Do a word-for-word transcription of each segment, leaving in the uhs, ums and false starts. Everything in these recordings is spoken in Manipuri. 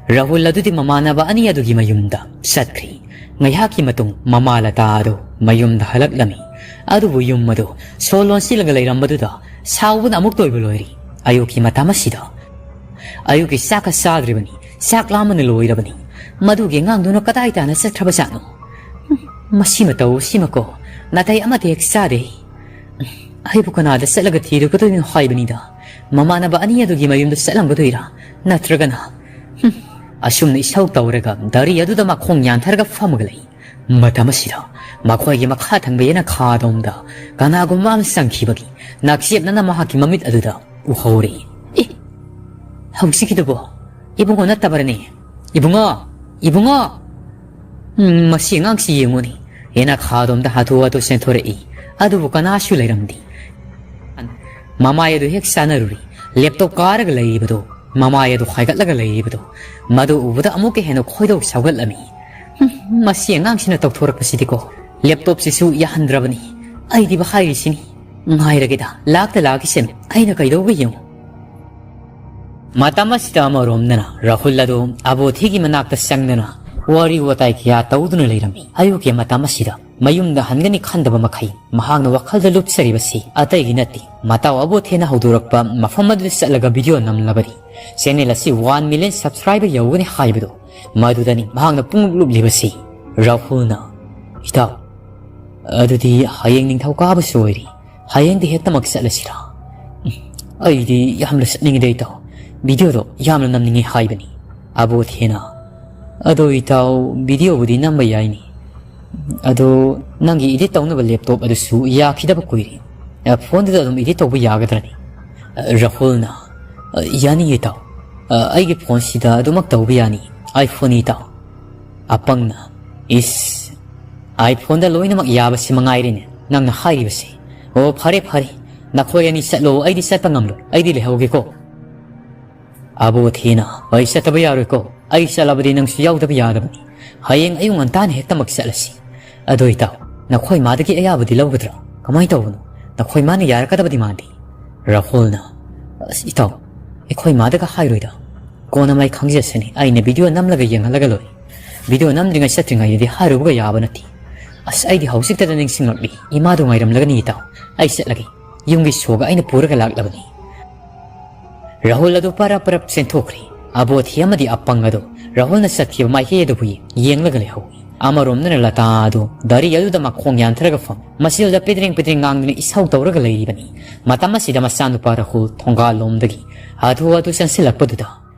ꯔꯥꯍꯨꯜ ꯑꯗꯨꯗꯤ ꯃꯃꯥꯟꯅꯕ ꯑꯅꯤ ꯑꯗꯨꯒꯤ ꯃꯌꯨꯝꯗ ꯆꯠꯈ꯭ꯔꯤ꯫ ꯉꯥꯏꯍꯥꯛꯀꯤ ꯃꯇꯨꯡ ꯃꯃꯥ ꯂꯇꯥ ꯑꯗꯨ ꯃꯌꯨꯝꯗ ꯍꯜꯂꯛꯂꯝꯃꯤ꯫ ꯑꯗꯨꯕꯨ ꯌꯨꯝ ꯑꯗꯨ ꯁꯣ ꯂꯣꯟꯁꯤꯜꯂꯒ ꯂꯩꯔꯝꯕꯗꯨꯗ ꯁꯥꯎꯕꯅ ꯑꯃꯨꯛꯇ ꯑꯣꯏꯕ ꯂꯣꯏꯔꯤ꯫ ꯑꯌꯨꯛꯀꯤ ꯃꯇꯝ ꯑꯁꯤꯗ ꯑꯌꯨꯛꯀꯤ ꯆꯥꯛꯀ ꯆꯥꯗ꯭ꯔꯤꯕꯅꯤ, ꯆꯥꯛ ꯂꯥꯝꯕꯅ ꯂꯣꯏꯔꯕꯅꯤ꯫ ꯃꯗꯨꯒꯤ ꯑꯉꯥꯡꯗꯨꯅ ꯀꯗꯥꯏ ꯇꯥꯅ ꯆꯠꯈ꯭ꯔꯕꯖꯥꯠꯅꯣ? ꯍꯨꯝ, ꯃꯁꯤ ꯃꯇꯧ ꯑꯁꯤꯃꯀꯣ, ꯅꯥꯇꯩ ꯑꯃꯠꯇ ꯍꯦꯛ ꯆꯥꯗꯦ꯫ ꯑꯩꯕꯨ ꯀꯅꯥꯗ ꯆꯠꯂꯒ ꯊꯤꯔꯨꯒꯗꯣꯏꯅꯣ ꯍꯥꯏꯕꯅꯤꯗ꯫ ꯃꯃꯥꯟꯅꯕ ꯑꯅꯤ ꯑꯗꯨꯒꯤ ꯃꯌꯨꯝꯗ ꯆꯠꯂꯝꯒꯗꯣꯏꯔꯥ? ꯅꯠꯇ꯭ꯔꯒꯅ, ꯍꯨꯝ, ꯑꯁꯨꯝꯅ ꯏꯁꯧ ꯇꯧꯔꯒ ꯒꯥꯔꯤ ꯑꯗꯨꯗ ꯃꯈꯣꯡ ꯌꯥꯟꯊꯔꯒ ꯐꯝꯃꯒ ꯂꯩ꯫ ꯃꯇꯝ ꯑꯁꯤꯗ ꯃꯈꯣꯏꯒꯤ ꯃꯈꯥ ꯊꯪꯕ ꯌꯦꯅꯈꯥꯗꯣꯝꯗ ꯀꯅꯥꯒꯨꯝꯕ ꯑꯃ ꯆꯪꯈꯤꯕꯒꯤ ꯅꯥꯛꯆꯦꯞꯅꯅ ꯃꯍꯥꯛꯀꯤ ꯃꯃꯤꯠ ꯑꯗꯨꯗ ꯎꯍꯧꯔꯦ꯫ ꯑꯦ, ꯍꯧꯖꯤꯛꯀꯤꯗꯨꯕꯣ ꯏꯕꯨꯡꯉꯣ ꯅꯠꯇꯕꯔꯅꯦ? ꯏꯕꯨꯡꯉꯣ! ꯏꯕꯨꯡꯉꯣ! ꯎꯝ, ꯃꯁꯤ ꯑꯉꯥꯡꯁꯤ ꯌꯦꯡꯉꯨꯅꯦ꯫ ꯌꯦꯅꯈꯥꯗꯣꯝꯗ ꯍꯥꯊꯨ ꯍꯥꯊꯨ ꯆꯦꯟꯊꯣꯔꯛꯏ꯫ ꯑꯗꯨꯕꯨ ꯀꯅꯥꯁꯨ ꯂꯩꯔꯝꯗꯦ꯫ ꯃꯃꯥꯏ ꯑꯗꯨ ꯍꯦꯛ ꯆꯥꯅꯔꯨꯔꯤ꯫ ꯂꯦꯞꯇꯣꯞ ꯀꯥꯔꯒ ꯂꯩꯔꯤꯕꯗꯣ, ꯃꯃꯥꯏ ꯑꯗꯨ ꯍꯥꯏꯒꯠꯂꯒ ꯂꯩꯔꯤꯕꯗꯣ, ꯃꯗꯨ ꯎꯕꯗ ꯑꯃꯨꯛꯀ ꯍꯦꯟꯅ ꯈꯣꯏꯗꯧ ꯁꯥꯎꯒꯠꯂꯝꯃꯤ꯫ ꯍꯨꯝ, ꯃꯁꯤ ꯑꯉꯥꯡꯁꯤꯅ ꯇꯧꯊꯣꯔꯛꯄꯁꯤꯗꯤꯀꯣ꯫ ꯂꯦꯞꯇꯣꯞꯁꯤꯁꯨ ꯌꯥꯍꯟꯗ꯭ꯔꯕꯅꯤ꯫ ꯑꯩꯗꯤꯕ ꯍꯥꯏꯔꯤꯁꯤꯅꯤ꯫ ꯉꯥꯏꯔꯒꯦꯗ, ꯂꯥꯛꯇ ꯂꯥꯛꯈꯤꯁꯅꯨ꯫ ꯑꯩꯅ ꯀꯩꯗꯧꯕ ꯌꯦꯡꯉꯨ꯫ ꯃꯇꯝ ꯑꯁꯤꯗ ꯑꯃꯔꯣꯝꯗꯅ ꯔꯥꯍꯨꯜ ꯑꯗꯨ ꯑꯕꯣꯊꯤꯒꯤ ꯃꯅꯥꯛꯇ ꯆꯪꯗꯨꯅ ꯋꯥꯔꯤ ꯋꯥꯇꯥꯏ ꯀꯌꯥ ꯇꯧꯗꯨꯅ ꯂꯩꯔꯝꯃꯤ꯫ ꯑꯌꯨꯛꯀꯤ ꯃꯇꯝ ꯑꯁꯤꯗ ꯃꯌꯨꯝꯗ ꯍꯟꯒꯅꯤ ꯈꯟꯗꯕ ꯃꯈꯩ ꯃꯍꯥꯛꯅ ꯋꯥꯈꯜꯗ ꯂꯨꯞꯆꯔꯤꯕꯁꯤ ꯑꯇꯩꯒꯤ ꯅꯠꯇꯦ, ꯃꯇꯥꯎ ꯑꯕꯣꯊꯦꯅ ꯍꯧꯗꯣꯔꯛꯄ ꯃꯐꯝ ꯑꯗꯨꯗ ꯆꯠꯂꯒ ꯚꯤꯗꯤꯑꯣ ꯅꯝꯂꯕꯗꯤ ꯆꯦꯅꯦꯜ ꯑꯁꯤ ꯋꯥꯟ ꯃꯤꯂꯤꯌꯟ ꯁꯕꯁꯀ꯭ꯔꯥꯏꯕꯔ ꯌꯧꯒꯅꯤ ꯍꯥꯏꯕꯗꯨ, ꯃꯗꯨꯗꯅꯤ ꯃꯍꯥꯛꯅ ꯄꯨꯡꯂꯨꯞ ꯂꯨꯞꯂꯤꯕꯁꯤ꯫ ꯔꯥꯍꯨꯜꯅ, "ꯏꯇꯥꯎ, ꯑꯗꯨꯗꯤ ꯍꯌꯦꯡ ꯅꯤꯡꯊꯧꯀꯥꯕꯁꯨ ꯑꯣꯏꯔꯤ, ꯍꯌꯦꯡꯗꯤ ꯍꯦꯛꯇꯃꯛ ꯆꯠꯂꯁꯤꯔꯥ?" "ꯎꯝ, ꯑꯩꯗꯤ ꯌꯥꯝꯅ ꯆꯠꯅꯤꯡꯉꯤꯗ ꯏꯇꯥꯎ, ꯚꯤꯗꯤꯑꯣꯗꯣ ꯌꯥꯝꯅ ꯅꯝꯅꯤꯡꯉꯤ ꯍꯥꯏꯕꯅꯤ꯫" ꯑꯕꯣꯊꯦꯅ, "ꯑꯗꯣ ꯏꯇꯥꯎ, ꯚꯤꯗꯤꯑꯣꯕꯨꯗꯤ ꯅꯝꯕ ꯌꯥꯏꯅꯤ, ꯑꯗꯣ ꯅꯪꯒꯤ ꯏꯗꯤꯠ ꯇꯧꯅꯕ ꯂꯦꯞꯇꯣꯞ ꯑꯗꯨꯁꯨ ꯌꯥꯈꯤꯗꯕ ꯀꯨꯏꯔꯦ꯫ ꯑ, ꯐꯣꯟꯗꯨꯗ ꯑꯗꯨꯝ ꯏꯗꯤꯠ ꯇꯧꯕ ꯌꯥꯒꯗ꯭ꯔꯅꯤ?" ꯑ, ꯔꯥꯍꯨꯜꯅ, "ꯑ, ꯌꯥꯅꯤꯌꯦ ꯏꯇꯥꯎ, ꯑ, ꯑꯩꯒꯤ ꯐꯣꯟꯁꯤꯗ ꯑꯗꯨꯃꯛ ꯇꯧꯕ ꯌꯥꯅꯤ, ꯑꯥꯏꯐꯣꯟꯅꯤ ꯏꯇꯥꯎ꯫" ꯑꯄꯪꯅ, "ꯏꯁ, ꯑꯥꯏꯐꯣꯟꯗ ꯂꯣꯏꯅꯃꯛ ꯌꯥꯕꯁꯤ ꯃꯉꯥꯏꯔꯦꯅꯦ ꯅꯪꯅ ꯍꯥꯏꯔꯤꯕꯁꯤ꯫ ꯑꯣ, ꯐꯔꯦ ꯐꯔꯦ, ꯅꯈꯣꯏ ꯑꯅꯤ ꯆꯠꯂꯣ, ꯑꯩꯗꯤ ꯆꯠꯄ ꯉꯝꯂꯣꯏ, ꯑꯩꯗꯤ ꯂꯩꯍꯧꯒꯦꯀꯣ꯫" ꯑꯕꯣꯊꯦꯅ, "ꯑꯩ ꯆꯠꯇꯕ ꯌꯥꯔꯣꯏꯀꯣ, ꯑꯩ ꯆꯠꯂꯕꯗꯤ ꯅꯪꯁꯨ ꯌꯥꯎꯗꯕ ꯌꯥꯗꯕꯅꯤ꯫ ꯍꯌꯦꯡ ꯑꯌꯨꯛ ꯉꯟꯇꯥꯅ ꯍꯦꯛꯇꯃꯛ ꯆꯠꯂꯁꯤ꯫ ꯑꯗꯣ ꯏꯇꯥꯎ, ꯅꯈꯣꯏ ꯃꯥꯗꯒꯤ ꯑꯌꯥꯕꯗꯤ ꯂꯧꯒꯗ꯭ꯔꯥ? ꯀꯃꯥꯏꯅ ꯇꯧꯕꯅꯣ? ꯅꯈꯣꯏ ꯃꯥꯅ ꯌꯥꯔꯛꯀꯗꯕꯗꯤ ꯃꯥꯟꯗꯦ꯫" ꯔꯥꯍꯨꯜꯅ, "ꯑꯁ ꯏꯇꯥꯎ, ꯑꯩꯈꯣꯏ ꯃꯥꯗꯒ ꯍꯥꯏꯔꯣꯏꯗ꯫ ꯀꯣꯟꯅ ꯃꯥꯏ ꯈꯪꯖꯁꯅꯤ, ꯑꯩꯅ ꯚꯤꯗꯤꯑꯣ ꯅꯝꯂꯒ ꯌꯦꯡꯍꯜꯂꯒ ꯂꯣꯏꯔꯦ꯫ ꯚꯤꯗꯤꯑꯣ ꯅꯝꯗ꯭ꯔꯤꯉꯩ ꯆꯠꯇ꯭ꯔꯤꯉꯩꯗꯗꯤ ꯍꯥꯏꯔꯨꯕꯒ ꯌꯥꯕ ꯅꯠꯇꯦ꯫ ꯑꯁ, ꯑꯩꯗꯤ ꯍꯧꯖꯤꯛꯇꯗ ꯅꯤꯡꯁꯤꯡꯂꯛꯂꯤ, ꯏꯃꯥꯗꯣ ꯉꯥꯏꯔꯝꯂꯒꯅꯤ ꯏꯇꯥꯎ꯫ ꯑꯩ ꯆꯠꯂꯒꯦ, ꯌꯨꯝꯒꯤ ꯁꯣꯒ ꯑꯩꯅ ꯄꯨꯔꯒ ꯂꯥꯛꯂꯕꯅꯤ꯫ ꯔꯥꯍꯨꯜ ꯑꯗꯨ ꯄꯔꯞ ꯄꯔꯞ ꯆꯦꯟꯊꯣꯛꯈ꯭ꯔꯦ꯫ ꯑꯕꯣꯊꯤ ꯑꯃꯗꯤ ꯑꯄꯪ ꯑꯗꯨ ꯔꯥꯍꯨꯜꯅ ꯆꯠꯈꯤꯕ ꯃꯥꯏꯀꯩ ꯑꯗꯨꯕꯨ ꯌꯦꯡꯂꯒ ꯂꯩꯍꯧꯏ꯫ ꯑꯃꯔꯣꯝꯗꯅ ꯂꯇꯥ ꯑꯗꯨ ꯗꯥꯔꯤ ꯑꯗꯨꯗ ꯃꯈꯣꯡ ꯌꯥꯟꯊꯔꯒ ꯐꯝ, ꯃꯁꯤꯗ ꯄꯤꯗ꯭ꯔꯤꯡ ꯄꯤꯗ꯭ꯔꯤꯡ ꯉꯥꯡꯗꯨꯅ ꯏꯁꯧ ꯇꯧꯔꯒ ꯂꯩꯔꯤꯕꯅꯤ꯫ ꯃꯇꯝ ꯑꯁꯤꯗ ꯃꯆꯥꯅꯨꯄꯥ ꯔꯥꯍꯨꯜ ꯊꯣꯡꯒꯥꯜ ꯂꯣꯝꯗꯒꯤ ꯍꯥꯊꯨ ꯍꯥꯊꯨ ꯆꯪꯁꯤꯜꯂꯛꯄꯗꯨꯗ,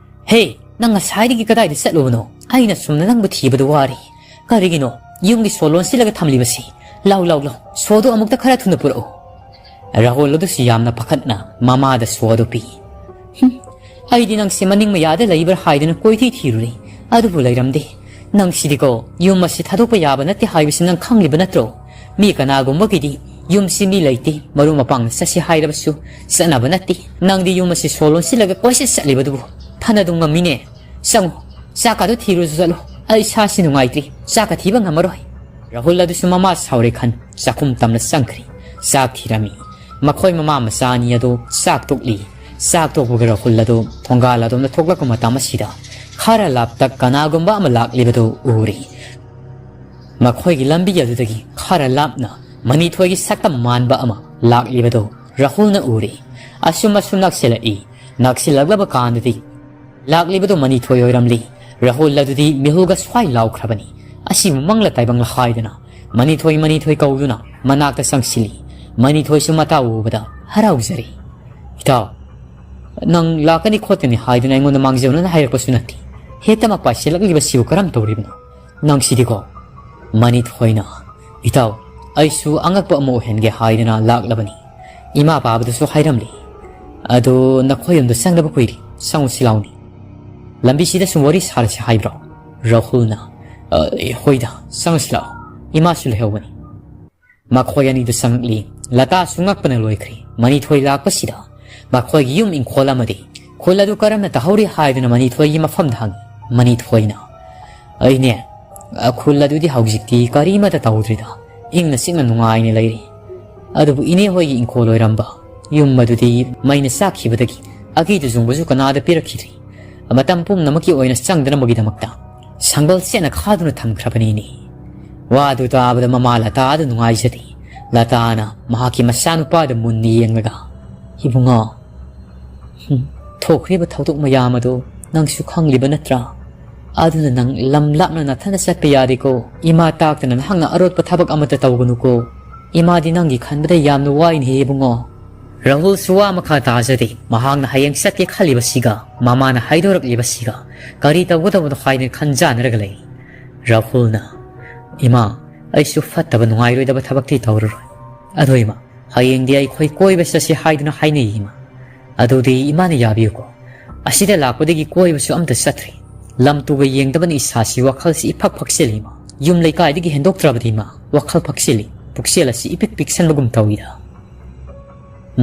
"ꯍꯦ, ꯅꯪ ꯉꯁꯥꯏꯗꯒꯤ ꯀꯗꯥꯏꯗ ꯆꯠꯂꯨꯕꯅꯣ? ꯑꯩꯅ ꯁꯨꯝꯅ ꯅꯪꯕꯨ ꯊꯤꯕꯗ ꯋꯥꯔꯦ꯫ ꯀꯔꯤꯒꯤꯅꯣ ꯌꯨꯝꯒꯤ ꯁꯣ ꯂꯣꯟꯁꯤꯜꯂꯒ ꯊꯝꯂꯤꯕꯁꯤ? ꯂꯥꯎ, ꯂꯥꯎ, ꯂꯥꯎ, ꯁꯣꯗꯣ ꯑꯃꯨꯛꯇ ꯈꯔ ꯊꯨꯅ ꯄꯨꯔꯛꯎ꯫" ꯔꯥꯍꯨꯜ ꯑꯗꯨꯁꯨ ꯌꯥꯝꯅ ꯄꯥꯈꯠꯅ ꯃꯃꯥꯗ ꯁꯣ ꯑꯗꯨ ꯄꯤ꯫ "ꯍꯨꯝ, ꯑꯩꯗꯤ ꯅꯪꯁꯦ ꯃꯅꯤꯡ ꯃꯌꯥꯗ ꯂꯩꯕ꯭ꯔꯥ ꯍꯥꯏꯗꯨꯅ ꯀꯣꯏꯊꯤ ꯊꯤꯔꯨꯔꯦ, ꯑꯗꯨꯕꯨ ꯂꯩꯔꯝꯗꯦ꯫ ꯅꯪꯁꯤꯗꯤꯀꯣ, ꯌꯨꯝ ꯑꯁꯤ ꯊꯥꯗꯣꯛꯄ ꯌꯥꯕ ꯅꯠꯇꯦ ꯍꯥꯏꯕꯁꯤ ꯅꯪ ꯈꯪꯂꯤꯕ ꯅꯠꯇ꯭ꯔꯣ? ꯃꯤ ꯀꯅꯥꯒꯨꯝꯕꯒꯤꯗꯤ ꯌꯨꯝꯁꯤ ꯃꯤ ꯂꯩꯇꯦ, ꯃꯔꯨꯞ ꯃꯄꯥꯡꯅ ꯆꯠꯁꯤ ꯍꯥꯏꯔꯕꯁꯨ ꯆꯠꯅꯕ ꯅꯠꯇꯦ꯫ ꯅꯪꯗꯤ ꯌꯨꯝ ꯑꯁꯤ ꯁꯣ ꯂꯣꯟꯁꯤꯜꯂꯒ ꯀꯣꯏꯆꯠ ꯆꯠꯂꯤꯕꯗꯨꯕꯨ ꯐꯅꯗꯨꯝ ꯉꯝꯃꯤꯅꯦ꯫ ꯆꯪꯉꯨ, ꯆꯥꯛꯀꯗꯣ ꯊꯤꯔꯨꯁꯨ ꯆꯠꯂꯨ꯫ ꯑꯩ ꯏꯁꯥꯁꯤ ꯅꯨꯡꯉꯥꯏꯇ꯭ꯔꯤ, ꯆꯥꯛꯀ ꯊꯤꯕ ꯉꯝꯃꯔꯣꯏ꯫" ꯔꯥꯍꯨꯜ ꯑꯗꯨꯁꯨ ꯃꯃꯥ ꯁꯥꯎꯔꯦ ꯈꯟ ꯆꯥꯛꯈꯨꯝ ꯇꯝꯅ ꯆꯪꯈ꯭ꯔꯦ꯫ ꯆꯥꯛ ꯊꯤꯔꯝꯃꯤ꯫ ꯃꯈꯣꯏ ꯃꯃꯥ ꯃꯆꯥ ꯑꯅꯤ ꯑꯗꯨ ꯆꯥꯛ ꯇꯣꯛꯂꯤ꯫ ꯆꯥꯛ ꯇꯣꯛꯄꯒ ꯔꯥꯍꯨꯜ ꯑꯗꯨ ꯊꯣꯡꯒꯥꯜ ꯑꯗꯣꯝꯗ ꯊꯣꯛꯂꯛꯄ ꯃꯇꯝ ꯑꯁꯤꯗ ꯈꯔ ꯂꯥꯞꯇ ꯀꯅꯥꯒꯨꯝꯕ ꯑꯃ ꯂꯥꯛꯂꯤꯕꯗꯨ ꯎꯔꯦ꯫ ꯃꯈꯣꯏꯒꯤ ꯂꯝꯕꯤ ꯑꯗꯨꯗꯒꯤ ꯈꯔ ꯂꯥꯞꯅ ꯃꯅꯤꯊꯣꯏꯒꯤ ꯁꯛꯇꯝ ꯃꯥꯟꯕ ꯑꯃ ꯂꯥꯛꯂꯤꯕꯗꯨ ꯔꯥꯍꯨꯜꯅ ꯎꯔꯦ꯫ ꯑꯁꯨꯝ ꯑꯁꯨꯝ ꯅꯛꯁꯤꯜꯂꯛꯏ꯫ ꯅꯛꯁꯤꯜꯂꯛꯂꯕ ꯀꯥꯟꯗꯗꯤ ꯂꯥꯛꯂꯤꯕꯗꯨ ꯃꯅꯤꯊꯣꯏ ꯑꯣꯏꯔꯝꯂꯤ꯫ ꯔꯥꯍꯨꯜ ꯑꯗꯨꯗꯤ ꯃꯤꯍꯨꯜꯒ ꯁ꯭ꯋꯥꯏ ꯂꯥꯎꯈ꯭ꯔꯕꯅꯤ꯫ ꯑꯁꯤꯕꯨ ꯃꯪꯂ ꯇꯥꯏꯕꯪꯂ ꯍꯥꯏꯗꯨꯅ ꯃꯅꯤꯊꯣꯏ, ꯃꯅꯤꯊꯣꯏ ꯀꯧꯗꯨꯅ ꯃꯅꯥꯛꯇ ꯆꯪꯁꯤꯜꯂꯤ꯫ ꯃꯅꯤꯊꯣꯏꯁꯨ ꯃꯇꯥ ꯎꯕꯗ ꯍꯔꯥꯎꯖꯔꯦ꯫ "ꯏꯇꯥꯎ, ꯅꯪ ꯂꯥꯛꯀꯅꯤ ꯈꯣꯠꯀꯅꯤ ꯍꯥꯏꯗꯨꯅ ꯑꯩꯉꯣꯟꯗ ꯃꯥꯡꯖꯧꯅꯅ ꯍꯥꯏꯔꯛꯄꯁꯨ ꯅꯠꯇꯦ꯫ ꯍꯦꯛꯇꯃꯛ ꯄꯥꯏꯁꯤꯜꯂꯛꯂꯤꯕꯁꯤꯕꯨ ꯀꯔꯝ ꯇꯧꯔꯤꯕꯅꯣ?" ꯅꯪꯁꯤꯗꯤꯀꯣ꯫ ꯃꯅꯤꯊꯣꯏꯅ, "ꯏꯇꯥꯎ, ꯑꯩꯁꯨ ꯑꯉꯛꯄ ꯑꯃ ꯑꯣꯏꯍꯟꯒꯦ ꯍꯥꯏꯗꯨꯅ ꯂꯥꯛꯂꯕꯅꯤ꯫ ꯏꯃꯥ ꯄꯥꯕꯗꯁꯨ ꯍꯥꯏꯔꯝꯂꯤ꯫ ꯑꯗꯣ ꯅꯈꯣꯏ ꯌꯨꯝꯗ ꯆꯪꯗꯕ ꯀꯨꯏꯔꯦ, ꯆꯪꯉꯨꯁꯤ ꯂꯥꯎꯅꯤ꯫ ꯂꯝꯕꯤꯁꯤꯗ ꯁꯨꯝ ꯋꯥꯔꯤ ꯁꯥꯔꯁꯤ ꯍꯥꯏꯕ꯭ꯔꯣ?" ꯔꯥꯍꯨꯜꯅ, "ꯑ, ꯍꯣꯏꯗ, ꯆꯪꯉꯁꯤ ꯂꯥꯛꯑꯣ꯫ ꯏꯃꯥꯁꯨ ꯂꯩꯍꯧꯕꯅꯤ꯫" ꯃꯈꯣꯏ ꯑꯅꯤꯗꯨ ꯆꯪꯂꯛꯂꯤ꯫ ꯂꯇꯥꯁꯨ ꯉꯛꯄꯅ ꯂꯣꯏꯈ꯭ꯔꯦ꯫ ꯃꯅꯤꯊꯣꯏ ꯂꯥꯛꯄꯁꯤꯗ ꯃꯈꯣꯏꯒꯤ ꯌꯨꯝ ꯏꯪꯈꯣꯜ ꯑꯃꯗꯤ ꯈꯨꯜ ꯑꯗꯨ ꯀꯔꯝꯅ ꯇꯥꯍꯧꯔꯤ ꯍꯥꯏꯗꯨꯅ ꯃꯅꯤꯊꯣꯏꯒꯤ ꯃꯐꯝꯗ ꯍꯪꯉꯤ꯫ ꯃꯅꯤꯊꯣꯏꯅ, "ꯑꯩꯅꯦ, ꯑ, ꯈꯨꯜ ꯑꯗꯨꯗꯤ ꯍꯧꯖꯤꯛꯇꯤ ꯀꯔꯤꯃꯠꯇ ꯇꯧꯗ꯭ꯔꯤꯗ, ꯏꯪꯅ ꯆꯤꯛꯅ ꯅꯨꯡꯉꯥꯏꯅ ꯂꯩꯔꯤ꯫ ꯑꯗꯨꯕꯨ ꯏꯅꯦ ꯍꯣꯏꯒꯤ ꯏꯪꯈꯣꯜ ꯑꯣꯏꯔꯝꯕ ꯌꯨꯝ ꯑꯗꯨꯗꯤ ꯃꯩꯅ ꯆꯥꯛꯈꯤꯕꯗꯒꯤ ꯑꯀꯤꯗꯨ ꯆꯨꯡꯕꯁꯨ ꯀꯅꯥꯗ ꯄꯤꯔꯛꯈꯤꯗ꯭ꯔꯤ꯫ ꯃꯇꯝ ꯄꯨꯝꯅꯃꯛꯀꯤ ꯑꯣꯏꯅ ꯆꯪꯗꯅꯕꯒꯤꯗꯃꯛꯇ ꯁꯪꯒꯜ ꯆꯦꯠꯅ ꯈꯥꯗꯨꯅ ꯊꯝꯈ꯭ꯔꯕꯅꯤꯅꯦ꯫ ꯋꯥꯗꯨ ꯇꯥꯕꯗ ꯃꯃꯥ ꯂꯇꯥꯗꯨ ꯅꯨꯡꯉꯥꯏꯖꯗꯦ꯫ ꯂꯇꯥꯅ ꯃꯍꯥꯛꯀꯤ ꯃꯆꯥꯅꯨꯄꯥꯗ ꯃꯨꯟꯅ ꯌꯦꯡꯂꯒ, "ꯏꯕꯨꯡꯉꯣ, ꯍꯨꯝ, ꯊꯣꯛꯈ꯭ꯔꯤꯕ ꯊꯧꯗꯣꯛ ꯃꯌꯥꯝ ꯑꯗꯨ ꯅꯪꯁꯨ ꯈꯪꯂꯤꯕ ꯅꯠꯇ꯭ꯔꯥ? ꯑꯗꯨꯅ ꯅꯪ ꯂꯝ ꯂꯥꯞꯅ ꯅꯊꯟꯗ ꯆꯠꯄ ꯌꯥꯗꯦꯀꯣ꯫ ꯏꯃꯥ ꯇꯥꯛꯇꯅ ꯅꯍꯥꯛꯅ ꯑꯔꯣꯠꯄ ꯊꯕꯛ ꯑꯃꯠꯇ ꯇꯧꯒꯅꯨꯀꯣ꯫ ꯏꯃꯥꯗꯤ ꯅꯪꯒꯤ ꯈꯟꯕꯗ ꯌꯥꯝꯅ ꯋꯥꯏꯅꯦꯍꯦ ꯏꯕꯨꯡꯉꯣ꯫" ꯔꯥꯍꯨꯜꯁꯨ ꯋꯥ ꯃꯈꯥ ꯇꯥꯖꯗꯦ꯫ ꯃꯍꯥꯛꯅ ꯍꯌꯦꯡ ꯆꯠꯀꯦ ꯈꯜꯂꯤꯕꯁꯤꯒ ꯃꯃꯥꯅ ꯍꯥꯏꯗꯣꯔꯛꯂꯤꯕꯁꯤꯒ ꯀꯔꯤ ꯇꯧꯒꯗꯕꯅꯣ ꯍꯥꯏꯅ ꯈꯟꯖꯥꯟꯅꯔꯒ ꯂꯩ꯫ ꯔꯥꯍꯨꯜꯅ, "ꯏꯃꯥ, ꯑꯩꯁꯨ ꯐꯠꯇꯕ ꯅꯨꯡꯉꯥꯏꯔꯣꯏꯗꯕ ꯊꯕꯛꯇꯤ ꯇꯧꯔꯔꯣꯏ꯫ ꯑꯗꯣ ꯏꯃꯥ, ꯍꯌꯦꯡꯗꯤ ꯑꯩꯈꯣꯏ ꯀꯣꯏꯕ ꯆꯠꯁꯤ ꯍꯥꯏꯗꯨꯅ ꯍꯥꯏꯅꯩ ꯏꯃꯥ꯫ ꯑꯗꯨꯗꯤ ꯏꯃꯥꯅ ꯌꯥꯕꯤꯌꯨꯀꯣ꯫ ꯑꯁꯤꯗ ꯂꯥꯛꯄꯗꯒꯤ ꯀꯣꯏꯕꯁꯨ ꯑꯝꯇ ꯆꯠꯇ꯭ꯔꯤ꯫ ꯂꯝ ꯇꯨꯒ ꯌꯦꯡꯗꯕꯅ ꯏꯁꯥꯁꯤ ꯋꯥꯈꯜꯁꯤ ꯏꯐꯛ ꯐꯛꯆꯤꯜꯂꯤ ꯏꯃꯥ꯫ ꯌꯨꯝ ꯂꯩꯀꯥꯏꯗꯒꯤ ꯍꯦꯟꯗꯣꯛꯇ꯭ꯔꯕꯗꯤ ꯏꯃꯥ, ꯋꯥꯈꯜ ꯐꯛꯆꯤꯜꯂꯤ꯫ ꯄꯨꯛꯆꯦꯜ ꯑꯁꯤ ꯏꯄꯤꯛ ꯄꯤꯛꯁꯟꯕꯒꯨꯝ ꯇꯧꯏꯗ꯫"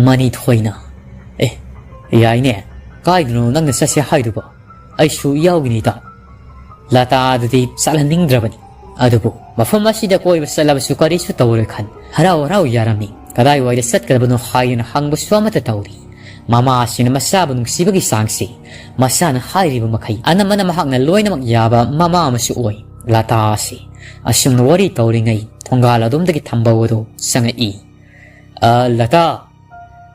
ꯃꯅꯤꯊꯣꯏꯅ, "ꯑꯦ, ꯌꯥꯏꯅꯦ꯫ ꯀꯥꯏꯗꯅꯣ ꯅꯪꯅ ꯆꯠꯁꯦ ꯍꯥꯏꯗꯨꯕꯣ? ꯑꯩꯁꯨ ꯌꯥꯎꯒꯅꯤꯗ꯫" ꯂꯇꯥꯗꯨꯗꯤ ꯆꯠꯍꯟꯅꯤꯡꯗ꯭ꯔꯕꯅꯤ꯫ ꯑꯗꯨꯕꯨ ꯃꯐꯝ ꯑꯁꯤꯗ ꯀꯣꯏꯕ ꯆꯠꯂꯕꯁꯨ ꯀꯔꯤꯁꯨ ꯇꯧꯔꯣꯏ ꯈꯟ ꯍꯔꯥꯎ ꯍꯔꯥꯎ ꯌꯥꯔꯝꯃꯤ꯫ ꯀꯗꯥꯏꯋꯥꯏꯗ ꯆꯠꯀꯗꯕꯅꯣ ꯍꯥꯏꯗꯨꯅ ꯍꯪꯕꯁꯨ ꯑꯃꯠꯇ ꯇꯧꯗꯦ꯫ ꯃꯃꯥꯁꯤꯅ ꯃꯆꯥꯕꯨ ꯅꯨꯡꯁꯤꯕꯒꯤ ꯆꯥꯡꯁꯤ, ꯃꯆꯥꯅ ꯍꯥꯏꯔꯤꯕ ꯃꯈꯩ ꯑꯅꯝꯕꯅ ꯃꯍꯥꯛꯅ ꯂꯣꯏꯅꯃꯛ ꯌꯥꯕ ꯃꯃꯥ ꯑꯃꯁꯨ ꯑꯣꯏ꯫ ꯂꯇꯥ ꯑꯁꯤ ꯑꯁꯨꯝꯅ ꯋꯥꯔꯤ ꯇꯧꯔꯤꯉꯩ ꯊꯣꯡꯒꯥꯜ ꯑꯗꯣꯝꯗꯒꯤ ꯊꯝꯕꯧ ꯑꯗꯨ ꯆꯪꯉꯛꯏ꯫ "ꯑ, ꯂꯇꯥ,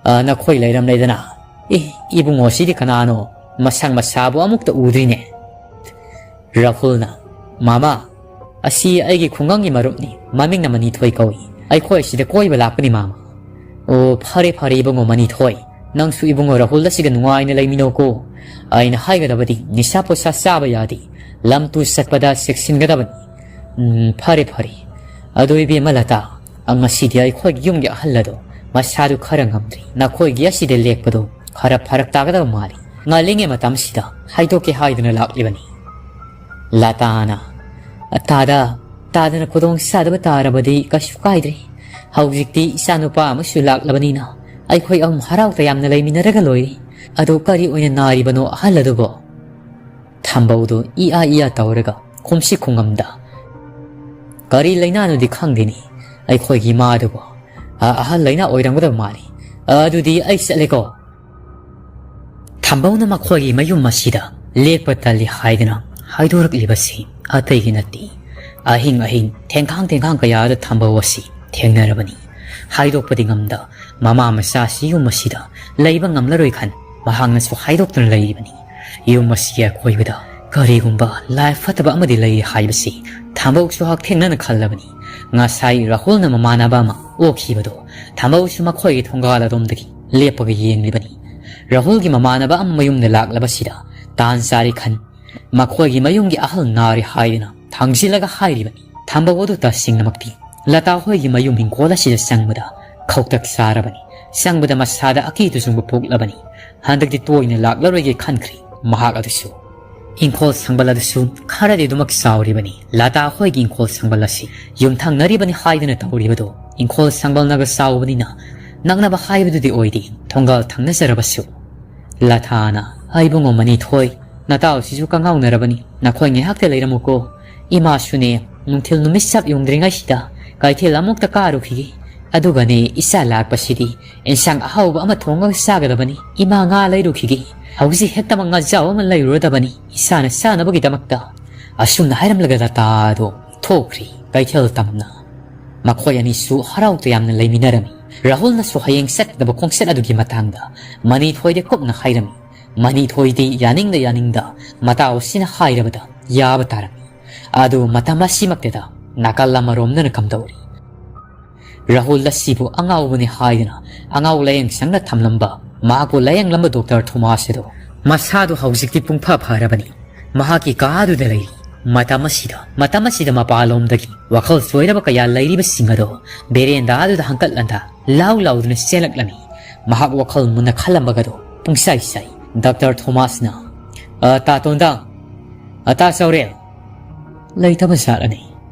ꯑ, ꯅꯈꯣꯏ ꯂꯩꯔꯝꯂꯦꯗꯅ꯫ ꯑꯦ, ꯏꯕꯨꯡꯉꯣꯁꯤꯗꯤ ꯀꯅꯥꯅꯣ? ꯃꯁꯛ ꯃꯁꯥꯕꯨ ꯑꯃꯨꯛꯇ ꯎꯗ꯭ꯔꯤꯅꯦ꯫" ꯔꯥꯍꯨꯜꯅ, "ꯃꯥꯃꯥ, ꯑꯁꯤ ꯑꯩꯒꯤ ꯈꯨꯡꯒꯪꯒꯤ ꯃꯔꯨꯞꯅꯤ꯫ ꯃꯃꯤꯡꯅ ꯃꯅꯤꯊꯣꯏ ꯀꯧꯏ꯫ ꯑꯩꯈꯣꯏ ꯑꯁꯤꯗ ꯀꯣꯏꯕ ꯂꯥꯛꯄꯅꯤ, ꯃꯥꯃꯥ꯫" "ꯑꯣ, ꯐꯔꯦ, ꯐꯔꯦ, ꯏꯕꯨꯡꯉꯣ ꯃꯅꯤꯊꯣꯏ꯫ ꯅꯪꯁꯨ ꯏꯕꯨꯡꯉꯣ ꯔꯥꯍꯨꯜ ꯑꯁꯤꯒ ꯅꯨꯡꯉꯥꯏꯅ ꯂꯩꯃꯤꯟꯅꯧꯀꯣ꯫ ꯑꯩꯅ ꯍꯥꯏꯒꯗꯕꯗꯤ ꯅꯤꯁꯥ ꯄꯨꯁꯥ ꯆꯥꯕ ꯌꯥꯗꯦ꯫ ꯂꯝ ꯇꯨ ꯆꯠꯄꯗ ꯆꯦꯛꯁꯤꯟꯒꯗꯕꯅꯤ꯫ ꯎꯝ, ꯐꯔꯦ, ꯐꯔꯦ꯫ ꯑꯗꯣ ꯏꯕꯦꯝꯃ ꯂꯇꯥ, ꯉꯁꯤꯗꯤ ꯑꯩꯈꯣꯏꯒꯤ ꯌꯨꯝꯒꯤ ꯑꯍꯜ ꯑꯗꯣ ꯃꯁꯥꯗꯨ ꯈꯔ ꯉꯝꯗ꯭ꯔꯤ꯫ ꯅꯈꯣꯏꯒꯤ ꯑꯁꯤꯗ ꯂꯦꯛꯄꯗꯣ ꯈꯔ ꯐꯔꯛ ꯇꯥꯒꯗꯕ ꯃꯥꯜꯂꯤ꯫ ꯉꯜꯂꯤꯉꯩ ꯃꯇꯝꯁꯤꯗ ꯍꯥꯏꯗꯣꯛꯀꯦ ꯍꯥꯏꯗꯨꯅ ꯂꯥꯛꯂꯤꯕꯅꯤ꯫" ꯂꯇꯥꯅ, "ꯇꯥꯗ, ꯇꯥꯗꯅ ꯈꯨꯗꯣꯡ ꯆꯥꯗꯕ ꯇꯥꯔꯕꯗꯤ ꯀꯩꯁꯨ ꯀꯥꯏꯗ꯭ꯔꯦ꯫ ꯍꯧꯖꯤꯛꯇꯤ ꯏꯆꯥꯅꯨꯄꯥ ꯑꯃꯁꯨ ꯂꯥꯛꯂꯕꯅꯤꯅ ꯑꯩꯈꯣꯏ ꯑꯍꯨꯝ ꯍꯔꯥꯎ ꯇꯌꯥꯝꯅ ꯂꯩꯃꯤꯟꯅꯔꯒ ꯂꯣꯏꯔꯦ꯫ ꯑꯗꯨ ꯀꯔꯤ ꯑꯣꯏꯅ ꯅꯥꯔꯤꯕꯅꯣ ꯑꯍꯜ ꯑꯗꯨꯕꯣ?" ꯊꯝꯕꯧꯗꯨ ꯏ ꯑꯥ ꯏ ꯑꯥ ꯇꯧꯔꯒ ꯈꯨꯝꯁꯤ ꯈꯨꯡꯉꯝꯗ, "ꯀꯔꯤ ꯂꯩꯅꯥꯅꯣꯗꯤ ꯈꯪꯗꯦꯅꯦ ꯑꯩꯈꯣꯏꯒꯤ ꯏꯃꯥ ꯑꯗꯨꯕꯨ꯫ ꯑ-, ꯑꯍꯜ ꯂꯩꯅꯥ ꯑꯣꯏꯔꯝꯒꯗꯕ ꯃꯥꯜꯂꯤ꯫ ꯑꯗꯨꯗꯤ ꯑꯩ ꯆꯠꯂꯦꯀꯣ꯫" ꯊꯝꯕꯧꯅ ꯃꯈꯣꯏꯒꯤ ꯃꯌꯨꯝ ꯑꯁꯤꯗ ꯂꯦꯛꯄ ꯇꯜꯂꯤ ꯍꯥꯏꯗꯨꯅ ꯍꯥꯏꯗꯣꯔꯛꯂꯤꯕꯁꯤ ꯑꯇꯩꯒꯤ ꯅꯠꯇꯦ꯫ ꯑꯍꯤꯡ ꯑꯍꯤꯡ ꯊꯦꯡꯈꯥꯡ ꯊꯦꯡꯈꯥꯡ ꯀꯌꯥꯗ ꯊꯝꯕꯧ ꯑꯁꯤ ꯊꯦꯡꯅꯔꯕꯅꯤ꯫ ꯍꯥꯏꯗꯣꯛꯄꯗꯤ ꯉꯝꯗ ꯃꯃꯥ ꯃꯆꯥꯁꯤ ꯌꯨꯝ ꯑꯁꯤꯗ ꯂꯩꯕ ꯉꯝꯂꯔꯣꯏ ꯈꯟ ꯃꯍꯥꯛꯅꯁꯨ ꯍꯥꯏꯗꯣꯛꯇꯨꯅ ꯂꯩꯔꯤꯕꯅꯤ꯫ ꯌꯨꯝ ꯑꯁꯤꯒꯤ ꯑꯀꯣꯏꯕꯗ ꯀꯔꯤꯒꯨꯝꯕ ꯂꯥꯏ ꯐꯠꯇꯕ ꯑꯃꯗꯤ ꯂꯩꯔꯤ ꯍꯥꯏꯕꯁꯤ ꯊꯝꯕꯧꯁꯨ ꯍꯛꯊꯦꯡꯅꯅ ꯈꯜꯂꯕꯅꯤ꯫ ꯉꯁꯥꯏ ꯔꯥꯍꯨꯜꯅ ꯃꯃꯥꯟꯅꯕ ꯑꯃ ꯑꯣꯛꯈꯤꯕꯗꯣ ꯊꯝꯕꯧꯁꯨ ꯃꯈꯣꯏꯒꯤ ꯊꯣꯡꯒꯥꯜ ꯑꯗꯣꯝꯗꯒꯤ ꯂꯦꯞꯄꯒ ꯌꯦꯡꯂꯤꯕꯅꯤ꯫ ꯔꯥꯍꯨꯜꯒꯤ ꯃꯃꯥꯟꯅꯕ ꯑꯃ ꯃꯌꯨꯝꯗ ꯂꯥꯛꯂꯕꯁꯤꯗ ꯇꯥꯟ ꯆꯥꯔꯦ ꯈꯟ ꯃꯈꯣꯏꯒꯤ ꯃꯌꯨꯝꯒꯤ ꯑꯍꯜ ꯅꯥꯔꯦ ꯍꯥꯏꯗꯨꯅ ꯊꯥꯡꯖꯤꯜꯂꯒ ꯍꯥꯏꯔꯤꯕꯅꯤ꯫ ꯊꯝꯕꯧ ꯑꯗꯨ ꯇꯁꯦꯡꯅꯃꯛꯇꯤ ꯂꯇꯥ ꯍꯣꯏꯒꯤ ꯃꯌꯨꯝ ꯏꯪꯈꯣꯜ ꯑꯁꯤꯗ ꯆꯪꯕꯗ ꯈꯧꯇꯛ ꯆꯥꯔꯕꯅꯤ꯫ ꯆꯪꯕꯗ ꯃꯁꯥꯗ ꯑꯀꯤ ꯇꯨꯖꯨꯡꯕ ꯄꯣꯛꯂꯕꯅꯤ꯫ ꯍꯟꯗꯛꯇꯤ ꯇꯣꯏꯅ ꯂꯥꯛꯂꯔꯣꯏꯒꯦ ꯈꯟꯈ꯭ꯔꯤ ꯃꯍꯥꯛ ꯑꯗꯨꯁꯨ꯫ ꯏꯪꯈꯣꯜ ꯁꯪꯕꯜ ꯑꯗꯨꯁꯨ ꯈꯔꯗꯤ ꯑꯗꯨꯃꯛ ꯆꯥꯎꯔꯤꯕꯅꯤ꯫ ꯂꯇꯥ ꯍꯣꯏꯒꯤ ꯏꯪꯈꯣꯜ ꯁꯪꯕꯜ ꯑꯁꯤ ꯌꯨꯝꯊꯪꯅꯔꯤꯕꯅꯤ ꯍꯥꯏꯗꯨꯅ ꯇꯧꯔꯤꯕꯗꯣ ꯏꯪꯈꯣꯜ ꯁꯪꯕꯜꯅꯒ ꯆꯥꯎꯕꯅꯤꯅ ꯅꯛꯅꯕ ꯍꯥꯏꯕꯗꯨꯗꯤ ꯑꯣꯏꯗꯦ, ꯊꯣꯡꯒꯥꯜ ꯊꯪꯅꯖꯔꯕꯁꯨ꯫ ꯂꯇꯥꯅ, "ꯑꯩꯕꯨꯡꯉꯣ ꯃꯅꯤꯊꯣꯏ, ꯅꯇꯥꯎꯁꯤꯁꯨ ꯀꯉꯥꯎꯅꯔꯕꯅꯤ꯫ ꯅꯈꯣꯏ ꯉꯥꯏꯍꯥꯛꯇ ꯂꯩꯔꯝꯃꯨꯀꯣ꯫ ꯏꯃꯥꯁꯨꯅꯦ, ꯅꯨꯡꯊꯤꯜ ꯅꯨꯃꯤꯠ ꯆꯞ ꯌꯨꯡꯗ꯭ꯔꯤꯉꯩꯁꯤꯗ ꯀꯩꯊꯦꯜ ꯑꯃꯨꯛꯇ ꯀꯥꯔꯨꯈꯤꯒꯦ꯫ ꯑꯗꯨꯒꯅꯦ, ꯏꯆꯥ ꯂꯥꯛꯄꯁꯤꯗꯤ ꯏꯟꯁꯥꯡ ꯑꯍꯥꯎꯕ ꯑꯃ ꯊꯣꯡꯉꯒ ꯆꯥꯒꯗꯕꯅꯤ꯫ ꯏꯃꯥ ꯉꯥ ꯂꯩꯔꯨꯈꯤꯒꯦ꯫ ꯍꯧꯖꯤꯛ ꯍꯦꯛꯇꯃꯛ ꯉꯥꯖꯥꯎ ꯑꯃ ꯂꯩꯔꯨꯔꯗꯕꯅꯤ ꯏꯁꯥꯅ ꯆꯥꯅꯕꯒꯤꯗꯃꯛꯇ"꯫ ꯑꯁꯨꯝꯅ ꯍꯥꯏꯔꯝꯂꯒ ꯂꯇꯥꯗꯣ ꯊꯣꯛꯈ꯭ꯔꯤ ꯀꯩꯊꯦꯜ ꯇꯝꯅ꯫ ꯃꯈꯣꯏ ꯑꯅꯤꯁꯨ ꯍꯔꯥꯎ ꯇꯌꯥꯝꯅ ꯂꯩꯃꯤꯟꯅꯔꯝꯃꯤ꯫ ꯔꯥꯍꯨꯜꯅꯁꯨ ꯍꯌꯦꯡ ꯆꯠꯀꯗꯕ ꯈꯣꯡꯆꯠ ꯑꯗꯨꯒꯤ ꯃꯇꯥꯡꯗ ꯃꯅꯤꯊꯣꯏꯗ ꯀꯨꯞꯅ ꯍꯥꯏꯔꯝꯃꯤ꯫ ꯃꯅꯤꯊꯣꯏꯗꯤ ꯌꯥꯅꯤꯡꯗ ꯌꯥꯅꯤꯡꯗ ꯃꯇꯥꯎ ꯑꯁꯤꯅ ꯍꯥꯏꯔꯕꯗ ꯌꯥꯕ ꯇꯥꯔꯝꯃꯤ꯫ ꯑꯗꯨ ꯃꯇꯝ ꯑꯁꯤꯃꯛꯇꯗ ꯅꯥꯀꯜ ꯑꯃꯔꯣꯝꯗꯅ ꯀꯝꯗꯧꯔꯤ? ꯔꯥꯍꯨꯜ ꯑꯁꯤꯕꯨ ꯑꯉꯥꯎꯕꯅꯤ ꯍꯥꯏꯗꯨꯅ ꯑꯉꯥꯎ ꯂꯥꯌꯦꯡ ꯁꯪꯅ ꯊꯝꯂꯝꯕ, ꯃꯍꯥꯛꯄꯨ ꯂꯥꯌꯦꯡꯂꯝꯕ ꯗꯣꯛꯇꯔ ꯊꯣꯃꯥꯁ ꯑꯗꯣ ꯃꯁꯥꯗꯨ ꯍꯧꯖꯤꯛꯇꯤ ꯄꯨꯡꯐ ꯐꯔꯕꯅꯤ꯫ ꯃꯍꯥꯛꯀꯤ ꯀꯥꯗꯨꯗ ꯂꯩꯔꯤ꯫ ꯃꯇꯝ ꯑꯁꯤꯗ, ꯃꯇꯝ ꯑꯁꯤꯗ ꯃꯄꯥꯟꯂꯣꯝꯗꯒꯤ ꯋꯥꯈꯜ ꯆꯣꯏꯔꯕ ꯀꯌꯥ ꯂꯩꯔꯤꯕꯁꯤꯡ ꯑꯗꯣ ꯕꯦꯔꯦꯟꯗꯥꯗꯨꯗ ꯍꯪꯀꯠ ꯂꯟꯗꯥ ꯂꯥꯎ ꯂꯥꯎꯗꯨꯅ ꯆꯦꯜꯂꯛꯂꯝꯃꯤ꯫ ꯃꯍꯥꯛ ꯋꯥꯈꯜ ꯃꯨꯟꯅ ꯈꯜꯂꯝꯕꯒꯗꯣ ꯄꯨꯡꯆꯥꯏ ꯆꯥꯏ꯫ ꯗꯣꯛꯇꯔ ꯊꯣꯃꯥꯁꯅ, "ꯑ, ꯇꯥ ꯇꯣꯟꯗꯥꯡ, ꯑ, ꯇꯥ ꯆꯥꯎꯔꯦꯜ?" ꯂꯩꯇꯕ ꯖꯥꯠꯂꯅꯤ꯫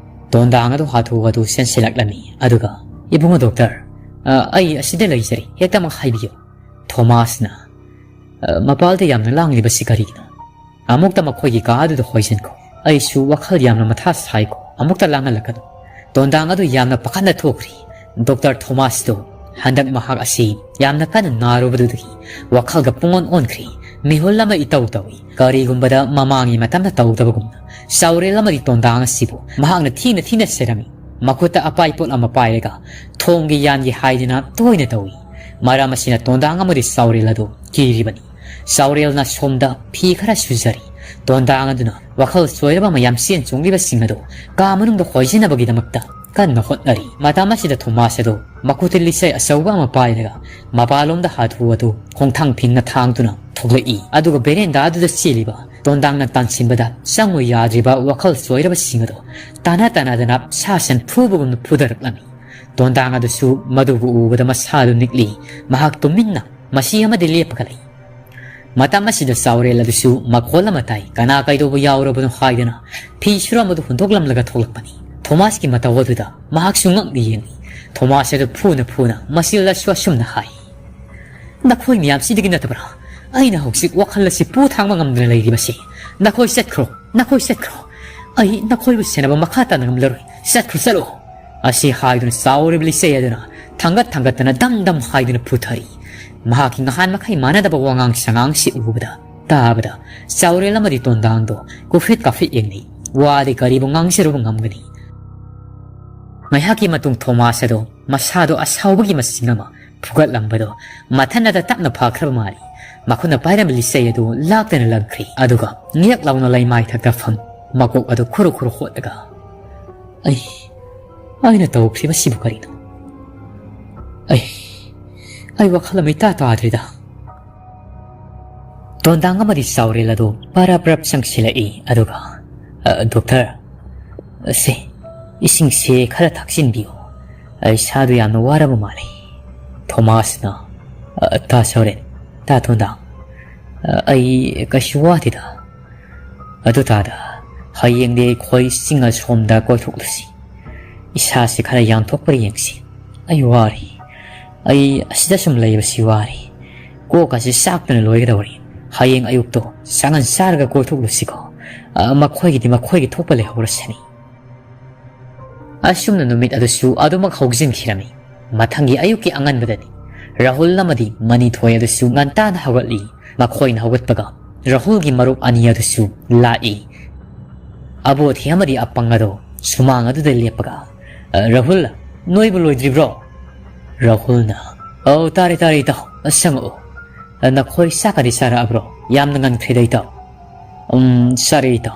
ꯇꯣꯟꯗꯥꯡ ꯑꯗꯨ ꯍꯥꯊꯨ ꯍꯥꯊꯨ ꯆꯦꯟꯁꯤꯜꯂꯛꯂꯝꯃꯤ꯫ ꯑꯗꯨꯒ, "ꯏꯕꯨꯡꯉꯣ ꯗꯣꯛꯇꯔ, ꯑ, ꯑꯩ ꯑꯁꯤꯗ ꯂꯩꯖꯔꯤ, ꯍꯦꯛꯇꯃꯛ ꯍꯥꯏꯕꯤꯌꯨ"꯫ ꯊꯣꯃꯥꯁꯅ, "ꯑ, ꯃꯄꯥꯜꯗ ꯌꯥꯝꯅ ꯂꯥꯡꯂꯤꯕꯁꯤ ꯀꯔꯤꯒꯤꯅꯣ? ꯑꯃꯨꯛꯇ ꯃꯈꯣꯏꯒꯤ ꯀꯥ ꯑꯗꯨꯗ ꯍꯣꯏꯖꯤꯟꯈꯣ꯫ ꯑꯩꯁꯨ ꯋꯥꯈꯜ ꯌꯥꯝꯅ ꯃꯊꯥ ꯁꯥꯏꯀꯣ, ꯑꯃꯨꯛꯇ ꯂꯥꯡꯍꯜꯂꯛꯀꯅꯨ"꯫ ꯇꯣꯟꯗꯥꯡ ꯑꯗꯨ ꯌꯥꯝꯅ ꯄꯥꯈꯠꯅ ꯊꯣꯛꯈ꯭ꯔꯤ꯫ ꯗꯣꯛꯇꯔ ꯊꯣꯃꯥꯁꯇꯣ ꯍꯟꯗꯛ ꯃꯍꯥꯛ ꯑꯁꯤ ꯌꯥꯝꯅ ꯀꯟꯅ ꯅꯥꯔꯨꯕꯗꯨꯗꯒꯤ ꯋꯥꯈꯜꯒ ꯄꯨꯡꯑꯣꯟ ꯑꯣꯟꯈ꯭ꯔꯤ꯫ ꯃꯤꯍꯨꯜ ꯑꯃ ꯏꯇꯧ ꯇꯧꯏ꯫ ꯀꯔꯤꯒꯨꯝꯕꯗ ꯃꯃꯥꯡꯒꯤ ꯃꯇꯝꯗ ꯇꯧꯗꯕꯒꯨꯝꯅ ꯆꯥꯎꯔꯦꯜ ꯑꯃꯗꯤ ꯇꯣꯟꯗꯥꯡ ꯑꯁꯤꯕꯨ ꯃꯍꯥꯛꯅ ꯊꯤꯅ ꯊꯤꯅ ꯁꯦꯔꯝꯃꯤ꯫ ꯃꯈꯨꯠꯇ ꯑꯄꯥꯏ ꯄꯣꯠ ꯑꯃ ꯄꯥꯏꯔꯒ ꯊꯣꯡꯒꯤ ꯌꯥꯟꯒꯤ ꯍꯥꯏꯗꯅ ꯇꯣꯏꯅ ꯇꯧꯏ꯫ ꯃꯔꯝ ꯑꯁꯤꯅ ꯇꯣꯟꯗꯥꯡ ꯑꯃꯗꯤ ꯆꯥꯎꯔꯦꯜ ꯑꯗꯨ ꯀꯤꯔꯤꯕꯅꯤ꯫ ꯆꯥꯎꯔꯦꯜꯅ ꯁꯣꯝꯗ ꯐꯤ ꯈꯔ ꯁꯨꯖꯔꯤ꯫ ꯇꯣꯟꯗꯥꯡ ꯑꯗꯨꯅ ꯋꯥꯈꯜ ꯆꯣꯏꯔꯕ ꯃꯌꯥꯝ ꯆꯦꯟ ꯆꯣꯡꯂꯤꯕꯁꯤꯡ ꯑꯗꯨ ꯀꯥ ꯃꯅꯨꯡꯗ ꯍꯣꯏꯖꯤꯟꯅꯕꯒꯤꯗꯃꯛꯇ ꯀꯟꯅ ꯍꯣꯠꯅꯔꯤ꯫ ꯃꯇꯝ ꯑꯁꯤꯗ ꯊꯣꯃꯥꯁ ꯑꯗꯨ ꯃꯈꯨꯠꯇ ꯂꯤꯆꯩ ꯑꯆꯧꯕ ꯑꯃ ꯄꯥꯏꯔꯒ ꯃꯄꯥꯟꯂꯣꯝꯗ ꯍꯥꯊꯨ ꯍꯥꯊꯨ ꯈꯣꯡꯊꯥꯡ ꯐꯤꯡꯅ ꯊꯥꯡꯗꯨꯅ ꯊꯣꯛꯂꯛꯏ꯫ ꯑꯗꯨꯒ ꯕꯦꯔꯦꯟꯗꯥꯗꯨꯗ ꯆꯦꯜꯂꯤꯕ ꯇꯣꯟꯗꯥꯡꯅ ꯇꯥꯟꯁꯤꯟꯕꯗ ꯆꯪꯉꯨ ꯌꯥꯗ꯭ꯔꯤꯕ ꯋꯥꯈꯜ ꯆꯣꯏꯔꯕꯁꯤꯡ ꯑꯗꯨ ꯇꯥꯅ ꯇꯥꯅꯗꯅ ꯁꯥ ꯁꯟ ꯐꯨꯕꯒꯨꯝꯅ ꯐꯨꯗꯔꯛꯂꯝꯃꯤ꯫ ꯇꯣꯟꯗꯥꯡ ꯑꯗꯨꯁꯨ ꯃꯗꯨꯕꯨ ꯎꯕꯗ ꯃꯁꯥꯗꯨ ꯅꯤꯛꯂꯤ꯫ ꯃꯍꯥꯛ ꯇꯨꯃꯤꯟꯅ ꯃꯁꯤ ꯑꯃꯗꯤ ꯂꯦꯞꯄꯒ ꯂꯩ꯫ ꯃꯇꯝ ꯑꯁꯤꯗ ꯆꯥꯎꯔꯦꯜ ꯑꯗꯨꯁꯨ ꯃꯈꯣꯜ ꯑꯃ ꯇꯥꯏ꯫ ꯀꯅꯥ ꯀꯩꯗꯧꯕ ꯌꯥꯎꯔꯕꯅꯣ ꯍꯥꯏꯗꯅ ꯐꯤ ꯁꯨꯔꯝꯕꯗꯨ ꯍꯨꯟꯗꯣꯛꯂꯝꯂꯒ ꯊꯣꯛꯂꯛꯄꯅꯤ꯫ ꯊꯣꯃꯥꯁꯀꯤ ꯃꯇꯧ ꯑꯗꯨꯗ ꯃꯍꯥꯛꯁꯨ ꯉꯛꯅ ꯌꯦꯡꯂꯤ꯫ ꯊꯣꯃꯥꯁ ꯑꯗꯨ ꯐꯨꯅ ꯐꯨꯅ ꯃꯆꯤꯜꯗꯁꯨ ꯑꯁꯨꯝꯅ ꯍꯥꯏ, "ꯅꯈꯣꯏ ꯃꯌꯥꯝꯁꯤꯗꯒꯤ ꯅꯠꯇꯕ꯭ꯔꯥ ꯑꯩꯅ ꯍꯧꯖꯤꯛ ꯋꯥꯈꯜ ꯑꯁꯤ ꯄꯨ ꯊꯥꯡꯕ ꯉꯝꯗꯅ ꯂꯩꯔꯤꯕꯁꯤ? ꯅꯈꯣꯏ ꯆꯠꯈ꯭ꯔꯣ, ꯅꯈꯣꯏ ꯆꯠꯈ꯭ꯔꯣ꯫ ꯑꯩ ꯅꯈꯣꯏꯕꯨ ꯁꯦꯟꯅꯕ ꯃꯈꯥ ꯇꯥꯅ ꯉꯝꯂꯔꯣꯏ꯫ ꯆꯠꯈ꯭ꯔꯣ, ꯆꯠꯂꯣ!" ꯑꯁꯤ ꯍꯥꯏꯗꯨꯅ ꯆꯥꯎꯔꯤꯕ ꯂꯤꯆꯩ ꯑꯗꯨꯅ ꯊꯥꯡꯒꯠ ꯊꯥꯡꯒꯠꯇꯅ ꯗꯝ ꯗꯝ ꯍꯥꯏꯗꯨꯅ ꯐꯨꯊꯔꯤ꯫ ꯃꯍꯥꯛꯀꯤ ꯅꯍꯥꯟ ꯃꯈꯩ ꯃꯥꯟꯅꯗꯕ ꯋꯥꯉꯥꯡ ꯁꯉꯥꯡꯁꯤ ꯎꯕꯗ, ꯇꯥꯕꯗ ꯆꯥꯎꯔꯦꯜ ꯑꯃꯗꯤ ꯇꯣꯟꯗꯥꯡꯗꯣ ꯀꯨꯐꯦꯠ ꯀꯥꯐꯦꯠ ꯌꯦꯡꯅꯩ꯫ ꯋꯥꯗꯤ ꯀꯔꯤꯕꯨ ꯉꯥꯡꯖꯔꯨꯕ ꯉꯝꯒꯅꯤ? ꯉꯥꯏꯍꯥꯛꯀꯤ ꯃꯇꯨꯡ ꯊꯣꯃꯥꯁ ꯑꯗꯣ ꯃꯁꯥꯗꯣ ꯑꯁꯥꯎꯕꯒꯤ ꯃꯁꯤꯡ ꯑꯃ ꯐꯨꯒꯠꯂꯝꯕꯗꯣ ꯃꯊꯟꯅꯗ ꯇꯞꯅ ꯐꯈ꯭ꯔꯕ ꯃꯥꯜꯂꯤ꯫ ꯃꯈꯨꯠꯅ ꯄꯥꯏꯔꯝꯕ ꯂꯤꯆꯩ ꯑꯗꯨ ꯂꯥꯛꯇꯅ ꯂꯪꯈ꯭ꯔꯤ꯫ ꯑꯗꯨꯒ ꯉꯦꯛ ꯂꯥꯎꯅ ꯂꯩꯃꯥꯏ ꯊꯛꯇ ꯐꯝ, ꯃꯀꯣꯛ ꯑꯗꯨ ꯈꯨꯔꯨ ꯈꯨꯔꯨ ꯍꯣꯠꯂꯒ, "ꯑꯩ, ꯑꯩꯅ ꯇꯧꯈ꯭ꯔꯤꯕꯁꯤꯕꯨ ꯀꯔꯤꯅꯣ? ꯑꯩ, ꯑꯩ ꯋꯥꯈꯜ ꯑꯃ ꯏꯇꯥ ꯇꯥꯗ꯭ꯔꯤꯗ꯫" ꯇꯣꯟꯗꯥꯡ ꯑꯃꯗꯤ ꯆꯥꯎꯔꯦꯜ ꯑꯗꯨ ꯄꯔꯞ ꯄꯔꯞ ꯆꯪꯁꯤꯜꯂꯛꯏ꯫ ꯑꯗꯨꯒ, "ꯑ, ꯗꯣꯛꯇꯔ, ꯁꯦ, ꯏꯁꯤꯡꯁꯦ ꯈꯔ ꯊꯛꯆꯤꯟꯕꯤꯌꯨ꯫ ꯑꯩ ꯏꯁꯥꯗꯨ ꯌꯥꯝꯅ ꯋꯥꯔꯕ ꯃꯥꯜꯂꯤ꯫" ꯊꯣꯃꯥꯁꯅ, "ꯑ, ꯇꯥ ꯆꯥꯎꯔꯦꯜ, ꯇꯥ ꯇꯣꯟꯗꯥꯡ, ꯑ, ꯑꯩ ꯀꯩꯁꯨ ꯋꯥꯗꯦꯗ꯫ ꯑꯗꯨ ꯇꯥꯗ, ꯍꯌꯦꯡꯗꯤ ꯑꯩꯈꯣꯏ ꯆꯤꯡ ꯑꯁꯣꯝꯗ ꯀꯣꯏꯊꯣꯛꯂꯨꯁꯤ꯫ ꯏꯁꯥꯁꯤ ꯈꯔ ꯌꯥꯡꯊꯣꯛꯄ꯭ꯔꯥ ꯌꯦꯡꯁꯤ꯫ ꯑꯩ ꯋꯥꯔꯤ꯫ ꯑꯩ ꯑꯁꯤꯗ ꯁꯨꯝ ꯂꯩꯕꯁꯤ ꯋꯥꯔꯤ꯫ ꯀꯣꯛ ꯑꯁꯤ ꯆꯥꯛꯇꯅ ꯂꯣꯏꯒꯗꯧꯔꯤ꯫ ꯍꯌꯦꯡ ꯑꯌꯨꯛꯇꯣ ꯆꯉꯟ ꯆꯥꯔꯒ ꯀꯣꯏꯊꯣꯛꯂꯨꯁꯤꯀꯣ꯫ ꯑ, ꯃꯈꯣꯏꯒꯤꯗꯤ ꯃꯈꯣꯏꯒꯤ ꯊꯣꯛꯄ ꯂꯩꯍꯧꯔꯁꯅꯤ꯫" ꯑꯁꯨꯝꯅ ꯅꯨꯃꯤꯠ ꯑꯗꯨꯁꯨ ꯑꯗꯨꯃꯛ ꯍꯧꯖꯤꯟꯈꯤꯔꯝꯃꯤ꯫ ꯃꯊꯪꯒꯤ ꯑꯌꯨꯛꯀꯤ ꯑꯉꯟꯕꯗꯗꯤ ꯔꯥꯍꯨꯜ ꯑꯃꯗꯤ ꯃꯅꯤꯊꯣꯏ ꯑꯗꯨꯁꯨ ꯉꯟꯇꯥꯅ ꯍꯧꯒꯠꯂꯤ꯫ ꯃꯈꯣꯏꯅ ꯍꯧꯒꯠꯄꯒ ꯔꯥꯍꯨꯜꯒꯤ ꯃꯔꯨꯞ ꯑꯅꯤ ꯑꯗꯨꯁꯨ ꯂꯥꯛꯏ꯫ ꯑꯕꯣꯊꯤ ꯑꯃꯗꯤ ꯑꯄꯪ ꯑꯗꯣ ꯁꯨꯃꯥꯡ ꯑꯗꯨꯗ ꯂꯦꯞꯄꯒ, "ꯑ, ꯔꯥꯍꯨꯜ, ꯅꯣꯏꯕꯨ ꯂꯣꯏꯗ꯭ꯔꯤꯕ꯭ꯔꯣ?" ꯔꯥꯍꯨꯜꯅ, "ꯑꯧ, ꯇꯥꯔꯦ, ꯇꯥꯔꯦ, ꯏꯇꯥꯎ, ꯁꯪꯉꯛꯑꯣ꯫ ꯑ, ꯅꯈꯣꯏ ꯆꯥꯛꯀꯗꯤ ꯆꯥꯔꯛꯑꯕ꯭ꯔꯣ? ꯌꯥꯝꯅ ꯉꯟꯈ꯭ꯔꯦꯗ, ꯏꯇꯥꯎ꯫" "ꯎꯝ, ꯆꯥꯔꯦ, ꯏꯇꯥꯎ꯫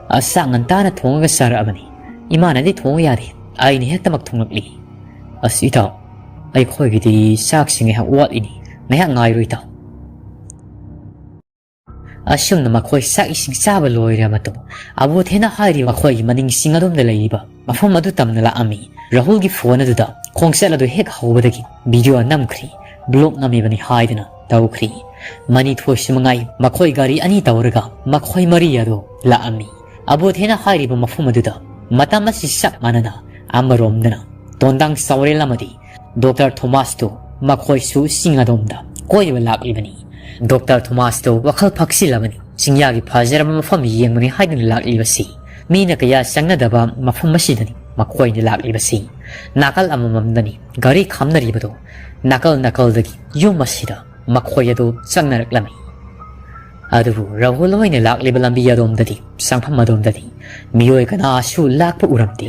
ꯑ, ꯆꯥꯛ ꯉꯟꯇꯥꯅ ꯊꯣꯡꯉꯒ ꯆꯥꯔꯛꯑꯕꯅꯤ꯫ ꯏꯃꯥꯅꯗꯤ ꯊꯣꯡꯉꯨ ꯌꯥꯗꯦ꯫ ꯑꯩꯅ ꯍꯦꯛꯇꯃꯛ ꯊꯣꯡꯂꯛꯂꯤ꯫ ꯑꯁ, ꯏꯇꯥꯎ, ꯑꯩꯈꯣꯏꯒꯤꯗꯤ ꯆꯥꯛꯁꯤ ꯉꯥꯏꯍꯥꯛ ꯋꯥꯠꯂꯤꯅꯤ꯫ ꯉꯥꯏꯍꯥꯛ ꯉꯥꯏꯔꯣ, ꯏꯇꯥꯎ꯫" ꯑꯁꯨꯝꯅ ꯃꯈꯣꯏ ꯆꯥꯛ ꯏꯁꯤꯡ ꯆꯥꯕ ꯂꯣꯏꯔꯕ ꯃꯇꯨꯡ, ꯑꯕꯣꯊꯦꯅ ꯍꯥꯏꯔꯤꯕ ꯃꯈꯣꯏꯒꯤ ꯃꯅꯤꯡꯁꯤꯡ ꯑꯗꯣꯝꯗ ꯂꯩꯔꯤꯕ ꯃꯐꯝ ꯑꯗꯨ ꯇꯝꯅ ꯂꯥꯛꯑꯝꯃꯤ꯫ ꯔꯥꯍꯨꯜꯒꯤ ꯐꯣꯟ ꯑꯗꯨꯗ ꯈꯣꯡꯆꯠ ꯑꯗꯨ ꯍꯦꯛ ꯍꯧꯕꯗꯒꯤ ꯚꯤꯗꯤꯑꯣ ꯅꯝꯈ꯭ꯔꯤ, ꯕ꯭ꯂꯣꯛ ꯅꯝꯃꯤꯕꯅꯤ ꯍꯥꯏꯗꯨꯅ ꯇꯧꯈ꯭ꯔꯤ꯫ ꯃꯅꯤꯊꯣꯏꯁꯨ ꯃꯉꯥꯏ ꯃꯈꯣꯏ ꯒꯥꯔꯤ ꯑꯅꯤ ꯇꯧꯔꯒ ꯃꯈꯣꯏ ꯃꯔꯤ ꯑꯗꯨ ꯂꯥꯛꯑꯝꯃꯤ꯫ ꯑꯕꯣꯊꯦꯅ ꯍꯥꯏꯔꯤꯕ ꯃꯐꯝ ꯑꯗꯨꯗ ꯃꯇꯝ ꯑꯁꯤ ꯆꯞ ꯃꯥꯟꯅꯅ ꯑꯃꯔꯣꯝꯗꯅ ꯇꯣꯟꯗꯥꯡ ꯆꯥꯎꯔꯦꯜ ꯑꯃꯗꯤ ꯗꯣꯛꯇꯔ ꯊꯣꯃꯥꯁꯇꯨ ꯃꯈꯣꯏꯁꯨ ꯆꯤꯡ ꯑꯗꯣꯝꯗ ꯀꯣꯏꯕ ꯂꯥꯛꯂꯤꯕꯅꯤ꯫ ꯗꯣꯛꯇꯔ ꯊꯣꯃꯥꯁꯇꯨ ꯋꯥꯈꯜ ꯐꯛꯆꯤꯜꯂꯕꯅꯤ꯫ ꯆꯤꯡꯌꯥꯒꯤ ꯐꯖꯔꯕ ꯃꯐꯝ ꯌꯦꯡꯕꯅꯤ ꯍꯥꯏꯗꯨꯅ ꯂꯥꯛꯂꯤꯕꯁꯤ꯫ ꯃꯤꯅ ꯀꯌꯥ ꯆꯪꯅꯗꯕ ꯃꯐꯝ ꯑꯁꯤꯗꯅꯤ ꯃꯈꯣꯏꯅ ꯂꯥꯛꯂꯤꯕꯁꯤ꯫ ꯅꯥꯀꯜ ꯑꯃꯃꯝꯗꯅꯤ ꯒꯥꯔꯤ ꯈꯥꯝꯅꯔꯤꯕꯗꯨ꯫ ꯅꯥꯀꯜ ꯅꯥꯀꯜꯗꯒꯤ ꯌꯨꯝ ꯑꯁꯤꯗ ꯃꯈꯣꯏ ꯑꯗꯨ ꯆꯪꯅꯔꯛꯂꯝꯃꯤ꯫ ꯑꯗꯨꯕꯨ ꯔꯥꯍꯨꯜ ꯍꯣꯏꯅ ꯂꯥꯛꯂꯤꯕ ꯂꯝꯕꯤ ꯑꯗꯣꯝꯗꯗꯤ, ꯆꯪꯐꯝ ꯑꯗꯣꯝꯗꯗꯤ ꯃꯤꯑꯣꯏ ꯀꯅꯥꯁꯨ ꯂꯥꯛꯄ ꯎꯔꯝꯗꯦ꯫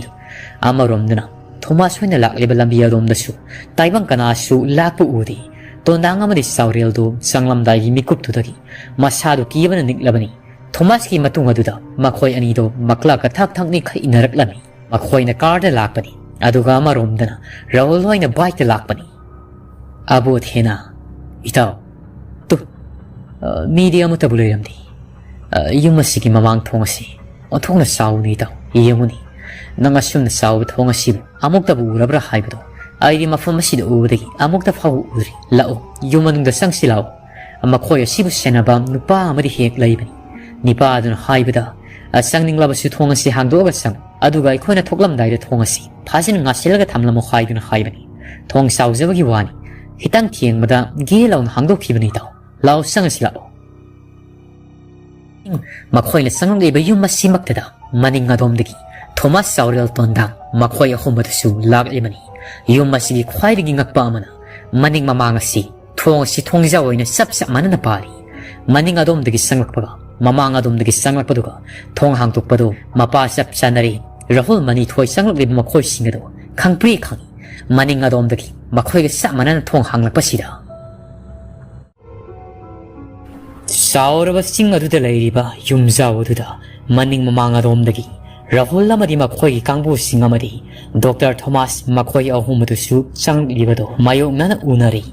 ꯑꯃꯔꯣꯝꯗꯅ ꯊꯣꯃꯥꯁ ꯍꯣꯏꯅ ꯂꯥꯛꯂꯤꯕ ꯂꯝꯕꯤ ꯑꯗꯣꯝꯗꯁꯨ ꯇꯥꯏꯕꯪ ꯀꯅꯥꯁꯨ ꯂꯥꯛꯄ ꯎꯗꯦ꯫ ꯇꯣꯟꯗꯥꯡ ꯑꯃꯗꯤ ꯆꯥꯎꯔꯦꯜꯗꯨ ꯆꯪꯂꯝꯗꯥꯏꯒꯤ ꯃꯤꯀꯨꯞꯇꯨꯗꯒꯤ ꯃꯁꯥꯗꯨ ꯀꯤꯕꯅ ꯅꯤꯛꯂꯕꯅꯤ꯫ ꯊꯣꯃꯥꯁꯀꯤ ꯃꯇꯨꯡ ꯑꯗꯨꯗ ꯃꯈꯣꯏ ꯑꯅꯤꯗꯨ ꯃꯀ꯭ꯂꯥꯛ ꯀꯊꯥꯛ ꯊꯛꯅꯤꯡꯈꯩ ꯏꯟꯅꯔꯛꯂꯝꯃꯤ꯫ ꯃꯈꯣꯏꯅ ꯀꯥꯔꯗ ꯂꯥꯛꯄꯅꯤ, ꯑꯗꯨꯒ ꯑꯃꯔꯣꯝꯗꯅ ꯔꯥꯍꯨꯜ ꯍꯣꯏꯅ ꯕꯥꯏꯛꯇ ꯂꯥꯛꯄꯅꯤ꯫ ꯑꯕꯣꯊꯦꯅ, "ꯏꯇꯥꯎ, ꯇꯨ, ꯑ, ꯃꯤꯗꯤ ꯑꯃꯠꯇꯕꯨ ꯂꯩꯔꯝꯗꯦ꯫ ꯑ, ꯌꯨꯝ ꯑꯁꯤꯒꯤ ꯃꯃꯥꯡ ꯊꯣꯡ ꯑꯁꯤ ꯑꯣꯟꯊꯣꯛꯅ ꯆꯥꯎꯕꯅꯤ ꯏꯇꯥꯎ꯫ ꯌꯦꯡꯉꯨꯅꯤ, ꯅꯪ ꯑꯁꯨꯝꯅ ꯆꯥꯎꯕ ꯊꯣꯡ ꯑꯁꯤꯕꯨ ꯑꯃꯨꯛꯇꯕꯨ ꯎꯔꯕ꯭ꯔꯥ ꯍꯥꯏꯕꯗꯣ? ꯑꯩꯗꯤ ꯃꯐꯝ ꯑꯁꯤꯗ ꯎꯕꯗꯒꯤ ꯑꯃꯨꯛꯇ ꯐꯥꯎꯕ ꯎꯗ꯭ꯔꯤ꯫ ꯂꯥꯛꯑꯣ, ꯌꯨꯝ ꯃꯅꯨꯡꯗ ꯆꯪꯁꯤ ꯂꯥꯛꯑꯣ꯫ ꯃꯈꯣꯏ ꯑꯁꯤꯕꯨ ꯁꯦꯟꯅꯕ ꯅꯨꯄꯥ ꯑꯃꯗꯤ ꯍꯦꯛ ꯂꯩꯕꯅꯤ꯫" ꯅꯤꯄꯥ ꯑꯗꯨꯅ ꯍꯥꯏꯕꯗ, "ꯑ, ꯆꯪꯅꯤꯡꯂꯕꯁꯨ ꯊꯣꯡ ꯑꯁꯤ ꯍꯥꯡꯗꯣꯛꯑꯒ ꯆꯪꯉꯨ꯫ ꯑꯗꯨꯒ ꯑꯩꯈꯣꯏꯅ ꯊꯣꯛꯂꯝꯗꯥꯏꯗ ꯊꯣꯡ ꯑꯁꯤ ꯐꯖꯅ ꯉꯥꯁꯤꯜꯂꯒ ꯊꯝꯂꯝꯃꯨ" ꯍꯥꯏꯗꯨꯅ ꯍꯥꯏꯕꯅꯤ꯫ ꯊꯣꯡ ꯆꯥꯎꯖꯕꯒꯤ ꯋꯥꯅꯤ, ꯈꯤꯇꯪ ꯊꯦꯡꯕꯗ ꯒꯦ ꯂꯥꯎꯅ ꯍꯥꯡꯗꯣꯛꯈꯤꯕꯅꯤ ꯏꯇꯥꯎ꯫ ꯂꯥꯎ, ꯆꯪꯉꯁꯤ ꯂꯥꯛꯑꯣ꯫ ꯃꯈꯣꯏꯅ ꯆꯪꯂꯛꯂꯤꯕ ꯌꯨꯝ ꯑꯁꯤꯃꯛꯇꯗ ꯃꯅꯤꯡ ꯑꯗꯣꯝꯗꯒꯤ ꯊꯣꯃꯥꯁ ꯆꯥꯎꯔꯦꯜ ꯇꯣꯟꯗꯥꯡ ꯃꯈꯣꯏ ꯑꯍꯨꯝ ꯑꯗꯨꯁꯨ ꯂꯥꯛꯂꯤꯕꯅꯤ꯫ ꯌꯨꯝ ꯑꯁꯤꯒꯤ ꯈ꯭ꯋꯥꯏꯗꯒꯤ ꯉꯛꯄ ꯑꯃꯅ ꯃꯅꯤꯡ ꯃꯃꯥꯡ ꯑꯁꯤ ꯊꯣꯡ ꯑꯁꯤ ꯊꯣꯡꯖꯥꯎ ꯑꯣꯏꯅ ꯆꯞ ꯆꯞ ꯃꯥꯟꯅꯅ ꯄꯥꯜꯂꯤ꯫ ꯃꯅꯤꯡ ꯑꯗꯣꯝꯗꯒꯤ ꯆꯪꯂꯛꯄꯒ ꯃꯃꯥꯡ ꯑꯗꯣꯝꯗꯒꯤ ꯆꯪꯂꯛꯄꯗꯨꯒ ꯊꯣꯡ ꯍꯥꯡꯗꯣꯛꯄꯗꯨ ꯃꯄꯥ ꯆꯞ ꯆꯥꯅꯔꯦ꯫ ꯔꯥꯍꯨꯜ ꯃꯅꯤꯊꯣꯏ ꯆꯪꯂꯛꯂꯤꯕ ꯃꯈꯣꯏꯁꯤꯡ ꯑꯗꯨ ꯈꯪꯄ꯭ꯔꯦ ꯈꯪꯏ꯫ ꯃꯅꯤꯡ ꯑꯗꯣꯝꯗꯒꯤ ꯃꯈꯣꯏꯒ ꯆꯞ ꯃꯥꯟꯅꯅ ꯊꯣꯡ ꯍꯥꯡꯂꯛꯄꯁꯤꯗ ꯆꯥꯎꯔꯕ ꯆꯤꯡ ꯑꯗꯨꯗ ꯂꯩꯔꯤꯕ ꯌꯨꯝꯖꯥꯎ ꯑꯗꯨꯗ ꯃꯅꯤꯡ ꯃꯃꯥꯡ ꯑꯗꯣꯝꯗꯒꯤ ꯔꯥꯍꯨꯜ ꯑꯃꯗꯤ ꯃꯈꯣꯏꯒꯤ ꯀꯥꯡꯕꯨꯁꯤꯡ ꯑꯃꯗꯤ ꯗꯣꯛꯇꯔ ꯊꯣꯃꯥꯁ ꯃꯈꯣꯏ ꯑꯍꯨꯝ ꯑꯗꯨꯁꯨ ꯆꯪꯂꯛꯂꯤꯕꯗꯣ ꯃꯥꯌꯣꯛꯅꯅ ꯎꯅꯔꯤ꯫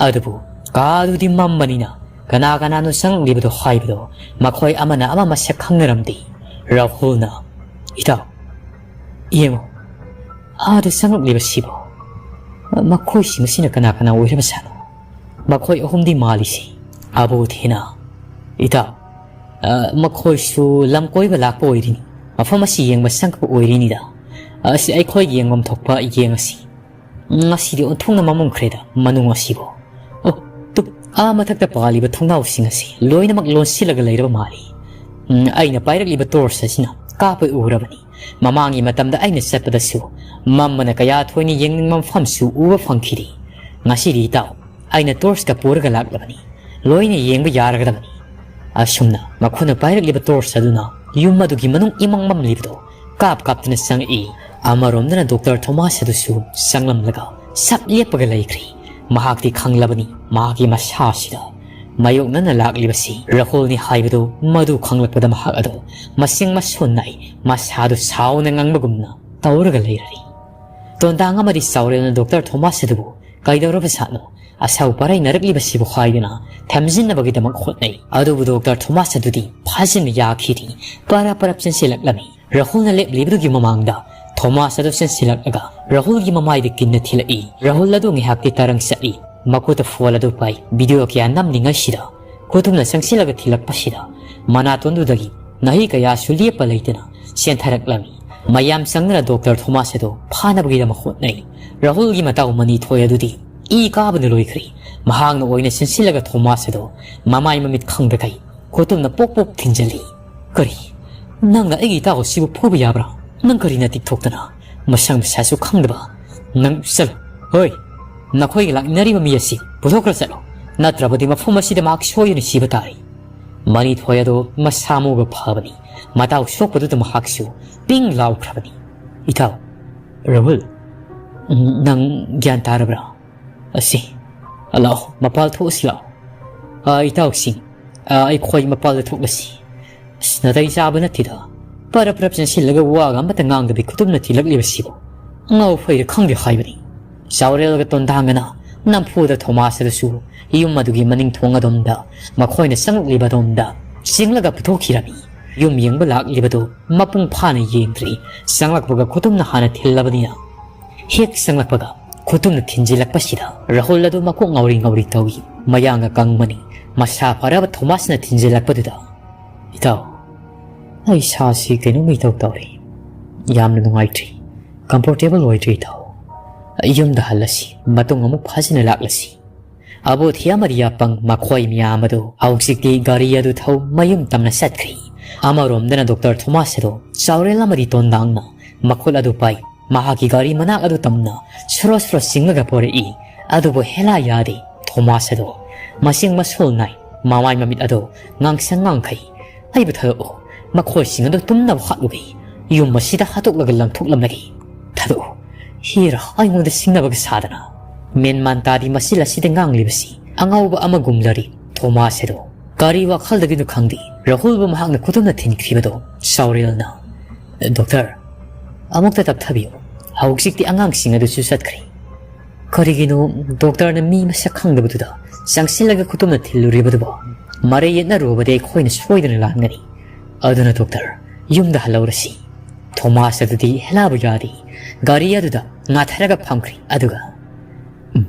ꯑꯗꯨꯕꯨ ꯀꯥ ꯑꯗꯨꯗꯤ ꯃꯝꯕꯅꯤꯅ ꯀꯅꯥ ꯀꯅꯥꯅꯣ ꯆꯪꯂꯛꯂꯤꯕꯗꯣ ꯍꯥꯏꯕꯗꯣ ꯃꯈꯣꯏ ꯑꯃꯅ ꯑꯃ ꯃꯁꯛ ꯈꯪꯅꯔꯝꯗꯦ꯫ ꯔꯥꯍꯨꯜꯅ, "ꯏꯇꯥꯎ, ꯌꯦꯡꯉꯣ, ꯑꯥꯗ ꯆꯪꯂꯛꯂꯤꯕꯁꯤꯕꯣ? ꯃꯈꯣꯏꯁꯤꯡ ꯑꯁꯤꯅ ꯀꯅꯥ ꯀꯅꯥ ꯑꯣꯏꯔꯕ ꯁꯥꯠꯅꯣ? ꯃꯈꯣꯏ ꯑꯍꯨꯝꯗꯤ ꯃꯥꯜꯂꯤꯁꯤ?" ꯑꯕꯣꯙꯤꯅ, "ꯏꯇꯥꯎ, ꯑ, ꯃꯈꯣꯏꯁꯨ ꯂꯝ ꯀꯣꯏꯕ ꯂꯥꯛꯄ ꯑꯣꯏꯔꯤꯅꯤ꯫ ꯃꯐꯝ ꯑꯁꯤ ꯌꯦꯡꯕ ꯆꯪꯂꯛꯄ ꯑꯣꯏꯔꯤꯅꯤꯗ꯫ ꯑꯁꯤ ꯑꯩꯈꯣꯏꯒꯤ ꯌꯦꯡꯐꯝ ꯊꯣꯛꯄ ꯌꯦꯡꯉꯁꯤ꯫ ꯉꯁꯤꯗꯤ ꯑꯣꯟꯊꯣꯛꯅ ꯃꯝꯃꯝꯈ꯭ꯔꯦꯗ ꯃꯅꯨꯡ ꯑꯁꯤꯕꯨ꯫ ꯑꯣ, ꯇꯨꯞ, ꯑꯥ ꯃꯊꯛꯇ ꯄꯥꯜꯂꯤꯕ ꯊꯣꯡꯅꯥꯎꯁꯤꯡ ꯑꯁꯤ ꯂꯣꯏꯅꯃꯛ ꯂꯣꯟꯁꯤꯜꯂꯒ ꯂꯩꯔꯕ ꯃꯥꯜꯂꯤ꯫ ꯎꯝ, ꯑꯩꯅ ꯄꯥꯏꯔꯛꯂꯤꯕ ꯇꯣꯔꯆ ꯑꯁꯤꯅ ꯀꯥꯞꯄ ꯎꯔꯕꯅꯤ꯫ ꯃꯃꯥꯡꯒꯤ ꯃꯇꯝꯗ ꯑꯩꯅ ꯆꯠꯄꯗꯁꯨ ꯃꯝꯕꯅ ꯀꯌꯥ ꯊꯣꯏꯅ ꯌꯦꯡꯅꯤꯡꯕ ꯃꯐꯝꯁꯨ ꯎꯕ ꯐꯪꯈꯤꯗꯦ꯫ ꯉꯁꯤꯗꯤ ꯏꯇꯥꯎ, ꯑꯩꯅ ꯇꯣꯔꯆꯀ ꯄꯨꯔꯒ ꯂꯥꯛꯂꯕꯅꯤ꯫ ꯂꯣꯏꯅ ꯌꯦꯡꯕ ꯌꯥꯔꯒꯗꯕꯅꯤ꯫" ꯑꯁꯨꯝꯅ ꯃꯈꯣꯏꯅ ꯄꯥꯏꯔꯛꯂꯤꯕ ꯇꯣꯔꯆ ꯑꯗꯨꯅ ꯌꯨꯝ ꯑꯗꯨꯒꯤ ꯃꯅꯨꯡ ꯏꯃꯝ ꯃꯝꯂꯤꯕꯗꯣ ꯀꯥꯞ ꯀꯥꯞꯇꯨꯅ ꯆꯪꯉꯛꯏ꯫ ꯑꯃꯔꯣꯝꯗꯅ ꯗꯣꯛꯇꯔ ꯊꯣꯃꯥꯁ ꯑꯗꯨꯁꯨ ꯆꯪꯂꯝꯂꯒ ꯁꯞ ꯂꯦꯞꯄꯒ ꯂꯩꯈ꯭ꯔꯦ꯫ ꯃꯍꯥꯛꯇꯤ ꯈꯪꯂꯕꯅꯤ ꯃꯍꯥꯛꯀꯤ ꯃꯁꯥꯁꯤꯗ ꯃꯥꯌꯣꯛꯅꯅ ꯂꯥꯛꯂꯤꯕꯁꯤ ꯔꯥꯍꯨꯜꯅꯤ ꯍꯥꯏꯕꯗꯨ꯫ ꯃꯗꯨ ꯈꯪꯂꯛꯄꯗ ꯃꯍꯥꯛ ꯑꯗꯨ ꯃꯁꯤꯡ ꯃꯁꯣꯟ ꯅꯥꯏ, ꯃꯁꯥꯗꯨ ꯁꯥꯎꯅ ꯉꯥꯡꯕꯒꯨꯝꯅ ꯇꯧꯔꯒ ꯂꯩꯔꯔꯤ꯫ ꯇꯣꯟꯗꯥꯡ ꯑꯃꯗꯤ ꯆꯥꯎꯔꯦꯜꯅ ꯗꯣꯛꯇꯔ ꯊꯣꯃꯥꯁ ꯑꯗꯨꯕꯨ ꯀꯩꯗꯧꯔꯕ ꯁꯥꯠꯅꯣ, ꯑꯁꯥꯎ ꯄꯔꯩꯅꯔꯛꯂꯤꯕꯁꯤꯕꯨ ꯍꯥꯏꯗꯨꯅ ꯊꯦꯝꯖꯤꯟꯅꯕꯒꯤꯗꯃꯛ ꯍꯣꯠꯅꯩ꯫ ꯑꯗꯨꯕꯨ ꯗꯣꯛꯇꯔ ꯊꯣꯃꯥꯁ ꯑꯗꯨꯗꯤ ꯐꯥꯖꯤꯟꯕ ꯌꯥꯈꯤꯗꯦ꯫ ꯄꯔꯞ ꯄꯔꯞ ꯆꯦꯟꯁꯤꯜꯂꯛꯂꯝꯃꯤ꯫ ꯔꯥꯍꯨꯜꯅ ꯂꯦꯞꯂꯤꯕꯗꯨꯒꯤ ꯃꯃꯥꯡꯗ ꯊꯣꯃꯥꯁ ꯑꯗꯨ ꯆꯦꯟꯁꯤꯜꯂꯛꯂꯒ ꯔꯥꯍꯨꯜꯒꯤ ꯃꯃꯥꯏꯗ ꯀꯤꯟꯅ ꯊꯤꯜꯂꯛꯏ꯫ ꯔꯥꯍꯨꯜ ꯑꯗꯨ ꯉꯥꯏꯍꯥꯛꯇꯤ ꯇꯔꯪ ꯆꯠꯂꯤ꯫ ꯃꯈꯨꯠꯇ ꯐꯣꯟ ꯑꯗꯨ ꯄꯥꯏ꯫ ꯚꯤꯗꯤꯑꯣ ꯀꯌꯥ ꯅꯝꯂꯤꯉꯩꯁꯤꯗ ꯈꯨꯇꯨꯝꯅ ꯆꯪꯁꯤꯜꯂꯒ ꯊꯤꯜꯂꯛꯄꯁꯤꯗ ꯃꯅꯥꯇꯣꯟꯗꯨꯗꯒꯤ ꯅꯥꯍꯤ ꯀꯌꯥꯁꯨ ꯂꯦꯞꯄ ꯂꯩꯇꯅ ꯆꯦꯟꯊꯔꯛꯂꯝꯃꯤ꯫ ꯃꯌꯥꯝ ꯆꯪꯗꯨꯅ ꯗꯣꯛꯇꯔ ꯊꯣꯃꯥꯁ ꯑꯗꯨ ꯐꯥꯅꯕꯒꯤꯗꯃꯛ ꯍꯣꯠꯅꯩ꯫ ꯔꯥꯍꯨꯜꯒꯤ ꯃꯇꯥꯎ ꯃꯅꯤꯊꯣꯏ ꯑꯗꯨꯗꯤ ꯏ ꯀꯥꯕꯅ ꯂꯣꯏꯈ꯭ꯔꯦ꯫ ꯃꯍꯥꯛꯅ ꯑꯣꯏꯅ ꯆꯦꯟꯁꯤꯜꯂꯒ ꯊꯣꯃꯥꯁ ꯑꯗꯨ ꯃꯃꯥꯏ ꯃꯃꯤꯠ ꯈꯪꯗꯈꯩ ꯈꯨꯇꯨꯝꯅ ꯄꯣꯛ ꯄꯣꯛ ꯊꯤꯟꯖꯤꯜꯂꯤ꯫ "ꯀꯔꯤ? ꯅꯪꯅ ꯑꯩꯒꯤ ꯏꯇꯥꯎ ꯑꯁꯤꯕꯨ ꯐꯨꯕ ꯌꯥꯕ꯭ꯔꯥ? ꯅꯪ ꯀꯔꯤ ꯅꯇꯤꯛ ꯊꯣꯛꯇꯅ ꯃꯁꯛ ꯃꯁꯥꯁꯨ ꯈꯪꯗꯕ? ꯅꯪ ꯆꯠꯂꯣ꯫ ꯍꯣꯏ, ꯅꯈꯣꯏꯒ ꯂꯥꯛꯃꯤꯟꯅꯔꯤꯕ ꯃꯤ ꯑꯁꯤ ꯄꯨꯊꯣꯛꯈ꯭ꯔ ꯆꯠꯂꯣ꯫ ꯅꯠꯇ꯭ꯔꯕꯗꯤ ꯃꯐꯝ ꯑꯁꯤꯗ ꯃꯍꯥꯛ ꯁꯣꯏꯗꯅ ꯁꯤꯕ ꯇꯥꯔꯦ꯫" ꯃꯅꯤꯊꯣꯏ ꯑꯗꯣ ꯃꯁꯥ ꯃꯎꯒ ꯐꯕꯅꯤ꯫ ꯃꯇꯥꯎ ꯁꯣꯛꯄꯗꯨꯗ ꯃꯍꯥꯛꯁꯨ ꯄꯤꯡ ꯂꯥꯎꯈ꯭ꯔꯕꯅꯤ꯫ "ꯏꯇꯥꯎ, ꯔꯥꯍꯨꯜ, ꯅꯪ ꯒ꯭ꯌꯥꯟ ꯇꯥꯔꯕ꯭ꯔꯥ?" "ꯑꯁꯤ, ꯂꯥꯛꯑꯣ, ꯃꯄꯥꯜ ꯊꯣꯛꯑꯁꯤ ꯂꯥꯛꯑꯣ꯫ ꯑꯥ, ꯏꯇꯥꯎꯁꯤꯡ, ꯑꯥ, ꯑꯩꯈꯣꯏ ꯃꯄꯥꯜꯗ ꯊꯣꯛꯂꯁꯤ꯫ ꯑꯁ, ꯅꯥꯇꯩ ꯆꯥꯕ ꯅꯠꯇꯦꯗ꯫ ꯄꯔꯞ ꯄꯔꯞ ꯆꯪꯁꯤꯜꯂꯒ ꯋꯥꯒ ꯑꯃꯠꯇ ꯉꯥꯡꯗꯕꯤ ꯈꯨꯇꯨꯝꯅ ꯊꯤꯜꯂꯛꯂꯤꯕꯁꯤꯕꯨ ꯑꯉꯥꯎ ꯐꯩꯔ ꯈꯪꯗꯦ ꯍꯥꯏꯕꯅꯤ꯫" ꯆꯥꯎꯔꯦꯜꯒ ꯇꯣꯟꯗꯥꯡꯒꯅ ꯅꯝꯐꯨꯗ ꯊꯣꯃꯥꯁ ꯑꯗꯨꯁꯨ ꯌꯨꯝ ꯑꯗꯨꯒꯤ ꯃꯅꯤꯡ ꯊꯣꯡ ꯑꯗꯣꯝꯗ, ꯃꯈꯣꯏꯅ ꯆꯪꯂꯛꯂꯤꯕ ꯑꯗꯣꯝꯗ ꯆꯦꯡꯂꯒ ꯄꯨꯊꯣꯛꯈꯤꯔꯝꯃꯤ꯫ ꯌꯨꯝ ꯌꯦꯡꯕ ꯂꯥꯛꯂꯤꯕꯗꯨ ꯃꯄꯨꯡ ꯐꯥꯅ ꯌꯦꯡꯗ꯭ꯔꯤ꯫ ꯆꯪꯂꯛꯄꯒ ꯈꯨꯇꯨꯝꯅ ꯍꯥꯟꯅ ꯊꯤꯜꯂꯕꯅꯤꯅ, ꯍꯦꯛ ꯆꯪꯂꯛꯄꯒ ꯈꯨꯇꯨꯝꯅ ꯊꯤꯟꯖꯤꯜꯂꯛꯄꯁꯤꯗ ꯔꯥꯍꯨꯜ ꯑꯗꯨ ꯃꯀꯣꯛ ꯉꯥꯎꯔꯤ ꯉꯥꯎꯔꯤ ꯇꯧꯏ꯫ ꯃꯌꯥꯡꯒ ꯀꯪꯕꯅꯤ꯫ ꯃꯁꯥ ꯐꯔꯕ ꯊꯣꯃꯥꯁꯅ ꯊꯤꯟꯖꯤꯜꯂꯛꯄꯗꯨꯗ, "ꯏꯇꯥꯎ, ꯑꯩ ꯏꯁꯥꯁꯤ ꯀꯩꯅꯣꯝ ꯏꯇꯧ ꯇꯧꯔꯤ꯫ ꯌꯥꯝꯅ ꯅꯨꯡꯉꯥꯏꯇ꯭ꯔꯤ꯫ ꯀꯝꯐꯣꯔꯇꯦꯕꯜ ꯑꯣꯏꯗ꯭ꯔꯤ ꯏꯇꯥꯎ꯫ ꯌꯨꯝꯗ ꯍꯜꯂꯁꯤ꯫ ꯃꯇꯨꯡ ꯑꯃꯨꯛ ꯐꯖꯅ ꯂꯥꯛꯂꯁꯤ꯫" ꯑꯕꯣꯊꯤ ꯑꯃꯗꯤ ꯌꯥꯄꯪ ꯃꯈꯣꯏ ꯃꯌꯥꯝ ꯑꯗꯨ ꯍꯧꯖꯤꯛꯇꯤ ꯒꯥꯔꯤ ꯑꯗꯨ ꯊꯧ ꯃꯌꯨꯝ ꯇꯝꯅ ꯆꯠꯈ꯭ꯔꯤ꯫ ꯑꯃꯔꯣꯝꯗꯅ ꯗꯣꯛꯇꯔ ꯊꯣꯃꯥꯁ ꯑꯗꯨ ꯆꯥꯎꯔꯦꯜ ꯑꯃꯗꯤ ꯇꯣꯟꯗꯥꯡꯅ ꯃꯈꯨꯠ ꯑꯗꯨ ꯄꯥꯏ꯫ ꯃꯍꯥꯛꯀꯤ ꯒꯥꯔꯤ ꯃꯅꯥꯛ ꯑꯗꯨ ꯇꯝꯅ ꯁꯣꯔꯣ ꯁꯣꯔꯣ ꯆꯤꯡꯂꯒ ꯄꯣꯔꯛꯏ꯫ ꯑꯗꯨꯕꯨ ꯍꯦꯂꯥ ꯌꯥꯗꯦ꯫ ꯊꯣꯃꯥꯁ ꯑꯗꯨ ꯃꯁꯤꯡ ꯃꯁꯣꯜ ꯅꯥꯏ꯫ ꯃꯃꯥꯏ ꯃꯃꯤꯠ ꯑꯗꯨ ꯉꯥꯡꯁꯪ ꯉꯥꯡꯈꯩ꯫ "ꯑꯩꯕꯨ ꯊꯥꯗꯣꯛꯎ꯫ ꯃꯈꯣꯏꯁꯤꯡ ꯑꯗꯨ ꯇꯨꯝꯅꯕ ꯍꯥꯠꯂꯨꯒꯦ꯫ ꯌꯨꯝ ꯑꯁꯤꯗ ꯍꯥꯠꯇꯣꯛꯂꯒ ꯂꯪꯊꯣꯛꯂꯝꯂꯒꯦ꯫ ꯊꯥꯗꯣꯛꯎ꯫" ꯍꯦꯔꯥ, ꯑꯩꯉꯣꯟꯗ ꯁꯤꯡꯅꯕꯒ ꯁꯥꯗꯅ꯫ ꯃꯦꯟ ꯃꯥꯟ ꯇꯥꯗꯤ ꯃꯆꯤꯜ ꯑꯁꯤꯗ ꯉꯥꯡꯂꯤꯕꯁꯤ꯫ ꯑꯉꯥꯎꯕ ꯑꯃꯒꯨꯝꯂꯔꯤ ꯊꯣꯃꯥꯁ ꯑꯗꯨ꯫ ꯀꯔꯤ ꯋꯥꯈꯜꯗꯒꯤꯅꯣ ꯈꯪꯗꯦ, ꯔꯥꯍꯨꯜꯕꯨ ꯃꯍꯥꯛꯅ ꯈꯨꯗꯨꯝꯅ ꯊꯤꯟꯈꯤꯕꯗꯣ ꯆꯥꯎꯔꯦꯜꯅ꯫ "ꯗꯣꯛꯇꯔ, ꯑꯃꯨꯛꯇ ꯇꯞꯊꯕꯤꯌꯨ꯫ ꯍꯧꯖꯤꯛꯇꯤ ꯑꯉꯥꯡꯁꯤꯡ ꯑꯗꯨꯁꯨ ꯆꯠꯈ꯭ꯔꯦ꯫ ꯀꯔꯤꯒꯤꯅꯣ ꯗꯣꯛꯇꯔꯅ ꯃꯤ ꯃꯁꯛ ꯈꯪꯗꯕꯗꯨꯗ ꯆꯪꯁꯤꯜꯂꯒ ꯈꯨꯇꯨꯝꯅ ꯊꯤꯜꯂꯨꯔꯤꯕꯗꯨꯕꯣ? ꯃꯔꯩ ꯌꯦꯠꯅꯔꯨꯕꯗꯤ ꯑꯩꯈꯣꯏꯅ ꯁꯣꯏꯗꯅ ꯂꯥꯟꯒꯅꯤ꯫ ꯑꯗꯨꯅ ꯗꯣꯛꯇꯔ, ꯌꯨꯝꯗ ꯍꯜꯂꯧꯔꯁꯤ꯫" ꯊꯣꯃꯥꯁ ꯑꯗꯨꯗꯤ ꯍꯦꯂꯥꯕꯨ ꯌꯥꯗꯦ꯫ ꯒꯥꯔꯤ ꯑꯗꯨꯗ ꯉꯥꯊꯔꯒ ꯐꯝꯈ꯭ꯔꯦ꯫ ꯑꯗꯨꯒ, "ꯎꯝ,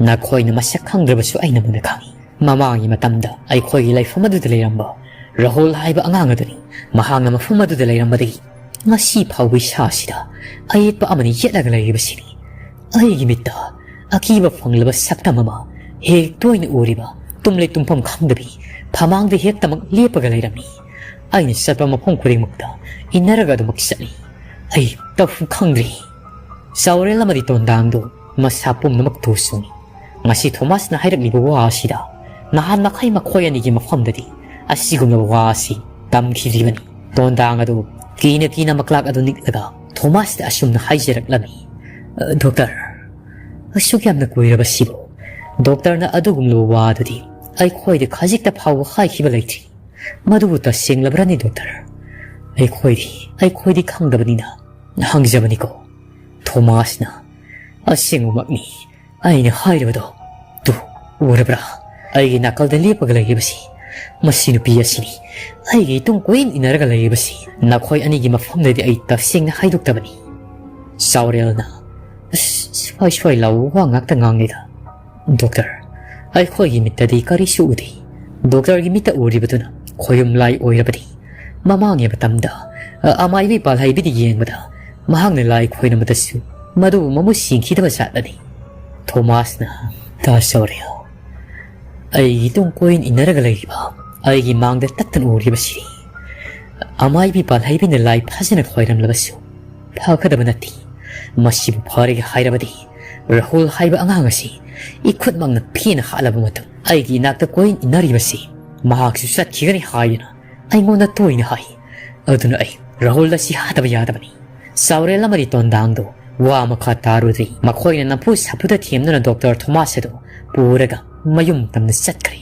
ꯅꯈꯣꯏꯅ ꯃꯁꯛ ꯈꯪꯗ꯭ꯔꯕꯁꯨ ꯑꯩꯅ ꯃꯨꯟꯅ ꯈꯪꯏ꯫ ꯃꯃꯥꯡꯒꯤ ꯃꯇꯝꯗ ꯑꯩꯈꯣꯏꯒꯤ ꯂꯩꯐꯝ ꯑꯗꯨꯗ ꯂꯩꯔꯝꯕ ꯔꯥꯍꯨꯜ ꯍꯥꯏꯕ ꯑꯉꯥꯡ ꯑꯗꯨꯅꯤ꯫ ꯃꯍꯥꯛꯅ ꯃꯐꯝ ꯑꯗꯨꯗ ꯂꯩꯔꯝꯕꯗꯒꯤ ꯉꯁꯤ ꯐꯥꯎꯕ ꯏꯁꯥꯁꯤꯗ ꯑꯌꯦꯠꯄ ꯑꯃꯅ ꯌꯦꯠꯂꯒ ꯂꯩꯔꯤꯕꯁꯤꯅꯤ꯫ ꯑꯩꯒꯤ ꯃꯤꯠꯇ ꯑꯀꯤꯕ ꯐꯪꯂꯕ ꯁꯛꯇꯝ ꯑꯃ ꯍꯦꯛ ꯇꯣꯏꯅ ꯎꯔꯤꯕ, ꯇꯨꯝꯂꯦ ꯇꯨꯝꯐꯝ ꯈꯪꯗꯕꯤ ꯐꯃꯥꯡꯗ ꯍꯦꯛꯇꯃꯛ ꯂꯦꯞꯄꯒ ꯂꯩꯔꯝꯃꯤ꯫ ꯑꯩꯅ ꯆꯠꯄ ꯃꯐꯝ ꯈꯨꯗꯤꯡꯃꯛꯇ ꯏꯟꯅꯔꯒ ꯑꯗꯨꯃꯛ ꯆꯠꯂꯤ꯫ ꯑꯩ ꯇꯧꯐꯝ ꯈꯪꯗ꯭ꯔꯦ꯫" ꯆꯥꯎꯔꯦꯜ ꯑꯃꯗꯤ ꯇꯣꯟꯗꯥꯡꯗꯨ ꯃꯁꯥ ꯄꯨꯝꯅꯃꯛ ꯇꯨ ꯆꯨꯡꯏ꯫ ꯉꯁꯤ ꯊꯣꯃꯥꯁꯅ ꯍꯥꯏꯔꯛꯂꯤꯕ ꯋꯥ ꯑꯁꯤꯗ ꯅꯍꯥꯟ ꯃꯈꯩ ꯃꯈꯣꯏ ꯑꯅꯤꯒꯤ ꯃꯐꯝꯗꯗꯤ ꯑꯁꯤꯒꯨꯝꯂꯕ ꯋꯥ ꯑꯁꯤ ꯇꯝꯈꯤꯗ꯭ꯔꯤꯕꯅꯤ꯫ ꯇꯣꯟꯗꯥꯡ ꯑꯗꯨ ꯀꯤꯅ ꯀꯤꯅ ꯃꯀ꯭ꯂꯥꯛ ꯑꯗꯨ ꯅꯤꯛꯂꯒ ꯊꯣꯃꯥꯁꯇ ꯑꯁꯨꯝꯅ ꯍꯥꯏꯖꯔꯛꯂꯝꯃꯤ, "ꯑ, ꯗꯣꯛꯇꯔ, ꯑꯁꯨꯛ ꯌꯥꯝꯅ ꯀꯨꯏꯔꯕꯁꯤꯕꯨ ꯗꯣꯛꯇꯔꯅ ꯑꯗꯨꯒꯨꯝꯂꯕ ꯋꯥ ꯑꯗꯨꯗꯤ ꯑꯩꯈꯣꯏꯗ ꯈꯖꯤꯛꯇ ꯐꯥꯎꯕ ꯍꯥꯏꯈꯤꯕ ꯂꯩꯇ꯭ꯔꯤ꯫ ꯃꯗꯨꯕꯨ ꯇꯁꯦꯡꯂꯕ꯭ꯔꯅꯤ ꯗꯣꯛꯇꯔ? ꯑꯩꯈꯣꯏꯗꯤ, ꯑꯩꯈꯣꯏꯗꯤ ꯈꯪꯗꯕꯅꯤꯅ ꯍꯪꯖꯕꯅꯤꯀꯣ꯫" ꯊꯣꯃꯥꯁꯅ, "ꯑꯁꯦꯡꯕꯃꯛꯅꯤ꯫ ꯑꯩꯅ ꯍꯥꯏꯔꯤꯕꯗꯣ꯫ ꯇꯨ, ꯎꯔꯕ꯭ꯔꯥ? ꯑꯩꯒꯤ ꯅꯥꯀꯜꯗ ꯂꯦꯞꯄꯒ ꯂꯩꯔꯤꯕꯁꯤ꯫ ꯃꯁꯤ ꯅꯨꯄꯤ ꯑꯁꯤꯅꯤ꯫ ꯑꯩꯒꯤ ꯏꯇꯨꯡ ꯀꯣꯏꯏꯟ ꯏꯟꯅꯔꯒ ꯂꯩꯔꯤꯕꯁꯤ꯫ ꯅꯈꯣꯏ ꯑꯅꯤꯒꯤ ꯃꯐꯝꯗꯗꯤ ꯑꯩ ꯇꯁꯦꯡꯅ ꯍꯥꯏꯗꯣꯛꯇꯕꯅꯤ꯫" ꯆꯥꯎꯔꯦꯜꯅ, "ꯑꯁ, ꯁ꯭ꯋꯥꯏ ꯁ꯭ꯋꯥꯏ ꯂꯥꯎꯕ ꯋꯥ ꯉꯥꯛꯇ ꯉꯥꯡꯂꯦꯗ꯫ ꯗꯣꯛꯇꯔ, ꯑꯩꯈꯣꯏꯒꯤ ꯃꯤꯠꯇꯗꯤ ꯀꯔꯤꯁꯨ ꯎꯗꯦ꯫ ꯗꯣꯛꯇꯔꯒꯤ ꯃꯤꯠꯇ ꯎꯔꯤꯕꯗꯨꯅ ꯈꯣꯌꯨꯝ ꯂꯥꯏ ꯑꯣꯏꯔꯕꯗꯤ꯫ ꯃꯃꯥꯡꯒꯤ ꯃꯇꯝꯗ, ꯑ, ꯑꯃꯥꯏꯕꯤ ꯄꯥꯜꯍꯩꯕꯤꯗ ꯌꯦꯡꯕꯗ ꯃꯍꯥꯛꯅ ꯂꯥꯏ ꯈꯣꯏꯔꯝꯕꯗꯁꯨ ꯃꯗꯨꯕꯨ ꯃꯃꯨꯠ ꯁꯤꯡꯈꯤꯗꯕ ꯖꯥꯠꯅꯤ꯫" ꯊꯣꯃꯥꯁꯅ, "ꯇꯥ ꯆꯥꯎꯔꯦꯜ, ꯑꯩꯒꯤ ꯇꯨꯡ ꯀꯣꯏꯟ ꯏꯟꯅꯔꯒ ꯂꯩꯔꯤꯕ ꯑꯩꯒꯤ ꯃꯥꯡꯗ ꯇꯠꯇꯅ ꯎꯔꯤꯕꯁꯤ ꯑꯃꯥꯏꯕꯤ ꯄꯥꯜꯍꯩꯕꯤꯅ ꯂꯥꯏ ꯐꯖꯅ ꯈꯣꯏꯔꯝꯂꯕꯁꯨ ꯐꯒꯗꯕ ꯅꯠꯇꯦ꯫ ꯃꯁꯤꯕꯨ ꯐꯔꯦ ꯍꯥꯏꯔꯕꯗꯤ ꯔꯥꯍꯨꯜ ꯍꯥꯏꯕ ꯑꯉꯥꯡ ꯑꯁꯤ ꯏꯈꯨꯠꯃꯛꯅ ꯐꯦꯅ ꯍꯥꯠꯂꯕ ꯃꯇꯨꯡ ꯑꯩꯒꯤ ꯏꯅꯥꯛꯇ ꯀꯣꯏꯟ ꯏꯟꯅꯔꯤꯕꯁꯤ ꯃꯍꯥꯛꯁꯨ ꯆꯠꯈꯤꯒꯅꯤ ꯍꯥꯏꯗꯨꯅ ꯑꯩꯉꯣꯟꯗ ꯇꯣꯏꯅ ꯍꯥꯏ꯫ ꯑꯗꯨꯅ ꯑꯩ ꯔꯥꯍꯨꯜ ꯑꯁꯤ ꯍꯥꯠꯇꯕ ꯌꯥꯗꯕꯅꯤ꯫" ꯆꯥꯎꯔꯦꯜ ꯑꯃꯗꯤ ꯇꯣꯟꯗꯥꯡꯗꯣ ꯋꯥ ꯃꯈꯥ ꯇꯥꯔꯨꯗ꯭ꯔꯤ꯫ ꯃꯈꯣꯏꯅ ꯅꯝꯐꯨ ꯁꯥꯐꯨꯗ ꯊꯦꯝꯗꯨꯅ ꯗꯣꯛꯇꯔ ꯊꯣꯃꯥꯁ ꯑꯗꯨ ꯄꯨꯔꯒ ꯃꯌꯨꯝ ꯇꯝꯅ ꯆꯠꯈ꯭ꯔꯦ꯫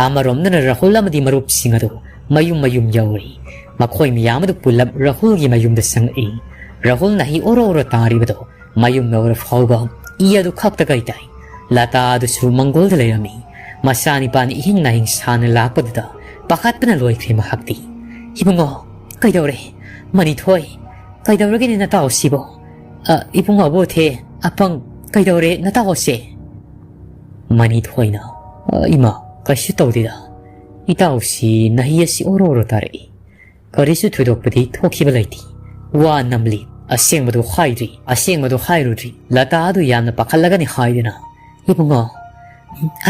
ꯑꯃꯔꯣꯝꯗꯅ ꯔꯥꯍꯨꯜ ꯑꯃꯗꯤ ꯃꯔꯨꯞꯁꯤꯡ ꯑꯗꯨ ꯃꯌꯨꯝ ꯃꯌꯨꯝ ꯌꯧꯔꯤ꯫ ꯃꯈꯣꯏ ꯃꯌꯥꯝ ꯑꯗꯨ ꯄꯨꯜꯂꯞ ꯔꯥꯍꯨꯜꯒꯤ ꯃꯌꯨꯝꯗ ꯆꯪꯂꯛꯏ꯫ ꯔꯥꯍꯨꯜꯅ ꯍꯤ ꯑꯣꯔꯣ ꯑꯣꯔꯣ ꯇꯥꯔꯤꯕꯗꯨ ꯃꯌꯨꯝ ꯌꯧꯔ ꯐꯥꯎꯕ ꯏ ꯑꯗꯨ ꯈꯛꯇ ꯀꯩ ꯇꯥꯏ꯫ ꯂꯇꯥ ꯑꯗꯨꯁꯨ ꯃꯪꯒꯣꯜꯗ ꯂꯩꯔꯝꯃꯤ꯫ ꯃꯆꯥꯅꯤꯄꯥꯅ ꯏꯍꯤꯡ ꯅꯥꯍꯤꯡ ꯁꯥꯅ ꯂꯥꯛꯄꯗꯨꯗ ꯄꯥꯈꯠꯄꯅ ꯂꯣꯏꯈ꯭ꯔꯦ ꯃꯍꯥꯛꯇꯤ꯫ "ꯏꯕꯨꯡꯉꯣ, ꯀꯩꯗꯧꯔꯦ? ꯃꯅꯤꯊꯣꯏ, ꯀꯩꯗꯧꯔꯒꯦꯅꯦ ꯅꯇꯥꯎꯁꯤꯕꯣ? ꯑ, ꯏꯕꯨꯡꯉꯣꯕꯨ ꯊꯦ, ꯑꯄꯪ, ꯀꯩꯗꯧꯔꯦ ꯅꯇꯥꯎꯁꯦ?" ꯃꯅꯤꯊꯣꯏꯅ, "ꯑ, ꯏꯃꯥ, ꯀꯩꯁꯨ ꯇꯧꯗꯦꯗ꯫ ꯏꯇꯥꯎꯁꯤ ꯅꯍꯤ ꯑꯁꯤ ꯑꯣꯔꯣ ꯑꯣꯔꯣ ꯇꯥꯔꯛꯏ꯫ ꯀꯔꯤꯁꯨ ꯊꯣꯏꯗꯣꯛꯄꯗꯤ ꯊꯣꯛꯈꯤꯕ ꯂꯩꯇꯦ꯫ ꯋꯥ ꯅꯝꯂꯤ꯫ ꯑꯁꯦꯡꯕꯗꯨ ꯍꯥꯏꯗ꯭ꯔꯤ, ꯑꯁꯦꯡꯕꯗꯨ ꯍꯥꯏꯔꯨꯗ꯭ꯔꯤ꯫" ꯂꯇꯥ ꯑꯗꯨ ꯌꯥꯝꯅ ꯄꯥꯈꯠꯂꯒꯅꯤ ꯍꯥꯏꯗꯨꯅ, "ꯏꯕꯨꯡꯉꯣ,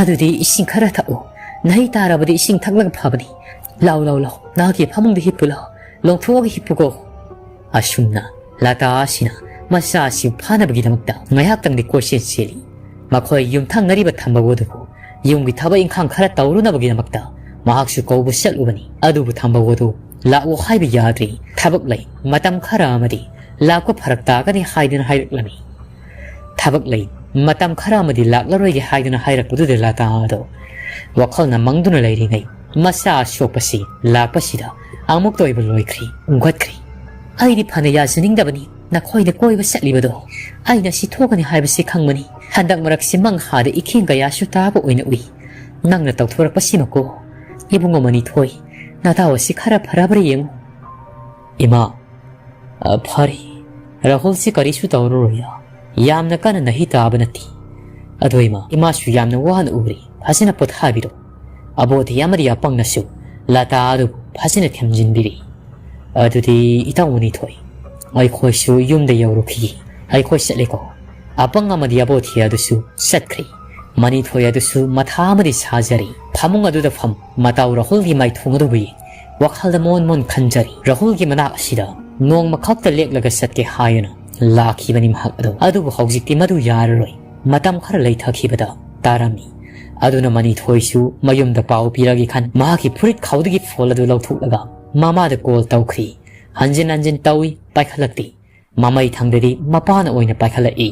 ꯑꯗꯨꯗꯤ ꯏꯁꯤꯡ ꯈꯔ ꯊꯛꯎ꯫ ꯅꯍꯤ ꯇꯥꯔꯕꯗꯤ ꯏꯁꯤꯡ ꯊꯛꯂꯒ ꯐꯕꯅꯤ꯫ ꯂꯥꯎ, ꯂꯥꯎ, ꯂꯥꯎ꯫ ꯅꯍꯥꯛꯀꯤ ꯐꯃꯨꯡꯗ ꯍꯤꯞꯄꯨ ꯂꯥꯎ꯫ ꯂꯣꯡꯊꯣꯛꯑꯒ ꯍꯤꯞꯄꯨꯀꯣ꯫" ꯑꯁꯨꯝꯅ ꯂꯇꯥ ꯑꯁꯤꯅ ꯃꯆꯥ ꯑꯁꯤ ꯐꯥꯅꯕꯒꯤꯗꯃꯛꯇ ꯉꯥꯏꯍꯥꯛꯇꯪꯗꯤ ꯀꯣꯏꯆꯦꯟ ꯆꯦꯜꯂꯤ꯫ ꯃꯈꯣꯏ ꯌꯨꯝꯊꯪꯅꯔꯤꯕ ꯊꯝꯕꯧ ꯑꯗꯨꯕꯨ ꯌꯨꯝꯒꯤ ꯊꯕꯛ ꯏꯪꯈꯥꯡ ꯈꯔ ꯇꯧꯔꯨꯅꯕꯒꯤꯗꯃꯛꯇ ꯃꯍꯥꯛꯁꯨ ꯀꯧꯕ ꯆꯠꯂꯨꯕꯅꯤ꯫ ꯑꯗꯨꯕꯨ ꯊꯝꯕꯧ ꯑꯗꯨ ꯂꯥꯛꯑꯣ ꯍꯥꯏꯕ ꯌꯥꯗ꯭ꯔꯦ꯫ ꯊꯕꯛ ꯂꯩ, ꯃꯇꯝ ꯈꯔ ꯑꯃꯗꯤ ꯂꯥꯛꯄ ꯐꯔꯛ ꯇꯥꯒꯅꯤ ꯍꯥꯏꯗꯨꯅ ꯍꯥꯏꯔꯛꯂꯝꯃꯤ꯫ ꯊꯕꯛ ꯂꯩ, ꯃꯇꯝ ꯈꯔ ꯑꯃꯗꯤ ꯂꯥꯛꯂꯔꯣꯏꯒꯦ ꯍꯥꯏꯗꯨꯅ ꯍꯥꯏꯔꯛꯄꯗꯨꯗ ꯂꯇꯥ ꯑꯗꯣ ꯋꯥꯈꯜꯅ ꯃꯪꯗꯨꯅ ꯂꯩꯔꯤꯉꯩ ꯃꯆꯥ ꯑꯁꯣꯛꯄꯁꯤ ꯂꯥꯛꯄꯁꯤꯗ ꯑꯃꯨꯛꯇ ꯑꯣꯏꯕ ꯂꯣꯏꯈ꯭ꯔꯤ, ꯎꯪꯈꯠꯈ꯭ꯔꯤ꯫ ꯑꯩꯗꯤ ꯐꯅ ꯌꯥꯖꯅꯤꯡꯗꯕꯅꯤ ꯅꯈꯣꯏꯅ ꯀꯣꯏꯕ ꯆꯠꯂꯤꯕꯗꯣ꯫ ꯑꯩꯅ ꯁꯤ ꯊꯣꯛꯀꯅꯤ ꯍꯥꯏꯕꯁꯤ ꯈꯪꯕꯅꯤ꯫ ꯍꯟꯗꯛ ꯃꯔꯛꯁꯤ ꯃꯪꯍꯥꯗ ꯏꯈꯦꯡ ꯀꯌꯥꯁꯨ ꯇꯥꯕ ꯑꯣꯏꯅ ꯎꯏ꯫ ꯅꯪꯅ ꯇꯧꯊꯣꯔꯛꯄꯁꯤꯃꯀꯣ꯫ ꯏꯕꯨꯡꯉꯣ ꯃꯅꯤꯊꯣꯏ, ꯅꯇꯥꯎ ꯑꯁꯤ ꯈꯔ ꯐꯔꯕ꯭ꯔꯥ ꯌꯦꯡꯉꯨ꯫ ꯏꯃꯥ, ꯑ, ꯐꯔꯦ꯫ ꯔꯥꯍꯨꯜꯁꯤ ꯀꯔꯤꯁꯨ ꯇꯧꯔꯔꯣꯏ꯫ ꯌꯥꯝꯅ ꯀꯟꯅ ꯅꯥꯍꯤ ꯇꯥꯕ ꯅꯠꯇꯦ꯫ ꯑꯗꯣ ꯏꯃꯥ, ꯏꯃꯥꯁꯨ ꯌꯥꯝꯅ ꯋꯥꯅ ꯎꯔꯤ꯫ ꯐꯖꯅ ꯄꯣꯊꯥꯕꯤꯔꯣ꯫ ꯑꯕꯣꯙꯤ ꯑꯃꯗꯤ ꯑꯄꯪꯅꯁꯨ ꯂꯇꯥ ꯑꯗꯨꯕꯨ ꯐꯖꯅ ꯊꯦꯝꯖꯤꯟꯕꯤꯔꯤ꯫ ꯑꯗꯨꯗꯤ ꯏꯇꯥꯎ ꯃꯅꯤꯊꯣꯏ, ꯑꯩꯈꯣꯏꯁꯨ ꯌꯨꯝꯗ ꯌꯧꯔꯨꯈꯤꯒꯦ꯫ ꯑꯩꯈꯣꯏ ꯆꯠꯂꯦꯀꯣ꯫ ꯑꯄꯪ ꯑꯃꯗꯤ ꯑꯕꯣꯙꯤ ꯑꯗꯨꯁꯨ ꯆꯠꯈ꯭ꯔꯦ꯫ ꯃꯅꯤꯊꯣꯏ ꯑꯗꯨꯁꯨ ꯃꯊꯥ ꯑꯃꯗꯤ ꯁꯥꯖꯔꯤ꯫ ꯐꯃꯨꯡ ꯑꯗꯨꯗ ꯐꯝ ꯃꯇꯥꯎ ꯔꯥꯍꯨꯜꯒꯤ ꯃꯥꯏꯊꯣꯡ ꯑꯗꯨꯕꯨ ꯌꯦꯡ ꯋꯥꯈꯜꯗ ꯃꯣꯟ ꯃꯣꯟ ꯈꯟꯖꯔꯤ꯫ ꯔꯥꯍꯨꯜꯒꯤ ꯃꯅꯥꯛ ꯑꯁꯤꯗ ꯅꯣꯡꯃ ꯈꯛꯇ ꯂꯦꯛꯂꯒ ꯆꯠꯀꯦ ꯍꯥꯏꯗꯨꯅ ꯂꯥꯛꯈꯤꯕꯅꯤ ꯃꯍꯥꯛ ꯑꯗꯨ꯫ ꯑꯗꯨꯕꯨ ꯍꯧꯖꯤꯛꯇꯤ ꯃꯗꯨ ꯌꯥꯔꯔꯣꯏ꯫ ꯃꯇꯝ ꯈꯔ ꯂꯩꯊꯈꯤꯕꯗ ꯇꯥꯔꯝꯃꯤ꯫ ꯑꯗꯨꯅ ꯃꯅꯤꯊꯣꯏꯁꯨ ꯃꯌꯨꯝꯗ ꯄꯥꯎ ꯄꯤꯔꯒꯦ ꯈꯟ ꯃꯍꯥꯛꯀꯤ ꯐꯨꯔꯤꯠ ꯈꯥꯎꯗꯒꯤ ꯐꯣꯜ ꯑꯗꯨ ꯂꯧꯊꯣꯛꯂꯒ ꯃꯃꯥꯗ ꯀꯣꯜ ꯇꯧꯈ꯭ꯔꯤ꯫ ꯍꯟꯖꯤꯟ ꯍꯟꯖꯤꯟ ꯇꯧꯏ, ꯄꯥꯏꯈꯠꯂꯛꯇꯦ꯫ ꯃꯃꯩ ꯊꯪꯗꯗꯤ ꯃꯄꯥꯅ ꯑꯣꯏꯅ ꯄꯥꯏꯈꯠꯂꯛꯏ꯫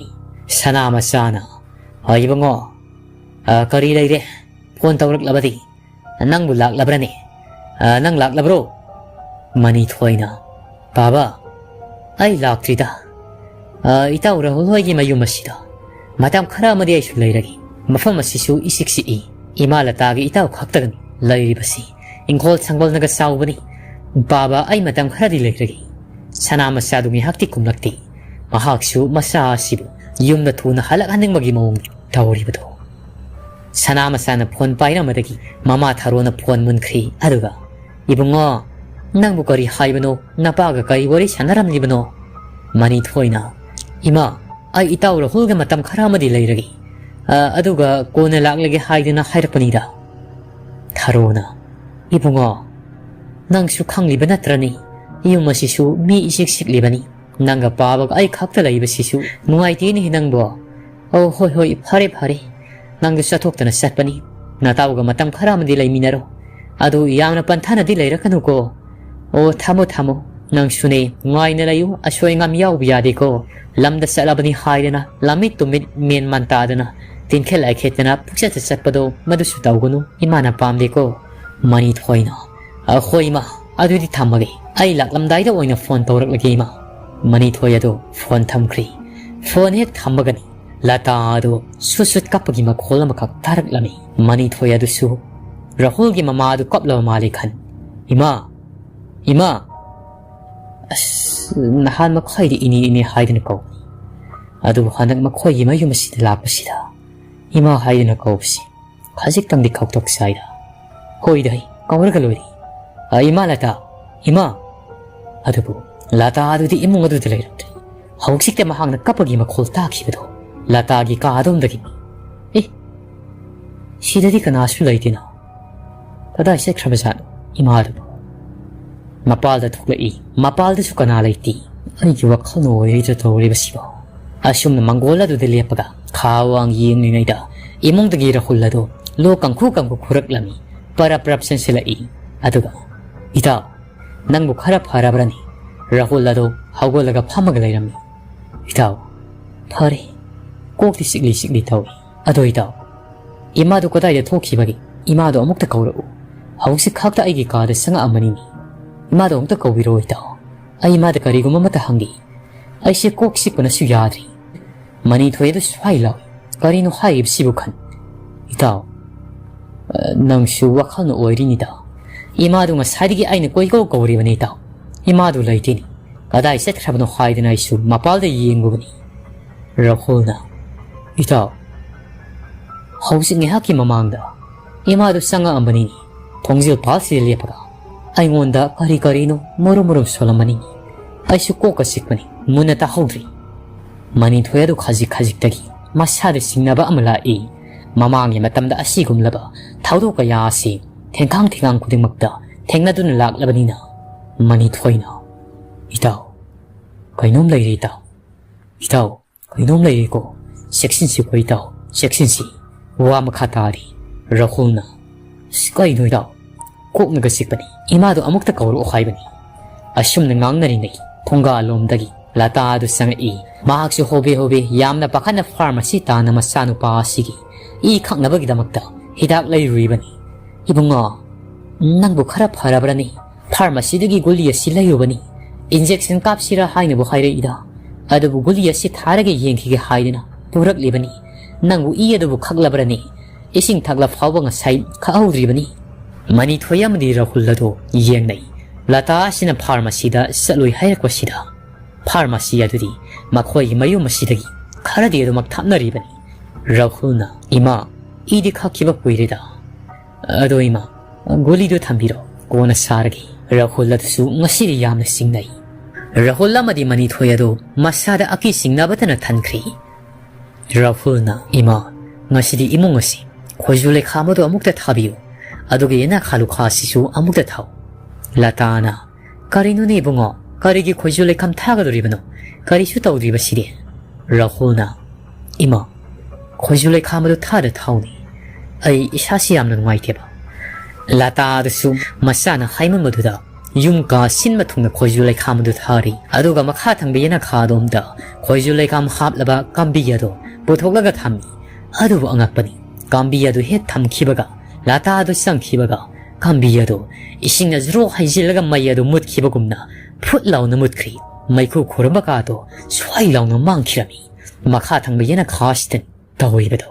ꯁꯅꯥ ꯃꯆꯥꯅ, "ꯍꯣꯏ ꯏꯕꯨꯡꯉꯣ, ꯑ, ꯀꯔꯤ ꯂꯩꯔꯦ? ꯐꯣꯟ ꯇꯧꯔꯛꯂꯕꯗꯤ? ꯅꯪꯕꯨ ꯂꯥꯛꯂꯕ꯭ꯔꯅꯦ? ꯑ, ꯅꯪ ꯂꯥꯛꯂꯕ꯭ꯔꯣ?" ꯃꯅꯤꯊꯣꯏꯅ, "ꯕꯥꯕꯥ, ꯑꯩ ꯂꯥꯛꯇ꯭ꯔꯤꯗ꯫ ꯑ, ꯏꯇꯥꯎ ꯔꯥꯍꯨꯜ ꯍꯣꯏꯒꯤ ꯃꯌꯨꯝ ꯑꯁꯤꯗ ꯃꯇꯝ ꯈꯔ ꯑꯃꯗꯤ ꯑꯩꯁꯨ ꯂꯩꯔꯒꯦ꯫ ꯃꯐꯝ ꯑꯁꯤꯁꯨ ꯏꯆꯤꯛ ꯆꯤꯛꯏ꯫ ꯏꯃꯥ ꯂꯇꯥꯒꯤ ꯏꯇꯥꯎ ꯈꯛꯇꯒꯅꯤ ꯂꯩꯔꯤꯕꯁꯤ꯫ ꯏꯪꯈꯣꯜ ꯁꯪꯕꯜꯅꯒ ꯆꯥꯎꯕꯅꯤ꯫ ꯕꯥꯕꯥ, ꯑꯩ ꯃꯇꯝ ꯈꯔꯗꯤ ꯂꯩꯔꯒꯦ꯫" ꯁꯅꯥ ꯃꯆꯥꯗꯨ ꯉꯥꯏꯍꯥꯛꯇꯤ ꯀꯨꯝꯂꯛꯇꯦ꯫ ꯃꯍꯥꯛꯁꯨ ꯃꯆꯥ ꯑꯁꯤꯕꯨ ꯌꯨꯝꯗ ꯊꯨꯅ ꯍꯜꯂꯛꯍꯟꯅꯤꯡꯕꯒꯤ ꯃꯑꯣꯡ ꯇꯧꯔꯤꯕꯗꯣ꯫ ꯁꯅꯥ ꯃꯆꯥꯅ ꯐꯣꯟ ꯄꯥꯏꯔꯝꯕꯗꯒꯤ ꯃꯃꯥ ꯊꯔꯣꯅ ꯐꯣꯟ ꯃꯨꯟꯈ꯭ꯔꯤ꯫ ꯑꯗꯨꯒ, "ꯏꯕꯨꯡꯉꯣ, ꯅꯪꯕꯨ ꯀꯔꯤ ꯍꯥꯏꯕꯅꯣ? ꯅꯄꯥꯒ ꯀꯔꯤ ꯋꯥꯔꯤ ꯁꯥꯟꯅꯔꯝꯂꯤꯕꯅꯣ?" ꯃꯅꯤꯊꯣꯏꯅ, "ꯏꯃꯥ, ꯑꯩ ꯏꯇꯥꯎ ꯔꯥꯍꯨꯜꯒ ꯃꯇꯝ ꯈꯔ ꯑꯃꯗꯤ ꯂꯩꯔꯒꯦ, ꯑ, ꯑꯗꯨꯒ ꯀꯣꯟꯅ ꯂꯥꯛꯂꯒꯦ ꯍꯥꯏꯗꯨꯅ ꯍꯥꯏꯔꯛꯄꯅꯤꯗ꯫" ꯊꯔꯣꯅ, "ꯏꯕꯨꯡꯉꯣ, ꯅꯪꯁꯨ ꯈꯪꯂꯤꯕ ꯅꯠꯇ꯭ꯔꯅꯤ? ꯌꯨꯝ ꯑꯁꯤꯁꯨ ꯃꯤ ꯏꯆꯤꯛ ꯆꯤꯛꯂꯤꯕꯅꯤ꯫ ꯅꯪꯒ ꯄꯥꯕꯒ ꯑꯩ ꯈꯛꯇ ꯂꯩꯕꯁꯤꯁꯨ ꯅꯨꯡꯉꯥꯏꯇꯦꯅꯦ ꯅꯪꯕꯣ꯫ ꯑꯣ, ꯍꯣꯏ, ꯍꯣꯏ, ꯐꯔꯦ, ꯐꯔꯦ꯫ ꯅꯪꯗꯨ ꯆꯠꯊꯣꯛꯇꯅ ꯆꯠꯄꯅꯤ꯫ ꯅꯇꯥꯎꯒ ꯃꯇꯝ ꯈꯔ ꯑꯃꯗꯤ ꯂꯩꯃꯤꯟꯅꯔꯣ꯫ ꯑꯗꯨ ꯌꯥꯝꯅ ꯄꯟꯊꯥꯅꯗꯤ ꯂꯩꯔꯛꯀꯅꯨꯀꯣ꯫ ꯑꯣ, ꯊꯝꯃꯣ, ꯊꯝꯃꯣ꯫ ꯅꯪꯁꯨꯅꯦ, ꯅꯨꯡꯉꯥꯏꯅ ꯂꯩꯌꯨ꯫ ꯑꯁꯣꯏ ꯑꯉꯥꯝ ꯌꯥꯎꯕ ꯌꯥꯗꯦꯀꯣ꯫ ꯂꯝꯗ ꯆꯠꯂꯕꯅꯤ ꯍꯥꯏꯗꯅ, ꯂꯝꯃꯤꯠ ꯇꯨꯃꯤꯠ ꯃꯦꯟ ꯃꯥꯟ ꯇꯥꯗꯅ, ꯇꯤꯟꯈꯦꯠ ꯂꯥꯏꯈꯦꯠꯇꯅ ꯄꯨꯛꯆꯠꯇ ꯆꯠꯄꯗꯣ, ꯃꯗꯨꯁꯨ ꯇꯧꯒꯅꯨ꯫ ꯏꯃꯥꯅ ꯄꯥꯝꯗꯦꯀꯣ꯫ ꯃꯅꯤꯊꯣꯏꯅ, "ꯑ, ꯍꯣꯏ ꯏꯃꯥ, ꯑꯗꯨꯗꯤ ꯊꯝꯃꯒꯦ꯫ ꯑꯩ ꯂꯥꯛꯂꯝꯗꯥꯏꯗ ꯑꯣꯏꯅ ꯐꯣꯟ ꯇꯧꯔꯛꯂꯒꯦ ꯏꯃꯥ꯫" ꯃꯅꯤꯊꯣꯏ ꯑꯗꯨ ꯐꯣꯟ ꯊꯝꯈ꯭ꯔꯤ꯫ ꯐꯣꯟ ꯍꯦꯛ ꯊꯝꯕꯒꯅꯤ ꯂꯇꯥ ꯑꯗꯨ ꯁꯨꯠ ꯁꯨꯠ ꯀꯞꯄꯒꯤ ꯃꯈꯣꯜ ꯑꯃꯈꯛ ꯇꯥꯔꯛꯂꯝꯃꯤ꯫ ꯃꯅꯤꯊꯣꯏ ꯑꯗꯨꯁꯨ ꯔꯥꯍꯨꯜꯒꯤ ꯃꯃꯥ ꯑꯗꯨ ꯀꯞꯂꯕ ꯃꯥꯜꯂꯤ ꯈꯟ, "ꯏꯃꯥ! ꯏꯃꯥ!" ꯑꯁ, ꯅꯍꯥꯟ ꯃꯈꯣꯏꯗꯤ ꯏꯅꯦ ꯏꯅꯦ ꯍꯥꯏꯗꯨꯅ ꯀꯧꯕꯅꯤ꯫ ꯑꯗꯨꯕꯨ ꯍꯟꯗꯛ ꯃꯈꯣꯏꯒꯤ ꯃꯌꯨꯝ ꯑꯁꯤꯗ ꯂꯥꯛꯄꯁꯤꯗ ꯏꯃꯥ ꯍꯥꯏꯗꯨꯅ ꯀꯧꯕꯁꯤ ꯈꯖꯤꯛꯇꯪꯗꯤ ꯈꯧꯇꯣꯛ ꯆꯥꯏꯗ꯫ ꯍꯣꯏꯗ, ꯑꯩ ꯀꯧꯔꯒ ꯂꯣꯏꯔꯦ꯫ "ꯑ, ꯏꯃꯥ ꯂꯇꯥ, ꯏꯃꯥ!" ꯑꯗꯨꯕꯨ ꯂꯇꯥ ꯑꯗꯨꯗꯤ ꯏꯃꯨꯡ ꯑꯗꯨꯗ ꯂꯩꯔꯝꯗ꯭ꯔꯦ꯫ ꯍꯧꯖꯤꯛꯇ ꯃꯍꯥꯛꯅ ꯀꯞꯄꯒꯤ ꯃꯈꯣꯜ ꯇꯥꯈꯤꯕꯗꯨ ꯂꯇꯥꯒꯤ ꯀꯥ ꯑꯗꯣꯝꯗꯒꯤꯅꯤ꯫ "ꯑꯦ, ꯁꯤꯗꯗꯤ ꯀꯅꯥꯁꯨ ꯂꯩꯇꯦꯅ꯫ ꯀꯗꯥꯏ ꯆꯠꯈ꯭ꯔꯕꯖꯥꯠꯅꯣ ꯏꯃꯥꯗꯨꯕꯨ?" ꯃꯄꯥꯜꯗ ꯊꯣꯛꯂꯛꯏ꯫ ꯃꯄꯥꯜꯗꯁꯨ ꯀꯅꯥ ꯂꯩꯇꯦ꯫ ꯑꯩꯒꯤ ꯋꯥꯈꯜꯅ ꯑꯣꯏꯔꯤꯗ ꯇꯧꯔꯤꯕꯁꯤꯕꯣ꯫ ꯑꯁꯨꯝꯅ ꯃꯪꯒꯣꯜ ꯑꯗꯨꯗ ꯂꯦꯞꯄꯒ ꯈꯥ ꯋꯥꯡ ꯌꯦꯡꯂꯤꯉꯩꯗ ꯏꯃꯨꯡꯗꯒꯤ ꯔꯥꯍꯨꯜ ꯑꯗꯨ ꯂꯣ ꯀꯪꯈꯨ ꯀꯪꯈꯨ ꯈꯨꯔꯛꯂꯝꯃꯤ꯫ ꯄꯔꯞ ꯄꯔꯞ ꯆꯦꯟꯁꯤꯜꯂꯛꯏ꯫ ꯑꯗꯨꯒ, "ꯏꯇꯥꯎ, ꯅꯪꯕꯨ ꯈꯔ ꯐꯔꯕ꯭ꯔꯅꯦ?" ꯔꯥꯍꯨꯜ ꯑꯗꯨ ꯍꯧꯒꯠꯂꯒ ꯐꯝꯃꯒ ꯂꯩꯔꯝꯃꯤ꯫ "ꯏꯇꯥꯎ, ꯐꯔꯦ꯫ ꯀꯣꯛꯇꯤ ꯆꯤꯛꯂꯤ ꯆꯤꯛꯂꯤ ꯇꯧꯏ꯫ ꯑꯗꯣ ꯏꯇꯥꯎ, ꯏꯃꯥꯗꯨ ꯀꯗꯥꯏꯗ ꯊꯣꯛꯈꯤꯕꯒꯦ? ꯏꯃꯥꯗꯨ ꯑꯃꯨꯛꯇ ꯀꯧꯔꯛꯎ꯫ ꯍꯧꯖꯤꯛ ꯈꯛꯇ ꯑꯩꯒꯤ ꯀꯥꯗ ꯆꯪꯉꯛꯑꯝꯕꯅꯤꯅꯦ꯫ ꯏꯃꯥꯗꯨ ꯑꯃꯨꯛꯇ ꯀꯧꯕꯤꯔꯛꯑꯣ ꯏꯇꯥꯎ꯫ ꯑꯩ ꯏꯃꯥꯗ ꯀꯔꯤꯒꯨꯝꯕ ꯑꯃꯠꯇ ꯍꯪꯒꯦ꯫" ꯑꯩꯁꯦ ꯀꯣꯛ ꯆꯤꯛꯄꯅꯁꯨ ꯌꯥꯗ꯭ꯔꯤ꯫ ꯃꯅꯤꯊꯣꯏ ꯑꯗꯨ ꯁ꯭ꯋꯥꯏ ꯂꯥꯎꯏ꯫ ꯀꯔꯤꯅꯣ ꯍꯥꯏꯔꯤꯕꯁꯤꯕꯨ ꯈꯟ? "ꯏꯇꯥꯎ, ꯑ, ꯅꯪꯁꯨ ꯋꯥꯈꯜꯅ ꯑꯣꯏꯔꯤꯅꯤꯗ꯫ ꯏꯃꯥꯗꯨ ꯉꯁꯥꯏꯗꯒꯤ ꯑꯩꯅ ꯀꯣꯏꯀꯧ ꯀꯧꯔꯤꯕꯅꯤ ꯏꯇꯥꯎ꯫ ꯏꯃꯥꯗꯨ ꯂꯩꯇꯦꯅꯦ꯫ ꯀꯗꯥꯏ ꯆꯠꯈ꯭ꯔꯕꯅꯣ ꯍꯥꯏꯗꯅ ꯑꯩꯁꯨ ꯃꯄꯥꯜꯗ ꯌꯦꯡꯕꯅꯤ꯫" ꯔꯥꯍꯨꯜꯅ, "ꯏꯇꯥꯎ, ꯍꯧꯖꯤꯛ ꯉꯥꯏꯍꯥꯛꯀꯤ ꯃꯃꯥꯡꯗ ꯏꯃꯥꯗꯨ ꯆꯪꯉꯛꯑꯝꯕꯅꯤꯅꯦ꯫ ꯊꯣꯡꯖꯤꯜ ꯄꯥꯜꯁꯤꯗ ꯂꯦꯞꯄꯒ ꯑꯩꯉꯣꯟꯗ ꯀꯔꯤ ꯀꯔꯤꯅꯣ ꯃꯔꯨꯝ ꯃꯔꯨꯝ ꯁꯣꯜꯂꯝꯕꯅꯤ꯫ ꯑꯩꯁꯨ ꯀꯣꯛꯀ ꯆꯤꯛꯄꯅꯤ꯫ ꯃꯨꯟꯅ ꯇꯥꯍꯧꯗ꯭ꯔꯤ꯫" ꯃꯅꯤꯊꯣꯏ ꯑꯗꯨ ꯈꯖꯤꯛ ꯈꯖꯤꯛꯇꯒꯤ ꯃꯁꯥꯗ ꯁꯤꯡꯅꯕ ꯑꯃ ꯂꯥꯛꯏ꯫ ꯃꯃꯥꯡꯒꯤ ꯃꯇꯝꯗ ꯑꯁꯤꯒꯨꯝꯂꯕ ꯊꯧꯗꯣꯛ ꯀꯌꯥ ꯑꯁꯤ ꯊꯦꯡꯈꯥꯡ ꯊꯦꯡꯈꯥꯡ ꯈꯨꯗꯤꯡꯃꯛꯇ ꯊꯦꯡꯅꯗꯨꯅ ꯂꯥꯛꯂꯕꯅꯤꯅ꯫ ꯃꯅꯤꯊꯣꯏꯅ, "ꯏꯇꯥꯎ, ꯀꯩꯅꯣꯝ ꯂꯩꯔꯦ ꯏꯇꯥꯎ꯫ ꯏꯇꯥꯎ, ꯀꯩꯅꯣꯝ ꯂꯩꯔꯦꯀꯣ꯫ ꯆꯦꯛꯁꯤꯟꯁꯤꯀꯣ ꯏꯇꯥꯎ, ꯆꯦꯛꯁꯤꯟꯁꯤ꯫" ꯋꯥ ꯃꯈꯥ ꯇꯥꯔꯤ ꯔꯥꯍꯨꯜꯅ꯫ "ꯑꯁ, ꯀꯩꯅꯣ ꯏꯇꯥꯎ? ꯀꯣꯛꯅꯒ ꯆꯤꯛꯄꯅꯤ꯫ ꯏꯃꯥꯗꯣ ꯑꯃꯨꯛꯇ ꯀꯧꯔꯛꯑꯣ ꯍꯥꯏꯕꯅꯤ꯫" ꯑꯁꯨꯝꯅ ꯉꯥꯡꯅꯔꯤꯉꯩ ꯊꯣꯡꯒꯥꯜꯂꯣꯝꯗꯒꯤ ꯂꯇꯥꯗꯨ ꯆꯪꯉꯛꯏ꯫ ꯃꯍꯥꯛꯁꯨ ꯍꯣꯕꯦ ꯍꯣꯕꯦ ꯌꯥꯝꯅ ꯄꯥꯈꯠꯅ ꯐꯥꯔꯃꯥꯁꯤ ꯇꯥꯟꯅ ꯃꯆꯥꯅꯨꯄꯥ ꯑꯁꯤꯒꯤ ꯏ ꯈꯪꯅꯕꯒꯤꯗꯃꯛꯇ ꯍꯤꯗꯥꯛ ꯂꯩꯔꯨꯔꯤꯕꯅꯤ꯫ "ꯏꯕꯨꯡꯉꯣ, ꯅꯪꯕꯨ ꯈꯔ ꯐꯔꯕ꯭ꯔꯅꯦ? ꯐꯥꯔꯃꯥꯁꯤꯗꯒꯤ ꯒꯨꯂꯤ ꯑꯁꯤ ꯂꯩꯔꯨꯕꯅꯤ꯫ ꯏꯟꯖꯦꯛꯁꯟ ꯀꯥꯞꯁꯤꯔꯥ ꯍꯥꯏꯅꯕꯨ ꯍꯥꯏꯔꯛꯏꯗ꯫ ꯑꯗꯨꯕꯨ ꯒꯨꯂꯤ ꯑꯁꯤ ꯊꯥꯔꯒ ꯌꯦꯡꯈꯤꯒꯦ ꯍꯥꯏꯗꯨꯅ ꯄꯨꯔꯛꯂꯤꯕꯅꯤ꯫ ꯅꯪꯕꯨ ꯏ ꯑꯗꯨꯕꯨ ꯈꯛꯂꯕ꯭ꯔꯅꯦ? ꯏꯁꯤꯡ ꯊꯛꯂ ꯐꯥꯎꯕ ꯉꯁꯥꯏ ꯈꯛꯍꯧꯗ꯭ꯔꯤꯕꯅꯤ꯫" ꯃꯅꯤꯊꯣꯏ ꯑꯃꯗꯤ ꯔꯥꯍꯨꯜ ꯑꯗꯨ ꯌꯦꯡꯅꯩ꯫ ꯂꯇꯥ ꯑꯁꯤꯅ ꯐꯥꯔꯃꯥꯁꯤꯗ ꯆꯠꯂꯨꯏ ꯍꯥꯏꯔꯛꯄꯁꯤꯗ ꯐꯥꯔꯃꯥꯁꯤ ꯑꯗꯨꯗꯤ ꯃꯈꯣꯏꯒꯤ ꯃꯌꯨꯝ ꯑꯁꯤꯗꯒꯤ ꯈꯔꯗꯤ ꯑꯗꯨꯃꯛ ꯊꯥꯞꯅꯔꯤꯕꯅꯤ꯫ ꯔꯥꯍꯨꯜꯅ, "ꯏꯃꯥ, ꯏꯗꯤ ꯈꯛꯈꯤꯕ ꯀꯨꯏꯔꯦꯗ꯫ ꯑꯗꯣ ꯏꯃꯥ, ꯒꯨꯂꯤꯗꯨ ꯊꯝꯕꯤꯔꯣ, ꯀꯣꯟꯅ ꯆꯥꯔꯒꯦ꯫" ꯔꯥꯍꯨꯜ ꯑꯗꯨꯁꯨ ꯉꯁꯤꯗꯤ ꯌꯥꯝꯅ ꯆꯤꯡꯅꯩ꯫ ꯔꯥꯍꯨꯜ ꯑꯃꯗꯤ ꯃꯅꯤꯊꯣꯏ ꯑꯗꯨ ꯃꯁꯥꯗ ꯑꯀꯤ ꯆꯤꯡꯅꯕꯇꯅ ꯊꯟꯈ꯭ꯔꯤ꯫ ꯔꯥꯍꯨꯜꯅ, "ꯏꯃꯥ, ꯉꯁꯤꯗꯤ ꯏꯃꯨꯡ ꯑꯁꯤ ꯈꯣꯏꯖꯨ ꯂꯩꯈꯥꯝ ꯑꯗꯨ ꯑꯃꯨꯛꯇ ꯊꯥꯕꯤꯌꯨ, ꯑꯗꯨꯒ ꯌꯦꯅꯥꯈꯥ ꯂꯨꯈꯥ ꯑꯁꯤꯁꯨ ꯑꯃꯨꯛꯇ ꯊꯥꯎ꯫" ꯂꯇꯥꯅ, "ꯀꯔꯤꯅꯣꯅꯦ ꯏꯕꯨꯡꯉꯣ, ꯀꯔꯤꯒꯤ ꯈꯣꯏꯖꯨ ꯂꯩꯈꯥꯝ ꯊꯥꯒꯗꯣꯔꯤꯕꯅꯣ? ꯀꯔꯤꯁꯨ ꯇꯧꯗ꯭ꯔꯤꯕꯁꯤꯗꯤ꯫" ꯔꯥꯍꯨꯜꯅ, "ꯏꯃꯥ, ꯈꯣꯏꯖꯨ ꯂꯩꯈꯥꯝ ꯑꯗꯨ ꯊꯥꯗ ꯊꯥꯎꯅꯦ꯫ ꯑꯩ ꯏꯁꯥꯁꯤ ꯌꯥꯝꯅ ꯅꯨꯡꯉꯥꯏꯇꯦꯕ꯫" ꯂꯇꯥꯗꯁꯨ ꯃꯆꯥꯅ ꯍꯥꯏꯃꯟꯕꯗꯨꯗ ꯌꯨꯝ ꯀꯥ ꯁꯤꯟꯕ ꯊꯨꯡꯅ ꯈꯣꯏꯖꯨ ꯂꯩꯈꯥꯝ ꯑꯗꯨ ꯊꯥꯔꯤ꯫ ꯑꯗꯨꯒ ꯃꯈꯥ ꯊꯪꯕ ꯌꯦꯅꯈꯥꯗꯣꯝꯗ ꯈꯣꯏꯖꯨ ꯂꯩꯈꯥꯝ ꯍꯥꯞꯂꯕ ꯀꯥꯝꯕꯤ ꯑꯗꯨ ꯄꯨꯊꯣꯛꯂꯒ ꯊꯝꯃꯤ꯫ ꯑꯗꯨꯕꯨ ꯑꯉꯛꯄꯅꯤ, ꯀꯥꯝꯕꯤ ꯑꯗꯨ ꯍꯦꯛ ꯊꯝꯈꯤꯕꯒ, ꯂꯇꯥ ꯑꯗꯨ ꯆꯪꯈꯤꯕꯒ, ꯀꯥꯝꯕꯤ ꯑꯗꯨ ꯏꯁꯤꯡꯅ ꯖ꯭ꯔꯣ ꯍꯩꯖꯤꯜꯂꯒ ꯃꯩ ꯑꯗꯨ ꯃꯨꯠꯈꯤꯕꯒꯨꯝꯅ ꯐꯨꯠ ꯂꯥꯎꯅ ꯃꯨꯠꯈ꯭ꯔꯤ꯫ ꯃꯩꯈꯨ ꯈꯨꯔꯝꯕ ꯀꯥꯗꯣ ꯁ꯭ꯋꯥꯏ ꯂꯥꯎꯅ ꯃꯥꯡꯈꯤꯔꯝꯃꯤ꯫ ꯃꯈꯥ ꯊꯪꯕ ꯌꯦꯅꯈꯥꯁꯤꯗ ꯇꯧꯔꯤꯕꯗꯣ꯫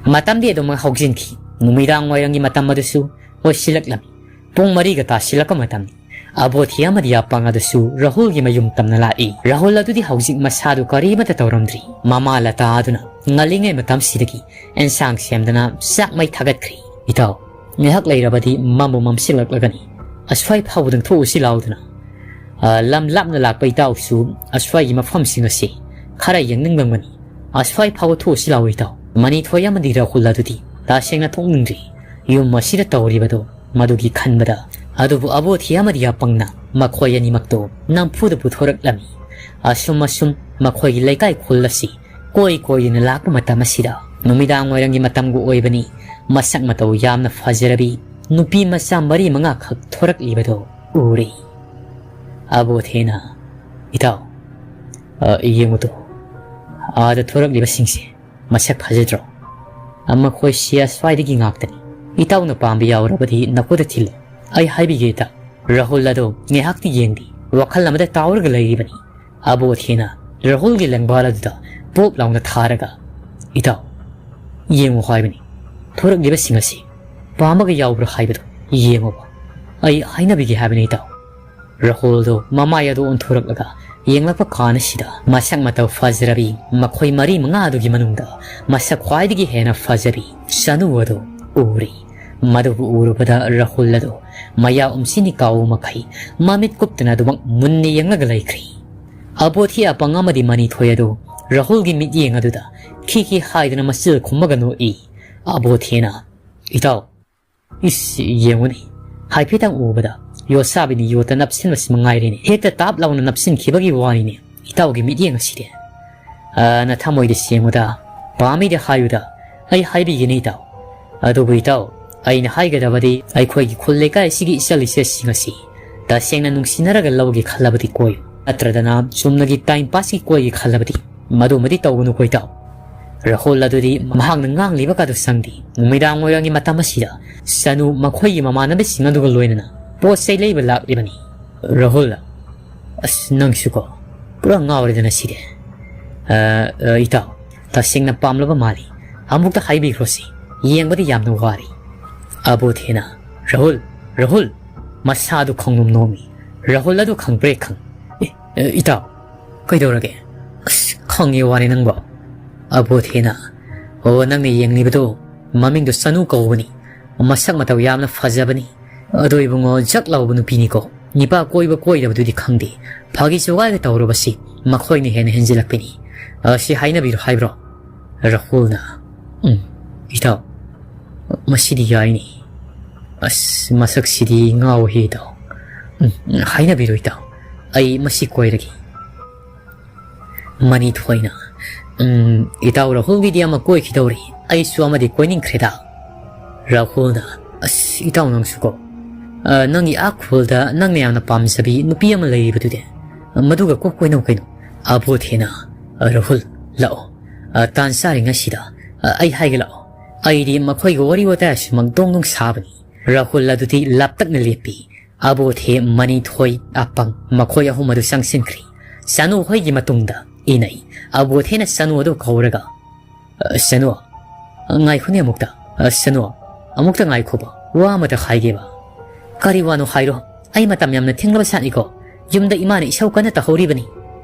ꯃꯇꯝꯗꯤ ꯑꯗꯨꯃꯛ ꯍꯧꯖꯤꯟꯈꯤ꯫ ꯅꯨꯃꯤꯗꯥꯡ ꯋꯥꯏꯔꯝꯒꯤ ꯃꯇꯝ ꯑꯗꯨꯁꯨ ꯑꯣꯏꯁꯤꯜꯂꯛꯂꯝꯃꯤ꯫ ꯄꯨꯡ ꯃꯔꯤꯒ ꯇꯥꯁꯤꯜꯂꯛꯄ ꯃꯇꯝꯅꯤ꯫ ꯑꯕꯣꯊꯤ ꯑꯃꯗꯤ ꯑꯄꯥꯡ ꯑꯗꯨꯁꯨ ꯔꯥꯍꯨꯜꯒꯤ ꯃꯌꯨꯝ ꯇꯝꯅ ꯂꯥꯛꯏ꯫ ꯔꯥꯍꯨꯜ ꯑꯗꯨꯗꯤ ꯍꯧꯖꯤꯛ ꯃꯁꯥꯗꯨ ꯀꯔꯤꯃꯠꯇ ꯇꯧꯔꯝꯗ꯭ꯔꯤ꯫ ꯃꯃꯥ ꯂꯇꯥ ꯑꯗꯨꯅ ꯉꯜꯂꯤꯉꯩ ꯃꯇꯝꯁꯤꯗꯒꯤ ꯑꯦꯟꯁꯥꯡ ꯁꯦꯝꯗꯅ ꯆꯥꯛ ꯃꯩ ꯊꯥꯒꯠꯈ꯭ꯔꯤ꯫ "ꯏꯇꯥꯎ, ꯉꯥꯏꯍꯥꯛ ꯂꯩꯔꯕꯗꯤ ꯃꯝꯕꯨ ꯃꯝꯁꯤꯜꯂꯛꯂꯒꯅꯤ꯫ ꯑꯁ꯭ꯋꯥꯏ ꯐꯥꯎꯕꯗꯪ ꯊꯣꯛꯎꯁꯤ ꯂꯥꯎꯗꯅ꯫ ꯑ, ꯂꯝ ꯂꯥꯞꯅ ꯂꯥꯛꯄ ꯏꯇꯥꯎꯁꯨ ꯑꯁ꯭ꯋꯥꯏꯒꯤ ꯃꯐꯝꯁꯤꯡ ꯑꯁꯤ ꯈꯔ ꯌꯦꯡꯅꯤꯡꯂꯝꯒꯅꯤ꯫ ꯑꯁ꯭ꯋꯥꯏ ꯐꯥꯎꯕ ꯊꯣꯛꯎꯁꯤ ꯂꯥꯎ ꯏꯇꯥꯎ꯫" ꯃꯅꯤꯊꯣꯏ ꯑꯃꯗꯤ ꯔꯥꯍꯨꯜ ꯑꯗꯨꯗꯤ ꯇꯁꯦꯡꯅ ꯊꯣꯛꯅꯤꯡꯗ꯭ꯔꯤ꯫ ꯌꯨꯝ ꯑꯁꯤꯗ ꯇꯧꯔꯤꯕꯗꯣ ꯃꯗꯨꯒꯤ ꯈꯟꯕꯗ꯫ ꯑꯗꯨꯕꯨ ꯑꯕꯣꯊꯤ ꯑꯃꯗꯤ ꯑꯄꯪꯅ ꯃꯈꯣꯏ ꯑꯅꯤꯃꯛꯇꯨ ꯅꯝꯐꯨꯗ ꯄꯨꯊꯣꯔꯛꯂꯝꯃꯤ꯫ ꯑꯁꯨꯝ ꯑꯁꯨꯝ ꯃꯈꯣꯏꯒꯤ ꯂꯩꯀꯥꯏ ꯈꯨꯜ ꯑꯁꯤ ꯀꯣꯏ ꯀꯣꯏꯗꯨꯅ ꯂꯥꯛꯄ ꯃꯇꯝ ꯑꯁꯤꯗ ꯅꯨꯃꯤꯗꯥꯡ ꯋꯥꯏꯔꯝꯒꯤ ꯃꯇꯝꯒ ꯑꯣꯏꯕꯅꯤ꯫ ꯃꯁꯛ ꯃꯇꯧ ꯌꯥꯝꯅ ꯐꯖꯔꯕꯤ ꯅꯨꯄꯤ ꯃꯆꯥ ꯃꯔꯤ ꯃꯉꯥꯈꯛ ꯊꯣꯔꯛꯂꯤꯕꯗꯨ ꯎꯔꯦ꯫ ꯑꯕꯣꯊꯦꯅ, "ꯏꯇꯥꯎ, ꯑ, ꯌꯦꯡꯉꯨꯗꯣ, ꯑꯥꯗ ꯊꯣꯔꯛꯂꯤꯕꯁꯤꯡꯁꯦ ꯃꯁꯛ ꯐꯖꯗ꯭ꯔꯣ? ꯑ, ꯃꯈꯣꯏꯁꯤ ꯑꯁ꯭ꯋꯥꯏꯗꯒꯤ ꯉꯥꯛꯇꯅꯤ꯫ ꯏꯇꯥꯎꯅ ꯄꯥꯝꯕ ꯌꯥꯎꯔꯕꯗꯤ ꯅꯈꯨꯠꯇ ꯊꯤꯜꯂꯨ꯫ ꯑꯩ ꯍꯥꯏꯕꯤꯒꯦ ꯏꯇꯥꯎ꯫" ꯔꯥꯍꯨꯜ ꯑꯗꯨ ꯉꯥꯏꯍꯥꯛꯇꯤ ꯌꯦꯡꯗꯦ, ꯋꯥꯈꯜ ꯑꯃꯗ ꯇꯥꯎꯔꯒ ꯂꯩꯔꯤꯕꯅꯤ꯫ ꯑꯕꯣꯊꯦꯅ ꯔꯥꯍꯨꯜꯒꯤ ꯂꯦꯡꯕꯥꯜ ꯑꯗꯨꯗ ꯄꯣꯞ ꯂꯥꯎꯅ ꯊꯥꯔꯒ, "ꯏꯇꯥꯎ, ꯌꯦꯡꯉꯨ ꯍꯥꯏꯕꯅꯤ꯫ ꯊꯣꯔꯛꯂꯤꯕꯁꯤꯡ ꯑꯁꯤ ꯄꯥꯝꯕꯒ ꯌꯥꯎꯕ꯭ꯔꯥ ꯍꯥꯏꯕꯗꯨ ꯌꯦꯡꯉꯨꯕ꯫ ꯑꯩ ꯍꯥꯏꯅꯕꯤꯒꯦ ꯍꯥꯏꯕꯅꯤ ꯏꯇꯥꯎ꯫" ꯔꯥꯍꯨꯜꯗꯣ ꯃꯃꯥꯏ ꯑꯗꯨ ꯑꯣꯟꯊꯣꯔꯛꯂꯒ ꯌꯦꯡꯂꯛꯄ ꯀꯥꯟ ꯑꯁꯤꯗ ꯃꯁꯛ ꯃꯇꯧ ꯐꯖꯔꯕꯤ ꯃꯈꯣꯏ ꯃꯔꯤ ꯃꯉꯥ ꯑꯗꯨꯒꯤ ꯃꯅꯨꯡꯗ ꯃꯁꯛ ꯈ꯭ꯋꯥꯏꯗꯒꯤ ꯍꯦꯟꯅ ꯐꯖꯕꯤ ꯁꯅꯨ ꯑꯗꯨ ꯎꯔꯦ꯫ ꯃꯗꯨꯕꯨ ꯎꯔꯨꯕꯗ ꯔꯥꯍꯨꯜ ꯑꯗꯨ ꯃꯌꯥ ꯎꯝꯁꯤꯟꯅꯤ ꯀꯥꯎ ꯃꯈꯩ ꯃꯃꯤꯠ ꯀꯨꯞꯇꯅ ꯑꯗꯨꯃꯛ ꯃꯨꯟꯅ ꯌꯦꯡꯂꯒ ꯂꯩꯈ꯭ꯔꯦ꯫ ꯑꯕꯣꯊꯤ ꯑꯄꯪ ꯑꯃꯗꯤ ꯃꯅꯤꯊꯣꯏ ꯑꯗꯨ ꯔꯥꯍꯨꯜꯒꯤ ꯃꯤꯠꯌꯦꯡ ꯑꯗꯨꯗ ꯈꯤ ꯈꯤ ꯍꯥꯏꯗꯨꯅ ꯃꯆꯤꯜ ꯈꯨꯝꯃꯒ ꯅꯣꯛꯏ꯫ ꯑꯕꯣꯊꯤꯅ, "ꯏꯇꯥꯎ, ꯏꯁ, ꯌꯦꯡꯉꯨꯅꯦ, ꯍꯥꯏꯐꯦꯠꯇꯪ ꯎꯕꯗ ꯌꯣꯠꯁꯥꯕꯤꯅ ꯌꯣꯠꯇ ꯅꯞꯁꯤꯟꯕꯁꯤ ꯃꯉꯥꯏꯔꯦꯅꯦ꯫ ꯍꯦꯛꯇ ꯇꯥꯞ ꯂꯥꯎꯅ ꯅꯞꯁꯤꯟꯈꯤꯕꯒꯤ ꯋꯥꯅꯤꯅꯦ ꯏꯇꯥꯎꯒꯤ ꯃꯤꯠꯌꯦꯡ ꯑꯁꯤꯗꯤ꯫ ꯑ, ꯅꯊꯃꯣꯏꯗ ꯁꯦꯡꯉꯨꯗ, ꯄꯥꯝꯃꯤꯗ ꯍꯥꯏꯌꯨꯗ, ꯑꯩ ꯍꯥꯏꯕꯤꯒꯦꯅꯦ ꯏꯇꯥꯎ꯫ ꯑꯗꯨꯕꯨ ꯏꯇꯥꯎ, ꯑꯩꯅ ꯍꯥꯏꯒꯗꯕꯗꯤ ꯑꯩꯈꯣꯏꯒꯤ ꯈꯨꯜ ꯂꯩꯀꯥꯏ ꯑꯁꯤꯒꯤ ꯏꯆꯜ ꯏꯆꯦꯁꯤꯡ ꯑꯁꯤ ꯇꯁꯦꯡꯅ ꯅꯨꯡꯁꯤꯅꯔꯒ ꯂꯧꯒꯦ ꯈꯜꯂꯕꯗꯤ ꯀꯣꯏꯌꯨ, ꯅꯠꯇ꯭ꯔꯗꯅ ꯆꯨꯝꯅꯒꯤ time pass ꯀꯤ ꯀꯣꯏꯒꯦ ꯈꯜꯂꯕꯗꯤ ꯃꯗꯨꯃꯗꯤ ꯇꯧꯒꯅꯨꯀꯣ ꯏꯇꯥꯎ꯫" ꯔꯥꯍꯨꯜ ꯑꯗꯨꯗꯤ ꯃꯍꯥꯛꯅ ꯉꯥꯡꯂꯤꯕ ꯀꯥꯗꯨ ꯁꯪꯗꯦ꯫ ꯅꯨꯃꯤꯗꯥꯡ ꯋꯥꯏꯔꯝꯒꯤ ꯃꯇꯝ ꯑꯁꯤꯗ ꯁꯅꯨ ꯃꯈꯣꯏꯒꯤ ꯃꯃꯥꯟꯅꯕꯁꯤꯡ ꯑꯗꯨꯒ ꯂꯣꯏꯅꯅ ꯄꯣꯠ ꯆꯩ ꯂꯩꯕ ꯂꯥꯛꯂꯤꯕꯅꯤ꯫ ꯔꯥꯍꯨꯜ, "ꯑꯁ, ꯅꯪꯁꯨꯀꯣ, ꯄꯨꯔꯥ ꯉꯥꯎꯔꯦꯗꯅ ꯁꯤꯗꯤ꯫ ꯑ, ꯑ, ꯏꯇꯥꯎ, ꯇꯁꯦꯡꯅ ꯄꯥꯝꯂꯕ ꯃꯥꯜꯂꯤ꯫ ꯑꯃꯨꯛꯇ ꯍꯥꯏꯕꯤꯈ꯭ꯔꯣꯁꯤ, ꯌꯦꯡꯕꯗꯤ ꯌꯥꯝꯅ ꯋꯥꯔꯤ꯫" ꯑꯕꯣꯊꯦꯅ, "ꯔꯥꯍꯨꯜ, ꯔꯥꯍꯨꯜ!" ꯃꯁꯥꯗꯨ ꯈꯪꯅꯣꯝ ꯅꯣꯝꯃꯤ꯫ ꯔꯥꯍꯨꯜ ꯑꯗꯨ ꯈꯪꯕ꯭ꯔꯦ ꯈꯪ-, "ꯑꯦ, ꯑꯦ, ꯏꯇꯥꯎ, ꯀꯩꯗꯧꯔꯒꯦ? ꯑꯁ, ꯈꯪꯉꯦ ꯋꯥꯅꯤ ꯅꯪꯕꯣ꯫" ꯑꯕꯣꯊꯦꯅ, "ꯑꯣ, ꯅꯪꯅ ꯌꯦꯡꯂꯤꯕꯗꯣ, ꯃꯃꯤꯡꯗꯣ ꯁꯅꯨ ꯀꯧꯕꯅꯤ꯫ ꯃꯁꯛ ꯃꯇꯧ ꯌꯥꯝꯅ ꯐꯖꯕꯅꯤ꯫ ꯑꯗꯣ ꯏꯕꯨꯡꯉꯣ, ꯖꯛ ꯂꯥꯎꯕ ꯅꯨꯄꯤꯅꯤꯀꯣ꯫ ꯅꯤꯄꯥ ꯀꯣꯏꯕ ꯀꯣꯏꯗꯕꯗꯨꯗꯤ ꯈꯪꯗꯦ꯫ ꯐꯥꯒꯤ ꯖꯣꯒꯥꯏꯒ ꯇꯧꯔꯨꯕꯁꯤ ꯃꯈꯣꯏꯅ ꯍꯦꯟꯅ ꯍꯦꯟꯖꯤꯜꯂꯛꯄꯅꯤ꯫ ꯑ, ꯁꯤ ꯍꯥꯏꯅꯕꯤꯔꯣ ꯍꯥꯏꯕ꯭ꯔꯣ?" ꯔꯥꯍꯨꯜꯅ, "ꯎꯝ, ꯏꯇꯥꯎ, ꯃꯁꯤꯗꯤ ꯌꯥꯏꯅꯤ꯫ ꯑꯁ, ꯃꯁꯛꯁꯤꯗꯤ ꯉꯥꯎꯍꯦ ꯏꯇꯥꯎ꯫ ꯎꯝ, ꯍꯥꯏꯅꯕꯤꯔꯣ ꯏꯇꯥꯎ꯫ ꯑꯩ ꯃꯁꯤ ꯀꯣꯏꯔꯒꯦ꯫" ꯃꯅꯤꯊꯣꯏꯅ, "ꯎꯝ, ꯏꯇꯥꯎ ꯔꯥꯍꯨꯜꯒꯤꯗꯤ ꯑꯃ ꯀꯣꯏꯈꯤꯗꯧꯔꯤ, ꯑꯩꯁꯨ ꯑꯃꯗꯤ ꯀꯣꯏꯅꯤꯡꯈ꯭ꯔꯦꯗ꯫" ꯔꯥꯍꯨꯜꯅ, "ꯑꯁ, ꯏꯇꯥꯎ ꯅꯪꯁꯨꯀꯣ꯫ ꯑ, ꯅꯪꯒꯤ ꯑꯥ ꯈꯨꯜꯗ ꯅꯪꯅ ꯌꯥꯝꯅ ꯄꯥꯝꯖꯕꯤ ꯅꯨꯄꯤ ꯑꯃ ꯂꯩꯔꯤꯕꯗꯨꯗꯤ, ꯃꯗꯨꯒ ꯀꯣꯛ ꯀꯣꯏꯅꯧ ꯀꯩꯅꯣ꯫" ꯑꯕꯣꯊꯦꯅ, "ꯑ, ꯔꯥꯍꯨꯜ, ꯂꯥꯛꯑꯣ꯫ ꯑ, ꯇꯥꯟ ꯆꯥꯔꯤꯉꯩꯁꯤꯗ, ꯑ, ꯑꯩ ꯍꯥꯏꯒꯦ ꯂꯥꯛꯑꯣ꯫ ꯑꯩꯗꯤ ꯃꯈꯣꯏꯒ ꯋꯥꯔꯤ ꯋꯥꯇꯥꯏ ꯑꯁꯤꯃꯛ ꯗꯣꯡ ꯗꯣꯡ ꯁꯥꯕꯅꯤ꯫" ꯔꯥꯍꯨꯜ ꯑꯗꯨꯗꯤ ꯂꯥꯞꯇꯛꯅ ꯂꯦꯞꯄꯤ꯫ ꯑꯕꯣꯊꯦ, ꯃꯅꯤꯊꯣꯏ, ꯑꯄꯪ ꯃꯈꯣꯏ ꯑꯍꯨꯝ ꯑꯗꯨ ꯆꯪꯁꯤꯟꯈ꯭ꯔꯤ꯫ ꯁꯅꯨ ꯍꯣꯏꯒꯤ ꯃꯇꯨꯡꯗ ꯏꯅꯩ꯫ ꯑꯕꯣꯊꯦꯅ ꯁꯅꯨ ꯑꯗꯨ ꯀꯧꯔꯒ, "ꯑ, ꯁꯅꯨ, ꯉꯥꯏꯈꯣꯅꯦ ꯑꯃꯨꯛꯇ꯫ ꯑ, ꯁꯅꯨ, ꯑꯃꯨꯛꯇ ꯉꯥꯏꯈꯣꯕ, ꯋꯥ ꯑꯃꯇ ꯍꯥꯏꯒꯦꯕ꯫" "ꯀꯔꯤ ꯋꯥꯅꯣ ꯍꯥꯏꯔꯣ, ꯑꯩ ꯃꯇꯝ ꯌꯥꯝꯅ ꯊꯦꯡꯂꯕ ꯁꯥꯠꯅꯤꯀꯣ, ꯌꯨꯝꯗ ꯏꯃꯥꯅ ꯏꯁꯧ ꯀꯟꯅ ꯇꯧꯍꯧꯔꯤꯕꯅꯤ꯫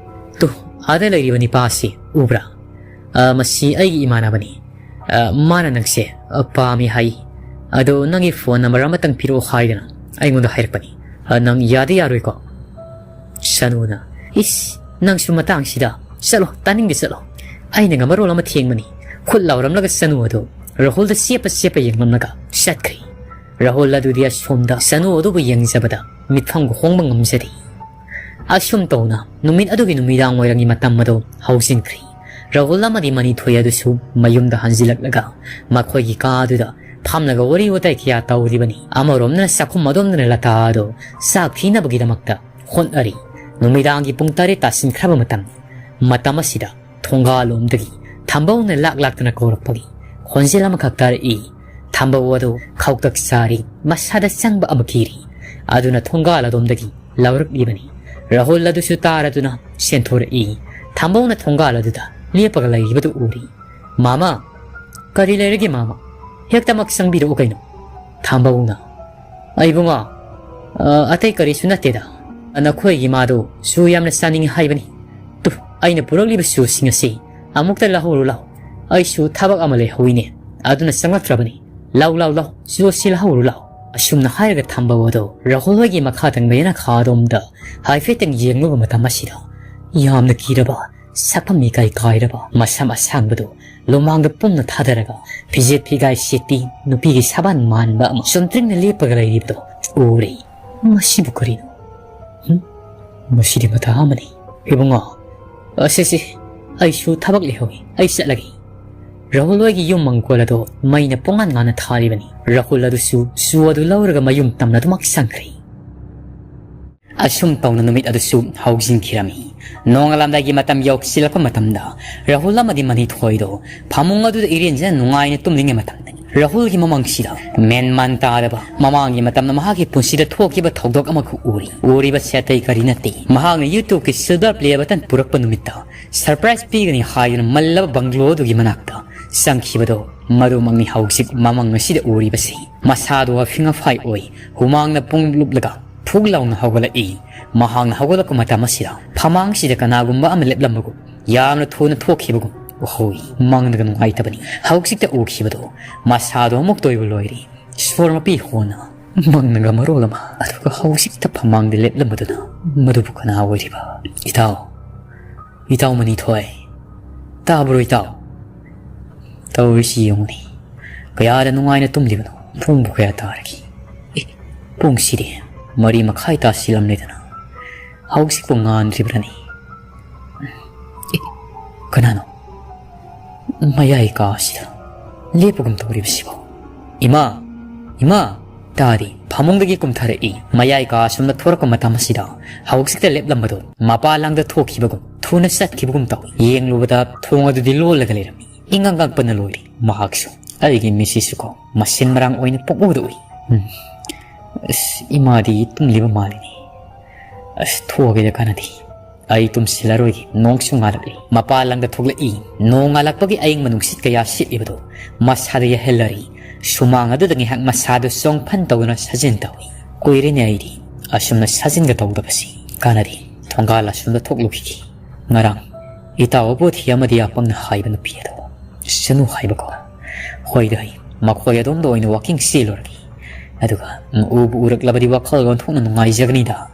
ꯇꯨ, ꯑꯥꯗ ꯂꯩꯔꯤꯕ ꯅꯤꯄꯥ ꯑꯁꯤ ꯎꯕ꯭ꯔꯥ? ꯑ, ꯃꯁꯤ ꯑꯩꯒꯤ ꯏꯃꯥꯟꯅꯕꯅꯤ꯫ ꯑ, ꯃꯥꯅ ꯅꯪꯁꯦ, ꯑ, ꯄꯥꯝꯃꯤ ꯍꯥꯏ꯫ ꯑꯗꯣ ꯅꯪꯒꯤ ꯐꯣꯟ ꯅꯝꯕꯔ ꯑꯃꯇꯪ ꯄꯤꯔꯛꯑꯣ ꯍꯥꯏꯗꯅ ꯑꯩꯉꯣꯟꯗ ꯍꯥꯏꯔꯛꯄꯅꯤ꯫ ꯑ, ꯅꯪ ꯌꯥꯗꯤ ꯌꯥꯔꯣꯏꯀꯣ?" ꯁꯅꯨꯅ, "ꯏꯁ, ꯅꯪꯁꯨ ꯃꯇꯥꯡꯁꯤꯗ꯫ ꯆꯠꯂꯣ, ꯇꯥꯅꯤꯡꯗꯦ, ꯆꯠꯂꯣ꯫ ꯑꯩꯅ ꯉꯝꯃꯔꯣꯜ ꯑꯃ ꯊꯦꯡꯕꯅꯤ꯫" ꯈꯨꯠ ꯂꯥꯎꯔꯝꯂꯒ ꯁꯅꯨ ꯑꯗꯨ ꯔꯥꯍꯨꯜꯗ ꯆꯦꯞꯄ ꯆꯦꯞꯄ ꯌꯦꯡꯂꯝꯂꯒ ꯆꯠꯈ꯭ꯔꯤ꯫ ꯔꯥꯍꯨꯜ ꯑꯗꯨꯗꯤ ꯑꯁꯣꯝꯗ ꯁꯅꯨ ꯑꯗꯨꯕꯨ ꯌꯦꯡꯖꯕꯗ ꯃꯤꯠꯐꯝꯒ ꯍꯣꯡꯕ ꯉꯝꯖꯗꯦ꯫ ꯑꯁꯨꯝ ꯇꯧꯅ ꯅꯨꯃꯤꯠ ꯑꯗꯨꯒꯤ ꯅꯨꯃꯤꯗꯥꯡ ꯋꯥꯏꯔꯝꯒꯤ ꯃꯇꯝ ꯑꯗꯨ ꯍꯧꯖꯤꯟꯈ꯭ꯔꯤ꯫ ꯔꯥꯍꯨꯜ ꯑꯃꯗꯤ ꯃꯅꯤꯊꯣꯏ ꯑꯗꯨꯁꯨ ꯃꯌꯨꯝꯗ ꯍꯟꯖꯤꯜꯂꯛꯂꯒ ꯃꯈꯣꯏꯒꯤ ꯀꯥ ꯑꯗꯨꯗ ꯐꯝꯂꯒ ꯋꯥꯔꯤ ꯋꯥꯇꯥꯏ ꯀꯌꯥ ꯇꯧꯔꯤꯕꯅꯤ꯫ ꯑꯃꯔꯣꯝꯗꯅ ꯆꯥꯛꯈꯨꯝ ꯑꯗꯣꯝꯗꯅ ꯂꯇꯥ ꯑꯗꯨ ꯆꯥꯛ ꯊꯤꯅꯕꯒꯤꯗꯃꯛꯇ ꯍꯣꯠꯅꯔꯤ꯫ ꯅꯨꯃꯤꯗꯥꯡꯒꯤ ꯄꯨꯡ ꯇꯔꯦꯠ ꯇꯥꯁꯤꯟꯈ꯭ꯔꯕ ꯃꯇꯝ꯫ ꯃꯇꯝ ꯑꯁꯤꯗ ꯊꯣꯡꯒꯥꯜꯂꯣꯝꯗꯒꯤ ꯊꯝꯕꯧꯅ ꯂꯥꯛ ꯂꯥꯛꯇꯅ ꯀꯧꯔꯛꯄꯒꯤ ꯈꯣꯟꯖꯦꯜ ꯑꯃꯈꯛ ꯇꯥꯔꯛꯏ꯫ ꯊꯝꯕꯧ ꯑꯗꯨ ꯈꯧꯇꯛ ꯆꯥꯔꯤ, ꯃꯁꯥꯗ ꯆꯪꯕ ꯑꯃ ꯀꯤꯔꯤ꯫ ꯑꯗꯨꯅ ꯊꯣꯡꯒꯥꯜ ꯑꯗꯣꯝꯗꯒꯤ ꯂꯥꯎꯔꯛꯂꯤꯕꯅꯤ꯫ ꯔꯥꯍꯨꯜ ꯑꯗꯨꯁꯨ ꯇꯥꯔꯗꯨꯅ ꯆꯦꯟꯊꯣꯔꯛꯏ꯫ ꯊꯝꯕꯧꯅ ꯊꯣꯡꯒꯥꯜ ꯑꯗꯨꯗ ꯂꯦꯞꯄꯒ ꯂꯩꯔꯤꯕꯗꯨ ꯎꯔꯤ꯫ "ꯃꯥꯃ, ꯀꯔꯤ ꯂꯩꯔꯒꯦ ꯃꯥꯃ? ꯍꯦꯛꯇꯃꯛ ꯆꯪꯕꯤꯔꯛꯎ ꯀꯩꯅꯣ꯫" ꯊꯝꯕꯧꯅ, "ꯑꯩ ꯏꯕꯨꯡꯉꯣ, ꯑ, ꯑꯇꯩ ꯀꯔꯤꯁꯨ ꯅꯠꯇꯦꯗ꯫ ꯅꯈꯣꯏꯒꯤ ꯃꯥꯗꯣ ꯆꯨ ꯌꯥꯝꯅ ꯆꯥꯅꯤꯡꯉꯤ ꯍꯥꯏꯕꯅꯤ꯫ ꯇꯨ, ꯑꯩꯅ ꯄꯨꯔꯛꯂꯤꯕ ꯆꯨꯁꯤꯡ ꯑꯁꯤ ꯑꯃꯨꯛꯇ ꯂꯧꯍꯧꯔꯨ ꯂꯥꯎ꯫ ꯑꯩꯁꯨ ꯊꯕꯛ ꯑꯃ ꯂꯩꯍꯧꯋꯤꯅꯦ, ꯑꯗꯨꯅ ꯆꯪꯂꯛꯇ꯭ꯔꯕꯅꯤ꯫ ꯂꯥꯎ, ꯂꯥꯎ, ꯂꯥꯎ, ꯆꯨ ꯑꯁꯤ ꯂꯧꯍꯧꯔꯨ ꯂꯥꯎ꯫" ꯑꯁꯨꯝꯅ ꯍꯥꯏꯔꯒ ꯊꯝꯕꯧ ꯑꯗꯨ ꯔꯥꯍꯨꯜ ꯍꯣꯏꯒꯤ ꯃꯈꯥ ꯊꯪꯕ ꯌꯦꯅꯈꯥ ꯑꯗꯣꯝꯗ ꯍꯥꯏꯐꯦꯠꯇꯪ ꯌꯦꯡꯂꯨꯕ ꯃꯇꯝ ꯑꯁꯤꯗ, ꯌꯥꯝꯅ ꯀꯤꯔꯕ, ꯁꯛꯐꯝ ꯏꯀꯥꯏ ꯀꯥꯏꯔꯕ, ꯃꯁꯝ ꯑꯁꯥꯡꯕꯗꯨ ꯂꯨꯃꯥꯡꯗ ꯄꯨꯝꯅ ꯊꯥꯗꯔꯒ ꯐꯤꯖꯦꯠ ꯐꯤꯒꯥꯏ ꯁꯦꯠꯄꯤ ꯅꯨꯄꯤꯒꯤ ꯁꯥꯕꯥꯟ ꯃꯥꯟꯕ ꯑꯃ ꯆꯨꯝꯇ꯭ꯔꯤꯡꯅ ꯂꯦꯞꯄꯒ ꯂꯩꯔꯤꯕꯗꯨ ꯎꯔꯦ꯫ "ꯃꯁꯤꯕꯨ ꯀꯔꯤꯅꯣ? ꯍꯨꯝ? ꯃꯁꯤꯗꯤ ꯃꯇꯥ ꯑꯃꯅꯤ꯫" "ꯏꯕꯨꯡꯉꯣ, ꯑꯁꯤꯁꯤ ꯑꯩꯁꯨ ꯊꯕꯛ ꯂꯩꯍꯧꯏ, ꯑꯩ ꯆꯠꯂꯒꯦ꯫ ꯔꯥꯍꯨꯜ ꯍꯣꯏꯒꯤ ꯌꯨꯝ ꯃꯪꯒꯣꯜ ꯑꯗꯣ ꯃꯩꯅ ꯄꯨꯡꯉꯥꯟ ꯉꯥꯟꯅ ꯊꯥꯜꯂꯤꯕꯅꯤ꯫ ꯔꯥꯍꯨꯜ ꯑꯗꯨꯁꯨ ꯆꯨ ꯑꯗꯨ ꯂꯧꯔꯒ ꯃꯌꯨꯝ ꯇꯝꯅ ꯑꯗꯨꯃꯛ ꯆꯪꯈ꯭ꯔꯦ꯫ ꯑꯁꯨꯝ ꯇꯧꯅ ꯅꯨꯃꯤꯠ ꯑꯗꯨꯁꯨ ꯍꯧꯖꯤꯟꯈꯤꯔꯝꯃꯤ꯫ ꯅꯣꯡꯉꯥꯜꯂꯝꯗꯥꯏꯒꯤ ꯃꯇꯝ ꯌꯧꯁꯤꯜꯂꯛꯄ ꯃꯇꯝꯗ ꯔꯥꯍꯨꯜ ꯑꯃꯗꯤ ꯃꯅꯤꯊꯣꯏꯗꯣ ꯐꯃꯨꯡ ꯑꯗꯨꯗ ꯏꯔꯦꯟꯖꯅ ꯅꯨꯡꯉꯥꯏꯅ ꯇꯨꯝꯂꯤꯉꯩ ꯃꯇꯝꯗꯅꯤ꯫ ꯔꯥꯍꯨꯜꯒꯤ ꯃꯃꯪꯁꯤꯗ ꯃꯦꯟꯃꯥꯟ ꯇꯥꯗꯕ ꯃꯃꯥꯡꯒꯤ ꯃꯇꯝꯗ ꯃꯍꯥꯛꯀꯤ ꯄꯨꯟꯁꯤꯗ ꯊꯣꯛꯈꯤꯕ ꯊꯧꯗꯣꯛ ꯑꯃꯈꯛ ꯎꯔꯤ꯫ ꯎꯔꯤꯕꯁꯤ ꯑꯇꯩ ꯀꯔꯤ ꯅꯠꯇꯦ, ꯃꯍꯥꯛꯅ YouTubeꯀꯤ silver play button ꯄꯨꯔꯛꯄ ꯅꯨꯃꯤꯠꯇ surprise ꯄꯤꯒꯅꯤ ꯍꯥꯏꯗꯨꯅ ꯃꯜꯂꯕ bungalow ꯑꯗꯨꯒꯤ ꯃꯅꯥꯛꯇ ꯆꯪꯈꯤꯕꯗꯣ ꯃꯗꯨꯃꯛꯅꯤ ꯍꯧꯖꯤꯛ ꯃꯃꯪ ꯑꯁꯤꯗ ꯎꯔꯤꯕꯁꯤ꯫ ꯃꯁꯥꯗꯣ ꯑꯐꯤꯡ ꯑꯐꯥꯏ ꯑꯣꯏ, ꯍꯨꯃꯥꯡꯅ ꯄꯨꯡ ꯂꯨꯞꯂꯒ ꯐꯨꯛ ꯂꯥꯎꯅ ꯍꯧꯒꯠꯂꯛꯏ꯫ ꯃꯍꯥꯛꯅ ꯍꯧꯒꯠꯂꯛꯄ ꯃꯇꯝ ꯑꯁꯤꯗ ꯐꯃꯥꯡꯁꯤꯗ ꯀꯅꯥꯒꯨꯝꯕ ꯑꯃ ꯂꯦꯞꯂꯝꯕꯒꯨꯝ, ꯌꯥꯝꯅ ꯊꯨꯅ ꯊꯣꯛꯈꯤꯕꯒꯨꯝ ꯎꯍꯧꯏ꯫ ꯃꯪꯗꯒ ꯅꯨꯡꯉꯥꯏꯇꯕꯅꯤ꯫ ꯍꯧꯖꯤꯛꯇ ꯎꯈꯤꯕꯗꯣ ꯃꯁꯥꯗꯣ ꯑꯃꯨꯛꯇ ꯑꯣꯏꯕ ꯂꯣꯏꯔꯦ꯫ ꯁꯣꯔ ꯃꯄꯤ ꯍꯣꯟꯅ ꯃꯪꯅꯒ ꯃꯔꯣꯜ ꯑꯃ, ꯑꯗꯨꯒ ꯍꯧꯖꯤꯛꯇ ꯐꯃꯥꯡꯗ ꯂꯦꯞꯂꯝꯕꯗꯨꯅ ꯃꯗꯨꯕꯨ ꯀꯅꯥ ꯑꯣꯏꯔꯤꯕ? ꯏꯇꯥꯎ, ꯏꯇꯥꯎ ꯃꯅꯤꯊꯣꯏ, ꯇꯥꯕ꯭ꯔꯣ ꯏꯇꯥꯎ? ꯇꯧꯔꯤꯁꯤ ꯌꯦꯡꯉꯨꯅꯦ, ꯀꯌꯥꯗ ꯅꯨꯡꯉꯥꯏꯅ ꯇꯨꯝꯂꯤꯕꯅꯣ? ꯄꯨꯡꯕꯨ ꯀꯌꯥ ꯇꯥꯔꯒꯦ? ꯑꯦ, ꯄꯨꯡꯁꯤꯗꯤ ꯃꯔꯤ ꯃꯈꯥꯏ ꯇꯥꯁꯤꯜꯂꯝꯂꯦꯗꯅ, ꯍꯧꯖꯤꯛꯄꯨ ꯉꯥꯟꯗ꯭ꯔꯤꯕ꯭ꯔꯅꯦ? ꯑꯦ, ꯀꯅꯥꯅꯣ ꯃꯌꯥꯏ ꯀꯥꯁꯤꯗ ꯂꯦꯞꯄꯒꯨꯝ ꯇꯧꯔꯤꯕꯁꯤꯕꯣ? ꯏꯃꯥ! ꯏꯃꯥ! ꯇꯥꯗꯦ꯫ ꯐꯃꯨꯡꯗꯒꯤ ꯀꯨꯝꯊꯔꯛꯏ꯫ ꯃꯌꯥꯏ ꯀꯥ ꯑꯁꯣꯝꯗ ꯊꯣꯔꯛꯄ ꯃꯇꯝ ꯑꯁꯤꯗ ꯍꯧꯖꯤꯛꯇ ꯂꯦꯞꯂꯝꯕꯗꯨ ꯃꯄꯥ ꯂꯥꯡꯗ ꯊꯣꯛꯈꯤꯕꯒꯨꯝ, ꯊꯨꯅ ꯆꯠꯈꯤꯕꯒꯨꯝ ꯇꯧꯏ꯫ ꯌꯦꯡꯂꯨꯕꯗ ꯊꯣꯡ ꯑꯗꯨꯗꯤ ꯂꯣꯜꯂꯒ ꯂꯩꯔꯝꯃꯤ꯫ ꯏꯉꯛ ꯉꯛꯄꯅ ꯂꯣꯏꯔꯦ ꯃꯍꯥꯛꯁꯨ꯫ ꯑꯩꯒꯤ ꯃꯤꯠꯁꯤꯁꯨꯀꯣ ꯃꯁꯤꯟ ꯃꯔꯥꯡ ꯑꯣꯏꯅ ꯄꯪꯎꯗ ꯎꯏ꯫ ꯎꯝ꯫ ꯑꯁ, ꯏꯃꯥꯗꯤ ꯇꯨꯝꯂꯤꯕ ꯃꯥꯜꯂꯤꯅꯦ꯫ ꯑꯁ, ꯊꯣꯛꯑꯒꯦꯗ ꯀꯥꯟꯅꯗꯦ꯫ ꯑꯩ ꯇꯨꯝꯁꯤꯜꯂꯔꯣꯏꯒꯦ꯫ ꯅꯣꯡꯁꯨ ꯉꯥꯜꯂꯛꯂꯦ꯫ ꯃꯄꯥꯟ ꯂꯝꯗ ꯊꯣꯛꯂꯛꯏ꯫ ꯅꯣꯡ ꯉꯥꯜꯂꯛꯄꯒꯤ ꯑꯏꯪꯕ ꯅꯨꯡꯁꯤꯠ ꯀꯌꯥ ꯁꯤꯠꯂꯤꯕꯗꯨ ꯃꯁꯥꯗ ꯌꯥꯏꯍꯜꯂꯔꯤ꯫ ꯁꯨꯃꯥꯡ ꯑꯗꯨꯗ ꯉꯥꯏꯍꯥꯛ ꯃꯁꯥꯗꯨ ꯆꯣꯡꯐꯟ ꯇꯧꯗꯨꯅ ꯁꯥꯖꯦꯟ ꯇꯧꯏ꯫ ꯀꯨꯏꯔꯦꯅꯦ ꯑꯩꯗꯤ ꯑꯁꯨꯝꯅ ꯁꯥꯖꯦꯟꯒ ꯇꯧꯗꯕꯁꯤ꯫ ꯀꯥꯟꯅꯗꯦ꯫ ꯊꯣꯡꯒꯥꯜ ꯑꯁꯣꯝꯗ ꯊꯣꯛꯂꯨꯈꯤꯒꯦ꯫ ꯉꯔꯥꯡ ꯏꯇꯥꯎ ꯑꯕꯣꯊꯤ ꯑꯃꯗꯤ ꯑꯄꯪꯅ ꯍꯥꯏꯕ ꯅꯨꯄꯤ ꯑꯗꯣ ꯆꯅꯨ ꯍꯥꯏꯕꯀꯣ꯫ ꯍꯣꯏꯗ, ꯑꯩ ꯃꯈꯣꯏ ꯑꯗꯣꯝꯗ ꯑꯣꯏꯅ walking ꯆꯦꯜꯂꯨꯔꯒꯦ꯫ ꯑꯗꯨꯒ ꯎꯕꯨ ꯎꯔꯛꯂꯕꯗꯤ ꯋꯥꯈꯜ ꯑꯣꯟꯊꯣꯛꯅ ꯅꯨꯡꯉꯥꯏꯖꯒꯅꯤꯗ꯫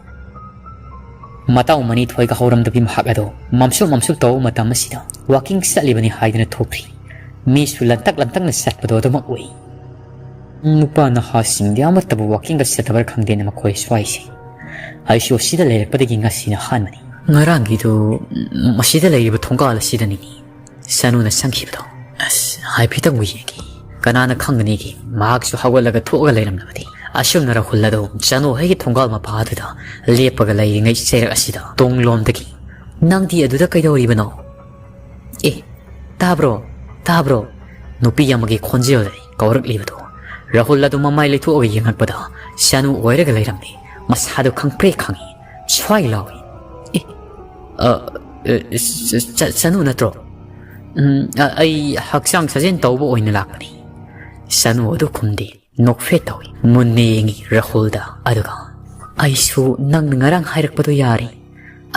ꯃꯇꯥꯎ ꯃꯅꯤꯊꯣꯏꯒ ꯍꯧꯔꯝꯗꯕꯤ ꯃꯍꯥꯛ ꯑꯗꯣ ꯃꯝꯁꯨ ꯃꯝꯁꯨ ꯇꯧꯕ ꯃꯇꯝ ꯑꯁꯤꯗ walking ꯆꯠꯂꯤꯕꯅꯤ ꯍꯥꯏꯗꯨꯅ ꯊꯣꯛꯈ꯭ꯔꯤ꯫ ꯃꯤꯁꯨ ꯂꯟꯇꯛ ꯂꯟꯇꯛꯅ ꯆꯠꯄꯗꯣ ꯑꯗꯨꯃꯛ ꯎꯏ꯫ ꯅꯨꯄꯥ ꯅꯍꯥꯁꯤꯡꯗꯤ ꯑꯃꯠꯇꯕꯨ walkingꯒ ꯆꯠꯇꯕ꯭ꯔꯥ ꯈꯪꯗꯦꯅꯦ ꯃꯈꯣꯏ ꯁ꯭ꯋꯥꯏꯁꯦ꯫ ꯑꯩꯁꯨ ꯁꯤꯗ ꯂꯩꯔꯛꯄꯗꯒꯤ ꯉꯁꯤꯅ ꯑꯍꯥꯟꯕꯅꯤ꯫ "ꯉꯔꯥꯡꯒꯤꯗꯨ ꯃꯁꯤꯗ ꯂꯩꯔꯤꯕ ꯊꯣꯡꯒꯥꯜ ꯑꯁꯤꯗꯅꯤ ꯁꯅꯨꯅ ꯆꯪꯈꯤꯕꯗꯣ꯫ ꯑꯁ, ꯍꯥꯏꯐꯦꯠꯇꯪꯕꯨ ꯌꯦꯡꯒꯦ꯫ ꯀꯅꯥꯅ ꯈꯪꯒꯅꯤꯒꯤ ꯃꯍꯥꯛꯁꯨ ꯍꯧꯒꯠꯂꯒ ꯊꯣꯛꯑꯒ ꯂꯩꯔꯝꯂꯕꯗꯤ?" ꯑꯁꯨꯝꯅ ꯔꯥꯍꯨꯜ ꯑꯗꯨ ꯆꯅꯨ ꯍꯣꯏꯒꯤ ꯊꯣꯡꯒꯥꯜ ꯃꯄꯥ ꯑꯗꯨꯗ ꯂꯦꯞꯄꯒ ꯂꯩꯔꯤꯉꯩ ꯆꯩꯔꯛ ꯑꯁꯤꯗ ꯇꯨꯡꯂꯣꯝꯗꯒꯤ, "ꯅꯪꯗꯤ ꯑꯗꯨꯗ ꯀꯩꯗꯧꯔꯤꯕꯅꯣ? ꯑꯦ, ꯇꯥꯕ꯭ꯔꯣ? ꯇꯥꯕ꯭ꯔꯣ?" ꯅꯨꯄꯤ ꯑꯃꯒꯤ ꯈꯣꯟꯖꯦꯜꯗ ꯀꯧꯔꯛꯂꯤꯕꯗꯨ꯫ ꯔꯥꯍꯨꯜ ꯑꯗꯨ ꯃꯃꯥꯏ ꯂꯩꯊꯣꯛꯑꯒ ꯌꯦꯡꯉꯛꯄꯗ ꯁꯅꯨ ꯑꯣꯏꯔꯒ ꯂꯩꯔꯝꯃꯤ꯫ ꯃꯁꯥꯗꯨ ꯈꯪꯄ꯭ꯔꯦꯛ ꯈꯪꯉꯤ꯫ ꯁ꯭ꯋꯥꯏ ꯂꯥꯎꯏ꯫ "ꯑꯦ, ꯑ, ꯑ, ꯁ-, ꯁ-, ꯁꯅꯨ ꯅꯠꯇ꯭ꯔꯣ?" "ꯎꯝ, ꯑ, ꯑꯩ ꯍꯛꯆꯥꯡ ꯁꯥꯖꯦꯜ ꯇꯧꯕ ꯑꯣꯏꯅ ꯂꯥꯛꯄꯅꯤ꯫" ꯁꯅꯨ ꯑꯗꯨ ꯈꯨꯝꯗꯦ꯫ ꯅꯣꯛꯐꯦꯠ ꯇꯧꯏ꯫ ꯃꯨꯟꯅ ꯌꯦꯡꯏ ꯔꯥꯍꯨꯜꯗ꯫ ꯑꯗꯨꯒ, "ꯑꯩꯁꯨ ꯅꯪꯅ ꯉꯔꯥꯡ ꯍꯥꯏꯔꯛꯄꯗꯣ ꯌꯥꯔꯦ꯫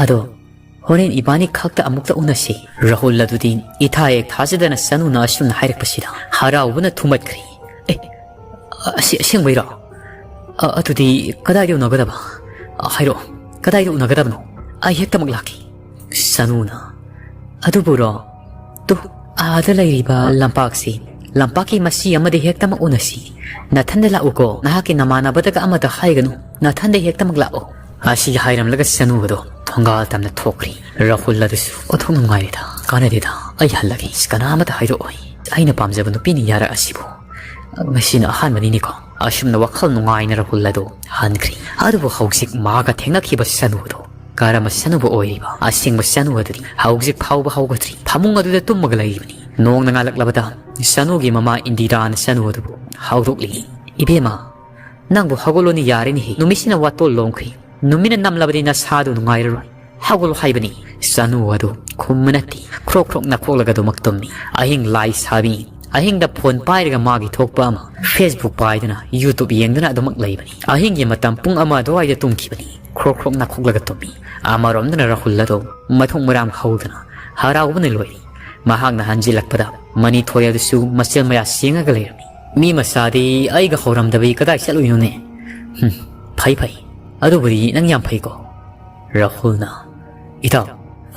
ꯑꯗꯣ ꯍꯣꯔꯦꯟ ꯏꯕꯥꯅꯤ ꯈꯛꯇ ꯑꯃꯨꯛꯇ ꯎꯅꯁꯤ꯫" ꯔꯥꯍꯨꯜ ꯑꯗꯨꯗꯤ ꯏꯊꯥ ꯍꯦꯛ ꯊꯥꯖꯗꯅ ꯁꯅꯨꯅ ꯑꯁꯨꯝꯅ ꯍꯥꯏꯔꯛꯄꯁꯤꯗ ꯍꯔꯥꯎꯕꯅ ꯊꯨꯝꯃꯠꯈ꯭ꯔꯦ꯫ "ꯑꯦ, ꯑꯁꯤ ꯑꯁꯦꯡꯕꯩꯔꯣ? ꯑ-, ꯑꯗꯨꯗꯤ ꯀꯗꯥꯏꯗ ꯎꯅꯒꯗꯕ? ꯑ, ꯍꯥꯏꯔꯛꯑꯣ, ꯀꯗꯥꯏꯗ ꯎꯅꯒꯗꯕꯅꯣ? ꯑꯩ ꯍꯦꯛꯇꯃꯛ ꯂꯥꯛꯀꯦ꯫" ꯁꯅꯨꯅ, "ꯑꯗꯨꯕꯨꯔꯣ? ꯇꯨ, ꯑꯥꯗ ꯂꯩꯔꯤꯕ ꯂꯝꯄꯥꯛꯁꯤ, ꯂꯝꯄꯥꯛꯀꯤ ꯃꯁꯤ ꯑꯃꯗ ꯍꯦꯛꯇꯃꯛ ꯎꯅꯁꯤ꯫ ꯅꯊꯟꯗ ꯂꯥꯛꯎꯀꯣ, ꯅꯍꯥꯛꯀꯤ ꯅꯃꯥꯟꯅꯕꯗꯒ ꯑꯃꯗ ꯍꯥꯏꯒꯅꯨ, ꯅꯊꯟꯗ ꯍꯦꯛꯇꯃꯛ ꯂꯥꯛꯑꯣ꯫" ꯑꯁꯤ ꯍꯥꯏꯔꯝꯂꯒ ꯁꯅꯨ ꯑꯗꯣ ꯊꯣꯡꯒꯥꯜ ꯇꯝꯅ ꯊꯣꯛꯈ꯭ꯔꯦ꯫ ꯔꯥꯍꯨꯜ ꯑꯗꯨꯁꯨ, "ꯑꯣꯟꯊꯣꯛꯅ ꯅꯨꯡꯉꯥꯏꯔꯦꯗ, ꯀꯥꯟꯅꯗꯦꯗ, ꯑꯩ ꯍꯜꯂꯒꯦ, ꯀꯅꯥ ꯑꯃꯗ ꯍꯥꯏꯔꯛꯑꯣꯏ꯫ ꯑꯩꯅ ꯄꯥꯝꯖꯕ ꯅꯨꯄꯤꯅ ꯌꯥꯔꯛꯑꯁꯤꯕꯨ꯫ ꯉꯁꯤꯅ ꯑꯍꯥꯟꯕꯅꯤꯅꯦꯀꯣ꯫" ꯑꯁꯨꯝꯅ ꯋꯥꯈꯜ ꯅꯨꯡꯉꯥꯏꯅ ꯔꯥꯍꯨꯜ ꯑꯗꯨ ꯍꯟꯈ꯭ꯔꯦ꯫ ꯑꯗꯨꯕꯨ ꯍꯧꯖꯤꯛ ꯃꯍꯥꯛꯀ ꯊꯦꯡꯅꯈꯤꯕ ꯁꯅꯨ ꯑꯗꯨ ꯀꯔꯝꯕ ꯁꯅꯨꯕꯨ ꯑꯣꯏꯔꯤꯕ? ꯑꯁꯦꯡꯕ ꯁꯅꯨ ꯑꯗꯨꯗꯤ ꯍꯧꯖꯤꯛ ꯐꯥꯎꯕ ꯍꯧꯒꯠꯇ꯭ꯔꯤ꯫ ꯐꯃꯨꯡ ꯑꯗꯨꯗ ꯇꯨꯝꯃꯒ ꯂꯩꯔꯤꯕꯅꯤ꯫ ꯅꯣꯡꯅ ꯉꯥꯜꯂꯛꯂꯕꯗ ꯁꯅꯨꯒꯤ ꯃꯃꯥ ꯏꯟꯗꯤꯔꯥꯅ ꯁꯅꯨ ꯑꯗꯨꯕꯨ ꯍꯧꯗꯣꯛꯂꯤ꯫ "ꯏꯕꯦꯝꯃ, ꯅꯪꯕꯨ ꯍꯧꯒꯠꯂꯣꯅꯤ ꯌꯥꯔꯦꯅꯦꯍꯦ꯫ ꯅꯨꯃꯤꯠꯁꯤꯅ ꯋꯥꯇꯣꯜ ꯂꯣꯡꯈ꯭ꯔꯦ꯫ ꯅꯨꯃꯤꯠꯅ ꯅꯝꯂꯕꯗꯤ ꯅꯁꯥꯗꯨ ꯅꯨꯡꯉꯥꯏꯔꯔꯣꯏ꯫ ꯍꯧꯒꯠꯂꯣ ꯍꯥꯏꯕꯅꯤ꯫" ꯁꯅꯨ ꯑꯗꯨ ꯈꯨꯝꯕ ꯅꯠꯇꯦ꯫ ꯈ꯭ꯔꯣꯛ ꯈ꯭ꯔꯣꯛ ꯅꯥꯈꯣꯛꯂꯒ ꯑꯗꯨꯃꯛ ꯇꯨꯝꯃꯤ꯫ ꯑꯍꯤꯡ ꯂꯥꯏ ꯁꯥꯕꯤ꯫ ꯑꯍꯤꯡꯗ ꯐꯣꯟ ꯄꯥꯏꯔꯒ ꯃꯥꯒꯤ ꯊꯣꯛꯄ ꯑꯃ, Facebook ꯄꯥꯏꯗꯨꯅ, YouTube ꯌꯦꯡꯗꯨꯅ ꯑꯗꯨꯃꯛ ꯂꯩꯕꯅꯤ꯫ ꯑꯍꯤꯡꯒꯤ ꯃꯇꯝ ꯄꯨꯡ ꯑꯃ ꯑꯗꯨꯋꯥꯏꯗ ꯇꯨꯝꯈꯤꯕꯅꯤ꯫ ꯈ꯭ꯔꯣꯛ ꯈ꯭ꯔꯣꯛ ꯅꯥꯈꯣꯛꯂꯒ ꯇꯨꯝꯃꯤ꯫ ꯑꯃꯔꯣꯝꯗꯅ ꯔꯥꯍꯨꯜ ꯑꯗꯨ ꯃꯊꯨꯝ ꯃꯔꯥꯡ ꯍꯧꯗꯅ ꯍꯔꯥꯎꯕꯅ ꯂꯣꯏꯔꯤ꯫ ꯃꯍꯥꯛꯅ ꯍꯟꯖꯤꯜꯂꯛꯄꯗ ꯃꯅꯤꯊꯣꯏ ꯑꯗꯨꯁꯨ ꯃꯆꯦꯜ ꯃꯌꯥ ꯁꯦꯡꯉꯒ ꯂꯩꯔꯝꯃꯤ꯫ "ꯃꯤ ꯃꯆꯥꯗꯤ ꯑꯩꯒ ꯍꯧꯔꯝꯗꯕꯤ ꯀꯗꯥꯏ ꯆꯠꯂꯨꯏꯅꯣꯅꯦ? ꯍꯨꯝ, ꯐꯩ ꯐꯩ꯫ ꯑꯗꯨꯕꯨꯗꯤ ꯅꯪ ꯌꯥꯝ ꯐꯩꯀꯣ꯫" ꯔꯥꯍꯨꯜꯅ, "ꯏꯇꯥꯎ,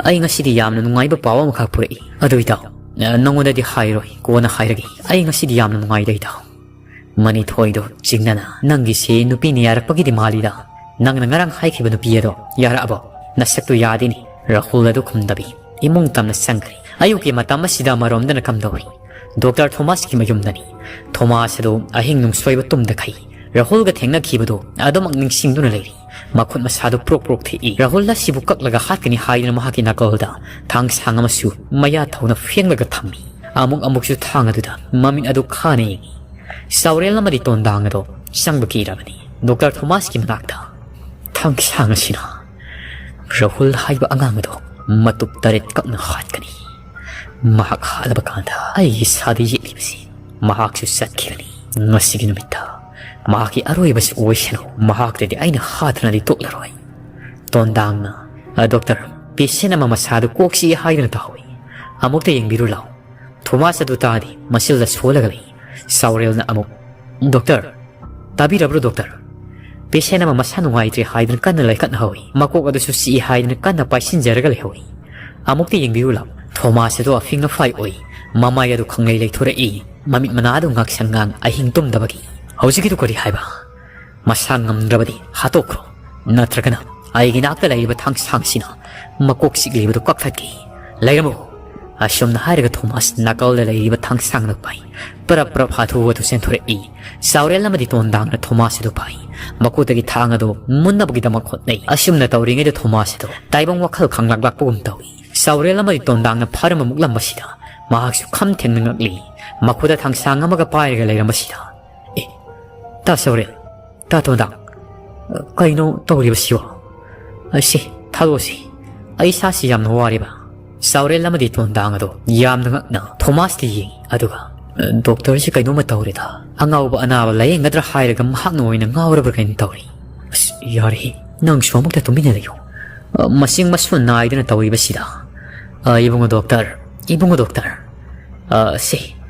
ꯑꯩ ꯉꯁꯤꯗꯤ ꯌꯥꯝꯅ ꯅꯨꯡꯉꯥꯏꯕ ꯄꯥꯎ ꯑꯃꯈꯛ ꯄꯨꯔꯛꯏ꯫ ꯑꯗꯨ ꯏꯇꯥꯎ, ꯑ, ꯅꯉꯣꯟꯗꯗꯤ ꯍꯥꯏꯔꯣꯏ, ꯀꯣꯟꯅ ꯍꯥꯏꯔꯒꯦ꯫ ꯑꯩ ꯉꯁꯤꯗꯤ ꯌꯥꯝꯅ ꯅꯨꯡꯉꯥꯏꯗ ꯏꯇꯥꯎ꯫" ꯃꯅꯤꯊꯣꯏꯗꯣ ꯆꯤꯡꯅꯅ, "ꯅꯪꯒꯤꯁꯦ ꯅꯨꯄꯤꯅ ꯌꯥꯔꯛꯄꯒꯤꯗꯤ ꯃꯥꯜꯂꯤꯗ꯫ ꯅꯪꯅ ꯉꯔꯥꯡ ꯍꯥꯏꯈꯤꯕ ꯅꯨꯄꯤ ꯑꯗꯣ ꯌꯥꯔꯛꯑꯕꯣ?" "ꯅꯁꯛꯇꯨ ꯌꯥꯗꯦꯅꯦ"꯫ ꯔꯥꯍꯨꯜ ꯑꯗꯨ ꯈꯨꯝꯗꯕꯤ ꯏꯃꯨꯡ ꯇꯝꯅ ꯆꯪꯈ꯭ꯔꯦ꯫ ꯑꯌꯨꯛꯀꯤ ꯃꯇꯝ ꯑꯁꯤꯗ ꯑꯃꯔꯣꯝꯗꯅ ꯀꯝꯗꯧꯏ? ꯗꯣꯛꯇꯔ ꯊꯣꯃꯥꯁꯀꯤ ꯃꯌꯨꯝꯗꯅꯤ꯫ ꯊꯣꯃꯥꯁ ꯑꯗꯨ ꯑꯍꯤꯡ ꯅꯨꯡꯁꯣꯏꯕ ꯇꯨꯝꯗꯈꯩ ꯔꯥꯍꯨꯜꯒ ꯊꯦꯡꯅꯈꯤꯕꯗꯨ ꯑꯗꯨꯃꯛ ꯅꯤꯡꯁꯤꯡꯗꯨꯅ ꯂꯩꯔꯤ꯫ ꯃꯈꯨꯠ ꯃꯁꯥꯗꯨ ꯄ꯭ꯔꯣꯛ ꯄ꯭ꯔꯣꯛ ꯊꯦꯛꯏ꯫ ꯔꯥꯍꯨꯜ ꯑꯁꯤꯕꯨ ꯀꯛꯂꯒ ꯍꯥꯠꯀꯅꯤ ꯍꯥꯏꯗꯨꯅ ꯃꯍꯥꯛꯀꯤ ꯅꯥꯀꯜꯗ ꯊꯥꯡ ꯁꯥꯡ ꯑꯃꯁꯨ ꯃꯌꯥ ꯊꯧꯅ ꯐꯦꯡꯂꯒ ꯊꯝꯃꯤ꯫ ꯑꯃꯨꯛ ꯑꯃꯨꯛꯁꯨ ꯊꯥꯡ ꯑꯗꯨꯗ ꯃꯃꯤꯠ ꯑꯗꯨ ꯈꯥꯅ ꯌꯦꯡꯏ꯫ ꯆꯥꯎꯔꯦꯜ ꯑꯃꯗꯤ ꯇꯣꯟꯗꯥꯡ ꯑꯗꯣ ꯆꯪꯕ ꯀꯤꯔꯕꯅꯤ꯫ ꯗꯣꯛꯇꯔ ꯊꯣꯃꯥꯁꯀꯤ ꯃꯅꯥꯛꯇ ꯊꯥꯡ ꯁꯥꯡ ꯑꯁꯤꯅ ꯔꯥꯍꯨꯜ ꯍꯥꯏꯕ ꯑꯉꯥꯡ ꯑꯗꯣ ꯃꯇꯨꯞ ꯇꯔꯦꯠ ꯀꯛꯅ ꯍꯥꯠꯀꯅꯤ꯫ ꯃꯍꯥꯛ ꯍꯥꯠꯂꯕ ꯀꯥꯟꯗ ꯑꯩꯒꯤ ꯏꯁꯥꯗ ꯌꯦꯛꯂꯤꯕꯁꯤ ꯃꯍꯥꯛꯁꯨ ꯆꯠꯈꯤꯒꯅꯤ꯫ ꯉꯁꯤꯒꯤ ꯅꯨꯃꯤꯠꯇ ꯃꯍꯥꯛꯀꯤ ꯑꯔꯣꯏꯕꯁꯨ ꯑꯣꯏꯁꯅꯨ꯫ ꯃꯍꯥꯛꯇꯗꯤ ꯑꯩꯅ ꯍꯥꯠꯇꯅꯗꯤ ꯇꯣꯛꯂꯔꯣꯏ꯫ ꯇꯣꯟꯗꯥꯡꯅ, "ꯑ, ꯗꯣꯛꯇꯔ, ꯄꯦꯁꯦꯟ ꯑꯃ ꯃꯁꯥꯗꯨ ꯀꯣꯛ ꯆꯤꯛꯏ ꯍꯥꯏꯗꯨꯅ ꯇꯥꯍꯧꯏ꯫ ꯑꯃꯨꯛꯇ ꯌꯦꯡꯕꯤꯔꯨ ꯂꯥꯎ"꯫ ꯊꯣꯃꯥꯁ ꯑꯗꯨ ꯇꯥꯗꯦ, ꯃꯁꯤꯜꯗ ꯁꯣꯜꯂꯒ ꯂꯩ꯫ ꯆꯥꯎꯔꯦꯜꯅ ꯑꯃꯨꯛ, "ꯗꯣꯛꯇꯔ, ꯇꯥꯕꯤꯔꯕ꯭ꯔꯣ ꯗꯣꯛꯇꯔ? ꯄꯦꯁꯦꯟ ꯑꯃ ꯃꯁꯥ ꯅꯨꯡꯉꯥꯏꯇ꯭ꯔꯦ ꯍꯥꯏꯗꯨꯅ ꯀꯟꯅ ꯂꯥꯏꯀꯠꯅꯍꯧꯏ꯫ ꯃꯀꯣꯛ ꯑꯗꯨꯁꯨ ꯆꯤꯛꯏ ꯍꯥꯏꯗꯨꯅ ꯀꯟꯅ ꯄꯥꯏꯁꯤꯟꯖꯔꯒ ꯂꯩꯍꯧꯏ꯫ ꯑꯃꯨꯛꯇ ꯌꯦꯡꯕꯤꯔꯨ ꯂꯥꯎ"꯫ ꯊꯣꯃꯥꯁ ꯑꯗꯨ ꯑꯐꯤꯡ ꯑꯐꯥꯏ ꯑꯣꯏ, ꯃꯃꯥꯏ ꯑꯗꯨ ꯈꯪꯂꯩ ꯂꯩꯊꯣꯔꯛꯏ, ꯃꯃꯤꯠ ꯃꯅꯥ ꯑꯗꯨ ꯉꯥꯡꯁꯪ ꯉꯥꯡ ꯑꯍꯤꯡ ꯇꯨꯝꯗꯕꯒꯤ꯫ "ꯍꯧꯖꯤꯛꯀꯤꯗꯨ ꯀꯔꯤ ꯍꯥꯏꯕ? ꯃꯁꯥ ꯉꯝꯗ꯭ꯔꯕꯗꯤ ꯍꯥꯠꯇꯣꯛꯈ꯭ꯔꯣ, ꯅꯠꯇ꯭ꯔꯒꯅ ꯑꯩꯒꯤ ꯅꯥꯛꯇ ꯂꯩꯔꯤꯕ ꯊꯥꯡꯁꯥꯡꯁꯤꯅ ꯃꯀꯣꯛ ꯆꯤꯛꯂꯤꯕꯗꯨ ꯀꯛꯊꯠꯀꯦ꯫ ꯂꯩꯔꯝꯃꯨ"꯫ ꯑꯁꯨꯝꯅ ꯍꯥꯏꯔꯒ ꯊꯣꯃꯥꯁ ꯅꯥꯀꯜꯗ ꯂꯩꯔꯤꯕ ꯊꯥꯡꯁꯥꯡꯗꯨ ꯄꯥꯏ꯫ ꯄꯔꯞ ꯄꯔꯞ ꯍꯥꯊꯨ ꯍꯥꯊꯨ ꯆꯦꯟꯊꯣꯔꯛꯏ꯫ ꯆꯥꯎꯔꯦꯜ ꯑꯃꯗꯤ ꯇꯣꯟꯗꯥꯡꯅ ꯊꯣꯃꯥꯁ ꯑꯗꯨ ꯄꯥꯏ꯫ ꯃꯈꯨꯠꯇꯒꯤ ꯊꯥꯡ ꯑꯗꯨ ꯃꯨꯟꯅꯕꯒꯤꯗꯃꯛ ꯍꯣꯠꯅꯩ꯫ ꯑꯁꯨꯝꯅ ꯇꯧꯔꯤꯉꯩꯗ ꯊꯣꯃꯥꯁ ꯑꯗꯨ ꯇꯥꯏꯕꯪ ꯋꯥꯈꯜ ꯈꯪꯂꯥꯛ ꯂꯥꯛꯄꯒꯨꯝ ꯇꯧꯏ꯫ ꯆꯥꯎꯔꯦꯜ ꯑꯃꯗꯤ ꯇꯣꯟꯗꯥꯡꯅ ꯐꯥꯔꯝꯕ ꯃꯨꯛꯂꯝꯕꯁꯤꯗ ꯃꯍꯥꯛꯁꯨ ꯈꯝ ꯊꯦꯡꯅ ꯉꯛꯂꯤ꯫ ꯃꯈꯨꯠꯇ ꯊꯥꯡꯁꯥꯡ ꯑꯃꯒ ꯄꯥꯏꯔꯒ ꯂꯩꯔꯝꯕꯁꯤꯗ, "ꯑꯦ, ꯇꯥ ꯆꯥꯎꯔꯦꯜ, ꯇꯥ ꯇꯣꯟꯗꯥꯡ, ꯀꯩꯅꯣ ꯇꯧꯔꯤꯕꯁꯤꯕꯣ? ꯑꯁꯤ, ꯊꯥꯗꯣꯛꯑꯁꯤ꯫ ꯑꯩ ꯏꯁꯥꯁꯤ ꯌꯥꯝꯅ ꯋꯥꯔꯦꯕ"꯫ ꯆꯥꯎꯔꯦꯜ ꯑꯃꯗꯤ ꯇꯣꯟꯗꯥꯡ ꯑꯗꯣ ꯌꯥꯝꯅ ꯉꯛꯅ ꯊꯣꯃꯥꯁꯇ ꯌꯦꯡꯏ꯫ ꯑꯗꯨꯒ, "ꯗꯣꯛꯇꯔꯁꯤ ꯀꯩꯅꯣꯝꯃ ꯇꯧꯔꯦꯗ꯫ ꯑꯉꯥꯎꯕ ꯑꯅꯥꯕ ꯂꯥꯌꯦꯡꯒꯗ꯭ꯔꯥ ꯍꯥꯏꯔꯒ ꯃꯍꯥꯛꯅ ꯑꯣꯏꯅ ꯉꯥꯎꯔꯕ꯭ꯔꯥ ꯀꯩꯅꯣ ꯇꯧꯔꯦ꯫ ꯑꯁ, ꯌꯥꯔꯦꯍꯦ, ꯅꯪꯁꯨ ꯑꯃꯨꯛꯇ ꯇꯨꯃꯤꯟꯅ ꯂꯩꯌꯨ꯫ ꯑ, ꯃꯁꯤꯡ ꯃꯁꯨ ꯅꯥꯏꯗꯅ ꯇꯧꯔꯤꯕꯁꯤꯗ꯫ ꯑ, ꯏꯕꯨꯡꯉꯣ ꯗꯣꯛꯇꯔ, ꯏꯕꯨꯡꯉꯣ ꯗꯣꯛꯇꯔ, ꯑ, ꯁꯦ,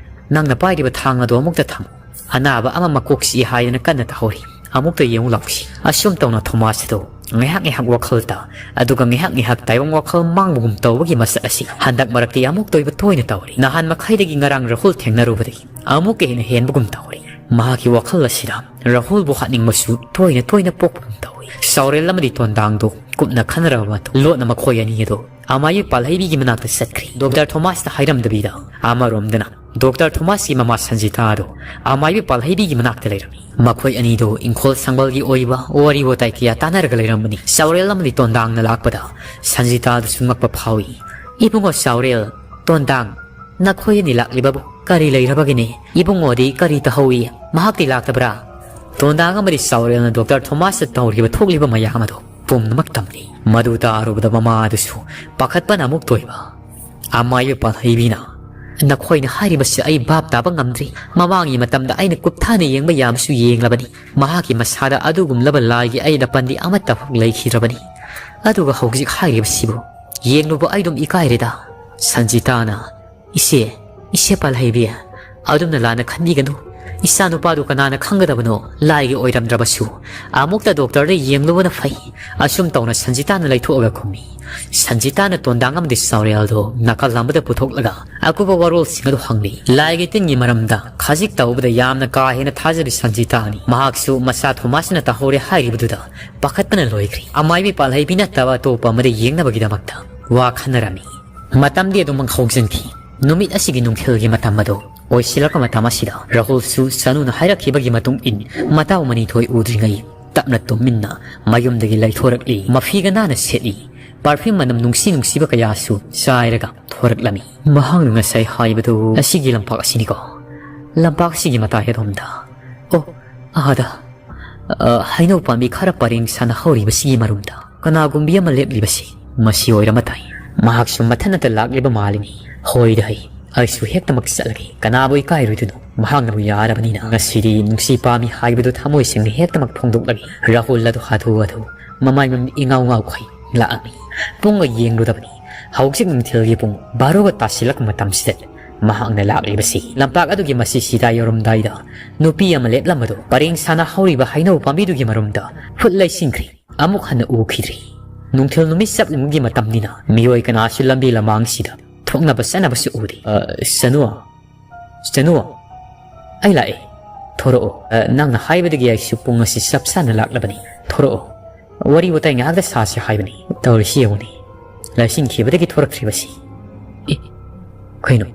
ꯅꯪꯅ ꯄꯥꯏꯔꯤꯕ ꯊꯥꯡ ꯑꯗꯣ ꯑꯃꯨꯛꯇ ꯊꯝꯃꯨ꯫ ꯑꯅꯥꯕ ꯑꯃ ꯃꯀꯣꯛ ꯆꯤꯛꯏ ꯍꯥꯏꯗꯅ ꯀꯟꯅ ꯇꯥꯍꯧꯔꯤ꯫ ꯑꯃꯨꯛꯇ ꯌꯦꯡꯉꯨ ꯂꯥꯎꯁꯤ"꯫ ꯑꯁꯨꯝ ꯇꯧꯅ ꯊꯣꯃꯥꯁ ꯑꯗꯨ ꯉꯥꯏꯍꯥꯛ ꯉꯥꯏꯍꯥꯛ ꯋꯥꯈꯜꯗ, ꯑꯗꯨꯒ ꯉꯥꯏꯍꯥꯛ ꯉꯥꯏꯍꯥꯛ ꯇꯥꯏꯕꯪ ꯋꯥꯈꯜ ꯃꯥꯡꯕꯒꯨꯝ ꯇꯧꯕꯒꯤ ꯃꯁꯛ ꯑꯁꯤ ꯍꯟꯗꯛ ꯃꯔꯛꯇ ꯑꯃꯨꯛꯇ ꯑꯣꯏꯕ ꯇꯣꯏꯅ ꯇꯧꯔꯤ꯫ ꯅꯍꯥꯟ ꯃꯈꯩꯗꯒꯤ ꯉꯔꯥꯡ ꯔꯥꯍꯨꯜ ꯊꯦꯡꯅꯔꯨꯕꯗꯒꯤ ꯑꯃꯨꯛꯀ ꯍꯦꯟꯅ ꯍꯦꯟꯕꯒꯨꯝ ꯇꯧꯔꯤ꯫ ꯃꯍꯥꯛꯀꯤ ꯋꯥꯈꯜ ꯑꯁꯤꯗ ꯔꯥꯍꯨꯜꯕꯨ ꯍꯥꯠꯅꯤꯡꯕꯁꯨ ꯇꯣꯏꯅ ꯇꯣꯏꯅ ꯄꯣꯛꯄꯒꯨꯝ ꯇꯧꯏ꯫ ꯁꯥꯎꯔꯦꯜ ꯑꯃꯗꯤ ꯇꯣꯟꯗꯥꯡꯗꯣ ꯀꯨꯞꯅ ꯈꯟꯅꯔꯕ ꯃꯇꯨꯡ ꯂꯣꯠꯅ ꯃꯈꯣꯏ ꯑꯅꯤ ꯑꯗꯨ ꯑꯃꯥꯏꯕꯤ ꯄꯥꯜꯍꯩꯕꯤꯒꯤ ꯃꯅꯥꯛꯇ ꯆꯠꯈ꯭ꯔꯦ꯫ ꯗꯣꯛꯇꯔ ꯊꯣꯃꯥꯁꯇ ꯍꯥꯏꯔꯝꯗꯕꯤꯗ ꯑꯃꯔꯣꯝꯗꯅ ꯗꯣꯛꯇꯔ ꯊꯣꯃꯥꯁꯀꯤ ꯃꯃꯥ ꯁꯟꯖꯤꯇꯥ ꯑꯗꯨ ꯑꯃꯥꯏꯕꯤ ꯄꯥꯜꯍꯩꯕꯤꯒꯤ ꯃꯅꯥꯛꯇ ꯂꯩꯔꯝꯃꯤ꯫ ꯃꯈꯣꯏ ꯑꯅꯤꯗꯨ ꯏꯪꯈꯣꯜ ꯁꯪꯕꯜꯒꯤ ꯑꯣꯏꯕ ꯋꯥꯔꯤ ꯋꯥꯇꯥꯏ ꯀꯌꯥ ꯇꯥꯟꯅꯔꯒ ꯂꯩꯔꯝꯕꯅꯤ꯫ ꯆꯥꯎꯔꯦꯜ ꯑꯃꯗꯤ ꯇꯣꯟꯗꯥꯡꯅ ꯂꯥꯛꯄꯗ ꯁꯟꯖꯤꯇꯥꯗꯨꯁꯨ ꯉꯛꯄ ꯐꯥꯎꯏ꯫ "ꯏꯕꯨꯡꯉꯣ ꯆꯥꯎꯔꯦꯜ, ꯇꯣꯟꯗꯥꯡ, ꯅꯈꯣꯏ ꯑꯅꯤ ꯂꯥꯛꯂꯤꯕꯕꯨ ꯀꯔꯤ ꯂꯩꯔꯕꯒꯤꯅꯦ? ꯏꯕꯨꯡꯉꯣꯗꯤ ꯀꯔꯤ ꯇꯧꯍꯧꯏ? ꯃꯍꯥꯛꯇꯤ ꯂꯥꯛꯇꯕ꯭ꯔꯥ?" ꯇꯣꯟꯗꯥꯡ ꯑꯃꯗꯤ ꯆꯥꯎꯔꯦꯜꯅ ꯗꯣꯛꯇꯔ ꯊꯣꯃꯥꯁꯇ ꯇꯧꯔꯤꯕ ꯊꯣꯛꯂꯤꯕ ꯃꯌꯥꯝ ꯑꯗꯨ ꯄꯨꯝꯅꯃꯛ ꯇꯝꯂꯤ꯫ ꯃꯗꯨ ꯇꯥꯔꯨꯕꯗ ꯃꯃꯥ ꯑꯗꯨꯁꯨ ꯄꯥꯈꯠꯄꯅ ꯑꯃꯨꯛ ꯇꯣꯏꯕ꯫ ꯑꯃꯥꯏꯕ ꯄꯥꯜꯍꯩꯕꯤꯅ, "ꯅꯈꯣꯏꯅ ꯍꯥꯏꯔꯤꯕꯁꯤ ꯑꯩ ꯚꯥꯞ ꯇꯥꯕ ꯉꯝꯗ꯭ꯔꯤ꯫ ꯃꯃꯥꯡꯒꯤ ꯃꯇꯝꯗ ꯑꯩꯅ ꯀꯨꯞꯊꯥꯅ ꯌꯦꯡꯕ ꯌꯥꯕꯁꯨ ꯌꯦꯡꯂꯕꯅꯤ꯫ ꯃꯍꯥꯛꯀꯤ ꯃꯁꯥꯗ ꯑꯗꯨꯒꯨꯝꯂꯕ ꯂꯥꯏꯒꯤ ꯑꯌꯦꯠ ꯑꯄꯟꯗꯤ ꯑꯃꯠꯇ ꯐꯥꯎ ꯂꯩꯈꯤꯗ꯭ꯔꯕꯅꯤ꯫ ꯑꯗꯨꯒ ꯍꯧꯖꯤꯛ ꯍꯥꯏꯔꯤꯕꯁꯤꯕꯨ ꯌꯦꯡꯂꯨꯕ ꯑꯩ ꯑꯗꯨꯝ ꯏꯀꯥꯏꯔꯦꯗ꯫" ꯁꯟꯖꯤꯇꯥꯅ, "ꯏꯆꯦ, ꯏꯆꯦ ꯄꯥꯜꯍꯩꯕꯤ, ꯑꯗꯨꯝꯅ ꯂꯥꯟꯅ ꯈꯟꯕꯤꯒꯅꯨ꯫ ꯏꯆꯥ ꯅꯨꯄꯥꯗꯨ ꯀꯅꯥꯅ ꯈꯪꯒꯗꯕꯅꯣ? ꯂꯥꯏꯒꯤ ꯑꯣꯏꯔꯝꯗ꯭ꯔꯕꯁꯨ ꯑꯃꯨꯛꯇ ꯗꯣꯛꯇꯔꯗ ꯌꯦꯡꯂꯨꯕꯅ ꯐꯩ꯫" ꯑꯁꯨꯝ ꯇꯧꯅ ꯁꯟꯖꯤꯇꯥꯅ ꯂꯩꯊꯣꯛꯑꯒ ꯈꯨꯝꯃꯤ꯫ ꯁꯟꯖꯤꯇꯥꯅ ꯇꯣꯟꯗꯥꯡ ꯑꯃꯗꯤ ꯆꯥꯎꯔꯦꯜꯗꯣ ꯅꯥꯀꯜ ꯑꯃꯗ ꯄꯨꯊꯣꯛꯂꯒ ꯑꯀꯨꯞꯄ ꯋꯥꯔꯣꯜꯁꯤꯡ ꯑꯗꯨ ꯍꯪꯂꯤ꯫ ꯂꯥꯏꯒꯤ ꯇꯤꯟꯒꯤ ꯃꯔꯝꯗ ꯈꯖꯤꯛ ꯇꯧꯕꯗ ꯌꯥꯝꯅ ꯀꯥ ꯍꯦꯟꯅ ꯊꯥꯖꯕꯤ ꯁꯟꯖꯤꯇꯥꯅꯤ꯫ ꯃꯍꯥꯛꯁꯨ ꯃꯆꯥ ꯊꯣꯃꯥꯁꯅ ꯇꯥꯍꯧꯔꯦ ꯍꯥꯏꯔꯤꯕꯗꯨꯗ ꯄꯥꯈꯠꯄꯅ ꯂꯣꯏꯈ꯭ꯔꯦ꯫ ꯑꯃꯥꯏꯕꯤ ꯄꯥꯜꯍꯩꯕꯤ ꯅꯠꯇꯕ ꯑꯇꯣꯞꯄ ꯑꯃꯗ ꯌꯦꯡꯅꯕꯒꯤꯗꯃꯛꯇ ꯋꯥ ꯈꯟꯅꯔꯝꯃꯤ꯫ ꯃꯇꯝꯗꯤ ꯑꯗꯨꯃꯛ ꯍꯧꯖꯤꯟꯈꯤ꯫ ꯅꯨꯃꯤꯠ ꯑꯁꯤꯒꯤ ꯅꯨꯡꯊꯤꯜꯒꯤ ꯃꯇꯝ ꯑꯗꯨ ꯑꯣꯏꯁꯤꯜꯂꯛꯄ ꯃꯇꯝ ꯑꯁꯤꯗ ꯔꯥꯍꯨꯜꯁꯨ ꯁꯅꯨꯅ ꯍꯥꯏꯔꯛꯈꯤꯕꯒꯤ ꯃꯇꯨꯡ ꯏꯟ ꯃꯇꯥꯎ ꯃꯅꯤꯊꯣꯏ ꯎꯗ꯭ꯔꯤꯉꯩ ꯇꯞꯅ ꯇꯨꯝꯃꯤꯟꯅ ꯃꯌꯨꯝꯗꯒꯤ ꯂꯩꯊꯣꯔꯛꯂꯤ꯫ ꯃꯐꯤꯒ ꯅꯥꯟꯅ ꯁꯦꯠꯂꯤ꯫ ꯄꯔꯐ꯭ꯌꯨꯝ ꯃꯅꯝ ꯅꯨꯡꯁꯤ ꯅꯨꯡꯁꯤꯕ ꯀꯌꯥꯁꯨ ꯆꯥꯏꯔꯒ ꯊꯣꯔꯛꯂꯝꯃꯤ꯫ "ꯃꯍꯥꯛꯅ ꯉꯁꯥꯏ ꯍꯥꯏꯕꯗꯨ ꯑꯁꯤꯒꯤ ꯂꯝꯄꯥꯛ ꯑꯁꯤꯅꯤꯀꯣ? ꯂꯝꯄꯥꯛ ꯑꯁꯤꯒꯤ ꯃꯇꯥꯏ ꯑꯗꯣꯝꯗ꯫ ꯑꯣ, ꯑꯥꯗ꯫ ꯑ, ꯍꯩꯅꯧ ꯄꯥꯝꯕꯤ ꯈꯔ ꯄꯔꯦꯡ ꯁꯥꯅ ꯍꯧꯔꯤꯕꯁꯤꯒꯤ ꯃꯔꯨꯝꯗ ꯀꯅꯥꯒꯨꯝꯕꯤ ꯑꯃ ꯂꯦꯞꯂꯤꯕꯁꯤ ꯃꯁꯤ ꯑꯣꯏꯔꯝꯕ ꯇꯥꯏ꯫ ꯃꯍꯥꯛꯁꯨ ꯃꯊꯟꯅꯇ ꯂꯥꯛꯂꯤꯕ ꯃꯥꯜꯂꯤꯅꯤ꯫ ꯍꯣꯏꯗ ꯍꯩ, ꯑꯩꯁꯨ ꯍꯦꯛꯇꯃꯛ ꯆꯠꯂꯒꯦ꯫ ꯀꯅꯥꯕꯨ ꯏꯀꯥꯏꯔꯣꯏꯗꯣꯏꯅꯣ? ꯃꯍꯥꯛꯅꯕꯨ ꯌꯥꯔꯕꯅꯤꯅ ꯉꯁꯤꯗꯤ ꯅꯨꯡꯁꯤ ꯄꯥꯝꯃꯤ ꯍꯥꯏꯕꯗꯨ ꯊꯃꯣꯏ ꯁꯦꯡꯅ ꯍꯦꯛꯇꯃꯛ ꯐꯣꯡꯗꯣꯛꯂꯒꯦ꯫" ꯔꯥꯍꯨꯜ ꯑꯗꯨ ꯍꯥꯊꯨ ꯍꯥꯊꯨ ꯃꯃꯥꯏ ꯃꯃꯤꯠ ꯏꯉꯥꯎ ꯉꯥꯎꯈꯩ ꯂꯥꯛꯑꯝꯃꯤ꯫ ꯄꯨꯡꯒ ꯌꯦꯡꯂꯨꯗꯕꯅꯤ꯫ ꯍꯧꯖꯤꯛ ꯅꯨꯡꯊꯤꯜꯒꯤ ꯄꯨꯡ ꯕꯥꯔꯣꯒ ꯇꯥꯁꯤꯜꯂꯛꯄ ꯃꯇꯝꯁꯤꯗ ꯃꯍꯥꯛꯅ ꯂꯥꯛꯂꯤꯕꯁꯤ ꯂꯝꯄꯥꯛ ꯑꯗꯨꯒꯤ ꯃꯁꯤꯁꯤꯗ ꯌꯧꯔꯝꯗꯥꯏꯗ ꯅꯨꯄꯤ ꯑꯃ ꯂꯦꯞꯂꯝꯕꯗꯨ ꯄꯔꯦꯡ ꯁꯥꯅ ꯍꯧꯔꯤꯕ ꯍꯩꯅꯧ ꯄꯥꯝꯕꯤꯗꯨꯒꯤ ꯃꯔꯨꯝꯗ ꯈꯨꯠ ꯂꯩꯁꯤꯟꯈ꯭ꯔꯦ꯫ ꯑꯃꯨꯛ ꯍꯟꯅ ꯎꯈꯤꯗ꯭ꯔꯦ꯫ ꯅꯨꯡꯊꯤꯜ ꯅꯨꯃꯤꯠ ꯆꯞ ꯌꯨꯡꯕꯒꯤ ꯃꯇꯝꯅꯤꯅ ꯃꯤꯑꯣꯏ ꯀꯅꯥꯁꯨ ꯂꯝꯕꯤ ꯂꯃꯥꯡꯁꯤꯗ ꯊꯣꯛꯅꯕ ꯆꯠꯅꯕꯁꯨ ꯎꯗꯦ꯫ "ꯑ, ꯁꯅꯨ, ꯁꯅꯨ, ꯑꯩ ꯂꯥꯛꯑꯦ꯫ ꯊꯣꯔꯛꯑꯣ꯫ ꯑ, ꯅꯪꯅ ꯍꯥꯏꯕꯗꯒꯤ ꯑꯩꯁꯨ ꯄꯨꯡ ꯑꯁꯤ ꯆꯞ ꯆꯥꯅ ꯂꯥꯛꯂꯕꯅꯤ꯫ ꯊꯣꯔꯛꯑꯣ꯫ ꯋꯥꯔꯤ ꯋꯥꯇꯥꯏ ꯉꯥꯏꯍꯥꯛꯇ ꯁꯥꯁꯤ ꯍꯥꯏꯕꯅꯤ꯫ ꯇꯧꯔꯤꯁꯤ ꯌꯦꯡꯉꯨꯅꯦ꯫ ꯂꯥꯏꯁꯤꯟꯈꯤꯕꯗꯒꯤ ꯊꯣꯔꯛꯇ꯭ꯔꯤꯕꯁꯤ꯫ ꯑꯦ, ꯀꯩꯅꯣ?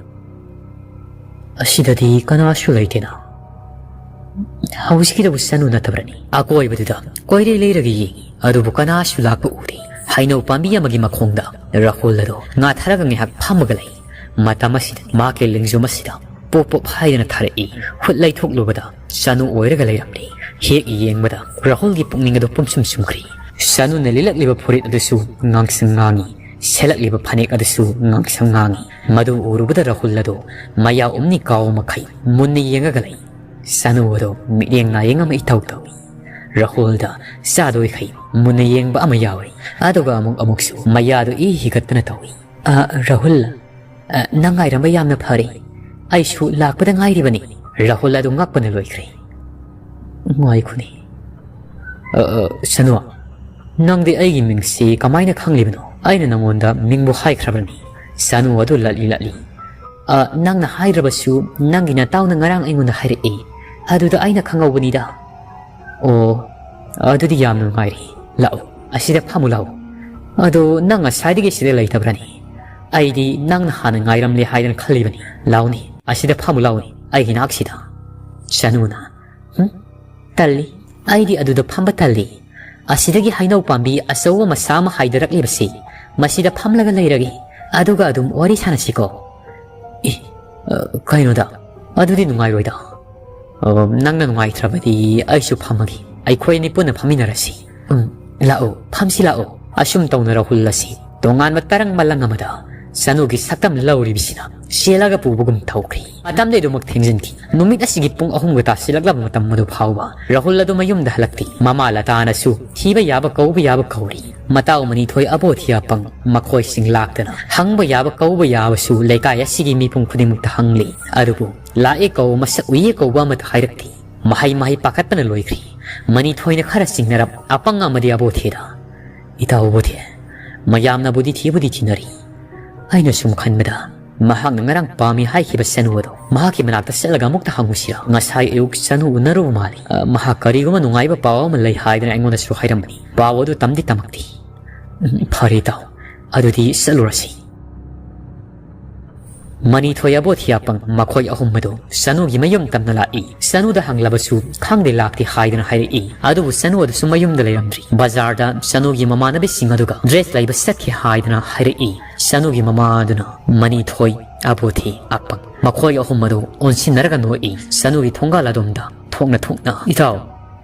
ꯑꯁꯤꯗꯗꯤ ꯀꯅꯥꯁꯨ ꯂꯩꯇꯦꯅ꯫ ꯍꯧꯖꯤꯛꯀꯤꯗꯕꯨ ꯁꯅꯨ ꯅꯠꯇꯕ꯭ꯔꯅꯤ? ꯑꯀꯣꯏꯕꯗꯨꯗ ꯀꯣꯏꯔꯦ ꯂꯩꯔꯒ ꯌꯦꯡꯉꯤ, ꯑꯗꯨꯕꯨ ꯀꯅꯥꯁꯨ ꯂꯥꯛꯄ ꯎꯗꯦ꯫ ꯍꯩꯅꯧ ꯄꯥꯝꯕꯤ ꯑꯃꯒꯤ ꯃꯈꯣꯡꯗ ꯔꯥꯍꯨꯜ ꯑꯗꯣ ꯉꯥꯊꯔꯒ ꯉꯥꯏꯍꯥꯛ ꯐꯝꯃꯒ ꯂꯩ꯫ ꯃꯇꯝ ꯑꯁꯤꯗ ꯃꯍꯥꯛꯀꯤ ꯂꯦꯡꯖꯨꯝ ꯑꯁꯤꯗ ꯄꯣꯞ ꯄꯣꯞ ꯍꯥꯏꯗꯅ ꯊꯥꯔꯛꯏ꯫ ꯈꯨꯠ ꯂꯩꯊꯣꯛꯂꯨꯕꯗ ꯁꯅꯨ ꯑꯣꯏꯔꯒ ꯂꯩꯔꯝꯂꯦ꯫ ꯍꯦꯛ ꯌꯦꯡꯕꯗ ꯔꯥꯍꯨꯜꯒꯤ ꯄꯨꯛꯅꯤꯡ ꯑꯗꯨ ꯄꯨꯝꯁꯨꯝ ꯁꯨꯝꯈ꯭ꯔꯦ꯫ ꯁꯅꯨꯅ ꯂꯤꯠꯂꯛꯂꯤꯕ ꯐꯨꯔꯤꯠ ꯑꯗꯨꯁꯨ ꯉꯥꯡꯁꯪ ꯉꯥꯡꯉꯤ, ꯁꯦꯠꯂꯛꯂꯤꯕ ꯐꯅꯦꯛ ꯑꯗꯨꯁꯨ ꯉꯥꯡꯁꯪ ꯉꯥꯡꯉꯤ꯫ ꯃꯗꯨ ꯎꯔꯨꯕꯗ ꯔꯥꯍꯨꯜ ꯑꯗꯨ ꯃꯌꯥ ꯎꯝꯅꯤ ꯀꯥꯎ ꯃꯈꯩ ꯃꯨꯟꯅ ꯌꯦꯡꯉꯒ ꯂꯩ꯫ ꯁꯅꯨ ꯑꯗꯨ ꯃꯤꯠꯌꯦꯡ ꯅꯥꯌꯦꯡ ꯑꯃ ꯏꯇꯧ ꯇꯧꯏ꯫ ꯔꯥꯍꯨꯜꯗ ꯆꯥꯗꯣꯏꯈꯩ ꯃꯨꯟꯅ ꯌꯦꯡꯕ ꯑꯃ ꯌꯥꯎꯏ꯫ ꯑꯗꯨꯒ ꯑꯃꯨꯛ ꯑꯃꯨꯛꯁꯨ ꯃꯌꯥꯗꯨ ꯏ ꯍꯤꯒꯠꯇꯅ ꯇꯧꯏ꯫ "ꯑ, ꯔꯥꯍꯨꯜ, ꯑ, ꯅꯪ ꯉꯥꯏꯔꯝꯕ ꯌꯥꯝꯅ ꯐꯔꯦ꯫ ꯑꯩꯁꯨ ꯂꯥꯛꯄꯗ ꯉꯥꯏꯔꯤꯕꯅꯤ꯫" ꯔꯥꯍꯨꯜ ꯑꯗꯨ ꯉꯛꯄꯅ ꯂꯣꯏꯈ꯭ꯔꯦ꯫ "ꯉꯥꯏꯈꯣꯅꯦ꯫ ꯑ, ꯑ, ꯁꯅꯨ, ꯅꯪꯗꯤ ꯑꯩꯒꯤ ꯃꯤꯡꯁꯤ ꯀꯃꯥꯏꯅ ꯈꯪꯂꯤꯕꯅꯣ? ꯑꯩꯅ ꯅꯉꯣꯟꯗ ꯃꯤꯡꯕꯨ ꯍꯥꯏꯈ꯭ꯔꯕꯅꯤ꯫" ꯁꯅꯨ ꯑꯗꯨ ꯂꯠꯂꯤ ꯂꯠꯂꯤ꯫ "ꯑ, ꯅꯪꯅ ꯍꯥꯏꯗ꯭ꯔꯕꯁꯨ ꯅꯪꯒꯤ ꯅꯇꯥꯎꯅ ꯉꯔꯥꯡ ꯑꯩꯉꯣꯟꯗ ꯍꯥꯏꯔꯛꯏ꯫ ꯑꯗꯨꯗ ꯑꯩꯅ ꯈꯪꯍꯧꯕꯅꯤꯗ꯫" "ꯑꯣ, ꯑꯗꯨꯗꯤ ꯌꯥꯝ ꯅꯨꯡꯉꯥꯏꯔꯦ꯫ ꯂꯥꯛꯎ, ꯑꯁꯤꯗ ꯐꯝꯃꯨ ꯂꯥꯛꯎ꯫" "ꯑꯗꯣ ꯅꯪ ꯉꯁꯥꯏꯗꯒꯤ ꯁꯤꯗ ꯂꯩꯇꯕ꯭ꯔꯅꯦ? ꯑꯩꯗꯤ ꯅꯪꯅ ꯍꯥꯟꯅ ꯉꯥꯏꯔꯝꯂꯦ ꯍꯥꯏꯗꯅ ꯈꯜꯂꯤꯕꯅꯤ꯫ ꯂꯥꯛꯎꯅꯦ, ꯑꯁꯤꯗ ꯐꯝꯃꯨ ꯂꯥꯛꯎꯅꯦ, ꯑꯩꯒꯤ ꯅꯥꯛꯁꯤꯗ꯫" ꯁꯅꯨꯅ, "ꯍꯨꯝ? ꯇꯜꯂꯤ꯫ ꯑꯩꯗꯤ ꯑꯗꯨꯗ ꯐꯝꯕ ꯇꯜꯂꯤ꯫ ꯑꯁꯤꯗꯒꯤ ꯍꯩꯅꯧ ꯄꯥꯝꯕꯤ ꯑꯆꯧꯕ ꯃꯆꯥ ꯑꯃ ꯍꯥꯏꯗꯔꯛꯂꯤꯕꯁꯤ, ꯃꯁꯤꯗ ꯐꯝꯂꯒ ꯂꯩꯔꯒꯦ꯫ ꯑꯗꯨꯒ ꯑꯗꯨꯝ ꯋꯥꯔꯤ ꯁꯥꯟꯅꯁꯤꯀꯣ꯫" "ꯑꯦ, ꯑ, ꯀꯩꯅꯣꯗ, ꯑꯗꯨꯗꯤ ꯅꯨꯡꯉꯥꯏꯔꯣꯏꯗ꯫" "ꯑ, ꯅꯪꯅ ꯅꯨꯡꯉꯥꯏꯇ꯭ꯔꯕꯗꯤ ꯑꯩꯁꯨ ꯐꯝꯃꯒꯦ꯫ ꯑꯩꯈꯣꯏ ꯑꯅꯤ ꯄꯨꯟꯅ ꯐꯝꯃꯤꯟꯅꯔꯁꯤ꯫" "ꯎꯝ, ꯂꯥꯛꯑꯣ, ꯐꯝꯁꯤ ꯂꯥꯛꯑꯣ꯫" ꯑꯁꯨꯝ ꯇꯧꯅ ꯔꯥꯍꯨꯜ ꯑꯁꯤ ꯇꯣꯉꯥꯟꯕ ꯇꯔꯪ ꯃꯂꯪ ꯑꯃꯗ ꯁꯅꯨꯒꯤ ꯁꯛꯇꯝ ꯂꯧꯔꯤꯕꯁꯤꯅ ꯁꯦꯜꯂꯒ ꯄꯨꯕꯒꯨꯝ ꯇꯧꯈ꯭ꯔꯤ꯫ ꯃꯇꯝꯗꯤ ꯑꯗꯨꯃꯛ ꯊꯦꯡꯖꯤꯟꯈꯤ꯫ ꯅꯨꯃꯤꯠ ꯑꯁꯤꯒꯤ ꯄꯨꯡ ꯑꯍꯨꯝꯒ ꯇꯥꯁꯤꯜꯂꯛꯂꯕ ꯃꯇꯝ ꯑꯗꯨ ꯐꯥꯎꯕ ꯔꯥꯍꯨꯜ ꯑꯗꯨ ꯃꯌꯨꯝꯗ ꯍꯜꯂꯛꯇꯦ꯫ ꯃꯃꯥ ꯂꯇꯥꯅꯁꯨ ꯊꯤꯕ ꯌꯥꯕ ꯀꯧꯕ ꯌꯥꯕ ꯀꯧꯔꯤ꯫ ꯃꯇꯥꯎ ꯃꯅꯤꯊꯣꯏ ꯑꯕꯣꯊꯤ ꯑꯄꯪ ꯃꯈꯣꯏꯁꯤꯡ ꯂꯥꯛꯇꯅ ꯍꯪꯕ ꯌꯥꯕ ꯀꯧꯕ ꯌꯥꯕꯁꯨ ꯂꯩꯀꯥꯏ ꯑꯁꯤꯒꯤ ꯃꯤꯄꯨꯝ ꯈꯨꯗꯤꯡꯃꯛꯇ ꯍꯪꯂꯤ꯫ ꯑꯗꯨꯕꯨ ꯂꯥꯛꯑꯦ ꯀꯧꯕ, ꯃꯁꯛ ꯎꯏꯌꯦ ꯀꯧꯕ ꯑꯃꯠꯇ ꯍꯥꯏꯔꯛꯇꯦ꯫ ꯃꯍꯩ ꯃꯍꯩ ꯄꯥꯈꯠꯄꯅ ꯂꯣꯏꯈ꯭ꯔꯤ꯫ ꯃꯅꯤꯊꯣꯏꯅ ꯈꯔ ꯆꯤꯡꯅꯔꯞ ꯑꯄꯪ ꯑꯃꯗꯤ ꯑꯕꯣꯊꯤꯗ, "ꯏꯇꯥꯎ ꯑꯕꯣꯊꯤ, ꯃꯌꯥꯝꯅꯕꯨꯗꯤ ꯊꯤꯕꯨꯗꯤ ꯊꯤꯅꯔꯤ꯫ ꯑꯩꯅ ꯁꯨꯝ ꯈꯟꯕꯗ ꯃꯍꯥꯛꯅ ꯉꯔꯥꯡ ꯄꯥꯝꯃꯤ ꯍꯥꯏꯈꯤꯕ ꯁꯅꯨ ꯑꯗꯣ ꯃꯍꯥꯛꯀꯤ ꯃꯅꯥꯛꯇ ꯆꯠꯂꯒ ꯑꯃꯨꯛꯇ ꯍꯪꯉꯨꯁꯤꯔꯥ? ꯉꯁꯥꯏ ꯑꯌꯨꯛ ꯁꯅꯨ ꯎꯅꯔꯨꯕ ꯃꯥꯜꯂꯤ꯫ ꯑ, ꯃꯍꯥꯛ ꯀꯔꯤꯒꯨꯝꯕ ꯅꯨꯡꯉꯥꯏꯕ ꯄꯥꯎ ꯑꯃ ꯂꯩ ꯍꯥꯏꯗꯅ ꯑꯩꯉꯣꯟꯗꯁꯨ ꯍꯥꯏꯔꯝꯕꯅꯤ꯫ ꯄꯥꯎ ꯑꯗꯨ ꯇꯝꯗꯤ ꯇꯝꯃꯛꯇꯦ꯫ ꯎꯝ, ꯐꯔꯦ ꯏꯇꯥꯎ, ꯑꯗꯨꯗꯤ ꯆꯠꯂꯨꯔꯁꯤ꯫ ꯃꯅꯤꯊꯣꯏ ꯑꯕꯣꯊꯤ ꯑꯄꯪ ꯃꯈꯣꯏ ꯑꯍꯨꯝ ꯑꯗꯨ ꯁꯅꯨꯒꯤ ꯃꯌꯨꯝ ꯇꯝꯅ ꯂꯥꯛꯏ꯫ ꯁꯅꯨꯗ ꯍꯪꯂꯕꯁꯨ ꯈꯪꯗꯦ, ꯂꯥꯛꯇꯦ ꯍꯥꯏꯗꯅ ꯍꯥꯏꯔꯛꯏ꯫ ꯑꯗꯨꯕꯨ ꯁꯅꯨ ꯑꯗꯨꯁꯨ ꯃꯌꯨꯝꯗ ꯂꯩꯔꯝꯗ꯭ꯔꯤ꯫ ꯕꯖꯥꯔꯗ ꯁꯅꯨꯒꯤ ꯃꯃꯥꯟꯅꯕꯤꯁꯤꯡ ꯑꯗꯨꯒ ꯗ꯭ꯔꯦꯁ ꯂꯩꯕ ꯆꯠꯈꯤ ꯍꯥꯏꯗꯅ ꯍꯥꯏꯔꯛꯏ꯫ ꯁꯅꯨꯒꯤ ꯃꯃꯥ ꯑꯗꯨꯅ ꯃꯅꯤꯊꯣꯏ ꯑꯕꯣꯊꯤ ꯑꯄꯪ ꯃꯈꯣꯏ ꯑꯍꯨꯝ ꯑꯗꯨ ꯑꯣꯟꯁꯤꯟꯅꯔꯒ ꯅꯣꯛꯏ꯫ ꯁꯅꯨꯒꯤ ꯊꯣꯡꯒꯥꯜ ꯑꯗꯣꯝꯗ ꯊꯣꯛꯅ ꯊꯣꯛꯅ, "ꯏꯇꯥꯎ,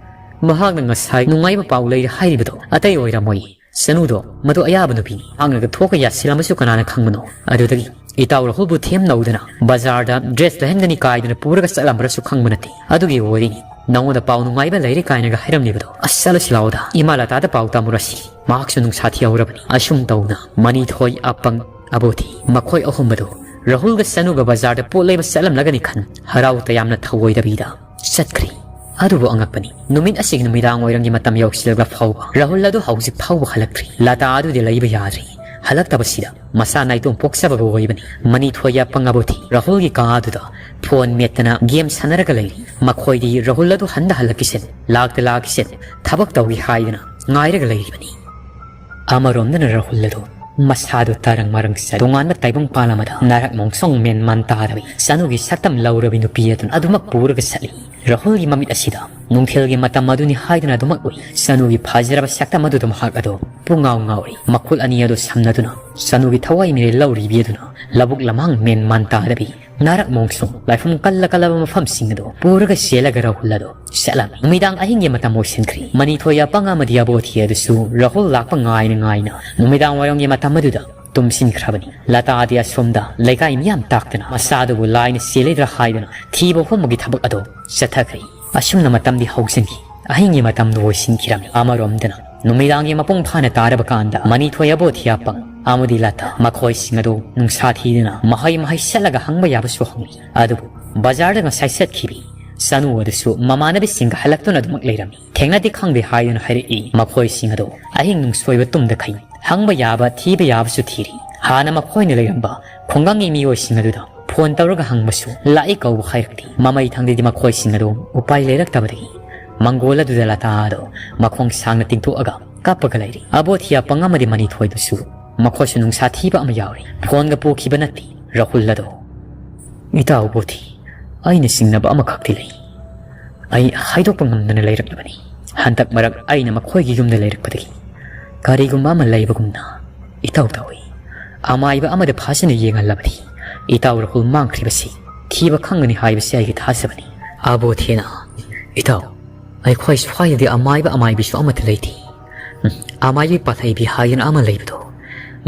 ꯃꯍꯥꯛꯅ ꯉꯁꯥꯏ ꯅꯨꯡꯉꯥꯏꯕ ꯄꯥꯎ ꯂꯩꯔꯦ ꯍꯥꯏꯔꯤꯕꯗꯣ ꯑꯇꯩ ꯑꯣꯏꯔꯝꯃꯣꯏ꯫ ꯁꯅꯨꯗꯣ ꯃꯗꯨ ꯑꯌꯥꯕ ꯅꯨꯄꯤꯅꯤ꯫ ꯃꯍꯥꯛꯅꯒ ꯊꯣꯛꯀ ꯌꯥꯁꯤꯜꯂꯝꯃꯁꯨ ꯀꯅꯥꯅ ꯈꯪꯕꯅꯣ? ꯑꯗꯨꯗꯒꯤ ꯏꯇꯥꯎ ꯔꯥꯍꯨꯜꯕꯨ ꯊꯦꯝꯅꯧꯗꯅ ꯕꯖꯥꯔꯗ ꯗ꯭ꯔꯦꯁ ꯂꯩꯍꯟꯒꯅꯤ ꯀꯥꯏꯗꯅ ꯄꯨꯔꯒ ꯆꯠꯂꯝꯕ꯭ꯔꯁꯨ ꯈꯪꯕ ꯅꯠꯇꯦ꯫ ꯑꯗꯨꯒꯤ ꯑꯣꯏꯔꯤꯅꯤ ꯅꯉꯣꯟꯗ ꯄꯥꯎ ꯅꯨꯡꯉꯥꯏꯕ ꯂꯩꯔꯦ ꯀꯥꯏꯅꯒ ꯍꯥꯏꯔꯝꯂꯤꯕꯗꯣ꯫ ꯑꯁ, ꯆꯠꯂꯁꯤ ꯂꯥꯎꯗ, ꯏꯃꯥ ꯂꯇꯥꯗ ꯄꯥꯎ ꯇꯝꯃꯨꯔꯁꯤ꯫ ꯃꯍꯥꯛꯁꯨ ꯅꯨꯡꯁꯥ ꯊꯤꯍꯧꯔꯕꯅꯤ꯫" ꯑꯁꯨꯝ ꯇꯧꯅ ꯃꯅꯤꯊꯣꯏ, ꯑꯄꯪ, ꯑꯕꯣꯊꯤ ꯃꯈꯣꯏ ꯑꯍꯨꯝ ꯑꯗꯨ ꯔꯥꯍꯨꯜꯒ ꯁꯅꯨꯒ ꯕꯖꯥꯔꯗ ꯄꯣꯠ ꯂꯩꯕ ꯆꯠꯂꯝꯂꯒꯅꯤ ꯈꯟ ꯍꯔꯥꯎ ꯇꯌꯥꯝꯅ ꯊꯧꯑꯣꯏꯗꯕꯤꯗ ꯆꯠꯈ꯭ꯔꯤ꯫ ꯑꯗꯨꯕꯨ ꯑꯉꯛꯄꯅꯤ, ꯅꯨꯃꯤꯠ ꯑꯁꯤꯒꯤ ꯅꯨꯃꯤꯗꯥꯡ ꯋꯥꯏꯔꯝꯒꯤ ꯃꯇꯝ ꯌꯧꯁꯤꯜꯂꯛꯂ ꯐꯥꯎꯕ ꯔꯥꯍꯨꯜ ꯑꯗꯨ ꯍꯧꯖꯤꯛ ꯐꯥꯎꯕ ꯍꯜꯂꯛꯇ꯭ꯔꯤ꯫ ꯂꯇꯥ ꯑꯗꯨꯗꯤ ꯂꯩꯕ ꯌꯥꯗ꯭ꯔꯤ꯫ ꯍꯜꯂꯛꯇꯕꯁꯤꯗ ꯃꯆꯥ ꯅꯥꯏꯇꯣꯝ ꯄꯣꯛꯆꯕꯒ ꯑꯣꯏꯕꯅꯤ꯫ ꯃꯅꯤꯊꯣꯏ, ꯑꯄꯪ, ꯑꯕꯣꯊꯤ ꯔꯥꯍꯨꯜꯒꯤ ꯀꯥ ꯑꯗꯨꯗ ꯐꯣꯟ ꯃꯦꯠꯇꯅ ꯒꯦꯝ ꯁꯥꯟꯅꯔꯒ ꯂꯩꯔꯤ꯫ ꯃꯈꯣꯏꯗꯤ ꯔꯥꯍꯨꯜ ꯑꯗꯨ ꯍꯟꯗ ꯍꯜꯂꯛꯈꯤꯁꯦ, ꯂꯥꯛꯇ ꯂꯥꯛꯈꯤꯁꯦ, ꯊꯕꯛ ꯇꯧꯏ ꯍꯥꯏꯗꯅ ꯉꯥꯏꯔꯒ ꯂꯩꯔꯤꯕꯅꯤ꯫ ꯑꯃꯔꯣꯝꯗꯅ ꯔꯥꯍꯨꯜ ꯑꯗꯨ ꯃꯁꯥꯗꯨ ꯇꯔꯪ ꯃꯔꯪ ꯆꯠ ꯇꯣꯉꯥꯟꯕ ꯇꯥꯏꯕꯪꯄꯥꯜ ꯑꯃꯗ ꯅꯥꯔꯛ ꯃꯣꯡꯁꯣꯡ ꯃꯦꯟ ꯃꯥꯟ ꯇꯥꯗꯕꯤ ꯆꯅꯨꯒꯤ ꯁꯛꯇꯝ ꯂꯧꯔꯕꯤ ꯅꯨꯄꯤ ꯑꯗꯨꯅ ꯑꯗꯨꯃꯛ ꯄꯨꯔꯒ ꯆꯠꯂꯤ꯫ ꯔꯥꯍꯨꯜꯒꯤ ꯃꯃꯤꯠ ꯑꯁꯤꯗ ꯅꯨꯡꯊꯤꯜꯒꯤ ꯃꯇꯝ ꯑꯗꯨꯅꯤ ꯍꯥꯏꯗꯨꯅ ꯑꯗꯨꯃꯛ ꯎꯏ꯫ ꯆꯅꯨꯒꯤ ꯐꯖꯔꯕ ꯁꯛꯇꯝ ꯑꯗꯨꯗ ꯃꯍꯥꯛ ꯑꯗꯨ ꯄꯨꯡꯉꯥꯎ ꯉꯥꯎꯔꯤ꯫ ꯃꯈꯨꯠ ꯑꯅꯤ ꯑꯗꯨ ꯁꯝꯅꯗꯨꯅ ꯆꯅꯨꯒꯤ ꯊꯋꯥꯏ ꯃꯤꯔꯦꯜ ꯂꯧꯔꯤꯕꯤ ꯑꯗꯨꯅ ꯂꯧꯕꯨꯛ ꯂꯝꯍꯥꯡ ꯃꯦꯟ ꯃꯥꯟ ꯇꯥꯗꯕꯤ ꯅꯥꯔꯛ ꯃꯣꯡꯁꯣꯡ ꯂꯥꯏꯐꯝ ꯀꯜꯂ ꯀꯜꯂꯕ ꯃꯐꯝꯁꯤꯡ ꯑꯗꯨ ꯄꯨꯔꯒ ꯆꯦꯜꯂꯒ ꯔꯥꯍꯨꯜ ꯑꯗꯨ ꯆꯠꯂꯝꯃꯤ꯫ ꯅꯨꯃꯤꯗꯥꯡ ꯑꯍꯤꯡꯒꯤ ꯃꯇꯝ ꯑꯣꯏꯁꯤꯟꯈ꯭ꯔꯤ꯫ ꯃꯅꯤꯊꯣꯏ, ꯑꯄꯪ ꯑꯃꯗꯤ ꯑꯕꯣꯊꯤ ꯑꯗꯨꯁꯨ ꯔꯥꯍꯨꯜ ꯂꯥꯛꯄ ꯉꯥꯏꯅ ꯉꯥꯏꯅ ꯅꯨꯃꯤꯗꯥꯡ ꯋꯥꯏꯔꯝꯒꯤ ꯃꯇꯝ ꯑꯗꯨꯗ ꯇꯨꯝꯁꯤꯟꯈ꯭ꯔꯕꯅꯤ꯫ ꯂꯇꯥꯗꯤ ꯑꯁꯣꯝꯗ ꯂꯩꯀꯥꯏ ꯃꯤꯌꯥꯝ ꯇꯥꯛꯇꯅ ꯃꯆꯥꯗꯨꯕꯨ ꯂꯥꯏꯅ ꯆꯦꯜꯂꯤꯗ꯭ꯔꯥ ꯍꯥꯏꯗꯨꯅ ꯊꯤꯕ ꯈꯣꯝꯕꯒꯤ ꯊꯕꯛ ꯑꯗꯨ ꯆꯠꯊꯈ꯭ꯔꯤ꯫ ꯑꯁꯨꯝꯅ ꯃꯇꯝꯗꯤ ꯍꯧꯖꯤꯟꯈꯤ꯫ ꯑꯍꯤꯡꯒꯤ ꯃꯇꯝꯗꯨ ꯑꯣꯏꯁꯤꯟꯈꯤꯔꯝꯃꯤ꯫ ꯑꯃꯔꯣꯝꯗꯅ ꯅꯨꯃꯤꯗꯥꯡꯒꯤ ꯃꯄꯨꯡ ꯐꯥꯅ ꯇꯥꯔꯕ ꯀꯥꯟꯗ ꯃꯅꯤꯊꯣꯏ, ꯑꯕꯣꯊꯤ, ꯑꯄꯪ ꯑꯃꯗꯤ ꯂꯇꯥ ꯃꯈꯣꯏꯁꯤꯡ ꯑꯗꯨ ꯅꯨꯡꯁꯥ ꯊꯤꯗꯨꯅ ꯃꯍꯩ ꯃꯍꯩ ꯆꯠꯂꯒ ꯍꯪꯕ ꯌꯥꯕꯁꯨ ꯍꯪꯂꯤ꯫ ꯑꯗꯨꯕꯨ ꯕꯖꯥꯔꯗ ꯉꯁꯥꯏ ꯆꯠꯈꯤꯕꯤ ꯆꯅꯨ ꯑꯗꯨꯁꯨ ꯃꯃꯥꯟꯅꯕꯤꯁꯤꯡꯒ ꯍꯜꯂꯛꯇꯨꯅ ꯑꯗꯨꯃꯛ ꯂꯩꯔꯝꯃꯤ꯫ ꯊꯦꯡꯅꯗꯦ ꯈꯪꯗꯦ ꯍꯥꯏꯗꯨꯅ ꯍꯥꯏꯔꯛꯏ꯫ ꯃꯈꯣꯏꯁꯤꯡ ꯑꯗꯨ ꯑꯍꯤꯡ ꯅꯨꯡꯁꯣꯏꯕ ꯇꯨꯝꯗꯈꯩ ꯍꯪꯕ ꯌꯥꯕ ꯊꯤꯕ ꯌꯥꯕꯁꯨ ꯊꯤꯔꯤ꯫ ꯍꯥꯟꯅ ꯃꯈꯣꯏꯅ ꯂꯩꯔꯝꯕ ꯈꯨꯡꯒꯪꯒꯤ ꯃꯤꯑꯣꯏꯁꯤꯡ ꯑꯗꯨꯗ ꯐꯣꯟ ꯇꯧꯔꯒ ꯍꯪꯕꯁꯨ ꯂꯥꯛꯏ ꯀꯧꯕ ꯍꯥꯏꯔꯛꯇꯦ꯫ ꯃꯃꯩ ꯊꯪꯗꯗꯤ ꯃꯈꯣꯏꯁꯤꯡ ꯑꯗꯨ ꯎꯄꯥꯏ ꯂꯩꯔꯛꯇꯕꯗꯒꯤ ꯃꯪꯒꯣꯜ ꯑꯗꯨꯗ ꯂꯇꯥ ꯑꯗꯨ ꯃꯈꯣꯡ ꯁꯥꯡꯅ ꯇꯤꯡꯊꯣꯛꯑꯒ ꯀꯞꯄꯒ ꯂꯩꯔꯤ꯫ ꯑꯕꯣꯊꯤ ꯑꯄꯪ ꯑꯃꯗꯤ ꯃꯅꯤꯊꯣꯏꯗꯨꯁꯨ ꯃꯈꯣꯏꯁꯨ ꯅꯨꯡꯁꯥ ꯊꯤꯕ ꯑꯃ ꯌꯥꯎꯔꯤ꯫ ꯐꯣꯟꯒ ꯄꯨꯈꯤꯕ ꯅꯠꯇꯦ ꯔꯥꯍꯨꯜ ꯑꯗꯣ꯫ "ꯏꯇꯥꯎ ꯕꯣꯊꯤ, ꯑꯩꯅ ꯆꯤꯡꯅꯕ ꯑꯃꯈꯛꯇꯤ ꯂꯩ꯫ ꯑꯩ ꯍꯥꯏꯗꯣꯛꯄ ꯉꯝꯗꯅ ꯂꯩꯔꯛꯂꯕꯅꯤ꯫ ꯍꯟꯗꯛ ꯃꯔꯛ ꯑꯩꯅ ꯃꯈꯣꯏꯒꯤ ꯌꯨꯝꯗ ꯂꯩꯔꯛꯄꯗꯒꯤ ꯀꯔꯤꯒꯨꯝꯕ ꯑꯃ ꯂꯩꯕꯒꯨꯝꯅ ꯏꯇꯧ ꯇꯧꯏ꯫ ꯑꯃꯥꯏꯕ ꯑꯃꯗ ꯐꯥꯖꯅ ꯌꯦꯡꯍꯜꯂꯕꯗꯤ ꯏꯇꯥꯎ ꯔꯥꯍꯨꯜ ꯃꯥꯡꯈ꯭ꯔꯤꯕꯁꯤ ꯊꯤꯕ ꯈꯪꯒꯅꯤ ꯍꯥꯏꯕꯁꯤ ꯑꯩꯒꯤ ꯊꯥꯖꯕꯅꯤ꯫" ꯑꯕꯣꯊꯤꯅ, "ꯏꯇꯥꯎ, ꯑꯩꯈꯣꯏ ꯁ꯭ꯋꯥꯏꯗꯗꯤ ꯑꯃꯥꯏꯕ ꯑꯃꯥꯏꯕꯤꯁꯨ ꯑꯃꯠꯇ ꯂꯩꯇꯦ꯫ ꯎꯝ, ꯑꯃꯥꯏꯕꯤ ꯄꯥꯊꯩꯕꯤ ꯍꯥꯏꯗꯅ ꯑꯃ ꯂꯩꯕꯗꯣ,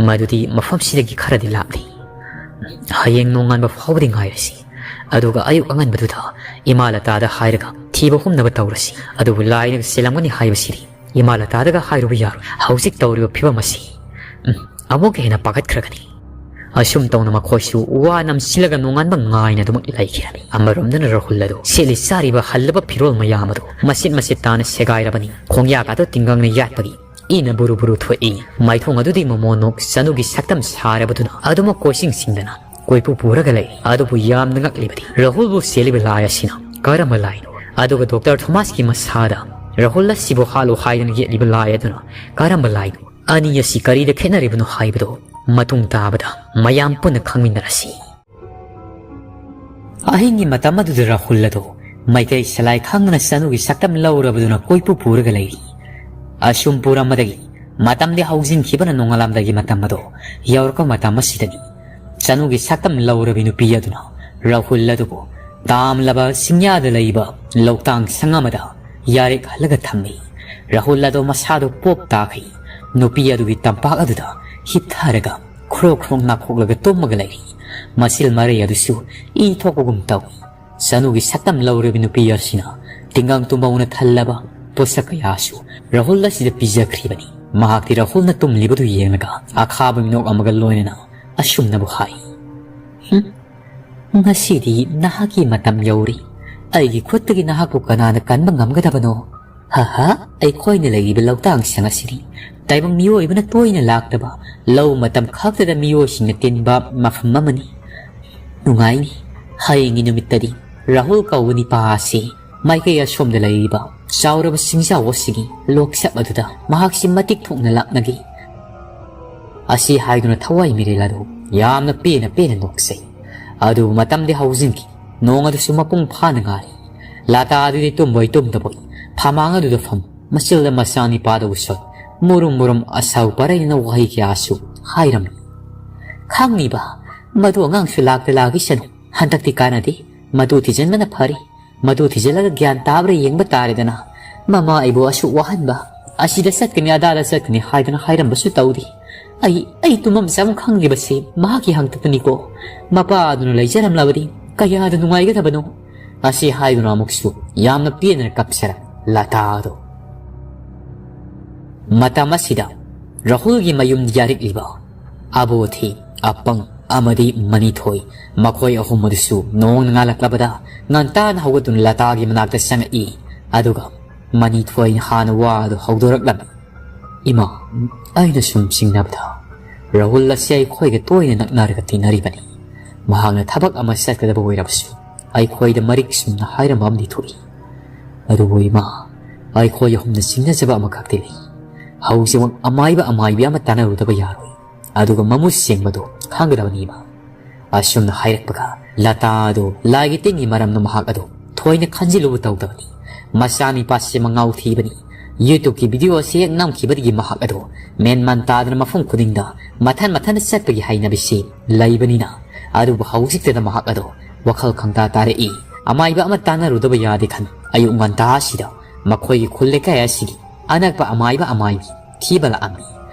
ꯃꯗꯨꯗꯤ ꯃꯐꯝꯁꯤꯗꯒꯤ ꯈꯔꯗꯤ ꯂꯥꯞꯂꯤ꯫ ꯍꯌꯦꯡ ꯅꯣꯡꯉꯥꯟꯕ ꯐꯥꯎꯕꯗꯤ ꯉꯥꯏꯔꯁꯤ꯫ ꯑꯗꯨꯒ ꯑꯌꯨꯛ ꯑꯉꯟꯕꯗꯨꯗ ꯏꯃꯥ ꯂꯇꯥꯗ ꯍꯥꯏꯔꯒ ꯊꯤꯕ ꯍꯨꯝꯅꯕ ꯇꯧꯔꯁꯤ꯫ ꯑꯗꯨꯕꯨ ꯂꯥꯏꯅꯒ ꯆꯦꯜꯂꯝꯒꯅꯤ ꯍꯥꯏꯕꯁꯤꯗꯤ ꯏꯃꯥ ꯂꯇꯥꯗꯒ ꯍꯥꯏꯔꯨꯕ ꯌꯥꯔꯣꯏ꯫ ꯍꯧꯖꯤꯛ ꯇꯧꯔꯤꯕ ꯐꯤꯕꯝ ꯑꯁꯤ, ꯎꯝ, ꯑꯃꯨꯛꯀ ꯍꯦꯟꯅ ꯄꯥꯈꯠꯈ꯭ꯔꯒꯅꯤ꯫" ꯑꯁꯨꯝ ꯇꯧꯅ ꯃꯈꯣꯏꯁꯨ ꯋꯥ ꯅꯝꯁꯤꯜꯂꯒ ꯅꯣꯡꯉꯥꯟꯕ ꯉꯥꯏꯅ ꯑꯗꯨꯃꯛ ꯂꯩꯈꯤꯔꯝꯃꯤ꯫ ꯑꯃꯔꯣꯝꯗꯅ ꯔꯥꯍꯨꯜ ꯑꯗꯨ ꯁꯦꯠꯂꯤ ꯆꯥꯔꯤꯕ ꯍꯜꯂꯕ ꯐꯤꯔꯣꯜ ꯃꯌꯥꯝ ꯑꯗꯨ ꯃꯆꯤꯠ ꯃꯆꯤꯠ ꯇꯥꯅ ꯁꯦꯒꯥꯏꯔꯕꯅꯤ꯫ ꯈꯣꯡꯌꯥꯒ ꯑꯗꯨ ꯇꯤꯡꯒꯪꯅ ꯌꯥꯠꯄꯒꯤ ꯏꯅ ꯕꯨꯔꯨ ꯕꯨꯔꯨ ꯊꯣꯛꯏ꯫ ꯃꯥꯏꯊꯣꯡ ꯑꯗꯨꯗꯤ ꯃꯃꯣꯟ ꯅꯣꯛ ꯆꯅꯨꯒꯤ ꯁꯛꯇꯝ ꯁꯥꯔꯕꯗꯨꯅ ꯑꯗꯨꯃꯛ ꯀꯣꯏꯁꯤꯡ ꯁꯤꯡꯗꯅ ꯀꯣꯏꯄꯨ ꯄꯨꯔꯒ ꯂꯩ꯫ ꯑꯗꯨꯕꯨ ꯌꯥꯝꯅ ꯉꯛꯂꯤꯕꯗꯤ ꯔꯥꯍꯨꯜꯕꯨ ꯁꯦꯜꯂꯤꯕ ꯂꯥꯏ ꯑꯁꯤꯅ ꯀꯔꯝꯕ ꯂꯥꯏꯅꯣ? ꯑꯗꯨꯒ ꯗꯣꯛꯇꯔ ꯊꯣꯃꯥꯁꯀꯤ ꯃꯁꯥꯗ ꯔꯥꯍꯨꯜ ꯑꯁꯤꯕꯨ ꯍꯥꯠꯂꯨ ꯍꯥꯏꯗꯨꯅ ꯌꯦꯠꯂꯤꯕ ꯂꯥꯏ ꯑꯗꯨꯅ ꯀꯔꯝꯕ ꯂꯥꯏꯅꯣ? ꯑꯅꯤ ꯑꯁꯤ ꯀꯔꯤꯗ ꯈꯦꯠꯅꯔꯤꯕꯅꯣ ꯍꯥꯏꯕꯗꯨ ꯃꯇꯨꯡ ꯇꯥꯕꯗ ꯃꯌꯥꯝ ꯄꯨꯟꯅ ꯈꯪꯃꯤꯟꯅꯔꯁꯤ꯫ ꯑꯍꯤꯡꯒꯤ ꯃꯇꯝ ꯑꯗꯨꯗ ꯔꯥꯍꯨꯜ ꯑꯗꯨ ꯃꯩꯇꯩ ꯁꯂꯥꯏ ꯈꯪꯗꯅ ꯆꯅꯨꯒꯤ ꯁꯛꯇꯝ ꯂꯧꯔꯕꯗꯨꯅ ꯀꯣꯏꯄꯨ ꯄꯨꯔꯒ ꯂꯩꯔꯤ꯫ ꯑꯁꯨꯝ ꯄꯨꯔꯝꯕꯗꯒꯤ ꯃꯇꯝꯗꯤ ꯍꯧꯖꯤꯟꯈꯤꯕꯅ ꯅꯣꯡꯉꯥꯜꯂꯝꯗꯥꯏꯒꯤ ꯃꯇꯝ ꯑꯗꯨ ꯌꯧꯔꯛꯄ ꯃꯇꯝ ꯑꯁꯤꯗꯅꯤ꯫ ꯆꯅꯨꯒꯤ ꯁꯛꯇꯝ ꯂꯧꯔꯕꯤ ꯅꯨꯄꯤ ꯑꯗꯨꯅ ꯔꯥꯍꯨꯜ ꯑꯗꯨꯕꯨ ꯇꯥꯝꯂꯕ ꯆꯤꯡꯌꯥꯗ ꯂꯩꯕ ꯂꯧꯇꯥꯡ ꯁꯪ ꯑꯃꯗ ꯌꯥꯔꯦꯛ ꯍꯜꯂꯒ ꯊꯝꯃꯤ꯫ ꯔꯥꯍꯨꯜ ꯑꯗꯨ ꯃꯁꯥꯗꯨ ꯄꯣꯞ ꯇꯥꯈꯩ ꯅꯨꯄꯤ ꯑꯗꯨꯒꯤ ꯇꯝꯄꯥꯛ ꯑꯗꯨꯗ ꯍꯤꯠꯊꯔꯒ ꯈ꯭ꯔꯣꯛ ꯈ꯭ꯔꯣꯛ ꯅꯥꯈꯣꯛꯂꯒ ꯇꯨꯝꯃꯒ ꯂꯩꯔꯤ꯫ ꯃꯆꯤꯜ ꯃꯔꯩ ꯑꯗꯨꯁꯨ ꯏ ꯊꯣꯛꯄꯒꯨꯝ ꯇꯧꯏ꯫ ꯆꯅꯨꯒꯤ ꯁꯛꯇꯝ ꯂꯧꯔꯕꯤ ꯅꯨꯄꯤ ꯑꯁꯤꯅ ꯇꯤꯡꯒꯪ ꯇꯨꯝꯕꯧꯅ ꯊꯜꯂꯕ ꯄꯣꯠꯁꯛ ꯀꯌꯥꯁꯨ ꯔꯥꯍꯨꯜ ꯑꯁꯤꯗ ꯄꯤꯖꯈ꯭ꯔꯤꯕꯅꯤ꯫ ꯃꯍꯥꯛꯇꯤ ꯔꯥꯍꯨꯜꯅ ꯇꯨꯝꯂꯤꯕꯗꯨ ꯌꯦꯡꯂꯒ ꯑꯈꯥꯕ ꯃꯤꯅꯣꯛ ꯑꯃꯒ ꯂꯣꯏꯅꯅ ꯑꯁꯨꯝꯅꯕꯨ ꯍꯥꯏ, "ꯍꯨꯝ, ꯉꯁꯤꯗꯤ ꯅꯍꯥꯛꯀꯤ ꯃꯇꯝ ꯌꯧꯔꯦ꯫ ꯑꯩꯒꯤ ꯈꯨꯠꯇꯒꯤ ꯅꯍꯥꯛꯄꯨ ꯀꯅꯥꯅ ꯀꯟꯕ ꯉꯝꯒꯗꯕꯅꯣ? ꯍꯥ ꯍꯥ, ꯑꯩꯈꯣꯏꯅ ꯂꯩꯔꯤꯕ ꯂꯧꯇꯥꯡ ꯁꯪ ꯑꯁꯤꯗꯤ ꯇꯥꯏꯕꯪ ꯃꯤꯑꯣꯏꯕꯅ ꯇꯣꯏꯅ ꯂꯥꯛꯇꯕ, ꯂꯧ ꯃꯇꯝ ꯈꯛꯇꯗ ꯃꯤꯑꯣꯏꯁꯤꯡꯅ ꯇꯤꯟꯕ ꯃꯐꯝ ꯑꯃꯅꯤ꯫ ꯅꯨꯡꯉꯥꯏꯅꯤ꯫ ꯍꯌꯦꯡꯒꯤ ꯅꯨꯃꯤꯠꯇꯗꯤ ꯔꯥꯍꯨꯜ ꯀꯧꯕ ꯅꯤꯄꯥ ꯑꯁꯤ ꯃꯥꯏꯀꯩ ꯑꯁꯣꯝꯗ ꯂꯩꯔꯤꯕ ꯆꯥꯎꯔꯕ ꯆꯤꯡꯖꯥꯎ ꯑꯁꯤꯒꯤ ꯂꯣꯛꯆꯞ ꯑꯗꯨꯗ ꯃꯍꯥꯛꯁꯤ ꯃꯇꯤꯛ ꯊꯣꯛꯅ ꯂꯥꯛꯅꯒꯦ꯫ ꯑꯁꯤ ꯍꯥꯏꯗꯨꯅ ꯊꯋꯥꯏ ꯃꯤꯔꯦꯜ ꯑꯗꯨ ꯌꯥꯝꯅ ꯄꯦꯟꯅ ꯄꯦꯟꯅ ꯅꯣꯛꯆꯩ꯫ ꯑꯗꯨꯕꯨ ꯃꯇꯝꯗꯤ ꯍꯧꯖꯤꯟꯈꯤ꯫ ꯅꯣꯡ ꯑꯗꯨꯁꯨ ꯃꯄꯨꯡ ꯐꯥꯅ ꯉꯥꯜꯂꯤ꯫ ꯂꯇꯥ ꯑꯗꯨꯗꯤ ꯇꯨꯝꯕꯣꯏ ꯇꯨꯝꯗꯕꯣꯏ ꯐꯃꯥꯡ ꯑꯗꯨꯗ ꯐꯝ, ꯃꯆꯤꯜꯗ ꯃꯆꯥꯅꯤꯄꯥꯗ ꯎꯁꯣꯠ, ꯃꯨꯔꯨꯝ ꯃꯨꯔꯨꯝ ꯑꯁꯥꯎ ꯄꯔꯩꯅ ꯋꯥꯍꯩ ꯀꯌꯥꯁꯨ ꯍꯥꯏꯔꯝꯃꯤ꯫ "ꯈꯪꯅꯤꯕ, ꯃꯗꯨ ꯑꯉꯥꯡꯁꯨ ꯂꯥꯛꯇ ꯂꯥꯛꯈꯤꯁꯅꯨ꯫ ꯍꯟꯗꯛꯇꯤ ꯀꯥꯟꯅꯗꯦ꯫ ꯃꯗꯨ ꯊꯤꯖꯤꯟꯕꯅ ꯐꯔꯤ꯫ ꯃꯗꯨ ꯊꯤꯖꯤꯜꯂꯒ ꯒ꯭ꯌꯥꯟ ꯇꯥꯕ꯭ꯔꯥ ꯌꯦꯡꯕ ꯇꯥꯔꯦꯗꯅ꯫ ꯃꯃꯥ ꯑꯩꯕꯨ ꯑꯁꯨꯛ ꯋꯥꯍꯟꯕ, ꯑꯁꯤꯗ ꯆꯠꯀꯅꯤ ꯑꯗꯥꯗ ꯆꯠꯀꯅꯤ ꯍꯥꯏꯗꯨꯅ ꯍꯥꯏꯔꯝꯕꯁꯨ ꯇꯧꯗꯦ꯫ ꯑꯩ, ꯑꯩ ꯇꯨꯝꯐꯝ ꯆꯥꯐꯝ ꯈꯪꯗ꯭ꯔꯤꯕꯁꯤ ꯃꯍꯥꯛꯀꯤ ꯍꯥꯡꯇꯛꯇꯅꯤꯀꯣ꯫ ꯃꯄꯥ ꯑꯗꯨꯅ ꯂꯩꯖꯔꯝꯂꯕꯗꯤ ꯀꯌꯥꯗ ꯅꯨꯡꯉꯥꯏꯒꯗꯕꯅꯣ?" ꯑꯁꯤ ꯍꯥꯏꯗꯨꯅ ꯑꯃꯨꯛꯁꯨ ꯌꯥꯝꯅ ꯄꯦꯟꯅ ꯀꯞꯆꯔꯝꯃꯤ ꯂꯇꯥ ꯑꯗꯣ꯫ ꯃꯇꯝ ꯑꯁꯤꯗ ꯔꯥꯍꯨꯜꯒꯤ ꯃꯌꯨꯝꯗ ꯌꯥꯔꯛꯂꯤꯕ ꯑꯕꯣꯊꯤ, ꯑꯄꯪ ꯑꯃꯗꯤ ꯃꯅꯤꯊꯣꯏ, ꯃꯈꯣꯏ ꯑꯍꯨꯝ ꯑꯗꯨꯁꯨ ꯅꯣꯡꯅ ꯉꯥꯜꯂꯛꯂꯕꯗ ꯉꯟꯇꯥꯅ ꯍꯧꯒꯠꯇꯨꯅ ꯂꯇꯥꯒꯤ ꯃꯅꯥꯛꯇ ꯆꯪꯉꯛꯏ꯫ ꯑꯗꯨꯒ ꯃꯅꯤꯊꯣꯏꯅ ꯍꯥꯟꯅ ꯋꯥ ꯑꯗꯨ ꯍꯧꯗꯣꯔꯛꯂꯝꯃꯤ꯫ "ꯏꯃꯥ, ꯑꯩꯅ ꯁꯨꯝ ꯆꯤꯡꯅꯕꯗ ꯔꯥꯍꯨꯜ ꯑꯁꯤ ꯑꯩꯈꯣꯏꯒ ꯇꯣꯏꯅ ꯅꯛꯅꯔꯒ ꯇꯤꯟꯅꯔꯤꯕꯅꯤ꯫ ꯃꯍꯥꯛꯅ ꯊꯕꯛ ꯑꯃ ꯆꯠꯀꯗꯕ ꯑꯣꯏꯔꯕꯁꯨ ꯑꯩꯈꯣꯏꯗ ꯃꯔꯤꯛ ꯆꯨꯝꯅ ꯍꯥꯏꯔꯝꯕ ꯑꯃꯗꯤ ꯊꯣꯛꯏ꯫ ꯑꯗꯨꯕꯨ ꯏꯃꯥ, ꯑꯩꯈꯣꯏ ꯑꯍꯨꯝꯅ ꯆꯤꯡꯅꯖꯕ ꯑꯃꯈꯛꯇꯤ ꯂꯩ꯫ ꯍꯧꯖꯤꯛꯃꯛ ꯑꯃꯥꯏꯕ ꯑꯃꯥꯏꯕꯤ ꯑꯃ ꯇꯥꯟꯅꯔꯨꯗꯕ ꯌꯥꯔꯣꯏ꯫ ꯑꯗꯨꯒ ꯃꯃꯨꯠ ꯁꯦꯡꯕꯗꯨ ꯈꯪꯒꯗꯕꯅꯤ ꯏꯃꯥ꯫" ꯑꯁꯨꯝꯅ ꯍꯥꯏꯔꯛꯄꯒ ꯂꯇꯥ ꯑꯗꯨ ꯂꯥꯏꯒꯤ ꯇꯤꯟꯒꯤ ꯃꯔꯝꯗ ꯃꯍꯥꯛ ꯑꯗꯨ ꯊꯣꯏꯅ ꯈꯟꯖꯤꯜꯂꯨꯕ ꯇꯧꯗꯕꯅꯤ꯫ ꯃꯆꯥꯅꯤꯄꯥꯁꯤ ꯃꯉꯥꯎ ꯊꯤꯕꯅꯤ꯫ YouTubeꯀꯤ video ꯑꯁꯤ ꯍꯦꯛ ꯅꯝꯈꯤꯕꯗꯒꯤ ꯃꯍꯥꯛ ꯑꯗꯨ ꯃꯦꯟ ꯃꯥꯟ ꯇꯥꯗꯅ ꯃꯐꯝ ꯈꯨꯗꯤꯡꯗ ꯃꯊꯟ ꯃꯊꯟꯇ ꯆꯠꯄꯒꯤ ꯍꯩꯅꯕꯤꯁꯤ ꯂꯩꯕꯅꯤꯅ꯫ ꯑꯗꯨꯕꯨ ꯍꯧꯖꯤꯛꯇꯗ ꯃꯍꯥꯛ ꯑꯗꯨ ꯋꯥꯈꯜ ꯈꯪꯇꯥ ꯇꯥꯔꯛꯏ꯫ ꯑꯃꯥꯏꯕ ꯑꯃ ꯇꯥꯟꯅꯔꯨꯗꯕ ꯌꯥꯗꯦ ꯈꯟ ꯑꯌꯨꯛ ꯉꯟꯇꯥ ꯑꯁꯤꯗ ꯃꯈꯣꯏꯒꯤ ꯈꯨꯜ ꯂꯩꯀꯥꯏ ꯑꯁꯤꯒꯤ ꯑꯅꯛꯄ ꯑꯃꯥꯏꯕ ꯑꯃꯥꯏꯕꯤ ꯊꯤꯕ ꯂꯥꯛꯑꯝꯃꯤ꯫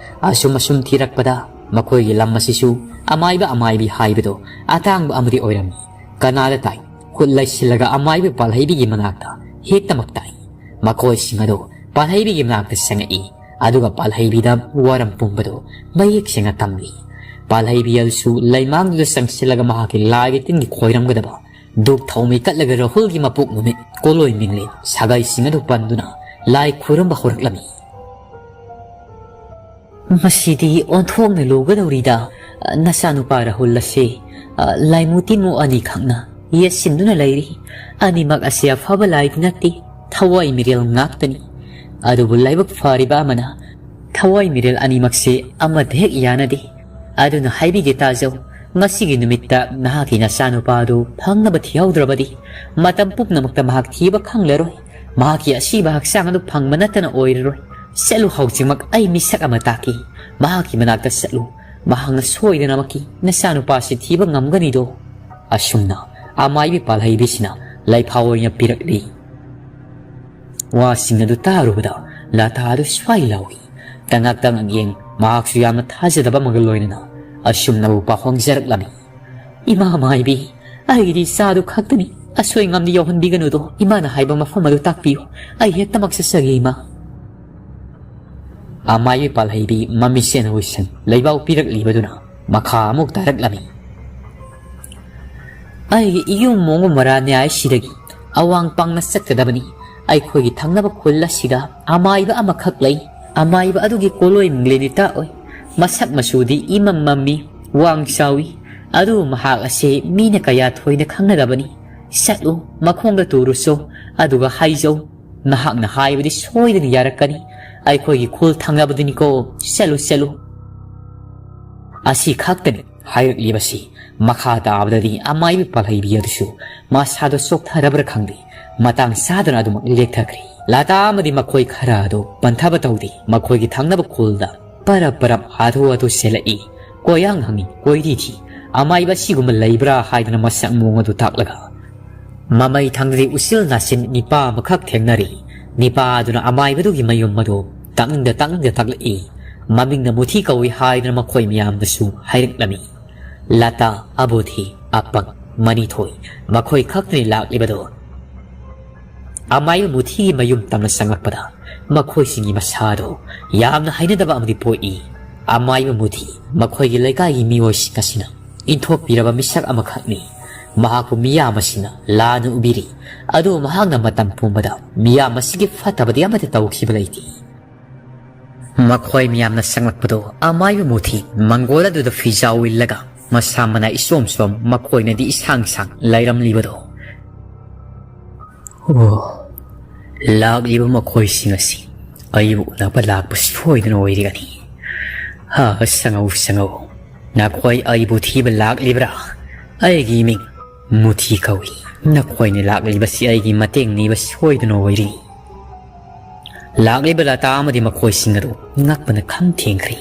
ꯑꯁꯨꯝ ꯑꯁꯨꯝ ꯊꯤꯔꯛꯄꯗ ꯃꯈꯣꯏꯒꯤ ꯂꯝ ꯑꯁꯤꯁꯨ ꯑꯃꯥꯏꯕ ꯑꯃꯥꯏꯕꯤ ꯍꯥꯏꯕꯗꯣ ꯑꯇꯥꯡꯕ ꯑꯃꯗꯤ ꯑꯣꯏꯔꯝꯃꯤ꯫ ꯀꯅꯥꯗ ꯇꯥꯏ? ꯈꯨꯠ ꯂꯩꯁꯤꯜꯂꯒ ꯑꯃꯥꯏꯕ ꯄꯥꯜꯍꯩꯕꯤꯒꯤ ꯃꯅꯥꯛꯇ ꯍꯦꯛꯇꯃꯛ ꯇꯥꯏ꯫ ꯃꯈꯣꯏꯁꯤꯡ ꯑꯗꯨ ꯄꯥꯜꯍꯩꯕꯤꯒꯤ ꯃꯅꯥꯛꯇ ꯆꯪꯉꯛꯏ꯫ ꯑꯗꯨꯒ ꯄꯥꯜꯍꯩꯕꯤꯗ ꯋꯥꯔꯝ ꯄꯨꯝꯕꯗꯨ ꯃꯌꯦꯛ ꯁꯦꯡꯅ ꯇꯝꯂꯤ꯫ ꯄꯥꯜꯍꯩꯕꯤ ꯑꯗꯨꯁꯨ ꯂꯩꯃꯥꯡꯗꯨꯗ ꯆꯪꯁꯤꯜꯂꯒ ꯃꯍꯥꯛꯀꯤ ꯂꯥꯏꯒꯤ ꯇꯤꯟꯒꯤ ꯈꯣꯏꯔꯝꯒꯗꯕ ꯙꯨꯞ ꯊꯥꯎꯃꯩ ꯀꯠꯂꯒ ꯔꯥꯍꯨꯜꯒꯤ ꯃꯄꯣꯛ ꯅꯨꯃꯤꯠ, ꯀꯣꯂꯣꯏ ꯃꯤꯡꯂꯦꯟ, ꯁꯥꯒꯩꯁꯤꯡ ꯑꯗꯨ ꯄꯟꯗꯨꯅ ꯂꯥꯏ ꯈꯨꯔꯨꯝꯕ ꯍꯧꯔꯛꯂꯝꯃꯤ꯫ "ꯃꯁꯤꯗꯤ ꯑꯣꯟꯊꯣꯛꯅ ꯂꯨꯒꯗꯧꯔꯤꯗ꯫ ꯅꯆꯥꯅꯨꯄꯥ ꯔꯥꯍꯨꯜ ꯑꯁꯤ, ꯑ, ꯂꯥꯏꯃꯨ ꯇꯤꯟꯃꯨ ꯑꯅꯤꯈꯛꯅ ꯌꯦꯠꯁꯤꯟꯗꯨꯅ ꯂꯩꯔꯤ꯫ ꯑꯅꯤꯃꯛ ꯑꯁꯤ ꯑꯐꯕ ꯂꯥꯏꯗꯤ ꯅꯠꯇꯦ, ꯊꯋꯥꯏ ꯃꯤꯔꯦꯜ ꯉꯥꯛꯇꯅꯤ꯫ ꯑꯗꯨꯕꯨ ꯂꯥꯏꯕꯛ ꯐꯔꯤꯕ ꯑꯃꯅ, ꯊꯋꯥꯏ ꯃꯤꯔꯦꯜ ꯑꯅꯤꯃꯛꯁꯤ ꯑꯃꯠꯇ ꯍꯦꯛ ꯌꯥꯅꯗꯦ꯫ ꯑꯗꯨꯅ ꯍꯥꯏꯕꯤꯒꯦ ꯇꯥꯖꯧ, ꯉꯁꯤꯒꯤ ꯅꯨꯃꯤꯠꯇ ꯅꯍꯥꯛꯀꯤ ꯅꯆꯥꯅꯨꯄꯥ ꯑꯗꯨ ꯐꯪꯅꯕ ꯊꯤꯍꯧꯗ꯭ꯔꯕꯗꯤ, ꯃꯇꯝ ꯄꯨꯝꯅꯃꯛꯇ ꯃꯍꯥꯛ ꯊꯤꯕ ꯈꯪꯂꯔꯣꯏ꯫ ꯃꯍꯥꯛꯀꯤ ꯑꯁꯤꯕ ꯍꯛꯆꯥꯡ ꯑꯗꯨ ꯐꯪꯕ ꯅꯠꯇꯅ ꯑꯣꯏꯔꯔꯣꯏ꯫ ꯆꯠꯂꯨ, ꯍꯧꯖꯤꯛꯃꯛ ꯑꯩ ꯃꯤꯁꯛ ꯑꯃ ꯇꯥꯛꯀꯦ꯫ ꯃꯍꯥꯛꯀꯤ ꯃꯅꯥꯛꯇ ꯆꯠꯂꯨ꯫ ꯃꯍꯥꯛꯅ ꯁꯣꯏꯗꯅꯃꯛꯀꯤ ꯅꯆꯥꯅꯨꯄꯥꯁꯤ ꯊꯤꯕ ꯉꯝꯒꯅꯤꯗꯣ꯫" ꯑꯁꯨꯝꯅ ꯑꯃꯥꯏꯕꯤ ꯄꯥꯜꯍꯩꯕꯤꯁꯤꯅ ꯂꯩꯐꯥ ꯑꯣꯏꯅ ꯄꯤꯔꯛꯂꯤ꯫ ꯋꯥꯁꯤꯡ ꯑꯗꯨ ꯇꯥꯔꯨꯕꯗ ꯂꯇꯥ ꯑꯗꯨ ꯁ꯭ꯋꯥꯏ ꯂꯥꯎꯏ꯫ ꯇꯉꯥꯛ ꯇꯉꯥꯛ ꯌꯦꯡ, ꯃꯍꯥꯛꯁꯨ ꯌꯥꯝꯅ ꯊꯥꯖꯗꯕ ꯑꯃꯒ ꯂꯣꯏꯅꯅ ꯑꯁꯨꯝꯅꯕꯨ ꯄꯥꯎꯈꯣꯡꯖꯔꯛꯂꯝꯃꯤ꯫ "ꯏꯃꯥ ꯃꯥꯏꯕꯤ, ꯑꯩꯒꯤꯗꯤ ꯏꯆꯥꯗꯨ ꯈꯛꯇꯅꯤ꯫ ꯑꯁꯣꯏ ꯉꯥꯝꯗꯤ ꯌꯥꯎꯍꯟꯕꯤꯒꯅꯨꯗꯣ꯫ ꯏꯃꯥꯅ ꯍꯥꯏꯕ ꯃꯐꯝ ꯑꯗꯨ ꯇꯥꯛꯄꯤꯌꯨ꯫ ꯑꯩ ꯍꯦꯛꯇꯃꯛ ꯆꯠꯆꯒꯦ, ꯏꯃꯥ꯫" ꯑꯃꯥꯏꯕꯤ ꯄꯥꯜꯍꯩꯕꯤ ꯃꯃꯤꯠꯁꯦꯟ ꯍꯨꯏꯁꯟ ꯂꯩꯕꯥꯎ ꯄꯤꯔꯛꯂꯤꯕꯗꯨꯅ ꯃꯈꯥ ꯑꯃꯨꯛ ꯇꯥꯔꯛꯂꯝꯃꯤ꯫ "ꯑꯩꯒꯤ ꯏꯌꯨꯝ ꯃꯣꯡꯒꯨ ꯃꯔꯥ ꯅ꯭ꯌꯥꯏꯁꯤꯗꯒꯤ ꯑꯋꯥꯡ ꯄꯥꯡꯅ ꯆꯠꯀꯗꯕꯅꯤ꯫ ꯑꯩꯈꯣꯏꯒꯤ ꯊꯪꯅꯕ ꯈꯨꯜ ꯑꯁꯤꯗ ꯑꯃꯥꯏꯕ ꯑꯃꯈꯛ ꯂꯩ꯫ ꯑꯃꯥꯏꯕ ꯑꯗꯨꯒꯤ ꯀꯣꯂꯣꯏ ꯃꯤꯡꯂꯦꯟꯗꯤ ꯇꯥꯛꯑꯣꯏ꯫ ꯃꯁꯛ ꯃꯆꯨꯗꯤ ꯏꯃꯝ ꯃꯝꯃꯤ, ꯋꯥꯡ ꯆꯥꯎꯏ꯫ ꯑꯗꯨꯕꯨ ꯃꯍꯥꯛ ꯑꯁꯤ ꯃꯤꯅ ꯀꯌꯥ ꯊꯣꯏꯅ ꯈꯪꯅꯗꯕꯅꯤ꯫ ꯆꯠꯂꯨ, ꯃꯈꯣꯡꯗ ꯇꯨꯔꯨꯆꯣ, ꯑꯗꯨꯒ ꯍꯥꯏꯖꯧ꯫ ꯅꯍꯥꯛꯅ ꯍꯥꯏꯕꯗꯤ ꯁꯣꯏꯗꯅ ꯌꯥꯔꯛꯀꯅꯤ꯫ ꯑꯩꯈꯣꯏꯒꯤ ꯈꯨꯜ ꯊꯪꯅꯕꯗꯨꯅꯤꯀꯣ꯫ ꯆꯠꯂꯨ, ꯆꯠꯂꯨ꯫" ꯑꯁꯤ ꯈꯛꯇꯅꯤ ꯍꯥꯏꯔꯛꯂꯤꯕꯁꯤ꯫ ꯃꯈꯥ ꯇꯥꯕꯗꯗꯤ ꯑꯃꯥꯏꯕꯤ ꯄꯥꯜꯍꯩꯕꯤ ꯑꯗꯨꯁꯨ ꯃꯁꯥꯗꯣ ꯆꯣꯛꯊꯔꯕ꯭ꯔꯥ ꯈꯪꯗꯦ, ꯃꯇꯥꯡ ꯆꯥꯗꯅ ꯑꯗꯨꯃꯛ ꯂꯦꯛꯊꯈ꯭ꯔꯦ꯫ ꯂꯇꯥ ꯑꯃꯗꯤ ꯃꯈꯣꯏ ꯈꯔ ꯑꯗꯨ ꯄꯟꯊꯕ ꯇꯧꯗꯦ꯫ ꯃꯈꯣꯏꯒꯤ ꯊꯪꯅꯕ ꯈꯨꯜꯗ ꯄꯔꯞ ꯄꯔꯞ ꯍꯥꯊꯨ ꯍꯥꯊꯨ ꯆꯦꯜꯂꯛꯏ꯫ ꯀꯣꯏꯍꯪ ꯍꯪꯉꯤ, ꯀꯣꯏꯔꯤ ꯊꯤ꯫ "ꯑꯃꯥꯏꯕ ꯑꯁꯤꯒꯨꯝꯕ ꯂꯩꯕ꯭ꯔꯥ?" ꯍꯥꯏꯗꯅ ꯃꯁꯛ ꯃꯑꯣꯡ ꯑꯗꯨ ꯇꯥꯛꯂꯒ ꯃꯃꯩ ꯊꯪꯗꯗꯤ ꯎꯆꯤꯜ ꯅꯥꯆꯤꯟ ꯅꯤꯄꯥ ꯑꯃꯈꯛ ꯊꯦꯡꯅꯔꯤ꯫ ꯅꯤꯄꯥ ꯑꯗꯨꯅ ꯑꯃꯥꯏꯕꯗꯨꯒꯤ ꯃꯌꯨꯝ ꯑꯗꯨ ꯇꯥꯛꯅꯤꯡꯗ ꯇꯥꯛꯅꯤꯡꯗ ꯇꯥꯛꯂꯛꯏ꯫ ꯃꯃꯤꯡꯅ ꯃꯨꯊꯤ ꯀꯧꯏ ꯍꯥꯏꯗꯨꯅ ꯃꯈꯣꯏ ꯃꯌꯥꯝꯗꯁꯨ ꯍꯥꯏꯔꯛꯂꯝꯃꯤ꯫ ꯂꯇꯥ, ꯑꯕꯨꯙꯤ, ꯑꯄꯪ, ꯃꯅꯤꯊꯣꯏ, ꯃꯈꯣꯏ ꯈꯛꯇꯅꯤ ꯂꯥꯛꯂꯤꯕꯗꯨ꯫ ꯑꯃꯥꯏꯕ ꯃꯨꯊꯤꯒꯤ ꯃꯌꯨꯝ ꯇꯝꯅ ꯆꯪꯂꯛꯄꯗ ꯃꯈꯣꯏꯁꯤꯡꯒꯤ ꯃꯁꯥꯗꯣ ꯌꯥꯝꯅ ꯍꯩꯅꯗꯕ ꯑꯃꯗꯤ ꯄꯣꯛꯏ꯫ ꯑꯃꯥꯏꯕ ꯃꯨꯊꯤ ꯃꯈꯣꯏꯒꯤ ꯂꯩꯀꯥꯏꯒꯤ ꯃꯤꯑꯣꯏꯁꯤꯡ ꯑꯁꯤꯅ ꯏꯟꯊꯣꯛꯄꯤꯔꯕ ꯃꯤꯁꯛ ꯑꯃꯈꯛꯅꯤ꯫ ꯃꯍꯥꯛꯄꯨ ꯃꯤꯌꯥꯝ ꯑꯁꯤꯅ ꯂꯥꯟꯅ ꯎꯕꯤꯔꯤ꯫ ꯑꯗꯨꯕꯨ ꯃꯍꯥꯛꯅ ꯃꯇꯝ ꯄꯨꯝꯕꯗ ꯃꯤꯌꯥꯝ ꯑꯁꯤꯒꯤ ꯐꯠꯇꯕꯗꯤ ꯑꯃꯠꯇ ꯇꯧꯈꯤꯕ ꯂꯩꯇꯦ꯫ ꯃꯈꯣꯏ ꯃꯌꯥꯝꯅ ꯆꯪꯂꯛꯄꯗꯣ ꯑꯃꯥꯏꯕ ꯃꯨꯊꯤ ꯃꯪꯒꯣꯜ ꯑꯗꯨꯗ ꯐꯤꯖꯥꯎ ꯏꯜꯂꯒ ꯃꯁꯥ ꯃꯅꯥ ꯏꯆꯣꯝ ꯆꯣꯝ, ꯃꯈꯣꯏꯅꯗꯤ ꯏꯁꯥꯡ ꯁꯥꯡ ꯂꯩꯔꯝꯂꯤꯕꯗꯣ꯫ ꯑꯣ, ꯂꯥꯛꯂꯤꯕ ꯃꯈꯣꯏꯁꯤꯡ ꯑꯁꯤ ꯑꯩꯕꯨ ꯎꯅꯕ ꯂꯥꯛꯄ ꯁꯣꯏꯗꯅ ꯑꯣꯏꯔꯒꯅꯤ꯫ ꯍꯥ, ꯁꯪꯉꯧ, ꯁꯪꯉꯧ꯫ ꯅꯈꯣꯏ ꯑꯩꯕꯨ ꯊꯤꯕ ꯂꯥꯛꯂꯤꯕ꯭ꯔꯥ? ꯑꯩꯒꯤ ꯃꯤꯡ ꯃꯨꯊꯤ ꯀꯧꯏ꯫ ꯅꯈꯣꯏꯅ ꯂꯥꯛꯂꯤꯕꯁꯤ ꯑꯩꯒꯤ ꯃꯇꯦꯡ ꯅꯤꯕ ꯁꯣꯏꯗꯅ ꯑꯣꯏꯔꯤ꯫ ꯂꯥꯛꯂꯤꯕ ꯂꯇꯥ ꯑꯃꯗꯤ ꯃꯈꯣꯏꯁꯤꯡ ꯑꯗꯨ ꯉꯛꯄꯅ ꯈꯝ ꯊꯦꯡꯈ꯭ꯔꯦ꯫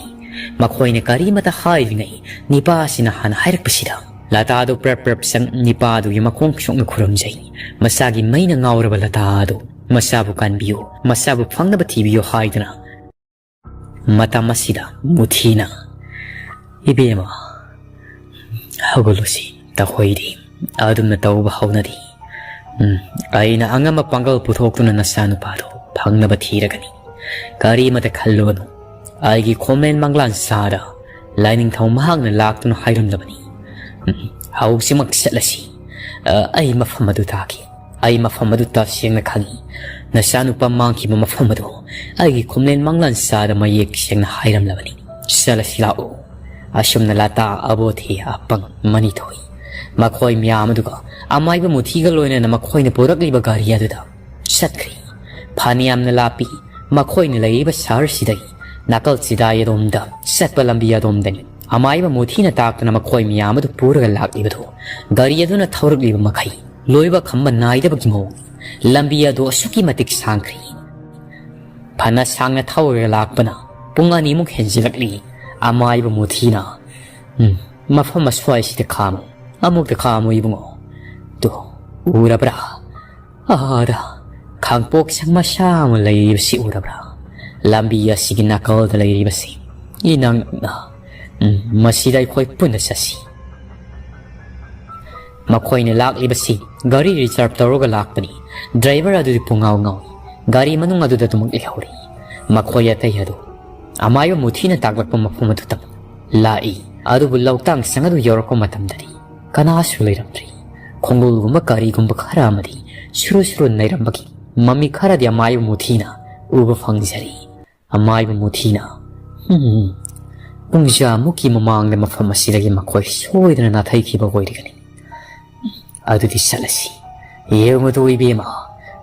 ꯃꯈꯣꯏꯅ ꯀꯔꯤꯃꯇ ꯍꯥꯏꯗ꯭ꯔꯤꯉꯩ ꯅꯤꯄꯥ ꯑꯁꯤꯅ ꯍꯥꯟꯅ ꯍꯥꯏꯔꯛꯄꯁꯤꯗ, ꯂꯇꯥ ꯑꯗꯨ ꯄ꯭ꯔꯞ ꯄ꯭ꯔꯞ ꯆꯪ ꯅꯤꯄꯥ ꯑꯗꯨꯒꯤ ꯃꯈꯣꯡ ꯁꯣꯛꯅ ꯈꯨꯔꯨꯝꯖꯩ꯫ ꯃꯁꯥꯒꯤ ꯃꯩꯅ ꯉꯥꯎꯔꯕ ꯂꯇꯥ ꯑꯗꯨ ꯃꯁꯥꯕꯨ ꯀꯟꯕꯤꯌꯨ, ꯃꯁꯥꯕꯨ ꯐꯪꯅꯕ ꯊꯤꯕꯤꯌꯨ ꯍꯥꯏꯗꯨꯅ ꯃꯇꯝ ꯑꯁꯤꯗ ꯃꯨꯊꯤꯅ, "ꯏꯕꯦꯝꯃ, ꯍꯧꯒꯠꯂꯨꯁꯤ, ꯇꯈꯣꯏꯗꯤ ꯑꯗꯨꯝꯅ ꯇꯧꯕ ꯍꯧꯅꯗꯦ꯫ ꯎꯝ, ꯑꯩꯅ ꯑꯉꯝꯕ ꯄꯥꯡꯒꯜ ꯄꯨꯊꯣꯛꯇꯨꯅ ꯅꯆꯥꯅꯨꯄꯥꯗꯨ ꯐꯪꯅꯕ ꯊꯤꯔꯒꯅꯤ꯫ ꯀꯔꯤꯃꯇ ꯈꯜꯂꯨꯒꯅꯨ꯫ ꯑꯩꯒꯤ ꯈꯣꯝꯂꯦꯟ ꯃꯪꯂꯥꯟ ꯁꯥꯗ ꯂꯥꯏꯅꯤꯡꯊꯧ ꯃꯍꯥꯛꯅ ꯂꯥꯛꯇꯨꯅ ꯍꯥꯏꯔꯝꯂꯕꯅꯤ꯫ ꯎꯝ, ꯍꯧꯖꯤꯛꯃꯛ ꯆꯠꯂꯁꯤ꯫ ꯑ, ꯑꯩ ꯃꯐꯝ ꯑꯗꯨ ꯇꯥꯈꯤ꯫ ꯑꯩ ꯃꯐꯝ ꯑꯗꯨ ꯇꯁꯦꯡꯅ ꯈꯪꯏ꯫ ꯅꯆꯥꯅꯨꯄꯥ ꯃꯥꯡꯈꯤꯕ ꯃꯐꯝ ꯑꯗꯨ ꯑꯩꯒꯤ ꯈꯣꯝꯂꯦꯟ ꯃꯪꯂꯥꯟ ꯁꯥꯗ ꯃꯌꯦꯛ ꯁꯦꯡꯅ ꯍꯥꯏꯔꯝꯂꯕꯅꯤ꯫ ꯆꯠꯂꯁꯤ ꯂꯥꯛꯎ꯫" ꯑꯁꯨꯝꯅ ꯂꯇꯥ, ꯑꯕꯣꯊꯤ, ꯑꯄꯪ, ꯃꯅꯤꯊꯣꯏ, ꯃꯈꯣꯏ ꯃꯌꯥꯝ ꯑꯗꯨꯒ ꯑꯃꯥꯏꯕ ꯃꯨꯊꯤꯒ ꯂꯣꯏꯅꯅ ꯃꯈꯣꯏꯅ ꯄꯨꯔꯛꯂꯤꯕ ꯒꯥꯔꯤ ꯑꯗꯨꯗ ꯆꯠꯈ꯭ꯔꯤ꯫ ꯐꯅꯌꯥꯝꯅ ꯂꯥꯞꯄꯤ꯫ ꯃꯈꯣꯏꯅ ꯂꯩꯔꯤꯕ ꯁꯍꯔꯁꯤꯗꯒꯤ ꯅꯥꯀꯜ ꯆꯤꯗꯥꯏ ꯑꯗꯣꯝꯗ ꯆꯠꯄ ꯂꯝꯕꯤ ꯑꯗꯣꯝꯗꯅꯤ꯫ ꯑꯃꯥꯏꯕ ꯃꯨꯊꯤꯅ ꯇꯥꯛꯇꯨꯅ ꯃꯈꯣꯏ ꯃꯌꯥꯝ ꯑꯗꯨ ꯄꯨꯔꯒ ꯂꯥꯛꯂꯤꯕꯗꯨ꯫ ꯒꯥꯔꯤ ꯑꯗꯨꯅ ꯊꯧꯔꯛꯂꯤꯕ ꯃꯈꯩ ꯂꯣꯏꯕ ꯈꯝꯕ ꯅꯥꯏꯗꯕꯒꯤ ꯃꯑꯣꯡ꯫ ꯂꯝꯕꯤ ꯑꯗꯨ ꯑꯁꯨꯛꯀꯤ ꯃꯇꯤꯛ ꯁꯥꯡꯈ꯭ꯔꯤ꯫ ꯐꯅ ꯁꯥꯡꯅ ꯊꯧꯔꯒ ꯂꯥꯛꯄꯅ ꯄꯨꯡ ꯑꯅꯤꯃꯨꯛ ꯍꯦꯟꯖꯤꯜꯂꯛꯂꯤ꯫ ꯑꯃꯥꯏꯕ ꯃꯨꯊꯤꯅ, "ꯎꯝ, ꯃꯐꯝ ꯑꯁ꯭ꯋꯥꯏꯁꯤꯗ ꯈꯥꯝꯃꯨ꯫ ꯑꯃꯨꯛꯇ ꯈꯥꯝꯃꯨ, ꯏꯕꯨꯡꯉꯣ꯫ ꯇꯨ, ꯎꯔꯕ꯭ꯔꯥ? ꯑꯥꯗ ꯈꯥꯡꯄꯣꯛ ꯁꯪ ꯃꯆꯥ ꯑꯃ ꯂꯩꯔꯤꯕꯁꯤ ꯎꯔꯕ꯭ꯔꯥ? ꯂꯝꯕꯤ ꯑꯁꯤꯒꯤ ꯅꯥꯀꯜꯗ ꯂꯩꯔꯤꯕꯁꯤ ꯏꯅꯛ ꯅꯛꯅ꯫ ꯎꯝ, ꯃꯁꯤꯗ ꯑꯩꯈꯣꯏ ꯄꯨꯟꯅ ꯆꯠꯁꯤ꯫" ꯃꯈꯣꯏꯅ ꯂꯥꯛꯂꯤꯕꯁꯤ ꯒꯥꯔꯤ ꯔꯤꯖꯥꯔꯚ ꯇꯧꯔꯒ ꯂꯥꯛꯄꯅꯤ꯫ ꯗ꯭ꯔꯥꯏꯚꯔ ꯑꯗꯨꯗꯤ ꯄꯨꯡꯉꯥꯎ ꯉꯥꯎꯏ꯫ ꯒꯥꯔꯤ ꯃꯅꯨꯡ ꯑꯗꯨꯗ ꯑꯗꯨꯃꯛ ꯂꯩꯍꯧꯔꯤ꯫ ꯃꯈꯣꯏ ꯑꯇꯩ ꯑꯗꯨ ꯑꯃꯥꯏꯕ ꯃꯨꯊꯤꯅ ꯇꯥꯛꯂꯛꯄ ꯃꯐꯝ ꯑꯗꯨꯗ ꯂꯥꯛꯏ꯫ ꯑꯗꯨꯕꯨ ꯂꯧꯇꯥꯡ ꯁꯪ ꯑꯗꯨ ꯌꯧꯔꯛꯄ ꯃꯇꯝꯗꯗꯤ ꯀꯅꯥꯁꯨ ꯂꯩꯔꯝꯗ꯭ꯔꯤ꯫ ꯈꯣꯡꯒꯨꯜꯒꯨꯝꯕ ꯀꯔꯤꯒꯨꯝꯕ ꯈꯔ ꯑꯃꯗꯤ ꯁꯨꯔꯨ ꯁꯨꯔꯨ ꯅꯩꯔꯝꯕꯒꯤ ꯃꯃꯤ ꯈꯔꯗꯤ ꯑꯃꯥꯏꯕ ꯃꯨꯊꯤꯅ ꯎꯕ ꯐꯪꯖꯔꯤ꯫ ꯑꯃꯥꯏꯕ ꯃꯨꯊꯤꯅ, "ꯎꯝ, ꯄꯨꯡ ꯀꯌꯥꯃꯨꯛꯀꯤ ꯃꯃꯥꯡꯗ ꯃꯐꯝ ꯑꯁꯤꯗꯒꯤ ꯃꯈꯣꯏ ꯁꯣꯏꯗꯅ ꯅꯥꯊꯩꯈꯤꯕ ꯑꯣꯏꯔꯒꯅꯤ꯫ ꯑꯗꯨꯗꯤ ꯆꯠꯂꯁꯤ꯫ ꯌꯦꯡꯉꯨꯗꯣ ꯏꯕꯦꯝꯃ,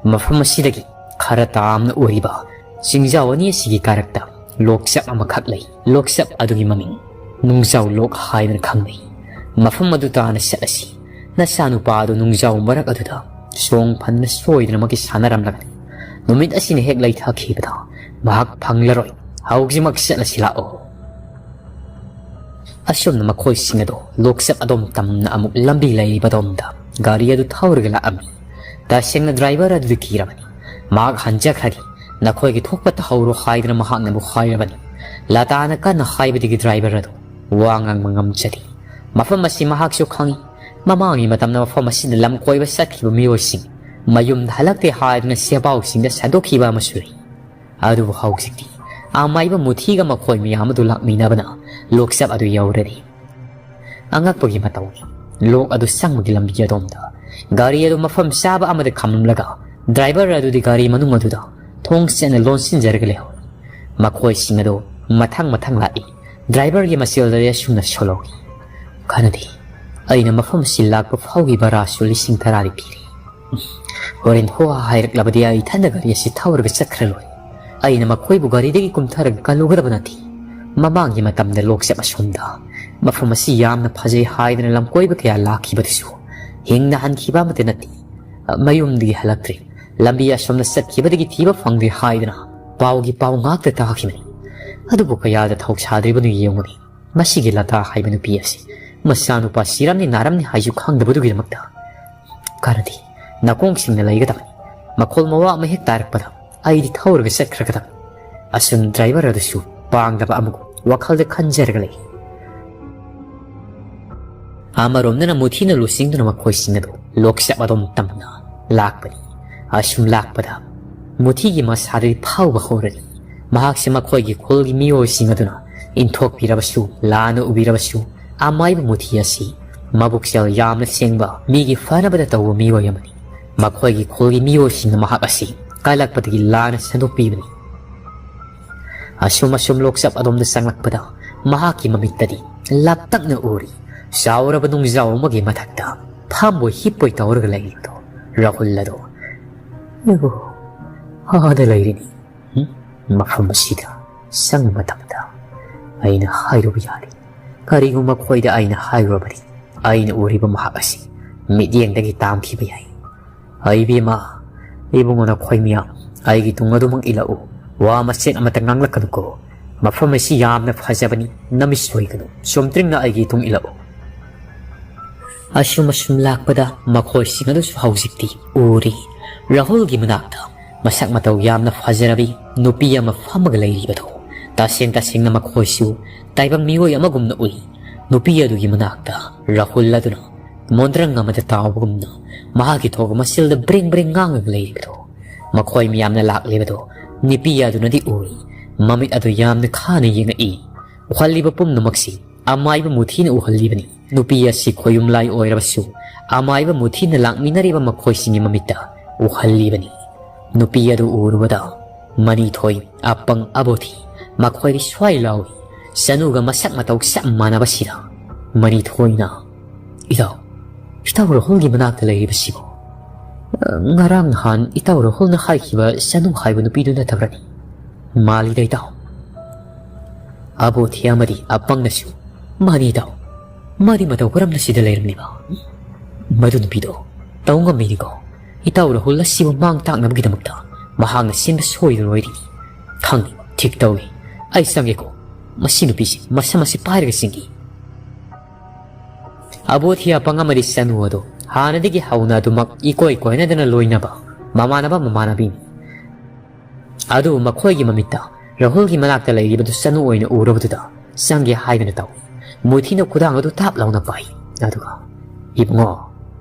ꯃꯐꯝ ꯑꯁꯤꯗꯒꯤ ꯈꯔ ꯇꯥꯝꯅ ꯎꯔꯤꯕ ꯆꯤꯡꯖꯥꯎ ꯑꯅꯤ ꯑꯁꯤꯒꯤ ꯀꯥꯔꯛꯇ ꯂꯣꯛꯆꯞ ꯑꯃꯈꯛ ꯂꯩ꯫ ꯂꯣꯛꯆꯞ ꯑꯗꯨꯒꯤ ꯃꯃꯤꯡ ꯅꯨꯡꯖꯥꯎ ꯂꯣꯛ ꯍꯥꯏꯗꯨꯅ ꯈꯪꯅꯩ꯫ ꯃꯐꯝ ꯑꯗꯨ ꯇꯥꯅ ꯆꯠꯂꯁꯤ꯫ ꯅꯆꯥꯅꯨꯄꯥ ꯑꯗꯨ ꯅꯨꯡꯖꯥꯎ ꯃꯔꯛ ꯑꯗꯨꯗ ꯆꯣꯡ ꯐꯟꯗꯨꯅ ꯁꯣꯏꯗꯅꯃꯛꯀꯤ ꯁꯥꯟꯅꯔꯝꯂꯒꯅꯤ꯫ ꯅꯨꯃꯤꯠ ꯑꯁꯤꯅ ꯍꯦꯛ ꯂꯩꯊꯈꯤꯕꯗ ꯃꯍꯥꯛ ꯐꯪꯂꯔꯣꯏ꯫ ꯍꯧꯖꯤꯛꯃꯛ ꯆꯠꯂꯁꯤ ꯂꯥꯛꯑꯣ꯫" ꯑꯁꯨꯝꯅ ꯃꯈꯣꯏꯁꯤꯡ ꯑꯗꯨ ꯂꯣꯛꯆꯞ ꯑꯗꯣꯝ ꯇꯝꯅ ꯑꯃꯨꯛ ꯂꯝꯕꯤ ꯂꯩꯔꯤꯕ ꯑꯗꯣꯝꯗ ꯒꯥꯔꯤ ꯑꯗꯨ ꯊꯧꯔꯒ ꯂꯥꯛꯑꯝꯃꯤ꯫ ꯇꯁꯦꯡꯅ ꯗ꯭ꯔꯥꯏꯚꯔ ꯑꯗꯨꯗꯤ ꯀꯤꯔꯕꯅꯤ꯫ ꯃꯍꯥꯛ ꯍꯟꯖꯈ꯭ꯔꯒꯦ, ꯅꯈꯣꯏꯒꯤ ꯊꯣꯛꯄ ꯇꯧꯍꯧꯔꯣ ꯍꯥꯏꯗꯨꯅ ꯃꯍꯥꯛꯅꯕꯨ ꯍꯥꯏꯔꯕꯅꯤ꯫ ꯂꯇꯥꯅ ꯀꯟꯅ ꯍꯥꯏꯕꯗꯒꯤ ꯗ꯭ꯔꯥꯏꯚꯔ ꯑꯗꯨ ꯋꯥ ꯉꯥꯡꯕ ꯉꯝꯖꯗꯦ꯫ ꯃꯐꯝ ꯑꯁꯤ ꯃꯍꯥꯛꯁꯨ ꯈꯪꯏ꯫ ꯃꯃꯥꯡꯒꯤ ꯃꯇꯝꯗ ꯃꯐꯝ ꯑꯁꯤꯗ ꯂꯝ ꯀꯣꯏꯕ ꯆꯠꯈꯤꯕ ꯃꯤꯑꯣꯏꯁꯤꯡ ꯃꯌꯨꯝꯗ ꯍꯜꯂꯛꯇꯦ ꯍꯥꯏꯗꯨꯅ ꯆꯦꯄꯥꯎꯁꯤꯡꯗ ꯁꯟꯗꯣꯛꯈꯤꯕ ꯑꯃꯁꯨ ꯂꯩ꯫ ꯑꯗꯨꯕꯨ ꯍꯧꯖꯤꯛꯇꯤ ꯑꯃꯥꯏꯕ ꯃꯨꯊꯤꯒ ꯃꯈꯣꯏ ꯃꯌꯥꯝ ꯑꯗꯨ ꯂꯥꯛꯃꯤꯟꯅꯕꯅ ꯂꯣꯛꯆꯞ ꯑꯗꯨ ꯌꯧꯔꯔꯤ꯫ ꯑꯉꯛꯄꯒꯤ ꯃꯇꯧꯅꯤ꯫ ꯂꯣꯛ ꯑꯗꯨ ꯆꯪꯕꯒꯤ ꯂꯝꯕꯤ ꯑꯗꯣꯝꯗ ꯒꯥꯔꯤ ꯑꯗꯨ ꯃꯐꯝ ꯆꯥꯕ ꯑꯃꯗ ꯈꯥꯝꯂꯝꯂꯒ ꯗ꯭ꯔꯥꯏꯚꯔ ꯑꯗꯨꯗꯤ ꯒꯥꯔꯤ ꯃꯅꯨꯡ ꯑꯗꯨꯗ ꯊꯣꯡ ꯆꯦꯠꯅ ꯂꯣꯟꯁꯤꯟꯖꯔꯒ ꯂꯩꯍꯧꯔꯤ꯫ ꯃꯈꯣꯏꯁꯤꯡ ꯑꯗꯨ ꯃꯊꯪ ꯃꯊꯪ ꯂꯥꯛꯏ꯫ ꯗ꯭ꯔꯥꯏꯚꯔꯒꯤ ꯃꯆꯦꯜꯗꯗꯤ ꯑꯁꯨꯝꯅ ꯁꯣꯜꯍꯧꯏ, "ꯈꯟꯅꯗꯦ, ꯑꯩꯅ ꯃꯐꯝ ꯑꯁꯤ ꯂꯥꯛꯄ ꯐꯥꯎꯒꯤ ꯚꯔꯥꯁꯨ ꯂꯤꯁꯤꯡ ꯇꯔꯥꯗꯤ ꯄꯤꯔꯦ꯫ ꯍꯣꯔꯦꯟ ꯍꯣ ꯍꯥ ꯍꯥꯏꯔꯛꯂꯕꯗꯤ ꯑꯩ ꯏꯊꯟꯗ ꯒꯥꯔꯤ ꯑꯁꯤ ꯊꯧꯔꯒ ꯆꯠꯈ꯭ꯔ ꯂꯣꯏ꯫ ꯑꯩꯅ ꯃꯈꯣꯏꯕꯨ ꯒꯥꯔꯤꯗꯒꯤ ꯀꯨꯝꯊꯔꯒ ꯀꯜꯂꯨꯒꯗꯕ ꯅꯠꯇꯦ꯫" ꯃꯃꯥꯡꯒꯤ ꯃꯇꯝꯗ ꯂꯣꯛꯆꯞ ꯑꯁꯣꯝꯗ ꯃꯐꯝ ꯑꯁꯤ ꯌꯥꯝꯅ ꯐꯖꯩ ꯍꯥꯏꯗꯅ ꯂꯝꯀꯣꯏꯕ ꯀꯌꯥ ꯂꯥꯛꯈꯤꯕꯗꯨꯁꯨ ꯍꯤꯡꯅ ꯍꯟꯈꯤꯕ ꯑꯃꯠꯇ ꯅꯠꯇꯦ꯫ ꯃꯌꯨꯝꯗꯒꯤ ꯍꯜꯂꯛꯇ꯭ꯔꯤ, ꯂꯝꯕꯤ ꯑꯁꯣꯝꯗ ꯆꯠꯈꯤꯕꯗꯒꯤ ꯊꯤꯕ ꯐꯪꯗ꯭ꯔꯤ ꯍꯥꯏꯗꯅ ꯄꯥꯎꯒꯤ ꯄꯥꯎ ꯉꯥꯛꯇ ꯇꯥꯈꯤꯕꯅꯤ꯫ ꯑꯗꯨꯕꯨ ꯀꯌꯥꯗ ꯊꯧꯁꯥꯗ꯭ꯔꯤꯕꯅꯣ ꯌꯦꯡꯉꯨꯅꯦ꯫ ꯃꯁꯤꯒꯤ ꯂꯇꯥ ꯍꯥꯏꯕ ꯅꯨꯄꯤ ꯑꯁꯤ ꯃꯆꯥꯅꯨꯄꯥ ꯁꯤꯔꯝꯅꯤ ꯅꯥꯔꯝꯅꯤ ꯍꯥꯏꯁꯨ ꯈꯪꯗꯕꯗꯨꯒꯤꯗꯃꯛꯇ ꯀꯥꯟꯅꯗꯦ꯫ ꯅꯥꯀꯣꯡꯁꯤꯡꯅ ꯂꯩꯒꯗꯕꯅꯤ꯫ ꯃꯈꯣꯜ ꯃꯋꯥ ꯑꯃ ꯍꯦꯛ ꯇꯥꯔꯛꯄꯗ ꯑꯩꯗꯤ ꯊꯧꯔꯒ ꯆꯠꯈ꯭ꯔꯒꯗꯕꯅꯤ꯫ ꯑꯁꯨꯝ ꯗ꯭ꯔꯥꯏꯚꯔ ꯑꯗꯨꯁꯨ ꯄꯥꯡꯗꯕ ꯑꯃꯒꯨꯝ ꯋꯥꯈꯜꯗ ꯈꯟꯖꯔꯒ ꯂꯩ꯫ ꯑꯃꯔꯣꯝꯗꯅ ꯃꯨꯊꯤꯅ ꯂꯨꯆꯤꯡꯗꯨꯅ ꯃꯈꯣꯏꯁꯤꯡ ꯑꯗꯨ ꯂꯣꯛꯆꯞ ꯑꯗꯣꯝ ꯇꯝꯅ ꯂꯥꯛꯄꯅꯤ꯫ ꯑꯁꯨꯝ ꯂꯥꯛꯄꯗ ꯃꯨꯊꯤꯒꯤ ꯃꯁꯥꯗꯗꯤ ꯐꯥꯎꯕ ꯍꯧꯔꯅꯤ꯫ ꯃꯍꯥꯛꯁꯦ ꯃꯈꯣꯏꯒꯤ ꯈꯨꯜꯒꯤ ꯃꯤꯑꯣꯏꯁꯤꯡ ꯑꯗꯨꯅ ꯏꯟꯊꯣꯛꯄꯤꯔꯕꯁꯨ, ꯂꯥꯟꯅ ꯎꯕꯤꯔꯕꯁꯨ, ꯑꯃꯥꯏꯕ ꯃꯨꯊꯤ ꯑꯁꯤ ꯃꯕꯨꯛꯆꯦꯜ ꯌꯥꯝꯅ ꯁꯦꯡꯕ, ꯃꯤꯒꯤ ꯐꯅꯕꯗ ꯇꯧꯕ ꯃꯤꯑꯣꯏ ꯑꯃꯅꯤ꯫ ꯃꯈꯣꯏꯒꯤ ꯈꯨꯜꯒꯤ ꯃꯤꯑꯣꯏꯁꯤꯡꯅ ꯃꯍꯥꯛ ꯑꯁꯤ ꯀꯜꯂꯛꯄꯗꯒꯤ ꯂꯥꯟꯅ ꯁꯟꯗꯣꯛꯄꯤꯕꯅꯤ꯫ ꯑꯁꯨꯝ ꯑꯁꯨꯝ ꯂꯣꯛꯆꯞ ꯑꯗꯣꯝꯗ ꯆꯪꯂꯛꯄꯗ ꯃꯍꯥꯛꯀꯤ ꯃꯃꯤꯠꯇꯗꯤ ꯂꯥꯞꯇꯛꯅ ꯎꯔꯤ꯫ ꯆꯥꯎꯔꯕ ꯅꯨꯡꯖꯥꯎ ꯑꯃꯒꯤ ꯃꯊꯛꯇ ꯐꯝꯕꯣꯏ ꯍꯤꯞꯄꯣꯏ ꯇꯧꯔꯒ ꯂꯩꯔꯤꯕꯗꯣ ꯔꯥꯍꯨꯜ ꯑꯗꯣ꯫ ꯑꯗꯨꯕꯨ ꯑꯥꯗ ꯂꯩꯔꯤꯅꯤ꯫ ꯎꯝ? ꯃꯐꯝ ꯑꯁꯤꯗ ꯆꯪꯕ ꯃꯇꯝꯗ ꯑꯩꯅ ꯍꯥꯏꯔꯨꯕ ꯌꯥꯔꯤ꯫ ꯀꯔꯤꯒꯨꯝꯕ ꯃꯈꯣꯏꯗ ꯑꯩꯅ ꯍꯥꯏꯔꯨꯔꯕꯗꯤ ꯑꯩꯅ ꯎꯔꯤꯕ ꯃꯍꯥꯛ ꯑꯁꯤ ꯃꯤꯠꯌꯦꯡꯗꯒꯤ ꯇꯥꯝꯈꯤꯕ ꯌꯥꯏ꯫ ꯑꯩ ꯏꯕꯦꯝꯃ, ꯏꯕꯨꯡꯉꯣ, ꯅꯈꯣꯏ ꯃꯤꯌꯥꯝ ꯑꯩꯒꯤ ꯇꯨꯡ ꯑꯗꯨꯃꯛ ꯏꯜꯂꯛꯎ꯫ ꯋꯥ ꯃꯆꯦꯠ ꯑꯃꯠꯇ ꯉꯥꯡꯂꯛꯀꯅꯨꯀꯣ꯫ ꯃꯐꯝ ꯑꯁꯤ ꯌꯥꯝꯅ ꯐꯖꯕꯅꯤ꯫ ꯅꯃꯤꯠ ꯁꯣꯏꯒꯅꯨ꯫ ꯆꯨꯝꯇ꯭ꯔꯤꯡꯅ ꯑꯩꯒꯤ ꯇꯨꯡ ꯏꯜꯂꯛꯎ꯫ ꯑꯁꯨꯝ ꯑꯁꯨꯝ ꯂꯥꯛꯄꯗ ꯃꯈꯣꯏꯁꯤꯡ ꯑꯗꯨꯁꯨ ꯍꯧꯖꯤꯛꯇꯤ ꯎꯔꯤ꯫ ꯔꯥꯍꯨꯜꯒꯤ ꯃꯅꯥꯛꯇ ꯃꯁꯛ ꯃꯇꯧ ꯌꯥꯝꯅ ꯐꯖꯔꯕꯤ ꯅꯨꯄꯤ ꯑꯃ ꯐꯝꯃꯒ ꯂꯩꯔꯤꯕꯗꯨ ꯇꯁꯦꯡ ꯇꯁꯦꯡꯅ ꯃꯈꯣꯏꯁꯨ ꯇꯥꯏꯕꯪ ꯃꯤꯑꯣꯏ ꯑꯃꯒꯨꯝꯅ ꯎꯏ꯫ ꯅꯨꯄꯤ ꯑꯗꯨꯒꯤ ꯃꯅꯥꯛꯇ ꯔꯥꯍꯨꯜ ꯑꯗꯨꯅ ꯃꯣꯟꯗ꯭ꯔꯪ ꯑꯃꯗ ꯇꯥꯎꯕꯒꯨꯝꯅ ꯃꯍꯥꯛꯀꯤ ꯊꯣꯛꯄ ꯃꯆꯤꯜꯗ ꯕ꯭ꯔꯦꯡ ꯕ꯭ꯔꯦꯡ ꯉꯥꯡꯂꯒ ꯂꯩꯔꯤꯕꯗꯨ ꯃꯈꯣꯏ ꯃꯤꯌꯥꯝꯅ ꯂꯥꯛꯂꯤꯕꯗꯨ ꯅꯨꯄꯤ ꯑꯗꯨꯅꯗꯤ ꯎꯔꯤ꯫ ꯃꯃꯤꯠ ꯑꯗꯨ ꯌꯥꯝꯅ ꯈꯥꯅ ꯌꯦꯡꯉꯛꯏ꯫ ꯎꯍꯜꯂꯤꯕ ꯄꯨꯝꯅꯃꯛꯁꯤ ꯑꯃꯥꯏꯕ ꯃꯨꯊꯤꯅ ꯎꯍꯜꯂꯤꯕꯅꯤ꯫ ꯅꯨꯄꯤ ꯑꯁꯤ ꯈꯣꯌꯨꯝꯂꯥꯏ ꯑꯣꯏꯔꯕꯁꯨ ꯑꯃꯥꯏꯕ ꯃꯨꯊꯤꯅ ꯂꯥꯛꯃꯤꯟꯅꯔꯤꯕ ꯃꯈꯣꯏꯁꯤꯡꯒꯤ ꯃꯃꯤꯠꯇ ꯎꯍꯜꯂꯤꯕꯅꯤ꯫ ꯅꯨꯄꯤ ꯑꯗꯨ ꯎꯔꯨꯕꯗ ꯃꯅꯤꯊꯣꯏ, ꯑꯄꯪ, ꯑꯕꯣꯊꯤ ꯃꯈꯣꯏꯗꯤ ꯁ꯭ꯋꯥꯏ ꯂꯥꯎꯏ꯫ ꯆꯅꯨꯒ ꯃꯁꯛ ꯃꯇꯧ ꯆꯞ ꯃꯥꯟꯅꯕꯁꯤꯗ ꯃꯅꯤꯊꯣꯏꯅ, "ꯏꯇꯥꯎ, ꯏꯇꯥꯎ ꯔꯥꯍꯨꯜꯒꯤ ꯃꯅꯥꯛꯇ ꯂꯩꯔꯤꯕꯁꯤꯕꯨ ꯉꯔꯥꯡ ꯅꯍꯥꯟ ꯏꯇꯥꯎ ꯔꯥꯍꯨꯜꯅ ꯍꯥꯏꯈꯤꯕ ꯆꯅꯨ ꯍꯥꯏꯕ ꯅꯨꯄꯤꯗꯨ ꯅꯠꯇꯕ꯭ꯔꯅꯤ?" "ꯃꯥꯜꯂꯤꯗ ꯏꯇꯥꯎ꯫" ꯑꯕꯣꯊꯤ ꯑꯃꯗꯤ ꯑꯄꯪꯅꯁꯨ, "ꯃꯥꯅꯤ ꯏꯇꯥꯎ, ꯃꯥꯗꯤ ꯃꯇꯧ ꯀꯔꯝꯅ ꯁꯤꯗ ꯂꯩꯔꯝꯂꯤꯕ? ꯃꯗꯨ ꯅꯨꯄꯤꯗꯣ ꯇꯧ ꯉꯝꯃꯤꯅꯤꯀꯣ꯫ ꯏꯇꯥꯎ ꯔꯥꯍꯨꯜ ꯑꯁꯤꯕꯨ ꯃꯥꯡ ꯇꯥꯛꯅꯕꯒꯤꯗꯃꯛꯇ ꯃꯍꯥꯛꯅ ꯁꯤꯟꯕ ꯁꯣꯏꯗꯅ ꯑꯣꯏꯔꯤꯅꯤ꯫ ꯈꯪꯗꯦ, ꯊꯤꯛ ꯇꯧꯏ꯫ ꯑꯩ ꯆꯪꯒꯦꯀꯣ꯫ ꯃꯁꯤ ꯅꯨꯄꯤꯁꯤ ꯃꯁꯝ ꯑꯁꯤ ꯄꯥꯏꯔꯒ ꯆꯤꯡꯏ꯫" ꯑꯕꯣꯊꯤ ꯑꯄꯪ ꯑꯃꯗꯤ ꯆꯅꯨ ꯑꯗꯨ ꯍꯥꯟꯅꯗꯒꯤ ꯍꯧꯅ ꯑꯗꯨꯃꯛ ꯏꯀꯣꯏ ꯀꯣꯏꯅꯗꯅ ꯂꯣꯏꯅꯕ ꯃꯃꯥꯟꯅꯕ ꯃꯃꯥꯟꯅꯕꯤꯅꯤ꯫ ꯑꯗꯨꯕꯨ ꯃꯈꯣꯏꯒꯤ ꯃꯃꯤꯠꯇ ꯔꯥꯍꯨꯜꯒꯤ ꯃꯅꯥꯛꯇ ꯂꯩꯔꯤꯕꯗꯨ ꯆꯅꯨ ꯑꯣꯏꯅ ꯎꯔꯕꯗꯨꯗ ꯆꯪꯒꯦ ꯍꯥꯏꯗꯅ ꯇꯧꯏ꯫ ꯃꯨꯊꯤꯅ ꯈꯨꯗꯥꯡ ꯑꯗꯨ ꯇꯥꯞ ꯂꯥꯎꯅ ꯄꯥꯏ꯫ ꯑꯗꯨꯒ, "ꯏꯕꯨꯡꯉꯣ,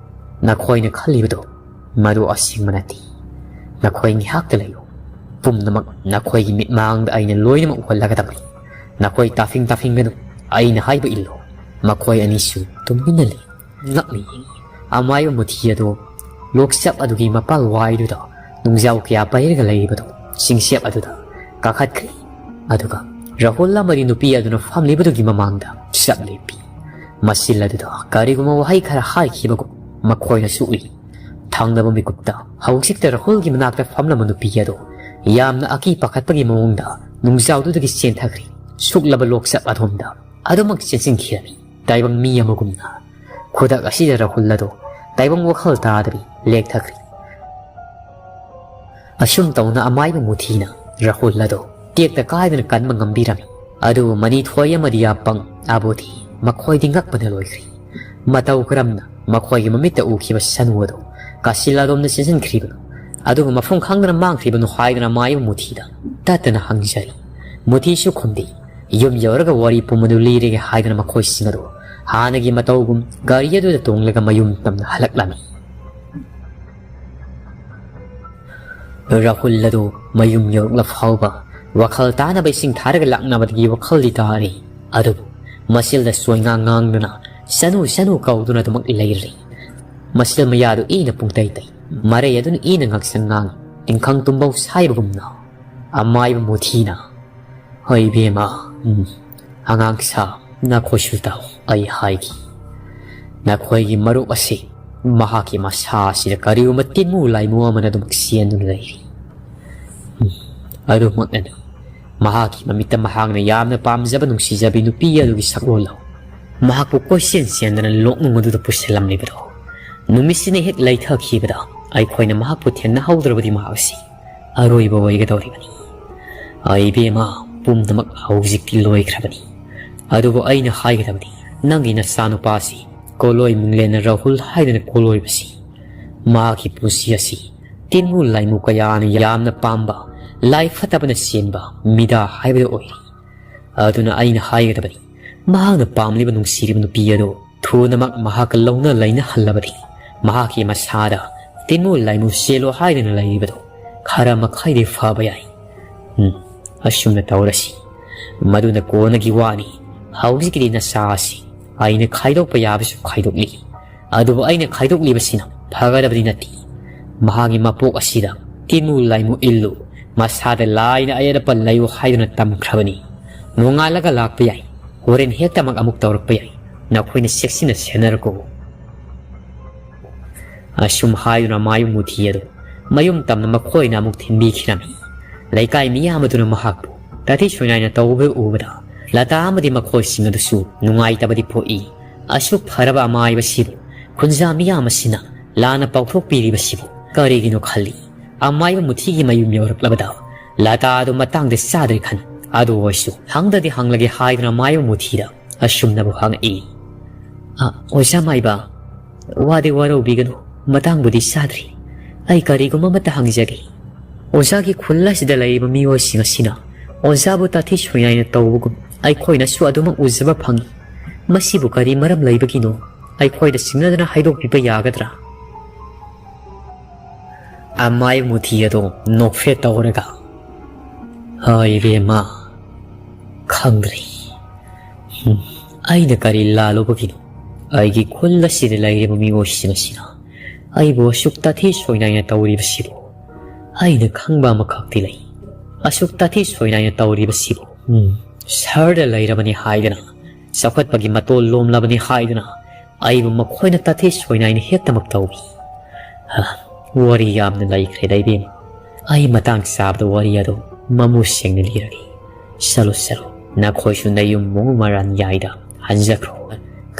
ꯅꯈꯣꯏꯅ ꯈꯜꯂꯤꯕꯗꯨ ꯃꯗꯨ ꯑꯁꯦꯡꯕ ꯅꯠꯇꯦ꯫ ꯅꯈꯣꯏ ꯉꯥꯏꯍꯥꯛꯇ ꯂꯩꯌꯨ꯫ ꯄꯨꯝꯅꯃꯛ ꯅꯈꯣꯏꯒꯤ ꯃꯤꯠꯃꯥꯡꯗ ꯑꯩꯅ ꯂꯣꯏꯅꯃꯛ ꯎꯍꯜꯂꯒꯗꯕꯅꯤ꯫ ꯅꯈꯣꯏ ꯇꯥꯐꯤꯡ ꯇꯥꯐꯤꯡꯒꯅꯨ꯫ ꯑꯩꯅ ꯍꯥꯏꯕ ꯏꯜꯂꯨ꯫" ꯃꯈꯣꯏ ꯑꯅꯤꯁꯨ ꯇꯨꯃꯤꯟꯅ ꯂꯩ꯫ ꯉꯛꯅ ꯌꯦꯡꯏ꯫ ꯑꯃꯥꯏꯕ ꯃꯨꯊꯤ ꯑꯗꯨ ꯂꯣꯛꯆꯞ ꯑꯗꯨꯒꯤ ꯃꯄꯥꯜ ꯋꯥꯏꯗꯨꯗ ꯅꯨꯡꯖꯥꯎ ꯀꯌꯥ ꯄꯩꯔꯒ ꯂꯩꯔꯤꯕꯗꯨ ꯆꯤꯡꯆꯦꯞ ꯑꯗꯨꯗ ꯀꯥꯈꯠꯈ꯭ꯔꯦ꯫ ꯑꯗꯨꯒ ꯔꯥꯍꯨꯜ ꯑꯃꯗꯤ ꯅꯨꯄꯤ ꯑꯗꯨꯅ ꯐꯝꯂꯤꯕꯗꯨꯒꯤ ꯃꯃꯥꯡꯗ ꯆꯞ ꯂꯦꯞꯄꯤ꯫ ꯃꯁꯤꯜ ꯑꯗꯨꯗ ꯀꯔꯤꯒꯨꯝꯕ ꯋꯥꯍꯩ ꯈꯔ ꯍꯥꯏꯈꯤꯕꯒꯨꯝ ꯃꯈꯣꯏꯅꯁꯨ ꯎꯏ꯫ ꯊꯪꯅꯕ ꯃꯤꯀꯨꯞꯇ ꯍꯧꯖꯤꯛꯇ ꯔꯥꯍꯨꯜꯒꯤ ꯃꯅꯥꯛꯇ ꯐꯝꯂꯝꯕ ꯅꯨꯄꯤ ꯑꯗꯨ ꯌꯥꯝꯅ ꯑꯀꯤ ꯄꯥꯈꯠꯄꯒꯤ ꯃꯑꯣꯡꯗ ꯅꯨꯡꯖꯥꯎꯗꯨꯗꯒꯤ ꯆꯦꯟꯊꯈ꯭ꯔꯤ꯫ ꯁꯨꯛꯂꯕ ꯂꯣꯛꯆꯞ ꯑꯗꯣꯝꯗ ꯑꯗꯨꯃꯛ ꯆꯦꯟꯁꯤꯟꯈꯤꯔꯝꯃꯤ꯫ ꯇꯥꯏꯕꯪ ꯃꯤ ꯑꯃꯒꯨꯝꯅ ꯈꯨꯗꯛ ꯑꯁꯤꯗ ꯔꯥꯍꯨꯜ ꯑꯗꯨ ꯇꯥꯏꯕꯪ ꯋꯥꯈꯜ ꯇꯥꯗꯕꯤ ꯂꯦꯛꯊꯈ꯭ꯔꯤ꯫ ꯑꯁꯨꯝ ꯇꯧꯅ ꯑꯃꯥꯏꯕ ꯃꯨꯊꯤꯅ ꯔꯥꯍꯨꯜ ꯑꯗꯨ ꯇꯦꯛꯇ ꯀꯥꯏꯗꯅ ꯀꯟꯕ ꯉꯝꯕꯤꯔꯝꯃꯤ꯫ ꯑꯗꯨꯕꯨ ꯃꯅꯤꯊꯣꯏ ꯑꯃꯗꯤ ꯌꯥꯄꯪ ꯑꯕꯣꯗꯤ ꯃꯈꯣꯏꯗꯤ ꯉꯛꯄꯅ ꯂꯣꯏꯈ꯭ꯔꯤ꯫ ꯃꯇꯧ ꯀꯔꯝꯅ ꯃꯈꯣꯏꯒꯤ ꯃꯃꯤꯠꯇ ꯎꯈꯤꯕ ꯁꯅꯨ ꯑꯗꯨ ꯀꯥꯁꯤꯜ ꯑꯗꯣꯝꯗ ꯆꯦꯟꯁꯤꯟꯈ꯭ꯔꯤꯕꯅꯣ, ꯑꯗꯨꯒ ꯃꯐꯝ ꯈꯪꯗꯅ ꯃꯥꯡꯈ꯭ꯔꯤꯕꯅꯣ ꯍꯥꯏꯗꯅ ꯑꯃꯥꯏꯕ ꯃꯨꯊꯤꯗ ꯇꯠꯇꯅ ꯍꯪꯖꯔꯤ꯫ ꯃꯨꯊꯤꯁꯨ ꯈꯨꯝꯗꯤ꯫ ꯌꯨꯝ ꯌꯧꯔꯒ ꯋꯥꯔꯤ ꯄꯨꯝꯕꯗꯨ ꯂꯤꯔꯒꯦ ꯍꯥꯏꯗꯅ ꯃꯈꯣꯏꯁꯤꯡ ꯑꯗꯨ ꯍꯥꯟꯅꯒꯤ ꯃꯇꯧꯒꯨꯝ ꯒꯥꯔꯤ ꯑꯗꯨꯗ ꯇꯣꯡꯂꯒ ꯃꯌꯨꯝ ꯇꯝꯅ ꯍꯜꯂꯛꯂꯝꯃꯤ꯫ ꯔꯥꯍꯨꯜ ꯑꯗꯨ ꯃꯌꯨꯝ ꯌꯧꯔꯛꯂ ꯐꯥꯎꯕ ꯋꯥꯈꯜ ꯇꯥꯅꯕ ꯏꯁꯤꯡ ꯊꯥꯔꯒ ꯂꯥꯛꯅꯕꯗꯒꯤ ꯋꯥꯈꯜꯗꯤ ꯇꯥꯔꯤ꯫ ꯑꯗꯨꯕꯨ ꯃꯁꯤꯜꯗ ꯁꯣꯏꯉꯥꯡ ꯉꯥꯡꯗꯨꯅ ꯁꯅꯨ ꯁꯅꯨ ꯀꯧꯗꯨꯅ ꯑꯗꯨꯃꯛ ꯂꯩꯔꯤ꯫ ꯃꯁꯤꯜ ꯃꯌꯥꯗꯨ ꯏꯅ ꯄꯨꯡꯇꯩ ꯇꯩ, ꯃꯔꯩ ꯑꯗꯨꯅ ꯏꯅ ꯉꯥꯛꯁꯪ ꯉꯥꯡꯏ꯫ ꯇꯤꯡꯈꯪ ꯇꯨꯝꯕꯧ ꯁꯥꯏꯕꯒꯨꯝꯅ ꯑꯃꯥꯏꯕ ꯃꯨꯊꯤꯅ, "ꯍꯣꯏ ꯏꯕꯦꯝꯃ, ꯎꯝ, ꯑꯉꯥꯡ ꯁꯥ, ꯅꯈꯣꯏꯁꯨ ꯇꯥꯎ, ꯑꯩ ꯍꯥꯏꯒꯦ꯫ ꯅꯈꯣꯏꯒꯤ ꯃꯔꯨꯞ ꯑꯁꯤ ꯃꯍꯥꯛꯀꯤ ꯃꯁꯥ ꯑꯁꯤꯗ ꯀꯔꯤꯒꯨꯝꯕ ꯇꯤꯟꯃꯨ ꯂꯥꯏꯃꯨ ꯑꯃꯅ ꯑꯗꯨꯃꯛ ꯆꯦꯟꯗꯨꯅ ꯂꯩꯔꯤ꯫ ꯎꯝ, ꯑꯗꯨꯃꯛꯅꯅꯤ꯫ ꯃꯍꯥꯛꯀꯤ ꯃꯃꯤꯠꯇ ꯃꯍꯥꯛꯅ ꯌꯥꯝꯅ ꯄꯥꯝꯖꯕ ꯅꯨꯡꯁꯤꯖꯕꯤ ꯅꯨꯄꯤ ꯑꯗꯨꯒꯤ ꯁꯛꯂꯣꯟ ꯂꯧ꯫ ꯃꯍꯥꯛꯄꯨ ꯀꯣꯏꯆꯦꯟ ꯆꯦꯟꯗꯅ ꯂꯣꯛꯅꯨꯡ ꯑꯗꯨꯗ ꯄꯨꯁꯤꯜꯂꯝꯂꯤꯕꯗꯣ꯫ ꯅꯨꯃꯤꯠꯁꯤꯅ ꯍꯦꯛ ꯂꯩꯊꯈꯤꯕꯗ ꯑꯩꯈꯣꯏꯅ ꯃꯍꯥꯛꯄꯨ ꯊꯦꯡꯅꯍꯧꯗ꯭ꯔꯕꯗꯤ ꯃꯍꯥꯛ ꯑꯁꯤ ꯑꯔꯣꯏꯕ ꯑꯣꯏꯒꯗꯧꯔꯤꯕꯅꯤ꯫ ꯑꯩ ꯏꯕꯦꯝꯃ, ꯄꯨꯝꯅꯃꯛ ꯍꯧꯖꯤꯛꯇꯤ ꯂꯣꯏꯈ꯭ꯔꯕꯅꯤ꯫ ꯑꯗꯨꯕꯨ ꯑꯩꯅ ꯍꯥꯏꯒꯗꯕꯗꯤ, ꯅꯪꯒꯤ ꯅꯆꯥꯅꯨꯄꯥꯁꯤ ꯀꯣꯂꯣꯏ ꯃꯤꯡꯂꯦꯟꯅ ꯔꯥꯍꯨꯜ ꯍꯥꯏꯗꯅ ꯀꯣꯂꯣꯏꯕꯁꯤ, ꯃꯍꯥꯛꯀꯤ ꯄꯨꯟꯁꯤ ꯑꯁꯤ ꯇꯤꯟꯃꯨ ꯂꯥꯏꯃꯨ ꯀꯌꯥꯅ ꯌꯥꯝꯅ ꯄꯥꯝꯕ, ꯂꯥꯏ ꯐꯠꯇꯕꯅ ꯆꯦꯟꯕ ꯃꯤꯗꯥ ꯍꯥꯏꯕꯗꯨ ꯑꯣꯏꯔꯤ꯫ ꯑꯗꯨꯅ ꯑꯩꯅ ꯍꯥꯏꯒꯗꯕꯅꯤ, ꯃꯍꯥꯛꯅ ꯄꯥꯝꯂꯤꯕ ꯅꯨꯡꯁꯤꯔꯤꯕ ꯅꯨꯄꯤ ꯑꯗꯨ ꯊꯨꯅꯃꯛ ꯃꯍꯥꯛꯀ ꯂꯧꯅ ꯂꯩꯅꯍꯜꯂꯕꯗꯤ ꯃꯍꯥꯛꯀꯤ ꯃꯁꯥꯗ ꯇꯤꯟꯃꯨ ꯂꯥꯏꯃꯨ ꯆꯦꯜꯂꯣ ꯍꯥꯏꯗꯨꯅ ꯂꯩꯔꯤꯕꯗꯨ ꯈꯔ ꯃꯈꯩꯗꯤ ꯐꯕ ꯌꯥꯏ꯫ ꯎꯝ, ꯑꯁꯨꯝꯅ ꯇꯧꯔꯁꯤ꯫ ꯃꯗꯨꯅ ꯀꯣꯟꯅꯒꯤ ꯋꯥꯅꯤ꯫ ꯍꯧꯖꯤꯛꯀꯤꯗꯤ ꯅꯆꯥ ꯑꯁꯤ ꯑꯩꯅ ꯈꯥꯏꯗꯣꯛꯄ ꯌꯥꯕꯁꯨ ꯈꯥꯏꯗꯣꯛꯂꯤ꯫ ꯑꯗꯨꯕꯨ ꯑꯩꯅ ꯈꯥꯏꯗꯣꯛꯂꯤꯕꯁꯤꯅ ꯐꯒꯗꯕꯗꯤ ꯅꯠꯇꯦ꯫ ꯃꯍꯥꯛꯀꯤ ꯃꯄꯣꯛ ꯑꯁꯤꯗ ꯇꯤꯟꯃꯨ ꯂꯥꯏꯃꯨ ꯏꯜꯂꯨ, ꯃꯁꯥꯗ ꯂꯥꯏꯅ ꯑꯌꯦꯠ ꯑꯄꯟ ꯂꯩꯌꯨ ꯍꯥꯏꯗꯨꯅ ꯇꯝꯈ꯭ꯔꯕꯅꯤ꯫ ꯅꯣꯡꯉꯥꯜꯂꯒ ꯂꯥꯛꯄ ꯌꯥꯏ, ꯍꯣꯔꯦꯟ ꯍꯦꯛꯇꯃꯛ ꯑꯃꯨꯛ ꯇꯧꯔꯛꯄ ꯌꯥꯏ꯫ ꯅꯈꯣꯏꯅ ꯆꯦꯛꯁꯤꯟꯅ ꯁꯦꯟꯅꯔꯒꯣ꯫ ꯑꯁꯨꯝ ꯍꯥꯏꯗꯨꯅ ꯃꯥꯏꯕ ꯃꯨꯊꯤ ꯑꯗꯨ ꯃꯌꯨꯝ ꯇꯝꯅ ꯃꯈꯣꯏꯅ ꯑꯃꯨꯛ ꯊꯤꯟꯕꯤꯈꯤꯔꯝꯃꯤ꯫ ꯂꯩꯀꯥꯏ ꯃꯤꯌꯥꯝ ꯑꯗꯨꯅ ꯃꯍꯥꯛꯄꯨ ꯇꯥꯊꯤ ꯁꯣꯏꯅꯥꯏꯅ ꯇꯧꯕ ꯎꯕꯗ ꯂꯇꯥ ꯑꯃꯗꯤ ꯃꯈꯣꯏꯁꯤꯡ ꯑꯗꯨꯁꯨ ꯅꯨꯡꯉꯥꯏꯇꯕꯗꯤ ꯄꯣꯛꯏ꯫ ꯑꯁꯨꯛ ꯐꯔꯕ ꯑꯃꯥꯏꯕꯁꯤꯕꯨ ꯈꯨꯟꯖꯥ ꯃꯤꯌꯥꯝ ꯑꯁꯤꯅ ꯂꯥꯟꯅ ꯄꯥꯎꯊꯣꯛꯄꯤꯔꯤꯕꯁꯤꯕꯨ ꯀꯔꯤꯒꯤꯅꯣ ꯈꯜꯂꯤ꯫ ꯑꯃꯥꯏꯕ ꯃꯨꯊꯤꯒꯤ ꯃꯌꯨꯝ ꯌꯧꯔꯛꯂꯕꯗ ꯂꯇꯥ ꯑꯗꯨ ꯃꯇꯥꯡꯗ ꯆꯥꯗ꯭ꯔꯦ ꯈꯟ꯫ ꯑꯗꯨ ꯑꯣꯏꯔꯁꯨ ꯍꯪꯗꯗꯤ ꯍꯪꯂꯒꯦ ꯍꯥꯏꯗꯨꯅ ꯃꯥꯏꯕ ꯃꯨꯊꯤꯗ ꯑꯁꯨꯝꯅꯕꯨ ꯍꯪꯉꯛꯏ꯫ "ꯑ, ꯑꯣꯖꯥ ꯃꯥꯏꯕ, ꯋꯥꯗꯤ ꯋꯥꯔꯧꯕꯤꯒꯅꯨ, ꯃꯇꯥꯡꯕꯨꯗꯤ ꯆꯥꯗ꯭ꯔꯤ꯫ ꯑꯩ ꯀꯔꯤꯒꯨꯝꯕ ꯑꯃꯠꯇ ꯍꯪꯖꯒꯦ꯫ ꯑꯣꯖꯥꯒꯤ ꯈꯨꯜ ꯑꯁꯤꯗ ꯂꯩꯔꯤꯕ ꯃꯤꯑꯣꯏꯁꯤꯡ ꯑꯁꯤꯅ ꯑꯣꯖꯥꯕꯨ ꯇꯥꯊꯤ ꯁꯣꯏꯅꯥꯏꯅ ꯇꯧꯕꯒꯨꯝ ꯑꯩꯈꯣꯏꯅꯁꯨ ꯑꯗꯨꯃꯛ ꯎꯖꯕ ꯐꯪꯏ꯫ ꯃꯁꯤꯕꯨ ꯀꯔꯤ ꯃꯔꯝ ꯂꯩꯕꯒꯤꯅꯣ? ꯑꯩꯈꯣꯏꯗ ꯁꯤꯡꯅꯗꯨꯅ ꯍꯥꯏꯗꯣꯛꯄꯤꯕ ꯌꯥꯒꯗ꯭ꯔꯥ?" ꯑꯃꯥꯏ ꯃꯨꯊꯤ ꯑꯗꯣ ꯅꯣꯛꯐꯦꯠ ꯇꯧꯔꯒ, "ꯍꯣꯏ, ꯏꯕꯦꯝꯃ, ꯈꯪꯗ꯭ꯔꯦ꯫ ꯍꯨꯝ, ꯑꯩꯅ ꯀꯔꯤ ꯂꯥꯜꯂꯨꯕꯒꯤꯅꯣ? ꯑꯩꯒꯤ ꯈꯨꯜ ꯑꯁꯤꯗ ꯂꯩꯔꯤꯕ ꯃꯤꯑꯣꯏꯁꯤꯡ ꯑꯁꯤꯅ ꯑꯩꯕꯨ ꯑꯁꯨꯛ ꯇꯥꯊꯤ ꯁꯣꯏꯅꯥꯏꯅ ꯇꯧꯔꯤꯕꯁꯤꯕꯨ ꯑꯩꯅ ꯈꯪꯕ ꯑꯃꯈꯛꯇꯤ ꯂꯩ꯫ ꯑꯁꯨꯛ ꯇꯥꯊꯤ ꯁꯣꯏꯅꯥꯏꯅ ꯇꯧꯔꯤꯕꯁꯤꯕꯨ, ꯎꯝ, ꯁꯍꯔꯗ ꯂꯩꯔꯕꯅꯤ ꯍꯥꯏꯗꯅ, ꯆꯥꯎꯈꯠꯄꯒꯤ ꯃꯇꯣꯜ ꯂꯣꯝꯂꯕꯅꯤ ꯍꯥꯏꯗꯨꯅ ꯑꯩꯕꯨ ꯃꯈꯣꯏꯅ ꯇꯥꯊꯤ ꯁꯣꯏꯅꯥꯏꯅ ꯍꯦꯛꯇꯃꯛ ꯇꯧꯏ꯫ ꯍ, ꯋꯥꯔꯤ ꯌꯥꯝꯅ ꯂꯩꯈ꯭ꯔꯦꯗ, ꯏꯕꯦꯝꯃ꯫ ꯑꯩ ꯃꯇꯥꯡ ꯆꯥꯕꯗ ꯋꯥꯔꯤ ꯑꯗꯨ ꯃꯃꯨ ꯁꯦꯡꯅ ꯂꯤꯔꯒꯦ꯫ ꯆꯠꯂꯣ, ꯆꯠꯂꯣ, ꯅꯈꯣꯏꯁꯨ ꯅꯌꯨꯝ ꯃꯣꯡ ꯃꯔꯥꯟ ꯌꯥꯏꯗ ꯍꯟꯖꯈ꯭ꯔꯣ꯫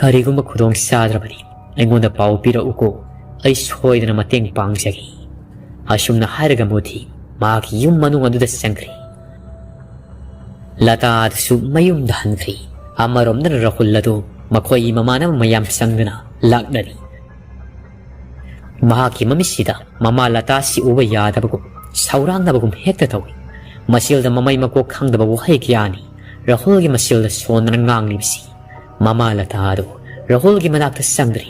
ꯀꯔꯤꯒꯨꯝꯕ ꯈꯨꯗꯣꯡ ꯆꯥꯗ꯭ꯔꯕꯗꯤ ꯑꯩꯉꯣꯟꯗ ꯄꯥꯎ ꯄꯤꯔꯛꯎꯀꯣ, ꯑꯩ ꯁꯣꯏꯗꯅ ꯃꯇꯦꯡ ꯄꯥꯡꯖꯒꯦ꯫" ꯑꯁꯨꯝꯅ ꯍꯥꯏꯔꯒ ꯃꯨꯊꯤ ꯃꯍꯥꯛꯀꯤ ꯌꯨꯝ ꯃꯅꯨꯡ ꯑꯗꯨꯗ ꯆꯪꯈ꯭ꯔꯦ꯫ ꯂꯇꯥ ꯑꯗꯨꯁꯨ ꯃꯌꯨꯝꯗ ꯍꯟꯈ꯭ꯔꯦ꯫ ꯑꯃꯔꯣꯝꯗꯅ ꯔꯥꯍꯨꯜ ꯑꯗꯨ ꯃꯈꯣꯏꯒꯤ ꯃꯃꯥꯟꯅꯕ ꯃꯌꯥꯝ ꯆꯪꯗꯨꯅ ꯂꯥꯛꯅꯔꯤ꯫ ꯃꯍꯥꯛꯀꯤ ꯃꯃꯤꯠꯁꯤꯗ ꯃꯃꯥ ꯂꯇꯥꯁꯤ ꯎꯕ ꯌꯥꯗꯕꯒꯨꯝ, ꯁꯧꯔꯥꯡꯅꯕꯒꯨꯝ ꯍꯦꯛꯇ ꯇꯧꯏ꯫ ꯃꯆꯤꯜꯗ ꯃꯃꯩ ꯃꯀꯣꯛ ꯈꯪꯗꯕ ꯋꯥꯍꯩ ꯀꯌꯥꯅꯤ ꯔꯥꯍꯨꯜꯒꯤ ꯃꯆꯤꯜꯗ ꯁꯣꯟꯗꯅ ꯉꯥꯡꯂꯤꯕꯁꯤ꯫ ꯃꯃꯥ ꯂꯇꯥ ꯑꯗꯨ ꯔꯥꯍꯨꯜꯒꯤ ꯃꯅꯥꯛꯇ ꯆꯪꯗ꯭ꯔꯤ,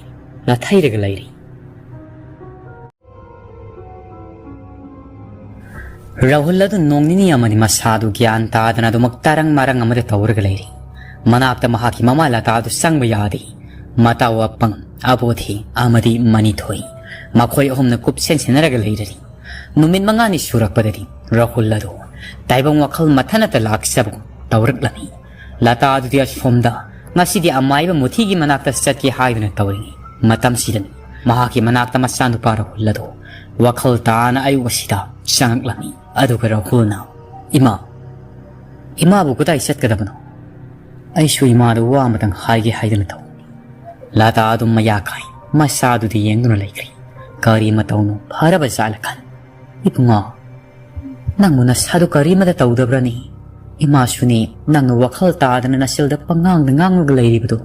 ꯅꯥꯊꯩꯔꯒ ꯂꯩꯔꯤ꯫ ꯔꯥꯍꯨꯜ ꯑꯗꯨ ꯅꯣꯡ ꯅꯤꯅꯤ ꯑꯃꯗꯤ ꯃꯁꯥꯗꯨ ꯒ꯭ꯌꯥꯟ ꯇꯥꯗꯅ ꯑꯗꯨꯃꯛ ꯇꯔꯪ ꯃꯔꯪ ꯑꯃꯗ ꯇꯧꯔꯒ ꯂꯩꯔꯤ꯫ ꯃꯅꯥꯛꯇ ꯃꯍꯥꯛꯀꯤ ꯃꯃꯥ ꯂꯇꯥ ꯑꯗꯨ ꯆꯪꯕ ꯌꯥꯗꯦ꯫ ꯃꯇꯥꯎ ꯑꯄꯪ, ꯑꯕꯣꯙꯤ ꯑꯃꯗꯤ ꯃꯅꯤꯊꯣꯏ, ꯃꯈꯣꯏ ꯑꯍꯨꯝꯅ ꯀꯨꯞꯁꯦꯟ ꯁꯦꯟꯅꯔꯒ ꯂꯩꯔꯔꯤ꯫ ꯅꯨꯃꯤꯠ ꯃꯉꯥꯅꯤ ꯁꯨꯔꯛꯄꯗꯗꯤ ꯔꯥꯍꯨꯜ ꯑꯗꯨ ꯇꯥꯏꯕꯪ ꯋꯥꯈꯜ ꯃꯊꯟꯇ ꯂꯥꯛꯆꯕꯒꯨꯝ ꯇꯧꯔꯛꯂꯝꯃꯤ꯫ ꯂꯇꯥ ꯑꯗꯨꯗꯤ ꯑꯁꯣꯝꯗ ꯉꯁꯤꯗꯤ ꯑꯃꯥꯏꯕ ꯃꯨꯊꯤꯒꯤ ꯃꯅꯥꯛꯇ ꯆꯠꯀꯦ ꯍꯥꯏꯗꯨꯅ ꯇꯧꯔꯤꯉꯩ ꯃꯇꯝꯁꯤꯗꯅꯤ ꯃꯍꯥꯛꯀꯤ ꯃꯅꯥꯛꯇ ꯃꯆꯥꯅꯨꯄꯥ ꯔꯥꯍꯨꯜ ꯑꯗꯨ ꯋꯥꯈꯜ ꯇꯥꯅ ꯑꯌꯨꯛ ꯑꯁꯤꯗ ꯆꯪꯉꯛꯂꯝꯃꯤ꯫ ꯑꯗꯨꯒ ꯔꯥꯍꯨꯜꯅ, "ꯏꯃꯥ, ꯏꯃꯥꯕꯨ ꯀꯗꯥꯏ ꯆꯠꯀꯗꯕꯅꯣ? ꯑꯩꯁꯨ ꯏꯃꯥꯗ ꯋꯥ ꯑꯃꯇꯪ ꯍꯥꯏꯒꯦ ꯍꯥꯏꯗꯨꯅ ꯇꯧꯕꯅꯤ"꯫ ꯂꯇꯥ ꯑꯗꯨꯝ ꯃꯌꯥ ꯀꯥꯏ ꯃꯆꯥꯗꯨꯗꯤ ꯌꯦꯡꯗꯨꯅ ꯂꯩꯈ꯭ꯔꯤ꯫ ꯀꯔꯤ ꯃꯇꯧꯅꯣ, ꯐꯔꯕ ꯖꯥꯠꯂ ꯈꯟ꯫ "ꯏꯕꯨꯡꯉꯣ, ꯅꯪꯕꯨ ꯅꯁꯥꯗꯨ ꯀꯔꯤꯃꯇ ꯇꯧꯗꯕ꯭ꯔꯅꯤ? ꯏꯃꯥꯁꯨꯅꯤ, ꯅꯪꯅ ꯋꯥꯈꯜ ꯇꯥꯗꯅ ꯅꯆꯤꯜꯗ ꯄꯉꯥꯡꯗ ꯉꯥꯡꯂꯒ ꯂꯩꯔꯤꯕꯗꯨ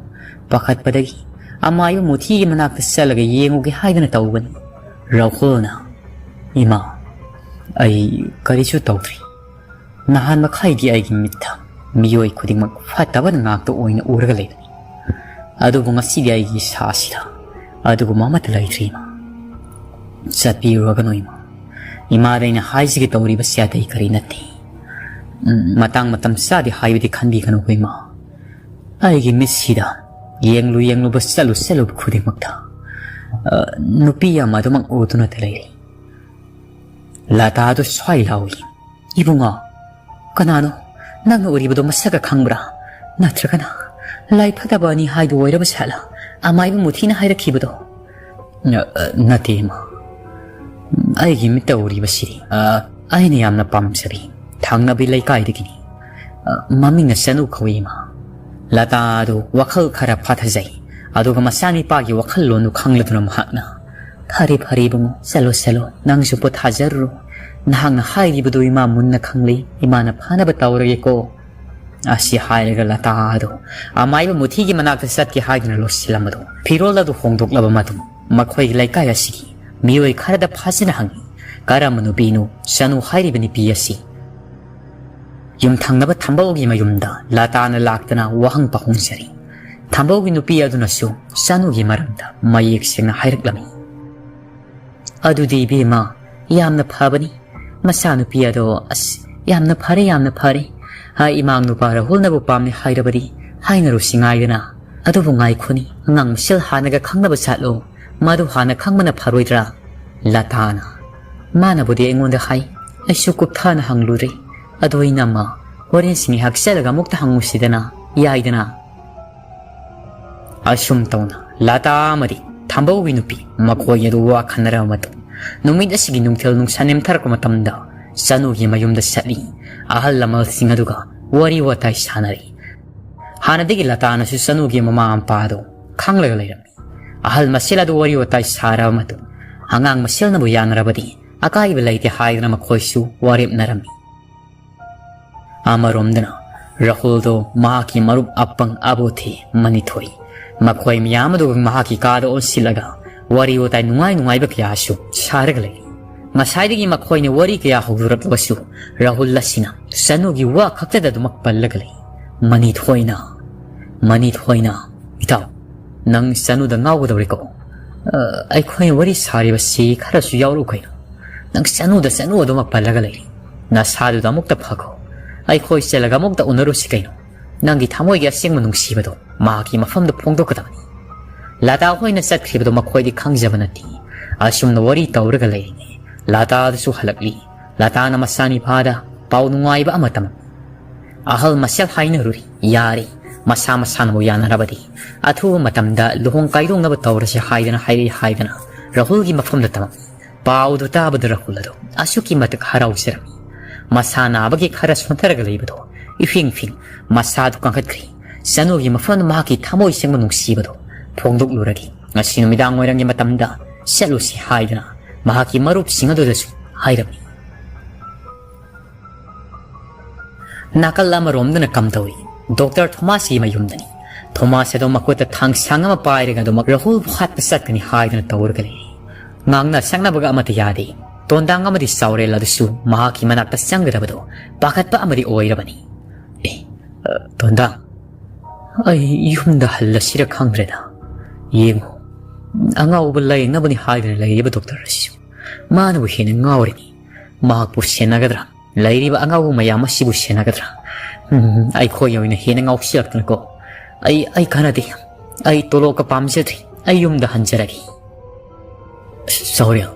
ꯄꯥꯈꯠꯄꯗꯒꯤ ꯑꯃꯥꯏꯕ ꯃꯨꯊꯤꯒꯤ ꯃꯅꯥꯛꯇ ꯆꯠꯂꯒ ꯌꯦꯡꯉꯨꯒꯦ ꯍꯥꯏꯗꯨꯅ ꯇꯧꯕꯅꯤ"꯫ ꯔꯥꯍꯨꯜꯅ, "ꯏꯃꯥ, ꯑꯩ ꯀꯔꯤꯁꯨ ꯇꯧꯗ꯭ꯔꯤ꯫ ꯅꯍꯥꯟ ꯃꯈꯥꯏꯒꯤ ꯑꯩꯒꯤ ꯃꯤꯠꯇ ꯃꯤꯑꯣꯏ ꯈꯨꯗꯤꯡꯃꯛ ꯐꯠꯇꯕꯅ ꯉꯥꯛꯇ ꯑꯣꯏꯅ ꯎꯔꯒ ꯂꯩꯕꯅꯤ꯫ ꯑꯗꯨꯕꯨ ꯉꯁꯤꯗꯤ ꯑꯩꯒꯤ ꯏꯁꯥꯁꯤꯗ ꯑꯗꯨꯒꯨꯝꯕ ꯑꯃꯠꯇ ꯂꯩꯇ꯭ꯔꯤ, ꯏꯃꯥ꯫ ꯆꯠꯄꯤꯔꯨꯔꯒꯅꯨ, ꯏꯃꯥ꯫ ꯏꯃꯥꯗ ꯑꯩꯅ ꯍꯥꯏꯖꯒꯦ ꯇꯧꯔꯤꯕꯁꯤ ꯑꯇꯩ ꯀꯔꯤ ꯅꯠꯇꯦ꯫ ꯎꯝ, ꯃꯇꯥꯡ ꯃꯇꯝ ꯆꯥꯗꯦ ꯍꯥꯏꯕꯗꯤ ꯈꯟꯕꯤꯒꯅꯨꯀꯣ, ꯏꯃꯥ꯫ ꯑꯩꯒꯤ ꯃꯤꯠꯁꯤꯗ ꯌꯦꯡꯂꯨ ꯌꯦꯡꯂꯨꯕ, ꯆꯠꯂꯨ ꯆꯠꯂꯨꯕ ꯈꯨꯗꯤꯡꯃꯛꯇ, ꯑ, ꯅꯨꯄꯤ ꯑꯃ ꯑꯗꯨꯃꯛ ꯎꯗꯨꯅꯇ ꯂꯩꯔꯤ"꯫ ꯂꯇꯥꯗꯨ ꯁ꯭ꯋꯥꯏ ꯂꯥꯎꯏ꯫ "ꯏꯕꯨꯡꯉꯣ, ꯀꯅꯥꯅꯣ? ꯅꯪꯅ ꯎꯔꯤꯕꯗꯣ ꯃꯁꯛꯀ ꯈꯪꯕ꯭ꯔꯥ? ꯅꯠꯇ꯭ꯔꯒꯅ ꯂꯥꯏ ꯐꯠꯇꯕ ꯑꯅꯤ ꯍꯥꯏꯗꯨ ꯑꯣꯏꯔꯕ ꯁꯥꯠꯂ? ꯑꯃꯥꯏꯕ ꯃꯨꯊꯤꯅ ꯍꯥꯏꯔꯛꯈꯤꯕꯗꯣ?" "ꯑ, ꯑ, ꯅꯠꯇꯦ, ꯏꯃꯥ꯫ ꯑꯩꯒꯤ ꯃꯤꯠꯇ ꯎꯔꯤꯕꯁꯤꯗꯤ, ꯑ, ꯑꯩꯅ ꯌꯥꯝꯅ ꯄꯥꯝꯖꯕꯤ ꯊꯪꯅꯕꯤ ꯂꯩꯀꯥꯏꯗꯒꯤꯅꯤ꯫ ꯑ, ꯃꯃꯤꯡꯅ ꯆꯅꯨ ꯀꯧꯏ, ꯏꯃꯥ"꯫ ꯂꯇꯥ ꯑꯗꯨ ꯋꯥꯈꯜ ꯈꯔ ꯐꯥꯊꯖꯩ꯫ ꯑꯗꯨꯒ ꯃꯆꯥꯅꯤꯄꯥꯒꯤ ꯋꯥꯈꯜꯂꯣꯟꯗꯨ ꯈꯪꯂꯗꯨꯅ ꯃꯍꯥꯛꯅ, "ꯐꯔꯦ, ꯐꯔꯦ, ꯏꯕꯨꯡꯉꯣ, ꯆꯠꯂꯣ, ꯆꯠꯂꯣ, ꯅꯪꯁꯨ ꯄꯣꯊꯥꯖꯔꯨꯔꯣ꯫ ꯅꯍꯥꯛꯅ ꯍꯥꯏꯔꯤꯕꯗꯨ ꯏꯃꯥ ꯃꯨꯟꯅ ꯈꯪꯂꯦ, ꯏꯃꯥꯅ ꯐꯅꯕ ꯇꯧꯔꯒꯦꯀꯣ"꯫ ꯑꯁꯤ ꯍꯥꯏꯔꯒ ꯂꯇꯥ ꯑꯗꯨ ꯑꯃꯥꯏꯕ ꯃꯨꯊꯤꯒꯤ ꯃꯅꯥꯛꯇ ꯆꯠꯀꯦ ꯍꯥꯏꯗꯨꯅ ꯂꯣꯠꯁꯤꯜꯂꯝꯕꯗꯨ ꯐꯤꯔꯣꯜ ꯑꯗꯨ ꯍꯣꯡꯗꯣꯛꯂꯕ ꯃꯇꯨꯡ ꯃꯈꯣꯏꯒꯤ ꯂꯩꯀꯥꯏ ꯑꯁꯤꯒꯤ ꯃꯤꯑꯣꯏ ꯈꯔꯗ ꯐꯖꯅ ꯍꯪꯉꯤ, ꯀꯔꯝꯕ ꯅꯨꯄꯤꯅꯣ ꯆꯅꯨ ꯍꯥꯏꯔꯤꯕ ꯅꯨꯄꯤ ꯑꯁꯤ? ꯌꯨꯝꯊꯪꯅꯕ ꯊꯝꯕꯧꯒꯤ ꯃꯌꯨꯝꯗ ꯂꯇꯥꯅ ꯂꯥꯛꯇꯅ ꯋꯥꯍꯪ ꯄꯥꯎꯍꯪꯖꯔꯤ꯫ ꯊꯝꯕꯧꯒꯤ ꯅꯨꯄꯤ ꯑꯗꯨꯅꯁꯨ ꯆꯅꯨꯒꯤ ꯃꯔꯝꯗ ꯃꯌꯦꯛ ꯁꯦꯡꯅ ꯍꯥꯏꯔꯛꯂꯝꯃꯤ꯫ "ꯑꯗꯨꯗꯤ ꯏꯕꯦꯝꯃ, ꯌꯥꯝꯅ ꯐꯕꯅꯤ꯫ ꯃꯆꯥꯅꯨꯄꯤ ꯑꯗꯣ, ꯑꯁ, ꯌꯥꯝꯅ ꯐꯔꯦ, ꯌꯥꯝꯅ ꯐꯔꯦ꯫ ꯍꯥ, ꯏꯃꯥꯡ ꯅꯨꯄꯥ ꯔꯥꯍꯨꯜꯅꯕꯨ ꯄꯥꯝꯃꯦ ꯍꯥꯏꯔꯕꯗꯤ ꯍꯥꯏꯅꯔꯨꯁꯤ ꯉꯥꯏꯗꯅ꯫ ꯑꯗꯨꯕꯨ ꯉꯥꯏꯈꯣꯅꯤ, ꯑꯉꯥꯡ ꯃꯁꯦꯜ ꯍꯥꯟꯅꯒ ꯈꯪꯅꯕ ꯆꯠꯂꯣ꯫ ꯃꯗꯨ ꯍꯥꯟꯅ ꯈꯪꯕꯅ ꯐꯔꯣꯏꯗ꯭ꯔꯥ?" ꯂꯇꯥꯅ, ꯃꯥꯅꯕꯨꯗꯤ ꯑꯩꯉꯣꯟꯗ ꯍꯥꯏ, ꯑꯩꯁꯨ ꯀꯨꯞꯊꯅ ꯍꯪꯂꯨꯔꯦ꯫ ꯑꯗꯨ ꯏꯅꯝꯃ, ꯍꯣꯔꯦꯟꯁꯤ ꯉꯥꯏꯍꯥꯛ ꯆꯠꯂꯒ ꯑꯃꯨꯛꯇ ꯍꯪꯉꯨꯁꯤꯗꯅ, ꯌꯥꯏꯗꯅ? ꯑꯁꯨꯝ ꯇꯧꯅ ꯂꯇꯥ ꯑꯃꯗꯤ ꯊꯝꯕꯧꯒꯤ ꯅꯨꯄꯤ ꯃꯈꯣꯏ ꯑꯗꯨ ꯋꯥ ꯈꯟꯅꯔꯕ ꯃꯇꯨꯡ, ꯅꯨꯃꯤꯠ ꯑꯁꯤꯒꯤ ꯅꯨꯡꯊꯤꯜ ꯅꯨꯡꯁꯥ ꯅꯦꯝꯊꯔꯛꯄ ꯃꯇꯝꯗ ꯆꯅꯨꯒꯤ ꯃꯌꯨꯝꯗ ꯆꯠꯂꯤ꯫ ꯑꯍꯜ ꯂꯃꯟꯁꯤꯡ ꯑꯗꯨꯒ ꯋꯥꯔꯤ ꯋꯥꯇꯥꯏ ꯁꯥꯟꯅꯔꯤ꯫ ꯍꯥꯟꯅꯗꯒꯤ ꯂꯇꯥꯅꯁꯨ ꯆꯅꯨꯒꯤ ꯃꯃꯥ ꯃꯄꯥ ꯑꯗꯨ ꯈꯪꯂꯒ ꯂꯩꯔꯝꯃꯤ꯫ ꯑꯍꯜ ꯃꯁꯦꯜ ꯑꯗꯨ ꯋꯥꯔꯤ ꯋꯥꯇꯥꯏ ꯁꯥꯔꯕ ꯃꯇꯨꯡ, ꯑꯉꯥꯡ ꯃꯁꯦꯜꯅꯕꯨ ꯌꯥꯅꯔꯕꯗꯤ ꯑꯀꯥꯏꯕ ꯂꯩꯇꯦ ꯍꯥꯏꯗꯨꯅ ꯃꯈꯣꯏꯁꯨ ꯋꯥꯔꯦꯞꯅꯔꯝꯃꯤ꯫ ꯑꯃꯔꯣꯝꯗꯅ ꯔꯥꯍꯨꯜꯗꯣ ꯃꯍꯥꯛꯀꯤ ꯃꯔꯨꯞ ꯑꯄꯪ ꯑꯕꯣꯊꯤ ꯃꯅꯤꯊꯣꯏ, ꯃꯈꯣꯏ ꯃꯌꯥꯝ ꯑꯗꯨꯒ ꯃꯍꯥꯛꯀꯤ ꯀꯥꯗ ꯑꯣꯟꯁꯤꯜꯂꯒ ꯋꯥꯔꯤ ꯋꯥꯇꯥꯏ ꯅꯨꯡꯉꯥꯏ ꯅꯨꯡꯉꯥꯏꯕ ꯀꯌꯥꯁꯨ ꯁꯥꯔꯒ ꯂꯩꯔꯤ꯫ ꯉꯁꯥꯏꯗꯒꯤ ꯃꯈꯣꯏꯅ ꯋꯥꯔꯤ ꯀꯌꯥ ꯍꯧꯗꯣꯔꯛꯂꯕꯁꯨ ꯔꯥꯍꯨꯜ ꯑꯁꯤꯅ ꯆꯅꯨꯒꯤ ꯋꯥ ꯈꯛꯇꯗ ꯑꯗꯨꯃꯛ ꯄꯜꯂꯒ ꯂꯩ꯫ ꯃꯅꯤꯊꯣꯏꯅ, ꯃꯅꯤꯊꯣꯏꯅ, "ꯏꯇꯥꯎ, ꯅꯪ ꯆꯅꯨꯗ ꯉꯥꯎꯒꯗꯧꯔꯦꯀꯣ? ꯑ, ꯑꯩꯈꯣꯏꯅ ꯋꯥꯔꯤ ꯁꯥꯔꯤꯕꯁꯤ ꯈꯔꯁꯨ ꯌꯥꯎꯔꯛꯎ ꯀꯩꯅꯣ꯫ ꯅꯪ ꯆꯅꯨꯗ ꯆꯅꯨ ꯑꯗꯨꯃꯛ ꯄꯜꯂꯒ ꯂꯩꯔꯤ꯫ ꯅꯁꯥꯗꯨꯗ ꯑꯃꯨꯛꯇ ꯐꯈꯣ꯫ ꯑꯩꯈꯣꯏ ꯆꯠꯂꯒ ꯑꯃꯨꯛꯇ ꯎꯅꯔꯨꯁꯤ ꯀꯩꯅꯣ꯫ ꯅꯪꯒꯤ ꯊꯃꯣꯏꯒꯤ ꯑꯁꯦꯡꯕ ꯅꯨꯡꯁꯤꯕꯗꯣ ꯃꯍꯥꯛꯀꯤ ꯃꯐꯝꯗ ꯐꯣꯡꯗꯣꯛꯀꯗꯕꯅꯤ"꯫ ꯂꯇꯥ ꯍꯣꯏꯅ ꯆꯠꯈ꯭ꯔꯤꯕꯗꯣ ꯃꯈꯣꯏꯗꯤ ꯈꯪꯖꯕ ꯅꯠꯇꯦ꯫ ꯑꯁꯨꯝꯅ ꯋꯥꯔꯤ ꯇꯧꯔꯒ ꯂꯩꯔꯤꯉꯩ ꯂꯇꯥꯗꯨꯁꯨ ꯍꯜꯂꯛꯂꯤ꯫ ꯂꯇꯥꯅ ꯃꯆꯥꯅꯤꯄꯥꯗ ꯄꯥꯎ ꯅꯨꯡꯉꯥꯏꯕ ꯑꯃ ꯇꯝꯃꯤ꯫ ꯑꯍꯜ ꯃꯁꯦꯜ ꯍꯥꯏꯅꯔꯨꯔꯤ꯫ ꯌꯥꯔꯦ, ꯃꯁꯥ ꯃꯁꯥꯅꯕꯨ ꯌꯥꯅꯔꯕꯗꯤ ꯑꯊꯨꯕ ꯃꯇꯝꯗ ꯂꯨꯍꯣꯡ ꯀꯥꯏꯗꯣꯛꯅꯕ ꯇꯧꯔꯁꯤ ꯍꯥꯏꯗꯅ ꯍꯥꯏꯔꯛꯏ ꯍꯥꯏꯗꯅ ꯔꯥꯍꯨꯜꯒꯤ ꯃꯐꯝꯗ ꯇꯝꯃꯛꯏ꯫ ꯄꯥꯎꯗꯨ ꯇꯥꯕꯗ ꯔꯥꯍꯨꯜ ꯑꯗꯨ ꯑꯁꯨꯛꯀꯤ ꯃꯇꯤꯛ ꯍꯔꯥꯎꯖꯔꯝꯃꯤ꯫ ꯃꯁꯥ ꯅꯥꯕꯒꯤ ꯈꯔ ꯁꯣꯟꯊꯔꯒ ꯂꯩꯕꯗꯣ ꯏꯐꯤꯡ ꯐꯤꯡ ꯃꯁꯥꯗꯨ ꯀꯟꯈꯠꯈ꯭ꯔꯤ꯫ ꯆꯅꯨꯒꯤ ꯃꯐꯝꯗ ꯃꯍꯥꯛꯀꯤ ꯊꯃꯣꯏ ꯁꯦꯡꯕ ꯅꯨꯡꯁꯤꯕꯗꯣ ꯐꯣꯡꯗꯣꯛꯂꯨꯔꯒꯦ꯫ ꯉꯁꯤ ꯅꯨꯃꯤꯗꯥꯡ ꯋꯥꯏꯔꯝꯒꯤ ꯃꯇꯝꯗ ꯆꯠꯂꯨꯁꯤ ꯍꯥꯏꯗꯨꯅ ꯃꯍꯥꯛꯀꯤ ꯃꯔꯨꯞꯁꯤꯡ ꯑꯗꯨꯗꯁꯨ ꯍꯥꯏꯔꯝꯃꯤ꯫ ꯅꯥꯀꯜ ꯑꯃꯔꯣꯝꯗꯅ ꯀꯝꯗꯧꯔꯤ? ꯗꯣꯛꯇꯔ ꯊꯣꯃꯥꯁꯀꯤ ꯃꯌꯨꯝꯗꯅꯤ꯫ ꯊꯣꯃꯥꯁ ꯑꯗꯣ ꯃꯈꯨꯠꯇ ꯊꯥꯡꯁꯥꯡ ꯑꯃ ꯄꯥꯏꯔꯒ ꯑꯗꯨꯃꯛ ꯔꯥꯍꯨꯜꯕꯨ ꯍꯥꯠꯄ ꯆꯠꯀꯅꯤ ꯍꯥꯏꯗꯨꯅ ꯇꯧꯔꯒ ꯂꯩꯔꯤ꯫ ꯉꯥꯡꯅ ꯁꯛꯅꯕꯒ ꯑꯃꯠꯇ ꯌꯥꯗꯦ꯫ ꯇꯣꯟꯗꯥꯡ ꯑꯃꯗꯤ ꯆꯥꯎꯔꯦꯜ ꯑꯗꯨꯁꯨ ꯃꯍꯥꯛꯀꯤ ꯃꯅꯥꯛꯇ ꯆꯪꯒꯗꯕꯗꯣ ꯄꯥꯈꯠꯄ ꯑꯃꯗꯤ ꯑꯣꯏꯔꯕꯅꯤ꯫ ꯑꯦ, ꯑ, ꯇꯣꯟꯗꯥꯡ, ꯑꯩ ꯌꯨꯝꯗ ꯍꯜꯂꯁꯤꯔ ꯈꯪꯗ꯭ꯔꯦꯗ꯫ ꯌꯦꯡꯉꯨ, ꯑꯉꯥꯎꯕ ꯂꯥꯌꯦꯡꯅꯕꯅꯤ ꯍꯥꯏꯗꯨꯅ ꯂꯩꯔꯤꯕ ꯗꯣꯛꯇꯔ ꯑꯁꯤꯁꯨ ꯃꯥꯅꯕꯨ ꯍꯦꯟꯅ ꯉꯥꯎꯔꯤꯅꯤ꯫ ꯃꯍꯥꯛꯄꯨ ꯁꯦꯟꯅꯒꯗ꯭ꯔꯥ? ꯂꯩꯔꯤꯕ ꯑꯉꯥꯎꯕ ꯃꯌꯥꯝ ꯑꯁꯤꯕꯨ ꯁꯦꯟꯅꯒꯗ꯭ꯔꯥ? ꯎꯝ, ꯑꯩꯈꯣꯏꯒꯤ ꯑꯣꯏꯅ ꯍꯦꯟꯅ ꯉꯥꯎꯁꯤꯜꯂꯛꯇꯅꯀꯣ꯫ ꯑꯩ, ꯑꯩ ꯀꯥꯟꯅꯗꯦ꯫ ꯑꯩ ꯇꯣꯂꯣꯞꯀ ꯄꯥꯝꯖꯗ꯭ꯔꯤ꯫ ꯑꯩ ꯌꯨꯝꯗ ꯍꯟꯖꯔꯒꯦ꯫ ꯆꯥꯎꯔꯦꯜ,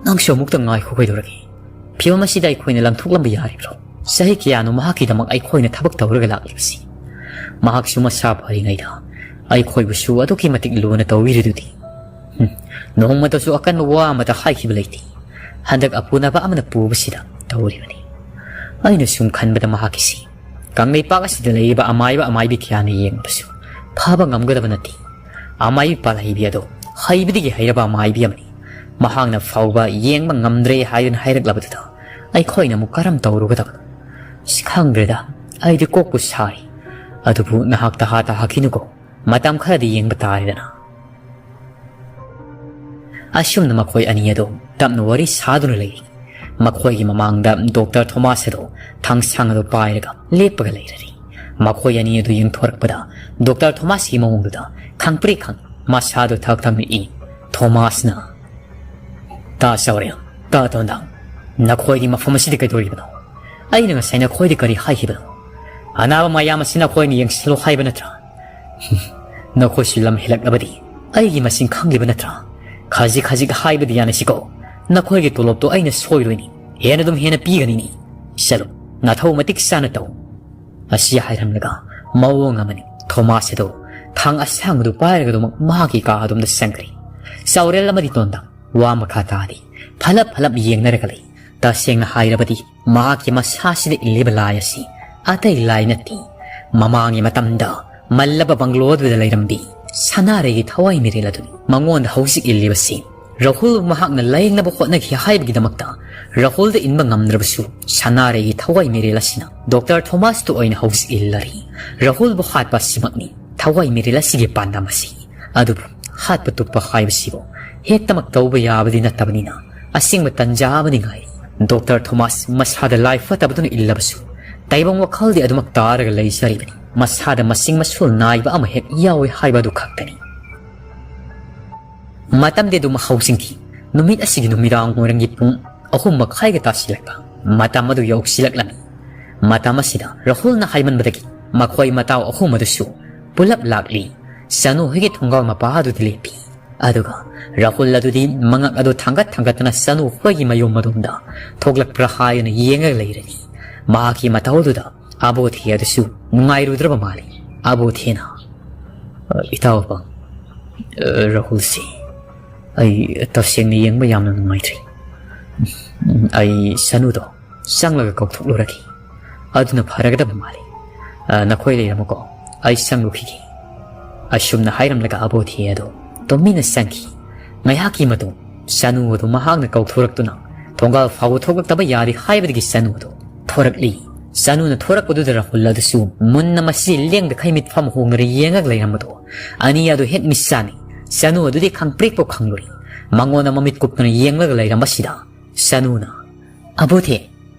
"ꯅꯪꯁꯨ ꯑꯃꯨꯛꯇ ꯉꯥꯏꯈꯣ, ꯀꯩꯗꯧꯔꯒꯦ? ꯐꯤꯕꯝ ꯑꯁꯤꯗ ꯑꯩꯈꯣꯏꯅ ꯂꯪꯊꯣꯛꯂꯝꯕ ꯌꯥꯔꯤꯕ꯭ꯔꯣ? ꯆꯍꯤ ꯀꯌꯥꯅꯣ ꯃꯍꯥꯛꯀꯤꯗꯃꯛ ꯑꯩꯈꯣꯏꯅ ꯊꯕꯛ ꯇꯧꯔꯒ ꯂꯥꯛꯂꯤꯕꯁꯤ? ꯃꯍꯥꯛꯁꯨ ꯃꯁꯥ ꯐꯔꯤꯉꯩꯗ ꯑꯩꯈꯣꯏꯕꯨꯁꯨ ꯑꯗꯨꯛꯀꯤ ꯃꯇꯤꯛ ꯂꯨꯅ ꯇꯧꯕꯤꯔꯤꯗꯨꯗꯤ꯫ ꯍꯨꯝ, ꯅꯣꯡꯃꯇꯁꯨ ꯑꯀꯟꯕ ꯋꯥ ꯑꯃꯇ ꯍꯥꯏꯈꯤꯕ ꯂꯩꯇꯦ꯫ ꯍꯟꯗꯛ ꯑꯄꯨꯅꯕ ꯑꯃꯅ ꯄꯨꯕꯁꯤꯗ ꯇꯧꯔꯤꯕꯅꯤ꯫ ꯑꯩꯅ ꯁꯨꯝ ꯈꯟꯕꯗ ꯃꯍꯥꯛꯀꯤꯁꯤ ꯀꯪꯂꯩꯄꯥꯛ ꯑꯁꯤꯗ ꯂꯩꯔꯤꯕ ꯑꯃꯥꯏꯕ ꯑꯃꯥꯏꯕꯤ ꯀꯌꯥꯅ ꯌꯦꯡꯕꯁꯨ ꯐꯕ ꯉꯝꯒꯗꯕ ꯅꯠꯇꯦ꯫ ꯑꯃꯥꯏꯕꯤ ꯄꯥꯜꯍꯩꯕꯤ ꯑꯗꯣ ꯍꯩꯕꯗꯒꯤ ꯍꯩꯔꯕ ꯑꯃꯥꯏꯕꯤ ꯑꯃꯅꯤ꯫ ꯃꯍꯥꯛꯅ ꯐꯥꯎꯕ ꯌꯦꯡꯕ ꯉꯝꯗ꯭ꯔꯦ ꯍꯥꯏꯗꯨꯅ ꯍꯥꯏꯔꯛꯂꯕꯗꯨꯗ ꯑꯩꯈꯣꯏꯅ ꯑꯃꯨꯛ ꯀꯔꯝ ꯇꯧꯔꯨꯒꯗꯕꯅꯣ? ꯑꯁ, ꯈꯪꯗ꯭ꯔꯦꯗ, ꯑꯩꯗꯤ ꯀꯣꯛꯄꯨ ꯁꯥꯔꯤ꯫ ꯑꯗꯨꯕꯨ ꯅꯍꯥꯛ ꯇꯍꯥ ꯇꯍꯥꯈꯤꯅꯨꯀꯣ, ꯃꯇꯝ ꯈꯔꯗꯤ ꯌꯦꯡꯕ ꯇꯥꯔꯦꯗꯅ꯫" ꯑꯁꯨꯝꯅ ꯃꯈꯣꯏ ꯑꯅꯤ ꯑꯗꯨ ꯇꯞꯅ ꯋꯥꯔꯤ ꯁꯥꯗꯨꯅ ꯂꯩꯔꯤ꯫ ꯃꯈꯣꯏꯒꯤ ꯃꯃꯥꯡꯗ ꯗꯣꯛꯇꯔ ꯊꯣꯃꯥꯁ ꯑꯗꯨ ꯊꯥꯡꯁꯥꯡ ꯑꯗꯨ ꯄꯥꯏꯔꯒ ꯂꯦꯞꯄꯒ ꯂꯩꯔꯔꯤ꯫ ꯃꯈꯣꯏ ꯑꯅꯤ ꯑꯗꯨ ꯌꯦꯡꯊꯣꯔꯛꯄꯗ ꯗꯣꯛꯇꯔ ꯊꯣꯃꯥꯁꯀꯤ ꯃꯑꯣꯡꯗꯨꯗ ꯈꯪꯄ꯭ꯔꯦꯛ ꯈꯪ ꯃꯁꯥꯗꯨ ꯊꯛ ꯊꯛꯅ ꯏ꯫ ꯊꯣꯃꯥꯁꯅ, "ꯇꯥ ꯆꯥꯎꯔꯦꯜ, ꯇꯥ ꯇꯣꯟꯗꯥꯡ, ꯅꯈꯣꯏꯗꯤ ꯃꯐꯝ ꯑꯁꯤꯗ ꯀꯩꯗꯧꯔꯤꯕꯅꯣ? ꯑꯩꯅ ꯉꯁꯥꯏ ꯅꯈꯣꯏꯗ ꯀꯔꯤ ꯍꯥꯏꯈꯤꯕꯅꯣ? ꯑꯅꯥꯕ ꯃꯌꯥꯝ ꯑꯁꯤ ꯅꯈꯣꯏꯅ ꯌꯦꯡꯁꯤꯜꯂꯨ ꯍꯥꯏꯕ ꯅꯠꯇ꯭ꯔꯥ? ꯅꯈꯣꯏꯁꯨ ꯂꯝ ꯍꯦꯜꯂꯛꯂꯕꯗꯤ ꯑꯩꯒꯤ ꯃꯁꯤꯡ ꯈꯪꯂꯤꯕ ꯅꯠꯇ꯭ꯔꯥ? ꯈꯖꯤꯛ ꯈꯖꯤꯛ ꯍꯥꯏꯕꯗꯤ ꯌꯥꯅꯁꯤꯀꯣ꯫ ꯅꯈꯣꯏꯒꯤ ꯇꯣꯂꯣꯞꯇꯣ ꯑꯩꯅ ꯁꯣꯏꯔꯣꯏꯅꯤ, ꯍꯦꯟꯅ ꯑꯗꯨꯝ ꯍꯦꯟꯅ ꯄꯤꯒꯅꯤꯅꯤ꯫ ꯆꯠꯂꯨ, ꯅꯊꯧ ꯃꯇꯤꯛ ꯆꯥꯅ ꯇꯧ꯫" ꯑꯁꯤ ꯍꯥꯏꯔꯝꯂꯒ ꯃꯑꯣꯡ ꯑꯃꯅꯤ ꯊꯣꯃꯥꯁ ꯑꯗꯨ ꯊꯥꯡ ꯑꯁꯥꯡꯕꯗꯨ ꯄꯥꯏꯔꯒ ꯑꯗꯨꯃꯛ ꯃꯍꯥꯛꯀꯤ ꯀꯥ ꯑꯗꯣꯝꯗ ꯆꯪꯈ꯭ꯔꯦ꯫ ꯆꯥꯎꯔꯦꯜ ꯑꯃꯗꯤ ꯇꯣꯟꯗꯥꯡ ꯋꯥ ꯃꯈꯥ ꯇꯥꯗꯦ꯫ ꯐꯂꯞ ꯐꯂꯞ ꯌꯦꯡꯅꯔꯒ ꯂꯩ꯫ ꯇꯁꯦꯡꯅ ꯍꯥꯏꯔꯕꯗꯤ ꯃꯍꯥꯛꯀꯤ ꯃꯁꯥꯁꯤꯗ ꯏꯜꯂꯤꯕ ꯂꯥꯏ ꯑꯁꯤ ꯑꯇꯩ ꯂꯥꯏ ꯅꯠꯇꯦ꯫ ꯃꯃꯥꯡꯒꯤ ꯃꯇꯝꯗ ꯃꯜꯂꯕ ꯕꯪꯒ꯭ꯂꯣꯗꯨꯗ ꯂꯩꯔꯝꯕꯤ ꯁꯅꯥꯔꯩꯒꯤ ꯊꯋꯥꯏ ꯃꯤꯔꯦꯜ ꯑꯗꯨꯅꯤ꯫ ꯃꯉꯣꯟꯗ ꯍꯧꯖꯤꯛ ꯏꯜꯂꯤꯕꯁꯤ ꯔꯥꯍꯨꯜ ꯃꯍꯥꯛꯅ ꯂꯥꯌꯦꯡꯅꯕ ꯍꯣꯠꯅꯈꯤ ꯍꯥꯏꯕꯒꯤꯗꯃꯛꯇ ꯔꯥꯍꯨꯜꯗ ꯏꯟꯕ ꯉꯝꯗ꯭ꯔꯕꯁꯨ ꯁꯅꯥꯔꯩꯒꯤ ꯊꯋꯥꯏ ꯃꯤꯔꯦꯜ ꯑꯁꯤꯅ ꯗꯣꯛꯇꯔ ꯊꯣꯃꯥꯁꯇ ꯑꯣꯏꯅ ꯍꯧꯖꯤꯛ ꯏꯜꯂꯔꯤ꯫ ꯔꯥꯍꯨꯜꯕꯨ ꯍꯥꯠꯄ ꯑꯁꯤꯃꯛꯅꯤ ꯊꯋꯥꯏ ꯃꯤꯔꯦꯜ ꯑꯁꯤꯒꯤ ꯄꯥꯟꯗꯝ ꯑꯁꯤ꯫ ꯑꯗꯨꯕꯨ ꯍꯥꯠꯄ ꯇꯨꯞꯄ ꯍꯥꯏꯕꯁꯤꯕꯨ ꯍꯦꯛꯇꯃꯛ ꯇꯧꯕ ꯌꯥꯕꯗꯤ ꯅꯠꯇꯕꯅꯤꯅ ꯑꯁꯦꯡꯕ ꯇꯟꯖꯥ ꯑꯃꯗꯤ ꯉꯥꯏꯔꯤ꯫ ꯗꯣꯛꯇꯔ ꯊꯣꯃꯥꯁ ꯃꯁꯥꯗ ꯂꯥꯏ ꯐꯠꯇꯕꯗꯨꯅ ꯏꯜꯂꯕꯁꯨ ꯇꯥꯏꯕꯪ ꯋꯥꯈꯜꯗꯤ ꯑꯗꯨꯃꯛ ꯇꯥꯔꯒ ꯂꯩꯖꯔꯤꯕꯅꯤ꯫ ꯃꯁꯥꯗ ꯃꯁꯤꯡ ꯃꯁꯨꯜ ꯅꯥꯏꯕ ꯑꯃ ꯍꯦꯛ ꯌꯥꯎꯏ ꯍꯥꯏꯕ ꯑꯗꯨ ꯈꯛꯇꯅꯤ꯫ ꯃꯇꯝꯗꯤ ꯑꯗꯨꯝ ꯍꯧꯖꯤꯟꯈꯤ꯫ ꯅꯨꯃꯤꯠ ꯑꯁꯤꯒꯤ ꯅꯨꯃꯤꯗꯥꯡ ꯋꯥꯏꯔꯝꯒꯤ ꯄꯨꯡ ꯑꯍꯨꯝ ꯃꯈꯥꯏꯒ ꯇꯥꯁꯤꯜꯂꯛꯄ ꯃꯇꯝ ꯑꯗꯨ ꯌꯧꯁꯤꯜꯂꯛꯂꯝꯃꯤ꯫ ꯃꯇꯝ ꯑꯁꯤꯗ ꯔꯥꯍꯨꯜꯅ ꯍꯥꯏꯃꯟꯕꯗꯒꯤ ꯃꯈꯣꯏ ꯃꯇꯥꯎ ꯑꯍꯨꯝ ꯑꯗꯨꯁꯨ ꯄꯨꯂꯞ ꯂꯥꯛꯂꯤ꯫ ꯆꯅꯨ ꯍꯣꯏꯒꯤ ꯊꯣꯡꯒꯥꯜ ꯃꯄꯥ ꯑꯗꯨꯗ ꯂꯦꯞꯄꯤ꯫ ꯑꯗꯨꯒ ꯔꯥꯍꯨꯜ ꯑꯗꯨꯗꯤ ꯃꯉꯛ ꯑꯗꯨ ꯊꯥꯡꯒꯠ ꯊꯥꯡꯒꯠꯇꯅ ꯆꯅꯨ ꯈꯣꯏꯒꯤ ꯃꯌꯨꯝ ꯑꯗꯣꯝꯗ ꯊꯣꯛꯂꯛꯄ꯭ꯔꯥ ꯍꯥꯏꯗꯨꯅ ꯌꯦꯡꯂꯒ ꯂꯩꯔꯅꯤ꯫ ꯃꯍꯥꯛꯀꯤ ꯃꯇꯧ ꯑꯗꯨꯗ ꯑꯕꯣꯊꯦ ꯑꯗꯨꯁꯨ ꯅꯨꯡꯉꯥꯏꯔꯨꯗ꯭ꯔꯕ ꯃꯥꯜꯂꯤ꯫ ꯑꯕꯣꯊꯦꯅ, "ꯑ, ꯏꯇꯥꯎ ꯑꯄꯥ, ꯑ, ꯔꯥꯍꯨꯜꯁꯤ ꯑꯩ ꯇꯁꯦꯡꯅ ꯌꯦꯡꯕ ꯌꯥꯝꯅ ꯅꯨꯡꯉꯥꯏꯇ꯭ꯔꯤ꯫ ꯑꯩ ꯆꯅꯨꯗꯣ ꯆꯪꯂꯒ ꯀꯧꯊꯣꯛꯂꯨꯔꯒꯦ꯫ ꯑꯗꯨꯅ ꯐꯔꯒꯗꯕ ꯃꯥꯜꯂꯤ꯫ ꯑ, ꯅꯈꯣꯏ ꯂꯩꯔꯝꯃꯨꯀꯣ, ꯑꯩ ꯆꯪꯂꯨꯈꯤꯒꯦ꯫" ꯑꯁꯨꯝꯅ ꯍꯥꯏꯔꯝꯂꯒ ꯑꯕꯣꯊꯦ ꯑꯗꯨ ꯇꯨꯃꯤꯟꯅ ꯆꯪꯈꯤ꯫ ꯉꯥꯏꯍꯥꯛꯀꯤ ꯃꯇꯨꯡ ꯆꯅꯨ ꯑꯗꯨ ꯃꯍꯥꯛꯅ ꯀꯧꯊꯣꯔꯛꯇꯨꯅ ꯊꯣꯡꯒꯥꯜ ꯐꯥꯎꯕ ꯊꯣꯛꯂꯛꯇꯕ ꯌꯥꯗꯦ ꯍꯥꯏꯕꯗꯒꯤ ꯆꯅꯨ ꯑꯗꯨ ꯊꯣꯔꯛꯂꯤ꯫ ꯆꯅꯨꯅ ꯊꯣꯔꯛꯄꯗꯨꯗ ꯔꯥꯍꯨꯜ ꯑꯗꯨꯁꯨ ꯃꯨꯟꯅ ꯃꯁꯤ ꯂꯦꯡꯗꯈꯩ ꯃꯤꯠꯐꯝ ꯍꯣꯡꯗꯅ ꯌꯦꯡꯉꯒ ꯂꯩꯔꯝꯕꯗꯣ ꯑꯅꯤ ꯑꯗꯨ ꯍꯦꯛ ꯃꯤꯠ ꯆꯥꯅꯤ꯫ ꯆꯅꯨ ꯑꯗꯨꯗꯤ ꯈꯪꯄ꯭ꯔꯦꯛꯄꯨ ꯈꯪꯂꯨꯔꯦ꯫ ꯃꯉꯣꯟꯗ ꯃꯃꯤꯠ ꯀꯨꯞꯇꯅ ꯌꯦꯡꯂꯒ ꯂꯩꯔꯝꯕꯁꯤꯗ ꯆꯅꯨꯅ, "ꯑꯕꯣꯊꯦ,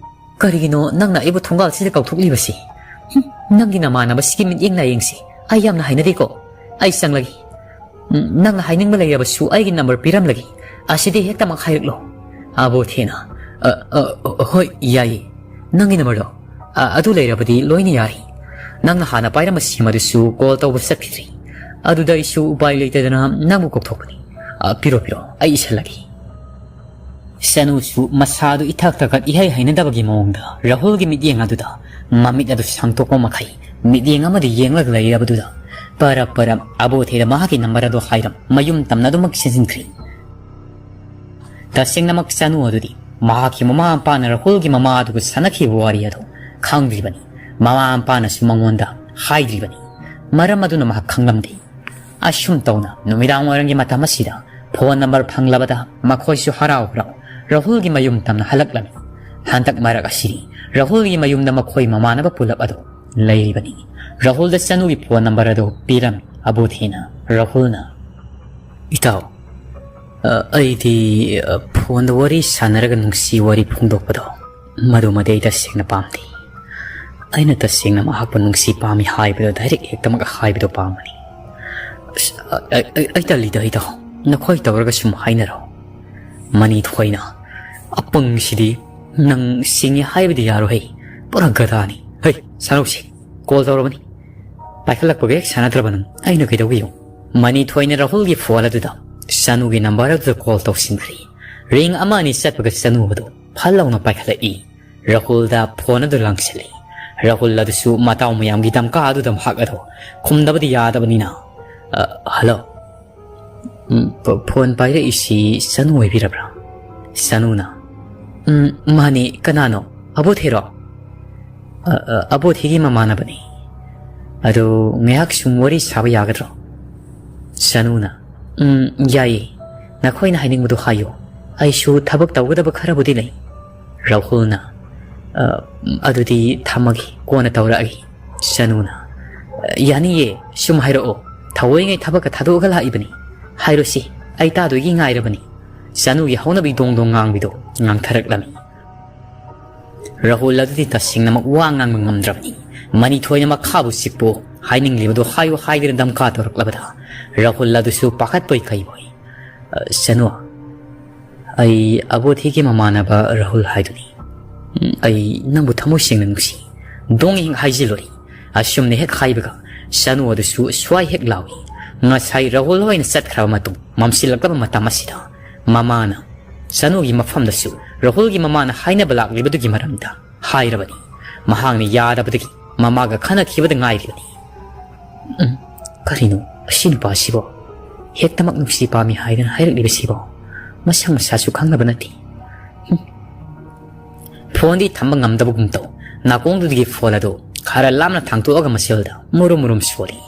ꯀꯔꯤꯒꯤꯅꯣ ꯅꯪꯅ ꯑꯩꯕꯨ ꯊꯣꯡꯒꯥꯜꯁꯤꯗ ꯀꯧꯊꯣꯛꯂꯤꯕꯁꯤ? ꯍꯨꯝ, ꯅꯪꯒꯤ ꯅꯃꯥꯟꯅꯕꯁꯤꯒꯤ ꯃꯤꯠꯌꯦꯡ ꯂꯥꯌꯦꯡꯁꯤ ꯑꯩ ꯌꯥꯝꯅ ꯍꯩꯅꯗꯦꯀꯣ꯫ ꯑꯩ ꯆꯪꯂꯒꯦ꯫ ꯎꯝ, ꯅꯪꯅ ꯍꯥꯏꯅꯤꯡꯕ ꯂꯩꯔꯕꯁꯨ ꯑꯩꯒꯤ ꯅꯝꯕꯔ ꯄꯤꯔꯝꯂꯒꯦ꯫ ꯑꯁꯤꯗꯤ ꯍꯦꯛꯇꯃꯛ ꯍꯥꯏꯔꯛꯂꯣ꯫" ꯑꯕꯣꯊꯦꯅ, "ꯑ, ꯑ, ꯑ, ꯍꯣꯏ, ꯌꯥꯏꯌꯦ꯫ ꯅꯪꯒꯤ ꯅꯝꯕꯔꯗꯣ, ꯑ, ꯑꯗꯨ ꯂꯩꯔꯕꯗꯤ ꯂꯣꯏꯅ ꯌꯥꯔꯦ꯫ ꯅꯪꯅ ꯍꯥꯟꯅ ꯄꯥꯏꯔꯝꯕ ꯁꯤꯝ ꯑꯗꯨꯁꯨ ꯀꯣꯜ ꯇꯧꯕ ꯆꯠꯈꯤꯗ꯭ꯔꯤ꯫ ꯑꯗꯨꯗ ꯑꯩꯁꯨ ꯎꯄꯥꯏ ꯂꯩꯇꯗꯅ ꯅꯪꯕꯨ ꯀꯧꯊꯣꯛꯄꯅꯤ꯫ ꯑ, ꯄꯤꯔꯣ, ꯄꯤꯔꯣ, ꯑꯩ ꯏꯁꯜꯂꯒꯦ꯫" ꯁꯅꯨꯁꯨ ꯃꯁꯥꯗꯨ ꯏꯊꯛ ꯊꯛꯀꯠ ꯏꯍꯩ ꯍꯩꯅꯗꯕꯒꯤ ꯃꯑꯣꯡꯗ ꯔꯥꯍꯨꯜꯒꯤ ꯃꯤꯠꯌꯦꯡ ꯑꯗꯨꯗ ꯃꯃꯤꯠ ꯑꯗꯨ ꯁꯥꯡꯗꯣꯛꯄ ꯃꯈꯩ ꯃꯤꯠꯌꯦꯡ ꯑꯃꯗ ꯌꯦꯡꯂꯒ ꯂꯩꯔꯕꯗꯨꯗ ꯄꯔꯞ ꯄꯔꯞ ꯑꯕꯣꯊꯦꯗ ꯃꯍꯥꯛꯀꯤ ꯅꯝꯕꯔ ꯑꯗꯨ ꯍꯥꯏꯔꯝ ꯃꯌꯨꯝ ꯇꯝꯅ ꯑꯗꯨꯃꯛ ꯆꯦꯟꯁꯤꯟꯈ꯭ꯔꯤ꯫ ꯇꯁꯦꯡꯅꯃꯛ ꯆꯅꯨ ꯑꯗꯨꯗꯤ ꯃꯍꯥꯛꯀꯤ ꯃꯃꯥ ꯃꯄꯥꯅ ꯔꯥꯍꯨꯜꯒꯤ ꯃꯃꯥ ꯑꯗꯨꯒ ꯁꯥꯟꯅꯈꯤꯕ ꯋꯥꯔꯤ ꯑꯗꯨ ꯈꯪꯗ꯭ꯔꯤꯕꯅꯤ꯫ ꯃꯃꯥ ꯃꯄꯥꯅꯁꯨ ꯃꯉꯣꯟꯗ ꯍꯥꯏꯗ꯭ꯔꯤꯕꯅꯤ꯫ ꯃꯔꯝ ꯑꯗꯨꯅ ꯃꯍꯥꯛ ꯈꯪꯂꯝꯗꯦ꯫ ꯑꯁꯨꯝ ꯇꯧꯅ ꯅꯨꯃꯤꯗꯥꯡ ꯋꯥꯏꯔꯝꯒꯤ ꯃꯇꯝ ꯑꯁꯤꯗ ꯐꯣꯟ ꯅꯝꯕꯔ ꯐꯪꯂꯕꯗ ꯃꯈꯣꯏꯁꯨ ꯍꯔꯥꯎ ꯍꯔꯥꯎ ꯔꯥꯍꯨꯜꯒꯤ ꯃꯌꯨꯝ ꯇꯝꯅ ꯍꯜꯂꯛꯂꯝꯃꯤ꯫ ꯍꯟꯗꯛ ꯃꯔꯛ ꯑꯁꯤꯗꯤ ꯔꯥꯍꯨꯜꯒꯤ ꯃꯌꯨꯝꯗ ꯃꯈꯣꯏ ꯃꯃꯥꯟꯅꯕ ꯄꯨꯂꯞ ꯑꯗꯨ ꯂꯩꯔꯤꯕꯅꯤ꯫ ꯔꯥꯍꯨꯜꯗ ꯆꯅꯨꯒꯤ ꯐꯣꯟ ꯅꯝꯕꯔ ꯑꯗꯨ ꯄꯤꯔꯝꯃꯤ꯫ ꯑꯕꯨꯊꯦꯅ ꯔꯥꯍꯨꯜꯅ, "ꯏꯇꯥꯎ, ꯑ, ꯑꯩꯗꯤ, ꯑ, ꯐꯣꯟꯗ ꯋꯥꯔꯤ ꯁꯥꯟꯅꯔꯒ ꯅꯨꯡꯁꯤ ꯋꯥꯔꯤ ꯐꯣꯡꯗꯣꯛꯄꯗꯣ ꯃꯗꯨꯃꯗꯤ ꯑꯩ ꯇꯁꯦꯡꯅ ꯄꯥꯝꯗꯦ꯫ ꯑꯩꯅ ꯇꯁꯦꯡꯅ ꯃꯍꯥꯛꯄꯨ ꯅꯨꯡꯁꯤ ꯄꯥꯝꯃꯤ ꯍꯥꯏꯕꯗꯣ ꯗꯥꯏꯔꯦꯛ ꯍꯦꯛꯇꯃꯛ ꯍꯥꯏꯕꯗꯣ ꯄꯥꯝꯕꯅꯤ꯫" "ꯑꯁ, ꯑ, ꯑ, ꯑ, ꯑꯩ ꯇꯜꯂꯤꯗ, ꯏꯇꯥꯎ꯫ ꯅꯈꯣꯏ ꯇꯧꯔꯒ ꯁꯨꯝ ꯍꯥꯏꯅꯔꯣ꯫" ꯃꯅꯤ ꯊꯣꯏꯅ, "ꯑꯄꯪꯁꯤꯗꯤ ꯅꯪ ꯁꯤꯡꯉꯤ ꯍꯥꯏꯕꯗꯤ ꯌꯥꯔꯣꯏ꯫ ꯄꯨꯔꯥ ꯒꯙꯥꯅꯤ꯫ ꯍꯩ, ꯁꯥꯟꯅꯧꯁꯤ꯫ ꯀꯣꯜ ꯇꯧꯔꯕꯅꯤ꯫ ꯄꯥꯏꯈꯠꯂꯛꯄꯒ ꯍꯦꯛ ꯁꯥꯟꯅꯗ꯭ꯔꯕ ꯅꯪ ꯑꯩꯅ ꯀꯩꯗꯧꯒꯦ ꯌꯦꯡꯉꯨ꯫" ꯃꯅꯤ ꯊꯣꯏꯅ ꯔꯥꯍꯨꯜꯒꯤ ꯐꯣꯟ ꯑꯗꯨꯗ ꯆꯅꯨꯒꯤ ꯅꯝꯕꯔ ꯑꯗꯨꯗ ꯀꯣꯜ ꯇꯧꯁꯤꯟꯈ꯭ꯔꯦ꯫ ꯔꯤꯡ ꯑꯃ ꯑꯅꯤ ꯆꯠꯄꯒ ꯆꯅꯨ ꯑꯗꯨ ꯐꯠ ꯂꯥꯎꯅ ꯄꯥꯏꯈꯠꯂꯛꯏ꯫ ꯔꯥꯍꯨꯜꯗ ꯐꯣꯟ ꯑꯗꯨ ꯂꯪꯁꯤꯜꯂꯤ꯫ ꯔꯥꯍꯨꯜ ꯑꯗꯨꯁꯨ ꯃꯇꯥꯎ ꯃꯌꯥꯝꯒꯤ ꯗꯝꯀꯥ ꯑꯗꯨꯗ ꯃꯍꯥꯛ ꯑꯗꯨ ꯈꯨꯝꯗꯕꯗꯤ ꯌꯥꯗꯕꯅꯤꯅ, "ꯑ, ꯍꯜꯂꯣ꯫ ꯎꯝ, ꯐ-, ꯐꯣꯟ ꯄꯥꯏꯔꯛꯏꯁꯤ ꯆꯅꯨ ꯑꯣꯏꯕꯤꯔꯕ꯭ꯔꯥ?" ꯆꯅꯨꯅ, "ꯎꯝ, ꯃꯥꯅꯤ, ꯀꯅꯥꯅꯣ? ꯑꯕꯣꯊꯤꯔꯣ?" "ꯑ, ꯑ, ꯑꯕꯣꯊꯤꯒꯤ ꯃꯃꯥꯟꯅꯕꯅꯤ꯫ ꯑꯗꯨ ꯉꯥꯏꯍꯥꯛ ꯁꯨꯝ ꯋꯥꯔꯤ ꯁꯥꯕ ꯌꯥꯒꯗ꯭ꯔꯣ?" ꯆꯅꯨꯅ, "ꯎꯝ, ꯌꯥꯏꯌꯦ꯫ ꯅꯈꯣꯏꯅ ꯍꯥꯏꯅꯤꯡꯕꯗꯨ ꯍꯥꯏꯌꯨ꯫ ꯑꯩꯁꯨ ꯊꯕꯛ ꯇꯧꯒꯗꯕ ꯈꯔꯕꯨꯗꯤ ꯂꯩ꯫" ꯔꯥꯍꯨꯜꯅ, "ꯑ, ꯑꯗꯨꯗꯤ ꯊꯝꯃꯒꯦ, ꯀꯣꯟꯅ ꯇꯧꯔꯛꯑꯒꯦ꯫" ꯆꯅꯨꯅ, "ꯑ, ꯌꯥꯅꯤꯌꯦ, ꯁꯨꯝ ꯍꯥꯏꯔꯛꯑꯣ꯫ ꯊꯑꯣꯏꯉꯩ ꯊꯕꯛꯀ ꯊꯥꯗꯣꯛꯑꯒ ꯂꯥꯛꯏꯕꯅꯤ꯫ ꯍꯥꯏꯔꯣꯁꯤ, ꯑꯩ ꯇꯥꯗꯣꯏꯒꯤ ꯉꯥꯏꯔꯕꯅꯤ꯫" ꯆꯅꯨꯒꯤ ꯍꯧꯅꯕꯤ ꯗꯣꯡ ꯗꯣꯡ ꯉꯥꯡꯕꯤꯗꯣ ꯉꯥꯡꯊꯔꯛꯂꯝꯃꯤ꯫ ꯔꯥꯍꯨꯜ ꯑꯗꯨꯗꯤ ꯇꯁꯦꯡꯅꯃꯛ ꯋꯥ ꯉꯥꯡꯕ ꯉꯝꯗ꯭ꯔꯕꯅꯤ꯫ ꯃꯅꯤꯊꯣꯏꯅ ꯃꯈꯥꯕꯨ ꯆꯤꯛꯄꯨ, ꯍꯥꯏꯅꯤꯡꯂꯤꯕꯗꯨ ꯍꯥꯏꯌꯨ ꯍꯥꯏꯗꯨꯅ ꯗꯝꯀꯥ ꯇꯧꯔꯛꯂꯕꯗ ꯔꯥꯍꯨꯜ ꯑꯗꯨꯁꯨ ꯄꯥꯈꯠꯄꯣꯏ ꯀꯩꯕꯣꯏ, "ꯑ, ꯆꯅꯨ, ꯑꯩ ꯑꯕꯣꯊꯤꯒꯤ ꯃꯃꯥꯟꯅꯕ ꯔꯥꯍꯨꯜ ꯍꯥꯏꯗꯨꯅꯤ꯫ ꯎꯝ, ꯑꯩ ꯅꯪꯕꯨ ꯊꯃꯣꯏ ꯁꯦꯡꯅ ꯅꯨꯡꯁꯤ꯫" ꯗꯣꯡ ꯍꯦꯛ ꯍꯥꯏꯖꯤꯜꯂꯨꯔꯤ꯫ ꯑꯁꯨꯝꯅ ꯍꯦꯛ ꯍꯥꯏꯕꯒ ꯆꯅꯨ ꯑꯗꯨꯁꯨ ꯁ꯭ꯋꯥꯏ ꯍꯦꯛ ꯂꯥꯎꯏ꯫ ꯉꯁꯥꯏ ꯔꯥꯍꯨꯜ ꯍꯣꯏꯅ ꯆꯠꯈ꯭ꯔꯕ ꯃꯇꯨꯡ ꯃꯝꯁꯤꯜꯂꯛꯂꯕ ꯃꯇꯝ ꯑꯁꯤꯗ ꯃꯃꯥꯅ ꯆꯅꯨꯒꯤ ꯃꯐꯝꯗꯁꯨ ꯔꯥꯍꯨꯜꯒꯤ ꯃꯃꯥꯅ ꯍꯥꯏꯅꯕ ꯂꯥꯛꯂꯤꯕꯗꯨꯒꯤ ꯃꯔꯝꯗ ꯍꯥꯏꯔꯕꯅꯤ꯫ ꯃꯍꯥꯛꯅ ꯌꯥꯗꯕꯗꯒꯤ ꯃꯃꯥꯒ ꯈꯟꯅꯈꯤꯕꯗ ꯉꯥꯏꯔꯤꯕꯅꯤ꯫ ꯎꯝ, ꯀꯔꯤꯅꯣ ꯑꯁꯤ ꯅꯨꯄꯥꯁꯤꯕꯣ? ꯍꯦꯛꯇꯃꯛ ꯅꯨꯡꯁꯤ ꯄꯥꯝꯃꯤ ꯍꯥꯏꯗꯅ ꯍꯥꯏꯔꯛꯂꯤꯕꯁꯤꯕꯣ? ꯃꯁꯛ ꯃꯁꯥꯁꯨ ꯈꯪꯅꯕ ꯅꯠꯇꯦ꯫ ꯍꯨꯝ꯫ ꯐꯣꯟꯗꯤ ꯊꯝꯕ ꯉꯝꯗꯕꯒꯨꯝ ꯇꯧ꯫ ꯅꯥꯀꯣꯡꯗꯨꯗꯒꯤ ꯐꯣꯟ ꯑꯗꯨ ꯈꯔ ꯂꯥꯞꯅ ꯊꯥꯡꯇꯣꯛꯑꯒ ꯃꯁꯦꯜꯗ ꯃꯨꯔꯨꯝ ꯃꯨꯔꯨꯝ ꯁꯣꯜꯂꯤ꯫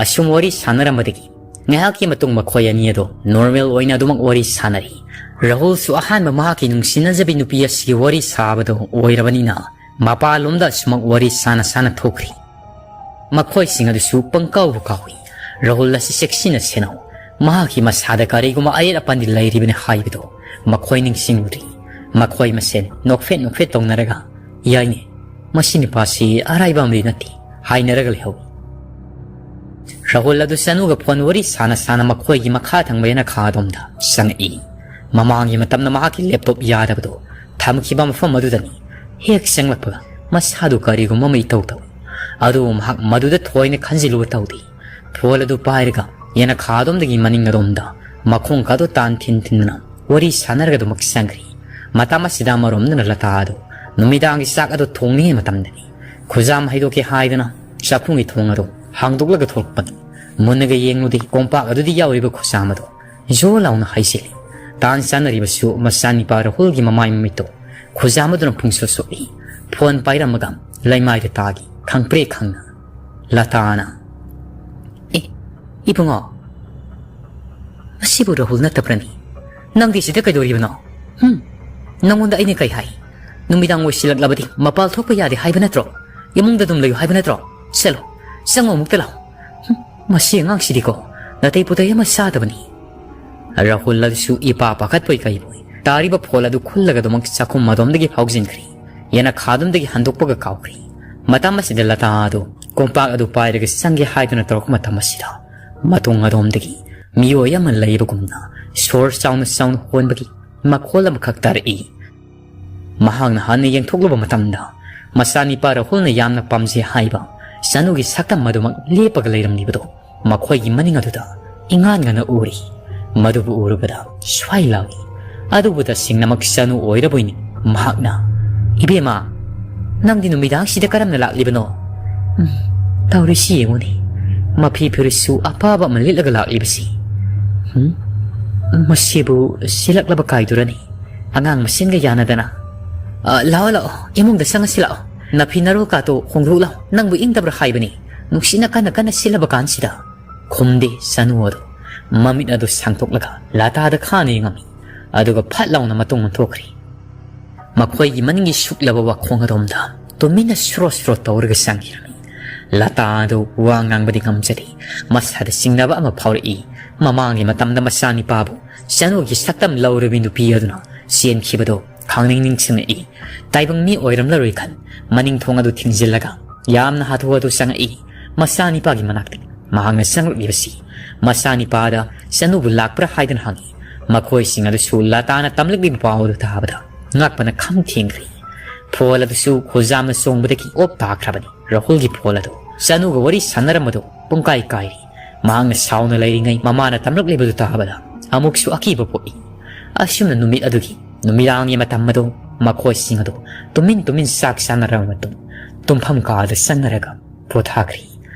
ꯑꯁꯨꯝ ꯋꯥꯔꯤ ꯁꯥꯟꯅꯔꯝꯕꯗꯒꯤ ꯉꯥꯏꯍꯥꯛꯀꯤ ꯃꯇꯨꯡ ꯃꯈꯣꯏ ꯑꯅꯤ ꯑꯗꯨ ꯅꯣꯔꯃꯦꯜ ꯑꯣꯏꯅ ꯑꯗꯨꯃꯛ ꯋꯥꯔꯤ ꯁꯥꯟꯅꯔꯤ꯫ ꯔꯥꯍꯨꯜꯁꯨ ꯑꯍꯥꯟꯕ ꯃꯍꯥꯛꯀꯤ ꯅꯨꯡꯁꯤꯅꯖꯕꯤ ꯅꯨꯄꯤ ꯑꯁꯤꯒꯤ ꯋꯥꯔꯤ ꯁꯥꯕꯗꯨ ꯑꯣꯏꯔꯕꯅꯤꯅ ꯃꯄꯥꯟꯂꯣꯝꯗ ꯑꯁꯨꯃꯛ ꯋꯥꯔꯤ ꯁꯥꯟꯅ ꯁꯥꯟꯅ ꯊꯣꯛꯈ꯭ꯔꯤ꯫ ꯃꯈꯣꯏꯁꯤꯡ ꯑꯗꯨꯁꯨ ꯄꯪꯀꯥꯎꯕꯨ ꯀꯥꯎꯏ꯫ ꯔꯥꯍꯨꯜ ꯑꯁꯤ ꯆꯦꯛꯁꯤꯟꯅ ꯁꯦꯟꯅꯧ꯫ ꯃꯍꯥꯛꯀꯤ ꯃꯁꯥꯗ ꯀꯔꯤꯒꯨꯝꯕ ꯑꯌꯦꯠ ꯑꯄꯟꯗꯤ ꯂꯩꯔꯤꯕꯅꯤ ꯍꯥꯏꯕꯗꯨ ꯃꯈꯣꯏ ꯅꯤꯡꯁꯤꯡꯂꯨꯗ꯭ꯔꯤ꯫ ꯃꯈꯣꯏ ꯃꯁꯦꯟ ꯅꯣꯛꯐꯦꯠ ꯅꯣꯛꯐꯦꯠ ꯇꯧꯅꯔꯒ, "ꯌꯥꯏꯅꯦ, ꯃꯁꯤ ꯅꯨꯄꯥꯁꯤ ꯑꯔꯥꯏꯕ ꯑꯃꯗꯤ ꯅꯠꯇꯦ" ꯍꯥꯏꯅꯔꯒ ꯂꯩꯍꯧꯏ꯫ ꯔꯥꯍꯨꯜ ꯑꯗꯨ ꯆꯅꯨꯒ ꯐꯣꯟ ꯋꯥꯔꯤ ꯁꯥꯅ ꯁꯥꯅ ꯃꯈꯣꯏꯒꯤ ꯃꯈꯥ ꯊꯪꯕ ꯌꯦꯅꯈꯥ ꯑꯗꯣꯝꯗ ꯆꯪꯉꯛꯏ꯫ ꯃꯃꯥꯡꯒꯤ ꯃꯇꯝꯗ ꯃꯍꯥꯛꯀꯤ ꯂꯦꯞꯇꯣꯞ ꯌꯥꯗꯕꯗꯨ ꯊꯝꯈꯤꯕ ꯃꯐꯝ ꯑꯗꯨꯗꯅꯤ꯫ ꯍꯦꯛ ꯆꯪꯂꯛꯄꯒ ꯃꯁꯥꯗꯨ ꯀꯔꯤꯒꯨꯝꯕ ꯑꯃ ꯏꯇꯧ ꯇꯧꯏ꯫ ꯑꯗꯨꯕꯨ ꯃꯍꯥꯛ ꯃꯗꯨꯗ ꯊꯣꯏꯅ ꯈꯟꯖꯤꯜꯂꯨꯕ ꯇꯧꯗꯦ꯫ ꯐꯣꯟ ꯑꯗꯨ ꯄꯥꯏꯔꯒ ꯌꯦꯅꯈꯥ ꯑꯗꯣꯝꯗꯒꯤ ꯃꯅꯤꯡ ꯑꯗꯣꯝꯗ ꯃꯈꯣꯡ ꯈꯥꯗꯣ ꯇꯥꯟ ꯊꯤꯟ ꯊꯤꯟꯗꯨꯅ ꯋꯥꯔꯤ ꯁꯥꯟꯅꯔꯒ ꯑꯗꯨꯃꯛ ꯆꯪꯈ꯭ꯔꯤ꯫ ꯃꯇꯝ ꯑꯁꯤꯗ ꯑꯃꯔꯣꯝꯗꯅ ꯂꯇꯥ ꯑꯗꯨ ꯅꯨꯃꯤꯗꯥꯡꯒꯤ ꯆꯥꯛ ꯑꯗꯨ ꯊꯣꯡꯂꯤꯉꯩ ꯃꯇꯝꯗꯅꯤ꯫ ꯈꯨꯖꯥꯝ ꯍꯩꯗꯣꯛꯀꯦ ꯍꯥꯏꯗꯨꯅ ꯆꯥꯛꯈꯨꯝꯒꯤ ꯊꯣꯡ ꯑꯗꯨ ꯍꯥꯡꯗꯣꯛꯂꯒ ꯊꯣꯛꯂꯛꯄꯅꯤ꯫ ꯃꯨꯟꯅꯒ ꯌꯦꯡꯂꯨꯗꯦ, ꯀꯣꯝꯄꯥꯛ ꯑꯗꯨꯗ ꯌꯥꯎꯔꯤꯕ ꯈꯨꯖꯥꯝ ꯑꯗꯨ ꯖꯣ ꯂꯥꯎꯅ ꯍꯩꯖꯤꯜꯂꯤ꯫ ꯇꯥꯟ ꯆꯥꯅꯔꯤꯕꯁꯨ ꯃꯆꯥꯅꯤꯄꯥ ꯔꯥꯍꯨꯜꯒꯤ ꯃꯃꯥꯏ ꯃꯃꯤꯠꯇꯣ ꯈꯨꯖꯥꯝ ꯑꯗꯨꯅ ꯄꯨꯡꯁꯣꯠ ꯁꯣꯛꯏ꯫ ꯐꯣꯟ ꯄꯥꯏꯔꯝꯃꯒ ꯂꯩꯃꯥꯏꯗ ꯇꯥꯈꯤ, ꯈꯪꯄ꯭ꯔꯦꯛ ꯈꯪꯅ꯫ ꯂꯇꯥꯅ, "ꯑꯦ, ꯏꯕꯨꯡꯉꯣ, ꯃꯁꯤꯕꯨ ꯔꯥꯍꯨꯜ ꯅꯠꯇꯕ꯭ꯔꯅꯤ? ꯅꯪꯗꯤ ꯁꯤꯗ ꯀꯩꯗꯧꯔꯤꯕꯅꯣ? ꯍꯨꯝ? ꯅꯪꯉꯣꯟꯗ ꯑꯩꯅ ꯀꯩ ꯍꯥꯏ? ꯅꯨꯃꯤꯗꯥꯡ ꯑꯣꯏꯁꯤꯜꯂꯛꯂꯕꯗꯤ ꯃꯄꯥꯜ ꯊꯣꯛꯄ ꯌꯥꯗꯦ ꯍꯥꯏꯕ ꯅꯠꯇ꯭ꯔꯣ? ꯏꯃꯨꯡꯗ ꯑꯗꯨꯝ ꯂꯩꯌꯨ ꯍꯥꯏꯕ ꯅꯠꯇ꯭ꯔꯣ? ꯆꯠꯂꯣ, ꯆꯪꯉꯣ, ꯑꯃꯨꯛꯇ ꯂꯥꯛꯑꯣ꯫ ꯍꯨꯝ, ꯃꯁꯤ ꯑꯉꯥꯡꯁꯤꯗꯤꯀꯣ, ꯅꯥꯇꯩ ꯄꯨꯇꯩ ꯑꯃ ꯆꯥꯗꯕꯅꯤ꯫" ꯔꯥꯍꯨꯜ ꯑꯗꯨꯁꯨ ꯏꯄꯥ ꯄꯥꯈꯠꯄꯣꯏ ꯀꯩꯕꯣꯏ ꯇꯥꯔꯤꯕ ꯐꯣꯟ ꯑꯗꯨ ꯈꯨꯜꯂꯒ ꯑꯗꯨꯃꯛ ꯆꯥꯛꯈꯨꯝ ꯑꯗꯣꯝꯗꯒꯤ ꯐꯥꯎꯖꯤꯟꯈ꯭ꯔꯦ꯫ ꯌꯦꯅꯈꯥ ꯑꯗꯣꯝꯗꯒꯤ ꯍꯟꯗꯣꯛꯄꯒ ꯀꯥꯎꯈ꯭ꯔꯦ꯫ ꯃꯇꯝ ꯑꯁꯤꯗ ꯂꯇꯥ ꯑꯗꯨ ꯀꯣꯝꯄꯥꯛ ꯑꯗꯨ ꯄꯥꯏꯔꯒ ꯆꯪꯒꯦ ꯍꯥꯏꯗꯨꯅ ꯇꯧꯔꯛꯄ ꯃꯇꯝ ꯑꯁꯤꯗ ꯃꯇꯨꯡ ꯑꯗꯣꯝꯗꯒꯤ ꯃꯤꯑꯣꯏ ꯑꯃ ꯂꯩꯕꯒꯨꯝꯅ ꯁꯣꯔ ꯆꯥꯎꯅ ꯆꯥꯎꯅ ꯍꯣꯟꯕꯒꯤ ꯃꯈꯣꯜ ꯑꯃꯈꯛ ꯇꯥꯔꯛꯏ꯫ ꯃꯍꯥꯛꯅ ꯍꯟꯅ ꯌꯦꯡꯊꯣꯛꯂꯨꯕ ꯃꯇꯝꯗ ꯃꯆꯥꯅꯤꯄꯥ ꯔꯥꯍꯨꯜꯅ ꯌꯥꯝꯅ ꯄꯥꯝꯖꯩ ꯍꯥꯏꯕ ꯆꯅꯨꯒꯤ ꯁꯛꯇꯝ ꯑꯗꯨꯃꯛ ꯂꯦꯞꯄꯒ ꯂꯩꯔꯝꯂꯤꯕꯗꯨ ꯃꯈꯣꯏꯒꯤ ꯃꯅꯤꯡ ꯑꯗꯨꯗ ꯏꯉꯥꯟ ꯉꯥꯟꯅ ꯎꯔꯤ꯫ ꯃꯗꯨꯕꯨ ꯎꯔꯨꯕꯗ ꯁ꯭ꯋꯥꯏ ꯂꯥꯎꯏ꯫ ꯑꯗꯨꯕꯨ ꯇꯁꯦꯡꯅꯃꯛ ꯆꯅꯨ ꯑꯣꯏꯔꯕꯣꯏ ꯅꯤꯡꯏ꯫ ꯃꯍꯥꯛꯅ, "ꯏꯕꯦꯝꯃ, ꯅꯪꯗꯤ ꯅꯨꯃꯤꯗꯥꯡꯁꯤꯗ ꯀꯔꯝꯅ ꯂꯥꯛꯂꯤꯕꯅꯣ? ꯎꯝ, ꯇꯧꯔꯤꯁꯤ ꯌꯦꯡꯉꯨꯅꯦ꯫ ꯃꯐꯤ ꯐꯤꯔꯨꯠꯁꯨ ꯑꯄꯥꯕ ꯑꯃ ꯂꯤꯠꯂꯒ ꯂꯥꯛꯂꯤꯕꯁꯤ꯫ ꯎꯝ? ꯃꯁꯤꯕꯨ ꯁꯤꯜꯂꯛꯂꯕ ꯀꯥꯏꯗꯨꯔꯅꯤ? ꯑꯉꯥꯡ ꯃꯁꯦꯟꯒ ꯌꯥꯅꯗꯅ꯫ ꯑ, ꯂꯥꯛꯑꯣ, ꯂꯥꯛꯑꯣ, ꯏꯃꯨꯡꯗ ꯆꯪꯉꯁꯤ ꯂꯥꯛꯑꯣ꯫ ꯅꯐꯤ ꯅꯔꯣꯜ ꯀꯥꯇꯣ ꯍꯣꯡꯗꯣꯛꯎ ꯂꯥꯛꯑꯣ꯫ ꯅꯪꯕꯨ ꯏꯪꯗꯕ꯭ꯔꯥ ꯍꯥꯏꯕꯅꯤ? ꯅꯨꯡꯁꯤꯠꯅ ꯀꯟꯅ ꯀꯟꯅ ꯁꯤꯠꯂꯕ ꯀꯥꯟꯁꯤꯗ꯫" ꯈꯨꯝꯗꯦ ꯆꯅꯨ ꯑꯗꯨ꯫ ꯃꯃꯤꯠ ꯑꯗꯨ ꯁꯥꯡꯗꯣꯛꯂꯒ ꯂꯇꯥꯗ ꯈꯥꯅ ꯌꯦꯡꯉꯝꯃꯤ꯫ ꯑꯗꯨꯒ ꯐꯠ ꯂꯥꯎꯅ ꯃꯇꯨꯡ ꯑꯣꯟꯊꯣꯛꯈ꯭ꯔꯦ꯫ ꯃꯈꯣꯏꯒꯤ ꯃꯅꯤꯡꯒꯤ ꯁꯨꯛꯂꯕ ꯋꯥꯈꯣꯡ ꯑꯗꯣꯝꯗ ꯇꯨꯃꯤꯟꯅ ꯁ꯭ꯔꯣ ꯁ꯭ꯔꯣ ꯇꯧꯔꯒ ꯆꯪꯈꯤꯔꯝꯃꯤ꯫ ꯂꯇꯥ ꯑꯗꯨ ꯋꯥ ꯉꯥꯡꯕꯗꯤ ꯉꯝꯖꯗꯦ꯫ ꯃꯁꯥꯗ ꯆꯤꯡꯅꯕ ꯑꯃ ꯐꯥꯎꯔꯛꯏ꯫ ꯃꯃꯥꯡꯒꯤ ꯃꯇꯝꯗ ꯃꯆꯥꯅꯤꯄꯥꯕꯨ ꯆꯅꯨꯒꯤ ꯁꯛꯇꯝ ꯂꯧꯔꯕꯤ ꯅꯨꯄꯤ ꯑꯗꯨꯅ ꯆꯦꯟꯈꯤꯕꯗꯨ ꯈꯪꯅꯤꯡ ꯅꯤꯡꯁꯤꯡꯂꯛꯏ꯫ ꯇꯥꯏꯕꯪ ꯃꯤ ꯑꯣꯏꯔꯝꯂꯔꯣꯏ ꯈꯟ ꯃꯅꯤꯡ ꯊꯣꯡ ꯑꯗꯨ ꯊꯤꯡꯖꯤꯜꯂꯒ ꯌꯥꯝꯅ ꯍꯥꯊꯨ ꯍꯥꯊꯨ ꯆꯪꯉꯛꯏ꯫ ꯃꯆꯥꯅꯤꯄꯥꯒꯤ ꯃꯅꯥꯛꯇ ꯃꯍꯥꯛꯅ ꯆꯪꯂꯛꯂꯤꯕꯁꯤ ꯃꯆꯥꯅꯤꯄꯥꯗ ꯆꯅꯨꯕꯨ ꯂꯥꯛꯄ꯭ꯔꯥ ꯍꯥꯏꯗꯨꯅ ꯍꯪꯉꯤ꯫ ꯃꯈꯣꯏꯁꯤꯡ ꯑꯗꯨꯁꯨ ꯂꯇꯥꯅ ꯇꯝꯂꯛꯂꯤꯕ ꯄꯥꯎ ꯑꯗꯨ ꯇꯥꯕꯗ ꯉꯛꯄꯅ ꯈꯝ ꯊꯦꯡꯈ꯭ꯔꯦ꯫ ꯐꯣꯜ ꯑꯗꯨꯁꯨ ꯈꯨꯖꯥꯝꯅ ꯆꯣꯡꯕꯗꯒꯤ ꯑꯣꯞ ꯇꯥꯈ꯭ꯔꯕꯅꯤ꯫ ꯔꯥꯍꯨꯜꯒꯤ ꯐꯣꯜ ꯑꯗꯨ ꯆꯅꯨꯒ ꯋꯥꯔꯤ ꯁꯥꯟꯅꯔꯝꯕꯗꯨ ꯄꯨꯡꯀꯥꯏ ꯀꯥꯏꯔꯤ꯫ ꯃꯍꯥꯛꯅ ꯁꯥꯎꯅ ꯂꯩꯔꯤꯉꯩ ꯃꯃꯥꯅ ꯇꯝꯂꯛꯂꯤꯕꯗꯨ ꯇꯥꯕꯗ ꯑꯃꯨꯛꯁꯨ ꯑꯀꯤꯕ ꯄꯣꯛꯏ꯫ ꯑꯁꯨꯝꯅ ꯅꯨꯃꯤꯠ ꯑꯗꯨꯒꯤ ꯅꯨꯃꯤꯗꯥꯡꯒꯤ ꯃꯇꯝ ꯑꯗꯨ ꯃꯈꯣꯏꯁꯤꯡ ꯑꯗꯨ ꯇꯨꯃꯤꯟ ꯇꯨꯃꯤꯟ ꯆꯥꯛ ꯆꯥꯅꯔꯕ ꯃꯇꯨꯡ ꯇꯨꯝꯐꯝ ꯀꯥꯗ ꯆꯪꯅꯔꯒ ꯄꯣꯊꯥꯈ꯭ꯔꯤ꯫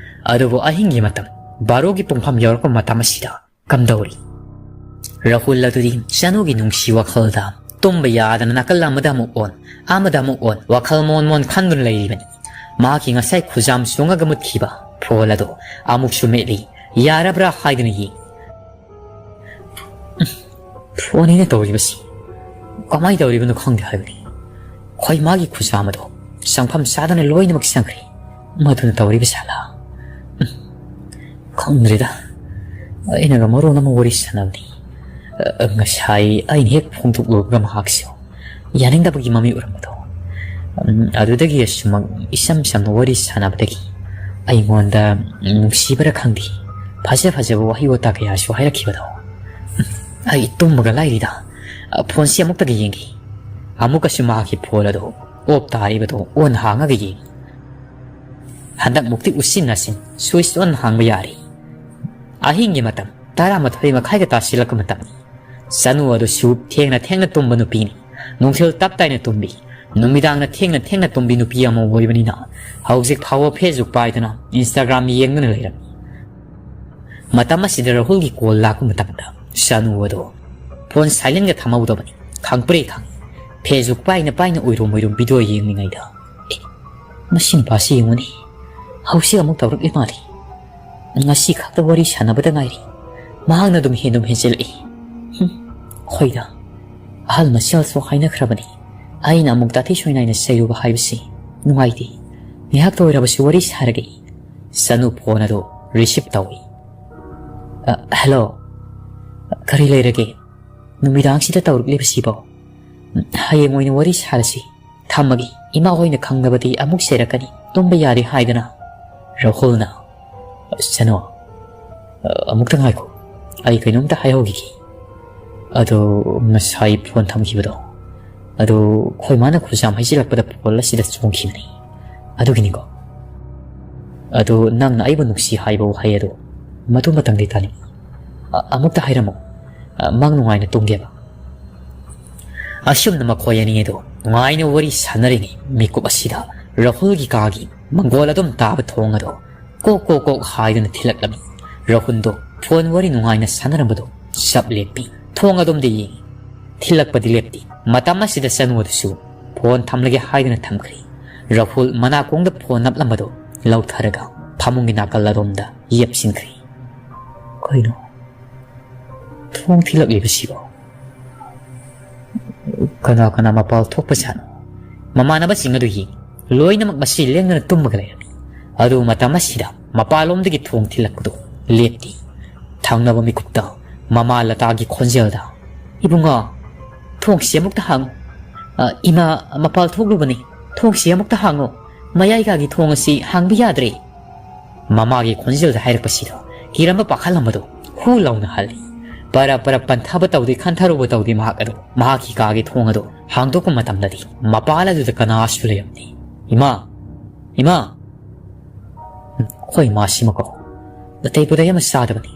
ꯑꯗꯨꯕꯨ ꯑꯍꯤꯡꯒꯤ ꯃꯇꯝ ꯕꯥꯔꯣꯒꯤ ꯄꯨꯡꯐꯝ ꯌꯧꯔꯛꯄ ꯃꯇꯝ ꯑꯁꯤꯗ ꯀꯝꯗꯧꯔꯤ? ꯔꯥꯍꯨꯜ ꯑꯗꯨꯗꯤ ꯆꯅꯨꯒꯤ ꯅꯨꯡꯁꯤ ꯋꯥꯈꯜꯗ ꯇꯨꯝꯕ ꯌꯥꯗꯅ ꯅꯥꯀꯜ ꯑꯃꯗ ꯑꯃꯨꯛ ꯑꯣꯟ, ꯑꯃꯗ ꯑꯃꯨꯛ ꯑꯣꯟ, ꯋꯥꯈꯜ ꯃꯣꯟ ꯃꯣꯟ ꯈꯟꯗꯨꯅ ꯂꯩꯔꯤꯕꯅꯤ꯫ ꯃꯍꯥꯛꯀꯤ ꯉꯁꯥꯏ ꯈꯨꯖꯥꯝ ꯆꯣꯡꯉꯒ ꯃꯨꯠꯈꯤꯕ ꯐꯣꯟ ꯑꯗꯨ ꯑꯃꯨꯛꯁꯨ ꯃꯦꯠꯂꯤ꯫ ꯌꯥꯔꯕ꯭ꯔꯥ ꯍꯥꯏꯗꯨꯅ ꯌꯦꯡ꯫ ꯐꯣꯟ ꯑꯩꯅ ꯇꯧꯔꯤꯕꯁꯤ ꯀꯃꯥꯏꯅ ꯇꯧꯔꯤꯕꯅꯣ ꯈꯪꯗꯦ ꯍꯥꯏꯕꯅꯤ꯫ ꯍꯣꯏ, ꯃꯥꯒꯤ ꯈꯨꯖꯥꯝ ꯑꯗꯣ ꯆꯪꯐꯝ ꯆꯥꯗꯅ ꯂꯣꯏꯅꯃꯛ ꯆꯪꯈ꯭ꯔꯦ꯫ ꯃꯗꯨꯅ ꯇꯧꯔꯤꯕ ꯁꯥꯂꯥ? ꯎꯝ, ꯈꯪꯗ꯭ꯔꯦꯗ꯫ ꯑꯩꯅꯒ ꯃꯔꯣꯟ ꯑꯃ ꯋꯥꯔꯤ ꯁꯥꯟꯅꯕꯅꯤ꯫ ꯑ, ꯉꯁꯥꯏ ꯑꯩꯅ ꯍꯦꯛ ꯐꯣꯡꯗꯣꯛꯂꯨꯕꯒ ꯃꯍꯥꯛꯁꯨ ꯌꯥꯅꯤꯡꯗꯕꯒꯤ ꯃꯃꯤ ꯎꯔꯝꯕꯗꯣ꯫ ꯎꯝ, ꯑꯗꯨꯗꯒꯤ ꯑꯁꯨꯃꯛ ꯏꯆꯝ ꯆꯝꯅ ꯋꯥꯔꯤ ꯁꯥꯟꯅꯕꯗꯒꯤ ꯑꯩꯉꯣꯟꯗ ꯅꯨꯡꯁꯤꯕꯔ ꯈꯪꯗꯦ, ꯐꯖ ꯐꯖꯕ ꯋꯥꯍꯩ ꯋꯥꯇꯥ ꯀꯌꯥꯁꯨ ꯍꯥꯏꯔꯛꯈꯤꯕꯗꯣ꯫ ꯎꯝ, ꯑꯩ ꯇꯨꯝꯕꯒ ꯂꯥꯏꯔꯤꯗ, ꯑ, ꯐꯣꯟꯁꯤ ꯑꯃꯨꯛꯇꯒ ꯌꯦꯡꯈꯤ꯫ ꯑꯃꯨꯛꯀꯁꯨ ꯃꯍꯥꯛꯀꯤ ꯐꯣꯟ ꯑꯗꯨ ꯑꯣꯞ ꯇꯥꯔꯤꯕꯗꯨ ꯑꯣꯟ ꯍꯥꯡꯉꯒ ꯌꯦꯡꯉꯤ꯫ ꯍꯟꯗꯛꯃꯨꯛꯇꯤ ꯎꯆꯤꯟ ꯅꯥꯆꯤꯟ ꯁ꯭ꯋꯤꯆ ꯑꯣꯟ ꯍꯥꯡꯕ ꯌꯥꯔꯦ꯫ ꯑꯍꯤꯡꯒꯤ ꯃꯇꯝ ꯇꯔꯥꯃꯥꯊꯣꯏ ꯃꯈꯥꯏꯒ ꯇꯥꯁꯤꯜꯂꯛꯄ ꯃꯇꯝꯅꯤ꯫ ꯆꯅꯨ ꯑꯗꯨꯁꯨ ꯊꯦꯡꯅ ꯊꯦꯡꯅ ꯇꯨꯝꯕ ꯅꯨꯄꯤꯅꯤ꯫ ꯅꯨꯡꯊꯤꯜ ꯇꯞ ꯇꯥꯏꯅ ꯇꯨꯝꯕꯤ, ꯅꯨꯃꯤꯗꯥꯡꯅ ꯊꯦꯡꯅ ꯊꯦꯡꯅ ꯇꯨꯝꯕꯤ ꯅꯨꯄꯤ ꯑꯃ ꯑꯣꯏꯕꯅꯤꯅ ꯍꯧꯖꯤꯛ ꯐꯥꯎꯕ Facebook ꯄꯥꯏꯗꯨꯅ, Instagram ꯌꯦꯡꯗꯨꯅ ꯂꯩꯔꯝꯃꯤ꯫ ꯃꯇꯝ ꯑꯁꯤꯗ ꯔꯥꯍꯨꯜꯒꯤ ꯀꯣꯜ ꯂꯥꯛꯄ ꯃꯇꯝꯗ ꯆꯅꯨ ꯑꯗꯨ ꯐꯣꯟ ꯁꯥꯏꯂꯦꯟꯒ ꯊꯝꯍꯧꯗꯕꯅꯤ꯫ ꯈꯪꯄ꯭ꯔꯦ ꯈꯪꯉꯤ꯫ Facebook ꯄꯥꯏꯅ ꯄꯥꯏꯅ ꯎꯏꯔꯨꯝ ꯎꯏꯔꯨꯝ ꯚꯤꯗꯤꯑꯣ ꯌꯦꯡꯂꯤꯉꯩꯗ, "ꯑꯦ, ꯃꯁꯤ ꯅꯨꯄꯥꯁꯤ ꯌꯦꯡꯉꯨꯅꯦ, ꯍꯧꯖꯤꯛ ꯑꯃꯨꯛ ꯇꯧꯔꯛꯂꯤ ꯃꯥꯜꯂꯤ꯫ ꯉꯁꯤ ꯈꯛꯇ ꯋꯥꯔꯤ ꯁꯥꯟꯅꯕꯗ ꯉꯥꯏꯔꯤ, ꯃꯍꯥꯛꯅ ꯑꯗꯨꯝ ꯍꯦꯟꯗꯨꯝ ꯍꯦꯟꯖꯤꯜꯂꯛꯏ꯫ ꯍꯨꯝ, ꯍꯣꯏꯗ, ꯑꯍꯜ ꯃꯁꯦꯜꯁꯨ ꯍꯥꯏꯅꯈ꯭ꯔꯕꯅꯤ, ꯑꯩꯅ ꯑꯃꯨꯛ ꯇꯥꯊꯤ ꯁꯣꯏꯅꯥꯏꯅ ꯆꯩꯔꯨꯕ ꯍꯥꯏꯕꯁꯤ ꯅꯨꯡꯉꯥꯏꯇꯦ꯫ ꯉꯥꯏꯍꯥꯛꯇ ꯑꯣꯏꯔꯕꯁꯨ ꯋꯥꯔꯤ ꯁꯥꯔꯒꯦ꯫" ꯆꯅꯨ ꯐꯣꯟ ꯑꯗꯨ ꯔꯤꯁꯤꯞ ꯇꯧꯏ꯫ "ꯑ, ꯍꯦꯜꯂꯣ꯫ ꯀꯔꯤ ꯂꯩꯔꯒꯦ? ꯅꯨꯃꯤꯗꯥꯡꯁꯤꯗ ꯇꯧꯔꯛꯂꯤꯕꯁꯤꯕꯣ? ꯍꯌꯦꯡ ꯑꯣꯏꯅ ꯋꯥꯔꯤ ꯁꯥꯔꯁꯤ꯫ ꯊꯝꯃꯒꯦ꯫ ꯏꯃꯥ ꯍꯣꯏꯅ ꯈꯪꯂꯕꯗꯤ ꯑꯃꯨꯛ ꯆꯩꯔꯛꯀꯅꯤ꯫ ꯇꯨꯝꯕ ꯌꯥꯔꯦ ꯍꯥꯏꯗꯅ꯫" ꯔꯥꯍꯨꯜꯅ, "ꯆꯅꯨ, ꯑꯃꯨꯛꯇ ꯉꯥꯏꯈꯣ, ꯑꯩ ꯀꯩꯅꯣꯝꯇ ꯍꯥꯏꯍꯧꯈꯤꯒꯦ꯫ ꯑꯗꯣ ꯉꯁꯥꯏ ꯐꯣꯟ ꯊꯝꯈꯤꯕꯗꯣ, ꯑꯗꯣ ꯑꯩꯈꯣꯏ ꯃꯥꯅ ꯈꯨꯖꯥꯝ ꯍꯩꯖꯤꯜꯂꯛꯄꯗ ꯐꯣꯟ ꯑꯁꯤꯗ ꯆꯣꯡꯈꯤꯕꯅꯤ꯫ ꯑꯗꯨꯒꯤꯅꯤꯀꯣ꯫ ꯑꯗꯣ ꯅꯪꯅ ꯑꯩꯕꯨ ꯅꯨꯡꯁꯤ ꯍꯥꯏꯕ ꯋꯥꯍꯩ ꯑꯗꯣ ꯃꯗꯨꯃꯇꯪꯗꯤ ꯇꯥꯅꯤꯡꯏ꯫ ꯑ-, ꯑꯃꯨꯛꯇ ꯍꯥꯏꯔꯝꯃꯨ꯫" ꯑ, ꯃꯪ ꯅꯨꯡꯉꯥꯏꯅ ꯇꯨꯝꯒꯦꯕ꯫ ꯑꯁꯨꯝꯅ ꯃꯈꯣꯏ ꯑꯅꯤ ꯑꯗꯨ ꯅꯨꯡꯉꯥꯏꯅ ꯋꯥꯔꯤ ꯁꯥꯟꯅꯔꯤꯉꯩ ꯃꯤꯀꯨꯞ ꯑꯁꯤꯗ ꯔꯥꯍꯨꯜꯒꯤ ꯀꯥꯒꯤ ꯃꯪꯒꯣꯜ ꯑꯗꯨꯝ ꯇꯥꯕ ꯊꯣꯡ ꯑꯗꯨ ꯀꯣꯛ ꯀꯣꯛ ꯀꯣꯛ ꯍꯥꯏꯗꯨꯅ ꯊꯤꯜꯂꯛꯂꯝꯃꯤ꯫ ꯔꯥꯍꯨꯜꯗꯣ ꯐꯣꯟ ꯋꯥꯔꯤ ꯅꯨꯡꯉꯥꯏꯅ ꯁꯥꯟꯅꯔꯝꯕꯗꯣ ꯆꯞ ꯂꯦꯞꯄꯤ꯫ ꯊꯣꯡ ꯑꯗꯣꯝꯗ ꯌꯦꯡꯉꯤ꯫ ꯊꯤꯜꯂꯛꯄꯗꯤ ꯂꯦꯞꯇꯦ꯫ ꯃꯇꯝ ꯑꯁꯤꯗ ꯆꯅꯨ ꯑꯗꯨꯁꯨ ꯐꯣꯟ ꯊꯝꯂꯒꯦ ꯍꯥꯏꯗꯨꯅ ꯊꯝꯈ꯭ꯔꯦ꯫ ꯔꯥꯍꯨꯜ ꯃꯅꯥꯀꯣꯡꯗ ꯐꯣꯟ ꯅꯞꯂꯝꯕꯗꯨ ꯂꯧꯊꯔꯒ ꯐꯃꯨꯡꯒꯤ ꯅꯥꯀꯜ ꯑꯗꯣꯝꯗ ꯌꯦꯞꯁꯤꯟꯈ꯭ꯔꯦ꯫ ꯀꯩꯅꯣ? ꯊꯣꯡ ꯊꯤꯜꯂꯛꯂꯤꯕꯁꯤꯕꯣ? ꯀꯅꯥ ꯀꯅꯥ ꯃꯄꯥꯜ ꯊꯣꯛꯄꯖꯥꯠꯅꯣ? ꯃꯃꯥꯟꯅꯕꯁꯤꯡ ꯑꯗꯨ ꯌꯦꯡ ꯂꯣꯏꯅꯃꯛ ꯃꯁꯤ ꯂꯦꯡꯗꯅ ꯇꯨꯝꯃꯒ ꯂꯩꯔꯝꯃꯤ꯫ ꯑꯗꯨ ꯃꯇꯝ ꯑꯁꯤꯗ ꯃꯄꯥꯟꯂꯣꯝꯗꯒꯤ ꯊꯣꯡ ꯊꯤꯜꯂꯛꯄꯗꯨ ꯂꯦꯞꯇꯦ꯫ ꯊꯪꯅꯕ ꯃꯤꯀꯨꯞꯇ ꯃꯃꯥ ꯂꯇꯥꯒꯤ ꯈꯣꯟꯖꯦꯜꯗ, "ꯏꯕꯨꯡꯉꯣ, ꯊꯣꯡꯁꯤ ꯑꯃꯨꯛꯇ ꯍꯥꯡꯉꯨ꯫ ꯑ, ꯏꯃꯥ ꯃꯄꯥꯜ ꯊꯣꯛꯂꯨꯕꯅꯤ꯫ ꯊꯣꯡꯁꯤ ꯑꯃꯨꯛꯇ ꯍꯥꯡꯉꯨ꯫ ꯃꯌꯥꯏ ꯀꯥꯒꯤ ꯊꯣꯡ ꯑꯁꯤ ꯍꯥꯡꯕ ꯌꯥꯗ꯭ꯔꯦ꯫" ꯃꯃꯥꯒꯤ ꯈꯣꯟꯖꯦꯜꯗ ꯍꯥꯏꯔꯛꯄꯁꯤꯗ ꯀꯤꯔꯝꯕ ꯄꯥꯈꯠꯂꯝꯕꯗꯨ ꯍꯨ ꯂꯥꯎꯅ ꯍꯜꯂꯤ꯫ ꯄꯔꯞ ꯄꯔꯞ ꯄꯟꯊꯕ ꯇꯧꯗꯦ, ꯈꯟꯊꯔꯨꯕ ꯇꯧꯗꯦ ꯃꯍꯥꯛ ꯑꯗꯨ꯫ ꯃꯍꯥꯛꯀꯤ ꯀꯥꯒꯤ ꯊꯣꯡ ꯑꯗꯨ ꯍꯥꯡꯗꯣꯛꯄ ꯃꯇꯝꯗꯗꯤ ꯃꯄꯥꯜ ꯑꯗꯨꯗ ꯀꯅꯥꯁꯨ ꯂꯩꯔꯝꯗꯦ꯫ "ꯏꯃꯥ! ꯏꯃꯥ!" ꯑꯩꯈꯣꯏ ꯏꯃꯥꯁꯤꯃꯀꯣ ꯑꯇꯩ ꯄꯨꯗꯩ ꯑꯃ ꯆꯥꯗꯕꯅꯤ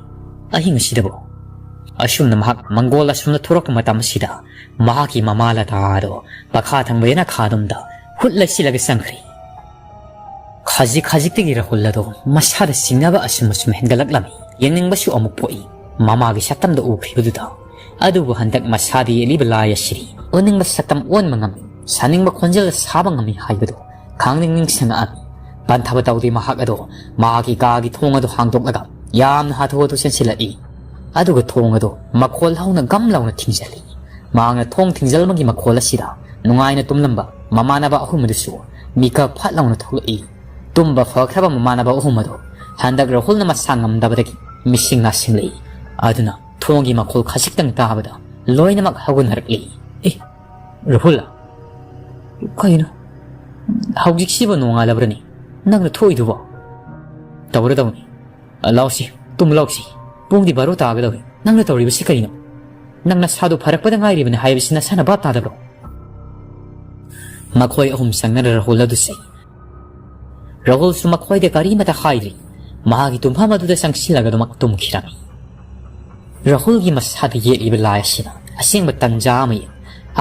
ꯑꯍꯤꯡ ꯑꯁꯤꯗꯕꯨ꯫ ꯑꯁꯨꯝꯅ ꯃꯍꯥꯛ ꯃꯪꯒꯣꯜ ꯑꯁꯨꯝꯅ ꯊꯣꯔꯛꯄ ꯃꯇꯝ ꯑꯁꯤꯗ ꯃꯍꯥꯛꯀꯤ ꯃꯃꯥ ꯂꯇꯥ ꯑꯗꯣ ꯃꯈꯥ ꯊꯪꯕ ꯌꯦꯅꯈꯥꯗꯣꯝꯗ ꯍꯨꯠ ꯂꯩꯁꯤꯜꯂꯒ ꯆꯪꯈ꯭ꯔꯦ꯫ ꯈꯖꯤꯛ ꯈꯖꯤꯛꯇꯒꯤ ꯔꯥꯍꯨꯜ ꯑꯗꯣ ꯃꯁꯥꯗ ꯆꯤꯡꯅꯕ ꯑꯁꯨꯝ ꯑꯁꯨꯝ ꯍꯦꯟꯒꯠꯂꯛꯂꯝꯃꯤ꯫ ꯌꯦꯡꯅꯤꯡꯕꯁꯨ ꯑꯃꯨꯛ ꯄꯣꯛꯏ꯫ ꯃꯃꯥꯒꯤ ꯁꯛꯇꯝꯗ ꯎꯈꯤꯕꯗꯨꯗ꯫ ꯑꯗꯨꯕꯨ ꯍꯟꯗꯛ ꯃꯁꯥꯗ ꯌꯦꯛꯂꯤꯕ ꯂꯥꯏ ꯑꯁꯤꯗꯤ ꯎꯅꯤꯡꯕ ꯁꯛꯇꯝ ꯑꯣꯟꯕ ꯉꯝꯃꯤ, ꯁꯥꯅꯤꯡꯕ ꯈꯣꯟꯖꯦꯜ ꯁꯥꯕ ꯉꯝꯃꯤ ꯍꯥꯏꯕꯗꯨ ꯈꯪꯅꯤꯡ ꯅꯤꯡꯁꯤꯡꯉꯛꯑꯝꯃꯤ꯫ ꯄꯟꯊꯕ ꯇꯧꯗꯦ ꯃꯍꯥꯛ ꯑꯗꯣ ꯃꯍꯥꯛꯀꯤ ꯀꯥꯒꯤ ꯊꯣꯡ ꯑꯗꯨ ꯍꯥꯡꯗꯣꯛꯂꯒ ꯌꯥꯝꯅ ꯍꯥꯊꯨ ꯍꯥꯊꯨ ꯆꯦꯟꯁꯤꯜꯂꯛꯏ꯫ ꯑꯗꯨꯒ ꯊꯣꯡ ꯑꯗꯨ ꯃꯈꯣꯜ ꯍꯧꯅ ꯒꯝ ꯂꯥꯎꯅ ꯊꯤꯡꯖꯤꯜꯂꯤ꯫ ꯃꯍꯥꯛꯅ ꯊꯣꯡ ꯊꯤꯡꯖꯤꯜꯕꯒꯤ ꯃꯈꯣꯜ ꯑꯁꯤꯗ ꯅꯨꯡꯉꯥꯏꯅ ꯇꯨꯝꯂꯝꯕ ꯃꯃꯥꯟꯅꯕ ꯑꯍꯨꯝ ꯑꯗꯨꯁꯨ ꯃꯤꯀꯞ ꯐꯠ ꯂꯥꯎꯅ ꯊꯣꯛꯂꯛꯏ꯫ ꯇꯨꯝꯕ ꯐꯈ꯭ꯔꯕ ꯃꯃꯥꯟꯅꯕ ꯑꯍꯨꯝ ꯑꯗꯨ ꯍꯟꯗꯛ ꯔꯥꯍꯨꯜꯅ ꯃꯁꯥ ꯉꯝꯗꯕꯗꯒꯤ ꯃꯤꯁꯤꯡ ꯅꯥꯁꯤꯡꯂꯛꯏ꯫ ꯑꯗꯨꯅ ꯊꯣꯡꯒꯤ ꯃꯈꯣꯜ ꯈꯖꯤꯛꯇꯪ ꯇꯥꯕꯗ ꯂꯣꯏꯅꯃꯛ ꯍꯧꯒꯠꯅꯔꯛꯂꯤ꯫ "ꯑꯦ, ꯔꯥꯍꯨꯜ, ꯀꯩꯅꯣ? ꯍꯧꯖꯤꯛꯁꯤꯕꯨ ꯅꯣꯡꯉꯥꯜꯂꯕ꯭ꯔꯅꯦ? ꯅꯪꯅ ꯊꯣꯛꯏꯗꯨꯕꯣ? ꯇꯧꯔꯗꯧꯅꯤ꯫ ꯂꯥꯎꯁꯤ, ꯇꯨꯝ ꯂꯥꯎꯁꯤ꯫ ꯄꯨꯡꯗꯤ ꯕꯥꯔꯣ ꯇꯥꯒꯗꯧꯔꯦ꯫ ꯅꯪꯅ ꯇꯧꯔꯤꯕꯁꯤ ꯀꯔꯤꯅꯣ? ꯅꯪ ꯅꯁꯥꯗꯨ ꯐꯔꯛꯄꯗ ꯉꯥꯏꯔꯤꯕꯅꯤ ꯍꯥꯏꯕꯁꯤ ꯅꯁꯥꯅ ꯚꯥꯞ ꯇꯥꯗꯕ꯭ꯔꯣ?" ꯃꯈꯣꯏ ꯑꯍꯨꯝ ꯆꯪꯅꯔ ꯔꯥꯍꯨꯜ ꯑꯗꯨ ꯆꯩ꯫ ꯔꯥꯍꯨꯜꯁꯨ ꯃꯈꯣꯏꯗ ꯀꯔꯤꯃꯇ ꯍꯥꯏꯗ꯭ꯔꯤ꯫ ꯃꯍꯥꯛꯀꯤ ꯇꯨꯝꯐꯝ ꯑꯗꯨꯗ ꯆꯪꯁꯤꯜꯂꯒ ꯑꯗꯨꯃꯛ ꯇꯨꯝꯈꯤꯔꯝꯃꯤ꯫ ꯔꯥꯍꯨꯜꯒꯤ ꯃꯁꯥꯗ ꯌꯦꯛꯂꯤꯕ ꯂꯥꯏ ꯑꯁꯤꯅ ꯑꯁꯦꯡꯕ ꯇꯟꯖꯥ ꯑꯃ ꯌꯦꯡ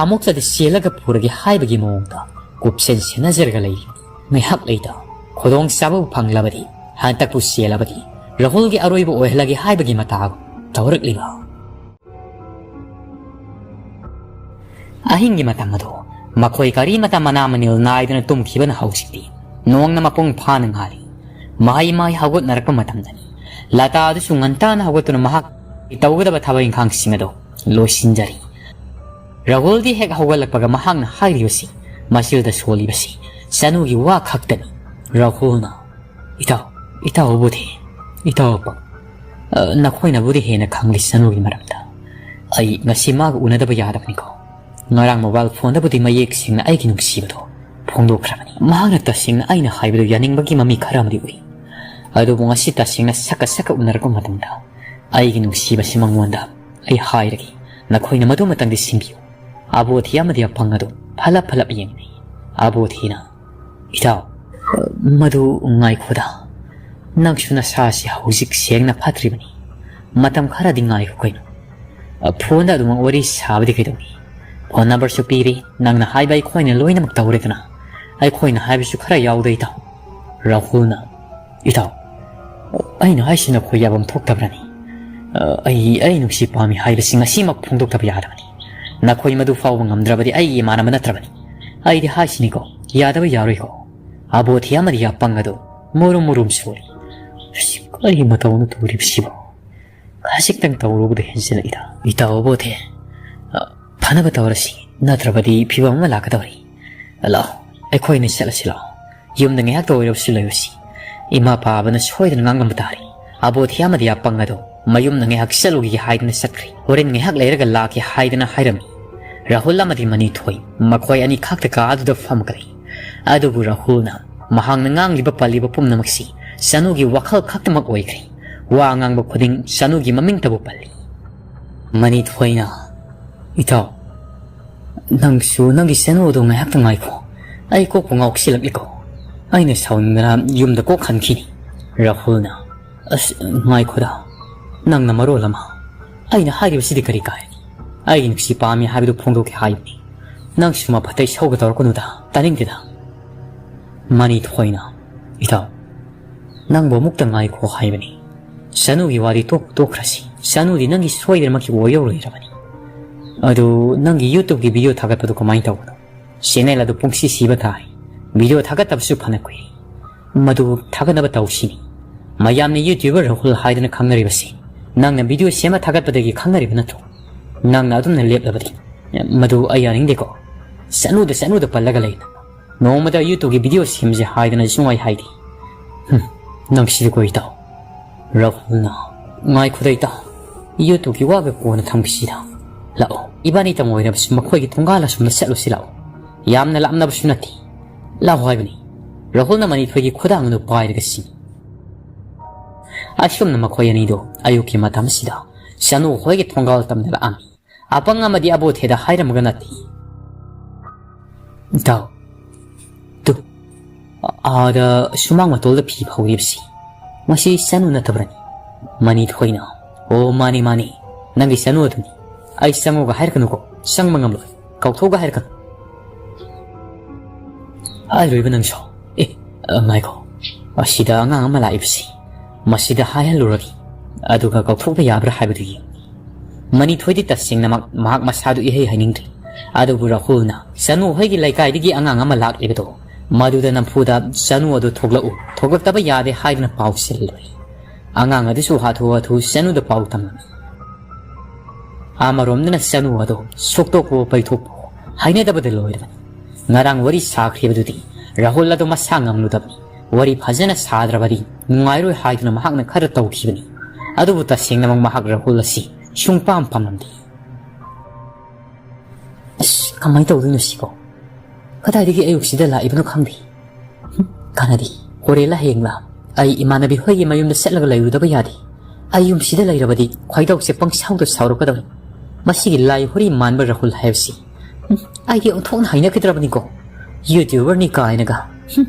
ꯑꯃꯨꯛꯇꯗꯤ ꯆꯦꯜꯂꯒ ꯄꯨꯔꯒꯦ ꯍꯥꯏꯕꯒꯤ ꯃꯑꯣꯡꯗ ꯀꯨꯞꯁꯦꯟ ꯁꯦꯟꯅꯖꯔꯒ ꯂꯩꯔꯤ꯫ ꯉꯥꯏꯍꯥꯛ ꯂꯩꯇ ꯈꯨꯗꯣꯡ ꯆꯥꯕꯕꯨ ꯐꯪꯂꯕꯗꯤ, ꯍꯟꯗꯛꯄꯨ ꯆꯦꯜꯂꯕꯗꯤ ꯔꯥꯍꯨꯜꯒꯤ ꯑꯔꯣꯏꯕ ꯑꯣꯏꯍꯜꯂꯒꯦ ꯍꯥꯏꯕꯒꯤ ꯃꯇꯥꯒꯨꯝ ꯇꯧꯔꯛꯂꯤꯕ꯫ ꯑꯍꯤꯡꯒꯤ ꯃꯇꯝ ꯑꯗꯨ ꯃꯈꯣꯏ ꯀꯔꯤꯃꯇ ꯃꯅꯥ ꯃꯅꯤꯜ ꯅꯥꯏꯗꯅ ꯇꯨꯝꯈꯤꯕꯅ ꯍꯧꯖꯤꯛꯇꯤ ꯅꯣꯡꯅ ꯃꯄꯨꯡ ꯐꯥꯅ ꯉꯥꯜꯂꯤ꯫ ꯃꯍꯩ ꯃꯍꯩ ꯍꯧꯒꯠꯅꯔꯛꯄ ꯃꯇꯝꯗꯅꯤ꯫ ꯂꯇꯥ ꯑꯗꯨꯁꯨ ꯉꯟꯇꯥꯅ ꯍꯧꯒꯠꯇꯨꯅ ꯃꯍꯥꯛ ꯇꯧꯒꯗꯕ ꯊꯕꯛ ꯏꯪꯈꯥꯡꯁꯤꯡ ꯑꯗꯨ ꯂꯣꯏꯁꯤꯟꯖꯔꯤ꯫ ꯔꯥꯍꯨꯜꯗꯤ ꯍꯦꯛ ꯍꯧꯒꯠꯂꯛꯄꯒ ꯃꯍꯥꯛꯅ ꯍꯥꯏꯔꯤꯕꯁꯤ ꯃꯆꯤꯜꯗ ꯁꯣꯜꯂꯤꯕꯁꯤ ꯆꯅꯨꯒꯤ ꯋꯥ ꯈꯛꯇꯅꯤ꯫ ꯔꯥꯍꯨꯜꯅ, "ꯏꯇꯥꯎ, ꯏꯇꯥꯎ ꯑꯕꯣꯙꯤ, ꯏꯇꯥꯎ ꯑꯄꯪ, ꯑ, ꯅꯈꯣꯏꯅꯕꯨꯗꯤ ꯍꯦꯟꯅ ꯈꯪꯂꯤ ꯆꯅꯨꯒꯤ ꯃꯔꯝꯗ꯫ ꯑꯩ ꯉꯁꯤ ꯃꯥꯒ ꯎꯅꯗꯕ ꯌꯥꯗꯕꯅꯤꯀꯣ꯫ ꯉꯔꯥꯡ ꯃꯣꯕꯥꯏꯜ ꯐꯣꯟꯗꯕꯨꯗꯤ ꯃꯌꯦꯛ ꯁꯦꯡꯅ ꯑꯩꯒꯤ ꯅꯨꯡꯁꯤꯕꯗꯣ ꯐꯣꯡꯗꯣꯛꯈ꯭ꯔꯕꯅꯤ꯫ ꯃꯍꯥꯛꯅ ꯇꯁꯦꯡꯅ ꯑꯩꯅ ꯍꯥꯏꯕꯗꯨ ꯌꯥꯅꯤꯡꯕꯒꯤ ꯃꯃꯤ ꯈꯔ ꯑꯃꯗꯤ ꯎꯏ꯫ ꯑꯗꯨꯕꯨ ꯉꯁꯤ ꯇꯁꯦꯡꯅ ꯁꯛꯀ ꯁꯛꯀ ꯎꯅꯔꯛꯄ ꯃꯇꯝꯗ ꯑꯩꯒꯤ ꯅꯨꯡꯁꯤꯕꯁꯤ ꯃꯉꯣꯟꯗ ꯑꯩ ꯍꯥꯏꯔꯒꯦ꯫ ꯅꯈꯣꯏꯅ ꯃꯗꯨꯃꯇꯪꯗꯤ ꯁꯤꯟꯕꯤꯌꯨ꯫" ꯑꯕꯣꯙꯤ ꯑꯃꯗꯤ ꯑꯄꯪ ꯑꯗꯨ ꯐꯂꯞ ꯐꯂꯞ ꯌꯦꯡꯃꯤꯟꯅꯩ꯫ ꯑꯕꯣꯙꯤꯅ, "ꯏꯇꯥꯎ, ꯃꯗꯨ ꯉꯥꯏꯈꯣꯗ꯫ ꯅꯪꯁꯨ ꯅꯁꯥꯁꯤ ꯍꯧꯖꯤꯛ ꯁꯦꯡꯅ ꯐꯠꯇ꯭ꯔꯤꯕꯅꯤ꯫ ꯃꯇꯝ ꯈꯔꯗꯤ ꯉꯥꯏꯈꯣ ꯀꯩꯅꯣ꯫ ꯐꯣꯟꯗ ꯑꯗꯨꯃꯛ ꯋꯥꯔꯤ ꯁꯥꯕꯗꯤ ꯀꯩꯗꯧꯏ? ꯐꯣꯟ ꯅꯝꯕꯔꯁꯨ ꯄꯤꯔꯤ꯫ ꯅꯪꯅ ꯍꯥꯏꯕ ꯑꯩꯈꯣꯏꯅ ꯂꯣꯏꯅꯃꯛ ꯇꯧꯔꯦꯗꯅ꯫ ꯑꯩꯈꯣꯏꯅ ꯍꯥꯏꯕꯁꯨ ꯈꯔ ꯌꯥꯎꯗ, ꯏꯇꯥꯎ꯫" ꯔꯥꯍꯨꯜꯅ, "ꯏꯇꯥꯎ, ꯑꯩꯅ ꯍꯥꯏꯁꯤ ꯅꯈꯣꯏ ꯌꯥꯐꯝ ꯊꯣꯛꯇꯕ꯭ꯔꯅꯤ? ꯑꯩ, ꯑꯩ ꯅꯨꯡꯁꯤ ꯄꯥꯝꯃꯤ ꯍꯥꯏꯕꯁꯤ ꯉꯁꯤꯃꯛ ꯐꯣꯡꯗꯣꯛꯇꯕ ꯌꯥꯗꯕꯅꯤ꯫ ꯅꯈꯣꯏ ꯃꯗꯨ ꯐꯥꯎꯕ ꯉꯝꯗ꯭ꯔꯕꯗꯤ ꯑꯩꯒꯤ ꯏꯃꯥꯟꯅꯕ ꯅꯠꯇ꯭ꯔꯕꯅꯤ꯫ ꯑꯩꯗꯤ ꯍꯥꯏꯁꯤꯅꯤꯀꯣ, ꯌꯥꯗꯕ ꯌꯥꯔꯣꯏꯀꯣ꯫ ꯑꯕꯣꯙꯤ ꯑꯃꯗꯤ ꯑꯄꯪ ꯑꯗꯨ ꯃꯨꯔꯨꯝ ꯃꯨꯔꯨꯝ ꯁꯣꯜꯂꯤ꯫ ꯑꯁꯤ ꯀꯔꯤ ꯃꯇꯧꯅꯣ ꯇꯧꯔꯤꯕꯁꯤꯕꯣ? ꯈꯖꯤꯛꯇꯪ ꯇꯧꯔꯨꯕꯗ ꯍꯦꯟꯖꯤꯜꯂꯛꯏꯗ꯫ ꯏꯇꯥꯎ ꯑꯕꯣꯙꯤ, ꯑ, ꯐꯅꯕ ꯇꯧꯔꯁꯤ, ꯅꯠꯇ꯭ꯔꯕꯗꯤ ꯐꯤꯕꯝ ꯑꯃ ꯂꯥꯛꯀꯗꯧꯔꯤ꯫ ꯂꯥꯛꯑꯣ, ꯑꯩꯈꯣꯏꯅ ꯆꯠꯂꯁꯤ ꯂꯥꯛꯑꯣ꯫ ꯌꯨꯝꯗ ꯉꯥꯏꯍꯥꯛꯇ ꯑꯣꯏꯔꯕꯁꯨ ꯂꯩꯔꯨꯁꯤ꯫ ꯏꯃꯥ ꯄꯥꯕꯅ ꯁꯣꯏꯗꯅ ꯉꯥꯡꯂꯝꯕ ꯇꯥꯔꯦ꯫ ꯑꯕꯣꯙꯤ ꯑꯃꯗꯤ ꯑꯄꯪ ꯑꯗꯣ ꯃꯌꯨꯝꯗ ꯉꯥꯏꯍꯥꯛ ꯆꯠꯂꯨꯈꯤꯒꯦ ꯍꯥꯏꯗꯨꯅ ꯆꯠꯈ꯭ꯔꯦ꯫ ꯍꯣꯔꯦꯟ ꯉꯥꯏꯍꯥꯛ ꯂꯩꯔꯒ ꯂꯥꯛꯀꯦ ꯍꯥꯏꯗꯨꯅ ꯍꯥꯏꯔꯝꯃꯤ꯫ ꯔꯥꯍꯨꯜ ꯑꯃꯗꯤ ꯃꯅꯤꯊꯣꯏ ꯃꯈꯣꯏ ꯑꯅꯤ ꯈꯛꯇ ꯀꯥ ꯑꯗꯨꯗ ꯐꯝꯈ꯭ꯔꯦ꯫ ꯑꯗꯨꯕꯨ ꯔꯥꯍꯨꯜꯅ ꯃꯍꯥꯛꯅ ꯉꯥꯡꯂꯤꯕ ꯄꯜꯂꯤꯕ ꯄꯨꯝꯅꯃꯛꯁꯤ ꯆꯅꯨꯒꯤ ꯋꯥꯈꯜ ꯈꯛꯇꯃꯛ ꯑꯣꯏꯈ꯭ꯔꯦ꯫ ꯋꯥ ꯉꯥꯡꯕ ꯈꯨꯗꯤꯡ ꯆꯅꯨꯒꯤ ꯃꯃꯤꯡꯇꯕꯨ ꯄꯜꯂꯤ꯫ ꯃꯅꯤꯊꯣꯏꯅ, "ꯏꯇꯥꯎ, ꯅꯪꯁꯨ ꯅꯪꯒꯤ ꯆꯅꯨ ꯑꯗꯨ ꯉꯥꯏꯍꯥꯛꯇ ꯉꯥꯏꯈꯣ꯫ ꯑꯩ ꯀꯣꯛꯄꯨ ꯉꯥꯎꯁꯤꯜꯂꯛꯂꯦꯀꯣ꯫ ꯑꯩꯅ ꯁꯥꯎꯅꯤꯡꯗꯅ ꯌꯨꯝꯗ ꯀꯣꯛ ꯍꯟꯈꯤꯅꯤ꯫" ꯔꯥꯍꯨꯜꯅ, "ꯑꯁ, ꯉꯥꯏꯈꯣꯗ, ꯅꯪꯅ ꯃꯔꯣꯜ ꯑꯃ, ꯑꯩꯅ ꯍꯥꯏꯔꯤꯕꯁꯤꯗꯤ ꯀꯔꯤ ꯀꯥꯏ? ꯑꯩꯒꯤ ꯅꯨꯡꯁꯤ ꯄꯥꯝꯃꯤ ꯍꯥꯏꯕꯗꯨ ꯐꯣꯡꯗꯣꯛꯀꯦ ꯍꯥꯏꯕꯅꯤ꯫ ꯅꯪꯁꯨ ꯃꯐꯠꯇꯩ ꯁꯧꯒꯗꯧꯔꯛꯀꯅꯨꯗ, ꯇꯥꯅꯤꯡꯗꯦꯗ꯫ ꯃꯅꯤꯊꯣꯏꯅ, "ꯏꯇꯥꯎ, ꯅꯪꯕꯨ ꯑꯃꯨꯛꯇ ꯉꯥꯏꯈꯣ ꯍꯥꯏꯕꯅꯤ꯫ ꯁꯅꯨꯒꯤ ꯋꯥꯔꯤ ꯇꯣꯛ ꯇꯣꯛꯈ꯭ꯔꯁꯤ꯫ ꯁꯅꯨꯗꯤ ꯅꯪꯒꯤ ꯁꯣꯏꯗꯅꯃꯛꯀꯤ ꯑꯣꯏꯔꯧꯔꯣꯏꯗꯕꯅꯤ꯫ ꯑꯗꯨ ꯅꯪꯒꯤ YouTubeꯀꯤ video ꯊꯥꯒꯠꯄꯗꯨ ꯀꯃꯥꯏꯅ ꯇꯧꯕꯅꯣ? Channel ꯑꯗꯨ ꯄꯨꯡꯁꯤ ꯁꯤꯕ ꯇꯥꯏ꯫ Video ꯊꯥꯒꯠꯇꯕꯁꯨ ꯐꯅ ꯀꯨꯏꯔꯦ꯫ ꯃꯗꯨ ꯊꯥꯒꯠꯅꯕ ꯇꯧꯁꯤꯅꯤ꯫ ꯃꯌꯥꯝꯅ YouTuber ꯔꯥꯍꯨꯜ ꯍꯥꯏꯗꯨꯅ ꯈꯪꯅꯔꯤꯕꯁꯤ ꯅꯪꯅ video ꯁꯦꯝꯃ ꯊꯥꯒꯠꯄꯗꯒꯤ ꯈꯪꯅꯔꯤꯕ ꯅꯠꯇ꯭ꯔꯣ? ꯅꯪꯅ ꯑꯗꯨꯝꯅ ꯂꯦꯞꯂꯕꯗꯤ ꯃꯗꯨ ꯑꯩ ꯌꯥꯅꯤꯡꯗꯦꯀꯣ꯫ ꯁꯅꯨꯗ ꯁꯅꯨꯗ ꯄꯜꯂꯒ ꯂꯩꯅ ꯅꯣꯡꯃꯗ YouTubeꯀꯤ video ꯁꯦꯝꯁꯦ ꯍꯥꯏꯗꯅ ꯁꯨꯡꯍꯥꯏ ꯍꯥꯏꯗꯦ꯫ ꯍꯨꯝ, ꯅꯪꯁꯤꯗꯤ ꯀꯣꯏ ꯇꯥꯎ꯫ ꯔꯥꯍꯨꯜꯅ, "ꯉꯥꯏꯈꯣꯗ ꯏꯇꯥꯎ, YouTubeꯀꯤ ꯋꯥꯒ ꯀꯣꯟꯅ ꯊꯝꯈꯤꯁꯤꯗ꯫ ꯂꯥꯛꯑꯣ, ꯏꯕꯥꯅꯤꯇꯪ ꯑꯣꯏꯔꯕꯁꯨ ꯃꯈꯣꯏꯒꯤ ꯊꯣꯡꯒꯥꯜ ꯑꯁꯣꯝꯗ ꯆꯠꯂꯨꯁꯤ ꯂꯥꯛꯑꯣ꯫ ꯌꯥꯝꯅ ꯂꯥꯞꯅꯕꯁꯨ ꯅꯠꯇꯦ꯫ ꯂꯥꯛꯑꯣ ꯍꯥꯏꯕꯅꯤ꯫" ꯔꯥꯍꯨꯜꯅ ꯃꯅꯤꯊꯣꯏꯒꯤ ꯈꯨꯗꯥꯡ ꯑꯗꯨ ꯄꯥꯏꯔꯒ ꯁꯤ꯫ ꯑꯁꯨꯝꯅ ꯃꯈꯣꯏ ꯑꯅꯤꯗꯨ ꯑꯌꯨꯛꯀꯤ ꯃꯇꯝ ꯑꯁꯤꯗ ꯁꯅꯨ ꯍꯣꯏꯒꯤ ꯊꯣꯡꯒꯥꯜ ꯇꯝꯅ ꯂꯥꯛꯑꯝꯃꯤ꯫ ꯑꯄꯪ ꯑꯃꯗꯤ ꯑꯕꯣꯊꯦꯗ ꯍꯥꯏꯔꯝꯃꯒ ꯅꯠꯇꯦ꯫ "ꯏꯇꯥꯎ, ꯇꯨ, ꯑꯥꯗ ꯁꯨꯃꯥꯡ ꯃꯇꯣꯜꯗ ꯐꯤ ꯐꯧꯔꯤꯕꯁꯤ ꯃꯁꯤ ꯁꯅꯨ ꯅꯠꯇꯕ꯭ꯔꯅꯤ?" ꯃꯅꯤꯊꯣꯏꯅ, "ꯑꯣ, ꯃꯥꯅꯤ, ꯃꯥꯅꯤ, ꯅꯪꯒꯤ ꯁꯅꯨ ꯑꯗꯨꯅꯤ꯫ ꯑꯩ ꯆꯪꯉꯨꯒ ꯍꯥꯏꯔꯛꯀꯅꯨꯀꯣ, ꯆꯪꯕ ꯉꯝꯂꯣꯏ, ꯀꯧꯊꯣꯛꯑꯒ ꯍꯥꯏꯔꯛꯀꯅꯨ꯫" "ꯍꯥꯏꯔꯣꯏꯕ ꯅꯪꯁꯨ꯫ ꯑꯦ, ꯑ, ꯉꯥꯏꯈꯣ, ꯑꯁꯤꯗ ꯑꯉꯥꯡ ꯑꯃ ꯂꯥꯛꯏꯕꯁꯤ ꯃꯁꯤꯗ ꯍꯥꯏꯍꯜꯂꯨꯔꯒꯦ, ꯑꯗꯨꯒ ꯀꯧꯊꯣꯛꯄ ꯌꯥꯕ꯭ꯔꯥ ꯍꯥꯏꯕꯗꯨ ꯌꯦꯡꯉꯨ꯫" ꯃꯅꯤꯊꯣꯏꯗꯤ ꯇꯁꯦꯡꯅꯃꯛ ꯃꯍꯥꯛ ꯃꯁꯥꯗꯨ ꯏꯍꯩ ꯍꯩꯅꯤꯡꯗ꯭ꯔꯤ꯫ ꯑꯗꯨꯕꯨ ꯔꯥꯍꯨꯜꯅ ꯆꯅꯨ ꯍꯣꯏꯒꯤ ꯂꯩꯀꯥꯏꯗꯒꯤ ꯑꯉꯥꯡ ꯑꯃ ꯂꯥꯛꯂꯤꯕꯗꯣ, ꯃꯗꯨꯗ ꯅꯝꯐꯨꯗ "ꯆꯅꯨ ꯑꯗꯨ ꯊꯣꯛꯂꯛꯎ, ꯊꯣꯛꯂꯛꯇꯕ ꯌꯥꯗꯦ" ꯍꯥꯏꯗꯨꯅ ꯄꯥꯎ ꯁꯤꯜꯂꯨꯔꯦ꯫ ꯑꯉꯥꯡ ꯑꯗꯨꯁꯨ ꯍꯥꯊꯨ ꯍꯥꯊꯨ ꯆꯅꯨꯗ ꯄꯥꯎ ꯇꯝꯂꯝꯃꯤ꯫ ꯑꯃꯔꯣꯝꯗꯅ ꯆꯅꯨ ꯑꯗꯨ ꯁꯣꯛꯇꯣꯛꯄ ꯄꯩꯊꯣꯛꯄ ꯍꯩꯅꯗꯕꯗ ꯂꯣꯏꯔꯕꯅꯤ꯫ ꯉꯔꯥꯡ ꯋꯥꯔꯤ ꯁꯥꯈ꯭ꯔꯤꯕꯗꯨꯗꯤ ꯔꯥꯍꯨꯜ ꯑꯗꯨ ꯃꯁꯥ ꯉꯝꯂꯨꯗꯕꯅꯤ꯫ ꯋꯥꯔꯤ ꯐꯖꯅ ꯁꯥꯗ꯭ꯔꯕꯗꯤ ꯅꯨꯡꯉꯥꯏꯔꯣꯏ ꯍꯥꯏꯗꯨꯅ ꯃꯍꯥꯛꯅ ꯈꯔ ꯇꯧꯈꯤꯕꯅꯤ꯫ ꯑꯗꯨꯕꯨ ꯇꯁꯦꯡꯅꯃꯛ ꯃꯍꯥꯛ ꯔꯥꯍꯨꯜ ꯑꯁꯤ ꯁꯨꯡꯄꯥꯝ ꯄꯥꯝꯂꯝꯗꯦ꯫ ꯑꯁ, ꯀꯃꯥꯏꯅ ꯇꯧꯗꯣꯏꯅꯣ ꯁꯤꯕꯣ? ꯀꯗꯥꯏꯗꯒꯤ ꯑꯌꯨꯛꯁꯤꯗ ꯂꯥꯛꯏꯕꯅꯣ ꯈꯪꯗꯦ꯫ ꯍꯨꯝ, ꯀꯥꯟꯅꯗꯦ꯫ ꯍꯣꯔꯦꯟꯂ ꯍꯌꯦꯡꯂ ꯑꯩ ꯏꯃꯥꯟꯅꯕꯤ ꯍꯣꯏꯒꯤ ꯃꯌꯨꯝꯗ ꯆꯠꯂꯒ ꯂꯩꯔꯨꯗꯕ ꯌꯥꯗꯦ꯫ ꯑꯩ ꯌꯨꯝꯁꯤꯗ ꯂꯩꯔꯕꯗꯤ ꯈꯣꯏꯗꯧꯁꯦ ꯄꯪꯁꯥꯎꯗ ꯁꯥꯎꯔꯛꯀꯗꯕꯅꯤ꯫ ꯃꯁꯤꯒꯤ ꯂꯥꯏ ꯍꯣꯔꯤ ꯃꯥꯟꯕ ꯔꯥꯍꯨꯜ ꯍꯥꯏꯕꯁꯤ, ꯍꯨꯝ, ꯑꯩꯗꯤ ꯑꯣꯟꯊꯣꯛꯅ ꯍꯩꯅꯈꯤꯗ꯭ꯔꯕꯅꯤꯀꯣ꯫ YouTuberꯅꯤ ꯀꯥꯏꯅꯒ꯫ ꯍꯨꯝ꯫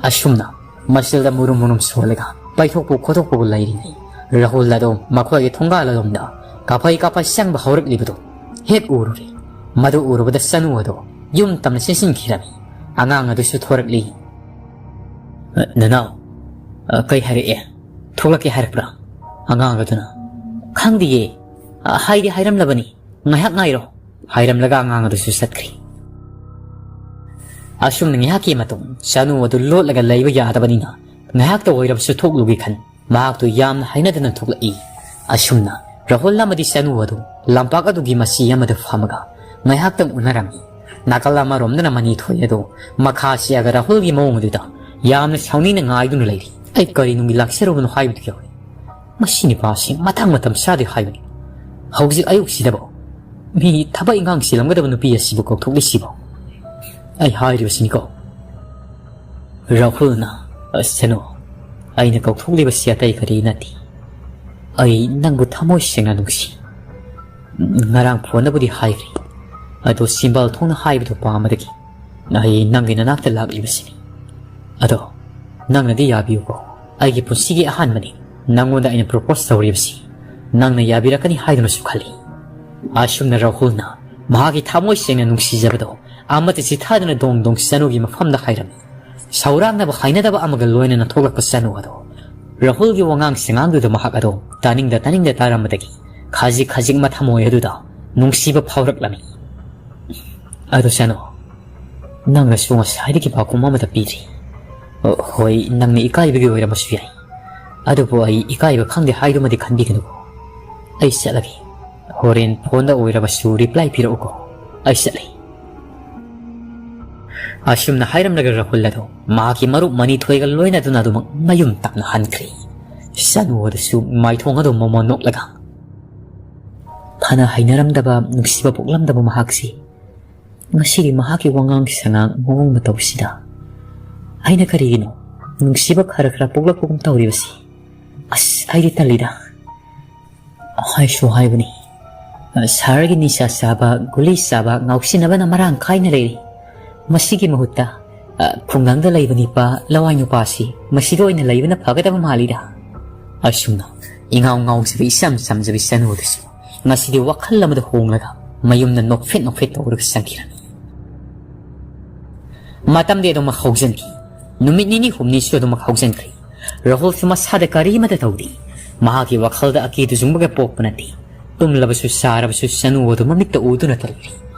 ꯑꯁꯨꯝꯅ ꯃꯁꯤꯗ ꯃꯨꯔꯨꯝ ꯃꯨꯔꯨꯝ ꯁꯣꯜꯂꯒ ꯄꯩꯊꯣꯛꯄ ꯈꯣꯠꯇꯣꯛꯄꯕꯨ ꯂꯩꯔꯤꯉꯩ, ꯔꯥꯍꯨꯜ ꯑꯗꯣ ꯃꯈꯣꯏꯒꯤ ꯊꯣꯡꯒꯥꯜ ꯑꯗꯣꯝꯗ ꯀꯥꯐꯩ ꯀꯥꯐꯩ ꯆꯪꯕ ꯍꯧꯔꯛꯂꯤꯕꯗꯨ ꯍꯦꯛ ꯎꯔꯨꯔꯦ꯫ ꯃꯗꯨ ꯎꯔꯨꯕꯗ ꯆꯅꯨ ꯑꯗꯣ ꯌꯨꯝ ꯇꯝꯅ ꯆꯦꯟꯁꯤꯟꯈꯤꯔꯝꯃꯤ꯫ ꯑꯉꯥꯡ ꯑꯗꯨꯁꯨ ꯊꯣꯔꯛꯂꯤ꯫ "ꯅꯅꯥꯎ, ꯀꯩ ꯍꯥꯏꯔꯛꯑꯦ? ꯊꯣꯛꯂꯛꯀꯦ ꯍꯥꯏꯔꯛꯄ꯭ꯔꯥ?" ꯑꯉꯥꯡ ꯑꯗꯨꯅ, "ꯈꯪꯗꯤꯌꯦ, ꯍꯥꯏꯗꯤ ꯍꯥꯏꯔꯝꯂꯕꯅꯤ꯫ ꯉꯥꯏꯍꯥꯛ ꯉꯥꯏꯔꯣ, ꯍꯥꯏꯔꯝꯂꯒ ꯑꯉꯥꯡ ꯑꯗꯨꯁꯨ ꯆꯠꯈ꯭ꯔꯦ꯫ ꯑꯁꯨꯝꯅ ꯉꯥꯏꯍꯥꯛꯀꯤ ꯃꯇꯨꯡ ꯆꯅꯨ ꯑꯗꯨ ꯂꯣꯠꯂꯒ ꯂꯩꯕ ꯌꯥꯗꯕꯅꯤꯅ ꯉꯥꯏꯍꯥꯛꯇ ꯑꯣꯏꯔꯕꯁꯨ ꯊꯣꯛꯂꯨꯒꯦ ꯈꯟ ꯃꯍꯥꯛꯇꯨ ꯌꯥꯝꯅ ꯍꯩꯅꯗꯅ ꯊꯣꯛꯂꯛꯏ꯫ ꯑꯁꯨꯝꯅ ꯔꯥꯍꯨꯜ ꯑꯃꯗꯤ ꯆꯅꯨ ꯑꯗꯨ ꯂꯝꯄꯥꯛ ꯑꯗꯨꯒꯤ ꯃꯆꯤ ꯑꯃꯗ ꯐꯝꯃꯒ ꯉꯥꯏꯍꯥꯛꯇꯪ ꯎꯅꯔꯝꯃꯤ꯫ ꯅꯥꯀꯜ ꯑꯃꯔꯣꯝꯗꯅ ꯃꯅꯤꯊꯣꯏ ꯑꯗꯨ ꯃꯈꯥ ꯆꯦꯛꯑꯒ ꯔꯥꯍꯨꯜꯒꯤ ꯃꯑꯣꯡ ꯑꯗꯨꯗ ꯌꯥꯝꯅ ꯁꯥꯎꯅꯤꯡꯅ ꯉꯥꯏꯗꯨꯅ ꯂꯩꯔꯤ꯫ "ꯑꯩ ꯀꯔꯤ ꯅꯨꯡꯒꯤ ꯂꯥꯛꯆꯔꯨꯕꯅꯣ ꯍꯥꯏꯕꯗꯨ ꯌꯥꯎꯏ꯫ ꯃꯁꯤ ꯅꯨꯄꯥꯁꯤ ꯃꯇꯥꯡ ꯃꯇꯝ ꯆꯥꯗꯦ ꯍꯥꯏꯕꯅꯤ꯫ ꯍꯧꯖꯤꯛ ꯑꯌꯨꯛꯁꯤꯗꯕꯨ ꯃꯤ ꯊꯕꯛ ꯏꯪꯈꯥꯡ ꯆꯤꯜꯂꯝꯒꯗꯕ ꯅꯨꯄꯤ ꯑꯁꯤꯕꯨ ꯀꯧꯊꯣꯛꯂꯤꯁꯤꯕꯣ?" ꯑꯩ ꯍꯥꯏꯔꯤꯕꯁꯤꯅꯤꯀꯣ꯫ ꯔꯥꯍꯨꯜꯅ, "ꯑꯁ, ꯁꯅꯨ, ꯑꯩꯅ ꯀꯧꯊꯣꯛꯂꯤꯕꯁꯤ ꯑꯇꯩ ꯀꯔꯤ ꯅꯠꯇꯦ꯫ ꯑꯩ ꯅꯪꯕꯨ ꯊꯃꯣꯏ ꯁꯦꯡꯅ ꯅꯨꯡꯁꯤ꯫ ꯉꯔꯥꯡ ꯐꯣꯟꯗꯕꯨꯗꯤ ꯍꯥꯏꯈ꯭ꯔꯦ, ꯑꯗꯣ ꯁꯤꯝꯕꯥꯜ ꯊꯣꯡꯅ ꯍꯥꯏꯕꯗꯨ ꯄꯥꯝꯕꯗꯒꯤ ꯑꯩ ꯅꯪꯒꯤ ꯅꯅꯥꯛꯇ ꯂꯥꯛꯂꯤꯕꯁꯤꯅꯤ꯫ ꯑꯗꯣ ꯅꯪꯅꯗꯤ ꯌꯥꯕꯤꯌꯨꯀꯣ꯫ ꯑꯩꯒꯤ ꯄꯨꯟꯁꯤꯒꯤ ꯑꯍꯥꯟꯕꯅꯤ ꯅꯪꯉꯣꯟꯗ ꯑꯩꯅ ꯄ꯭ꯔꯣꯄꯣꯁ ꯇꯧꯔꯤꯕꯁꯤ꯫ ꯅꯪꯅ ꯌꯥꯕꯤꯔꯛꯀꯅꯤ ꯍꯥꯏꯗꯨꯅꯁꯨ ꯈꯜꯂꯤ꯫" ꯑꯁꯨꯝꯅ ꯔꯥꯍꯨꯜꯅ ꯃꯍꯥꯛꯀꯤ ꯊꯃꯣꯏ ꯁꯦꯡꯅ ꯅꯨꯡꯁꯤꯖꯕꯗꯣ ꯑꯃꯠꯇ ꯆꯤꯊꯗꯅ ꯗꯣꯡ ꯗꯣꯡ ꯆꯅꯨꯒꯤ ꯃꯐꯝꯗ ꯍꯥꯏꯔꯝꯃꯤ꯫ ꯁꯧꯔꯥꯡꯅꯕ ꯍꯩꯅꯗꯕ ꯑꯃꯒ ꯂꯣꯏꯅꯅ ꯊꯣꯛꯂꯛꯄ ꯆꯅꯨ ꯑꯗꯣ ꯔꯥꯍꯨꯜꯒꯤ ꯋꯥꯉꯥꯡ ꯁꯉꯥꯡꯗꯨꯗ ꯃꯍꯥꯛ ꯑꯗꯣ ꯇꯥꯅꯤꯡꯗ ꯇꯥꯅꯤꯡꯗ ꯇꯥꯔꯝꯕꯗꯒꯤ ꯈꯖꯤꯛ ꯈꯖꯤꯛ ꯃꯊꯃꯣꯏ ꯑꯗꯨꯗ ꯅꯨꯡꯁꯤꯕ ꯐꯥꯎꯔꯛꯂꯝꯃꯤ꯫ "ꯑꯗꯨ ꯆꯅꯨ, ꯅꯪꯅꯁꯨ ꯉꯁꯥꯏꯗꯒꯤ ꯄꯥꯎꯈꯨꯝ ꯑꯃꯠꯇ ꯄꯤꯗ꯭ꯔꯤ꯫ ꯑ, ꯍꯣꯏ, ꯅꯪꯅ ꯏꯀꯥꯏꯕꯒꯤ ꯑꯣꯏꯔꯝꯕꯁꯨ ꯌꯥꯏ, ꯑꯗꯨꯕꯨ ꯑꯩ ꯏꯀꯥꯏꯕ ꯈꯪꯗꯦ ꯍꯥꯏꯗꯨꯃꯗꯤ ꯈꯟꯕꯤꯒꯅꯨꯀꯣ꯫ ꯑꯩ ꯆꯠꯂꯒꯦ꯫ ꯍꯣꯔꯦꯟ ꯐꯣꯟꯗ ꯑꯣꯏꯔꯕꯁꯨ ꯔꯤꯄ꯭ꯂꯥꯏ ꯄꯤꯔꯛꯎꯀꯣ꯫ ꯑꯩ ꯆꯠꯂꯦ꯫" ꯑꯁꯨꯝꯅ ꯍꯥꯏꯔꯝꯂꯒ ꯔꯥꯍꯨꯜ ꯑꯗꯨ ꯃꯍꯥꯛꯀꯤ ꯃꯔꯨꯞ ꯃꯅꯤꯊꯣꯏꯒ ꯂꯣꯏꯅꯗꯨꯅ ꯑꯗꯨꯃꯛ ꯃꯌꯨꯝ ꯇꯞꯅ ꯍꯟꯈ꯭ꯔꯦ꯫ ꯆꯅꯨ ꯑꯗꯨꯁꯨ ꯃꯥꯏꯊꯣꯡ ꯑꯗꯨ ꯃꯣꯃꯣꯟ ꯅꯣꯛꯂꯒ, ꯐꯅ ꯍꯩꯅꯔꯝꯗꯕ, ꯅꯨꯡꯁꯤꯕ ꯄꯣꯛꯂꯝꯗꯕ ꯃꯍꯥꯛꯁꯤ ꯉꯁꯤꯗꯤ ꯃꯍꯥꯛꯀꯤ ꯋꯥꯉꯥꯡ ꯁꯉꯥꯡ, ꯃꯑꯣꯡ ꯃꯇꯧꯁꯤꯗ ꯑꯩꯅ ꯀꯔꯤꯒꯤꯅꯣ ꯅꯨꯡꯁꯤꯕ ꯈꯔ ꯈꯔ ꯄꯣꯛꯂꯛꯄꯒꯨꯝ ꯇꯧꯔꯤꯕꯁꯤ? ꯑꯁ, ꯑꯩꯗꯤ ꯇꯜꯂꯤꯗ꯫ ꯍꯥꯏꯁꯨ ꯍꯥꯏꯕꯅꯤ, ꯁꯍꯔꯒꯤ ꯅꯤꯁꯥ ꯆꯥꯕ, ꯒꯨꯂꯤ ꯆꯥꯕ, ꯉꯥꯎꯁꯤꯟꯅꯕꯅ ꯃꯔꯥꯡ ꯀꯥꯏꯅ ꯂꯩꯔꯤ꯫ ꯃꯁꯤꯒꯤ ꯃꯍꯨꯠꯇ, ꯑ, ꯈꯨꯡꯒꯪꯗ ꯂꯩꯕ ꯅꯤꯄꯥ, ꯂꯋꯥꯏ ꯅꯨꯄꯥꯁꯤ ꯃꯁꯤꯗ ꯑꯣꯏꯅ ꯂꯩꯕꯅ ꯐꯒꯗꯕ ꯃꯥꯜꯂꯤꯗ꯫ ꯑꯁꯨꯝꯅ ꯏꯉꯥꯎ ꯉꯥꯎꯖꯕ ꯏꯆꯝ ꯆꯝꯖꯕ ꯏꯆꯥꯅꯨ ꯑꯗꯨꯁꯨ ꯉꯁꯤꯗꯤ ꯋꯥꯈꯜ ꯑꯃꯗ ꯍꯣꯡꯂꯒ ꯃꯌꯨꯝꯗ ꯅꯣꯛꯐꯦꯠ ꯅꯣꯛꯐꯦꯠ ꯇꯧꯔꯒ ꯆꯪꯈꯤꯔꯝꯃꯤ꯫ ꯃꯇꯝꯗꯤ ꯑꯗꯨꯃꯛ ꯍꯧꯖꯤꯟꯈꯤ꯫ ꯅꯨꯃꯤꯠ ꯅꯤꯅꯤ ꯍꯨꯝꯅꯤꯁꯨ ꯑꯗꯨꯃꯛ ꯍꯧꯖꯤꯟꯈ꯭ꯔꯦ꯫ ꯔꯥꯍꯨꯜꯁꯨ ꯃꯁꯥꯗ ꯀꯔꯤꯃꯠꯇ ꯇꯧꯗꯦ꯫ ꯃꯍꯥꯛꯀꯤ ꯋꯥꯈꯜꯗ ꯑꯀꯤꯗꯨ ꯆꯨꯡꯕꯒ ꯄꯣꯛꯄ ꯅꯠꯇꯦ꯫ ꯇꯨꯝꯂꯕꯁꯨ ꯆꯥꯔꯕꯁꯨ ꯆꯅꯨ ꯑꯗꯨ ꯃꯃꯤꯠꯇ ꯎꯗꯨꯅꯇ ꯂꯩꯔꯤ꯫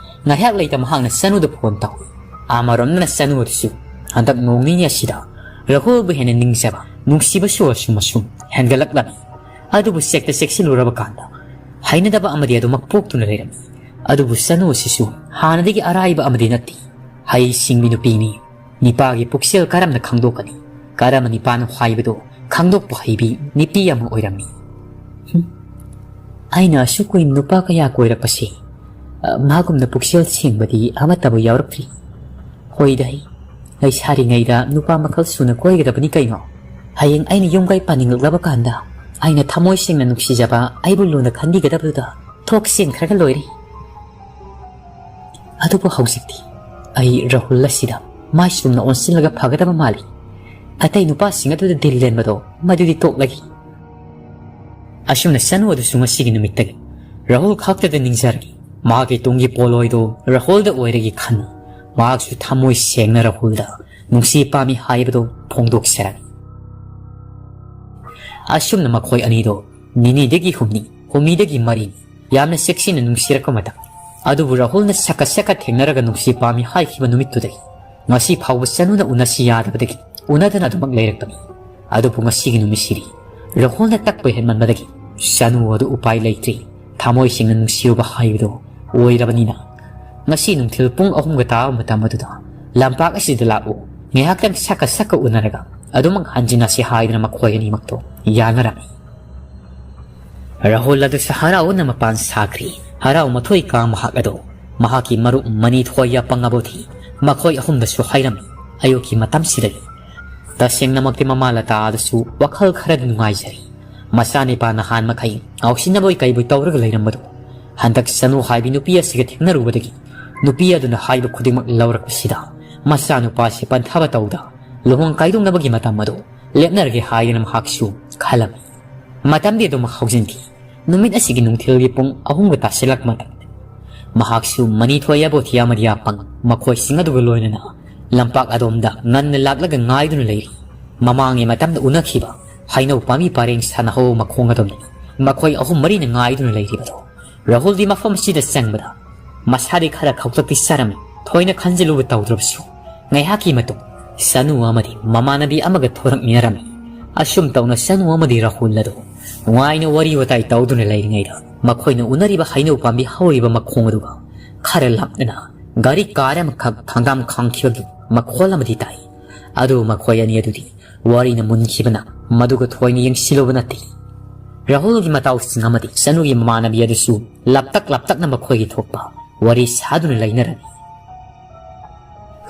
ꯉꯥꯏꯍꯥꯛ ꯂꯩꯇ ꯃꯍꯥꯛꯅ ꯆꯅꯨꯗ ꯐꯣꯟ ꯇꯧꯏ꯫ ꯑꯃꯔꯣꯝꯗꯅ ꯆꯅꯨ ꯑꯗꯨꯁꯨ ꯍꯟꯗꯛ ꯅꯣꯡ ꯅꯤꯅꯤ ꯑꯁꯤꯗ ꯔꯥꯍꯨꯜꯕꯨ ꯍꯦꯟꯅ ꯅꯤꯡꯖꯕ, ꯅꯨꯡꯁꯤꯕꯁꯨ ꯑꯁꯨꯝ ꯑꯁꯨꯝ ꯍꯦꯟꯒꯠꯂꯛꯂꯝꯃꯤ꯫ ꯑꯗꯨꯕꯨ ꯆꯦꯛꯇ ꯆꯦꯛꯁꯤꯜꯂꯨꯔꯕ ꯀꯥꯟꯗ ꯍꯩꯅꯗꯕ ꯑꯃꯗꯤ ꯑꯗꯨꯃꯛ ꯄꯣꯛꯇꯨꯅ ꯂꯩꯔꯝꯃꯤ꯫ ꯑꯗꯨꯕꯨ ꯆꯅꯨ ꯑꯁꯤꯁꯨ ꯍꯥꯟꯅꯗꯒꯤ ꯑꯔꯥꯏꯕ ꯑꯃꯗꯤ ꯅꯠꯇꯦ꯫ ꯍꯩ ꯁꯤꯡꯕꯤ ꯅꯨꯄꯤꯅꯤ꯫ ꯅꯤꯄꯥꯒꯤ ꯄꯨꯛꯆꯦꯜ ꯀꯔꯝꯅ ꯈꯪꯗꯣꯛꯀꯅꯤ? ꯀꯔꯝꯕ ꯅꯤꯄꯥꯅꯣ ꯍꯥꯏꯕꯗꯨ ꯈꯪꯗꯣꯛꯄ ꯍꯩꯕꯤ ꯅꯤꯄꯤ ꯑꯃ ꯑꯣꯏꯔꯝꯃꯤ꯫ ꯍꯨꯝ꯫ ꯑꯩꯅ ꯑꯁꯨꯛ ꯀꯨꯏꯅ ꯅꯨꯄꯥ ꯀꯌꯥ ꯀꯣꯏꯔꯛꯄꯁꯤ, ꯑ, ꯃꯥꯒꯨꯝꯅ ꯄꯨꯛꯆꯦꯜ ꯁꯦꯡꯕꯗꯤ ꯑꯃꯠꯇꯕꯨ ꯌꯥꯎꯔꯛꯇ꯭ꯔꯤ꯫ ꯍꯣꯏꯗ, ꯑꯩ ꯂꯩꯁꯥꯔꯤꯉꯩꯗ ꯅꯨꯄꯥ ꯃꯈꯜ ꯁꯨꯅ ꯀꯣꯏꯒꯗꯕꯅꯤ ꯀꯩꯅꯣ꯫ ꯍꯌꯦꯡ ꯑꯩꯅ ꯌꯨꯝ ꯀꯩ ꯄꯥꯅꯤꯡꯂꯛꯂꯕ ꯀꯥꯟꯗ ꯑꯩꯅ ꯊꯃꯣꯏ ꯁꯦꯡꯅ ꯅꯨꯡꯁꯤꯖꯕ ꯑꯩꯕꯨ ꯂꯨꯅ ꯈꯟꯕꯤꯒꯗꯕꯗꯨꯗ ꯊꯣꯛ ꯆꯦꯟꯈ꯭ꯔꯒ ꯂꯣꯏꯔꯦ꯫ ꯑꯗꯨꯕꯨ ꯍꯧꯖꯤꯛꯇꯤ ꯑꯩ ꯔꯥꯍꯨꯜ ꯑꯁꯤꯗ ꯃꯥꯏ ꯆꯨꯝꯅ ꯑꯣꯟꯁꯤꯜꯂꯒ ꯐꯒꯗꯕ ꯃꯥꯜꯂꯤ꯫ ꯑꯇꯩ ꯅꯨꯄꯥꯁꯤꯡ ꯑꯗꯨꯗ ꯗꯤꯜ ꯂꯦꯟꯕꯗꯣ ꯃꯗꯨꯗꯤ ꯇꯣꯛꯂꯒꯦ꯫ ꯑꯁꯨꯝꯅ ꯆꯅꯨ ꯑꯗꯨꯁꯨ ꯉꯁꯤꯒꯤ ꯅꯨꯃꯤꯠꯇꯒꯤ ꯔꯥꯍꯨꯜ ꯈꯛꯇꯗ ꯅꯤꯡꯖꯔꯒꯦ꯫ ꯃꯍꯥꯛꯀꯤ ꯇꯨꯡꯒꯤ ꯄꯣꯠꯂꯣꯏꯗꯣ ꯔꯥꯍꯨꯜꯗ ꯑꯣꯏꯔꯒꯦ ꯈꯟꯅ ꯃꯍꯥꯛꯁꯨ ꯊꯃꯣꯏ ꯁꯦꯡꯅ ꯔꯥꯍꯨꯜꯗ ꯅꯨꯡꯁꯤ ꯄꯥꯝꯃꯤ ꯍꯥꯏꯕꯗꯨ ꯐꯣꯡꯗꯣꯛꯆꯔꯝꯃꯤ꯫ ꯑꯁꯨꯝꯅ ꯃꯈꯣꯏ ꯑꯅꯤꯗꯣ ꯅꯤꯅꯤꯗꯒꯤ ꯍꯨꯝꯅꯤ, ꯍꯨꯝꯅꯤꯗꯒꯤ ꯃꯔꯤꯅꯤ ꯌꯥꯝꯅ ꯆꯦꯛꯁꯤꯟꯅ ꯅꯨꯡꯁꯤꯔꯛꯄ ꯃꯇꯝ꯫ ꯑꯗꯨꯕꯨ ꯔꯥꯍꯨꯜꯅ ꯁꯛꯀ ꯁꯛꯀ ꯊꯦꯡꯅꯔꯒ ꯅꯨꯡꯁꯤ ꯄꯥꯝꯃꯤ ꯍꯥꯏꯈꯤꯕ ꯅꯨꯃꯤꯠꯇꯨꯗꯒꯤ ꯉꯁꯤ ꯐꯥꯎꯕ ꯆꯅꯨꯅ ꯎꯅꯁꯤ ꯌꯥꯗꯕꯗꯒꯤ ꯎꯅꯗꯅ ꯑꯗꯨꯃꯛ ꯂꯩꯔꯛꯄꯅꯤ꯫ ꯑꯗꯨꯕꯨ ꯉꯁꯤꯒꯤ ꯅꯨꯃꯤꯠꯁꯤꯗꯤ ꯔꯥꯍꯨꯜꯅ ꯇꯛꯄ ꯍꯦꯟꯃꯟꯕꯗꯒꯤ ꯆꯅꯨ ꯑꯗꯨ ꯎꯄꯥꯏ ꯂꯩꯇ꯭ꯔꯦ꯫ ꯊꯃꯣꯏ ꯁꯦꯡꯅ ꯅꯨꯡꯁꯤꯔꯨꯕ ꯍꯥꯏꯕꯗꯨ ꯑꯣꯏꯔꯕꯅꯤꯅ ꯉꯁꯤ ꯅꯨꯡꯊꯤꯜ ꯄꯨꯡ ꯑꯍꯨꯝꯒ ꯇꯥꯕ ꯃꯇꯝ ꯑꯗꯨꯗ ꯂꯝꯄꯥꯛ ꯑꯁꯤꯗ ꯂꯥꯛꯎ, ꯉꯥꯏꯍꯥꯛꯇꯪ ꯁꯛꯀ ꯁꯛꯀ ꯎꯅꯔꯒ ꯑꯗꯨꯃꯛ ꯍꯟꯖꯤꯟꯅꯁꯤ ꯍꯥꯏꯗꯨꯅ ꯃꯈꯣꯏ ꯑꯅꯤꯃꯛꯇꯣ ꯌꯥꯅꯔꯝꯃꯤ꯫ ꯔꯥꯍꯨꯜ ꯑꯗꯨꯁꯨ ꯍꯔꯥꯎꯅ ꯃꯄꯥꯟ ꯁꯥꯈ꯭ꯔꯤ꯫ ꯍꯔꯥꯎ ꯃꯊꯣꯏ ꯀꯥ ꯃꯍꯥꯛ ꯑꯗꯣ ꯃꯍꯥꯛꯀꯤ ꯃꯔꯨꯞ ꯃꯅꯤ ꯊꯣꯏ ꯌꯥꯄꯪ ꯑꯕꯣꯊꯤ ꯃꯈꯣꯏ ꯑꯍꯨꯝꯗꯁꯨ ꯍꯥꯏꯔꯝꯃꯤ꯫ ꯑꯌꯨꯛꯀꯤ ꯃꯇꯝꯁꯤꯗꯒꯤ ꯇꯁꯦꯡꯅꯃꯛꯇꯤ ꯃꯃꯥ ꯂꯇꯥ ꯑꯗꯨꯁꯨ ꯋꯥꯈꯜ ꯈꯔꯗꯤ ꯅꯨꯡꯉꯥꯏꯖꯔꯤ꯫ ꯃꯆꯥꯅꯤꯄꯥ ꯅꯍꯥꯟ ꯃꯈꯩ ꯉꯥꯎꯁꯤꯟꯅꯕꯣꯏ ꯀꯩꯕꯣꯏ ꯇꯧꯔꯒ ꯂꯩꯔꯝꯕꯗꯣ ꯍꯟꯗꯛ ꯆꯅꯨ ꯍꯥꯏꯕꯤ ꯅꯨꯄꯤ ꯑꯁꯤꯒ ꯊꯦꯡꯅꯔꯨꯕꯗꯒꯤ ꯅꯨꯄꯤ ꯑꯗꯨꯅ ꯍꯥꯏꯕ ꯈꯨꯗꯤꯡꯃꯛ ꯂꯧꯔꯛꯄꯁꯤꯗ ꯃꯆꯥꯅꯨꯄꯥꯁꯤ ꯄꯟꯊꯕ ꯇꯧꯗ ꯂꯨꯍꯣꯡ ꯀꯥꯏꯗꯣꯛꯅꯕꯒꯤ ꯃꯇꯝ ꯑꯗꯨ ꯂꯦꯞꯅꯔꯒꯦ ꯍꯥꯏꯗꯅ ꯃꯍꯥꯛꯁꯨ ꯈꯜꯂꯝꯃꯤ꯫ ꯃꯇꯝꯗꯤ ꯑꯗꯨꯝ ꯍꯧꯖꯤꯟꯈꯤ꯫ ꯅꯨꯃꯤꯠ ꯑꯁꯤꯒꯤ ꯅꯨꯡꯊꯤꯜꯒꯤ ꯄꯨꯡ ꯑꯍꯨꯝꯒ ꯇꯥꯁꯤꯜꯂꯛ ꯃꯇꯝꯗ ꯃꯍꯥꯛꯁꯨ ꯃꯅꯤꯊꯣꯏ, ꯑꯕꯣꯊꯤ ꯑꯃꯗꯤ ꯑꯄꯪ ꯃꯈꯣꯏꯁꯤꯡ ꯑꯗꯨꯒ ꯂꯣꯏꯅꯅ ꯂꯝꯄꯥꯛ ꯑꯗꯣꯝꯗ ꯉꯟꯅ ꯂꯥꯛꯂꯒ ꯉꯥꯏꯗꯨꯅ ꯂꯩꯔꯤ꯫ ꯃꯃꯥꯡꯒꯤ ꯃꯇꯝꯗ ꯎꯅꯈꯤꯕ ꯍꯩꯅꯧ ꯄꯥꯝꯕꯤ ꯄꯔꯦꯡ ꯁꯥꯟꯅꯍꯧꯕ ꯃꯈꯣꯡ ꯑꯗꯣꯝꯗ ꯃꯈꯣꯏ ꯑꯍꯨꯝ ꯃꯔꯤꯅ ꯉꯥꯏꯗꯨꯅ ꯂꯩꯔꯤꯕꯗꯣ꯫ ꯔꯥꯍꯨꯜꯗꯤ ꯃꯐꯝ ꯑꯁꯤꯗ ꯆꯪꯕꯗ ꯃꯁꯥꯗꯤ ꯈꯔ ꯈꯧꯇꯛꯇꯤ ꯆꯥꯔꯝꯃꯤ꯫ ꯊꯣꯏꯅ ꯈꯟꯖꯤꯜꯂꯨꯕ ꯇꯧꯗ꯭ꯔꯕꯁꯨ ꯉꯥꯏꯍꯥꯛꯀꯤ ꯃꯇꯨꯡ ꯁꯅꯨ ꯑꯃꯗꯤ ꯃꯃꯥꯟꯅꯕꯤ ꯑꯃꯒ ꯊꯣꯔꯛꯃꯤꯟꯅꯔꯝꯃꯤ꯫ ꯑꯁꯨꯝ ꯇꯧꯅ ꯁꯅꯨ ꯑꯃꯗꯤ ꯔꯥꯍꯨꯜ ꯑꯗꯨ ꯅꯨꯡꯉꯥꯏꯅ ꯋꯥꯔꯤ ꯋꯥꯇꯥꯏ ꯇꯧꯗꯨꯅ ꯂꯩꯔꯤꯉꯩꯗ ꯃꯈꯣꯏꯅ ꯎꯅꯔꯤꯕ ꯍꯩꯅꯧ ꯄꯥꯝꯕꯤ ꯍꯧꯔꯤꯕ ꯃꯈꯣꯡ ꯑꯗꯨꯒ ꯈꯔ ꯂꯥꯞꯅꯅ ꯒꯥꯔꯤ ꯀꯥꯔ ꯑꯃꯈꯛ ꯊꯥꯡꯒꯥꯝ ꯈꯥꯡꯈꯤꯕꯒꯤ ꯃꯈꯣꯜ ꯑꯃꯗꯤ ꯇꯥꯏ꯫ ꯑꯗꯨꯕꯨ ꯃꯈꯣꯏ ꯑꯅꯤ ꯑꯗꯨꯗꯤ ꯋꯥꯔꯤꯅ ꯃꯨꯟꯈꯤꯕꯅ ꯃꯗꯨꯒ ꯊꯣꯏꯅ ꯌꯦꯡꯁꯤꯜꯂꯨꯕ ꯅꯠꯇꯦ꯫ ꯔꯥꯍꯨꯜꯒꯤ ꯃꯇꯥꯎꯁꯤꯡ ꯑꯃꯗꯤ ꯁꯅꯨꯒꯤ ꯃꯃꯥꯟꯅꯕꯤ ꯑꯗꯨꯁꯨ ꯂꯞꯇꯛ ꯂꯞꯇꯛꯅ ꯃꯈꯣꯏꯒꯤ ꯊꯣꯛꯄ ꯋꯥꯔꯤ ꯁꯥꯗꯨꯅ ꯂꯩꯅꯔꯝꯃꯤ꯫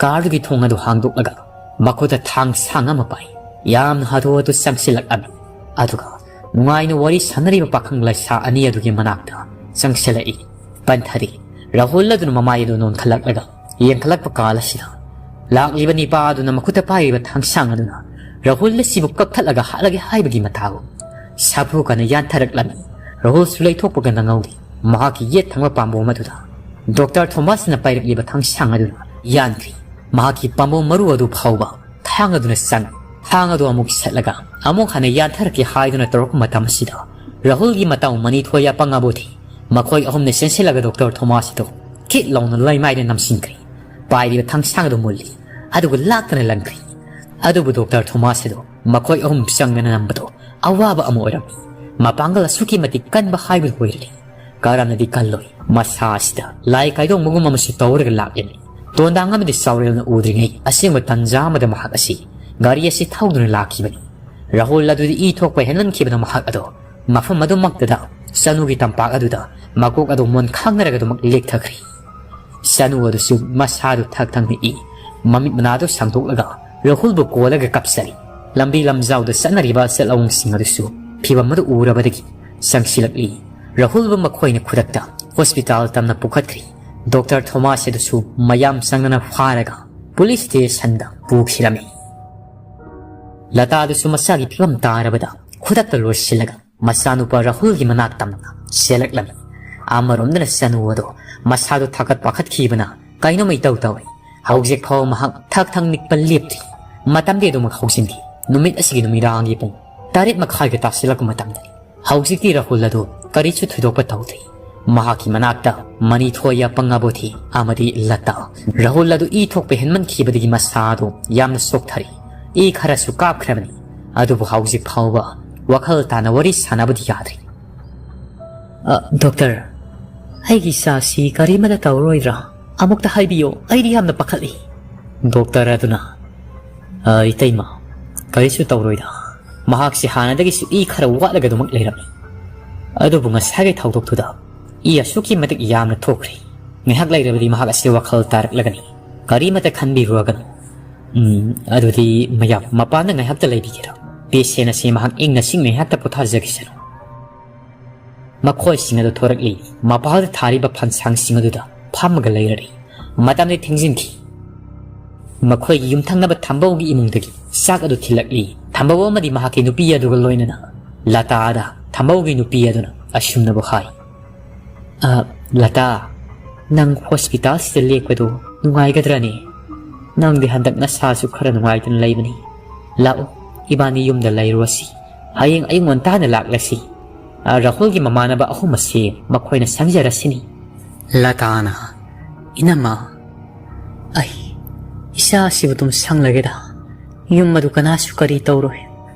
ꯀꯥꯔꯗꯨꯒꯤ ꯊꯣꯡ ꯑꯗꯨ ꯍꯥꯡꯗꯣꯛꯂꯒ ꯃꯈꯨꯠꯇ ꯊꯥꯡ ꯁꯥꯡ ꯑꯃ ꯄꯥꯏ꯫ ꯌꯥꯝꯅ ꯍꯥꯊꯨ ꯍꯥꯊꯨ ꯆꯪꯁꯤꯜꯂꯛꯂꯝꯃꯤ꯫ ꯑꯗꯨꯒ ꯅꯨꯡꯉꯥꯏꯅ ꯋꯥꯔꯤ ꯁꯥꯟꯅꯔꯤꯕ ꯄꯥꯈꯪ ꯂꯩꯁꯥ ꯑꯅꯤ ꯑꯗꯨꯒꯤ ꯃꯅꯥꯛꯇ ꯆꯪꯁꯤꯜꯂꯛꯏ꯫ ꯄꯟꯊꯔꯤ꯫ ꯔꯥꯍꯨꯜ ꯑꯗꯨꯅ ꯃꯃꯥꯏ ꯑꯗꯨ ꯅꯣꯟꯈꯠꯂꯛꯂꯒ ꯌꯦꯡꯈꯠꯂꯛꯄ ꯀꯥꯜ ꯑꯁꯤꯗ ꯂꯥꯛꯂꯤꯕ ꯅꯤꯄꯥ ꯑꯗꯨꯅ ꯃꯈꯨꯠꯇ ꯄꯥꯏꯔꯤꯕ ꯊꯥꯡꯁꯥꯡ ꯑꯗꯨꯅ ꯔꯥꯍꯨꯜ ꯑꯁꯤꯕꯨ ꯀꯛꯊꯠꯂꯒ ꯍꯥꯠꯂꯒꯦ ꯍꯥꯏꯕꯒꯤ ꯃꯇꯥꯒꯨꯝ ꯁꯥꯐꯨ ꯀꯟꯅ ꯌꯥꯟꯊꯔꯛꯂꯝꯃꯤ꯫ ꯔꯥꯍꯨꯜꯁꯨ ꯂꯩꯊꯣꯛꯄꯒ ꯅꯪꯍꯧꯗꯦ꯫ ꯃꯍꯥꯛꯀꯤ ꯌꯦꯠ ꯊꯪꯕ ꯄꯥꯝꯕꯣꯝ ꯑꯗꯨꯗ ꯗꯣꯛꯇꯔ ꯊꯣꯃꯥꯁꯅ ꯄꯥꯏꯔꯛꯂꯤꯕ ꯊꯥꯡꯁꯥꯡ ꯑꯗꯨꯅ ꯌꯥꯟꯈ꯭ꯔꯤ꯫ ꯃꯍꯥꯛꯀꯤ ꯄꯥꯝꯕꯣꯝ ꯃꯔꯨ ꯑꯗꯨ ꯐꯥꯎꯕ ꯊꯥꯡ ꯑꯗꯨꯅ ꯆꯪꯉꯤ꯫ ꯊꯥꯡ ꯑꯗꯨ ꯑꯃꯨꯛ ꯁꯠꯂꯒ ꯑꯃꯨꯛ ꯍꯟꯅ ꯌꯥꯟꯊꯔꯛꯀꯦ ꯍꯥꯏꯗꯨꯅ ꯇꯧꯔꯛꯄ ꯃꯇꯝ ꯑꯁꯤꯗ ꯔꯥꯍꯨꯜꯒꯤ ꯃꯇꯥꯎ ꯃꯅꯤꯊꯣꯏ ꯑꯄꯪ ꯑꯕꯨꯗꯤ ꯃꯈꯣꯏ ꯑꯍꯨꯝꯅ ꯆꯦꯟꯁꯤꯜꯂꯒ ꯗꯣꯛꯇꯔ ꯊꯣꯃꯥꯁ ꯑꯗꯨ ꯀꯤꯠ ꯂꯥꯎꯅ ꯂꯩꯃꯥꯏꯗ ꯅꯝꯁꯤꯟꯈ꯭ꯔꯦ꯫ ꯄꯥꯏꯔꯤꯕ ꯊꯥꯡꯁꯥꯡ ꯑꯗꯨ ꯃꯨꯜꯂꯤ, ꯑꯗꯨꯒ ꯂꯥꯛꯇꯅ ꯂꯪꯈ꯭ꯔꯤ꯫ ꯑꯗꯨꯕꯨ ꯗꯣꯛꯇꯔ ꯊꯣꯃꯥꯁ ꯑꯗꯨ ꯃꯈꯣꯏ ꯑꯍꯨꯝ ꯆꯪꯗꯅ ꯅꯝꯕꯗꯨ ꯑꯋꯥꯕ ꯑꯃ ꯑꯣꯏꯔꯝꯃꯤ꯫ ꯃꯄꯥꯡꯒꯜ ꯑꯁꯨꯛꯀꯤ ꯃꯇꯤꯛ ꯀꯟꯕ ꯍꯥꯏꯕꯗꯨ ꯑꯣꯏꯔꯤ꯫ ꯀꯔꯝꯅꯗꯤ ꯀꯜꯂꯣꯏ? ꯃꯁꯥ ꯑꯁꯤꯗ ꯂꯥꯏ ꯀꯥꯏꯗꯣꯡꯕꯒꯨꯝ ꯑꯃꯁꯨ ꯇꯧꯔꯒ ꯂꯥꯛꯂꯤꯕꯅꯤ꯫ ꯇꯣꯟꯗꯥꯡ ꯑꯃꯗꯤ ꯆꯥꯎꯔꯦꯜꯅ ꯎꯗ꯭ꯔꯤꯉꯩ ꯑꯁꯦꯡꯕ ꯇꯟꯖꯥ ꯑꯃꯗ ꯃꯍꯥꯛ ꯑꯁꯤ ꯒꯥꯔꯤ ꯑꯁꯤ ꯊꯧꯗꯨꯅ ꯂꯥꯛꯈꯤꯕꯅꯤ꯫ ꯔꯥꯍꯨꯜ ꯑꯗꯨꯗꯤ ꯏ ꯊꯣꯛꯄ ꯍꯦꯟꯃꯟꯈꯤꯕꯅ ꯃꯍꯥꯛ ꯑꯗꯣ ꯃꯐꯝ ꯑꯗꯨꯃꯛꯇꯗ ꯆꯅꯨꯒꯤ ꯇꯝꯄꯥꯛ ꯑꯗꯨꯗ ꯃꯀꯣꯛ ꯑꯗꯨ ꯃꯣꯟ ꯈꯥꯡꯅꯔꯒ ꯑꯗꯨꯃꯛ ꯂꯦꯛꯊꯈ꯭ꯔꯤ꯫ ꯆꯅꯨ ꯑꯗꯨꯁꯨ ꯃꯁꯥꯗꯨ ꯊꯛ ꯊꯛꯅ ꯏ, ꯃꯃꯤꯠ ꯃꯅꯥꯗꯨ ꯁꯥꯡꯗꯣꯛꯂꯒ ꯔꯥꯍꯨꯜꯕꯨ ꯀꯣꯜꯂꯒ ꯀꯞꯆꯔꯤ꯫ ꯂꯝꯕꯤ ꯂꯝꯖꯥꯎꯗ ꯆꯠꯅꯔꯤꯕ ꯑꯆꯠ ꯑꯋꯣꯡꯁꯤꯡ ꯑꯗꯨꯁꯨ ꯐꯤꯚꯝ ꯑꯗꯨ ꯎꯔꯕꯗꯒꯤ ꯆꯪꯁꯤꯜꯂꯛꯂꯤ꯫ ꯔꯥꯍꯨꯜꯕꯨ ꯃꯈꯣꯏꯅ ꯈꯨꯗꯛꯇ ꯍꯣꯁꯄꯤꯇꯥꯜ ꯇꯝꯅ ꯄꯨꯈꯠꯈ꯭ꯔꯤ꯫ ꯗꯣꯛꯇꯔ ꯊꯣꯃꯥꯁ ꯑꯗꯨꯁꯨ ꯃꯌꯥꯝ ꯆꯪꯗꯅ ꯐꯥꯔꯒ ꯄꯨꯂꯤꯁ ꯁ꯭ꯇꯦꯁꯟꯗ ꯄꯨꯈꯤꯔꯝꯃꯤ꯫ ꯂꯇꯥꯗꯨꯁꯨ ꯃꯁꯥꯒꯤ ꯐꯤꯚꯝ ꯇꯥꯔꯕꯗ ꯈꯨꯗꯛꯇ ꯂꯣꯏꯁꯤꯜꯂꯒ ꯃꯆꯥꯅꯨꯄꯥ ꯔꯥꯍꯨꯜꯒꯤ ꯃꯅꯥꯛ ꯇꯝꯅ ꯆꯦꯜꯂꯛꯂꯝꯃꯤ꯫ ꯑꯃꯔꯣꯝꯗꯅ ꯆꯅꯨ ꯑꯗꯣ ꯃꯁꯥꯗꯣ ꯊꯥꯀꯠ ꯄꯥꯈꯠꯈꯤꯕꯅ ꯀꯩꯅꯣꯝꯃ ꯏꯇꯧ ꯇꯧꯏ꯫ ꯍꯧꯖꯤꯛ ꯐꯥꯎꯕ ꯃꯍꯥꯛ ꯊꯛ ꯊꯛ ꯅꯤꯛꯄ ꯂꯦꯞꯇ꯭ꯔꯤ꯫ ꯃꯇꯝꯗꯤ ꯑꯗꯨꯃꯛ ꯍꯧꯖꯤꯟꯈꯤ꯫ ꯅꯨꯃꯤꯠ ꯑꯁꯤꯒꯤ ꯅꯨꯃꯤꯗꯥꯡꯒꯤ ꯄꯨꯡ ꯇꯔꯦꯠ ꯃꯈꯥꯏꯒ ꯇꯥꯁꯤꯜꯂꯛꯄ ꯃꯇꯝꯗꯅꯤ꯫ ꯍꯧꯖꯤꯛꯇꯤ ꯔꯥꯍꯨꯜ ꯑꯗꯨ ꯀꯔꯤꯁꯨ ꯊꯣꯏꯗꯣꯛꯄ ꯇꯧꯗ꯭ꯔꯤ꯫ ꯃꯍꯥꯛꯀꯤ ꯃꯅꯥꯛꯇ ꯃꯅꯤꯊꯣꯏ, ꯑꯄꯪ ꯑꯕꯣꯊꯤ ꯑꯃꯗꯤ ꯂꯇꯥ꯫ ꯔꯥꯍꯨꯜ ꯑꯗꯨ ꯏ ꯊꯣꯛꯄ ꯍꯦꯟꯃꯟꯈꯤꯕꯗꯒꯤ ꯃꯁꯥ ꯑꯗꯨ ꯌꯥꯝꯅ ꯁꯣꯛꯊꯔꯤ꯫ ꯏ ꯈꯔꯁꯨ ꯀꯥꯞꯈ꯭ꯔꯕꯅꯤ꯫ ꯑꯗꯨꯕꯨ ꯍꯧꯖꯤꯛ ꯐꯥꯎꯕ ꯋꯥꯈꯜ ꯇꯥꯅ ꯋꯥꯔꯤ ꯁꯥꯟꯅꯕꯗꯤ ꯌꯥꯗ꯭ꯔꯤ꯫ "ꯑ, ꯗꯣꯛꯇꯔ, ꯑꯩꯒꯤ ꯏꯆꯥꯁꯤ ꯀꯔꯤꯃꯠꯇ ꯇꯧꯔꯣꯏꯗ꯭ꯔꯥ? ꯑꯃꯨꯛꯇ ꯍꯥꯏꯕꯤꯌꯨ, ꯑꯩꯗꯤ ꯌꯥꯝꯅ ꯄꯥꯈꯠꯂꯤ꯫" ꯗꯣꯛꯇꯔ ꯑꯗꯨꯅ, "ꯑ, ꯏꯇꯩꯃ, ꯀꯔꯤꯁꯨ ꯇꯧꯔꯣꯏꯗ꯫ ꯃꯍꯥꯛꯁꯤ ꯍꯥꯟꯅꯗꯒꯤꯁꯨ ꯏ ꯈꯔ ꯋꯥꯠꯂꯒ ꯑꯗꯨꯃꯛ ꯂꯩꯔꯝꯃꯤ꯫ ꯑꯗꯨꯕꯨ ꯉꯁꯥꯏꯒꯤ ꯊꯧꯗꯣꯛꯇꯨꯗ ꯏ ꯑꯁꯨꯛꯀꯤ ꯃꯇꯤꯛ ꯌꯥꯝꯅ ꯊꯣꯛꯈ꯭ꯔꯦ꯫ ꯉꯥꯏꯍꯥꯛ ꯂꯩꯔꯕꯗꯤ ꯃꯍꯥꯛ ꯑꯁꯤ ꯋꯥꯈꯜ ꯇꯥꯔꯛꯂꯒꯅꯤ꯫ ꯀꯔꯤꯃꯠꯇ ꯈꯟꯕꯤꯔꯨꯔꯒꯅꯨ꯫ ꯎꯝ, ꯑꯗꯨꯗꯤ ꯃꯌꯥꯝ ꯃꯄꯥꯟꯗ ꯉꯥꯏꯍꯥꯛꯇ ꯂꯩꯕꯤꯒꯦꯔꯥ? ꯄꯦꯁꯦꯟ ꯑꯁꯤ ꯃꯍꯥꯛ ꯏꯪꯅ ꯆꯤꯛꯅ ꯉꯥꯏꯍꯥꯛꯇ ꯄꯣꯊꯥꯖꯈꯤꯁꯅꯨ꯫" ꯃꯈꯣꯏꯁꯤꯡ ꯑꯗꯨ ꯊꯣꯔꯛꯂꯤ꯫ ꯃꯄꯥꯜꯗ ꯊꯥꯔꯤꯕ ꯐꯟꯁꯥꯡꯁꯤꯡ ꯑꯗꯨꯗ ꯐꯝꯃꯒ ꯂꯩꯔꯔꯤ꯫ ꯃꯇꯝꯗꯤ ꯊꯦꯡꯖꯤꯟꯈꯤ꯫ ꯃꯈꯣꯏꯒꯤ ꯌꯨꯝꯊꯪꯅꯕ ꯊꯝꯕꯧꯒꯤ ꯏꯃꯨꯡꯗꯒꯤ ꯆꯥꯛ ꯑꯗꯨ ꯊꯤꯜꯂꯛꯂꯤ꯫ ꯊꯝꯕꯧ ꯑꯃꯗꯤ ꯃꯍꯥꯛꯀꯤ ꯅꯨꯄꯤ ꯑꯗꯨꯒ ꯂꯣꯏꯅꯅ ꯂꯇꯥꯗ ꯊꯝꯕꯧꯒꯤ ꯅꯨꯄꯤ ꯑꯗꯨꯅ ꯑꯁꯨꯝꯅꯕꯨ ꯍꯥꯏ, "ꯑ, ꯂꯇꯥ, ꯅꯪ ꯍꯣꯁꯄꯤꯇꯥꯜꯁꯤꯗ ꯂꯦꯛꯄꯗꯨ ꯅꯨꯡꯉꯥꯏꯒꯗ꯭ꯔꯅꯦ? ꯅꯪꯗꯤ ꯍꯟꯗꯛ ꯅꯁꯥꯁꯨ ꯈꯔ ꯅꯨꯡꯉꯥꯏꯇꯅ ꯂꯩꯕꯅꯤ꯫ ꯂꯥꯛꯎ, ꯏꯕꯥꯅꯤ ꯌꯨꯝꯗ ꯂꯩꯔꯨꯔꯁꯤ꯫ ꯍꯌꯦꯡ ꯑꯌꯨꯛ ꯉꯟꯇꯥꯅ ꯂꯥꯛꯂꯁꯤ꯫ ꯑ, ꯔꯥꯍꯨꯜꯒꯤ ꯃꯃꯥꯟꯅꯕ ꯑꯍꯨꯝ ꯑꯁꯤ ꯃꯈꯣꯏꯅ ꯁꯪꯖꯔꯁꯤꯅꯤ꯫" ꯂꯇꯥꯅ, "ꯏꯅꯝꯃ, ꯑꯩ ꯏꯆꯥ ꯑꯁꯤꯕꯨ ꯑꯗꯨꯝ ꯁꯪꯂꯒꯦꯗ꯫ ꯌꯨꯝ ꯑꯗꯨ ꯀꯅꯥꯁꯨ ꯀꯔꯤ ꯇꯧꯔꯣꯏ꯫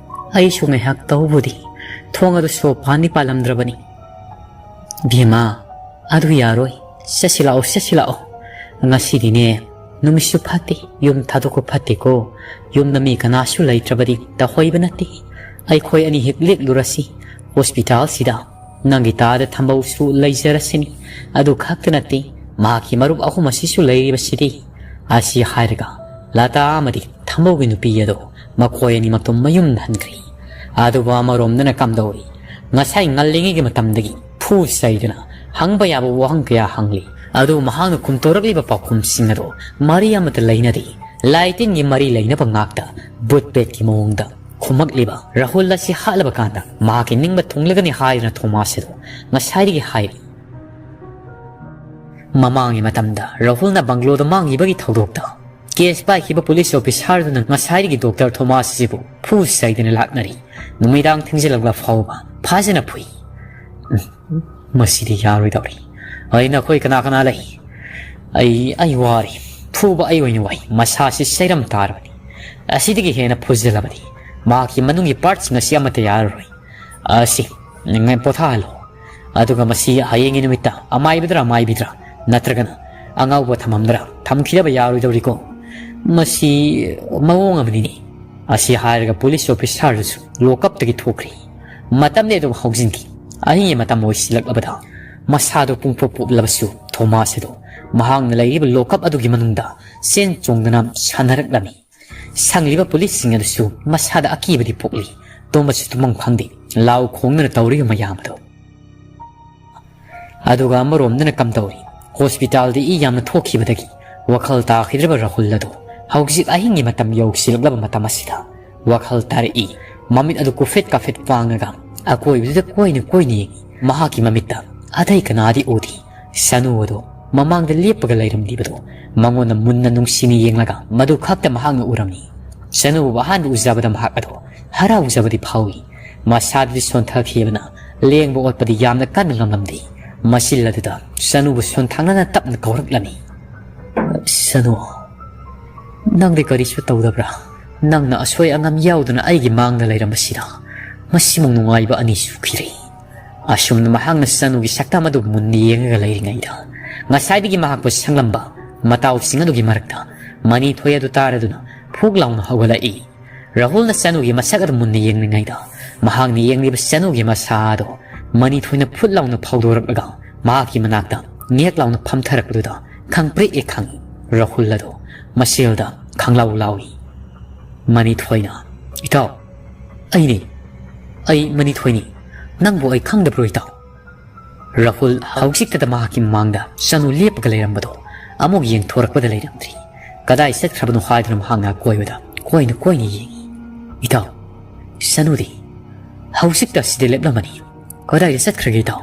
ꯑꯩꯁꯨ ꯉꯥꯏꯍꯥꯛ ꯇꯧꯕꯨꯗꯤ ꯊꯣꯡ ꯑꯗꯨ ꯁꯣ ꯄꯥꯟꯗꯤ ꯄꯥꯜꯂꯝꯗ꯭ꯔꯕꯅꯤ꯫" "ꯕꯦꯝꯃ, ꯑꯗꯨ ꯌꯥꯔꯣꯏ꯫ ꯆꯠꯁꯤ ꯂꯥꯛꯑꯣ, ꯆꯠꯁꯤ ꯂꯥꯛꯑꯣ꯫ ꯉꯁꯤꯗꯤꯅꯦ, ꯅꯨꯃꯤꯠꯁꯨ ꯐꯠꯇꯦ, ꯌꯨꯝ ꯊꯥꯗꯣꯛꯄ ꯐꯠꯇꯦꯀꯣ꯫ ꯌꯨꯝꯗ ꯃꯤ ꯀꯅꯥꯁꯨ ꯂꯩꯇ꯭ꯔꯕꯗꯤ ꯇꯧꯍꯩꯕ ꯅꯠꯇꯦ꯫ ꯑꯩꯈꯣꯏ ꯑꯅꯤ ꯍꯦꯛ ꯂꯦꯛꯂꯨꯔꯁꯤ ꯍꯣꯁꯄꯤꯇꯥꯜꯁꯤꯗ꯫ ꯅꯪꯒꯤ ꯇꯥꯗ ꯊꯝꯕꯧꯁꯨ ꯂꯩꯖꯔꯁꯤꯅꯤ꯫ ꯑꯗꯨ ꯈꯛꯇ ꯅꯠꯇꯦ, ꯃꯍꯥꯛꯀꯤ ꯃꯔꯨꯞ ꯑꯍꯨꯝ ꯑꯁꯤꯁꯨ ꯂꯩꯔꯤꯕꯁꯤꯗꯤ꯫" ꯑꯁꯤ ꯍꯥꯏꯔꯒ ꯂꯇꯥ ꯑꯃꯗꯤ ꯊꯝꯕꯧꯒꯤ ꯅꯨꯄꯤ ꯑꯗꯨ ꯃꯈꯣꯏ ꯑꯅꯤꯃꯛꯇꯨ ꯃꯌꯨꯝꯗ ꯍꯟꯈ꯭ꯔꯤ꯫ ꯑꯗꯨꯕꯨ ꯑꯃꯔꯣꯝꯗꯅ ꯀꯝꯗꯧꯔꯤ? ꯉꯁꯥꯏ ꯉꯜꯂꯤꯉꯩꯒꯤ ꯃꯇꯝꯗꯒꯤ ꯐꯨ ꯆꯩꯗꯨꯅ ꯍꯪꯕ ꯌꯥꯕ ꯋꯥꯍꯪ ꯀꯌꯥ ꯍꯪꯂꯤ꯫ ꯑꯗꯨꯕꯨ ꯃꯍꯥꯛꯅ ꯈꯨꯝꯇꯣꯔꯛꯂꯤꯕ ꯄꯥꯎꯈꯨꯝꯁꯤꯡ ꯑꯗꯨ ꯃꯔꯤ ꯑꯃꯠꯇ ꯂꯩꯅꯗꯦ꯫ ꯂꯥꯏ ꯇꯤꯟꯒꯤ ꯃꯔꯤ ꯂꯩꯅꯕ ꯉꯥꯛꯇ ꯚꯨꯠ ꯄꯦꯠꯀꯤ ꯃꯑꯣꯡꯗ ꯊꯨꯝꯃꯛꯂꯤꯕ ꯔꯥꯍꯨꯜ ꯑꯁꯤ ꯍꯥꯠꯂꯕ ꯀꯥꯟꯗ ꯃꯍꯥꯛꯀꯤ ꯅꯤꯡꯕ ꯊꯨꯡꯂꯒꯅꯤ ꯍꯥꯏꯗꯨꯅ ꯊꯣꯃꯥꯁ ꯑꯗꯨ ꯉꯁꯥꯏꯗꯒꯤ ꯍꯥꯏꯔꯤ꯫ ꯃꯃꯥꯡꯒꯤ ꯃꯇꯝꯗ ꯔꯥꯍꯨꯜꯅ ꯕꯪꯒ꯭ꯂꯣꯗ ꯃꯥꯡꯈꯤꯕꯒꯤ ꯊꯧꯗꯣꯛꯇ ꯀꯦꯁ ꯄꯥꯏꯈꯤꯕ ꯄꯨꯂꯤꯁ ꯑꯣꯐꯤꯁꯥꯔꯗꯨꯅ ꯉꯁꯥꯏꯗꯒꯤ ꯗꯣꯛꯇꯔ ꯊꯣꯃꯥꯁ ꯑꯁꯤꯕꯨ ꯐꯨ ꯆꯩꯗꯅ ꯂꯥꯛꯅꯔꯤ꯫ ꯅꯨꯃꯤꯗꯥꯡ ꯊꯦꯡꯖꯤꯜꯂꯛꯂ ꯐꯥꯎꯕ ꯐꯖꯅ ꯐꯨꯏ꯫ ꯎꯝ, ꯃꯁꯤꯗꯤ ꯌꯥꯔꯣꯏꯗꯧꯔꯤ꯫ ꯑꯩ ꯅꯈꯣꯏ ꯀꯅꯥ ꯀꯅꯥ ꯂꯩ? ꯑꯩ, ꯑꯩ ꯋꯥꯔꯦ꯫ ꯐꯨꯕ ꯑꯩ ꯑꯣꯏꯅ ꯋꯥꯏ꯫ ꯃꯁꯥꯁꯤ ꯁꯩꯔꯝ ꯇꯥꯔꯕꯅꯤ꯫ ꯑꯁꯤꯗꯒꯤ ꯍꯦꯟꯅ ꯐꯨꯖꯤꯜꯂꯕꯗꯤ ꯃꯍꯥꯛꯀꯤ ꯃꯅꯨꯡꯒꯤ ꯄꯥꯔꯠꯁꯤꯡ ꯑꯁꯤ ꯑꯃꯠꯇ ꯌꯥꯔꯔꯣꯏ꯫ ꯑꯁꯤ, ꯅꯪ ꯄꯣꯊꯥꯍꯜꯂꯣ꯫ ꯑꯗꯨꯒ ꯃꯁꯤ ꯍꯌꯦꯡꯒꯤ ꯅꯨꯃꯤꯠꯇ ꯑꯃꯥꯏꯕꯗꯔ ꯑꯃꯥꯏꯕꯤꯗ꯭ꯔ ꯅꯠꯇ꯭ꯔꯒꯅ ꯑꯉꯥꯎꯕ ꯊꯝꯐꯝꯗꯔ ꯊꯝꯈꯤꯗꯕ ꯌꯥꯔꯣꯏꯗꯧꯔꯤꯀꯣ꯫ ꯃꯁꯤ ꯃꯑꯣꯡ ꯑꯃꯅꯤꯅꯦ꯫ ꯑꯁꯤ ꯍꯥꯏꯔꯒ ꯄꯨꯂꯤꯁ ꯑꯣꯐꯤꯁꯥꯔꯗꯨꯁꯨ ꯂꯣꯀꯞꯇꯒꯤ ꯊꯣꯛꯈ꯭ꯔꯦ꯫ ꯃꯇꯝꯗꯤ ꯑꯗꯨꯝ ꯍꯧꯖꯤꯟꯈꯤ꯫ ꯑꯍꯤꯡꯒꯤ ꯃꯇꯝ ꯑꯣꯏꯁꯤꯜꯂꯛꯂꯕꯗ ꯃꯁꯥꯗꯣ ꯄꯨꯡꯄꯣꯞ ꯄꯣꯞꯂꯕꯁꯨ ꯊꯣꯃꯥꯁ ꯑꯗꯨ ꯃꯍꯥꯛꯅ ꯂꯩꯔꯤꯕ ꯂꯣꯀꯞ ꯑꯗꯨꯒꯤ ꯃꯅꯨꯡꯗ ꯆꯦꯟ ꯆꯣꯡꯗꯨꯅ ꯁꯥꯟꯅꯔꯛꯂꯝꯃꯤ꯫ ꯁꯪꯂꯤꯕ ꯄꯨꯂꯤꯁꯁꯤꯡ ꯑꯗꯨꯁꯨ ꯃꯁꯥꯗ ꯑꯀꯤꯕꯗꯤ ꯄꯣꯛꯂꯤ꯫ ꯇꯨꯝꯕꯁꯨ ꯇꯨꯝꯐꯝ ꯈꯪꯗꯦ꯫ ꯂꯥꯎ ꯈꯣꯡꯗꯨꯅ ꯇꯧꯔꯤꯕ ꯃꯌꯥꯝ ꯑꯗꯨ꯫ ꯑꯗꯨꯒ ꯑꯃꯔꯣꯝꯗꯅ ꯀꯝꯗꯧꯔꯤ? ꯍꯣꯁꯄꯤꯇꯥꯜꯗ ꯏ ꯌꯥꯝꯅ ꯊꯣꯛꯈꯤꯕꯗꯒꯤ ꯋꯥꯈꯜ ꯇꯥꯈꯤꯗ꯭ꯔꯕ ꯔꯥꯍꯨꯜ ꯑꯗꯨ ꯍꯧꯖꯤꯛ ꯑꯍꯤꯡꯒꯤ ꯃꯇꯝ ꯌꯧꯁꯤꯜꯂꯛꯂꯕ ꯃꯇꯝ ꯑꯁꯤꯗ ꯋꯥꯈꯜ ꯇꯥꯔꯛꯏ꯫ ꯃꯃꯤꯠ ꯑꯗꯨ ꯀꯨꯐꯦꯠ ꯀꯥꯐꯦꯠ ꯄꯥꯡꯂꯒ ꯑꯀꯣꯏꯕꯗꯨꯗ ꯀꯣꯏꯅ ꯀꯣꯏꯅ ꯌꯦꯡꯏ꯫ ꯃꯍꯥꯛꯀꯤ ꯃꯃꯤꯠꯇ ꯑꯇꯩ ꯀꯅꯥꯗꯤ ꯎꯗꯦ꯫ ꯁꯅꯨ ꯑꯗꯨ ꯃꯃꯥꯡꯗ ꯂꯦꯞꯄꯒ ꯂꯩꯔꯝꯂꯤꯕꯗꯨ ꯃꯉꯣꯟꯗ ꯃꯨꯟꯅ ꯅꯨꯡꯁꯤꯅ ꯌꯦꯡꯂꯒ ꯃꯗꯨ ꯈꯛꯇ ꯃꯍꯥꯛꯅ ꯎꯔꯝꯃꯤ꯫ ꯁꯅꯨꯕꯨ ꯑꯍꯥꯟꯕ ꯎꯖꯕꯗ ꯃꯍꯥꯛ ꯑꯗꯨ ꯍꯔꯥꯎꯖꯕꯗꯤ ꯐꯥꯎꯏ꯫ ꯃꯁꯥꯗꯨꯗꯤ ꯁꯣꯟꯊꯈꯤꯕꯅ ꯂꯦꯡꯕ ꯑꯣꯠꯄꯗꯤ ꯌꯥꯝꯅ ꯀꯟꯅ ꯉꯝꯂꯝꯗꯦ꯫ ꯃꯆꯤꯜ ꯑꯗꯨꯗ ꯁꯅꯨꯕꯨ ꯁꯣꯟꯊꯥꯡꯅꯅ ꯇꯞꯅ ꯀꯧꯔꯛꯂꯝꯃꯤ꯫ "ꯁꯅꯨ, ꯅꯪꯗꯤ ꯀꯔꯤꯁꯨ ꯇꯧꯗꯕ꯭ꯔꯥ? ꯅꯪꯅ ꯑꯁꯣꯏ ꯑꯉꯥꯝ ꯌꯥꯎꯗꯅ ꯑꯩꯒꯤ ꯃꯥꯡꯗ ꯂꯩꯔꯝꯕꯁꯤꯗ ꯃꯁꯤꯃꯨꯛ ꯅꯨꯡꯉꯥꯏꯕ ꯑꯅꯤ ꯁꯨꯈꯤꯔꯦ꯫" ꯑꯁꯨꯝꯅ ꯃꯍꯥꯛꯅ ꯁꯅꯨꯒꯤ ꯁꯛꯇꯝ ꯑꯗꯨ ꯃꯨꯟꯅ ꯌꯦꯡꯉꯒ ꯂꯩꯔꯤꯉꯩꯗ ꯉꯁꯥꯏꯗꯒꯤ ꯃꯍꯥꯛꯄꯨ ꯁꯪꯂꯝꯕ ꯃꯇꯥꯎꯁꯤꯡ ꯑꯗꯨꯒꯤ ꯃꯔꯛꯇ ꯃꯅꯤꯊꯣꯏ ꯑꯗꯨ ꯇꯥꯔꯗꯨꯅ ꯐꯨꯛ ꯂꯥꯎꯅ ꯍꯧꯒꯠꯂꯛꯏ꯫ ꯔꯥꯍꯨꯜꯅ ꯆꯅꯨꯒꯤ ꯃꯁꯛ ꯑꯗꯨ ꯃꯨꯟꯅ ꯌꯦꯡꯂꯤꯉꯩꯗ ꯃꯍꯥꯛꯅ ꯌꯦꯡꯂꯤꯕ ꯆꯅꯨꯒꯤ ꯃꯁꯥ ꯑꯗꯨ ꯃꯅꯤꯊꯣꯏꯅ ꯐꯨꯠ ꯂꯥꯎꯅ ꯐꯧꯗꯣꯔꯛꯂꯒ ꯃꯍꯥꯛꯀꯤ ꯃꯅꯥꯛꯇ ꯉꯦꯛ ꯂꯥꯎꯅ ꯐꯝꯊꯔꯛꯄꯗꯨꯗ ꯈꯪꯄ꯭ꯔꯦꯛ ꯍꯦꯛ ꯈꯪꯏ꯫ ꯔꯥꯍꯨꯜ ꯑꯗꯨ ꯃꯁꯦꯜꯗ ꯈꯪꯂꯥꯎ ꯂꯥꯎꯏ꯫ ꯃꯅꯤꯊꯣꯏꯅ, "ꯏꯇꯥꯎ, ꯑꯩꯅꯤ, ꯑꯩ ꯃꯅꯤꯊꯣꯏꯅꯤ꯫ ꯅꯪꯕꯨ ꯑꯩ ꯈꯪꯗꯕ꯭ꯔꯣ ꯏꯇꯥꯎ?" ꯔꯥꯍꯨꯜ ꯍꯧꯖꯤꯛꯇꯗ ꯃꯍꯥꯛꯀꯤ ꯃꯃꯥꯡꯗ ꯆꯅꯨ ꯂꯦꯞꯄꯒ ꯂꯩꯔꯝꯕꯗꯣ ꯑꯃꯨꯛ ꯌꯦꯡꯊꯣꯔꯛꯄꯗ ꯂꯩꯔꯝꯗ꯭ꯔꯤ꯫ ꯀꯗꯥꯏ ꯆꯠꯈ꯭ꯔꯕꯅꯣ ꯍꯥꯏꯗꯨꯅ ꯃꯍꯥꯛꯅ ꯑꯀꯣꯏꯕꯗ ꯀꯣꯏꯅ ꯀꯣꯏꯅ ꯌꯦꯡꯏ꯫ "ꯏꯇꯥꯎ, "ꯁꯅꯨꯗꯤ ꯍꯧꯖꯤꯛꯇ ꯑꯁꯤꯗ ꯂꯦꯞꯂꯝꯃꯅꯤ꯫ ꯀꯗꯥꯏꯗ ꯆꯠꯈ꯭ꯔꯒꯦ, ꯏꯇꯥꯎ?"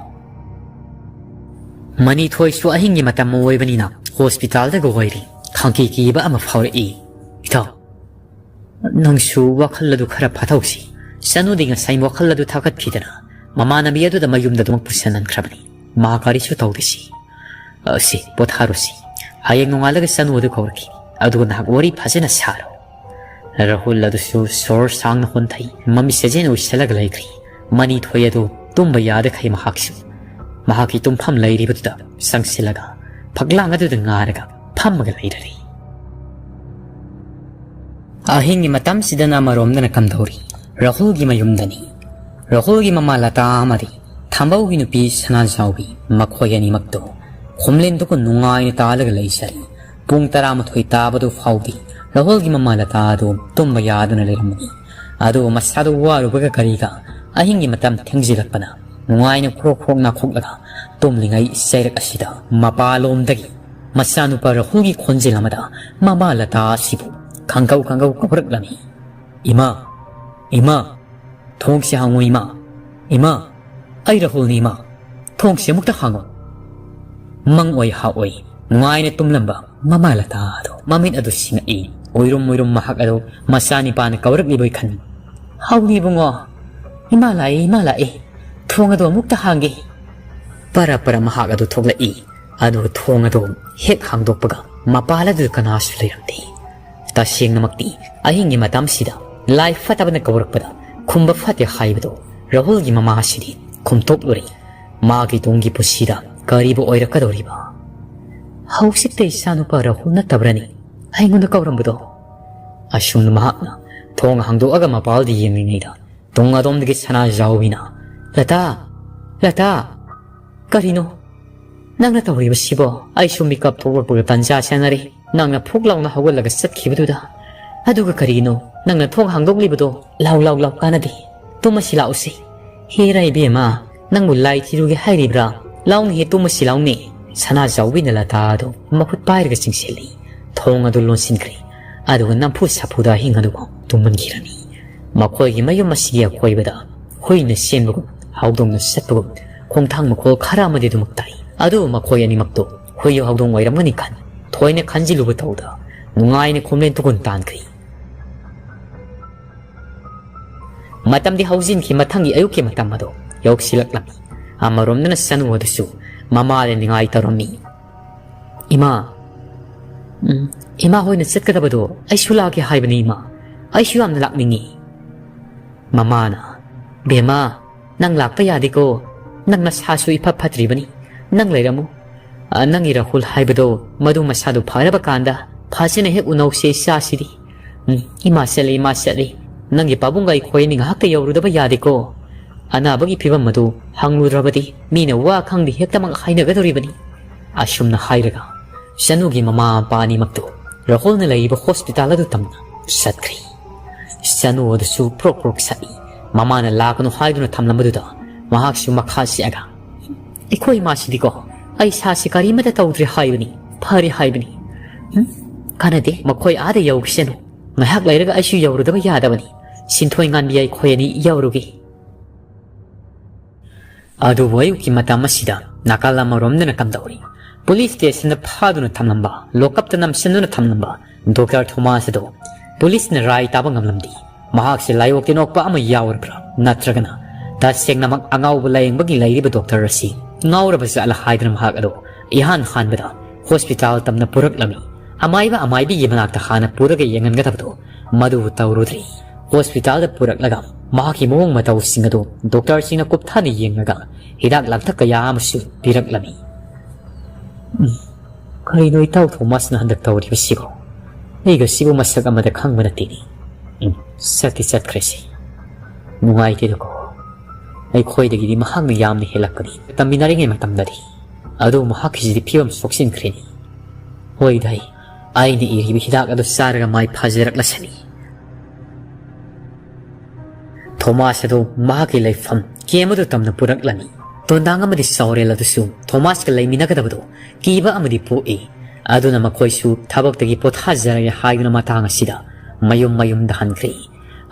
ꯃꯅꯤꯊꯣꯏꯁꯨ ꯑꯍꯤꯡꯒꯤ ꯃꯇꯝ ꯑꯣꯏꯕꯅꯤꯅ ꯍꯣꯁꯄꯤꯇꯥꯜꯗꯒ ꯑꯣꯏꯔꯤ꯫ ꯈꯪꯀꯤ ꯀꯤꯕ ꯑꯃ ꯐꯥꯎꯔꯛꯏ꯫ "ꯏꯇꯥꯎ, ꯅꯪꯁꯨ ꯋꯥꯈꯜ ꯑꯗꯨ ꯈꯔ ꯐꯥꯊꯧꯁꯤ꯫ ꯁꯅꯨꯗꯤ ꯉꯁꯥꯏ ꯋꯥꯈꯜ ꯑꯗꯨ ꯊꯥꯒꯠꯈꯤꯗꯅ ꯃꯃꯥꯟꯅꯕꯤ ꯑꯗꯨꯗ ꯃꯌꯨꯝꯗ ꯑꯗꯨꯃꯛ ꯄꯨꯁꯤꯟꯍꯟꯈ꯭ꯔꯕꯅꯤ꯫ ꯃꯍꯥꯛ ꯀꯔꯤꯁꯨ ꯇꯧꯗꯦ ꯁꯤ꯫ ꯑ, ꯁꯤ, ꯄꯣꯊꯥꯔꯣꯁꯤ꯫ ꯍꯌꯦꯡ ꯅꯣꯡꯉꯥꯜꯂꯒ ꯁꯅꯨ ꯑꯗꯨ ꯀꯧꯔꯛꯈꯤ, ꯑꯗꯨꯒ ꯅꯍꯥꯛ ꯋꯥꯔꯤ ꯐꯖꯅ ꯁꯥꯔꯣ꯫" ꯔꯥꯍꯨꯜ ꯑꯗꯨꯁꯨ ꯁꯣꯔ ꯁꯥꯡꯅ ꯍꯣꯟꯊꯩ, ꯃꯃꯤꯠ ꯁꯦꯖꯦꯟ ꯎꯏꯁꯜꯂꯒ ꯂꯩꯈ꯭ꯔꯤ꯫ ꯃꯅꯤꯊꯣꯏ ꯑꯗꯨ ꯇꯨꯝꯕ ꯌꯥꯗꯈꯩ ꯃꯍꯥꯛꯁꯨ ꯃꯍꯥꯛꯀꯤ ꯇꯨꯝꯐꯝ ꯂꯩꯔꯤꯕꯗꯨꯗ ꯆꯪꯁꯤꯜꯂꯒ ꯐꯛꯂꯥꯡ ꯑꯗꯨꯗ ꯉꯥꯔꯒ ꯐꯝꯃꯒ ꯂꯩꯔꯔꯤ꯫ ꯑꯍꯤꯡꯒꯤ ꯃꯇꯝꯁꯤꯗꯅ ꯑꯃꯔꯣꯝꯗꯅ ꯀꯝꯗꯧꯔꯤ? ꯔꯥꯍꯨꯜꯒꯤ ꯃꯌꯨꯝꯗꯅꯤ꯫ ꯔꯥꯍꯨꯜꯒꯤ ꯃꯃꯥ ꯂꯇꯥ ꯑꯃꯗꯤ ꯊꯥꯝꯕꯧꯒꯤ ꯅꯨꯄꯤ ꯁꯅꯥꯖꯥꯎꯕꯤ, ꯃꯈꯣꯏ ꯑꯅꯤꯃꯛꯇꯣ ꯈꯣꯝꯂꯦꯟꯗꯨꯒ ꯅꯨꯡꯉꯥꯏꯅ ꯇꯥꯜꯂꯒ ꯂꯩꯖꯔꯤ꯫ ꯄꯨꯡ ꯇꯔꯥꯃꯥꯊꯣꯏ ꯇꯥꯕꯗꯨ ꯐꯥꯎꯗꯤ ꯔꯥꯍꯨꯜꯒꯤ ꯃꯃꯥ ꯂꯇꯥ ꯑꯗꯨ ꯇꯨꯝꯕ ꯌꯥꯗꯨꯅ ꯂꯩꯔꯝꯃꯤ꯫ ꯑꯗꯨꯕꯨ ꯃꯁꯥꯗꯨ ꯋꯥꯔꯨꯕꯒ ꯀꯔꯤꯒ ꯑꯍꯤꯡꯒꯤ ꯃꯇꯝ ꯊꯦꯡꯖꯤꯜꯂꯛꯄꯅ ꯅꯨꯡꯉꯥꯏꯅ ꯈ꯭ꯔꯣꯛ ꯈ꯭ꯔꯣꯛ ꯅꯥꯈꯣꯛꯂꯒ ꯇꯨꯝꯂꯤꯉꯩ ꯆꯩꯔꯛ ꯑꯁꯤꯗ ꯃꯄꯥꯂꯣꯝꯗꯒꯤ ꯃꯆꯥꯅꯨꯄꯥ ꯔꯥꯍꯨꯜꯒꯤ ꯈꯣꯟꯖꯦꯜ ꯑꯃꯗ ꯃꯃꯥ ꯂꯇꯥ ꯑꯁꯤꯕꯨ ꯈꯪꯒꯧ ꯈꯪꯒꯧ ꯀꯧꯔꯛꯂꯝꯃꯤ꯫ "ꯏꯃꯥ, ꯏꯃꯥ, ꯊꯣꯡꯁꯦ ꯍꯥꯡꯉꯨ ꯏꯃꯥ, ꯏꯃꯥ, ꯑꯩ ꯔꯥꯍꯨꯜꯅꯤ ꯏꯃꯥ, ꯊꯣꯡꯁꯦ ꯑꯃꯨꯛꯇ ꯍꯥꯡꯉꯨ꯫" ꯃꯪ ꯑꯣꯏ ꯍꯥ ꯑꯣꯏ ꯅꯨꯡꯉꯥꯏꯅ ꯇꯨꯝꯂꯝꯕ ꯃꯃꯥ ꯂꯇꯥ ꯑꯗꯣ ꯃꯃꯤꯠ ꯑꯗꯨ ꯁꯤꯡꯉꯛꯏ꯫ ꯑꯣꯏꯔꯨꯝ ꯑꯣꯏꯔꯨꯝ ꯃꯍꯥꯛ ꯑꯗꯣ ꯃꯆꯥꯅꯤꯄꯥꯅ ꯀꯧꯔꯛꯂꯤꯕꯣꯏ ꯈꯟ꯫ "ꯍꯥꯎꯅꯤ ꯏꯕꯨꯡꯉꯣ, ꯏꯃꯥ ꯂꯥꯛꯑꯦ, ꯏꯃꯥ ꯂꯥꯛꯑꯦ, ꯊꯣꯡ ꯑꯗꯣ ꯑꯃꯨꯛꯇ ꯍꯥꯡꯒꯦ꯫" ꯄꯔ ꯄꯔ ꯃꯍꯥꯛ ꯑꯗꯨ ꯊꯣꯛꯂꯛꯏ꯫ ꯑꯗꯨꯒ ꯊꯣꯡ ꯑꯗꯨ ꯍꯦꯛ ꯍꯥꯡꯗꯣꯛꯄꯒ ꯃꯄꯥꯜ ꯑꯗꯨꯗ ꯀꯅꯥꯁꯨ ꯂꯩꯔꯝꯗꯦ꯫ ꯇꯁꯦꯡꯅꯃꯛꯇꯤ ꯑꯍꯤꯡꯒꯤ ꯃꯇꯝꯁꯤꯗ ꯂꯥꯏ ꯐꯠꯇꯕꯅ ꯀꯧꯔꯛꯄꯗ ꯈꯨꯝꯕ ꯐꯠꯇꯦ ꯍꯥꯏꯕꯗꯨ ꯔꯥꯍꯨꯜꯒꯤ ꯃꯃꯥ ꯑꯁꯤꯗꯤ ꯈꯨꯝꯊꯣꯛꯂꯨꯔꯦ꯫ ꯃꯥꯒꯤ ꯇꯨꯡꯒꯤ ꯄꯨꯟꯁꯤꯗ ꯀꯔꯤꯕꯨ ꯑꯣꯏꯔꯛꯀꯗꯧꯔꯤꯕ? "ꯍꯧꯖꯤꯛꯇ ꯏꯆꯥꯅꯨꯄꯥ ꯔꯥꯍꯨꯜ ꯅꯠꯇꯕ꯭ꯔꯅꯤ ꯑꯩꯉꯣꯟꯗ ꯀꯧꯔꯝꯕꯗꯣ?" ꯑꯁꯨꯝꯅ ꯃꯍꯥꯛꯅ ꯊꯣꯡ ꯍꯥꯡꯗꯣꯛꯑꯒ ꯃꯄꯥꯜꯗ ꯌꯦꯡꯂꯤꯉꯩꯗ ꯇꯨꯡ ꯑꯗꯣꯝꯗꯒꯤ ꯁꯅꯥꯖꯥꯎꯕꯤꯅ, "ꯂꯇꯥ! ꯂꯇꯥ! ꯀꯔꯤꯅꯣ ꯅꯪꯅ ꯇꯧꯔꯤꯕꯁꯤꯕꯣ? ꯑꯩꯁꯨ ꯃꯤꯀꯞ ꯊꯣꯛꯂꯛꯄꯒ ꯇꯟꯖꯥ ꯆꯥꯅꯔꯦ꯫ ꯅꯪꯅ ꯐꯨꯛ ꯂꯥꯎꯅ ꯍꯧꯒꯠꯂꯒ ꯆꯠꯈꯤꯕꯗꯨꯗ꯫ ꯑꯗꯨꯒ ꯀꯔꯤꯒꯤꯅꯣ ꯅꯪꯅ ꯊꯣꯡ ꯍꯥꯡꯗꯣꯛꯂꯤꯕꯗꯣ? ꯂꯥꯎ, ꯂꯥꯎ, ꯂꯥꯎ, ꯀꯥꯟꯅꯗꯦ꯫ ꯇꯨꯝꯃꯁꯤ ꯂꯥꯛꯎꯁꯤ꯫" "ꯍꯦꯔꯥ ꯏꯕꯦꯝꯃ, ꯅꯪꯕꯨ ꯂꯥꯏ ꯊꯤꯔꯨꯒꯦ ꯍꯥꯏꯔꯤꯕ꯭ꯔꯥ? ꯂꯥꯎꯅꯦꯍꯦ, ꯇꯨꯝꯃꯁꯤ ꯂꯥꯎꯅꯦ꯫" ꯁꯅꯥꯖꯥꯎꯕꯤꯅ ꯂꯇꯥ ꯑꯗꯨ ꯃꯈꯨꯠ ꯄꯥꯏꯔꯒ ꯆꯤꯡꯁꯤꯜꯂꯤ꯫ ꯊꯣꯡ ꯑꯗꯨ ꯂꯣꯟꯁꯤꯟꯈ꯭ꯔꯦ꯫ ꯑꯗꯨꯒ ꯅꯝꯐꯨ ꯁꯥꯐꯨꯗ ꯑꯍꯤꯡ ꯑꯗꯨ ꯇꯨꯝꯍꯟꯈꯤꯔꯝꯃꯤ꯫ ꯃꯈꯣꯏꯒꯤ ꯃꯌꯨꯝ ꯑꯁꯤꯒꯤ ꯑꯀꯣꯏꯕꯗ ꯍꯨꯏꯅ ꯆꯦꯟꯕꯒꯨꯝ, ꯍꯧꯗꯣꯡꯅ ꯆꯠꯄꯒꯨꯝ ꯈꯣꯡꯊꯥꯡ ꯃꯈꯣꯜ ꯈꯔ ꯑꯃꯗꯤ ꯑꯗꯨꯃꯛ ꯇꯥꯏ꯫ ꯑꯗꯨꯕꯨ ꯃꯈꯣꯏ ꯑꯅꯤꯃꯛꯇꯨ ꯍꯨꯏ ꯍꯧꯗꯣꯡ ꯑꯣꯏꯔꯝꯒꯅꯤ ꯈꯟ ꯊꯣꯏꯅ ꯈꯟꯖꯤꯜꯂꯨꯕ ꯇꯧꯗ ꯅꯨꯡꯉꯥꯏꯅ ꯈꯣꯝꯂꯦꯟ ꯇꯨꯒꯨꯟ ꯇꯥꯟꯈ꯭ꯔꯤ꯫ ꯃꯇꯝꯗꯤ ꯍꯧꯖꯤꯟꯈꯤ꯫ ꯃꯊꯪꯒꯤ ꯑꯌꯨꯛꯀꯤ ꯃꯇꯝ ꯑꯗꯨ ꯌꯧꯁꯤꯜꯂꯛꯂꯝꯃꯤ꯫ ꯑꯃꯔꯣꯝꯗꯅ ꯁꯅꯨ ꯑꯗꯨꯁꯨ ꯃꯃꯥꯗ ꯅꯤꯡꯉꯥꯏ ꯇꯧꯔꯝꯃꯤ꯫ "ꯏꯃꯥ, ꯎꯝ, ꯏꯃꯥ ꯍꯣꯏꯅ ꯆꯠꯀꯗꯕꯗꯣ ꯑꯩꯁꯨ ꯂꯥꯛꯀꯦ ꯍꯥꯏꯕꯅꯤ ꯏꯃꯥ꯫ ꯑꯩꯁꯨ ꯌꯥꯝꯅ ꯂꯥꯛꯅꯤꯡꯉꯤ꯫" ꯃꯃꯥꯅ, "ꯕꯦꯝꯃ, ꯅꯪ ꯂꯥꯛꯄ ꯌꯥꯗꯦꯀꯣ꯫ ꯅꯪ ꯅꯁꯥꯁꯨ ꯏꯐ ꯐꯠꯇ꯭ꯔꯤꯕꯅꯤ꯫ ꯅꯪ ꯂꯩꯔꯝꯃꯨ꯫ ꯑ, ꯅꯪꯒꯤ ꯔꯥꯍꯨꯜ ꯍꯥꯏꯕꯗꯣ ꯃꯗꯨ ꯃꯁꯥꯗꯨ ꯐꯔꯕ ꯀꯥꯟꯗ ꯐꯖꯅ ꯍꯦꯛ ꯎꯅꯧꯁꯦ ꯏꯆꯥꯁꯤꯗꯤ꯫ ꯎꯝ, ꯏꯃꯥ ꯆꯠꯂꯤ, ꯏꯃꯥ ꯆꯠꯂꯤ꯫ ꯅꯪꯒꯤ ꯄꯥꯕꯨꯡꯒ ꯑꯩꯈꯣꯏ ꯑꯅꯤ ꯉꯥꯏꯍꯥꯛꯇ ꯌꯧꯔꯨꯗꯕ ꯌꯥꯗꯦꯀꯣ꯫ ꯑꯅꯥꯕꯒꯤ ꯐꯤꯕꯝ ꯑꯗꯨ ꯍꯪꯂꯨꯗ꯭ꯔꯕꯗꯤ ꯃꯤꯅ ꯋꯥ ꯈꯪꯗꯦ ꯍꯦꯛꯇꯃꯛ ꯍꯥꯏꯅꯒꯗꯧꯔꯤꯕꯅꯤ꯫" ꯑꯁꯨꯝꯅ ꯍꯥꯏꯔꯒ ꯁꯅꯨꯒꯤ ꯃꯃꯥ ꯃꯄꯥ ꯑꯅꯤꯃꯛꯇꯨ ꯔꯥꯍꯨꯜꯅ ꯂꯩꯔꯤꯕ ꯍꯣꯁꯄꯤꯇꯥꯜ ꯑꯗꯨ ꯇꯝꯅ ꯆꯠꯈ꯭ꯔꯤ꯫ ꯁꯅꯨ ꯑꯗꯨꯁꯨ ꯄ꯭ꯔꯣꯛ ꯄ꯭ꯔꯣꯛ ꯁꯛꯏ꯫ ꯃꯃꯥꯅ ꯂꯥꯛꯀꯅꯨ ꯍꯥꯏꯗꯨꯅ ꯊꯝꯂꯝꯕꯗꯨꯗ ꯃꯍꯥꯛꯁꯨ ꯃꯈꯥ ꯆꯦꯛꯑꯒ, "ꯑꯩꯈꯣꯏ ꯏꯃꯥꯁꯤꯗꯤꯀꯣ, ꯑꯩ ꯏꯁꯥꯁꯤ ꯀꯔꯤꯃꯠꯇ ꯇꯧꯗ꯭ꯔꯦ ꯍꯥꯏꯕꯅꯤ, ꯐꯔꯦ ꯍꯥꯏꯕꯅꯤ꯫ ꯎꯝ, ꯀꯥꯟꯅꯗꯦ, ꯃꯈꯣꯏ ꯑꯥꯗ ꯌꯧꯈꯤꯁꯅꯨ꯫ ꯉꯥꯏꯍꯥꯛ ꯂꯩꯔꯒ ꯑꯩꯁꯨ ꯌꯧꯔꯨꯗꯕ ꯌꯥꯗꯕꯅꯤ꯫ ꯁꯤꯟꯊꯣꯏ ꯉꯥꯟꯕꯤ ꯑꯩꯈꯣꯏ ꯑꯅꯤ ꯌꯧꯔꯨꯒꯦ꯫" ꯑꯗꯨꯕꯨ ꯑꯌꯨꯛꯀꯤ ꯃꯇꯝ ꯑꯁꯤꯗ ꯅꯥꯀꯜ ꯑꯃꯔꯣꯝꯗꯅ ꯀꯝꯗꯧꯔꯤ? ꯄꯨꯂꯤꯁ ꯁ꯭ꯇꯦꯁꯟꯗ ꯐꯥꯗꯨꯅ ꯊꯝꯂꯝꯕ, ꯂꯣꯀꯞꯇ ꯅꯝꯁꯤꯟꯗꯨꯅ ꯊꯝꯂꯝꯕ ꯗꯣꯛꯇꯔ ꯊꯣꯃꯥꯁ ꯑꯗꯨ ꯄꯨꯂꯤꯁꯅ ꯔꯥꯏ ꯇꯥꯕ ꯉꯝꯂꯝꯗꯦ꯫ ꯃꯍꯥꯛꯁꯦ ꯂꯥꯏꯑꯣꯛ ꯇꯤꯟꯑꯣꯛꯄ ꯑꯃ ꯌꯥꯎꯔꯕ꯭ꯔꯥ? ꯅꯠꯇ꯭ꯔꯒꯅ ꯇꯁꯦꯡꯅꯃꯛ ꯑꯉꯥꯎꯕ ꯂꯥꯌꯦꯡꯕꯒꯤ ꯂꯩꯔꯤꯕ ꯗꯣꯛꯇꯔ ꯑꯁꯤ ꯉꯥꯎꯔꯕ ꯖꯥꯠꯂ ꯍꯥꯏꯗꯨꯅ ꯃꯍꯥꯛ ꯑꯗꯨ ꯏꯍꯥꯟ ꯍꯥꯟꯕꯗ ꯍꯣꯁꯄꯤꯇꯥꯜ ꯇꯝꯅ ꯄꯨꯔꯛꯂꯝꯃꯤ꯫ ꯑꯃꯥꯏꯕ ꯑꯃꯥꯏꯕꯤꯒꯤ ꯃꯅꯥꯛꯇ ꯍꯥꯟꯅ ꯄꯨꯔꯒ ꯌꯦꯡꯍꯟꯒꯗꯕꯗꯨ ꯃꯗꯨꯕꯨ ꯇꯧꯔꯨꯗ꯭ꯔꯤ꯫ ꯍꯣꯁꯄꯤꯇꯥꯜꯗ ꯄꯨꯔꯛꯂꯒ ꯃꯍꯥꯛꯀꯤ ꯃꯑꯣꯡ ꯃꯇꯧꯁꯤꯡ ꯑꯗꯨ ꯗꯣꯛꯇꯔꯁꯤꯡꯅ ꯀꯨꯞꯊꯅ ꯌꯦꯡꯂꯒ ꯍꯤꯗꯥꯛ ꯂꯥꯡꯊꯛ ꯀꯌꯥ ꯑꯃꯁꯨ ꯄꯤꯔꯛꯂꯝꯃꯤ꯫ ꯎꯝ, ꯀꯔꯤꯅꯣ ꯏꯇꯥꯎ ꯊꯣꯃꯥꯁꯅ ꯍꯟꯗꯛ ꯇꯧꯔꯤꯕꯁꯤꯕꯣ? ꯑꯩꯒ ꯁꯤꯕꯨ ꯃꯁꯛ ꯑꯃꯗ ꯈꯪꯕ ꯅꯠꯇꯦꯅꯦ꯫ ꯎꯝ, ꯆꯠꯇꯤ ꯆꯠꯈ꯭ꯔꯦꯁꯤ꯫ ꯅꯨꯡꯉꯥꯏꯇꯦꯗꯀꯣ꯫ ꯑꯩꯈꯣꯏꯗꯒꯤꯗꯤ ꯃꯍꯥꯛꯅ ꯌꯥꯝꯅ ꯍꯦꯜꯂꯛꯄꯅꯤ꯫ ꯇꯝꯃꯤꯟꯅꯔꯤꯉꯩ ꯃꯇꯝꯗꯗꯤ꯫ ꯑꯗꯨꯕꯨ ꯃꯍꯥꯛꯀꯤꯁꯤꯗꯤ ꯐꯤꯕꯝ ꯁꯣꯛꯆꯤꯟꯈ꯭ꯔꯦꯅꯦ꯫ ꯍꯣꯏꯗ, ꯑꯩꯅ ꯏꯔꯤꯕ ꯍꯤꯗꯥꯛ ꯑꯗꯨ ꯆꯥꯔꯒ ꯃꯥꯏ ꯐꯖꯔꯛꯂꯁꯅꯤ꯫ ꯊꯣꯃꯥꯁ ꯑꯗꯨ ꯃꯍꯥꯛꯀꯤ ꯂꯩꯐꯝ ꯀꯦꯝ ꯑꯗꯨ ꯇꯝꯅ ꯄꯨꯔꯛꯂꯝꯃꯤ꯫ ꯇꯣꯟꯗꯥꯡ ꯑꯃꯗꯤ ꯆꯥꯎꯔꯦꯜ ꯑꯗꯨꯁꯨ ꯊꯣꯃꯥꯁꯀ ꯂꯩꯃꯤꯟꯅꯒꯗꯕꯗꯨ ꯀꯤꯕ ꯑꯃꯗꯤ ꯄꯣꯛꯏ꯫ ꯑꯗꯨꯅ ꯃꯈꯣꯏꯁꯨ ꯊꯕꯛꯇꯒꯤ ꯄꯣꯊꯥꯖꯔꯒꯦ ꯍꯥꯏꯗꯨꯅ ꯃꯇꯥꯡ ꯑꯁꯤꯗ ꯃꯌꯨꯝ ꯃꯌꯨꯝꯗ ꯍꯟꯈ꯭ꯔꯦ꯫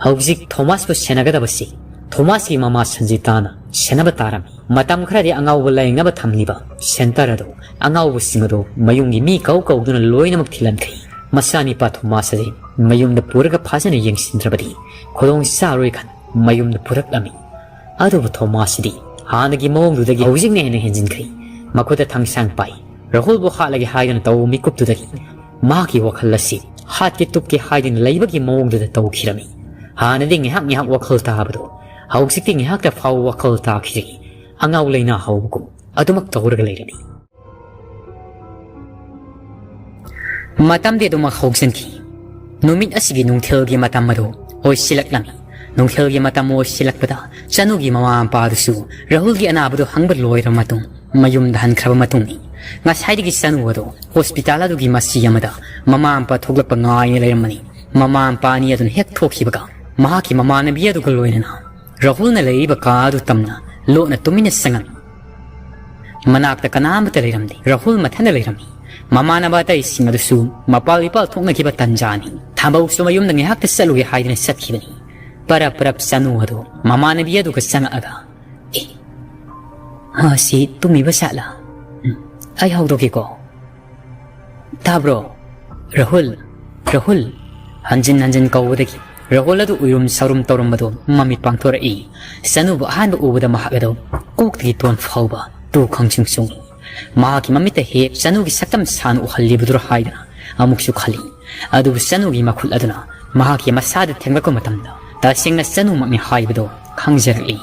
ꯍꯧꯖꯤꯛ ꯊꯣꯃꯥꯁꯄꯨ ꯁꯦꯟꯅꯒꯗꯕꯁꯤ ꯊꯣꯃꯥꯁꯀꯤ ꯃꯃꯥ ꯁꯟꯖꯤꯇꯥꯅ ꯁꯦꯟꯅꯕ ꯇꯥꯔꯝꯃꯤ꯫ ꯃꯇꯝ ꯈꯔꯗꯤ ꯑꯉꯥꯎꯕ ꯂꯥꯌꯦꯡꯅꯕ ꯊꯝꯂꯤꯕ ꯁꯦꯟꯇꯔ ꯑꯗꯨ ꯑꯉꯥꯎꯕꯁꯤꯡ ꯑꯗꯨ ꯃꯌꯨꯝꯒꯤ ꯃꯤ ꯀꯧ ꯀꯧꯗꯨꯅ ꯂꯣꯏꯅꯃꯛ ꯊꯤꯜꯍꯟꯈ꯭ꯔꯦ꯫ ꯃꯆꯥꯅꯤꯄꯥ ꯊꯣꯃꯥꯁ ꯑꯁꯤ ꯃꯌꯨꯝꯗ ꯄꯨꯔꯒ ꯐꯖꯅ ꯌꯦꯡꯁꯤꯟꯗ꯭ꯔꯕꯗꯤ ꯈꯨꯗꯣꯡ ꯆꯥꯔꯣꯏ ꯈꯟ ꯃꯌꯨꯝꯗ ꯄꯨꯔꯛꯂꯝꯃꯤ꯫ ꯑꯗꯨꯕꯨ ꯊꯣꯃꯥꯁꯁꯤꯗꯤ ꯍꯥꯟꯅꯒꯤ ꯃꯑꯣꯡꯗꯨꯗꯒꯤ ꯍꯧꯖꯤꯛꯅ ꯍꯦꯟꯅ ꯍꯦꯟꯖꯤꯟꯈ꯭ꯔꯦ꯫ ꯃꯈꯨꯠꯇ ꯊꯥꯡꯁꯥꯡ ꯄꯥꯏ꯫ ꯔꯥꯍꯨꯜꯕꯨ ꯍꯥꯠꯂꯒꯦ ꯍꯥꯏꯗꯨꯅ ꯇꯧꯕ ꯃꯤꯀꯨꯞꯇꯨꯗꯒꯤ ꯃꯍꯥꯛꯀꯤ ꯋꯥꯈꯜ ꯑꯁꯤ ꯍꯥꯠꯀꯦ ꯇꯨꯞꯀꯦ ꯍꯥꯏꯗꯨꯅ ꯂꯩꯕꯒꯤ ꯃꯑꯣꯡꯗꯨꯗ ꯇꯧꯈꯤꯔꯝꯃꯤ꯫ ꯍꯥꯟꯅꯗꯤ ꯉꯥꯏꯍꯥꯛ ꯉꯥꯏꯍꯥꯛ ꯋꯥꯈꯜ ꯇꯥꯕꯗꯣ ꯍꯧꯖꯤꯛꯇꯤ ꯉꯥꯏꯍꯥꯛꯇ ꯐꯥꯎꯕ ꯋꯥꯈꯜ ꯇꯥꯈꯤꯗ꯭ꯔꯦ꯫ ꯑꯉꯥꯎ ꯂꯩꯅꯥ ꯍꯧꯕꯒꯨꯝ ꯑꯗꯨꯃꯛ ꯇꯧꯔꯒ ꯂꯩꯔꯝꯃꯤ꯫ ꯃꯇꯝꯗꯤ ꯑꯗꯨꯃꯛ ꯍꯧꯖꯤꯟꯈꯤ꯫ ꯅꯨꯃꯤꯠ ꯑꯁꯤꯒꯤ ꯅꯨꯡꯊꯤꯜꯒꯤ ꯃꯇꯝ ꯑꯗꯨ ꯑꯣꯏꯁꯤꯜꯂꯛꯂꯝꯃꯤ꯫ ꯅꯨꯡꯊꯤꯜꯒꯤ ꯃꯇꯝ ꯑꯣꯏꯁꯤꯜꯂꯛꯄꯗ ꯆꯅꯨꯒꯤ ꯃꯃꯥ ꯃꯄꯥꯗꯨꯁꯨ ꯔꯥꯍꯨꯜꯒꯤ ꯑꯅꯥꯕꯗꯨ ꯍꯪꯕ ꯂꯣꯏꯔꯕ ꯃꯇꯨꯡ ꯃꯌꯨꯝꯗ ꯍꯟꯈ꯭ꯔꯕ ꯃꯇꯨꯡꯅꯤ꯫ ꯉꯁꯥꯏꯗꯒꯤ ꯆꯅꯨ ꯑꯗꯨ ꯍꯣꯁꯄꯤꯇꯥꯜ ꯑꯗꯨꯒꯤ ꯃꯆꯤ ꯑꯃꯗ ꯃꯃꯥ ꯃꯄꯥ ꯊꯣꯛꯂꯛꯄ ꯉꯥꯏꯅ ꯂꯩꯔꯝꯕꯅꯤ꯫ ꯃꯃꯥ ꯃꯄꯥ ꯑꯅꯤ ꯑꯗꯨꯅ ꯍꯦꯛ ꯊꯣꯛꯈꯤꯕꯒ ꯃꯍꯥꯛꯀꯤ ꯃꯃꯥꯟꯅꯕꯤ ꯑꯗꯨꯒ ꯂꯣꯏꯅꯅ ꯔꯥꯍꯨꯜꯅ ꯂꯩꯔꯤꯕ ꯀꯥ ꯑꯗꯨ ꯇꯝꯅ ꯂꯣꯠꯅ ꯇꯨꯃꯤꯟꯅ ꯆꯪꯉꯝꯃꯤ꯫ ꯃꯅꯥꯛꯇ ꯀꯅꯥꯃꯠꯇ ꯂꯩꯔꯝꯗꯦ꯫ ꯔꯥꯍꯨꯜ ꯃꯊꯟꯇ ꯂꯩꯔꯝꯃꯤ꯫ ꯃꯃꯥꯟꯅꯕ ꯑꯇꯩꯁꯤꯡ ꯑꯗꯨꯁꯨ ꯃꯄꯥꯜ ꯏꯄꯥꯜ ꯊꯣꯛꯅꯈꯤꯕ ꯇꯟꯖꯥꯅꯤ꯫ ꯊꯥꯕꯧꯁꯨ ꯃꯌꯨꯝꯗ ꯉꯥꯏꯍꯥꯛꯇ ꯆꯠꯂꯨꯒꯦ ꯍꯥꯏꯗꯨꯅ ꯆꯠꯈꯤꯕꯅꯤ꯫ ꯄꯔꯞ ꯄꯔꯞ ꯆꯅꯨ ꯑꯗꯨ ꯃꯃꯥꯟꯅꯕꯤ ꯑꯗꯨꯒ ꯆꯪꯉꯛꯑꯒ, "ꯑꯦ, ꯃꯥꯁꯤ ꯇꯨꯝꯃꯤꯕ ꯖꯥꯠꯂꯥ? ꯎꯝ, ꯑꯩ ꯍꯧꯗꯣꯛꯀꯦꯀꯣ꯫ ꯇꯥꯕ꯭ꯔꯣ? ꯔꯥꯍꯨꯜ, ꯔꯥꯍꯨꯜ!" ꯍꯟꯖꯤꯟ ꯍꯟꯖꯤꯟ ꯀꯧꯕꯗꯒꯤ ꯔꯥꯍꯨꯜ ꯑꯗꯨ ꯎꯏꯔꯨꯝ ꯁꯥꯔꯨꯝ ꯇꯧꯔꯝꯕꯗꯨ ꯃꯃꯤꯠ ꯄꯥꯡꯊꯣꯔꯛꯏ꯫ ꯆꯅꯨꯕꯨ ꯑꯍꯥꯟꯕ ꯎꯕꯗ ꯃꯍꯥꯛ ꯑꯗꯨ ꯀꯣꯛꯇꯒꯤ ꯇꯣꯟ ꯐꯥꯎꯕ ꯇꯨ ꯈꯪꯆꯤꯡ ꯆꯤꯡꯏ꯫ ꯃꯍꯥꯛꯀꯤ ꯃꯃꯤꯠꯇ ꯍꯦꯛ ꯆꯅꯨꯒꯤ ꯁꯛꯇꯝ ꯁꯥꯟꯅ ꯎꯍꯜꯂꯤꯕꯗꯨꯔ ꯍꯥꯏꯗꯅ ꯑꯃꯨꯛꯁꯨ ꯈꯜꯂꯤ꯫ ꯑꯗꯨꯕꯨ ꯆꯅꯨꯒꯤ ꯃꯈꯨꯠ ꯑꯗꯨꯅ ꯃꯍꯥꯛꯀꯤ ꯃꯁꯥꯗ ꯊꯦꯡꯂꯛꯄ ꯃꯇꯝꯗ ꯇꯁꯦꯡꯅ ꯆꯅꯨꯃꯛꯅꯤ ꯍꯥꯏꯕꯗꯨ ꯈꯪꯖꯔꯛꯂꯤ꯫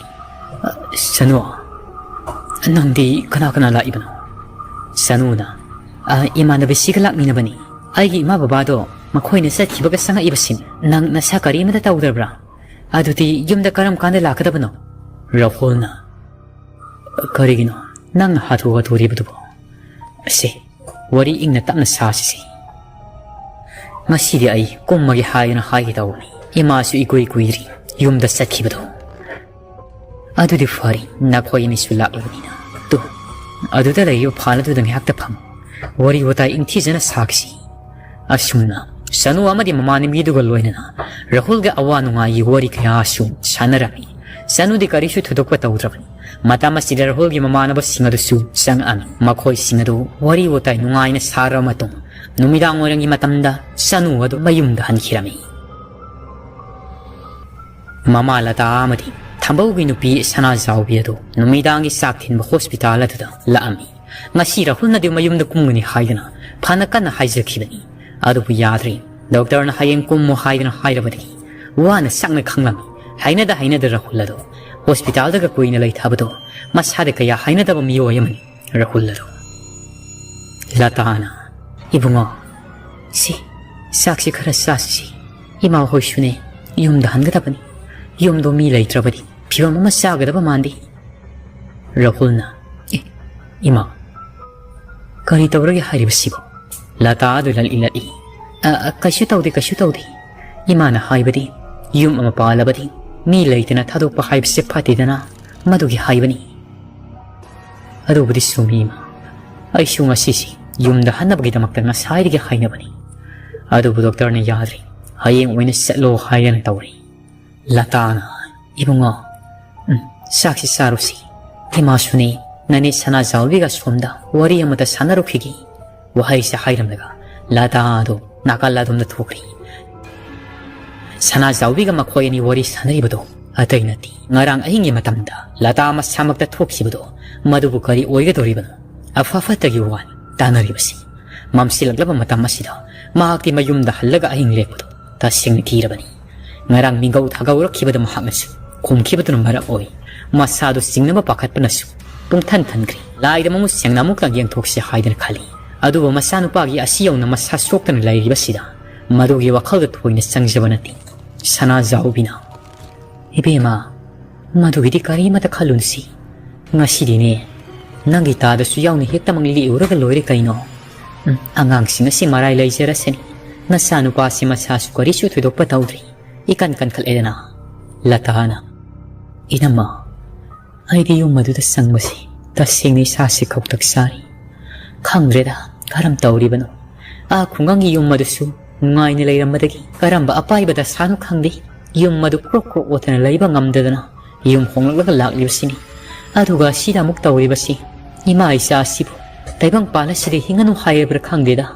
"ꯆꯅꯨ, ꯅꯪꯗꯤ ꯀꯅꯥ ꯀꯅꯥ ꯂꯥꯛꯏꯕꯅꯣ?" ꯆꯅꯨꯅ, "ꯑ, ꯏꯃꯥꯟꯅꯕꯤꯁꯤꯒ ꯂꯥꯛꯃꯤꯟꯅꯕꯅꯤ꯫ ꯑꯩꯒꯤ ꯏꯃꯥ ꯕꯕꯥꯗꯣ ꯃꯈꯣꯏꯅ ꯆꯠꯈꯤꯕꯒ ꯆꯪꯉꯛꯏꯕꯁꯤꯡ꯫ ꯅꯪ ꯅꯁꯥ ꯀꯔꯤꯃꯇ ꯇꯧꯗ꯭ꯔꯕ꯭ꯔꯥ? ꯑꯗꯨꯗꯤ ꯌꯨꯝꯗ ꯀꯔꯝ ꯀꯥꯟꯗ ꯂꯥꯛꯀꯗꯕꯅꯣ?" ꯔꯥꯍꯨꯜꯅ, "ꯀꯔꯤꯒꯤꯅꯣ ꯅꯪꯅ ꯍꯥꯊꯨ ꯍꯥꯊꯨꯔꯤꯕꯗꯨꯕꯣ? ꯑꯁꯦ, ꯋꯥꯔꯤ ꯏꯪꯅ ꯇꯞꯅ ꯁꯥꯁꯤꯁꯦ꯫ ꯉꯁꯤꯗꯤ ꯑꯩ ꯀꯨꯝꯃꯒꯦ ꯍꯥꯏꯗꯨꯅ ꯍꯥꯏꯒꯦ ꯇꯧꯕꯅꯤ꯫ ꯏꯃꯥꯁꯨ ꯏꯀꯨꯏ ꯀꯨꯏꯗ꯭ꯔꯤ ꯌꯨꯝꯗ ꯆꯠꯈꯤꯕꯗꯣ꯫ ꯑꯗꯨꯗꯤ ꯐꯔꯦ, ꯅꯈꯣꯏ ꯑꯅꯤꯁꯨ ꯂꯥꯛꯂꯕꯅꯤꯅ꯫ ꯇꯨ, ꯑꯗꯨꯗ ꯂꯩꯔꯤꯕ ꯐꯥꯟ ꯑꯗꯨꯗ ꯉꯥꯏꯍꯥꯛꯇ ꯐꯝ꯫ ꯋꯥꯔꯤ ꯋꯥꯇꯥꯏ ꯏꯪꯊꯤꯖꯅ ꯁꯥꯈꯤꯁꯤ꯫" ꯑꯁꯨꯝꯅ ꯁꯅꯨ ꯑꯃꯗꯤ ꯃꯃꯥꯟꯅꯕꯤꯗꯨꯒ ꯂꯣꯏꯅꯅ ꯔꯥꯍꯨꯜꯒ ꯑꯋꯥ ꯅꯨꯡꯉꯥꯏꯒꯤ ꯋꯥꯔꯤ ꯀꯌꯥꯁꯨ ꯁꯥꯟꯅꯔꯝꯃꯤ꯫ ꯁꯅꯨꯗꯤ ꯀꯔꯤꯁꯨ ꯊꯣꯏꯗꯣꯛꯄ ꯇꯧꯗ꯭ꯔꯕꯅꯤ꯫ ꯃꯇꯝ ꯑꯁꯤꯗ ꯔꯥꯍꯨꯜꯒꯤ ꯃꯃꯥꯟꯅꯕꯁꯤꯡ ꯑꯗꯨꯁꯨ ꯆꯪꯉꯛꯑꯝꯃꯤ꯫ ꯃꯈꯣꯏꯁꯤꯡ ꯑꯗꯨ ꯋꯥꯔꯤ ꯋꯥꯇꯥꯏ ꯅꯨꯡꯉꯥꯏꯅ ꯁꯥꯔꯕ ꯃꯇꯨꯡ, ꯅꯨꯃꯤꯗꯥꯡ ꯋꯥꯏꯔꯝꯒꯤ ꯃꯇꯝꯗ ꯁꯅꯨ ꯑꯗꯨ ꯃꯌꯨꯝꯗ ꯍꯟꯈꯤꯔꯝꯃꯤ꯫ ꯃꯃꯥ ꯂꯇꯥ ꯑꯃꯗꯤ ꯊꯝꯕꯧꯒꯤ ꯅꯨꯄꯤ ꯁꯅꯥꯖꯥꯎꯕꯤ ꯑꯗꯨ ꯅꯨꯃꯤꯗꯥꯡꯒꯤ ꯆꯥꯛ ꯊꯤꯟꯕ ꯍꯣꯁꯄꯤꯇꯥꯜ ꯑꯗꯨꯗ ꯂꯥꯛꯑꯝꯃꯤ꯫ ꯉꯁꯤ ꯔꯥꯍꯨꯜꯅꯗꯤ ꯃꯌꯨꯝꯗ ꯀꯨꯝꯒꯅꯤ ꯍꯥꯏꯗꯅ ꯐꯅ ꯀꯟꯅ ꯍꯥꯏꯖꯈꯤꯕꯅꯤ꯫ ꯑꯗꯨꯕꯨ ꯌꯥꯗ꯭ꯔꯦ꯫ ꯗꯣꯛꯇꯔꯅ ꯍꯌꯦꯡ ꯀꯨꯝꯃꯨ ꯍꯥꯏꯗꯅ ꯍꯥꯏꯔꯕꯗꯒꯤ ꯋꯥꯅ ꯁꯛꯅ ꯈꯪꯂꯝꯃꯤ꯫ ꯍꯩꯅꯗ ꯍꯩꯅꯗ ꯔꯥꯍꯨꯜ ꯑꯗꯨ ꯍꯣꯁꯄꯤꯇꯥꯜꯗꯒ ꯀꯨꯏꯅ ꯂꯩꯊꯕꯗꯣ ꯃꯁꯥꯗ ꯀꯌꯥ ꯍꯩꯅꯗꯕ ꯃꯤꯑꯣꯏ ꯑꯃꯅꯤ꯫ ꯔꯥꯍꯨꯜ ꯑꯗꯨ꯫ ꯂꯇꯥꯅ, "ꯏꯕꯨꯡꯉꯣ, ꯁꯤ ꯆꯥꯛꯁꯤ ꯈꯔ ꯆꯥꯁꯤ꯫ ꯏꯃꯥ ꯍꯣꯏꯁꯨꯅꯦ ꯌꯨꯝꯗ ꯍꯟꯒꯗꯕꯅꯤ꯫ ꯌꯨꯝꯗꯣ ꯃꯤ ꯂꯩꯇ꯭ꯔꯕꯗꯤ ꯐꯤꯕꯝ ꯑꯃ ꯆꯥꯒꯗꯕ ꯃꯥꯟꯗꯦ꯫" ꯔꯥꯍꯨꯜꯅ, "ꯑꯦ, ꯏꯃꯥ, ꯀꯔꯤ ꯇꯧꯔꯒꯦ ꯍꯥꯏꯔꯤꯕꯁꯤꯕꯣ?" ꯂꯇꯥ ꯑꯗꯨ ꯂꯠꯂꯤ ꯂꯠꯂꯤ꯫ "ꯑ, ꯑ, ꯀꯩꯁꯨ ꯇꯧꯗꯦ, ꯀꯩꯁꯨ ꯇꯧꯗꯦ꯫ ꯏꯃꯥꯅ ꯍꯥꯏꯕꯗꯤ ꯌꯨꯝ ꯑꯃ ꯄꯥꯜꯂꯕꯗꯤ ꯃꯤ ꯂꯩꯇꯅ ꯊꯥꯗꯣꯛꯄ ꯍꯥꯏꯕꯁꯦ ꯐꯠꯇꯦꯗꯅ, ꯃꯗꯨꯒꯤ ꯍꯥꯏꯕꯅꯤ꯫" "ꯑꯗꯨꯕꯨꯗꯤ ꯆꯨꯝꯃꯤ ꯏꯃꯥ꯫ ꯑꯩꯁꯨ ꯉꯁꯤꯁꯤ ꯌꯨꯝꯗ ꯍꯟꯅꯕꯒꯤꯗꯃꯛꯇ ꯉꯁꯥꯏꯗꯒꯤ ꯍꯥꯏꯅꯕꯅꯤ꯫ ꯑꯗꯨꯕꯨ ꯗꯣꯛꯇꯔꯅ ꯌꯥꯗ꯭ꯔꯦ꯫ ꯍꯌꯦꯡ ꯑꯣꯏꯅ ꯆꯠꯂꯣ ꯍꯥꯏꯗꯅ ꯇꯧꯔꯦ꯫" ꯂꯇꯥꯅ, "ꯏꯕꯨꯡꯉꯣ, ꯎꯝ, ꯆꯥꯛꯁꯤ ꯆꯥꯔꯨꯁꯤ꯫ ꯏꯃꯥꯁꯨꯅꯤ, ꯅꯅꯦ ꯁꯅꯥꯖꯥꯎꯕꯤꯒ ꯁꯣꯝꯗ ꯋꯥꯔꯤ ꯑꯃꯇ ꯁꯥꯟꯅꯔꯨꯈꯤꯒꯦ꯫" ꯋꯥꯍꯩꯁꯦ ꯍꯥꯏꯔꯝꯂꯒ ꯂꯇꯥ ꯑꯗꯨ ꯅꯥꯀꯜ ꯑꯗꯣꯝꯗ ꯊꯣꯛꯈ꯭ꯔꯦ꯫ ꯁꯅꯥꯖꯥꯎꯕꯤꯒ ꯃꯈꯣꯏ ꯑꯅꯤ ꯋꯥꯔꯤ ꯁꯥꯟꯅꯔꯤꯕꯗꯨ ꯑꯇꯩ ꯅꯠꯇꯦ꯫ ꯉꯔꯥꯡ ꯑꯍꯤꯡꯒꯤ ꯃꯇꯝꯗ ꯂꯇꯥ ꯃꯁꯥꯃꯛꯇ ꯊꯣꯛꯈꯤꯕꯗꯣ ꯃꯗꯨꯕꯨ ꯀꯔꯤ ꯑꯣꯏꯒꯗꯧꯔꯤꯕꯅꯣ? ꯑꯐ ꯐꯠꯇꯒꯤ ꯋꯥꯅꯤ ꯇꯥꯟꯅꯔꯤꯕꯁꯤ꯫ ꯃꯝꯁꯤꯜꯂꯛꯂꯕ ꯃꯇꯝ ꯑꯁꯤꯗ ꯃꯍꯥꯛꯇꯤ ꯃꯌꯨꯝꯗ ꯍꯜꯂꯒ ꯑꯍꯤꯡ ꯂꯦꯛꯄꯗꯨ ꯇꯁꯦꯡꯅ ꯊꯤꯔꯕꯅꯤ꯫ ꯉꯔꯥꯡ ꯃꯤꯒꯧ ꯊꯥꯒꯧꯔꯛꯈꯤꯕꯗ ꯃꯍꯥꯛꯅꯁꯨ ꯈꯨꯝꯈꯤꯕꯗꯨꯅ ꯃꯔꯝ ꯑꯣꯏ ꯃꯁꯥꯗꯨ ꯆꯤꯡꯅꯕ ꯄꯥꯈꯠꯄꯅꯁꯨ ꯄꯨꯡꯊꯟ ꯊꯟꯈ꯭ꯔꯦ꯫ ꯂꯥꯏꯗ ꯃꯃꯨꯠ ꯁꯦꯡꯅ ꯑꯃꯨꯛꯇꯪ ꯌꯦꯡꯊꯣꯛꯁꯤ ꯍꯥꯏꯗꯅ ꯈꯜꯂꯤ꯫ ꯑꯗꯨꯕꯨ ꯃꯆꯥꯅꯨꯄꯥꯒꯤ ꯑꯁꯤ ꯌꯧꯅ ꯃꯁꯥ ꯁꯣꯛꯇꯅ ꯂꯩꯔꯤꯕꯁꯤꯗ ꯃꯗꯨꯒꯤ ꯋꯥꯈꯜꯗ ꯊꯣꯏꯅ ꯆꯪꯖꯕ ꯅꯠꯇꯦ꯫ ꯁꯅꯥꯖꯥꯎꯕꯤꯅ, "ꯏꯕꯦꯝꯃ, ꯃꯗꯨꯒꯤꯗꯤ ꯀꯔꯤꯃꯇ ꯈꯜꯂꯨꯅꯨꯁꯤ꯫ ꯉꯁꯤꯗꯤꯅꯦ, ꯅꯪꯒꯤ ꯇꯥꯗꯁꯨ ꯌꯥꯎꯅ ꯍꯦꯛꯇꯃꯛ ꯂꯦꯛꯎꯔꯒ ꯂꯣꯏꯔꯦ ꯀꯩꯅꯣ꯫ ꯎꯝ, ꯑꯉꯥꯡꯁꯤꯡ ꯑꯁꯤ ꯃꯔꯥꯏ ꯂꯩꯖꯔꯁꯅꯤ꯫ ꯅꯆꯥꯅꯨꯄꯥꯁꯤ ꯃꯁꯥꯁꯨ ꯀꯔꯤꯁꯨ ꯊꯣꯏꯗꯣꯛꯄ ꯇꯧꯗ꯭ꯔꯤ꯫ ꯏꯀꯟ ꯀꯟꯈꯠꯂꯦꯗꯅ꯫" ꯂꯇꯥꯅ, "ꯏꯅꯝꯃ, ꯑꯩꯗꯤ ꯌꯨꯝ ꯑꯗꯨꯗ ꯆꯪꯕꯁꯤ ꯇꯁꯦꯡꯅ ꯏꯁꯥꯁꯤ ꯀꯧꯇꯛ ꯆꯥꯔꯤ꯫ ꯈꯪꯗ꯭ꯔꯦꯗ, ꯀꯔꯝ ꯇꯧꯔꯤꯕꯅꯣ꯫ ꯑꯥ ꯈꯨꯡꯒꯪꯒꯤ ꯌꯨꯝ ꯑꯗꯨꯁꯨ ꯅꯨꯡꯉꯥꯏꯅ ꯂꯩꯔꯝꯕꯗꯒꯤ ꯀꯔꯝꯕ ꯑꯄꯥꯏꯕ ꯗꯁꯥꯅꯣ ꯈꯪꯗꯦ, ꯌꯨꯝ ꯑꯗꯨ ꯀ꯭ꯔꯣꯛ ꯀ꯭ꯔꯣꯛ ꯑꯣꯠꯇꯅ ꯂꯩꯕ ꯉꯝꯗꯗꯅ ꯌꯨꯝ ꯍꯣꯡꯂꯛꯂꯒ ꯂꯥꯛꯂꯤꯕꯁꯤꯅꯤ꯫ ꯑꯗꯨꯒ ꯑꯁꯤꯗ ꯑꯃꯨꯛ ꯇꯧꯔꯤꯕꯁꯤ, ꯏꯃꯥ ꯏꯆꯥ ꯑꯁꯤꯕꯨ ꯇꯥꯏꯕꯪꯄꯥꯜ ꯑꯁꯤꯗ ꯍꯤꯡꯉꯅꯨ ꯍꯥꯏꯔꯕ꯭ꯔꯥ ꯈꯪꯗꯦꯗ꯫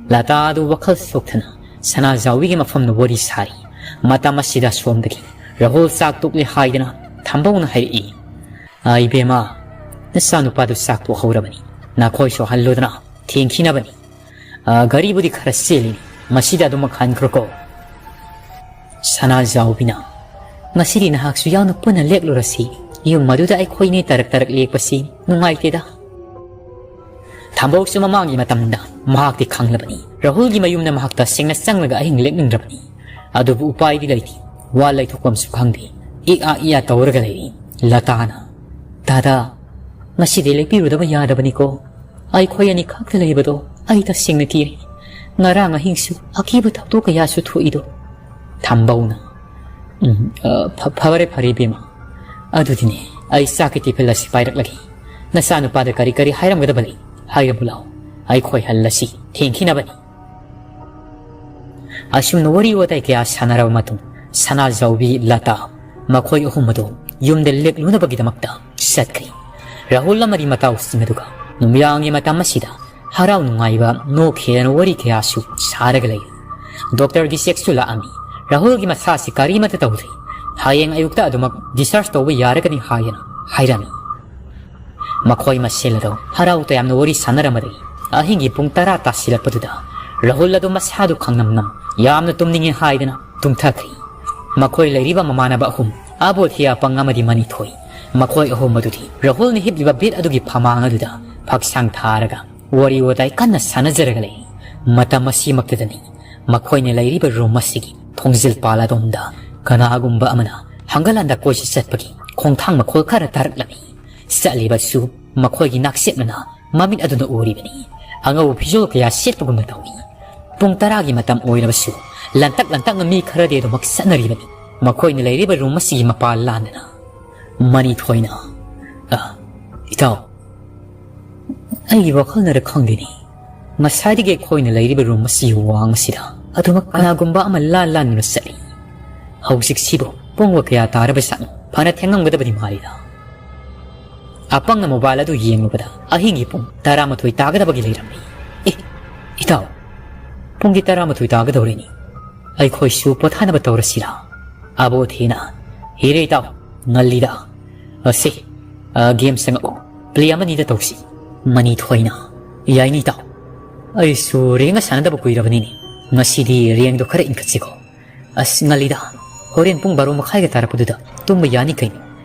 ꯂꯇꯥ ꯑꯗꯨ ꯋꯥꯈꯜ ꯁꯣꯛꯊꯅ ꯁꯅꯥꯖꯥꯎꯕꯤꯒꯤ ꯃꯐꯝꯗ ꯋꯥꯔꯤ ꯁꯥꯔꯤ꯫ ꯃꯇꯝ ꯑꯁꯤꯗ ꯁꯣꯝꯗꯒꯤ ꯔꯥꯍꯨꯜ ꯆꯥꯛ ꯇꯣꯛꯂꯦ ꯍꯥꯏꯗꯅ ꯊꯝꯕꯧꯅ ꯍꯥꯏꯔꯛꯏ꯫ "ꯑ, ꯏꯕꯦꯝꯃ, ꯅꯆꯥꯅꯨꯄꯥꯗꯨ ꯆꯥꯛ ꯇꯣꯛꯍꯧꯔꯕꯅꯤ꯫ ꯅꯈꯣꯏꯁꯨ ꯍꯜꯂꯨꯗꯅ, ꯊꯦꯡꯈꯤꯅꯕꯅꯤ꯫ ꯑ, ꯒꯥꯔꯤꯕꯨꯗꯤ ꯈꯔ ꯆꯦꯜꯂꯤꯅꯤ, ꯃꯁꯤꯗ ꯑꯗꯨꯃꯛ ꯍꯟꯈ꯭ꯔꯣꯀꯣ꯫" ꯁꯅꯥꯖꯥꯎꯕꯤꯅ, "ꯉꯁꯤꯗꯤ ꯅꯍꯥꯛꯁꯨ ꯌꯥꯎꯅ ꯄꯨꯟꯅ ꯂꯦꯛꯂꯨꯔꯁꯤ꯫ ꯌꯨꯝ ꯑꯗꯨꯗ ꯑꯩꯈꯣꯏꯅꯤ ꯇꯔꯛ ꯇꯔꯛ ꯂꯦꯛꯄꯁꯤ ꯅꯨꯡꯉꯥꯏꯇꯦꯗ꯫" ꯊꯝꯕꯧꯁꯨ ꯃꯃꯥꯡꯒꯤ ꯃꯇꯝꯗ ꯃꯍꯥꯛꯇꯤ ꯈꯪꯂꯕꯅꯤ꯫ ꯔꯥꯍꯨꯜꯒꯤ ꯃꯌꯨꯝꯗ ꯃꯍꯥꯛ ꯇꯁꯦꯡꯅ ꯆꯪꯂꯒ ꯑꯍꯤꯡ ꯂꯦꯛꯅꯤꯡꯗ꯭ꯔꯕꯅꯤ꯫ ꯑꯗꯨꯕꯨ ꯎꯄꯥꯏꯗꯤ ꯂꯩꯇꯦ꯫ ꯋꯥ ꯂꯩꯊꯣꯛꯐꯝꯁꯨ ꯈꯪꯗꯦ꯫ ꯏꯛ ꯑꯥ ꯏꯛ ꯑꯥ ꯇꯧꯔꯒ ꯂꯩꯔꯤ꯫ ꯂꯇꯥꯅ, "ꯗꯥꯗꯥ, ꯉꯁꯤꯗꯤ ꯂꯦꯛꯄꯤꯔꯨꯗꯕ ꯌꯥꯗꯕꯅꯤꯀꯣ꯫ ꯑꯩꯈꯣꯏ ꯑꯅꯤ ꯈꯛꯇ ꯂꯩꯕꯗꯣ ꯑꯩ ꯇꯁꯦꯡꯅ ꯀꯤꯔꯦ꯫ ꯉꯔꯥꯡ ꯑꯍꯤꯡꯁꯨ ꯑꯀꯤꯕ ꯊꯧꯗꯣꯛ ꯀꯌꯥꯁꯨ ꯊꯣꯛꯏꯗꯣ꯫" ꯊꯝꯕꯧꯅ, "ꯎꯝ, ꯑ, ꯐ-, ꯐꯔꯦ, ꯐꯔꯦ, ꯏꯕꯦꯝꯃ꯫ ꯑꯗꯨꯗꯤꯅꯦ, ꯑꯩ ꯆꯥꯛꯀꯤ ꯇꯦꯕꯜ ꯑꯁꯤ ꯄꯥꯏꯔꯛꯂꯒꯦ꯫ ꯅꯆꯥꯅꯨꯄꯥꯗ ꯀꯔꯤ ꯀꯔꯤ ꯍꯥꯏꯔꯝꯒꯗꯕ ꯂꯩ, ꯍꯥꯏꯔꯕꯨ ꯂꯥꯎ꯫ ꯑꯩꯈꯣꯏ ꯍꯜꯂꯁꯤ, ꯊꯦꯡꯈꯤꯅꯕꯅꯤ꯫" ꯑꯁꯨꯝꯅ ꯋꯥꯔꯤ ꯋꯥꯇꯥꯏ ꯀꯌꯥ ꯁꯥꯟꯅꯔꯕ ꯃꯇꯨꯡ, ꯁꯅꯥꯖꯥꯎꯕꯤ, ꯂꯇꯥ, ꯃꯈꯣꯏ ꯑꯍꯨꯝ ꯑꯗꯨ ꯌꯨꯝꯗ ꯂꯦꯛꯂꯨꯅꯕꯒꯤꯗꯃꯛꯇ ꯆꯠꯈ꯭ꯔꯤ꯫ ꯔꯥꯍꯨꯜ ꯑꯃꯗꯤ ꯃꯇꯥꯎꯁꯤꯡ ꯑꯗꯨꯒ ꯅꯨꯃꯤꯗꯥꯡꯒꯤ ꯃꯇꯝ ꯑꯁꯤꯗ ꯍꯔꯥꯎ ꯅꯨꯡꯉꯥꯏꯕ, ꯅꯣꯛꯈꯤꯗꯅ ꯋꯥꯔꯤ ꯀꯌꯥꯁꯨ ꯁꯥꯔꯒ ꯂꯩ꯫ ꯗꯣꯛꯇꯔꯒꯤ ꯆꯦꯛꯁꯨ ꯂꯥꯛꯑꯝꯃꯤ꯫ ꯔꯥꯍꯨꯜꯒꯤ ꯃꯁꯥꯁꯤ ꯀꯔꯤꯃꯠꯇ ꯇꯧꯗ꯭ꯔꯤ꯫ ꯍꯌꯦꯡ ꯑꯌꯨꯛꯇ ꯑꯗꯨꯃꯛ discharge ꯇꯧꯕ ꯌꯥꯔꯒꯅꯤ ꯍꯥꯏꯗꯅ ꯍꯥꯏꯔꯝꯃꯤ꯫ ꯃꯈꯣꯏ ꯃꯁꯦꯜ ꯑꯗꯨ ꯍꯔꯥꯎ ꯇꯌꯥꯝꯅ ꯋꯥꯔꯤ ꯁꯥꯟꯅꯔꯝꯕꯗꯒꯤ ꯑꯍꯤꯡꯒꯤ ꯄꯨꯡ ꯇꯔꯥ ꯇꯥꯁꯤꯜꯂꯛꯄꯗꯨꯗ ꯔꯥꯍꯨꯜ ꯑꯗꯨ ꯃꯁꯥꯗꯨ ꯈꯪꯅꯝꯅꯝ ꯌꯥꯝꯅ ꯇꯨꯝꯅꯤꯡꯉꯦ ꯍꯥꯏꯗꯅ ꯇꯨꯝꯊꯈ꯭ꯔꯤ꯫ ꯃꯈꯣꯏ ꯂꯩꯔꯤꯕ ꯃꯃꯥꯟꯅꯕ ꯑꯍꯨꯝ, ꯑꯕꯣꯙꯤ, ꯑꯄꯪ ꯑꯃꯗꯤ ꯃꯅꯤꯊꯣꯏ, ꯃꯈꯣꯏ ꯑꯍꯨꯝ ꯑꯗꯨꯗꯤ ꯔꯥꯍꯨꯜꯅ ꯍꯤꯞꯂꯤꯕ bed ꯑꯗꯨꯒꯤ ꯐꯃꯥꯡ ꯑꯗꯨꯗ ꯐꯛꯁꯥꯡ ꯊꯥꯔꯒ ꯋꯥꯔꯤ ꯋꯥꯇꯥꯏ ꯀꯟꯅ ꯁꯥꯟꯅꯖꯔꯒ ꯂꯩ꯫ ꯃꯇꯝ ꯑꯁꯤꯃꯛꯇꯗꯅꯤ ꯃꯈꯣꯏꯅ ꯂꯩꯔꯤꯕ room ꯑꯁꯤꯒꯤ ꯊꯣꯡꯖꯤꯜ ꯄꯥꯜ ꯑꯗꯣꯝꯗ ꯀꯅꯥꯒꯨꯝꯕ ꯑꯃꯅ ꯍꯪꯒꯠ ꯍꯟꯗ ꯀꯣꯏꯆꯠ ꯆꯠꯄꯒꯤ ꯈꯣꯡꯊꯥꯡ ꯃꯈꯣꯜ ꯈꯔ ꯇꯥꯔꯛꯂꯝꯃꯤ꯫ ꯆꯠꯂꯤꯕꯁꯨ ꯃꯈꯣꯏꯒꯤ ꯅꯥꯛꯆꯦꯠꯅꯅ ꯃꯃꯤꯠ ꯑꯗꯨꯅ ꯎꯔꯤꯕꯅꯤ꯫ ꯑꯉꯧꯕ ꯐꯤꯖꯣꯜ ꯀꯌꯥ ꯁꯦꯠꯄꯒꯨꯝꯅ ꯇꯧꯏ꯫ ꯄꯨꯡ ꯇꯔꯥꯒꯤ ꯃꯇꯝ ꯑꯣꯏꯔꯕꯁꯨ ꯂꯟꯇꯛ ꯂꯟꯇꯛꯅ ꯃꯤ ꯈꯔꯗꯤ ꯑꯗꯨꯃꯛ ꯆꯠꯅꯔꯤꯕꯅꯤ꯫ ꯃꯈꯣꯏꯅ ꯂꯩꯔꯤꯕ room ꯑꯁꯤꯒꯤ ꯃꯄꯥ ꯂꯥꯟꯗꯅ꯫ ꯃꯅꯤꯊꯣꯏꯅ, "ꯑ, ꯏꯇꯥꯎ, ꯑꯩꯒꯤ ꯋꯥꯈꯜꯅꯔ ꯈꯪꯗꯦꯅꯦ, ꯉꯁꯥꯏꯗꯒꯤ ꯑꯩꯈꯣꯏꯅ ꯂꯩꯔꯤꯕ ꯔꯨꯝ ꯑꯁꯤꯒꯤ ꯋꯥꯡ ꯑꯁꯤꯗ ꯑꯗꯨꯃꯛ ꯀꯅꯥꯒꯨꯝꯕ ꯑꯃ ꯂꯥꯟ ꯂꯥꯟꯗꯨꯅ ꯆꯠꯂꯤ꯫ ꯍꯧꯖꯤꯛꯁꯤꯕꯨ ꯄꯨꯡꯕꯨ ꯀꯌꯥ ꯇꯥꯔꯕꯖꯥꯠꯅꯣ? ꯐꯅ ꯊꯦꯡꯉꯝꯒꯗꯕꯗꯤ ꯃꯥꯜꯂꯤꯗ꯫ ꯑꯄꯪꯅ ꯃꯣꯕꯥꯏꯜ ꯑꯗꯨ ꯌꯦꯡꯂꯨꯕꯗ ꯑꯍꯤꯡꯒꯤ ꯄꯨꯡ ꯇꯔꯥꯃꯥꯊꯣꯏ ꯇꯥꯒꯗꯕꯒꯤ ꯂꯩꯔꯝꯃꯤ꯫ ꯑꯦ, ꯏꯇꯥꯎ, ꯄꯨꯡꯗꯤ ꯇꯔꯥꯃꯥꯊꯣꯏ ꯇꯥꯒꯗꯧꯔꯦꯅꯦ꯫ ꯑꯩꯈꯣꯏꯁꯨ ꯄꯣꯊꯥꯅꯕ ꯇꯧꯔꯁꯤꯔꯥ? ꯑꯕꯣꯊꯤꯅ, ꯍꯤꯔꯦ ꯏꯇꯥꯎ, ꯉꯜꯂꯤꯗ꯫ ꯑꯁꯦ, ꯑ, ꯒꯦꯝ ꯆꯪꯉꯛꯑꯣ꯫ ꯄ꯭ꯂꯦ ꯑꯃꯅꯤꯗ ꯇꯧꯁꯤ꯫ ꯃꯅꯤꯊꯣꯏꯅ, ꯌꯥꯏꯅꯤ ꯏꯇꯥꯎ꯫ ꯑꯩꯁꯨ ꯔꯦꯡꯒ ꯁꯥꯟꯅꯗꯕ ꯀꯨꯏꯔꯕꯅꯤꯅꯦ꯫ ꯉꯁꯤꯗꯤ ꯔꯦꯡꯗꯣ ꯈꯔ ꯏꯟꯈꯠꯁꯤꯀꯣ꯫ ꯑꯁ, ꯉꯜꯂꯤꯗ꯫ ꯍꯣꯔꯦꯟ ꯄꯨꯡ ꯕꯥꯔꯣ ꯃꯈꯥꯏꯒ ꯇꯥꯔꯛꯄꯗꯨꯗ ꯇꯨꯝꯕ ꯌꯥꯅꯤ ꯀꯩꯅꯣ꯫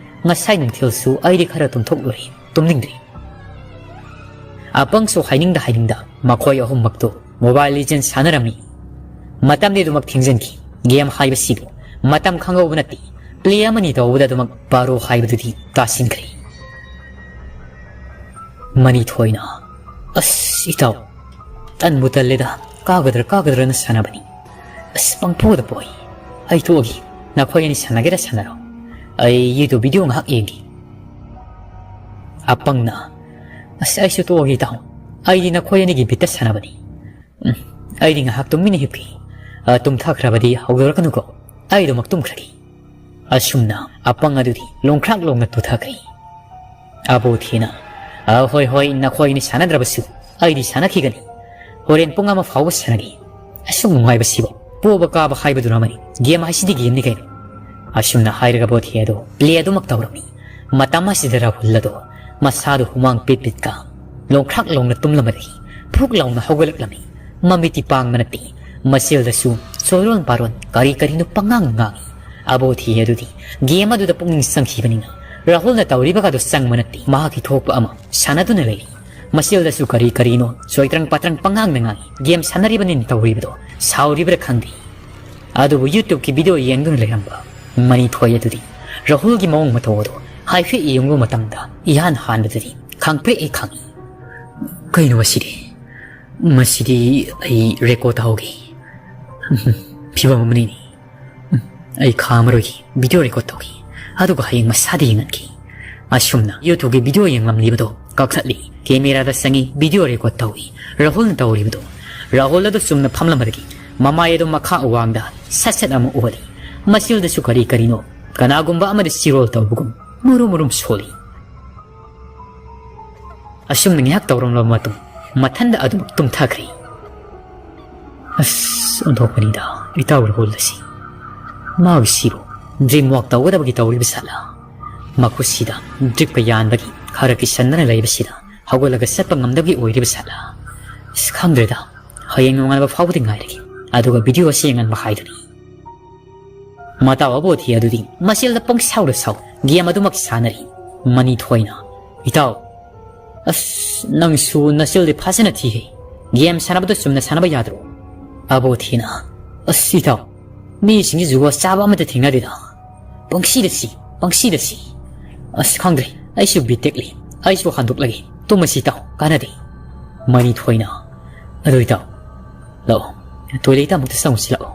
ꯉꯁꯥꯏ ꯅꯨꯡꯊꯤꯜꯁꯨ ꯑꯩꯗꯤ ꯈꯔ ꯇꯨꯝꯊꯣꯛꯂꯨꯔꯦ꯫ ꯇꯨꯝꯅꯤꯡꯗ꯭ꯔꯤ꯫ ꯑꯄꯪꯁꯨ ꯍꯥꯏꯅꯤꯡꯗ ꯍꯥꯏꯅꯤꯡꯗ ꯃꯈꯣꯏ ꯑꯍꯨꯝꯃꯛꯇꯨ ꯃꯣꯕꯥꯏꯜ ꯂꯤꯖꯦꯟ ꯁꯥꯟꯅꯔꯝꯃꯤ꯫ ꯃꯇꯝꯗꯤ ꯑꯗꯨꯃꯛ ꯊꯤꯡꯖꯤꯟꯈꯤ꯫ ꯒꯦꯝ ꯍꯥꯏꯕꯁꯤꯕꯨ ꯃꯇꯝ ꯈꯪꯍꯧꯕ ꯅꯠꯇꯦ꯫ ꯄ꯭ꯂꯦ ꯑꯃꯅꯤ ꯇꯧꯕꯗ ꯑꯗꯨꯃꯛ ꯕꯥꯔꯣ ꯍꯥꯏꯕꯗꯨꯗꯤ ꯇꯥꯁꯤꯟꯈ꯭ꯔꯦ꯫ ꯃꯅꯤꯊꯣꯏꯅ, ꯑꯁ ꯏꯇꯥꯎ, ꯇꯟꯕꯨ ꯇꯜꯂꯦꯗ, ꯀꯥꯒꯗ꯭ꯔꯥ ꯀꯥꯒꯗ꯭ꯔꯥꯅ ꯁꯥꯟꯅꯕꯅꯤ꯫ ꯑꯁ, ꯄꯪꯄꯣꯗ ꯄꯣꯏ꯫ ꯑꯩ ꯇꯣꯛꯑꯒꯦ꯫ ꯅꯈꯣꯏ ꯑꯅꯤ ꯁꯥꯟꯅꯒꯦꯔꯥ ꯁꯥꯟꯅꯔꯣ꯫ ꯑꯩ YouTube ꯚꯤꯗꯤꯑꯣ ꯉꯥꯏꯍꯥꯛ ꯌꯦꯡꯒꯦ꯫ ꯑꯄꯪꯅ, ꯑꯁ, ꯑꯩꯁꯨ ꯇꯣꯛꯑꯒꯦ ꯏꯇꯥꯎ꯫ ꯑꯩꯗꯤ ꯅꯈꯣꯏ ꯑꯅꯤꯒꯤ ꯕꯤꯠꯇ ꯁꯥꯟꯅꯕꯅꯤ꯫ ꯎꯝ, ꯑꯩꯗꯤ ꯉꯥꯏꯍꯥꯛ ꯇꯨꯃꯤꯟꯅ ꯍꯤꯞꯈꯤ꯫ ꯑ, ꯇꯨꯝꯊꯈ꯭ꯔꯕꯗꯤ ꯍꯧꯗꯣꯔꯛꯀꯅꯨꯀꯣ꯫ ꯑꯩ ꯑꯗꯨꯃꯛ ꯇꯨꯝꯈ꯭ꯔꯒꯦ꯫ ꯑꯁꯨꯝꯅ ꯑꯄꯪ ꯑꯗꯨꯗꯤ ꯂꯣꯡꯈ꯭ꯔꯥꯛ ꯂꯣꯡꯅ ꯇꯨꯊꯈ꯭ꯔꯦ꯫ ꯑꯕꯣꯊꯤꯅ, "ꯑ, ꯍꯣꯏ, ꯍꯣꯏ, ꯅꯈꯣꯏ ꯑꯅꯤ ꯁꯥꯟꯅꯗ꯭ꯔꯕꯁꯨ ꯑꯩꯗꯤ ꯁꯥꯟꯅꯈꯤꯒꯅꯤ꯫ ꯍꯣꯔꯦꯟ ꯄꯨꯡ ꯑꯃ ꯐꯥꯎꯕ ꯁꯥꯟꯅꯒꯦ꯫ ꯑꯁꯨꯛ ꯅꯨꯡꯉꯥꯏꯕꯁꯤꯕꯨ꯫ ꯄꯣꯕ ꯀꯥꯕ ꯍꯥꯏꯕꯗꯨꯅ ꯑꯃꯅꯤ꯫ ꯒꯦꯝ ꯍꯥꯏꯁꯤꯗꯤ ꯒꯦꯝꯅꯤ ꯀꯩꯅꯣ꯫" ꯑꯁꯨꯝꯅ ꯍꯥꯏꯔꯒ ꯕꯣꯊꯤ ꯑꯗꯨ ꯄ꯭ꯂꯦ ꯑꯗꯨꯃꯛ ꯇꯧꯔꯝꯃꯤ꯫ ꯃꯇꯝ ꯑꯁꯤꯗ ꯔꯥꯍꯨꯜ ꯑꯗꯣ ꯃꯁꯥꯗꯨ ꯍꯨꯃꯥꯡ ꯄꯤꯠ ꯄꯤꯠꯀ ꯂꯣꯡꯈ꯭ꯔꯥꯛ ꯂꯣꯡꯅ ꯇꯨꯝꯂꯝꯕꯗꯒꯤ ꯐꯨꯛ ꯂꯥꯎꯅ ꯍꯧꯒꯠꯂꯛꯂꯝꯃꯤ꯫ ꯃꯃꯤꯠꯇꯤ ꯄꯥꯡꯕ ꯅꯠꯇꯦ꯫ ꯃꯆꯤꯜꯗꯁꯨ ꯆꯣꯏꯔꯣꯟ ꯄꯥꯔꯣꯟ ꯀꯔꯤ ꯀꯔꯤꯅꯣ ꯄꯉꯥꯡ ꯉꯥꯡꯏ꯫ ꯑꯕꯣꯊꯤ ꯑꯗꯨꯗꯤ ꯒꯦꯝ ꯑꯗꯨꯗ ꯄꯨꯛꯅꯤꯡ ꯆꯪꯈꯤꯕꯅꯤꯅ ꯔꯥꯍꯨꯜꯅ ꯇꯧꯔꯤꯕꯒꯗꯨ ꯆꯪꯕ ꯅꯠꯇꯦ꯫ ꯃꯍꯥꯛꯀꯤ ꯊꯣꯛꯄ ꯑꯃ ꯁꯥꯟꯅꯗꯨꯅ ꯂꯩꯔꯤ꯫ ꯃꯆꯤꯜꯗꯁꯨ ꯀꯔꯤ ꯀꯔꯤꯅꯣ ꯆꯣꯏꯇ꯭ꯔꯪ ꯄꯥꯇ꯭ꯔꯪ ꯄꯉꯥꯡꯗ ꯉꯥꯡꯏ꯫ ꯒꯦꯝ ꯁꯥꯟꯅꯔꯤꯕꯅꯤꯅ ꯇꯧꯔꯤꯕꯗꯣ ꯁꯥꯎꯔꯤꯕ꯭ꯔꯥ ꯈꯪꯗꯦ꯫ ꯑꯗꯨꯕꯨ YouTubeꯀꯤ ꯚꯤꯗꯤꯑꯣ ꯌꯦꯡꯗꯨꯅ ꯂꯩꯔꯝꯕ ꯃꯅꯤꯊꯣꯏ ꯑꯗꯨꯗꯤ ꯔꯥꯍꯨꯜꯒꯤ ꯃꯑꯣꯡ ꯃꯇꯧ ꯑꯗꯨ ꯍꯥꯏꯐꯦꯠ ꯌꯦꯡꯂꯨꯕ ꯃꯇꯝꯗ ꯏꯍꯥꯟ ꯍꯥꯟꯕꯗꯗꯤ ꯈꯪꯄ꯭ꯔꯦꯛ ꯍꯦꯛ ꯈꯪꯏ꯫ "ꯀꯩꯅꯣ ꯃꯁꯤꯗꯤ? ꯃꯁꯤꯗꯤ ꯑꯩ ꯔꯦꯀꯣꯔꯗ ꯇꯧꯍꯧꯒꯦ꯫ ꯐꯤꯕꯝ ꯑꯃꯅꯤꯅꯦ꯫ ꯑꯩ ꯈꯥꯝꯃꯔꯣꯏꯒꯦ, ꯚꯤꯗꯤꯑꯣ ꯔꯦꯀꯣꯔꯗ ꯇꯧꯒꯦ꯫ ꯑꯗꯨꯒ ꯍꯌꯦꯡ ꯃꯁꯥꯗ ꯌꯦꯡꯍꯟꯒꯦ꯫" ꯑꯁꯨꯝꯅ YouTubeꯀꯤ ꯚꯤꯗꯤꯑꯣ ꯌꯦꯡꯂꯝꯂꯤꯕꯗꯣ ꯀꯛꯊꯠꯂꯤ꯫ ꯀꯦꯃꯦꯔꯥꯗ ꯆꯪꯉꯤ, ꯚꯤꯗꯤꯑꯣ ꯔꯦꯀꯣꯔꯗ ꯇꯧꯏ꯫ ꯔꯥꯍꯨꯜꯅ ꯇꯧꯔꯤꯕꯗꯨ꯫ ꯔꯥꯍꯨꯜ ꯑꯗꯨ ꯆꯨꯝꯅ ꯐꯝꯂꯝꯕꯗꯒꯤ ꯃꯃꯥꯏ ꯑꯗꯨ ꯃꯈꯥ ꯋꯥꯡꯗ ꯁꯠ ꯁꯠ ꯑꯃ ꯎꯍꯜꯂꯤ꯫ ꯃꯁꯤꯜꯗꯁꯨ ꯀꯔꯤ ꯀꯔꯤꯅꯣ, ꯀꯅꯥꯒꯨꯝꯕ ꯑꯃꯗ ꯆꯤꯔꯣꯜ ꯇꯧꯕꯒꯨꯝ ꯃꯨꯔꯨꯝ ꯃꯨꯔꯨꯝ ꯁꯣꯜꯂꯤ꯫ ꯑꯁꯨꯝꯅ ꯉꯥꯏꯍꯥꯛ ꯇꯧꯔꯝꯂꯕ ꯃꯇꯨꯡ, ꯃꯊꯟꯗ ꯑꯗꯨꯃꯛ ꯇꯨꯝꯊꯈ꯭ꯔꯦ꯫ ꯑꯁ, ꯑꯣꯟꯊꯣꯛꯄꯅꯤꯗ, ꯏꯇꯥꯎ ꯔꯥꯍꯨꯜ ꯑꯁꯤ꯫ ꯃꯥꯒꯤꯁꯤꯕꯨ ꯗ꯭ꯔꯤꯝ ꯋꯥꯛ ꯇꯧꯒꯗꯕꯒꯤ ꯇꯧꯔꯤꯕ ꯁꯥꯠꯂ? ꯃꯈꯨꯠꯁꯤꯗ ꯗ꯭ꯔꯤꯞꯀ ꯌꯥꯟꯕꯒꯤ ꯈꯔ ꯀꯤꯁꯟꯗꯅ ꯂꯩꯕꯁꯤꯗ ꯍꯧꯒꯠꯂꯒ ꯆꯠꯄ ꯉꯝꯗꯕꯒꯤ ꯑꯣꯏꯔꯤꯕ ꯁꯥꯠꯂ? ꯑꯁ, ꯈꯪꯗ꯭ꯔꯦꯗ, ꯍꯌꯦꯡ ꯅꯣꯡꯉꯥꯟꯕ ꯐꯥꯎꯕꯗꯤ ꯉꯥꯏꯔꯒꯦ, ꯑꯗꯨꯒ ꯚꯤꯗꯤꯑꯣ ꯑꯁꯤ ꯌꯦꯡꯍꯟꯕ ꯍꯥꯏꯗꯨꯅꯤ꯫ ꯃꯇꯥꯎ ꯑꯕꯣꯊꯤ ꯑꯗꯨꯗꯤ ꯃꯁꯦꯜꯗ ꯄꯪꯁꯥꯎꯗ ꯁꯥꯎ, ꯒꯦꯝ ꯑꯗꯨꯃꯛ ꯁꯥꯟꯅꯔꯤ꯫ ꯃꯅꯤꯊꯣꯏꯅ, "ꯏꯇꯥꯎ, ꯑꯁ, ꯅꯪꯁꯨ ꯅꯁꯦꯜꯗꯤ ꯐꯖꯅ ꯊꯤꯍꯦ꯫ ꯒꯦꯝ ꯁꯥꯟꯅꯕꯗꯣ ꯆꯨꯝꯅ ꯁꯥꯟꯅꯕ ꯌꯥꯗ꯭ꯔꯣ?" ꯑꯕꯣꯊꯤꯅ, "ꯑꯁ, ꯏꯇꯥꯎ, ꯃꯤꯁꯤꯡꯁꯤ ꯖꯨꯒꯣꯠ ꯆꯥꯕ ꯑꯃꯠꯇ ꯊꯦꯡꯅꯗꯦꯗ꯫ ꯄꯪꯁꯤꯗ ꯁꯤ, ꯄꯪꯁꯤꯗ ꯁꯤ꯫ ꯑꯁ, ꯈꯪꯗ꯭ꯔꯦ, ꯑꯩꯁꯨ ꯕꯤꯇꯦꯛꯂꯤ, ꯑꯩꯁꯨ ꯍꯟꯗꯣꯛꯂꯒꯦ꯫ ꯇꯨꯝꯃꯁꯤ ꯏꯇꯥꯎ, ꯀꯥꯟꯅꯗꯦ꯫" ꯃꯅꯤꯊꯣꯏꯅ, "ꯑꯗꯨ ꯏꯇꯥꯎ, ꯂꯥꯛꯑꯣ, ꯇꯣꯏꯂꯦꯠꯇ ꯑꯃꯨꯛꯇ ꯆꯪꯉꯨꯁꯤ ꯂꯥꯛꯑꯣ꯫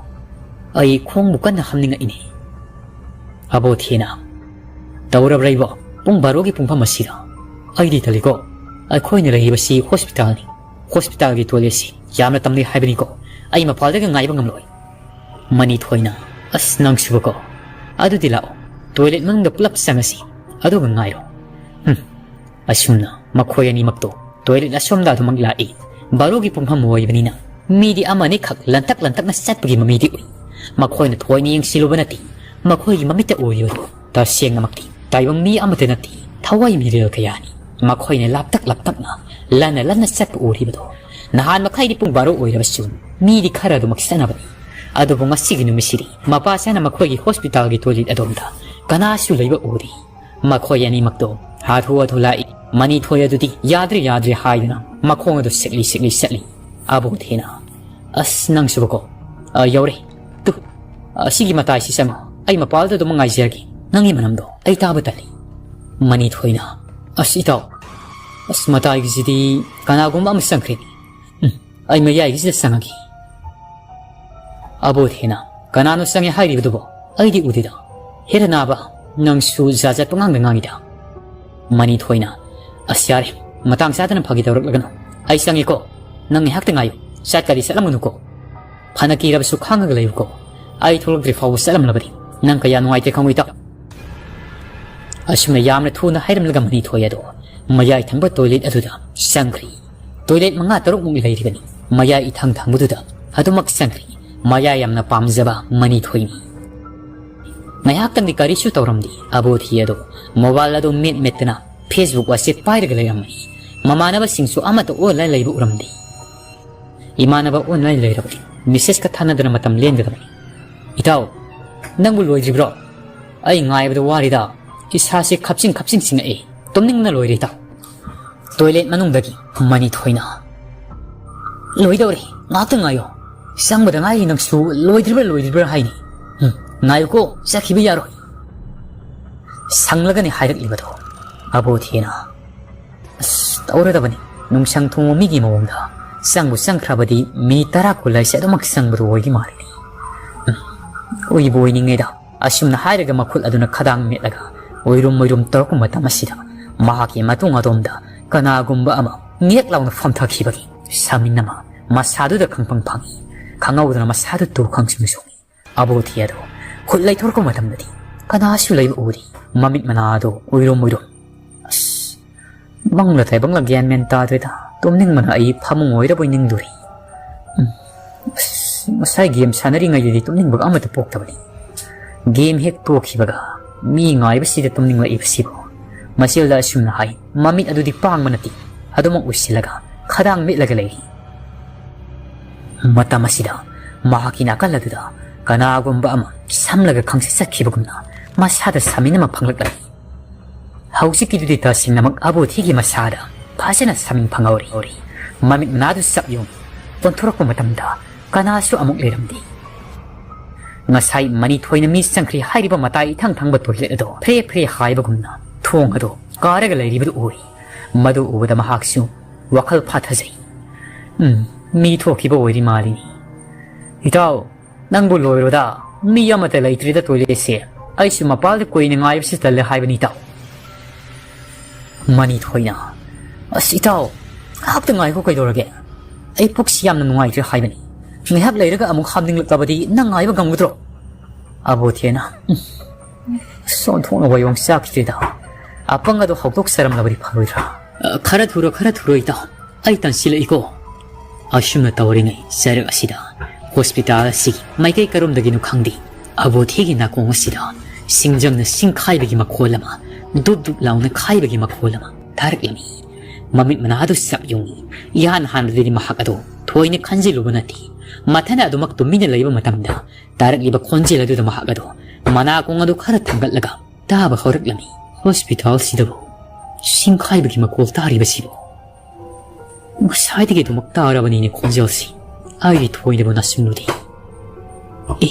ꯑꯩ ꯈꯣꯡꯕꯨ ꯀꯟꯅ ꯍꯥꯝꯅꯤꯡꯉꯛꯏꯅꯦ꯫" ꯑꯕꯣꯊꯤꯅ, "ꯇꯧꯔꯕ꯭ꯔꯥ ꯏꯕꯣ? ꯄꯨꯡ ꯕꯥꯔꯣꯒꯤ ꯄꯨꯡꯐꯝ ꯑꯁꯤꯗ? ꯑꯩꯗꯤ ꯇꯜꯂꯤꯀꯣ꯫ ꯑꯩꯈꯣꯏꯅ ꯂꯩꯔꯤꯕꯁꯤ ꯍꯣꯁꯄꯤꯇꯥꯜꯅꯤ꯫ ꯍꯣꯁꯄꯤꯇꯥꯜꯒꯤ ꯇꯣꯏꯂꯦꯠꯁꯤ ꯌꯥꯝꯅ ꯇꯝꯅꯩ ꯍꯥꯏꯕꯅꯤꯀꯣ꯫ ꯑꯩ ꯃꯄꯥꯜꯗꯒ ꯉꯥꯏꯕ ꯉꯝꯂꯣꯏ꯫" ꯃꯅꯤꯊꯣꯏꯅ, "ꯑꯁ, ꯅꯪꯁꯨꯕꯀꯣ꯫ ꯑꯗꯨꯗꯤ ꯂꯥꯛꯑꯣ, ꯇꯣꯏꯂꯦꯠ ꯃꯅꯨꯡꯗ ꯄꯨꯂꯞ ꯆꯪꯉꯁꯤ, ꯑꯗꯨꯒ ꯉꯥꯏꯔꯣ꯫" ꯍꯨꯝ꯫ ꯑꯁꯨꯝꯅ ꯃꯈꯣꯏ ꯑꯅꯤꯃꯛꯇꯣ ꯇꯣꯏꯂꯦꯠ ꯑꯁꯣꯝꯗ ꯑꯗꯨꯃꯛ ꯂꯥꯛꯏ꯫ ꯕꯥꯔꯣꯒꯤ ꯄꯨꯡꯐꯝ ꯑꯣꯏꯕꯅꯤꯅ ꯃꯤꯗꯤ ꯑꯃ ꯑꯅꯤꯈꯛ ꯂꯟꯇꯛ ꯂꯟꯇꯛꯅ ꯆꯠꯄꯒꯤ ꯃꯃꯤꯗꯤ ꯎꯏ꯫ ꯃꯈꯣꯏꯅ ꯊꯣꯏꯅ ꯌꯦꯡꯁꯤꯜꯂꯨꯕ ꯅꯠꯇꯦ, ꯃꯈꯣꯏꯒꯤ ꯃꯃꯤꯠꯇ ꯎꯔꯤꯕꯗꯨ ꯇꯁꯦꯡꯅꯃꯛꯇꯤ ꯇꯥꯏꯕꯪ ꯃꯤ ꯑꯃꯠꯇ ꯅꯠꯇꯦ, ꯊꯋꯥꯏ ꯃꯤꯔꯦꯜ ꯀꯌꯥꯅꯤ꯫ ꯃꯈꯣꯏꯅ ꯂꯥꯞꯇꯛ ꯂꯥꯞꯇꯛꯅ, ꯂꯟꯅ ꯂꯟꯅ ꯆꯠꯄ ꯎꯔꯤꯕꯗꯣ꯫ ꯅꯍꯥꯟ ꯃꯈꯩꯗꯤ ꯄꯨꯡ ꯕꯥꯔꯣ ꯑꯣꯏꯔꯕꯁꯨ ꯃꯤꯗꯤ ꯈꯔ ꯑꯗꯨꯃꯛ ꯆꯠꯅꯕꯅꯤ꯫ ꯑꯗꯨꯕꯨ ꯉꯁꯤꯒꯤ ꯅꯨꯃꯤꯠꯁꯤꯗꯤ ꯃꯄꯥ ꯆꯥꯅ ꯃꯈꯣꯏꯒꯤ ꯍꯣꯁꯄꯤꯇꯥꯜꯒꯤ ꯇꯣꯏꯂꯦꯠ ꯑꯗꯣꯝꯗ ꯀꯅꯥꯁꯨ ꯂꯩꯕ ꯎꯗꯦ꯫ ꯃꯈꯣꯏ ꯑꯅꯤꯃꯛꯇꯣ ꯍꯥꯊꯨ ꯍꯥꯊꯨ ꯂꯥꯛꯏ꯫ ꯃꯅꯤꯊꯣꯏ ꯑꯗꯨꯗꯤ ꯌꯥꯗ꯭ꯔꯦ, ꯌꯥꯗ꯭ꯔꯦ ꯍꯥꯏꯗꯨꯅ ꯃꯈꯣꯡ ꯑꯗꯨ ꯁꯦꯛꯂꯤ ꯁꯦꯛꯂꯤ ꯆꯠꯂꯤ꯫ ꯑꯕꯣꯊꯤꯅ, "ꯑꯁ, ꯅꯪꯁꯨꯕꯀꯣ꯫ ꯑ, ꯌꯧꯔꯦ꯫ ꯇꯨ, ꯑꯁꯤꯒꯤ ꯃꯇꯥꯏꯁꯤ ꯆꯪꯉꯣ꯫ ꯑꯩ ꯃꯄꯥꯜꯗ ꯑꯗꯨꯝ ꯉꯥꯏꯖꯔꯒꯦ꯫ ꯅꯪꯒꯤ ꯃꯅꯝꯗꯣ ꯑꯩ ꯇꯥꯕ ꯇꯜꯂꯤ꯫" ꯃꯅꯤꯊꯣꯏꯅ, "ꯑꯁ, ꯏꯇꯥꯎ, ꯑꯁ, ꯃꯇꯥꯏꯒꯤꯁꯤꯗꯤ ꯀꯅꯥꯒꯨꯝꯕ ꯑꯃ ꯆꯪꯈ꯭ꯔꯦꯅꯦ꯫ ꯎꯝ, ꯑꯩ ꯃꯌꯥꯏꯒꯤꯁꯤꯗ ꯆꯪꯉꯒꯦ꯫" ꯑꯕꯣꯊꯤꯅ, "ꯀꯅꯥꯅꯣ ꯆꯪꯉꯦ ꯍꯥꯏꯔꯤꯕꯗꯨꯕꯣ? ꯑꯩꯗꯤ ꯎꯗꯦꯗ꯫ ꯍꯦꯔꯥ ꯅꯥꯕ, ꯅꯪꯁꯨ ꯖꯥꯠ ꯖꯥꯠ ꯄꯉꯥꯡꯗ ꯉꯥꯡꯉꯤꯗ꯫" ꯃꯅꯤꯊꯣꯏꯅ, ꯑꯁ, ꯌꯥꯔꯦ, ꯃꯇꯥꯡ ꯆꯥꯗꯅ ꯐꯥꯒꯤ ꯇꯧꯔꯛꯂꯒꯅꯨ꯫ ꯑꯩ ꯆꯪꯉꯦꯀꯣ, ꯅꯪ ꯉꯥꯏꯍꯥꯛꯇ ꯉꯥꯏꯌꯨ, ꯆꯠꯀꯗꯤ ꯆꯠꯂꯝꯒꯅꯨꯀꯣ꯫ ꯐꯅ ꯀꯤꯔꯕꯁꯨ ꯈꯥꯡꯉꯒ ꯂꯩꯌꯨꯀꯣ꯫ ꯑꯩ ꯊꯣꯛꯂꯛꯇ꯭ꯔꯤ ꯐꯥꯎꯕ ꯆꯠꯂꯝꯂꯕꯗꯤ ꯅꯪ ꯀꯌꯥ ꯅꯨꯡꯉꯥꯏꯇꯦ ꯈꯪꯉꯨ, ꯏꯇꯥꯎ꯫ ꯑꯁꯨꯝꯅ ꯌꯥꯝꯅ ꯊꯨꯅ ꯍꯥꯏꯔꯝꯂꯒ ꯃꯅꯤꯊꯣꯏ ꯑꯗꯣ ꯃꯌꯥꯏ ꯊꯪꯕ toilet ꯑꯗꯨꯗ ꯆꯪꯈ꯭ꯔꯤ꯫ Toilet ꯃꯉꯥ ꯇꯔꯨꯛꯃꯨꯛ ꯂꯩꯔꯤꯕꯅꯤ꯫ ꯃꯌꯥꯏ ꯏꯊꯪ ꯊꯪꯕꯗꯨꯗ ꯑꯗꯨꯃꯛ ꯆꯪꯈ꯭ꯔꯤ꯫ ꯃꯌꯥꯏ ꯌꯥꯝꯅ ꯄꯥꯝꯖꯕ ꯃꯅꯤꯊꯣꯏꯅꯤ꯫ ꯉꯥꯏꯍꯥꯛꯇꯪꯗꯤ ꯀꯔꯤꯁꯨ ꯇꯧꯔꯝꯗꯦ꯫ ꯑꯕꯣꯊꯤ ꯑꯗꯣ mobile ꯑꯗꯨ ꯃꯦꯠ ꯃꯦꯠꯇꯅ Facebook ꯋꯥꯆꯦꯞ ꯄꯥꯏꯔꯒ ꯂꯩꯔꯝꯃꯤ꯫ ꯃꯃꯥꯟꯅꯕꯁꯤꯡꯁꯨ ꯑꯃꯠꯇ online ꯂꯩꯕ ꯎꯔꯝꯗꯦ꯫ ꯏꯃꯥꯟꯅꯕ online ꯂꯩꯔꯕꯗꯤ message ꯀ ꯊꯥꯅꯗꯅ ꯃꯇꯝ ꯂꯦꯟꯒꯗꯕꯅꯤ꯫ "ꯏꯇꯥꯎ, ꯅꯪꯕꯨ ꯂꯣꯏꯗ꯭ꯔꯤꯕ꯭ꯔꯣ? ꯑꯩ ꯉꯥꯏꯕꯗ ꯋꯥꯔꯤꯗ, ꯏꯁꯥꯁꯦ ꯈꯞꯆꯤꯡ ꯈꯞꯆꯤꯡ ꯆꯤꯡꯉꯛꯑꯦ꯫ ꯇꯨꯝꯅꯤꯡꯕꯅ ꯂꯣꯏꯔꯦ, ꯏꯇꯥꯎ꯫" Toilet ꯃꯅꯨꯡꯗꯒꯤ ꯃꯅꯤꯊꯣꯏꯅ, "ꯂꯣꯏꯗꯧꯔꯦ, ꯉꯥꯛꯇ ꯉꯥꯏꯌꯣ꯫ ꯆꯪꯕꯗ ꯉꯥꯏꯔꯤ, ꯅꯪꯁꯨ ꯂꯣꯏꯗ꯭ꯔꯤꯕ꯭ꯔꯥ ꯂꯣꯏꯗ꯭ꯔꯤꯕ꯭ꯔꯥ ꯍꯥꯏꯅꯤ꯫ ꯎꯝ, ꯉꯥꯏꯌꯨꯀꯣ, ꯆꯠꯈꯤꯕ ꯌꯥꯔꯣꯏ꯫" ꯁꯪꯂꯒꯅꯤ ꯍꯥꯏꯔꯛꯂꯤꯕꯗꯣ꯫ ꯑꯕꯣꯊꯤꯅ, "ꯑꯁ, ꯇꯧꯔꯗꯕꯅꯤ, ꯅꯨꯡꯁꯪ ꯊꯣꯡꯕ ꯃꯤꯒꯤ ꯃꯑꯣꯡꯗ꯫ ꯆꯪꯕꯨ ꯆꯪꯈ꯭ꯔꯕꯗꯤ ꯃꯤꯅꯤꯠ ꯇꯔꯥ ꯀꯨꯟ ꯍꯥꯏꯁꯦ ꯑꯗꯨꯃꯛ ꯆꯪꯕꯗꯨ ꯑꯣꯏꯗꯤ ꯃꯥꯜꯂꯤꯅꯦ꯫ ꯎꯝ, ꯎꯏꯕꯨ ꯑꯣꯏꯅꯤꯡꯉꯦꯗ꯫" ꯑꯁꯨꯝꯅ ꯍꯥꯏꯔꯒ ꯃꯈꯨꯠ ꯑꯗꯨꯅ ꯈꯗꯥꯡ ꯃꯦꯠꯂꯒ ꯑꯣꯏꯔꯨꯝ ꯑꯣꯏꯔꯨꯝ ꯇꯧꯔꯛꯄ ꯃꯇꯝ ꯑꯁꯤꯗ ꯃꯍꯥꯛꯀꯤ ꯃꯇꯨꯡ ꯑꯗꯣꯝꯗ ꯀꯅꯥꯒꯨꯝꯕ ꯑꯃ ꯅꯦꯛ ꯂꯥꯎꯅ ꯐꯝꯊꯈꯤꯕꯒꯤ ꯁꯃꯤꯟ ꯑꯃ ꯃꯁꯥꯗꯨꯗ ꯈꯪꯐꯝ ꯐꯪꯏ꯫ ꯈꯪꯍꯧꯗꯅ ꯃꯁꯥꯗꯨ ꯇꯨ ꯈꯪꯁꯨꯝ ꯁꯨꯝꯃꯤ꯫ ꯑꯕꯣꯊꯤ ꯑꯗꯣ ꯈꯨꯠ ꯂꯩꯊꯣꯔꯛꯄ ꯃꯇꯝꯗꯗꯤ ꯀꯅꯥꯁꯨ ꯂꯩꯕ ꯎꯗꯦ꯫ ꯃꯃꯤꯠ ꯃꯅꯥ ꯑꯗꯣ ꯎꯏꯔꯨꯝ ꯎꯏꯔꯨꯝ꯫ ꯑꯁ, ꯃꯪꯂ ꯇꯥꯏꯕꯪꯂ ꯒ꯭ꯌꯥꯟ ꯃꯦꯟ ꯇꯥꯗ꯭ꯔꯦꯗ꯫ ꯇꯨꯝꯅꯤꯡꯕꯅ ꯑꯩ ꯐꯃꯨꯡ ꯑꯣꯏꯔꯕꯣꯏ ꯅꯤꯡꯗꯣꯔꯤ꯫ ꯎꯝ꯫ ꯑꯁ, ꯉꯁꯥꯏ game ꯁꯥꯟꯅꯔꯤꯉꯩꯗꯗꯤ ꯇꯨꯝꯅꯤꯡꯕꯒ ꯑꯃꯠꯇ ꯄꯣꯛꯇꯕꯅꯤ꯫ Game ꯍꯦꯛ ꯇꯣꯛꯈꯤꯕꯒ ꯃꯤ ꯉꯥꯏꯕꯁꯤꯗ ꯇꯨꯝꯅꯤꯡꯂꯛꯏꯕꯁꯤꯕꯨ꯫ ꯃꯆꯦꯜꯗ ꯑꯁꯨꯝꯅ ꯍꯥꯏ꯫ ꯃꯃꯤꯠ ꯑꯗꯨꯗꯤ ꯄꯥꯡꯕ ꯅꯠꯇꯦ꯫ ꯑꯗꯨꯃꯛ ꯎꯏꯁꯤꯜꯂꯒ ꯈꯗꯥꯡ ꯃꯦꯠꯂꯒ ꯂꯩꯔꯤ꯫ ꯃꯇꯝ ꯑꯁꯤꯗ ꯃꯍꯥꯛꯀꯤ ꯅꯥꯀꯜ ꯑꯗꯨꯗ ꯀꯅꯥꯒꯨꯝꯕ ꯑꯃ ꯁꯝꯂꯒ ꯈꯪꯆꯠ ꯆꯠꯈꯤꯕꯒꯨꯝꯅ ꯃꯁꯥꯗ ꯁꯃꯤꯟ ꯑꯃ ꯐꯪꯂꯛꯂꯝꯃꯤ꯫ ꯍꯧꯖꯤꯛꯀꯤꯗꯨꯗꯤ ꯇꯁꯦꯡꯅꯃꯛ ꯑꯕꯣꯊꯤꯒꯤ ꯃꯁꯥꯗ ꯐꯖꯅ ꯁꯃꯤꯟ ꯐꯪꯍꯧꯔꯤ꯫ ꯃꯃꯤꯠ ꯃꯅꯥꯗꯨ ꯆꯞ ꯌꯨꯡꯏ꯫ ꯑꯣꯟꯊꯣꯔꯛꯄ ꯃꯇꯝꯗ ꯀꯅꯥꯁꯨ ꯑꯃꯨꯛ ꯂꯩꯔꯝꯗꯦ꯫ ꯉꯁꯥꯏ ꯃꯅꯤꯊꯣꯏꯅ ꯃꯤ ꯆꯪꯈ꯭ꯔꯤ ꯍꯥꯏꯔꯤꯕ ꯃꯇꯥꯏ ꯏꯊꯪ ꯊꯪꯕ toilet ꯑꯗꯣ ꯐ꯭ꯔꯦ ꯐ꯭ꯔꯦ ꯍꯥꯏꯕꯒꯨꯝꯅ ꯊꯣꯡ ꯑꯗꯣ ꯀꯥꯔꯒ ꯂꯩꯔꯤꯕꯗꯨ ꯎꯏ꯫ ꯃꯗꯨ ꯎꯕꯗ ꯃꯍꯥꯛꯁꯨ ꯋꯥꯈꯜ ꯐꯥꯊꯖꯩ꯫ "ꯎꯝ, ꯃꯤ ꯊꯣꯛꯈꯤꯕ ꯑꯣꯏꯔꯤ ꯃꯥꯜꯂꯤꯅꯤ꯫ ꯏꯇꯥꯎ, ꯅꯪꯕꯨ ꯂꯣꯏꯔꯣꯗ, ꯃꯤ ꯑꯃꯠꯇ ꯂꯩꯇ꯭ꯔꯤꯗ toiletꯁꯦ꯫ ꯑꯩꯁꯨ ꯃꯄꯥꯜꯗ ꯀꯨꯏꯅ ꯉꯥꯏꯕꯁꯤ ꯇꯜꯂꯦ ꯍꯥꯏꯕꯅꯤ, ꯏꯇꯥꯎ꯫" ꯃꯅꯤꯊꯣꯏꯅ, "ꯑꯁ ꯏꯇꯥꯎ, ꯉꯥꯏꯍꯥꯛꯇ ꯉꯥꯏꯈꯣ, ꯀꯩꯗꯧꯔꯒꯦ? ꯑꯩ ꯄꯨꯛꯁꯤ ꯌꯥꯝꯅ ꯅꯨꯡꯉꯥꯏꯇ꯭ꯔꯦ ꯍꯥꯏꯕꯅꯤ꯫ ꯉꯥꯏꯍꯥꯛ ꯂꯩꯔꯒ ꯑꯃꯨꯛ ꯍꯥꯞꯅꯤꯡꯂꯛꯂꯕꯗꯤ ꯅꯪ ꯉꯥꯏꯕ ꯉꯝꯒꯗ꯭ꯔꯣ?" ꯑꯕꯣꯊꯦꯅ, "ꯎꯝ, ꯑꯁ, ꯑꯣꯟꯊꯣꯛꯅ ꯋꯥꯌꯣꯡ ꯆꯥꯈꯤꯗ꯭ꯔꯦꯗ꯫ ꯑꯄꯪ ꯑꯗꯣ ꯍꯧꯗꯣꯛꯆꯔꯝꯂꯕꯗꯤ ꯐꯔꯣꯏꯗ꯭ꯔꯥ?" "ꯑ, ꯈꯔ ꯊꯨꯔꯣ, ꯈꯔ ꯊꯨꯔꯣ ꯏꯇꯥꯎ꯫ ꯑꯩ ꯇꯟꯁꯤꯜꯂꯛꯏꯀꯣ꯫" ꯑꯁꯨꯝꯅ ꯇꯧꯔꯤꯉꯩ ꯆꯔꯛ ꯑꯁꯤꯗ ꯍꯣꯁꯄꯤꯇꯥꯜ ꯑꯁꯤꯒꯤ ꯃꯥꯏꯀꯩ ꯀꯔꯣꯝꯗꯒꯤꯅꯣ ꯈꯪꯗꯦ, ꯑꯕꯣꯊꯤꯒꯤ ꯅꯥꯀꯣꯡ ꯑꯁꯤꯗ ꯁꯤꯡꯖꯪꯅ ꯁꯤꯡꯈꯥꯏꯕꯒꯤ ꯃꯈꯣꯜ ꯑꯃ, ꯗꯨꯞ ꯗꯨꯞ ꯂꯥꯎꯅ ꯈꯥꯏꯕꯒꯤ ꯃꯈꯣꯜ ꯑꯃ ꯇꯥꯔꯛꯂꯝꯃꯤ꯫ ꯃꯃꯤꯠ ꯃꯅꯥ ꯑꯗꯨ ꯆꯞ ꯌꯨꯡꯏ꯫ ꯏꯍꯥꯟ ꯍꯥꯟꯕꯗꯗꯤ ꯃꯍꯥꯛ ꯑꯗꯨ ꯊꯣꯏꯅ ꯈꯟꯖꯤꯜꯂꯨꯕ ꯅꯠꯇꯦ꯫ ꯃꯊꯟꯗ ꯑꯗꯨꯃꯛ ꯇꯨꯃꯤꯟꯅ ꯂꯩꯕ ꯃꯇꯝꯗ ꯇꯥꯔꯛꯂꯤꯕ ꯈꯣꯟꯖꯦꯜ ꯑꯗꯨꯗ ꯃꯍꯥꯛ ꯑꯗꯨ ꯃꯅꯥꯀꯣꯡ ꯑꯗꯨ ꯈꯔ ꯊꯥꯡꯒꯠꯂꯒ ꯇꯥꯕ ꯍꯧꯔꯛꯂꯝꯃꯤ꯫ ꯍꯣꯁꯄꯤꯇꯥꯜꯁꯤꯗꯕꯨ ꯁꯤꯡꯈꯥꯏꯕꯒꯤ ꯃꯈꯣꯜ ꯇꯥꯔꯤꯕꯁꯤꯕꯨ? ꯉꯁꯥꯏꯗꯒꯤ ꯑꯗꯨꯃꯛ ꯇꯥꯔꯕꯅꯤꯅꯦ ꯈꯣꯟꯖꯦꯜꯁꯤ꯫ ꯑꯩꯗꯤ ꯊꯣꯏꯅꯕꯨ ꯅꯥꯁꯤꯡꯂꯨꯗꯦ꯫ ꯑꯦ,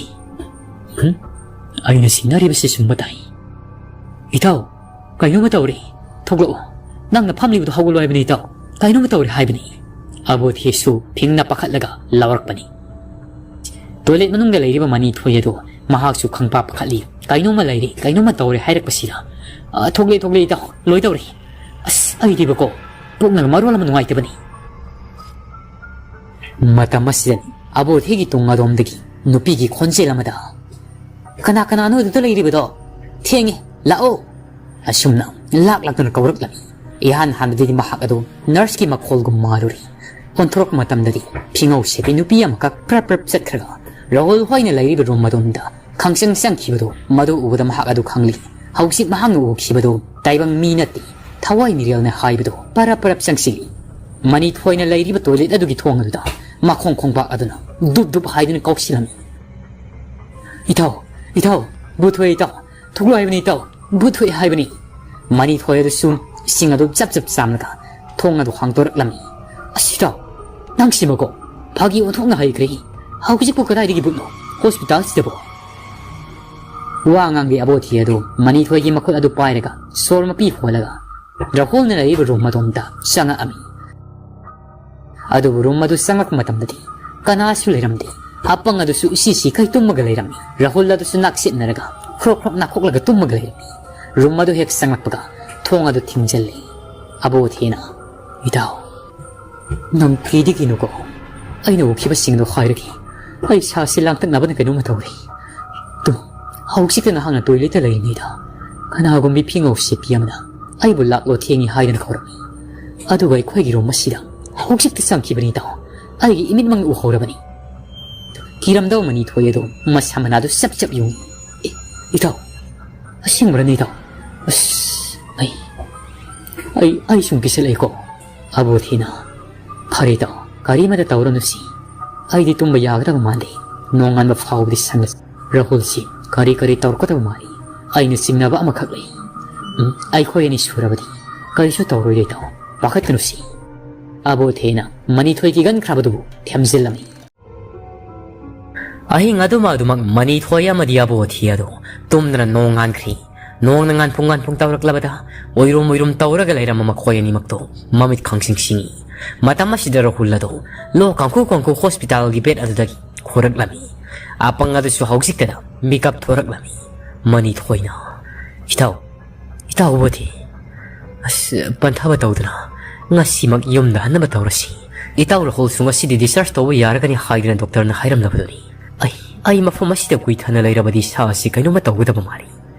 ꯍꯝ? ꯑꯩꯅ ꯆꯤꯡꯅꯔꯤꯕꯁꯤ ꯆꯨꯝꯕ ꯇꯥꯏ꯫ ꯏꯇꯥꯎ, ꯀꯩꯅꯣꯝꯃ ꯇꯧꯔꯦ꯫ ꯊꯣꯛꯂꯛꯑꯣ꯫ ꯅꯪꯅ ꯐꯝꯂꯤꯕꯗꯣ ꯍꯧꯒꯠꯂꯣ ꯍꯥꯏꯕꯅꯤ ꯏꯇꯥꯎ꯫ ꯀꯩꯅꯣꯝꯃ ꯇꯧꯔꯦ ꯍꯥꯏꯕꯅꯤ꯫ ꯑꯕꯣꯊꯤꯁꯨ ꯐꯤꯡꯅ ꯄꯥꯈꯠꯂꯒ ꯂꯥꯎꯔꯛꯄꯅꯤ꯫ ꯇꯣꯏꯂꯦꯠ ꯃꯅꯨꯡꯗ ꯂꯩꯔꯤꯕ ꯃꯅꯤꯊꯣꯏ ꯑꯗꯨ ꯃꯍꯥꯛꯁꯨ ꯈꯪꯄꯥ ꯄꯥꯈꯠꯂꯤ꯫ ꯀꯩꯅꯣꯝꯃ ꯂꯩꯔꯦ, ꯀꯩꯅꯣꯝꯃ ꯇꯧꯔꯦ ꯍꯥꯏꯔꯛꯄꯁꯤꯗ, "ꯑ, ꯊꯣꯛꯂꯦ, ꯊꯣꯛꯂꯦ ꯏꯇꯥꯎ, ꯂꯣꯏ ꯇꯧꯔꯦ꯫ ꯑꯁ, ꯑꯩꯗꯤꯕꯀꯣ, ꯄꯨꯛꯅꯒ ꯃꯔꯣꯜ ꯑꯃ ꯅꯨꯡꯉꯥꯏꯇꯕꯅꯤ꯫" ꯃꯇꯝ ꯑꯁꯤꯗꯅꯤ ꯑꯕꯣꯊꯤꯒꯤ ꯇꯨꯡ ꯑꯗꯣꯝꯗꯒꯤ ꯅꯨꯄꯤꯒꯤ ꯈꯣꯟꯖꯦꯜ ꯑꯃꯗ, "ꯀꯅꯥ ꯀꯅꯥꯅꯣ ꯑꯗꯨꯗ ꯂꯩꯔꯤꯕꯗꯣ? ꯊꯦꯡꯉꯦ, ꯂꯥꯛꯑꯣ!" ꯑꯁꯨꯝꯅ ꯂꯥꯛ ꯂꯥꯛꯇꯨꯅ ꯀꯧꯔꯛꯂꯝꯃꯤ꯫ ꯏꯍꯥꯟ ꯍꯥꯟꯕꯗꯗꯤ ꯃꯍꯥꯛ ꯑꯗꯨ ꯅꯔꯁꯀꯤ ꯃꯈꯣꯜꯒꯨꯝ ꯃꯥꯜꯂꯨꯔꯦ꯫ ꯑꯣꯟꯊꯣꯔꯛꯄ ꯃꯇꯝꯗꯗꯤ ꯐꯤꯉꯧ ꯁꯦꯠꯄꯤ ꯅꯨꯄꯤ ꯑꯃꯈꯛ ꯄ꯭ꯔꯞ ꯄ꯭ꯔꯞ ꯆꯠꯈ꯭ꯔꯒ ꯔꯥꯍꯨꯜ ꯍꯣꯏꯅ ꯂꯩꯔꯤꯕ ꯔꯨꯝ ꯑꯗꯣꯝꯗ ꯈꯪꯆꯪ ꯆꯪꯈꯤꯕꯗꯨ, ꯃꯗꯨ ꯎꯕꯗ ꯃꯍꯥꯛ ꯑꯗꯨ ꯈꯪꯂꯤ꯫ ꯍꯧꯖꯤꯛ ꯃꯍꯥꯛꯅ ꯎꯈꯤꯕꯗꯨ ꯇꯥꯏꯕꯪ ꯃꯤ ꯅꯠꯇꯦ, ꯊꯋꯥꯏ ꯃꯤꯔꯦꯜꯅꯦ ꯍꯥꯏꯕꯗꯨ ꯄꯔꯞ ꯄꯔꯞ ꯆꯪꯁꯤꯜꯂꯤ꯫ ꯃꯅꯤꯊꯣꯏꯅ ꯂꯩꯔꯤꯕ ꯇꯣꯏꯂꯦꯠ ꯑꯗꯨꯒꯤ ꯊꯣꯡ ꯑꯗꯨꯗ ꯃꯈꯣꯡ ꯈꯣꯡꯕꯥꯛ ꯑꯗꯨꯅ ꯗꯨꯞ ꯗꯨꯞ ꯍꯥꯏꯗꯨꯅ ꯀꯥꯎꯁꯤꯜꯂꯝꯃꯤ꯫ "ꯏꯇꯥꯎ, ꯏꯇꯥꯎ, ꯚꯨꯠ ꯊꯣꯛꯑꯦ ꯏꯇꯥꯎ, ꯊꯣꯛꯂꯣ ꯍꯥꯏꯕꯅꯤ ꯏꯇꯥꯎ, ꯚꯨꯠ ꯊꯣꯛꯑꯦ ꯍꯥꯏꯕꯅꯤ꯫" ꯃꯅꯤꯊꯣꯏ ꯑꯗꯨꯁꯨ ꯏꯁꯤꯡ ꯑꯗꯨ ꯆꯞ ꯆꯞ ꯆꯥꯝꯂꯒ ꯊꯣꯡ ꯑꯗꯨ ꯍꯥꯡꯗꯣꯔꯛꯂꯝꯃꯤ꯫ "ꯑꯁ ꯏꯇꯥꯎ, ꯅꯪꯁꯤꯃꯀꯣ ꯐꯥꯒꯤ ꯑꯣꯟꯊꯣꯛꯅ ꯍꯩꯈ꯭ꯔꯦ꯫ ꯍꯧꯖꯤꯛꯄꯨ ꯀꯗꯥꯏꯗꯒꯤ ꯚꯨꯠꯅꯣ ꯍꯣꯁꯄꯤꯇꯥꯜꯁꯤꯗꯕꯣ?" ꯋꯥ ꯉꯥꯡꯕꯤ ꯑꯕꯣꯊꯤ ꯑꯗꯨ ꯃꯅꯤꯊꯣꯏꯒꯤ ꯃꯈꯨꯠ ꯑꯗꯨ ꯄꯥꯏꯔꯒ ꯁꯣꯔ ꯃꯄꯤ ꯍꯣꯜꯂꯒ ꯔꯥꯍꯨꯜꯅ ꯂꯩꯔꯤꯕ ꯔꯨꯝ ꯑꯗꯣꯝꯗ ꯆꯪꯉꯛꯑꯝꯃꯤ꯫ ꯑꯗꯨꯕꯨ ꯔꯨꯝ ꯑꯗꯨ ꯆꯪꯂꯛꯄ ꯃꯇꯝꯗꯗꯤ ꯀꯅꯥꯁꯨ ꯂꯩꯔꯝꯗꯦ꯫ ꯑꯄꯪ ꯑꯗꯨꯁꯨ ꯏꯁꯤ ꯁꯤꯈꯩ ꯇꯨꯝꯃꯒ ꯂꯩꯔꯝꯃꯤ꯫ ꯔꯥꯍꯨꯜ ꯑꯗꯨꯁꯨ ꯅꯥꯛꯁꯤꯠꯅꯔꯒ ꯈ꯭ꯔꯣꯛ ꯈ꯭ꯔꯣꯛ ꯅꯥꯈꯣꯛꯂꯒ ꯇꯨꯝꯃꯒ ꯂꯩꯔꯝꯃꯤ꯫ ꯔꯨꯝ ꯑꯗꯨ ꯍꯦꯛ ꯆꯪꯂꯛꯄꯒ ꯊꯣꯡ ꯑꯗꯨ ꯊꯤꯡꯖꯤꯜꯂꯤ꯫ ꯑꯕꯣꯊꯤꯅ, "ꯏꯇꯥꯎ, ꯅꯪ ꯀꯤꯗꯤ ꯀꯤꯅꯨꯀꯣ꯫ ꯑꯩꯅ ꯎꯈꯤꯕꯁꯤꯡꯗꯣ ꯍꯥꯏꯔꯒꯦ꯫ ꯑꯩ ꯁꯥꯁꯤ ꯂꯥꯡꯇꯛꯅꯕꯅ ꯀꯩꯅꯣꯝꯃ ꯇꯧꯔꯦ꯫ ꯇꯨ, ꯍꯧꯖꯤꯛꯇ ꯅꯍꯥꯛꯅ ꯇꯣꯏꯂꯦꯠꯇ ꯂꯩꯔꯤꯉꯩꯗ ꯀꯅꯥꯒꯨꯝꯕꯤ ꯐꯤꯉꯧ ꯁꯦꯠꯄꯤ ꯑꯃꯅ ꯑꯩꯕꯨ ꯂꯥꯛꯂꯣ ꯊꯦꯡꯉꯤ ꯍꯥꯏꯗꯅ ꯀꯧꯔꯝꯃꯤ꯫ ꯑꯗꯨꯒ ꯑꯩꯈꯣꯏꯒꯤ ꯔꯨꯝ ꯑꯁꯤꯗ ꯍꯧꯖꯤꯛꯇ ꯆꯪꯈꯤꯕꯅꯤ ꯏꯇꯥꯎ꯫ ꯑꯩꯒꯤ ꯏꯃꯤꯠꯃꯛꯅ ꯎꯍꯧꯔꯕꯅꯤ꯫" ꯀꯤꯔꯝꯗꯕ ꯃꯅꯤꯊꯣꯏ ꯑꯗꯣ ꯃꯁꯥ ꯃꯅꯥꯗꯨ ꯆꯞ ꯆꯞ ꯌꯨꯡꯏ꯫ "ꯑꯦ, ꯏꯇꯥꯎ, ꯑꯁꯦꯡꯕꯔꯅꯦ ꯏꯇꯥꯎ? ꯑꯁ, ꯑꯩ, ꯑꯩ, ꯑꯩ ꯁꯨꯝ ꯀꯤꯁꯜꯂꯛꯑꯦꯀꯣ꯫" ꯑꯕꯣꯊꯤꯅ, "ꯐꯔꯦ ꯏꯇꯥꯎ, ꯀꯔꯤꯃꯇ ꯇꯧꯔꯅꯨꯁꯤ꯫ ꯑꯩꯗꯤ ꯇꯨꯝꯕ ꯌꯥꯒꯗꯕ ꯃꯥꯟꯗꯦ꯫ ꯅꯣꯡꯉꯥꯟꯕ ꯐꯥꯎꯕꯗꯤ ꯁꯪꯂꯁꯤ꯫ ꯔꯥꯍꯨꯜꯁꯤ ꯀꯔꯤ ꯀꯔꯤ ꯇꯧꯔꯛꯀꯗꯕ ꯃꯥꯜꯂꯤ꯫ ꯑꯩꯅ ꯆꯤꯡꯅꯕ ꯑꯃꯈꯛ ꯂꯩ꯫ ꯎꯝ, ꯑꯩꯈꯣꯏ ꯑꯅꯤ ꯁꯨꯔꯕꯗꯤ ꯀꯔꯤꯁꯨ ꯇꯧꯔꯣꯏꯗ ꯏꯇꯥꯎ, ꯄꯥꯈꯠꯀꯅꯨꯁꯤ꯫" ꯑꯕꯣꯊꯤꯅ ꯃꯅꯤꯊꯣꯏ ꯀꯤꯒꯟꯈ꯭ꯔꯕꯗꯨꯕꯨ ꯊꯦꯝꯖꯤꯜꯂꯝꯃꯤ꯫ ꯑꯍꯤꯡ ꯑꯗꯨꯃ ꯑꯗꯨꯃꯛ ꯃꯅꯤꯊꯣꯏ ꯑꯃꯗꯤ ꯑꯕꯣꯊꯤ ꯑꯗꯨ ꯇꯨꯝꯗꯅ ꯅꯣꯡꯉꯥꯟꯈ꯭ꯔꯤ꯫ ꯅꯣꯡꯅ ꯉꯥꯟꯐꯨꯡ ꯉꯥꯟꯐꯨꯡ ꯇꯧꯔꯛꯂꯕꯗ, ꯑꯣꯏꯔꯨꯝ ꯑꯣꯏꯔꯨꯝ ꯇꯧꯔꯒ ꯂꯩꯔꯝꯕ ꯃꯈꯣꯏ ꯑꯅꯤꯃꯛꯇꯣ ꯃꯃꯤꯠ ꯈꯪꯁꯤꯡ ꯁꯤꯡꯏ꯫ ꯃꯇꯝ ꯑꯁꯤꯗ ꯔꯥꯍꯨꯜ ꯑꯗꯨ ꯂꯣꯛ ꯀꯥꯡꯈꯨ ꯀꯥꯡꯈꯨ ꯍꯣꯁꯄꯤꯇꯥꯜꯒꯤ ꯕꯦꯗ ꯑꯗꯨꯗꯒꯤ ꯈꯣꯔꯛꯂꯝꯃꯤ꯫ ꯑꯄꯪ ꯑꯗꯨꯁꯨ ꯍꯧꯖꯤꯛꯇꯗ ꯃꯤꯀꯞ ꯊꯣꯔꯛꯂꯝꯃꯤ꯫ ꯃꯅꯤꯊꯣꯏꯅ, "ꯏꯇꯥꯎ, ꯏꯇꯥꯎꯕꯨꯗꯤ, ꯑꯁ, ꯄꯟꯊꯕ ꯇꯧꯗꯅ ꯉꯁꯤꯃꯛ ꯌꯨꯝꯗ ꯍꯟꯅꯕ ꯇꯧꯔꯁꯤ꯫ ꯏꯇꯥꯎ ꯔꯥꯍꯨꯜꯁꯨ ꯉꯁꯤꯗꯤ ꯗꯤꯁꯆꯥꯔꯖ ꯇꯧꯕ ꯌꯥꯔꯒꯅꯤ ꯍꯥꯏꯗꯨꯅ ꯗꯣꯛꯇꯔꯅ ꯍꯥꯏꯔꯝꯂꯕꯗꯨꯅꯤ꯫ ꯑꯩ, ꯑꯩ ꯃꯐꯝ ꯑꯁꯤꯗ ꯀꯨꯏꯊꯅ ꯂꯩꯔꯕꯗꯤ ꯏꯁꯥ ꯑꯁꯤ ꯀꯩꯅꯣꯝꯃ ꯇꯧꯒꯗꯕ ꯃꯥꯜꯂꯤ꯫"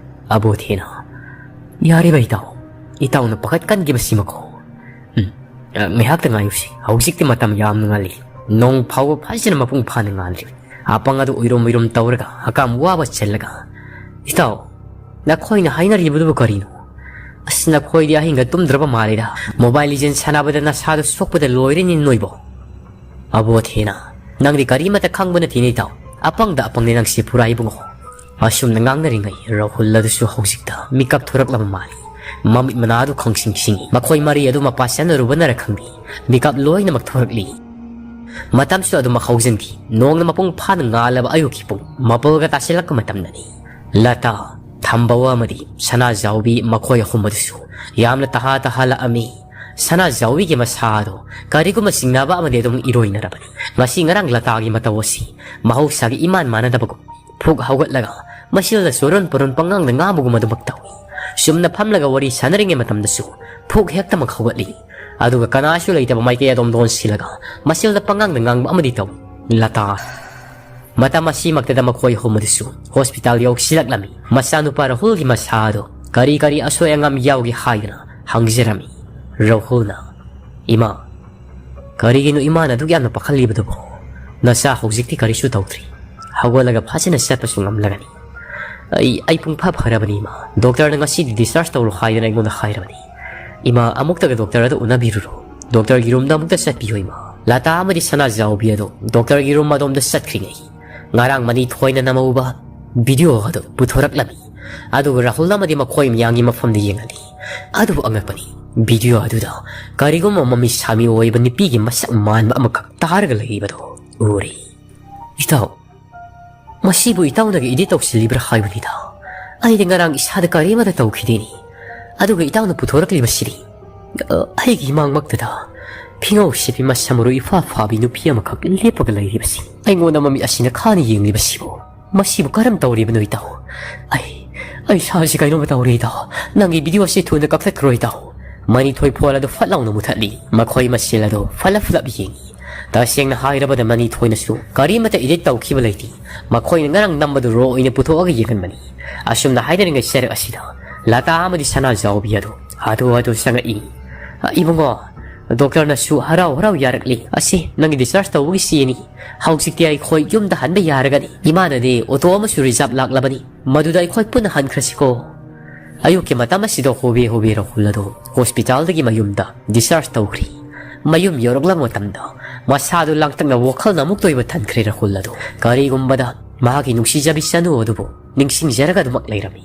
ꯑꯕꯣꯊꯤꯅ, "ꯌꯥꯔꯤꯕ ꯏꯇꯥꯎ, ꯏꯇꯥꯎꯅ ꯄꯥꯈꯠꯀꯟꯈꯤꯕꯁꯤꯃꯀꯣ꯫ ꯎꯝ, ꯑ, ꯉꯥꯏꯍꯥꯛꯇ ꯉꯥꯏꯌꯨꯁꯤ꯫ ꯍꯧꯖꯤꯛꯇꯤ ꯃꯇꯝ ꯌꯥꯝꯅ ꯉꯜꯂꯤ꯫ ꯅꯣꯡ ꯐꯥꯎꯕ ꯐꯖꯅ ꯃꯄꯨꯡ ꯐꯥꯅ ꯉꯥꯟꯗ꯭ꯔꯤ꯫" ꯑꯄꯪ ꯑꯗꯨ ꯎꯏꯔꯨꯝ ꯎꯏꯔꯨꯝ ꯇꯧꯔꯒ ꯍꯀꯥꯝ ꯋꯥꯕ ꯆꯜꯂꯒ, "ꯏꯇꯥꯎ, ꯅꯈꯣꯏꯅ ꯍꯥꯏꯅꯔꯤꯕꯗꯨꯕꯨ ꯀꯔꯤꯅꯣ? ꯑꯁ, ꯅꯈꯣꯏꯗꯤ ꯑꯍꯤꯡꯒ ꯇꯨꯝꯗ꯭ꯔꯕ ꯃꯥꯜꯂꯤꯗ꯫ ꯃꯣꯕꯥꯏꯜ ꯂꯤꯖꯦꯟ ꯁꯥꯟꯅꯕꯗ ꯅꯁꯥꯗꯨ ꯁꯣꯛꯄꯗ ꯂꯣꯏꯔꯅꯤ ꯅꯣꯏꯕꯣ꯫" ꯑꯕꯣꯊꯤꯅ, "ꯅꯪꯗꯤ ꯀꯔꯤꯃꯠꯇ ꯈꯪꯕ ꯅꯠꯇꯦꯅꯦ ꯏꯇꯥꯎ꯫ ꯑꯄꯪꯗ ꯑꯄꯪꯅꯦ ꯅꯪꯁꯤ ꯄꯨꯔꯥ ꯏꯕꯨꯡꯉꯣ꯫" ꯑꯁꯨꯝꯅ ꯉꯥꯡꯅꯔꯤꯉꯩ ꯔꯥꯍꯨꯜ ꯑꯗꯨꯁꯨ ꯍꯧꯖꯤꯛꯇ ꯃꯤꯀꯞ ꯊꯣꯔꯛꯂꯕ ꯃꯥꯜꯂꯤ꯫ ꯃꯃꯤꯠ ꯃꯅꯥ ꯑꯗꯨ ꯈꯪꯁꯤꯡ ꯁꯤꯡꯏ꯫ ꯃꯈꯣꯏ ꯃꯔꯤ ꯑꯗꯨ ꯃꯄꯥ ꯆꯥꯅꯔꯨꯕꯅꯔ ꯈꯪꯗꯦ, ꯃꯤꯀꯞ ꯂꯣꯏꯅꯃꯛ ꯊꯣꯔꯛꯂꯤ꯫ ꯃꯇꯝꯁꯨ ꯑꯗꯨꯃꯛ ꯍꯧꯖꯤꯟꯈꯤ꯫ ꯅꯣꯡꯅ ꯃꯄꯨꯡ ꯐꯥꯅ ꯉꯥꯜꯂꯕ ꯑꯌꯨꯛꯀꯤ ꯄꯨꯡ ꯃꯥꯄꯜꯒ ꯇꯥꯁꯤꯜꯂꯛꯄ ꯃꯇꯝꯗꯅꯤ꯫ ꯂꯇꯥ, ꯊꯝꯕꯧ ꯑꯃꯗꯤ ꯁꯅꯥꯖꯥꯎꯕꯤ ꯃꯈꯣꯏ ꯑꯍꯨꯝ ꯑꯗꯨꯁꯨ ꯌꯥꯝꯅ ꯇꯍꯥ ꯇꯍꯥ ꯂꯥꯛꯑꯝꯃꯤ꯫ ꯁꯅꯥꯖꯥꯎꯕꯤꯒꯤ ꯃꯁꯥ ꯑꯗꯨ ꯀꯔꯤꯒꯨꯝꯕ ꯆꯤꯡꯅꯕ ꯑꯃꯗꯤ ꯑꯗꯨꯝ ꯏꯔꯣꯏꯅꯔꯕꯅꯤ꯫ ꯉꯁꯤ ꯉꯔꯥꯡ ꯂꯇꯥꯒꯤ ꯃꯇꯧ ꯑꯁꯤ ꯃꯍꯧꯁꯥꯒꯤ ꯏꯃꯥꯟ ꯃꯥꯟꯅꯗꯕꯒꯨꯝ ꯐꯨꯛ ꯍꯧꯒꯠꯂꯒ ꯃꯁꯤꯗ ꯆꯨꯔꯨꯟ ꯄꯨꯔꯨꯟ ꯄꯉꯥꯡꯗ ꯉꯥꯡꯕꯒꯨꯝ ꯑꯗꯨꯃꯛ ꯇꯧꯏ꯫ ꯆꯨꯝꯅ ꯐꯝꯂꯒ ꯋꯥꯔꯤ ꯁꯥꯟꯅꯔꯤꯉꯩ ꯃꯇꯝꯗꯁꯨ ꯐꯨꯛ ꯍꯦꯛꯇꯃꯛ ꯍꯧꯒꯠꯂꯤ꯫ ꯑꯗꯨꯒ ꯀꯅꯥꯁꯨ ꯂꯩꯇꯕ ꯃꯥꯏꯀꯩ ꯑꯗꯣꯝꯗ ꯑꯣꯟꯁꯤꯜꯂꯒ ꯃꯁꯦꯜꯗ ꯄꯉꯥꯡꯗ ꯉꯥꯡꯕ ꯑꯃꯗꯤ ꯇꯧꯏ꯫ ꯂꯇꯥ꯫ ꯃꯇꯝ ꯑꯁꯤꯃꯛꯇꯗ ꯃꯈꯣꯏ ꯑꯍꯨꯝ ꯑꯗꯨꯁꯨ ꯍꯣꯁꯄꯤꯇꯥꯜ ꯌꯧꯁꯤꯜꯂꯛꯂꯝꯃꯤ꯫ ꯃꯆꯥꯅꯨꯄꯥ ꯔꯥꯍꯨꯜꯒꯤ ꯃꯁꯥ ꯑꯗꯨ ꯀꯔꯤ ꯀꯔꯤ ꯑꯁꯣꯏ ꯑꯉꯥꯝ ꯌꯥꯎꯒꯦ ꯍꯥꯏꯗꯨꯅ ꯍꯪꯖꯔꯝꯃꯤ꯫ ꯔꯥꯍꯨꯜꯅ, "ꯏꯃꯥ, ꯀꯔꯤꯒꯤꯅꯣ ꯏꯃꯥꯅ ꯑꯗꯨꯛ ꯌꯥꯝꯅ ꯄꯥꯈꯠꯂꯤꯕꯗꯨꯕꯣ? ꯅꯆꯥ ꯍꯧꯖꯤꯛꯇꯤ ꯀꯔꯤꯁꯨ ꯇꯧꯗ꯭ꯔꯤ꯫ ꯍꯧꯒꯠꯂꯒ ꯐꯖꯅ ꯆꯠꯄꯁꯨ ꯉꯝꯂꯒꯅꯤ꯫ ꯑꯩ, ꯑꯩ ꯄꯨꯡꯐꯥ ꯐꯔꯕꯅꯤ, ꯏꯃꯥ꯫ ꯗꯣꯛꯇꯔꯅ ꯉꯁꯤꯗꯤ ꯗꯤꯁꯆꯥꯔꯖ ꯇꯧꯔꯣ ꯍꯥꯏꯗꯅ ꯑꯩꯉꯣꯟꯗ ꯍꯥꯏꯔꯕꯅꯤ꯫ ꯏꯃꯥ, ꯑꯃꯨꯛꯇꯒ ꯗꯣꯛꯇꯔ ꯑꯗꯨ ꯎꯅꯕꯤꯔꯨꯔꯣ꯫ ꯗꯣꯛꯇꯔꯒꯤ ꯔꯨꯝꯗ ꯑꯃꯨꯛꯇ ꯆꯠꯄꯤꯌꯣ, ꯏꯃꯥ꯫" ꯂꯇꯥ ꯑꯃꯗꯤ ꯁꯅꯥꯖꯥꯎꯕꯤ ꯑꯗꯣ ꯗꯣꯛꯇꯔꯒꯤ ꯔꯨꯝ ꯑꯗꯣꯝꯗ ꯆꯠꯈ꯭ꯔꯤꯉꯩ, ꯉꯔꯥꯡ ꯃꯅꯤ ꯊꯣꯏꯅ ꯅꯝꯍꯧꯕ ꯚꯤꯗꯤꯑꯣ ꯑꯗꯨ ꯄꯨꯊꯣꯔꯛꯂꯝꯃꯤ꯫ ꯑꯗꯨꯒ ꯔꯥꯍꯨꯜ ꯑꯃꯗꯤ ꯃꯈꯣꯏ ꯃꯌꯥꯝꯒꯤ ꯃꯐꯝꯗ ꯌꯦꯡꯍꯜꯂꯤ꯫ ꯑꯗꯨꯕꯨ ꯑꯉꯛꯄꯅꯤ, ꯚꯤꯗꯤꯑꯣ ꯑꯗꯨꯗ ꯀꯔꯤꯒꯨꯝꯕ ꯃꯃꯤ ꯁꯥꯃꯤ ꯑꯣꯏꯕ ꯅꯨꯄꯤꯒꯤ ꯃꯁꯛ ꯃꯥꯟꯕ ꯑꯃꯈꯛ ꯇꯥꯔꯒ ꯂꯩꯔꯤꯕꯗꯨ ꯎꯔꯤ꯫ "ꯏꯇꯥꯎ, ꯃꯁꯤꯕꯨ ꯏꯇꯥꯎꯅꯒ ꯏꯗꯤꯠ ꯇꯧꯁꯤꯜꯂꯤꯕ꯭ꯔꯥ ꯍꯥꯏꯕꯅꯤꯗ꯫ ꯑꯩꯗꯤ ꯉꯔꯥꯡ ꯏꯁꯥꯗ ꯀꯔꯤꯃꯠꯇ ꯇꯧꯈꯤꯗꯦꯅꯤ꯫ ꯑꯗꯨꯒ ꯏꯇꯥꯎꯅ ꯄꯨꯊꯣꯔꯛꯂꯤꯕꯁꯤꯗꯤ, ꯑ, ꯑꯩꯒꯤ ꯏꯃꯥꯡꯃꯛꯇꯗ ꯐꯤꯉꯧ ꯁꯦꯠꯄꯤ ꯃꯁꯝ ꯃꯔꯨ ꯏꯐꯥ ꯐꯥꯕꯤ ꯅꯨꯄꯤ ꯑꯃꯈꯛ ꯂꯦꯞꯄꯒ ꯂꯩꯔꯤꯕꯁꯤ꯫ ꯑꯩꯉꯣꯟꯗ ꯃꯃꯤꯠ ꯑꯁꯤꯅ ꯈꯥꯅ ꯌꯦꯡꯂꯤꯕꯁꯤꯕꯨ꯫ ꯃꯁꯤꯕꯨ ꯀꯔꯝ ꯇꯧꯔꯤꯕꯅꯣ ꯏꯇꯥꯎ? ꯑꯩ, ꯑꯩ ꯏꯁꯥꯁꯤ ꯀꯩꯅꯣꯝꯃ ꯇꯧꯔꯦ ꯏꯇꯥꯎ꯫ ꯅꯪꯒꯤ ꯚꯤꯗꯤꯑꯣ ꯑꯁꯤ ꯊꯨꯅ ꯀꯛꯊꯠꯈ꯭ꯔꯣ ꯏꯇꯥꯎ꯫" ꯃꯅꯤꯊꯣꯏ ꯐꯣꯟ ꯑꯗꯨ ꯐꯠ ꯂꯥꯎꯅ ꯃꯨꯊꯠꯂꯤ꯫ ꯃꯈꯣꯏ ꯃꯁꯦꯜ ꯑꯗꯨ ꯐꯠꯂꯞ ꯐꯠꯂꯞ ꯌꯦꯡꯉꯤ꯫ ꯇꯁꯦꯡꯅ ꯍꯥꯏꯔꯕꯗ ꯃꯅꯤꯊꯣꯏꯅꯁꯨ ꯀꯔꯤꯃꯠꯇ ꯏꯗꯤꯠ ꯇꯧꯈꯤꯕ ꯂꯩꯇꯦ꯫ ꯃꯈꯣꯏꯅ ꯉꯔꯥꯡ ꯅꯝꯕꯗꯨ ꯔꯣ ꯑꯣꯏꯅ ꯄꯨꯊꯣꯛꯑꯒ ꯌꯦꯡꯍꯟꯕꯅꯤ꯫ ꯑꯁꯨꯝꯅ ꯍꯥꯏꯅꯔꯤꯉꯩ ꯆꯔꯛ ꯑꯁꯤꯗ ꯂꯇꯥ ꯑꯃꯗꯤ ꯁꯅꯥꯖꯥꯎꯕꯤ ꯑꯗꯨ ꯍꯥꯊꯨ ꯍꯥꯊꯨ ꯆꯪꯉꯛꯏ꯫ "ꯏꯕꯨꯡꯉꯣ, ꯗꯣꯛꯇꯔꯅꯁꯨ ꯍꯔꯥꯎ ꯍꯔꯥꯎ ꯌꯥꯔꯛꯂꯤ꯫ ꯑꯁꯤ ꯅꯪꯒꯤ ꯗꯤꯁꯆꯥꯔꯖ ꯇꯧꯕꯒꯤ ꯆꯦꯅꯤ꯫ ꯍꯧꯖꯤꯛꯇꯤ ꯑꯩꯈꯣꯏ ꯌꯨꯝꯗ ꯍꯟꯕ ꯌꯥꯔꯒꯅꯤ꯫ ꯏꯃꯥꯅꯗꯤ ꯑꯣꯇꯣ ꯑꯃꯁꯨ ꯔꯤꯖꯥꯕ ꯂꯥꯛꯂꯕꯅꯤ꯫ ꯃꯗꯨꯗ ꯑꯩꯈꯣꯏ ꯄꯨꯟꯅ ꯍꯟꯈ꯭ꯔꯁꯤꯀꯣ꯫" ꯑꯌꯨꯛꯀꯤ ꯃꯇꯝ ꯑꯁꯤꯗ ꯍꯣꯕꯦ ꯍꯣꯕꯦ ꯔꯥꯍꯨꯜ ꯑꯗꯨ ꯍꯣꯁꯄꯤꯇꯥꯜꯗꯒꯤ ꯃꯌꯨꯝꯗ ꯗꯤꯁꯆꯥꯔꯖ ꯇꯧꯈ꯭ꯔꯤ꯫ ꯃꯌꯨꯝ ꯌꯧꯔꯛꯂꯕ ꯃꯇꯝꯗ ꯃꯁꯥꯗꯨ ꯂꯥꯡꯇꯛꯅ ꯋꯥꯈꯜꯅ ꯑꯃꯨꯛꯇ ꯑꯣꯏꯕ ꯊꯟꯈ꯭ꯔꯦ ꯔꯥꯍꯨꯜ ꯑꯗꯨ꯫ ꯀꯔꯤꯒꯨꯝꯕꯗ ꯃꯍꯥꯛꯀꯤ ꯅꯨꯡꯁꯤꯖꯕꯤ ꯆꯅꯨ ꯑꯗꯨꯕꯨ ꯅꯤꯡꯁꯤꯡꯖꯔꯒ ꯑꯗꯨꯃꯛ ꯂꯩꯔꯝꯃꯤ꯫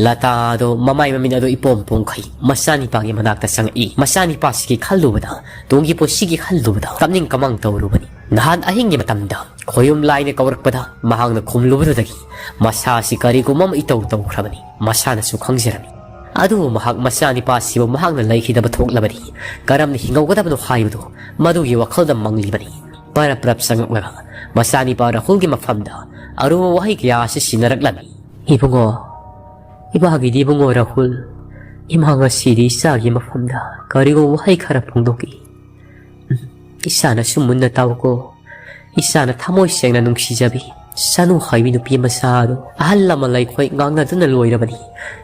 ꯂꯇꯥ ꯑꯗꯨ ꯃꯃꯥꯏ ꯃꯃꯤꯠ ꯑꯗꯨ ꯏꯄꯣꯝ ꯄꯣꯝꯈꯩ ꯃꯆꯥꯅꯤꯄꯥꯒꯤ ꯃꯅꯥꯛꯇ ꯆꯪꯉꯛꯏ꯫ ꯃꯆꯥꯅꯤꯄꯥꯁꯤꯒꯤ ꯈꯜꯂꯨꯕꯗ, ꯇꯨꯡꯒꯤ ꯄꯨꯟꯁꯤꯒꯤ ꯈꯜꯂꯨꯕꯗ ꯀꯞꯅꯤꯡ ꯀꯃꯥꯡ ꯇꯧꯔꯨꯕꯅꯤ꯫ ꯅꯍꯥꯟ ꯑꯍꯤꯡꯒꯤ ꯃꯇꯝꯗ ꯈꯣꯌꯨꯝ ꯂꯥꯏꯅ ꯀꯧꯔꯛꯄꯗ ꯃꯍꯥꯛꯅ ꯈꯨꯝꯂꯨꯕꯗꯨꯗꯒꯤ ꯃꯁꯥ ꯑꯁꯤ ꯀꯔꯤꯒꯨꯝꯕ ꯑꯃ ꯏꯇꯧ ꯇꯧꯈ꯭ꯔꯕꯅꯤ꯫ ꯃꯁꯥꯅꯁꯨ ꯈꯪꯖꯔꯝꯃꯤ꯫ ꯑꯗꯨꯕꯨ ꯃꯍꯥꯛ ꯃꯆꯥꯅꯤꯄꯥꯁꯤꯕꯨ ꯃꯍꯥꯛꯅ ꯂꯩꯈꯤꯗꯕ ꯊꯣꯛꯂꯕꯗꯤ ꯀꯔꯝꯅ ꯍꯤꯡꯍꯧꯒꯗꯕꯅꯣ ꯍꯥꯏꯕꯗꯨ ꯃꯗꯨꯒꯤ ꯋꯥꯈꯜꯗ ꯃꯪꯂꯤꯕꯅꯤ꯫ ꯄꯔꯞ ꯄꯔꯞ ꯆꯪꯉꯛꯂꯒ ꯃꯆꯥꯅꯤꯄꯥ ꯔꯥꯍꯨꯜꯒꯤ ꯃꯐꯝꯗ ꯑꯔꯨꯕ ꯋꯥꯍꯩ ꯀꯌꯥ ꯑꯁꯤ ꯁꯤꯟꯅꯔꯛꯂꯝꯃꯤ꯫ "ꯏꯕꯨꯡꯉꯣ, ꯏꯃꯥꯒꯤꯗꯤ ꯏꯕꯨꯡꯉꯣ ꯔꯥꯍꯨꯜ, ꯏꯃꯥ ꯉꯁꯤꯗꯤ ꯏꯆꯥꯒꯤ ꯃꯐꯝꯗ ꯀꯔꯤꯒꯨꯝꯕ ꯋꯥꯍꯩ ꯈꯔ ꯐꯣꯡꯗꯣꯛꯏ꯫ ꯎꯝ, ꯏꯆꯥꯅꯁꯨ ꯃꯨꯟꯅ ꯇꯥꯎꯀꯣ꯫ ꯏꯆꯥꯅ ꯊꯃꯣꯏ ꯁꯦꯡꯅ ꯅꯨꯡꯁꯤꯖꯕꯤ ꯁꯅꯨ ꯍꯥꯏꯕꯤ ꯅꯨꯄꯤ ꯃꯆꯥ ꯑꯗꯨ ꯑꯍꯜ ꯂꯃꯟ ꯑꯩꯈꯣꯏ ꯉꯥꯡꯅꯗꯨꯅ ꯂꯣꯏꯔꯕꯅꯤ꯫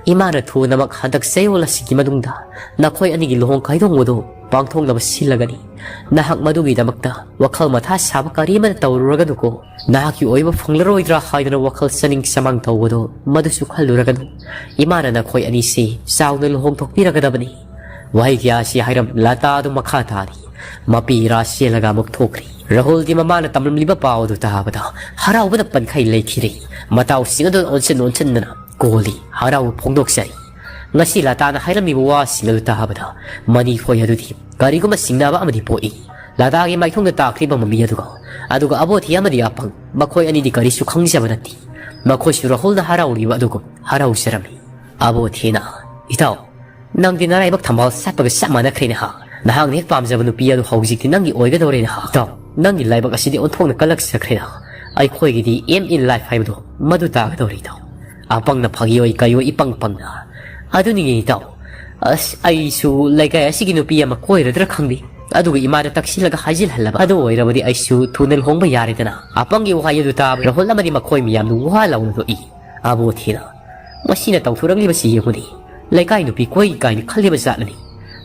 ꯏꯃꯥꯅ ꯊꯨꯅꯃꯛ ꯍꯟꯗꯛ ꯆꯌꯣꯜ ꯑꯁꯤꯒꯤ ꯃꯅꯨꯡꯗ ꯅꯈꯣꯏ ꯑꯅꯤꯒꯤ ꯂꯨꯍꯣꯡ ꯀꯥꯏꯗꯣꯡꯕꯗꯨ ꯄꯥꯡꯊꯣꯛꯅꯕ ꯁꯤꯜꯂꯒꯅꯤ꯫ ꯅꯍꯥꯛ ꯃꯗꯨꯒꯤꯗꯃꯛꯇ ꯋꯥꯈꯜ ꯃꯊꯥ ꯁꯥꯕ ꯀꯔꯤ ꯑꯃꯠꯇ ꯇꯧꯔꯨꯔꯒꯅꯨꯀꯣ꯫ ꯅꯍꯥꯛꯀꯤ ꯑꯣꯏꯕ ꯐꯪꯂꯔꯣꯏꯗ꯭ꯔꯥ ꯍꯥꯏꯗꯨꯅ ꯋꯥꯈꯜ ꯆꯅꯤꯡ ꯆꯃꯥꯡ ꯇꯧꯕꯗꯣ ꯃꯗꯨꯁꯨ ꯈꯜꯂꯨꯔꯒꯅꯨ꯫ ꯏꯃꯥꯅ ꯅꯈꯣꯏ ꯑꯅꯤꯁꯤ ꯆꯥꯎꯅ ꯂꯨꯍꯣꯡꯊꯣꯛꯄꯤꯔꯒꯗꯕꯅꯤ꯫ ꯋꯥꯍꯩ ꯀꯌꯥ ꯑꯁꯤ ꯍꯥꯏꯔꯝ ꯂꯇꯥ ꯑꯗꯨ ꯃꯈꯥ ꯇꯥꯔꯤ꯫ ꯃꯄꯤ ꯏꯔꯥ ꯆꯦꯜꯂꯒ ꯑꯃꯨꯛ ꯊꯣꯛꯈ꯭ꯔꯤ꯫ ꯔꯥꯍꯨꯜꯗꯤ ꯃꯃꯥꯅ ꯇꯝꯂꯝꯂꯤꯕ ꯄꯥꯎ ꯑꯗꯨ ꯇꯥꯕꯗ ꯍꯔꯥꯎꯕꯅ ꯄꯟꯈꯩ ꯂꯩꯈꯤꯔꯦ꯫ ꯃꯇꯥꯎꯁꯤꯡ ꯑꯗꯨ ꯑꯣꯟꯁꯤꯟ ꯑꯣꯟꯁꯤꯟꯗꯅ ꯀꯣꯜꯂꯤ, ꯍꯔꯥꯎꯕ ꯐꯣꯡꯗꯣꯛꯆꯔꯤ꯫ ꯉꯁꯤ ꯂꯇꯥꯅ ꯍꯥꯏꯔꯝꯃꯤꯕ ꯋꯥꯁꯤꯡ ꯑꯗꯨ ꯇꯥꯕꯗ ꯃꯅꯤꯈꯣꯏ ꯑꯗꯨꯗꯤ ꯀꯔꯤꯒꯨꯝꯕ ꯆꯤꯡꯅꯕ ꯑꯃꯗꯤ ꯄꯣꯛꯏ꯫ ꯂꯇꯥꯒꯤ ꯃꯥꯏꯊꯣꯡꯗ ꯇꯥꯈ꯭ꯔꯤꯕ ꯃꯃꯤ ꯑꯗꯨꯒ, ꯑꯗꯨꯒ ꯑꯕꯣꯊꯤ ꯑꯃꯗꯤ ꯑꯄꯪ, ꯃꯈꯣꯏ ꯑꯅꯤꯗꯤ ꯀꯔꯤꯁꯨ ꯈꯪꯖꯕ ꯅꯠꯇꯦ꯫ ꯃꯈꯣꯏꯁꯨ ꯔꯥꯍꯨꯜꯅ ꯍꯔꯥꯎꯔꯤꯕ ꯑꯗꯨꯒꯨꯝ ꯍꯔꯥꯎꯖꯔꯝꯃꯤ꯫ ꯑꯕꯣꯊꯤꯅ, "ꯏꯇꯥꯎ, ꯅꯪꯗꯤ ꯅꯔꯥꯏꯕꯛ ꯊꯝꯕꯥꯜ ꯁꯥꯠꯄꯒ ꯆꯞ ꯃꯥꯟꯅꯈ꯭ꯔꯦꯅꯦ ꯍꯥ꯫ ꯅꯍꯥꯛꯅ ꯍꯦꯛ ꯄꯥꯝꯖꯕ ꯅꯨꯄꯤ ꯑꯗꯨ ꯍꯧꯖꯤꯛꯇꯤ ꯅꯪꯒꯤ ꯑꯣꯏꯒꯗꯧꯔꯦꯅꯦ ꯍꯥ꯫ ꯏꯇꯥꯎ, ꯅꯪꯒꯤ ꯂꯥꯏꯕꯛ ꯑꯁꯤꯗꯤ ꯑꯣꯟꯊꯣꯛꯅ ꯀꯜꯂꯛꯆꯈ꯭ꯔꯦꯅ꯫ ꯑꯩꯈꯣꯏꯒꯤꯗꯤ aim in life ꯍꯥꯏꯕꯗꯣ ꯃꯗꯨ ꯇꯥꯒꯗꯧꯔꯦ ꯏꯇꯥꯎ꯫" ꯑꯄꯪꯅ ꯐꯥꯒꯤ ꯑꯣꯏ ꯀꯩ ꯑꯣꯏ ꯏꯄꯪ ꯄꯪꯅ, "ꯑꯗꯨꯅꯤꯅꯦ ꯏꯇꯥꯎ, ꯑꯁ, ꯑꯩꯁꯨ ꯂꯩꯀꯥꯏ ꯑꯁꯤꯒꯤ ꯅꯨꯄꯤ ꯑꯃ ꯀꯣꯏꯔꯗ꯭ꯔꯥ ꯈꯪꯗꯦ꯫ ꯑꯗꯨꯒ ꯏꯃꯥꯗ ꯇꯛꯁꯤꯜꯂꯒ ꯍꯥꯏꯖꯤꯜꯍꯜꯂꯕ꯫ ꯑꯗꯨ ꯑꯣꯏꯔꯕꯗꯤ ꯑꯩꯁꯨ ꯊꯨꯅ ꯂꯨꯍꯣꯡꯕ ꯌꯥꯔꯦꯗꯅ꯫" ꯑꯄꯪꯒꯤ ꯋꯥꯍꯩ ꯑꯗꯨ ꯇꯥꯕ ꯔꯥꯍꯨꯜ ꯑꯃꯗꯤ ꯃꯈꯣꯏ ꯃꯤꯌꯥꯝꯗꯨ ꯋꯥ ꯂꯥꯎꯅ ꯅꯣꯛꯏ꯫ ꯑꯕꯣꯊꯤꯅ, "ꯃꯁꯤꯅ ꯇꯧꯊꯣꯔꯛꯂꯤꯕꯁꯤ ꯌꯦꯡꯉꯨꯅꯦ꯫ ꯂꯩꯀꯥꯏ ꯅꯨꯄꯤ ꯀꯣꯏ ꯀꯥꯏꯅ ꯈꯜꯂꯤꯕ ꯖꯥꯠꯂꯅꯤ꯫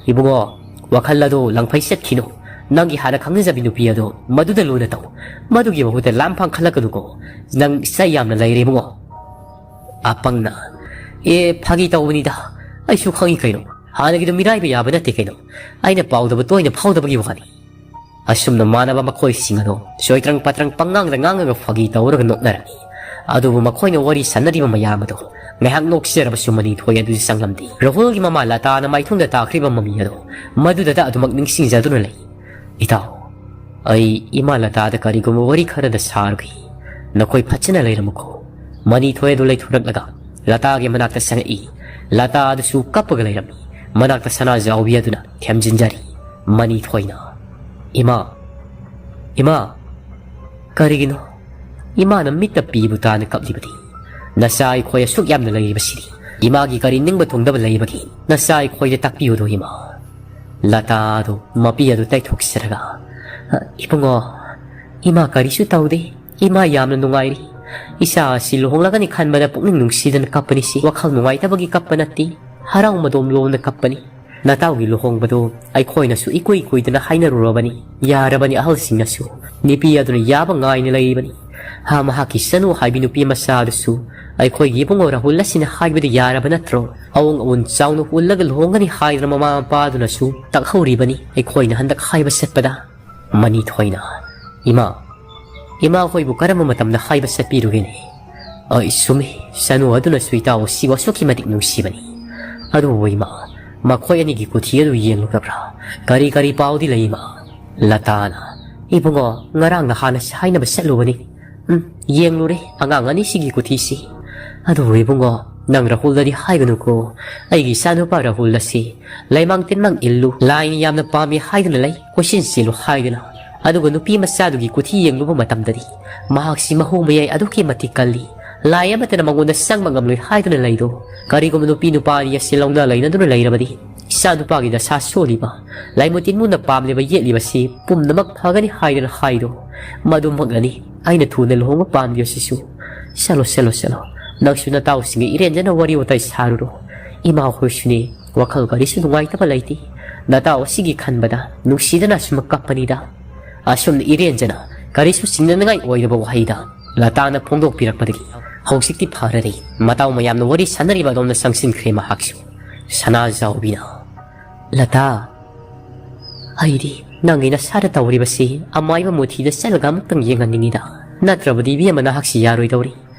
ꯏꯕꯨꯡꯉꯣ, ꯋꯥꯈꯜ ꯑꯗꯨ ꯂꯪꯐꯩ ꯆꯠꯈꯤꯅꯨ꯫ ꯅꯪꯒꯤ ꯍꯥꯟꯅ ꯈꯪꯅꯖꯕꯤ ꯅꯨꯄꯤ ꯑꯗꯣ ꯃꯗꯨꯗ ꯂꯨꯅ ꯇꯧ꯫ ꯃꯗꯨꯒꯤ ꯃꯍꯨꯠꯇ ꯂꯥꯝꯐꯥꯡ ꯈꯜꯂꯛꯀꯅꯨꯀꯣ꯫ ꯅꯪ ꯏꯆꯥ ꯌꯥꯝꯅ ꯂꯩꯔꯦ ꯏꯕꯨꯡꯉꯣ꯫" ꯑꯄꯪꯅ, "ꯑꯦ, ꯐꯥꯒꯤ ꯇꯧꯕꯅꯤꯗ꯫ ꯑꯩꯁꯨ ꯈꯪꯉꯤ ꯀꯩꯅꯣ꯫ ꯍꯥꯟꯅꯒꯤꯗꯣ ꯃꯤꯔꯥꯏꯕ ꯌꯥꯕ ꯅꯠꯇꯦ ꯀꯩꯅꯣ꯫ ꯑꯩꯅ ꯄꯥꯎꯗꯕꯨ ꯇꯣꯏꯅ ꯐꯥꯎꯗꯕꯒꯤ ꯋꯥꯅꯤ꯫" ꯑꯁꯨꯝꯅ ꯃꯥꯟꯅꯕ ꯃꯈꯣꯏꯁꯤꯡ ꯑꯗꯣ ꯆꯣꯏꯇ꯭ꯔꯪ ꯄꯥꯇ꯭ꯔꯪ ꯄꯪꯉꯥꯡꯗ ꯉꯥꯡꯉꯒ ꯐꯥꯒꯤ ꯇꯧꯔꯒ ꯅꯣꯛꯅꯔꯝꯃꯤ꯫ ꯑꯗꯨꯕꯨ ꯃꯈꯣꯏꯅ ꯋꯥꯔꯤ ꯁꯥꯟꯅꯔꯤꯕ ꯃꯌꯥꯝ ꯑꯗꯣ ꯉꯥꯏꯍꯥꯛ ꯅꯣꯛꯆꯔꯕꯁꯨ ꯃꯅꯤꯊꯣꯏ ꯑꯗꯨꯗꯤ ꯆꯪꯂꯝꯗꯦ꯫ ꯔꯥꯍꯨꯜꯒꯤ ꯃꯃꯥ ꯂꯇꯥꯅ ꯃꯥꯏꯊꯣꯡꯗ ꯇꯥꯈ꯭ꯔꯤꯕ ꯃꯃꯤ ꯑꯗꯣ ꯃꯗꯨꯗꯇ ꯑꯗꯨꯃꯛ ꯅꯤꯡꯁꯤꯡꯖꯗꯨꯅ ꯂꯩ꯫ "ꯏꯇꯥꯎ, ꯑꯩ ꯏꯃꯥ ꯂꯇꯥꯗ ꯀꯔꯤꯒꯨꯝꯕ ꯋꯥꯔꯤ ꯈꯔꯗ ꯁꯥꯔꯨꯒꯦ꯫ ꯅꯈꯣꯏ ꯐꯖꯅ ꯂꯩꯔꯝꯃꯨꯀꯣ꯫" ꯃꯅꯤꯊꯣꯏ ꯑꯗꯨ ꯂꯩꯊꯣꯔꯛꯂꯒ ꯂꯇꯥꯒꯤ ꯃꯅꯥꯛꯇ ꯆꯪꯉꯛꯏ꯫ ꯂꯇꯥ ꯑꯗꯨꯁꯨ ꯀꯞꯄꯒ ꯂꯩꯔꯝꯃꯤ꯫ ꯃꯅꯥꯛꯇ ꯁꯅꯥꯖꯥꯎꯕꯤ ꯑꯗꯨꯅ ꯊꯦꯝꯖꯤꯟꯖꯔꯤ꯫ ꯃꯅꯤꯊꯣꯏꯅ, "ꯏꯃꯥ, ꯏꯃꯥ, ꯀꯔꯤꯒꯤꯅꯣ ꯏꯃꯥꯅ ꯃꯤꯠꯇ ꯄꯤꯕꯨ ꯇꯥꯅ ꯀꯞꯂꯤꯕꯗꯤ? ꯅꯆꯥ ꯑꯩꯈꯣꯏ ꯑꯁꯨꯛ ꯌꯥꯝꯅ ꯂꯩꯔꯤꯕꯁꯤꯗꯤ ꯏꯃꯥꯒꯤ ꯀꯔꯤ ꯅꯤꯡꯕ ꯊꯨꯡꯗꯕ ꯂꯩꯕꯒꯤ ꯅꯆꯥ ꯑꯩꯈꯣꯏꯗ ꯇꯥꯛꯄꯤꯌꯨꯗꯣ ꯏꯃꯥ꯫ ꯂꯇꯥꯗꯨ ꯃꯄꯤ ꯑꯗꯨ ꯇꯩꯊꯣꯛꯆꯔꯒ, "ꯏꯕꯨꯡꯉꯣ, ꯏꯃꯥ ꯀꯔꯤꯁꯨ ꯇꯧꯗꯦ꯫ ꯏꯃꯥ ꯌꯥꯝꯅ ꯅꯨꯡꯉꯥꯏꯔꯤ꯫ ꯏꯆꯥ ꯑꯁꯤ ꯂꯨꯍꯣꯡꯂꯒꯅꯤ ꯈꯟꯕꯗ ꯄꯨꯛꯅꯤꯡ ꯅꯨꯡꯁꯤꯗꯅ ꯀꯞꯄꯅꯤ ꯁꯤ꯫ ꯋꯥꯈꯜ ꯅꯨꯡꯉꯥꯏꯇꯕꯒꯤ ꯀꯞꯄ ꯅꯠꯇꯦ, ꯍꯔꯥꯎ ꯃꯗꯣꯝ ꯂꯣꯝꯅ ꯀꯞꯄꯅꯤ꯫ ꯅꯇꯥꯎꯒꯤ ꯂꯨꯍꯣꯡꯕꯗꯨ ꯑꯩꯈꯣꯏꯅꯁꯨ ꯏꯀꯨꯏ ꯀꯨꯏꯗꯅ ꯍꯥꯏꯅꯔꯨꯔꯕꯅꯤ꯫ ꯌꯥꯔꯕꯅꯤ ꯑꯍꯜꯁꯤꯡꯅꯁꯨ꯫ ꯅꯨꯄꯤ ꯑꯗꯨꯅ ꯌꯥꯕ ꯉꯥꯏꯅ ꯂꯩꯔꯤꯕꯅꯤ꯫ ꯍꯥ, ꯃꯍꯥꯛꯀꯤ ꯆꯅꯨ ꯍꯥꯏꯕꯤ ꯅꯨꯄꯤ ꯃꯆꯥ ꯑꯗꯨꯁꯨ ꯑꯩꯈꯣꯏꯒꯤ ꯏꯕꯨꯡꯉꯣ ꯔꯥꯍꯨꯜ ꯑꯁꯤꯅ ꯍꯥꯏꯕꯗꯨ ꯌꯥꯔꯕ ꯅꯠꯇ꯭ꯔꯣ? ꯑꯋꯣꯡ ꯑꯋꯣꯟ ꯆꯥꯎꯅ ꯎꯜꯂꯒ ꯂꯨꯍꯣꯡꯒꯅꯤ ꯍꯥꯏꯗꯅ ꯃꯃꯥ ꯃꯄꯥꯗꯨꯅꯁꯨ ꯇꯛꯍꯧꯔꯤꯕꯅꯤ ꯑꯩꯈꯣꯏꯅ ꯍꯟꯗꯛ ꯍꯥꯏꯕ ꯆꯠꯄꯗ꯫ ꯃꯅꯤꯊꯣꯏꯅ, "ꯏꯃꯥ, ꯏꯃꯥ ꯍꯣꯏꯕꯨ ꯀꯔꯝꯕ ꯃꯇꯝꯗ ꯍꯥꯏꯕ ꯆꯠꯄꯤꯔꯨꯒꯦꯅꯦ?" "ꯑꯩ ꯆꯨꯝꯃꯤ, ꯆꯅꯨ ꯑꯗꯨꯅꯁꯨ ꯏꯇꯥꯎ ꯑꯁꯤꯕꯨ ꯑꯁꯨꯛꯀꯤ ꯃꯇꯤꯛ ꯅꯨꯡꯁꯤꯕꯅꯤ꯫ ꯑꯗꯨꯕꯨ ꯏꯃꯥ, ꯃꯈꯣꯏ ꯑꯅꯤꯒꯤ ꯀꯨꯊꯤ ꯑꯗꯨ ꯌꯦꯡꯂꯨꯔꯕ꯭ꯔꯥ? ꯀꯔꯤ ꯀꯔꯤ ꯄꯥꯎꯗꯤ ꯂꯩ ꯏꯃꯥ?" ꯂꯇꯥꯅ, "ꯏꯕꯨꯡꯉꯣ, ꯉꯔꯥꯡ ꯅꯍꯥꯟꯅꯁꯤ ꯍꯥꯏꯅꯕ ꯆꯠꯂꯨꯕꯅꯤ꯫ ꯎꯝ, ꯌꯦꯡꯂꯨꯔꯦ ꯑꯉꯥꯡ ꯑꯅꯤꯁꯤꯒꯤ ꯀꯨꯊꯤꯁꯤ꯫ ꯑꯗꯨꯕꯨ ꯏꯕꯨꯡꯉꯣ, ꯅꯪ ꯔꯥꯍꯨꯜꯗꯗꯤ ꯍꯥꯏꯒꯅꯨꯀꯣ꯫ ꯑꯩꯒꯤ ꯏꯆꯥꯅꯨꯄꯥ ꯔꯥꯍꯨꯜ ꯑꯁꯤ ꯂꯩꯃꯥꯡ ꯇꯤꯟꯃꯥꯡ ꯏꯜꯂꯨ, ꯂꯥꯏꯅ ꯌꯥꯝꯅ ꯄꯥꯝꯃꯤ ꯍꯥꯏꯗꯨꯅ ꯂꯩ, ꯀꯣꯏꯆꯦꯟ ꯆꯦꯜꯂꯨ ꯍꯥꯏꯗꯨꯅ꯫ ꯑꯗꯨꯒ ꯅꯨꯄꯤ ꯃꯆꯥꯗꯨꯒꯤ ꯀꯨꯊꯤ ꯌꯦꯡꯂꯨꯕ ꯃꯇꯝꯗꯗꯤ ꯃꯍꯥꯛꯁꯤ ꯃꯍꯨ ꯃꯌꯥꯏ ꯑꯗꯨꯛꯀꯤ ꯃꯇꯤꯛ ꯀꯜꯂꯤ꯫ ꯂꯥꯏ ꯑꯃꯠꯇꯅ ꯃꯉꯣꯟꯗ ꯆꯪꯕ ꯉꯝꯂꯣꯏ ꯍꯥꯏꯗꯨꯅ ꯂꯩꯗꯣ꯫ ꯀꯔꯤꯒꯨꯝꯕ ꯅꯨꯄꯤ ꯅꯨꯄꯥ ꯑꯅꯤ ꯑꯁꯤ ꯂꯧꯅ ꯂꯩꯅꯗꯨꯅ ꯂꯩꯔꯕꯗꯤ ꯏꯆꯥ ꯅꯨꯄꯥꯒꯤ ꯗꯁꯥ ꯁꯣꯜꯂꯤꯕ, ꯂꯥꯏꯃꯨ ꯇꯤꯟꯃꯨꯅ ꯄꯥꯝꯂꯤꯕ ꯌꯦꯠꯂꯤꯕꯁꯤ ꯄꯨꯝꯅꯃꯛ ꯐꯒꯅꯤ ꯍꯥꯏꯗꯨꯅ ꯍꯥꯏꯗꯣ꯫ ꯃꯗꯨꯃꯛꯅꯅꯤ ꯑꯩꯅ ꯊꯨꯅ ꯂꯨꯍꯣꯡꯕ ꯄꯥꯝꯂꯤꯕꯁꯤꯁꯨ꯫ ꯆꯠꯂꯣ, ꯆꯠꯂꯣ, ꯆꯠꯂꯣ꯫ ꯅꯪꯁꯨ ꯅꯇꯥꯎꯁꯤꯡꯒ ꯏꯔꯦꯟꯖꯅ ꯋꯥꯔꯤ ꯋꯥꯇꯥꯏ ꯁꯥꯔꯨꯔꯣ꯫ ꯏꯃꯥ ꯍꯣꯏꯁꯨꯅꯦ, ꯋꯥꯈꯜ ꯀꯔꯤꯁꯨ ꯅꯨꯡꯉꯥꯏꯇꯕ ꯂꯩꯇꯦ꯫ ꯅꯇꯥꯎ ꯑꯁꯤꯒꯤ ꯈꯟꯕꯗ ꯅꯨꯡꯁꯤꯗꯅ ꯑꯁꯨꯝ ꯀꯞꯄꯅꯤꯗ꯫" ꯑꯁꯨꯝꯅ ꯏꯔꯦꯟꯖꯅ ꯀꯔꯤꯁꯨ ꯆꯤꯡꯅꯅꯤꯡꯉꯥꯏ ꯑꯣꯏꯗꯕ ꯋꯥꯍꯩꯗ ꯂꯇꯥꯅ ꯐꯣꯡꯗꯣꯛꯄꯤꯔꯛꯄꯗꯒꯤ ꯍꯧꯖꯤꯛꯇꯤ ꯐꯔꯔꯦ꯫ ꯃꯇꯥꯎ ꯃꯌꯥꯝꯅ ꯋꯥꯔꯤ ꯁꯥꯟꯅꯔꯤꯕ ꯑꯗꯣꯝꯗ ꯆꯪꯁꯤꯟꯈ꯭ꯔꯦ ꯃꯍꯥꯛꯁꯨ꯫ ꯁꯅꯥꯖꯥꯎꯕꯤꯅ, "ꯂꯇꯥ, ꯑꯩꯗꯤ ꯅꯪꯒꯤ ꯅꯁꯥꯗ ꯇꯧꯔꯤꯕꯁꯤ ꯑꯃꯥꯏꯕ ꯃꯨꯊꯤꯗ ꯆꯠꯂꯒ ꯑꯃꯨꯛꯇꯪ ꯌꯦꯡꯍꯟꯅꯤꯡꯉꯤꯗ꯫ ꯅꯠꯇ꯭ꯔꯕꯗꯤ ꯏꯕꯦꯝꯃ ꯅꯍꯥꯛꯁꯤ ꯌꯥꯔꯣꯏꯗꯧꯔꯤ꯫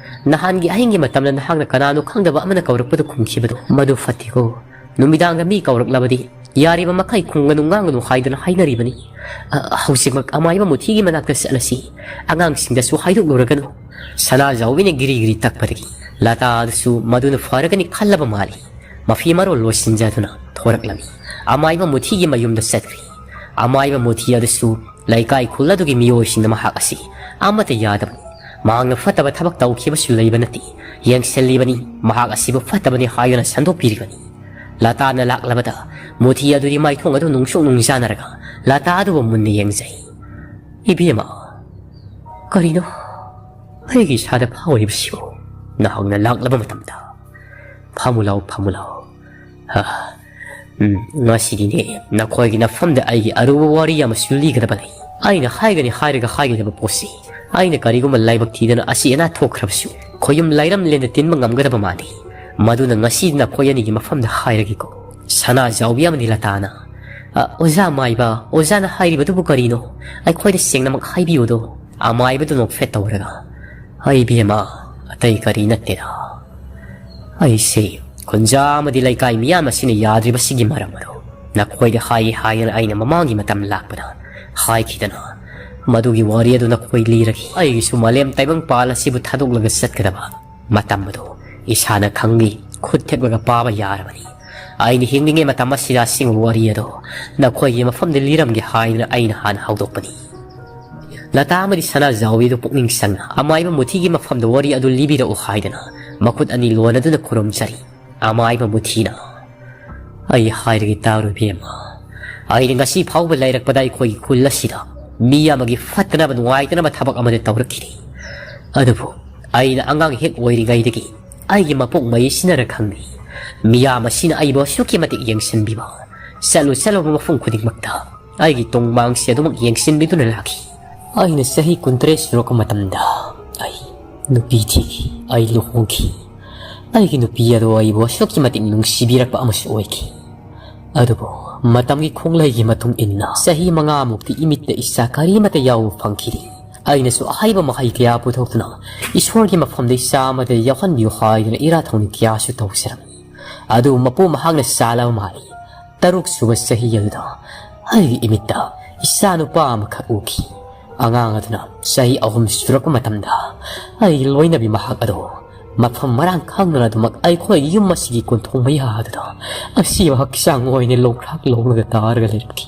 ꯅꯍꯥꯟꯒꯤ ꯑꯍꯤꯡꯒꯤ ꯃꯇꯝꯗ ꯅꯍꯥꯛꯅ ꯀꯅꯥꯅꯣ ꯈꯪꯗꯕ ꯑꯃꯅ ꯀꯧꯔꯛꯄꯗꯨ ꯈꯨꯝꯈꯤꯕꯗꯣ, ꯃꯗꯨ ꯐꯠꯇꯦꯀꯣ꯫ ꯅꯨꯃꯤꯗꯥꯡꯗ ꯃꯤ ꯀꯧꯔꯛꯂꯕꯗꯤ ꯌꯥꯔꯤꯕ ꯃꯈꯩ ꯈꯨꯝꯒꯅꯨ ꯉꯥꯡꯒꯅꯨ ꯍꯥꯏꯗꯨꯅ ꯍꯥꯏꯅꯔꯤꯕꯅꯤ꯫ ꯑ, ꯍꯧꯖꯤꯛꯃꯛ ꯑꯃꯥꯏꯕ ꯃꯨꯊꯤꯒꯤ ꯃꯅꯥꯛꯇ ꯆꯠꯂꯁꯤ꯫ ꯑꯉꯥꯡꯁꯤꯡꯗꯁꯨ ꯍꯥꯏꯗꯣꯛꯂꯨꯔꯒꯅꯨ꯫" ꯁꯅꯥꯖꯥꯎꯕꯤꯅ ꯒꯤꯔꯤ ꯒꯤꯔꯤ ꯇꯛꯄꯗꯒꯤ ꯂꯇꯥ ꯑꯗꯨꯁꯨ ꯃꯗꯨꯅ ꯐꯔꯒꯅꯤ ꯈꯜꯂꯕ ꯃꯥꯜꯂꯤ꯫ ꯃꯐꯤ ꯃꯔꯣꯜ ꯂꯣꯏꯁꯤꯟꯖꯗꯨꯅ ꯊꯣꯔꯛꯂꯝꯃꯤ꯫ ꯑꯃꯥꯏꯕ ꯃꯨꯊꯤꯒꯤ ꯃꯌꯨꯝꯗ ꯆꯠꯈ꯭ꯔꯤ꯫ ꯑꯃꯥꯏꯕ ꯃꯨꯊꯤ ꯑꯗꯨꯁꯨ ꯂꯩꯀꯥꯏ ꯈꯨꯜ ꯑꯗꯨꯒꯤ ꯃꯤꯑꯣꯏꯁꯤꯡꯅ ꯃꯍꯥꯛ ꯑꯁꯤ ꯑꯃꯠꯇ ꯌꯥꯗꯕꯅꯤ꯫ ꯃꯍꯥꯛꯅ ꯐꯠꯇꯕ ꯊꯕꯛ ꯇꯧꯈꯤꯕꯁꯨ ꯂꯩꯕ ꯅꯠꯇꯦ꯫ ꯌꯦꯡꯁꯤꯜꯂꯤꯕꯅꯤ꯫ ꯃꯍꯥꯛ ꯑꯁꯤꯕꯨ ꯐꯠꯇꯕꯅꯤ ꯍꯥꯏꯗꯨꯅ ꯁꯟꯗꯣꯛꯄꯤꯔꯤꯕꯅꯤ꯫ ꯂꯇꯥꯅ ꯂꯥꯛꯂꯕꯗ ꯃꯨꯊꯤ ꯑꯗꯨꯗꯤ ꯃꯥꯏꯊꯣꯡ ꯑꯗꯨ ꯅꯨꯡꯁꯨꯛ ꯅꯨꯡꯖꯥꯅꯔꯒ ꯂꯇꯥ ꯑꯗꯨꯕꯨ ꯃꯨꯟꯅ ꯌꯦꯡꯖꯩ꯫ "ꯏꯕꯦꯝꯃ, ꯀꯔꯤꯅꯣ ꯑꯩꯒꯤ ꯏꯁꯥꯗ ꯐꯥꯎꯔꯤꯕꯁꯤꯕꯨ?" ꯅꯍꯥꯛꯅ ꯂꯥꯛꯂꯕ ꯃꯇꯝꯗ꯫ "ꯐꯝꯃꯨ ꯂꯥꯎ, ꯐꯝꯃꯨ ꯂꯥꯎ꯫ ꯍꯥ, ꯎꯝ, ꯉꯁꯤꯗꯤꯅꯦ ꯅꯈꯣꯏꯒꯤ ꯅꯐꯝꯗ ꯑꯩꯒꯤ ꯑꯔꯨꯕ ꯋꯥꯔꯤ ꯑꯃꯁꯨ ꯂꯤꯒꯗꯕ ꯂꯩ꯫ ꯑꯩꯅ ꯍꯥꯏꯒꯅꯤ ꯍꯥꯏꯔꯒ ꯍꯥꯏꯒꯗꯕ ꯄꯣꯠꯁꯤ, ꯑꯩꯅ ꯀꯔꯤꯒꯨꯝꯕ ꯂꯥꯏꯕꯛ ꯊꯤꯗꯅ ꯑꯁꯤ ꯑꯅꯥ ꯊꯣꯛꯈ꯭ꯔꯕꯁꯨ, ꯈꯣꯌꯨꯝ ꯂꯥꯏꯔꯝꯂꯦꯟꯗ ꯇꯤꯟꯕ ꯉꯝꯒꯗꯕ ꯃꯥꯟꯗꯦ꯫ ꯃꯗꯨꯅ ꯉꯁꯤ ꯅꯈꯣꯏ ꯑꯅꯤꯒꯤ ꯃꯐꯝꯗ ꯍꯥꯏꯔꯒꯦꯀꯣ, ꯁꯅꯥꯖꯥꯎꯕꯤ ꯑꯃꯗꯤ ꯂꯇꯥꯅ꯫ ꯑ, ꯑꯣꯖꯥ ꯃꯥꯏꯕ, ꯑꯣꯖꯥꯅ ꯍꯥꯏꯔꯤꯕꯗꯨꯕꯨ ꯀꯔꯤꯅꯣ? ꯑꯩꯈꯣꯏꯗ ꯁꯦꯡꯅꯃꯛ ꯍꯥꯏꯕꯤꯌꯨꯗꯣ꯫" ꯑꯃꯥꯏꯕꯗꯨ ꯅꯣꯛꯐꯦꯠ ꯇꯧꯔꯒ, "ꯑꯩ ꯏꯕꯦꯝꯃ, ꯑꯇꯩ ꯀꯔꯤ ꯅꯠꯇꯦꯗ꯫ ꯑꯩꯁꯦ ꯈꯨꯟꯖꯥ ꯑꯃꯗꯤ ꯂꯩꯀꯥꯏ ꯃꯤꯌꯥꯝ ꯑꯁꯤꯅ ꯌꯥꯗ꯭ꯔꯤꯕꯁꯤꯒꯤ ꯃꯔꯝ ꯑꯗꯨ ꯅꯈꯣꯏꯗ ꯍꯥꯏꯒꯦ ꯍꯥꯏꯗꯅ ꯑꯩꯅ ꯃꯃꯥꯡꯒꯤ ꯃꯇꯝ ꯂꯥꯛꯄꯗ ꯍꯥꯏꯈꯤꯗꯅ, ꯃꯗꯨꯒꯤ ꯋꯥꯔꯤ ꯑꯗꯨ ꯅꯈꯣꯏ ꯂꯤꯔꯒꯦ꯫ ꯑꯩꯒꯤꯁꯨ ꯃꯥꯂꯦꯝ ꯇꯥꯏꯕꯪꯄꯥꯜ ꯑꯁꯤꯕꯨ ꯊꯥꯗꯣꯛꯂꯒ ꯆꯠꯀꯗꯕ ꯃꯇꯝ ꯑꯗꯨ ꯏꯁꯥꯅ ꯈꯪꯏ, ꯈꯨꯠ ꯊꯦꯛꯂꯒ ꯄꯥꯕ ꯌꯥꯔꯕꯅꯤ꯫ ꯑꯩꯅ ꯍꯤꯡꯂꯤꯉꯩ ꯃꯇꯝ ꯑꯁꯤꯗ ꯑꯁꯦꯡꯕ ꯋꯥꯔꯤ ꯑꯗꯨ ꯅꯈꯣꯏꯒꯤ ꯃꯐꯝꯗ ꯂꯤꯔꯝꯒꯦ ꯍꯥꯏꯗꯅ ꯑꯩꯅ ꯍꯥꯟꯅ ꯍꯧꯗꯣꯛꯄꯅꯤ꯫" ꯂꯇꯥ ꯑꯃꯗꯤ ꯁꯅꯥꯖꯥꯎꯕꯤꯗꯨ ꯄꯨꯛꯅꯤꯡ ꯆꯪꯅ ꯑꯃꯥꯏꯕ ꯃꯨꯊꯤꯒꯤ ꯃꯐꯝꯗ ꯋꯥꯔꯤ ꯑꯗꯨ ꯂꯤꯕꯤꯔꯛꯎ ꯍꯥꯏꯗꯅ ꯃꯈꯨꯠ ꯑꯅꯤ ꯂꯣꯟꯅꯗꯨꯅ ꯈꯨꯔꯨꯝꯖꯔꯤ꯫ ꯑꯃꯥꯏꯕ ꯃꯨꯊꯤꯅ, "ꯑꯩ ꯍꯥꯏꯔꯒꯦ ꯇꯥꯔꯣ ꯏꯕꯦꯝꯃ, ꯑꯩꯅ ꯉꯁꯤ ꯐꯥꯎꯕ ꯂꯩꯔꯛꯄꯗ ꯑꯩꯈꯣꯏꯒꯤ ꯈꯨꯜ ꯑꯁꯤꯗ ꯃꯤ ꯑꯃꯒꯤ ꯐꯠꯇꯅꯕ ꯅꯨꯡꯉꯥꯏꯇꯅꯕ ꯊꯕꯛ ꯑꯃꯗꯤ ꯇꯧꯔꯛꯈꯤꯗꯦ꯫ ꯑꯗꯨꯕꯨ ꯑꯩꯅ ꯑꯉꯥꯡ ꯍꯦꯛ ꯑꯣꯏꯔꯤꯉꯩꯗꯒꯤ ꯑꯩꯒꯤ ꯃꯄꯣꯛ ꯃꯩꯁꯤꯅꯔ ꯈꯪꯗꯦ, ꯃꯤꯌꯥꯝ ꯑꯁꯤꯅ ꯑꯩꯕꯨ ꯑꯁꯨꯛꯀꯤ ꯃꯇꯤꯛ ꯌꯦꯡꯁꯤꯟꯕꯤꯕ, ꯆꯠꯂꯨ ꯆꯠꯂꯨꯕ ꯃꯐꯝ ꯈꯨꯗꯤꯡꯃꯛꯇ ꯑꯩꯒꯤ ꯇꯣꯡꯃꯥꯡꯁꯦ ꯑꯗꯨꯃꯛ ꯌꯦꯡꯁꯤꯟꯕꯤꯗꯨꯅ ꯂꯥꯛꯈꯤ꯫ ꯑꯩꯅ ꯆꯍꯤ ꯀꯨꯟꯇꯔꯦꯠ ꯁꯨꯔꯛꯄ ꯃꯇꯝꯗ ꯑꯩ ꯅꯨꯄꯤ ꯊꯤꯈꯤ, ꯑꯩ ꯂꯨꯍꯣꯡꯈꯤ꯫ ꯑꯩꯒꯤ ꯅꯨꯄꯤ ꯑꯗꯨ ꯑꯩꯕꯨ ꯑꯁꯨꯛꯀꯤ ꯃꯇꯤꯛ ꯅꯨꯡꯁꯤꯕꯤꯔꯛꯄ ꯑꯃꯁꯨ ꯑꯣꯏꯈꯤ꯫ ꯑꯗꯨꯕꯨ ꯃꯇꯝꯒꯤ ꯈꯣꯡꯂꯩꯒꯤ ꯃꯇꯨꯡ ꯏꯟꯅ ꯆꯍꯤ ꯃꯉꯥꯃꯨꯛꯇꯤ ꯏꯃꯤꯠꯇ ꯏꯆꯥ ꯀꯔꯤꯃꯠꯇ ꯌꯥꯎꯕ ꯐꯪꯈꯤꯗꯦ꯫ ꯑꯩꯅꯁꯨ ꯑꯍꯩꯕ ꯃꯍꯩ ꯀꯌꯥ ꯄꯨꯊꯣꯛꯇꯨꯅ ꯏꯁꯣꯔꯒꯤ ꯃꯐꯝꯗ ꯏꯆꯥ ꯑꯃꯗ ꯌꯥꯎꯍꯟꯕꯤꯌꯨ ꯍꯥꯏꯗꯨꯅ ꯏꯔꯥꯠ ꯊꯧꯅꯤ ꯀꯌꯥꯁꯨ ꯇꯧꯖꯔꯝꯃꯤ꯫ ꯑꯗꯨꯕꯨ ꯃꯄꯨ ꯃꯍꯥꯛꯅ ꯆꯥꯂꯕ ꯃꯥꯜꯂꯤ꯫ ꯇꯔꯨꯛ ꯁꯨꯕ ꯆꯍꯤ ꯑꯗꯨꯗ ꯑꯩꯒꯤ ꯏꯃꯤꯠꯇ ꯏꯆꯥ ꯅꯨꯄꯥ ꯑꯃꯈꯛ ꯎꯈꯤ꯫ ꯑꯉꯥꯡ ꯑꯗꯨꯅ ꯆꯍꯤ ꯑꯍꯨꯝ ꯁꯨꯔꯛꯄ ꯃꯇꯝꯗ ꯑꯩꯒꯤ ꯂꯣꯏꯅꯕꯤ ꯃꯍꯥꯛ ꯑꯗꯨ ꯃꯐꯝ ꯃꯔꯥꯡ ꯈꯪꯗꯅ ꯑꯗꯨꯃꯛ ꯑꯩꯈꯣꯏꯒꯤ ꯌꯨꯝ ꯑꯁꯤꯒꯤ ꯀꯣꯟꯊꯣꯡ ꯃꯌꯥ ꯑꯗꯨꯗ ꯑꯁꯤꯕ ꯍꯛꯆꯥꯡ ꯑꯣꯏꯅ ꯂꯣꯡꯈ꯭ꯔꯥꯛ ꯂꯣꯡꯂꯒ ꯇꯥꯔꯒ ꯂꯩꯔꯝꯈꯤ꯫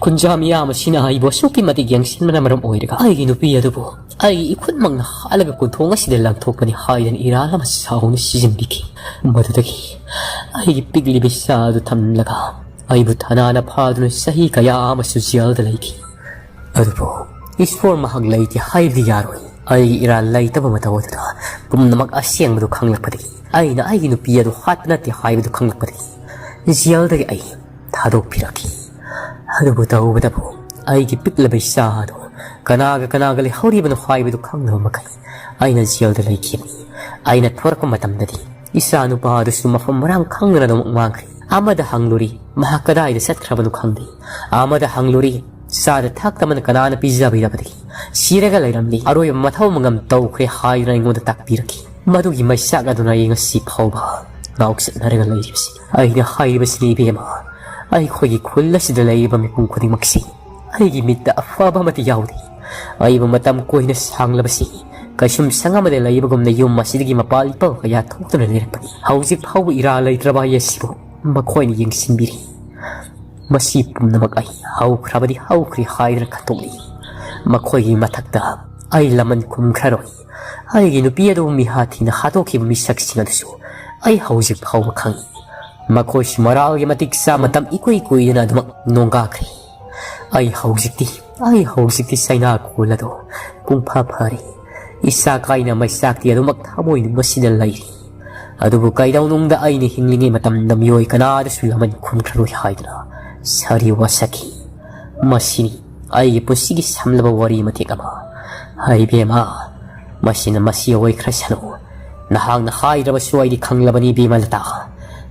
ꯈꯨꯟꯖꯥ ꯃꯤꯌꯥꯝ ꯑꯁꯤꯅ ꯑꯩꯕꯨ ꯑꯁꯨꯛꯀꯤ ꯃꯇꯤꯛ ꯌꯦꯡꯁꯤꯟꯕꯅ ꯃꯔꯝ ꯑꯣꯏꯔꯒ ꯑꯩꯒꯤ ꯅꯨꯄꯤ ꯑꯗꯨꯕꯨ ꯑꯩꯒꯤ ꯏꯈꯨꯠꯃꯛꯅ ꯍꯥꯠꯂꯒ ꯀꯣꯟꯊꯣꯡ ꯑꯁꯤꯗ ꯂꯪꯊꯣꯛꯀꯅꯤ ꯍꯥꯏꯗꯅ ꯏꯔꯥꯜ ꯑꯃ ꯁꯥꯎꯅ ꯁꯤꯖꯤꯟꯕꯤꯈꯤ꯫ ꯃꯗꯨꯗꯒꯤ ꯑꯩꯒꯤ ꯄꯤꯛꯂꯤꯕ ꯏꯆꯥ ꯑꯗꯨ ꯊꯝꯂꯒ ꯑꯩꯕꯨ ꯊꯅꯥꯅ ꯐꯥꯗꯨꯅ ꯆꯍꯤ ꯀꯌꯥ ꯑꯃꯁꯨ ꯖꯦꯜꯗ ꯂꯩꯈꯤ꯫ ꯑꯗꯨꯕꯨ ꯏꯁꯣꯔ ꯃꯍꯥꯛ ꯂꯩꯇꯦ ꯍꯥꯏꯕꯗꯤ ꯌꯥꯔꯣꯏ꯫ ꯑꯩꯒꯤ ꯏꯔꯥꯜ ꯂꯩꯇꯕ ꯃꯇꯧ ꯑꯗꯨꯗ ꯄꯨꯝꯅꯃꯛ ꯑꯁꯦꯡꯕꯗꯨ ꯈꯪꯂꯛꯄꯗꯒꯤ ꯑꯩꯅ ꯑꯩꯒꯤ ꯅꯨꯄꯤ ꯑꯗꯨ ꯍꯥꯠꯄ ꯅꯠꯇꯦ ꯍꯥꯏꯕꯗꯨ ꯈꯪꯂꯛꯄꯗꯒꯤ ꯖꯦꯜꯗꯒꯤ ꯑꯩ ꯊꯥꯗꯣꯛꯄꯤꯔꯛꯈꯤ꯫ ꯑꯗꯨꯕꯨ ꯇꯧꯕꯇꯕꯨ ꯑꯩꯒꯤ ꯄꯤꯛꯂꯕ ꯏꯆꯥ ꯑꯗꯨ ꯀꯅꯥꯒ ꯀꯅꯥꯒ ꯂꯩꯍꯧꯔꯤꯕꯅꯣ ꯍꯥꯏꯕꯗꯨ ꯈꯪꯗꯕ ꯃꯈꯩ ꯑꯩꯅ ꯖꯦꯜꯗ ꯂꯩꯈꯤꯕꯅꯤ꯫ ꯑꯩꯅ ꯊꯣꯔꯛꯄ ꯃꯇꯝꯗꯗꯤ ꯏꯆꯥ ꯅꯨꯄꯥ ꯑꯗꯨꯁꯨ ꯃꯐꯝ ꯃꯔꯥꯡ ꯈꯪꯗꯅ ꯑꯗꯨꯃꯛ ꯃꯥꯡꯈ꯭ꯔꯦ꯫ ꯑꯃꯗ ꯍꯪꯂꯨꯔꯤ, ꯃꯍꯥꯛ ꯀꯗꯥꯏꯗ ꯆꯠꯈ꯭ꯔꯕꯅꯣ ꯈꯪꯗꯦ꯫ ꯑꯃꯗ ꯍꯪꯂꯨꯔꯤ, ꯆꯥꯗ ꯊꯛꯇꯕꯅ ꯀꯅꯥꯅ ꯄꯤꯖꯕꯤꯔꯕꯗꯒꯤ ꯁꯤꯔꯒ ꯂꯩꯔꯝꯂꯤ꯫ ꯑꯔꯣꯏꯕ ꯃꯊꯧ ꯃꯉꯝ ꯇꯧꯈ꯭ꯔꯦ ꯍꯥꯏꯗꯨꯅ ꯑꯩꯉꯣꯟꯗ ꯇꯥꯛꯄꯤꯔꯛꯈꯤ꯫ ꯃꯗꯨꯒꯤ ꯃꯩꯆꯥꯛ ꯑꯗꯨꯅ ꯑꯩ ꯉꯁꯤ ꯐꯥꯎꯕ ꯉꯥꯎꯆꯠꯅꯔꯒ ꯂꯩꯔꯤꯕꯁꯤ꯫ ꯑꯩꯅ ꯍꯥꯏꯔꯤꯕꯁꯤꯅꯤ ꯏꯕꯦꯝꯃ, ꯑꯩꯈꯣꯏꯒꯤ ꯈꯨꯜ ꯑꯁꯤꯗ ꯂꯩꯔꯤꯕ ꯃꯤꯄꯨꯝ ꯈꯨꯗꯤꯡꯃꯛꯁꯤ ꯑꯩꯒꯤ ꯃꯤꯠꯇ ꯑꯐꯕ ꯑꯃꯠꯇ ꯌꯥꯎꯗꯦ꯫ ꯑꯩꯕꯨ ꯃꯇꯝ ꯀꯨꯏꯅ ꯁꯥꯡꯂꯕꯁꯤ ꯀꯩꯁꯨꯝꯁꯪ ꯑꯃꯗ ꯂꯩꯕꯒꯨꯝꯅ ꯌꯨꯝ ꯑꯁꯤꯗꯒꯤ ꯃꯄꯥꯜ ꯏꯄꯪ ꯀꯌꯥ ꯊꯣꯛꯇꯨꯅ ꯂꯩꯔꯛꯄꯅꯤ꯫ ꯍꯧꯖꯤꯛ ꯐꯥꯎꯕ ꯏꯔꯥꯜ ꯂꯩꯇ꯭ꯔꯕ ꯑꯩ ꯑꯁꯤꯕꯨ ꯃꯈꯣꯏꯅ ꯌꯦꯡꯁꯤꯟꯕꯤꯔꯤ꯫ ꯃꯁꯤ ꯄꯨꯝꯅꯃꯛ ꯑꯩ ꯍꯧꯈ꯭ꯔꯕꯗꯤ ꯍꯧꯈ꯭ꯔꯦ ꯍꯥꯏꯗꯨꯅ ꯈꯟꯗꯣꯛꯂꯤ꯫ ꯃꯈꯣꯏꯒꯤ ꯃꯊꯛꯇ ꯑꯩ ꯂꯃꯟ ꯈꯨꯝꯈ꯭ꯔꯔꯣꯏ꯫ ꯑꯩꯒꯤ ꯅꯨꯄꯤ ꯑꯗꯨꯕꯨ ꯃꯤꯍꯥꯠ ꯊꯤꯅ ꯍꯥꯠꯇꯣꯛꯈꯤꯕ ꯃꯤꯁꯛꯁꯤꯡ ꯑꯗꯨꯁꯨ ꯑꯩ ꯍꯧꯖꯤꯛ ꯐꯥꯎꯕ ꯈꯪꯏ꯫ ꯃꯈꯣꯏꯁꯨ ꯃꯔꯥꯜꯒꯤ ꯃꯇꯤꯛ ꯆꯥ ꯃꯇꯝ ꯏꯀꯨꯏ ꯀꯨꯏꯗꯅ ꯑꯗꯨꯃꯛ ꯅꯣꯡꯒꯥꯈ꯭ꯔꯦ꯫ ꯑꯩ ꯍꯧꯖꯤꯛꯇꯤ, ꯑꯩ ꯍꯧꯖꯤꯛꯇꯤ ꯆꯩꯅꯥ ꯀꯣꯜ ꯑꯗꯨ ꯄꯨꯡꯐꯥ ꯐꯥꯔꯦ꯫ ꯏꯁꯥ ꯀꯥꯏꯅ ꯃꯩꯆꯥꯛꯇꯤ ꯑꯗꯨꯃꯛ ꯊꯃꯣꯏꯅꯨꯡ ꯑꯁꯤꯗ ꯂꯩꯔꯤ꯫ ꯑꯗꯨꯕꯨ ꯀꯩꯗꯧꯅꯨꯡꯗ ꯑꯩꯅ ꯍꯤꯡꯂꯤꯉꯩ ꯃꯇꯝꯗ ꯃꯤꯑꯣꯏ ꯀꯅꯥꯗꯁꯨ ꯂꯃꯟ ꯈꯨꯝꯈ꯭ꯔꯔꯣꯏ ꯍꯥꯏꯗꯨꯅ ꯁꯥꯔꯤ ꯋꯥꯁꯛꯈꯤ꯫ ꯃꯁꯤꯅꯤ ꯑꯩꯒꯤ ꯄꯨꯟꯁꯤꯒꯤ ꯁꯝꯂꯕ ꯋꯥꯔꯤ ꯃꯇꯦꯛ ꯑꯃ꯫ ꯍꯩꯕꯦꯝꯃ, ꯃꯁꯤꯅ ꯃꯁꯤ ꯑꯣꯏꯈ꯭ꯔꯁꯅꯨ꯫ ꯅꯍꯥꯛꯅ ꯍꯥꯏꯗ꯭ꯔꯕꯁꯨ ꯑꯩꯗꯤ ꯈꯪꯂꯕꯅꯤ ꯏꯕꯦꯝꯃ ꯂꯇꯥ꯫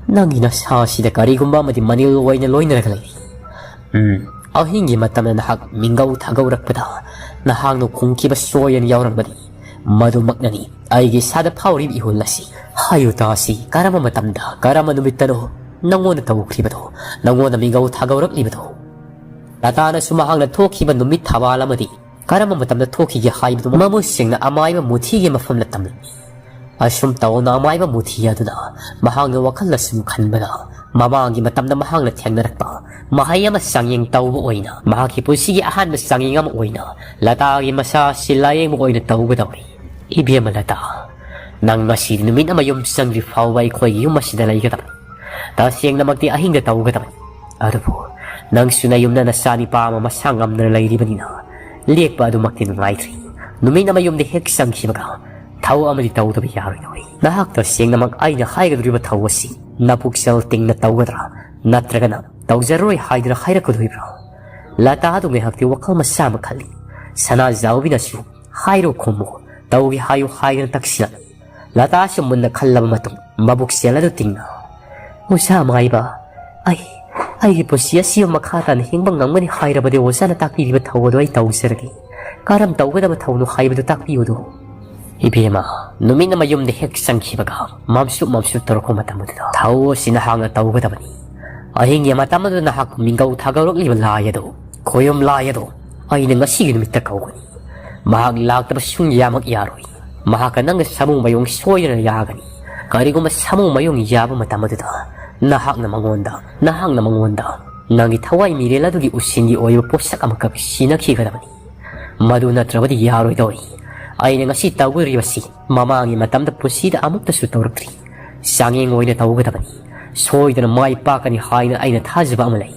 ꯅꯪꯒꯤ ꯅꯁꯥ ꯑꯁꯤꯗ ꯀꯔꯤꯒꯨꯝꯕ ꯑꯃꯗꯤ ꯃꯅꯤꯜ ꯑꯣꯏꯅ ꯂꯣꯏꯅꯔꯒ ꯂꯩꯔꯤ꯫ ꯎꯝ, ꯑꯍꯤꯡꯒꯤ ꯃꯇꯝꯗ ꯅꯍꯥꯛ ꯃꯤꯡꯒꯧ ꯊꯥꯒꯧꯔꯛꯄꯗ ꯅꯍꯥꯛꯅ ꯈꯣꯡꯈꯤꯕ ꯁꯣꯏꯗꯅ ꯌꯥꯎꯔꯝꯒꯅꯤ꯫ ꯃꯗꯨꯃꯛꯅꯅꯤ ꯑꯩꯒꯤ ꯏꯁꯥꯗ ꯐꯥꯎꯔꯤꯕ ꯏꯍꯨꯜ ꯑꯁꯤ꯫ ꯍꯥꯏꯌꯨ ꯇꯥꯁꯤ, ꯀꯔꯝꯕ ꯃꯇꯝꯗ, ꯀꯔꯝꯕ ꯅꯨꯃꯤꯠꯇꯅꯣ ꯅꯪꯉꯣꯟꯗ ꯇꯧꯈ꯭ꯔꯤꯕꯗꯣ, ꯅꯪꯉꯣꯟꯗ ꯃꯤꯡꯒꯧ ꯊꯥꯒꯧꯔꯛꯂꯤꯕꯗꯣ? ꯂꯇꯥꯅꯁꯨ ꯃꯍꯥꯛꯅ ꯊꯣꯛꯈꯤꯕ ꯅꯨꯃꯤꯠ ꯊꯧꯋꯥꯜ ꯑꯃꯗꯤ ꯀꯔꯝꯕ ꯃꯇꯝꯗ ꯊꯣꯛꯈꯤꯒꯦ ꯍꯥꯏꯕꯗꯨ ꯃꯃꯨꯠ ꯁꯦꯡꯅ ꯑꯃꯥꯏꯕ ꯃꯨꯊꯤꯒꯤ ꯃꯐꯝꯗ ꯇꯝꯂꯝꯃꯤ꯫ ꯑꯁꯨꯝ ꯇꯧꯅ ꯑꯃꯥꯏꯕ ꯃꯨꯊꯤ ꯑꯗꯨꯅ ꯃꯍꯥꯛꯅ ꯋꯥꯈꯜ ꯑꯁꯨꯝ ꯈꯟꯕꯗ, ꯃꯃꯥꯡꯒꯤ ꯃꯇꯝꯗ ꯃꯍꯥꯛꯅ ꯊꯦꯡꯅꯔꯛꯄ ꯃꯍꯩ ꯑꯃ ꯆꯥꯡꯌꯦꯡ ꯇꯧꯕ ꯑꯣꯏꯅ, ꯃꯍꯥꯛꯀꯤ ꯄꯨꯟꯁꯤꯒꯤ ꯑꯍꯥꯟꯕ ꯆꯥꯡꯌꯦꯡ ꯑꯃ ꯑꯣꯏꯅ ꯂꯇꯥꯒꯤ ꯃꯁꯥ ꯑꯁꯤ ꯂꯥꯌꯦꯡꯕ ꯑꯣꯏꯅ ꯇꯧꯒꯗꯧꯔꯤ꯫ ꯏꯕꯦꯝꯃ ꯂꯇꯥ, ꯅꯪ ꯉꯁꯤꯗꯤ ꯅꯨꯃꯤꯠ ꯑꯃ ꯌꯨꯝ ꯆꯪꯗ꯭ꯔꯤ ꯐꯥꯎꯕ ꯑꯩꯈꯣꯏꯒꯤ ꯌꯨꯝ ꯑꯁꯤꯗ ꯂꯩꯒꯗꯕꯅꯤ꯫ ꯇꯁꯦꯡꯅꯃꯛꯇꯤ ꯑꯍꯤꯡꯗ ꯇꯧꯒꯗꯕꯅꯤ꯫ ꯑꯗꯨꯕꯨ ꯅꯪꯁꯨ ꯅꯌꯨꯝꯗ ꯅꯆꯥꯅꯤꯄꯥ ꯑꯃ ꯃꯁꯥ ꯉꯝꯗꯅ ꯂꯩꯔꯤꯕꯅꯤꯅ ꯂꯦꯛꯄ ꯑꯗꯨꯃꯛꯇꯤ ꯅꯨꯡꯉꯥꯏꯇ꯭ꯔꯤ꯫ ꯅꯨꯃꯤꯠ ꯑꯃ ꯌꯨꯝꯗ ꯍꯦꯛ ꯆꯪꯈꯤꯕꯒ ꯊꯧ ꯑꯃꯗꯤ ꯇꯧꯗꯕ ꯌꯥꯔꯣꯏꯗꯧꯔꯤ꯫ ꯅꯍꯥꯛ ꯇꯁꯦꯡꯅꯃꯛ ꯑꯩꯅ ꯍꯥꯏꯒꯗꯧꯔꯤꯕ ꯊꯧ ꯑꯁꯤ ꯅꯄꯨꯛꯆꯦꯜ ꯇꯤꯡꯅ ꯇꯧꯒꯗ꯭ꯔꯥ, ꯅꯠꯇ꯭ꯔꯒꯅ ꯇꯧꯖꯔꯣꯏ ꯍꯥꯏꯗꯨꯅ ꯍꯥꯏꯔꯛꯀꯗꯣꯔꯤꯕ꯭ꯔꯥ? ꯂꯇꯥꯗꯨ ꯉꯥꯏꯍꯥꯛꯇꯤ ꯋꯥꯈꯜ ꯃꯆꯥ ꯑꯃ ꯈꯜꯂꯤ꯫ ꯁꯅꯥꯖꯥꯎꯕꯤꯅꯁꯨ "ꯍꯥꯏꯔꯣ ꯈꯨꯝꯃꯣ, ꯇꯧꯒꯦ ꯍꯥꯏꯌꯨ" ꯍꯥꯏꯗꯅ ꯇꯛꯁꯤꯜꯂꯛꯏ꯫ ꯂꯇꯥꯁꯨ ꯃꯨꯟꯅ ꯈꯜꯂꯕ ꯃꯇꯨꯡ ꯃꯕꯨꯛꯆꯦꯜ ꯑꯗꯨ ꯇꯤꯡꯅ, "ꯑꯣꯖꯥ ꯃꯥꯏꯕ, ꯑꯩ, ꯑꯩꯒꯤ ꯄꯨꯟꯁꯤ ꯑꯁꯤꯕꯨ ꯃꯈꯥ ꯇꯥꯅ ꯍꯤꯡꯕ ꯉꯝꯒꯅꯤ ꯍꯥꯏꯔꯕꯗꯤ ꯑꯣꯖꯥꯅ ꯇꯥꯛꯄꯤꯔꯤꯕ ꯊꯧ ꯑꯗꯨ ꯑꯩ ꯇꯧꯖꯔꯒꯦ꯫ ꯀꯔꯝ ꯇꯧꯒꯗꯕ ꯊꯧꯅꯣ ꯍꯥꯏꯕꯗꯨ ꯇꯥꯛꯄꯤꯌꯨꯗꯣ"꯫ ꯏꯕꯦꯝꯃ, ꯅꯨꯃꯤꯠ ꯑꯃ ꯌꯨꯝꯗ ꯍꯦꯛ ꯆꯪꯈꯤꯕꯒ ꯃꯝꯁꯨꯞ ꯃꯝꯁꯨꯞ ꯇꯧꯔꯛꯄ ꯃꯇꯝ ꯑꯗꯨꯗ ꯊꯧ ꯑꯁꯤ ꯅꯍꯥꯛꯅ ꯇꯧꯒꯗꯕꯅꯤ꯫ ꯑꯍꯤꯡꯒꯤ ꯃꯇꯝ ꯑꯗꯨꯗ ꯅꯍꯥꯛ ꯃꯤꯡꯒꯧ ꯊꯥꯒꯠꯂꯛꯂꯤꯕ ꯂꯥꯏ ꯑꯗꯨ, ꯈꯣꯌꯨꯝ ꯂꯥꯏ ꯑꯗꯨ, ꯑꯩꯅ ꯉꯁꯤꯒꯤ ꯅꯨꯃꯤꯠꯇ ꯀꯧꯒꯅꯤ꯫ ꯃꯍꯥꯛ ꯂꯥꯛꯇꯕ ꯁꯨꯡꯌꯥꯃꯛ ꯌꯥꯔꯣꯏ꯫ ꯃꯍꯥꯛꯀ ꯅꯪꯒ ꯁꯥꯃꯨ ꯃꯌꯣꯡ ꯁꯣꯏꯗꯅ ꯌꯥꯒꯅꯤ꯫ ꯀꯔꯤꯒꯨꯝꯕ ꯁꯥꯃꯨ ꯃꯌꯣꯡ ꯌꯥꯕ ꯃꯇꯝ ꯑꯗꯨꯗ ꯅꯍꯥꯛꯅ ꯃꯉꯣꯟꯗ, ꯅꯍꯥꯛꯅ ꯃꯉꯣꯟꯗ ꯅꯪꯒꯤ ꯊꯋꯥꯏ ꯃꯤꯔꯦꯜ ꯑꯗꯨꯒꯤ ꯎꯁꯤꯟꯒꯤ ꯑꯣꯏꯕ ꯄꯣꯠꯁꯛ ꯑꯃꯈꯛ ꯁꯤꯟꯅꯈꯤꯒꯗꯕꯅꯤ꯫ ꯃꯗꯨ ꯅꯠꯇ꯭ꯔꯕꯗꯤ ꯌꯥꯔꯣꯏꯗꯧꯔꯤ꯫ ꯑꯩꯅ ꯉꯁꯤ ꯇꯧꯒꯗꯧꯔꯤꯕꯁꯤ ꯃꯃꯥꯡꯒꯤ ꯃꯇꯝꯗ ꯄꯨꯟꯁꯤꯗ ꯑꯃꯨꯛꯇꯁꯨ ꯇꯧꯔꯛꯇ꯭ꯔꯤ꯫ ꯆꯥꯡꯌꯦꯡ ꯑꯣꯏꯅ ꯇꯧꯒꯗꯕꯅꯤ꯫ ꯁꯣꯏꯗꯅ ꯃꯥꯏ ꯄꯥꯛꯀꯅꯤ ꯍꯥꯏꯅ ꯑꯩꯅ ꯊꯥꯖꯕ ꯑꯃ ꯂꯩ꯫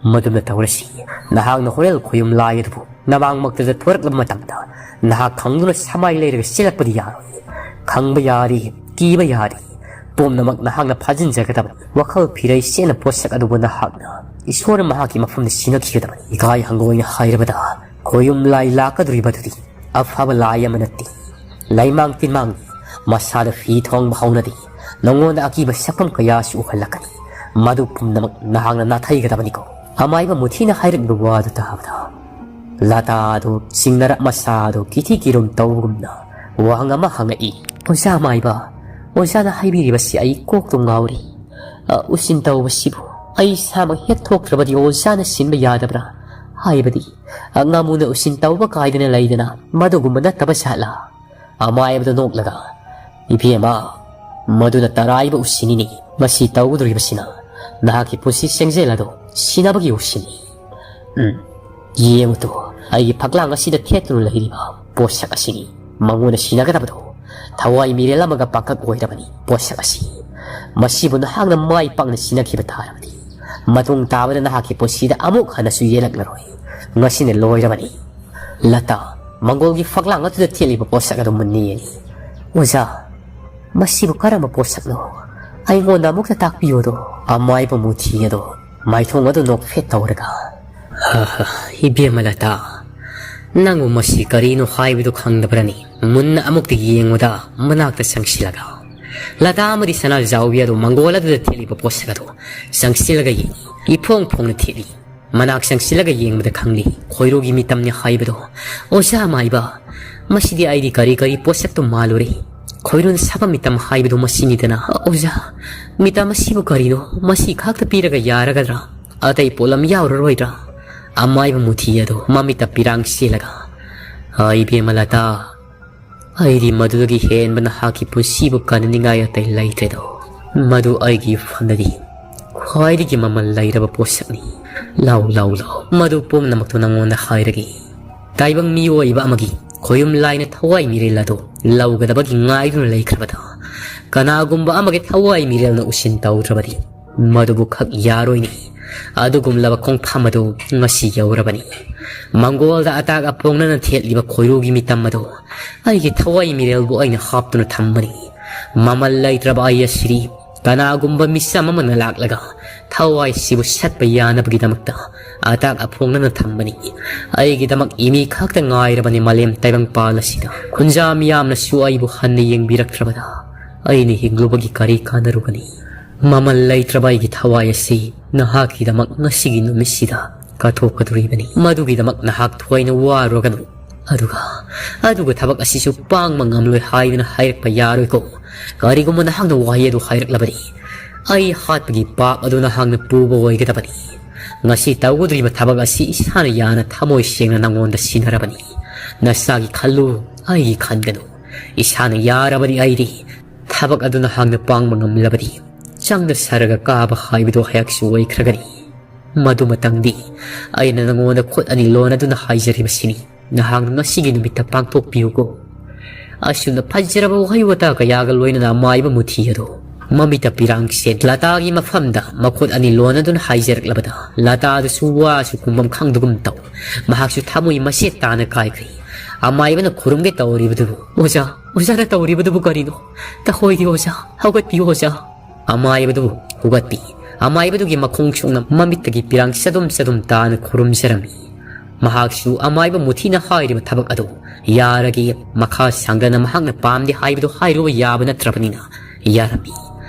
ꯃꯗꯨꯅ ꯇꯧꯔꯁꯤ꯫ ꯅꯍꯥꯛꯅ ꯍꯣꯔꯦꯜ ꯈꯣꯌꯨꯝ ꯂꯥꯏ ꯑꯗꯨꯕꯨ ꯅꯃꯥꯡꯃꯛꯇꯗ ꯊꯣꯔꯛꯂꯕ ꯃꯇꯝꯗ ꯅꯍꯥꯛ ꯈꯪꯗꯨꯅ ꯁꯃꯥꯏ ꯂꯩꯔꯒ ꯆꯦꯜꯂꯛꯄꯗꯤ ꯌꯥꯔꯣꯏ꯫ ꯈꯪꯕ ꯌꯥꯔꯤ, ꯀꯤꯕ ꯌꯥꯔꯤ꯫ ꯄꯨꯝꯅꯃꯛ ꯅꯍꯥꯛꯅ ꯐꯥꯖꯤꯟꯖꯒꯗꯕꯅꯤ꯫ ꯋꯥꯈꯜ ꯐꯤꯔꯩ ꯆꯦꯟꯅ ꯄꯣꯠꯁꯛ ꯑꯗꯨꯕꯨ ꯅꯍꯥꯛꯅ ꯏꯁꯣꯔ ꯃꯍꯥꯛꯀꯤ ꯃꯐꯝꯗ ꯁꯤꯟꯅꯈꯤꯒꯗꯕꯅꯤ꯫ ꯏꯀꯥꯏ ꯍꯪꯒꯣꯏꯅ ꯍꯥꯏꯔꯕꯗ ꯈꯣꯌꯨꯝ ꯂꯥꯏ ꯂꯥꯛꯀꯗꯧꯔꯤꯕ ꯑꯗꯨꯗꯤ ꯑꯐꯕ ꯂꯥꯏ ꯑꯃ ꯅꯠꯇꯦ꯫ ꯂꯩꯃꯥꯡ ꯇꯤꯟꯃꯥꯡꯅꯤ꯫ ꯃꯁꯥꯗ ꯐꯤ ꯊꯣꯡꯕ ꯍꯧꯅꯗꯦ꯫ ꯅꯉꯣꯟꯗ ꯑꯀꯤꯕ ꯁꯛꯐꯝ ꯀꯌꯥꯁꯨ ꯎꯍꯜꯂꯛꯀꯅꯤ꯫ ꯃꯗꯨ ꯄꯨꯝꯅꯃꯛ ꯅꯍꯥꯛꯅ ꯅꯥꯊꯩꯒꯗꯕꯅꯤꯀꯣ꯫ ꯑꯃꯥꯏꯕ ꯃꯨꯊꯤꯅ ꯍꯥꯏꯔꯛꯂꯤꯕ ꯋꯥꯗꯨ ꯇꯥꯕꯗ ꯂꯇꯥꯗꯨ ꯆꯤꯡꯅꯔꯞ ꯃꯁꯥꯗꯨ ꯀꯤꯊꯤ ꯀꯤꯔꯨꯝ ꯇꯧꯕꯒꯨꯝꯅ ꯋꯥꯍꯪ ꯑꯃ ꯍꯪꯉꯛꯏ꯫ "ꯑꯣꯖꯥ ꯑꯃꯥꯏꯕ, ꯑꯣꯖꯥꯅ ꯍꯥꯏꯕꯤꯔꯤꯕꯁꯤ ꯑꯩ ꯀꯣꯛꯇꯨ ꯉꯥꯎꯔꯤ꯫ ꯑ, ꯎꯁꯤꯟ ꯇꯧꯕꯁꯤꯕꯨ ꯑꯩ ꯏꯁꯥꯃꯛ ꯍꯦꯛ ꯊꯣꯛꯇ꯭ꯔꯕꯗꯤ ꯑꯣꯖꯥꯅ ꯁꯤꯟꯕ ꯌꯥꯗꯕ꯭ꯔꯥ? ꯍꯥꯏꯕꯗꯤ, ꯑ, ꯉꯥꯃꯨꯅ ꯎꯁꯤꯟ ꯇꯧꯕ ꯀꯥꯏꯗꯅ ꯂꯩꯗꯅ ꯃꯗꯨꯒꯨꯝꯕ ꯅꯠꯇꯕ ꯖꯥꯠꯂꯥ?" ꯑꯃꯥꯏꯕꯗ ꯅꯣꯛꯂꯒ, "ꯏꯕꯦꯝꯃ, ꯃꯗꯨꯅ ꯇꯔꯥꯏꯕ ꯎꯁꯤꯅꯤꯅꯤ꯫ ꯃꯁꯤ ꯇꯧꯒꯗꯧꯔꯤꯕꯁꯤꯅ ꯅꯍꯥꯛꯀꯤ ꯄꯨꯟꯁꯤ ꯁꯦꯡꯖꯦꯜ ꯑꯗꯨ ꯁꯤꯅꯕꯒꯤ ꯎꯁꯤꯅꯤ꯫ ꯎꯝ, ꯌꯦꯡꯉꯨꯇꯣ, ꯑꯩꯒꯤ ꯐꯛꯂꯥꯡ ꯑꯁꯤꯗ ꯊꯦꯠꯇꯨꯅ ꯂꯩꯔꯤꯕ ꯄꯣꯠꯁꯛ ꯑꯁꯤꯅꯤ꯫ ꯃꯉꯣꯟꯗ ꯁꯤꯟꯅꯒꯗꯕꯗꯣ ꯊꯋꯥꯏ ꯃꯤꯔꯦꯜ ꯑꯃꯒ ꯄꯥꯡꯀꯛ ꯑꯣꯏꯔꯕꯅꯤ꯫ ꯄꯣꯠꯁꯛ ꯑꯁꯤ, ꯃꯁꯤꯕꯨ ꯅꯍꯥꯛꯅ ꯃꯥꯏ ꯄꯥꯛꯅ ꯁꯤꯟꯅꯈꯤꯕ ꯇꯥꯔꯕꯗꯤ, ꯃꯇꯨꯡ ꯇꯥꯕꯗ ꯅꯍꯥꯛꯀꯤ ꯄꯨꯟꯁꯤꯗ ꯑꯃꯨꯛ ꯍꯟꯅꯁꯨ ꯌꯦꯜꯂꯛꯂꯔꯣꯏ꯫ ꯉꯁꯤꯅ ꯂꯣꯏꯔꯕꯅꯤ꯫ ꯂꯇꯥ, ꯃꯪꯒꯣꯜꯒꯤ ꯐꯛꯂꯥꯡ ꯑꯗꯨꯗ ꯊꯦꯠꯂꯤꯕ ꯄꯣꯠꯁꯛ ꯑꯗꯨ ꯃꯨꯟꯅ ꯌꯦꯡꯉꯤ꯫ "ꯑꯣꯖꯥ, ꯃꯁꯤꯕꯨ ꯀꯔꯝꯕ ꯄꯣꯠꯁꯛꯅꯣ? ꯑꯩꯉꯣꯟꯗ ꯑꯃꯨꯛꯇ ꯇꯥꯛꯄꯤꯌꯨꯗꯣ꯫" ꯑꯃꯥꯏꯕ ꯃꯨꯊꯤ ꯑꯗꯣ ꯃꯥꯏꯊꯣꯡ ꯑꯗꯨ ꯅꯣꯛꯐꯦꯠ ꯇꯧꯔꯒ, "ꯍ ꯍ, ꯏꯕꯦꯝꯃ ꯂꯇꯥ, ꯅꯪꯕꯨ ꯃꯁꯤ ꯀꯔꯤꯅꯣ ꯍꯥꯏꯕꯗꯨ ꯈꯪꯗꯕ꯭ꯔꯅꯤ? ꯃꯨꯟꯅ ꯑꯃꯨꯛꯇ ꯌꯦꯡꯉꯨꯗ, ꯃꯅꯥꯛꯇ ꯆꯪꯁꯤꯜꯂꯒ꯫" ꯂꯇꯥ ꯑꯃꯗꯤ ꯁꯅꯥꯖꯥꯎꯕꯤ ꯑꯗꯨ ꯃꯪꯒꯣꯜ ꯑꯗꯨꯗ ꯊꯦꯠꯂꯤꯕ ꯄꯣꯠꯁꯛ ꯑꯗꯨ ꯆꯪꯁꯤꯜꯂꯒ ꯌꯦꯡꯉꯤ꯫ ꯏꯐꯣꯡ ꯐꯣꯡꯅ ꯊꯦꯠꯂꯤ꯫ ꯃꯅꯥꯛ ꯆꯪꯁꯤꯜꯂꯒ ꯌꯦꯡꯕꯗ ꯈꯪꯂꯤ, ꯈꯣꯏꯔꯨꯒꯤ ꯃꯤꯇꯝꯅꯤ ꯍꯥꯏꯕꯗꯣ꯫ "ꯑꯣꯖꯥ ꯃꯥꯏꯕ, ꯃꯁꯤꯗꯤ ꯑꯩꯗꯤ ꯀꯔꯤ ꯀꯔꯤ ꯄꯣꯠꯁꯛꯇꯣ ꯃꯥꯜꯂꯨꯔꯦ꯫ ꯈꯣꯏꯔꯨꯅ ꯁꯥꯕ ꯃꯤꯇꯝ ꯍꯥꯏꯕꯗꯣ ꯃꯁꯤꯅꯤꯗꯅ꯫ ꯑꯣꯖꯥ, ꯃꯤꯇꯝ ꯑꯁꯤꯕꯨ ꯀꯔꯤꯅꯣ? ꯃꯁꯤ ꯈꯛꯇ ꯄꯤꯔꯒ ꯌꯥꯔꯒꯗ꯭ꯔꯥ? ꯑꯇꯩ ꯄꯣꯠꯂꯝ ꯌꯥꯎꯔꯔꯣꯏꯗ꯭ꯔꯥ?" ꯑꯃꯥꯏꯕ ꯃꯨꯊꯤ ꯑꯗꯣ ꯃꯃꯤꯠꯇ ꯄꯤꯔꯥꯡ ꯆꯦꯜꯂꯒ, "ꯑ, ꯏꯕꯦꯝꯃ ꯂꯇꯥ, ꯑꯩꯗꯤ ꯃꯗꯨꯗꯒꯤ ꯍꯦꯟꯕ ꯅꯍꯥꯛꯀꯤ ꯄꯨꯟꯁꯤꯕꯨ ꯀꯟꯅꯅꯤꯡꯉꯥꯏ ꯑꯇꯩ ꯂꯩꯇ꯭ꯔꯦꯗꯣ꯫ ꯃꯗꯨ ꯑꯩꯒꯤ ꯐꯝꯗꯗꯤ ꯈ꯭ꯋꯥꯏꯗꯒꯤ ꯃꯃꯜ ꯂꯩꯔꯕ ꯄꯣꯠꯁꯛꯅꯤ꯫ ꯂꯥꯎ, ꯂꯥꯎ, ꯂꯥꯎ, ꯃꯗꯨ ꯄꯨꯝꯅꯃꯛꯇꯨ ꯅꯉꯣꯟꯗ ꯍꯥꯏꯔꯒꯦ꯫" ꯇꯥꯏꯕꯪ ꯃꯤꯑꯣꯏꯕ ꯑꯃꯒꯤ ꯈꯣꯌꯨꯝ ꯂꯥꯏꯅ ꯊꯋꯥꯏ ꯃꯤꯔꯦꯜ ꯑꯗꯨ ꯂꯧꯒꯗꯕꯒꯤ ꯉꯥꯏꯗꯨꯅ ꯂꯩꯈ꯭ꯔꯕꯗ, ꯀꯅꯥꯒꯨꯝꯕ ꯑꯃꯒꯤ ꯊꯋꯥꯏ ꯃꯤꯔꯦꯜꯅ ꯎꯁꯤꯟ ꯇꯧꯗ꯭ꯔꯕꯗꯤ, ꯃꯗꯨꯕꯨ ꯈꯛ ꯌꯥꯔꯣꯏꯅꯤ꯫ ꯑꯗꯨꯒꯨꯝꯂꯕ ꯈꯣꯡꯐꯝ ꯑꯗꯨ ꯉꯁꯤ ꯌꯧꯔꯕꯅꯤ꯫ ꯃꯪꯒꯣꯜꯗ ꯑꯇꯥꯛ ꯑꯄꯣꯡꯅꯅ ꯊꯦꯠꯂꯤꯕ ꯈꯣꯏꯔꯨꯒꯤ ꯃꯤꯇꯝ ꯑꯗꯨ ꯑꯩꯒꯤ ꯊꯋꯥꯏ ꯃꯤꯔꯦꯜꯕꯨ ꯑꯩꯅ ꯍꯥꯞꯇꯨꯅ ꯊꯝꯕꯅꯤ꯫ ꯃꯃꯜ ꯂꯩꯇ꯭ꯔꯕ ꯑꯩ ꯑꯁꯤꯗꯤ ꯀꯅꯥꯒꯨꯝꯕ ꯃꯤꯆꯝ ꯑꯃꯅ ꯂꯥꯛꯂꯒ ꯊꯋꯥꯏꯁꯤꯕꯨ ꯁꯠꯄ ꯌꯥꯅꯕꯒꯤꯗꯃꯛꯇ ꯑꯇꯥꯛ ꯑꯐꯣꯡꯅꯅ ꯊꯝꯕꯅꯤ꯫ ꯑꯩꯒꯤꯗꯃꯛ ꯏꯃꯤ ꯈꯛꯇ ꯉꯥꯏꯔꯕꯅꯤ ꯃꯥꯂꯦꯝ ꯇꯥꯏꯕꯪꯄꯥꯜ ꯑꯁꯤꯗ꯫ ꯈꯨꯟꯖꯥ ꯃꯤꯌꯥꯝꯅꯁꯨ ꯑꯩꯕꯨ ꯍꯟꯅ ꯌꯦꯡꯕꯤꯔꯛꯇ꯭ꯔꯕꯗ ꯑꯩꯅ ꯍꯤꯡꯂꯨꯕꯒꯤ ꯀꯔꯤ ꯀꯥꯟꯅꯔꯨꯒꯅꯤ? ꯃꯃꯜ ꯂꯩꯇ꯭ꯔꯕ ꯑꯩꯒꯤ ꯊꯋꯥꯏ ꯑꯁꯤ ꯅꯍꯥꯛꯀꯤꯗꯃꯛ ꯉꯁꯤꯒꯤ ꯅꯨꯃꯤꯠꯁꯤꯗ ꯀꯠꯊꯣꯛꯀꯗꯧꯔꯤꯕꯅꯤ꯫ ꯃꯗꯨꯒꯤꯗꯃꯛ ꯅꯍꯥꯛ ꯊꯣꯏꯅ ꯋꯥꯔꯨꯔꯒꯅꯨ꯫ ꯑꯗꯨꯒ, ꯑꯗꯨꯒ ꯊꯕꯛ ꯑꯁꯤꯁꯨ ꯄꯥꯡꯕ ꯉꯝꯂꯣꯏ ꯍꯥꯏꯗꯨꯅ ꯍꯥꯏꯔꯛꯄ ꯌꯥꯔꯣꯏꯀꯣ꯫ ꯀꯔꯤꯒꯨꯝꯕ ꯅꯍꯥꯛꯅ ꯋꯥꯍꯩ ꯑꯗꯨ ꯍꯥꯏꯔꯛꯂꯕꯗꯤ, ꯑꯩ ꯍꯥꯠꯄꯒꯤ ꯄꯥꯞ ꯑꯗꯨ ꯅꯍꯥꯛꯅ ꯄꯨꯕ ꯑꯣꯏꯒꯗꯕꯅꯤ꯫ ꯉꯁꯤ ꯇꯧꯒꯗꯧꯔꯤꯕ ꯊꯕꯛ ꯑꯁꯤ ꯏꯁꯥꯅ ꯌꯥꯅ ꯊꯃꯣꯏ ꯁꯦꯡꯅ ꯅꯉꯣꯟꯗ ꯁꯤꯟꯅꯔꯕꯅꯤ꯫ ꯅꯁꯥꯒꯤ ꯈꯜꯂꯨ, ꯑꯩꯒꯤ ꯈꯟꯒꯅꯨ꯫ ꯏꯁꯥꯅ ꯌꯥꯔꯕꯗꯤ ꯑꯩꯗꯤ ꯊꯕꯛ ꯑꯗꯨ ꯅꯍꯥꯛꯅ ꯄꯥꯡꯕ ꯉꯝꯂꯕꯗꯤ, ꯆꯪꯗ ꯁꯔꯒ ꯀꯥꯕ ꯍꯥꯏꯕꯗꯨ ꯑꯩꯍꯥꯛꯁꯨ ꯑꯣꯏꯈ꯭ꯔꯒꯅꯤ꯫ ꯃꯗꯨꯃꯇꯪꯗꯤ ꯑꯩꯅ ꯅꯉꯣꯟꯗ ꯈꯨꯠ ꯑꯅꯤ ꯂꯣꯟꯅꯗꯨꯅ ꯍꯥꯏꯖꯔꯤꯕꯁꯤꯅꯤ꯫ ꯅꯍꯥꯛꯅ ꯉꯁꯤꯒꯤ ꯅꯨꯃꯤꯠꯇ ꯄꯥꯡꯊꯣꯛꯄꯤꯌꯨꯀꯣ꯫ ꯑꯁꯨꯝꯅ ꯐꯖꯔꯕ ꯋꯥꯍꯩ ꯋꯥꯇꯥ ꯀꯌꯥꯒ ꯂꯣꯏꯅꯅ ꯑꯃꯥꯏꯕ ꯃꯨꯊꯤ ꯑꯗꯨ ꯃꯃꯤꯠꯇ ꯄꯤꯔꯥꯡꯁꯦ ꯂꯇꯥꯒꯤ ꯃꯐꯝꯗ ꯃꯈꯨꯠ ꯑꯅꯤ ꯂꯣꯟꯅꯗꯨꯅ ꯍꯥꯏꯖꯔꯛꯂꯕꯗ, ꯂꯇꯥꯗꯨꯁꯨ ꯋꯥꯁꯨ ꯈꯨꯝꯐꯝ ꯈꯪꯗꯒꯨꯝ ꯇꯧ꯫ ꯃꯍꯥꯛꯁꯨ ꯊꯃꯣꯏ ꯃꯆꯦꯠ ꯇꯥꯅ ꯀꯥꯏꯈ꯭ꯔꯦ꯫ ꯑꯃꯥꯏꯕꯅ ꯈꯨꯔꯨꯝꯒꯦ ꯇꯧꯔꯤꯕꯗꯨꯕꯨ, "ꯑꯣꯖꯥ, ꯑꯣꯖꯥꯅ ꯇꯧꯔꯤꯕꯗꯨꯕꯨ ꯀꯔꯤꯅꯣ? ꯇꯍꯣꯏꯗꯤ ꯑꯣꯖꯥ, ꯍꯧꯒꯠꯄꯤꯌꯨ ꯑꯣꯖꯥ꯫" ꯑꯃꯥꯏꯕꯗꯨꯕꯨ ꯍꯧꯒꯠꯄꯤ꯫ ꯑꯃꯥꯏꯕꯗꯨꯒꯤ ꯃꯈꯣꯡ ꯁꯣꯛꯅ ꯃꯃꯤꯠꯇꯒꯤ ꯄꯤꯔꯥꯡ ꯆꯗꯨꯝ ꯆꯗꯨꯝ ꯇꯥꯅ ꯈꯨꯔꯨꯝꯖꯔꯝꯃꯤ꯫ ꯃꯍꯥꯛꯁꯨ ꯑꯃꯥꯏꯕ ꯃꯨꯊꯤꯅ ꯍꯥꯏꯔꯤꯕ ꯊꯕꯛ ꯑꯗꯨ ꯌꯥꯔꯒꯦ, ꯃꯈꯥ ꯁꯥꯡꯗꯅ ꯃꯍꯥꯛꯅ ꯄꯥꯝꯗꯦ ꯍꯥꯏꯕꯗꯨ ꯍꯥꯏꯔꯨꯕ ꯌꯥꯕ ꯅꯠꯇ꯭ꯔꯕꯅꯤꯅ ꯌꯥꯔꯝꯃꯤ꯫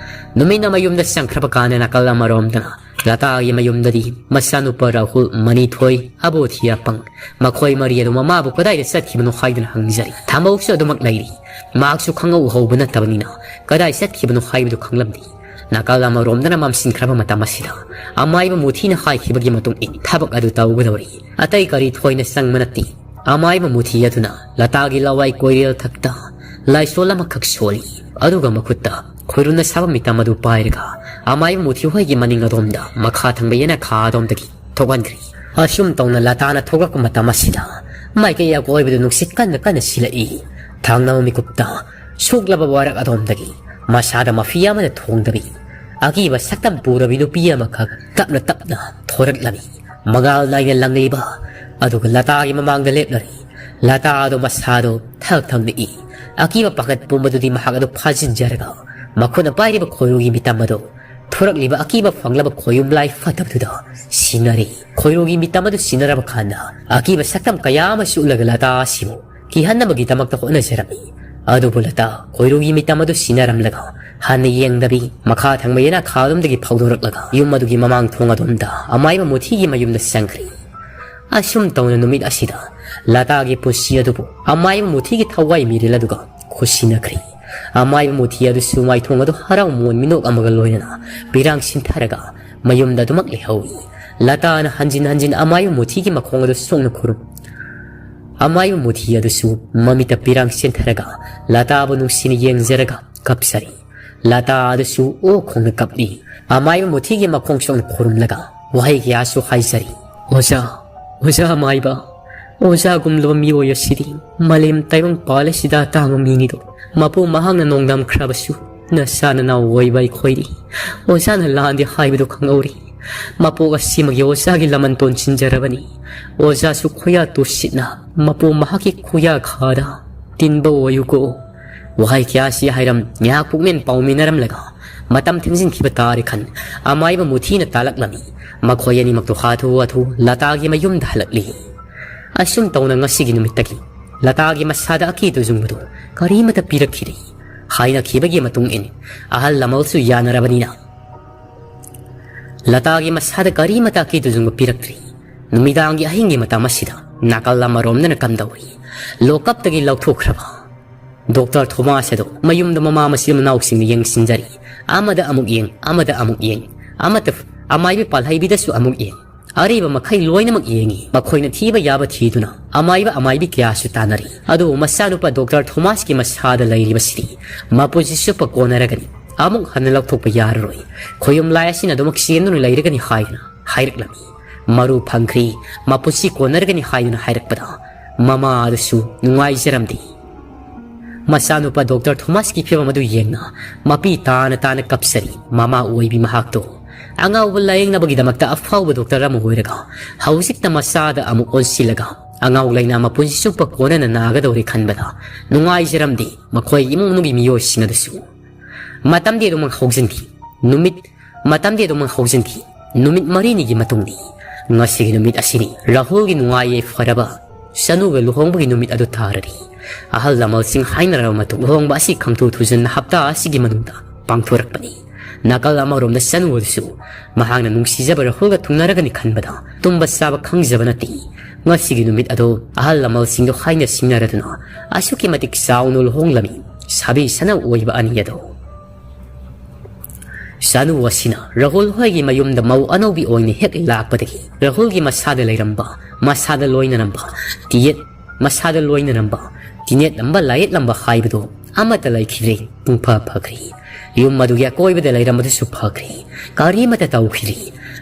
ꯅꯨꯃꯤꯠꯅ ꯃꯌꯨꯝꯗ ꯆꯪꯈ꯭ꯔꯕ ꯀꯥꯟꯗ ꯅꯥꯀꯜ ꯑꯃꯔꯣꯝꯗꯅ ꯂꯇꯥꯒꯤ ꯃꯌꯨꯝꯗꯗꯤ ꯃꯆꯥꯅꯨꯄꯥ ꯔꯥꯍꯨꯜ, ꯃꯅꯤꯊꯣꯏ, ꯑꯕꯣꯊꯤ ꯑꯄꯪ, ꯃꯈꯣꯏ ꯃꯔꯤ ꯑꯗꯨ ꯃꯃꯥꯕꯨ ꯀꯗꯥꯏꯗ ꯆꯠꯈꯤꯕꯅꯣ ꯍꯥꯏꯗꯨꯅ ꯍꯪꯖꯔꯤ꯫ ꯊꯥꯃꯧꯁꯨ ꯑꯗꯨꯃꯛ ꯂꯩꯔꯤ꯫ ꯃꯍꯥꯛꯁꯨ ꯈꯪꯍꯧ ꯍꯧꯕ ꯅꯠꯇꯕꯅꯤꯅ ꯀꯗꯥꯏ ꯆꯠꯈꯤꯕꯅꯣ ꯍꯥꯏꯕꯗꯨ ꯈꯪꯂꯝꯗꯦ꯫ ꯅꯥꯀꯜ ꯑꯃꯔꯣꯝꯗꯅ ꯃꯝꯁꯤꯟꯈ꯭ꯔꯕ ꯃꯇꯝ ꯑꯁꯤꯗ ꯑꯃꯥꯏꯕ ꯃꯨꯊꯤꯅ ꯍꯥꯏꯈꯤꯕꯒꯤ ꯃꯇꯨꯡ ꯏꯟꯅ ꯊꯕꯛ ꯑꯗꯨ ꯇꯧꯒꯗꯧꯔꯤ꯫ ꯑꯇꯩ ꯀꯔꯤ ꯊꯣꯏꯅ ꯆꯪꯕ ꯅꯠꯇꯦ꯫ ꯑꯃꯥꯏꯕ ꯃꯨꯊꯤ ꯑꯗꯨꯅ ꯂꯇꯥꯒꯤ ꯂꯋꯥꯏ ꯀꯣꯏꯔꯦꯜ ꯊꯛꯇ ꯂꯥꯏꯁꯣꯜ ꯑꯃꯈꯛ ꯁꯣꯜꯂꯤ꯫ ꯑꯗꯨꯒ ꯃꯈꯨꯠꯇ ꯈꯣꯏꯔꯨꯅ ꯁꯥꯕ ꯃꯤꯇꯝ ꯑꯗꯨ ꯄꯥꯏꯔꯒ ꯑꯃꯥꯏꯕ ꯃꯨꯊꯤ ꯍꯣꯏꯒꯤ ꯃꯅꯤꯡ ꯑꯗꯣꯝꯗ, ꯃꯈꯥ ꯊꯪꯕ ꯌꯦꯅꯈꯥ ꯑꯗꯣꯝꯗꯒꯤ ꯊꯣꯛꯍꯟꯈ꯭ꯔꯤ꯫ ꯑꯁꯨꯝ ꯇꯧꯅ ꯂꯇꯥꯅ ꯊꯣꯛꯂꯛꯄ ꯃꯇꯝ ꯑꯁꯤꯗ ꯃꯥꯏꯀꯩ ꯑꯀꯣꯏꯕꯗ ꯅꯨꯡꯁꯤꯠ ꯀꯟꯅ ꯀꯟꯅ ꯁꯤꯜꯂꯛꯏ꯫ ꯊꯪꯅꯕ ꯃꯤꯀꯨꯞꯇ ꯁꯣꯛꯂꯕ ꯋꯥꯔꯛ ꯑꯗꯣꯝꯗꯒꯤ ꯃꯁꯥꯗ ꯃꯐꯤ ꯑꯃꯅ ꯊꯣꯡꯗꯕꯤ, ꯑꯀꯤꯕ ꯁꯛꯇꯝ ꯄꯨꯔꯕꯤ ꯅꯨꯄꯤ ꯑꯃꯈꯛ ꯇꯞꯅ ꯇꯞꯅ ꯊꯣꯔꯛꯂꯝꯃꯤ꯫ ꯃꯉꯥꯜ ꯅꯥꯏꯅ ꯂꯪꯂꯤꯕ ꯑꯗꯨꯒ ꯂꯇꯥꯒꯤ ꯃꯃꯥꯡꯗ ꯂꯦꯞꯂꯔꯤ꯫ ꯂꯇꯥ ꯑꯗꯨ ꯃꯁꯥꯗꯨ ꯊꯛ ꯊꯛ ꯅꯤꯛꯏ꯫ ꯑꯀꯤꯕ ꯄꯥꯈꯠ ꯄꯨꯝꯕꯗꯨꯗꯤ ꯃꯍꯥꯛ ꯑꯗꯨ ꯐꯥꯖꯤꯟꯖꯔꯒ ꯃꯈꯨꯠꯅ ꯄꯥꯏꯔꯤꯕ ꯈꯣꯏꯔꯨꯒꯤ ꯃꯤꯇꯝ ꯑꯗꯨ ꯊꯣꯔꯛꯂꯤꯕ ꯑꯀꯤꯕ ꯐꯪꯂꯕ ꯈꯣꯏꯌꯨꯝ ꯂꯥꯏ ꯐꯠꯇꯕꯗꯨꯗ ꯁꯤꯟꯅꯔꯤ꯫ ꯈꯣꯏꯔꯨꯒꯤ ꯃꯤꯇꯝ ꯑꯗꯨ ꯁꯤꯟꯅꯔꯕ ꯀꯥꯟꯗ ꯑꯀꯤꯕ ꯁꯛꯇꯝ ꯀꯌꯥ ꯑꯃꯁꯨ ꯎꯠꯂꯒ ꯂꯇꯥ ꯑꯁꯤꯕꯨ ꯀꯤꯍꯟꯅꯕꯒꯤꯗꯃꯛꯇ ꯍꯣꯠꯅꯖꯔꯝꯃꯤ꯫ ꯑꯗꯨꯕꯨ ꯂꯇꯥ ꯈꯣꯏꯔꯨꯒꯤ ꯃꯤꯇꯝ ꯑꯗꯨ ꯁꯤꯟꯅꯔꯝꯂꯒ ꯍꯟꯅ ꯌꯦꯡꯗꯕꯤ ꯃꯈꯥ ꯊꯪꯕ ꯌꯦꯅꯈꯥ ꯑꯗꯣꯝꯗꯒꯤ ꯐꯥꯎꯗꯣꯔꯛꯂꯒ ꯌꯨꯝ ꯑꯗꯨꯒꯤ ꯃꯃꯥꯡ ꯊꯣꯡ ꯑꯗꯣꯝꯗ ꯑꯃꯥꯏꯕ ꯃꯨꯊꯤꯒꯤ ꯃꯌꯨꯝꯗ ꯆꯪꯈ꯭ꯔꯤ꯫ ꯑꯁꯨꯝ ꯇꯧꯅ ꯅꯨꯃꯤꯠ ꯑꯁꯤꯗ ꯂꯇꯥꯒꯤ ꯄꯨꯟꯁꯤ ꯑꯗꯨꯕꯨ ꯑꯃꯥꯏꯕ ꯃꯨꯊꯤꯒꯤ ꯊꯋꯥꯏ ꯃꯤꯔꯦꯜ ꯑꯗꯨꯒ ꯈꯨꯠꯁꯤꯟꯅꯈ꯭ꯔꯤ꯫ ꯑꯃꯥꯏꯕ ꯃꯨꯊꯤ ꯑꯗꯨꯁꯨ ꯃꯥꯏꯊꯣꯡ ꯑꯗꯨ ꯍꯔꯥꯎ ꯃꯣꯟ ꯃꯤꯅꯣꯛ ꯑꯃꯒ ꯂꯣꯏꯅꯅ ꯄꯤꯔꯥꯡ ꯁꯤꯟꯊꯔꯒ ꯃꯌꯨꯝꯗ ꯑꯗꯨꯃꯛ ꯂꯩꯍꯧꯏ꯫ ꯂꯇꯥꯅ ꯍꯟꯖꯤꯟ ꯍꯟꯖꯤꯟ ꯑꯃꯥꯏꯕ ꯃꯨꯊꯤꯒꯤ ꯃꯈꯣꯡ ꯑꯗꯨ ꯁꯣꯛꯅ ꯈꯨꯔꯨꯝ꯫ ꯑꯃꯥꯏꯕ ꯃꯨꯊꯤ ꯑꯗꯨꯁꯨ ꯃꯃꯤꯠꯇ ꯄꯤꯔꯥꯡ ꯆꯦꯟꯊꯔꯒ ꯂꯇꯥꯕꯨ ꯅꯨꯡꯁꯤꯅ ꯌꯦꯡꯖꯔꯒ ꯀꯞꯆꯔꯤ꯫ ꯂꯇꯥ ꯑꯗꯨꯁꯨ ꯑꯣ ꯈꯣꯡꯅ ꯀꯞꯂꯤ꯫ ꯑꯃꯥꯏꯕ ꯃꯨꯊꯤꯒꯤ ꯃꯈꯣꯡ ꯁꯣꯛꯅ ꯈꯨꯔꯨꯝꯂꯒ ꯋꯥꯍꯩ ꯀꯌꯥꯁꯨ ꯍꯥꯏꯖꯔꯤ꯫ ꯑꯣꯖꯥ, ꯑꯣꯖꯥ ꯑꯃꯥꯏꯕ, ꯑꯣꯖꯥꯒꯨꯝꯂꯕ ꯃꯤꯑꯣꯏ ꯑꯁꯤꯗꯤ ꯃꯥꯂꯦꯝ ꯇꯥꯏꯕꯪ ꯄꯥꯜ ꯑꯁꯤꯗ ꯑꯇꯥꯡꯕ ꯃꯤꯅꯤꯗꯣ꯫ ꯃꯄꯨ ꯃꯍꯥꯛꯅ ꯅꯣꯡꯗꯝꯈ꯭ꯔꯕꯁꯨ ꯅꯆꯥ ꯅꯅꯥꯎ ꯑꯣꯏꯕ ꯑꯩꯈꯣꯏꯗꯤ ꯑꯣꯖꯥꯅ ꯂꯥꯟꯗꯦ ꯍꯥꯏꯕꯗꯨ ꯈꯪꯍꯧꯔꯤ꯫ ꯃꯄꯣꯛ ꯑꯁꯤꯃꯒꯤ ꯑꯣꯖꯥꯒꯤ ꯂꯃꯟ ꯇꯣꯟꯁꯤꯟꯖꯔꯕꯅꯤ꯫ ꯑꯣꯖꯥꯁꯨ ꯈꯨꯌꯥ ꯇꯨꯁꯤꯠꯅ ꯃꯄꯨ ꯃꯍꯥꯛꯀꯤ ꯈꯨꯌꯥ ꯈꯥꯗ ꯇꯤꯟꯕ ꯑꯣꯏꯌꯨꯀꯣ꯫ ꯋꯥꯍꯩ ꯀꯌꯥꯁꯤ ꯍꯥꯏꯔꯝ ꯉꯥꯏꯍꯥꯛ ꯄꯨꯛꯃꯦꯟ ꯄꯥꯎꯃꯤꯟꯅꯔꯝꯂꯒ ꯃꯇꯝ ꯊꯦꯡꯖꯤꯟꯈꯤꯕ ꯇꯥꯔꯦ ꯈꯟ ꯑꯃꯥꯏꯕ ꯃꯨꯊꯤꯅ ꯇꯥꯂꯛꯂꯝꯃꯤ꯫ ꯃꯈꯣꯏ ꯑꯅꯤꯃꯛꯇꯨ ꯍꯥꯊꯨ ꯍꯥꯊꯨ ꯂꯇꯥꯒꯤ ꯃꯌꯨꯝꯗ ꯍꯜꯂꯛꯂꯤ꯫ ꯑꯁꯨꯝ ꯇꯧꯅ ꯉꯁꯤꯒꯤ ꯅꯨꯃꯤꯠꯇꯒꯤ ꯂꯇꯥꯒꯤ ꯃꯁꯥꯗ ꯑꯀꯤ ꯇꯨꯖꯨꯡꯕꯗꯨ ꯀꯔꯤꯃꯠꯇ ꯄꯤꯔꯛꯈꯤꯗꯦ꯫ ꯍꯥꯏꯅꯈꯤꯕꯒꯤ ꯃꯇꯨꯡ ꯏꯟ ꯑꯍꯜ ꯂꯃꯟꯁꯨ ꯌꯥꯅꯔꯕꯅꯤꯅ ꯂꯇꯥꯒꯤ ꯃꯁꯥꯗ ꯀꯔꯤꯃꯠꯇ ꯑꯀꯤ ꯇꯨꯖꯨꯡꯕ ꯄꯤꯔꯛꯇ꯭ꯔꯤ꯫ ꯅꯨꯃꯤꯗꯥꯡꯒꯤ ꯑꯍꯤꯡꯒꯤ ꯃꯇꯝ ꯑꯁꯤꯗ ꯅꯥꯀꯜ ꯑꯃꯔꯣꯝꯗꯅ ꯀꯝꯗꯧꯔꯤ? ꯂꯣꯀꯞꯇꯒꯤ ꯂꯧꯊꯣꯛꯈ꯭ꯔꯕ ꯗꯣꯛꯇꯔ ꯊꯣꯃꯥꯁ ꯑꯗꯨ ꯃꯌꯨꯝꯗ ꯃꯃꯥ ꯃꯆꯤꯟ ꯃꯅꯥꯎꯁꯤꯡꯅ ꯌꯦꯡꯁꯤꯟꯖꯔꯤ꯫ ꯑꯃꯗ ꯑꯃꯨꯛ ꯌꯦꯡ, ꯑꯃꯗ ꯑꯃꯨꯛ ꯌꯦꯡ, ꯑꯃꯠꯇ ꯑꯃꯥꯏꯕꯤ ꯄꯥꯜꯍꯩꯕꯤꯗꯁꯨ ꯑꯃꯨꯛ ꯌꯦꯡ꯫ ꯑꯔꯤꯕ ꯃꯈꯩ ꯂꯣꯏꯅꯃꯛ ꯌꯦꯡꯉꯤ꯫ ꯃꯈꯣꯏꯅ ꯊꯤꯕ ꯌꯥꯕ ꯊꯤꯗꯨꯅ ꯑꯃꯥꯏꯕ ꯑꯃꯥꯏꯕꯤ ꯀꯌꯥꯁꯨ ꯇꯥꯟꯅꯔꯤ꯫ ꯑꯗꯨꯕꯨ ꯃꯆꯥꯅꯨꯄꯥ ꯗꯣꯛꯇꯔ ꯊꯣꯃꯥꯁꯀꯤ ꯃꯁꯥꯗ ꯂꯩꯔꯤꯕꯁꯤꯗꯤ ꯃꯄꯨꯟꯁꯤ ꯆꯨꯞꯄ ꯀꯣꯟꯅꯔꯒꯅꯤ꯫ ꯑꯃꯨꯛ ꯍꯟꯅ ꯂꯧꯊꯣꯛꯄ ꯌꯥꯔꯔꯣꯏ꯫ ꯈꯣꯌꯨꯝ ꯂꯥꯏ ꯑꯁꯤꯅ ꯑꯗꯨꯃꯛ ꯆꯦꯟꯗꯨꯅ ꯂꯩꯔꯒꯅꯤ ꯍꯥꯏꯗꯨꯅ ꯍꯥꯏꯔꯛꯂꯝꯃꯤ꯫ ꯃꯔꯨ ꯐꯪꯈ꯭ꯔꯤ, ꯃꯄꯨꯟꯁꯤ ꯀꯣꯟꯅꯔꯒꯅꯤ ꯍꯥꯏꯗꯨꯅ ꯍꯥꯏꯔꯛꯄꯗ ꯃꯃꯥ ꯑꯗꯨꯁꯨ ꯅꯨꯡꯉꯥꯏꯖꯔꯝꯗꯦ꯫ ꯃꯆꯥꯅꯨꯄꯥ ꯗꯣꯛꯇꯔ ꯊꯣꯃꯥꯁꯀꯤ ꯐꯤꯕꯝ ꯑꯗꯨ ꯌꯦꯡꯅ ꯃꯄꯤ ꯇꯥꯅ ꯇꯥꯅ ꯀꯞꯆꯔꯤ꯫ ꯃꯃꯥ ꯑꯣꯏꯕꯤ ꯃꯍꯥꯛꯇꯣ ꯑꯉꯥꯎꯕ ꯂꯥꯌꯦꯡꯅꯕꯒꯤꯗꯃꯛꯇ ꯑꯐꯥꯎꯕ ꯗꯣꯛꯇꯔ ꯑꯃ ꯑꯣꯏꯔꯒ ꯍꯧꯖꯤꯛꯇ ꯃꯆꯥꯗ ꯑꯃꯨꯛ ꯑꯣꯟꯁꯤꯜꯂꯒ ꯑꯉꯥꯎ ꯂꯩꯅꯥ ꯃꯄꯨꯟꯁꯤ ꯆꯨꯞꯄ ꯀꯣꯟꯅꯅ ꯅꯥꯒꯗꯧꯔꯦ ꯈꯟꯕꯗ ꯅꯨꯡꯉꯥꯏꯖꯔꯝꯗꯦ ꯃꯈꯣꯏ ꯏꯃꯨꯡ ꯃꯅꯨꯡꯒꯤ ꯃꯤꯑꯣꯏꯁꯤꯡ ꯑꯗꯨꯁꯨ꯫ ꯃꯇꯝꯗꯤ ꯑꯗꯨꯃꯛ ꯍꯧꯖꯤꯟꯈꯤ꯫ ꯅꯨꯃꯤꯠ ꯃꯇꯝꯗꯤ ꯑꯗꯨꯃꯛ ꯍꯧꯖꯤꯟꯈꯤ꯫ ꯅꯨꯃꯤꯠ ꯃꯔꯤꯅꯤꯒꯤ ꯃꯇꯨꯡꯗꯤ ꯉꯁꯤꯒꯤ ꯅꯨꯃꯤꯠ ꯑꯁꯤꯅꯤ꯫ ꯔꯥꯍꯨꯜꯒꯤ ꯅꯨꯡꯉꯥꯏ ꯌꯥꯏꯐꯔꯕ ꯆꯅꯨꯒ ꯂꯨꯍꯣꯡꯕꯒꯤ ꯅꯨꯃꯤꯠ ꯑꯗꯨ ꯇꯥꯔꯔꯤ꯫ ꯑꯍꯜ ꯂꯃꯟꯁꯤꯡ ꯍꯥꯏꯅꯔꯕ ꯃꯇꯨꯡ ꯂꯨꯍꯣꯡꯕ ꯑꯁꯤ ꯈꯪꯊꯨ ꯊꯨꯖꯟꯅ ꯍꯞꯇꯥ ꯑꯁꯤꯒꯤ ꯃꯅꯨꯡꯗ ꯄꯥꯡꯊꯣꯔꯛꯄꯅꯤ꯫ ꯅꯥꯀꯜ ꯑꯃꯔꯣꯝꯗ ꯆꯅꯨ ꯑꯗꯨꯁꯨ ꯃꯍꯥꯛꯅ ꯅꯨꯡꯁꯤꯖꯕ ꯔꯥꯍꯨꯜꯒ ꯊꯨꯡꯅꯔꯒꯅꯤ ꯈꯟꯕꯗ ꯇꯨꯝꯕ ꯆꯥꯕ ꯈꯪꯖꯕ ꯅꯠꯇꯦ꯫ ꯉꯁꯤꯒꯤ ꯅꯨꯃꯤꯠ ꯑꯗꯨ ꯑꯍꯜ ꯂꯃꯟꯁꯤꯡꯗꯨ ꯍꯥꯏꯅ ꯁꯤꯡꯅꯔꯗꯨꯅ ꯑꯁꯨꯛꯀꯤ ꯃꯇꯤꯛ ꯆꯥꯎꯅ ꯂꯨꯍꯣꯡꯂꯝꯃꯤ꯫ ꯁꯥꯕꯤ ꯁꯅꯥ ꯑꯣꯏꯕ ꯑꯅꯤ ꯑꯗꯨ꯫ ꯁꯅꯨ ꯑꯁꯤꯅ ꯔꯥꯍꯨꯜ ꯍꯣꯏꯒꯤ ꯃꯌꯨꯝꯗ ꯃꯧ ꯑꯅꯧꯕꯤ ꯑꯣꯏꯅ ꯍꯦꯛ ꯂꯥꯛꯄꯗꯒꯤ ꯔꯥꯍꯨꯜꯒꯤ ꯃꯁꯥꯗ ꯂꯩꯔꯝꯕ, ꯃꯁꯥꯗ ꯂꯣꯏꯅꯔꯝꯕ ꯇꯤꯌꯦꯠ, ꯃꯁꯥꯗ ꯂꯣꯏꯅꯔꯝꯕ ꯇꯤꯅꯦꯠꯂꯝꯕ, ꯂꯥꯌꯦꯠꯂꯝꯕ ꯍꯥꯏꯕꯗꯨ ꯑꯃꯠꯇ ꯂꯩꯈꯤꯗ꯭ꯔꯦ꯫ ꯄꯨꯡꯐ ꯐꯈ꯭ꯔꯦ꯫ ꯌꯨꯝ ꯑꯗꯨꯒꯤ ꯑꯀꯣꯏꯕꯗ ꯂꯩꯔꯝꯕꯗꯨꯁꯨ ꯐꯈ꯭ꯔꯦ꯫ ꯀꯔꯤꯃꯠꯇ ꯇꯧꯈꯤꯗ꯭ꯔꯦ꯫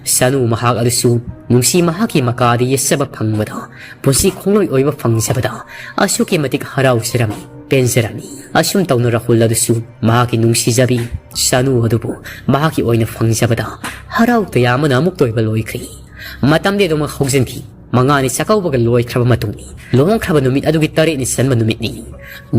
ꯁꯅꯨ ꯃꯍꯥꯛ ꯑꯗꯨꯁꯨ ꯅꯨꯡꯁꯤ ꯃꯍꯥꯛꯀꯤ ꯃꯀꯥꯗ ꯌꯦꯠꯆꯕ ꯐꯪꯕꯗ, ꯄꯨꯟꯁꯤ ꯈꯣꯡꯂꯣꯏ ꯑꯣꯏꯕ ꯐꯪꯖꯕꯗ ꯑꯁꯨꯛꯀꯤ ꯃꯇꯤꯛ ꯍꯔꯥꯎꯖꯔꯝꯃꯤ, ꯄꯦꯟꯖꯔꯝꯃꯤ꯫ ꯑꯁꯨꯝ ꯇꯧꯅ ꯔꯥꯍꯨꯜ ꯑꯗꯨꯁꯨ ꯃꯍꯥꯛꯀꯤ ꯅꯨꯡꯁꯤꯖꯕꯤ ꯁꯅꯨ ꯑꯗꯨꯕꯨ ꯃꯍꯥꯛꯀꯤ ꯑꯣꯏꯅ ꯐꯪꯖꯕꯗ ꯍꯔꯥꯎ ꯇꯌꯥꯝꯕꯅ ꯑꯃꯨꯛꯇ ꯑꯣꯏꯕ ꯂꯣꯏꯈ꯭ꯔꯦ꯫ ꯃꯇꯝꯗꯤ ꯑꯗꯨꯃꯛ ꯍꯧꯖꯤꯟꯈꯤ꯫ ꯃꯉꯥꯅꯤ ꯆꯥꯛꯀꯧꯕꯒ ꯂꯣꯏꯈ꯭ꯔꯕ ꯃꯇꯨꯡꯅꯤ꯫ ꯂꯨꯍꯣꯡꯈ꯭ꯔꯕ ꯅꯨꯃꯤꯠ ꯑꯗꯨꯒꯤ ꯇꯔꯦꯠꯅꯤ ꯆꯟꯕ ꯅꯨꯃꯤꯠꯅꯤ꯫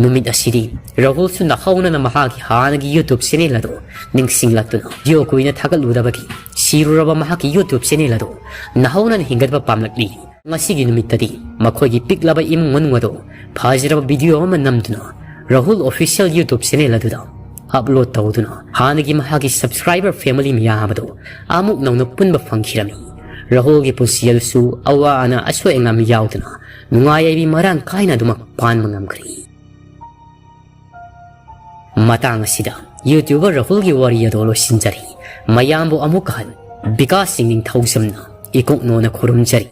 ꯅꯨꯃꯤꯠ ꯑꯁꯤꯗꯤ ꯔꯥꯍꯨꯜꯁꯨ ꯅꯧꯍꯧꯅꯅ ꯃꯍꯥꯛꯀꯤ ꯍꯥꯟꯅꯒꯤ YouTube channel ꯑꯗꯨ ꯅꯤꯡꯁꯤꯡꯂꯛꯇꯨꯅ, ꯚꯤꯗꯤꯑꯣ ꯀꯨꯏꯅ ꯊꯥꯒꯠꯂꯨꯗꯕꯒꯤ ꯁꯤꯔꯨꯔꯕ ꯃꯍꯥꯛꯀꯤ YouTube channel ꯑꯗꯨ ꯅꯧꯍꯧꯅꯅ ꯍꯤꯡꯒꯠꯄ ꯄꯥꯝꯂꯛꯂꯤ꯫ ꯉꯁꯤꯒꯤ ꯅꯨꯃꯤꯠꯇꯗꯤ ꯃꯈꯣꯏꯒꯤ ꯄꯤꯛꯂꯕ ꯏꯃꯨꯡ ꯃꯅꯨꯡ ꯑꯗꯨ ꯐꯖꯔꯕ ꯚꯤꯗꯤꯑꯣ ꯑꯃ ꯅꯝꯗꯨꯅ Rahul Official YouTube channel ꯑꯗꯨꯗ upload ꯇꯧꯗꯨꯅ ꯍꯥꯟꯅꯒꯤ ꯃꯍꯥꯛꯀꯤ subscriber family ꯃꯌꯥꯝ ꯑꯗꯨ ꯑꯃꯨꯛ ꯅꯧꯅ ꯄꯨꯟꯕ ꯐꯪꯈꯤꯔꯝꯃꯤ꯫ ꯔꯥꯍꯨꯜꯒꯤ ꯄꯨꯟꯁꯤ ꯑꯗꯨꯁꯨ ꯑꯋꯥ ꯑꯅꯥ ꯑꯁꯣꯏ ꯑꯉꯥꯝ ꯌꯥꯎꯗꯅ ꯅꯨꯡꯉꯥꯏ ꯌꯥꯏꯕꯤ ꯃꯔꯥꯡ ꯀꯥꯏꯅ ꯑꯗꯨꯃꯛ ꯄꯥꯟꯕ ꯉꯝꯈ꯭ꯔꯦ꯫ ꯃꯇꯥꯡ ꯑꯁꯤꯗ YouTuber ꯔꯥꯍꯨꯜꯒꯤ ꯋꯥꯔꯤ ꯑꯗꯨ ꯂꯣꯏꯁꯤꯟꯖꯔꯤ꯫ ꯃꯌꯥꯝꯕꯨ ꯑꯃꯨꯛ ꯍꯟꯅ ꯕꯤꯀꯥꯁ ꯁꯤꯡ ꯅꯤꯡꯊꯧꯖꯝꯅ ꯏꯀꯣꯛꯅꯣꯅ ꯈꯨꯔꯨꯝꯖꯔꯤ꯫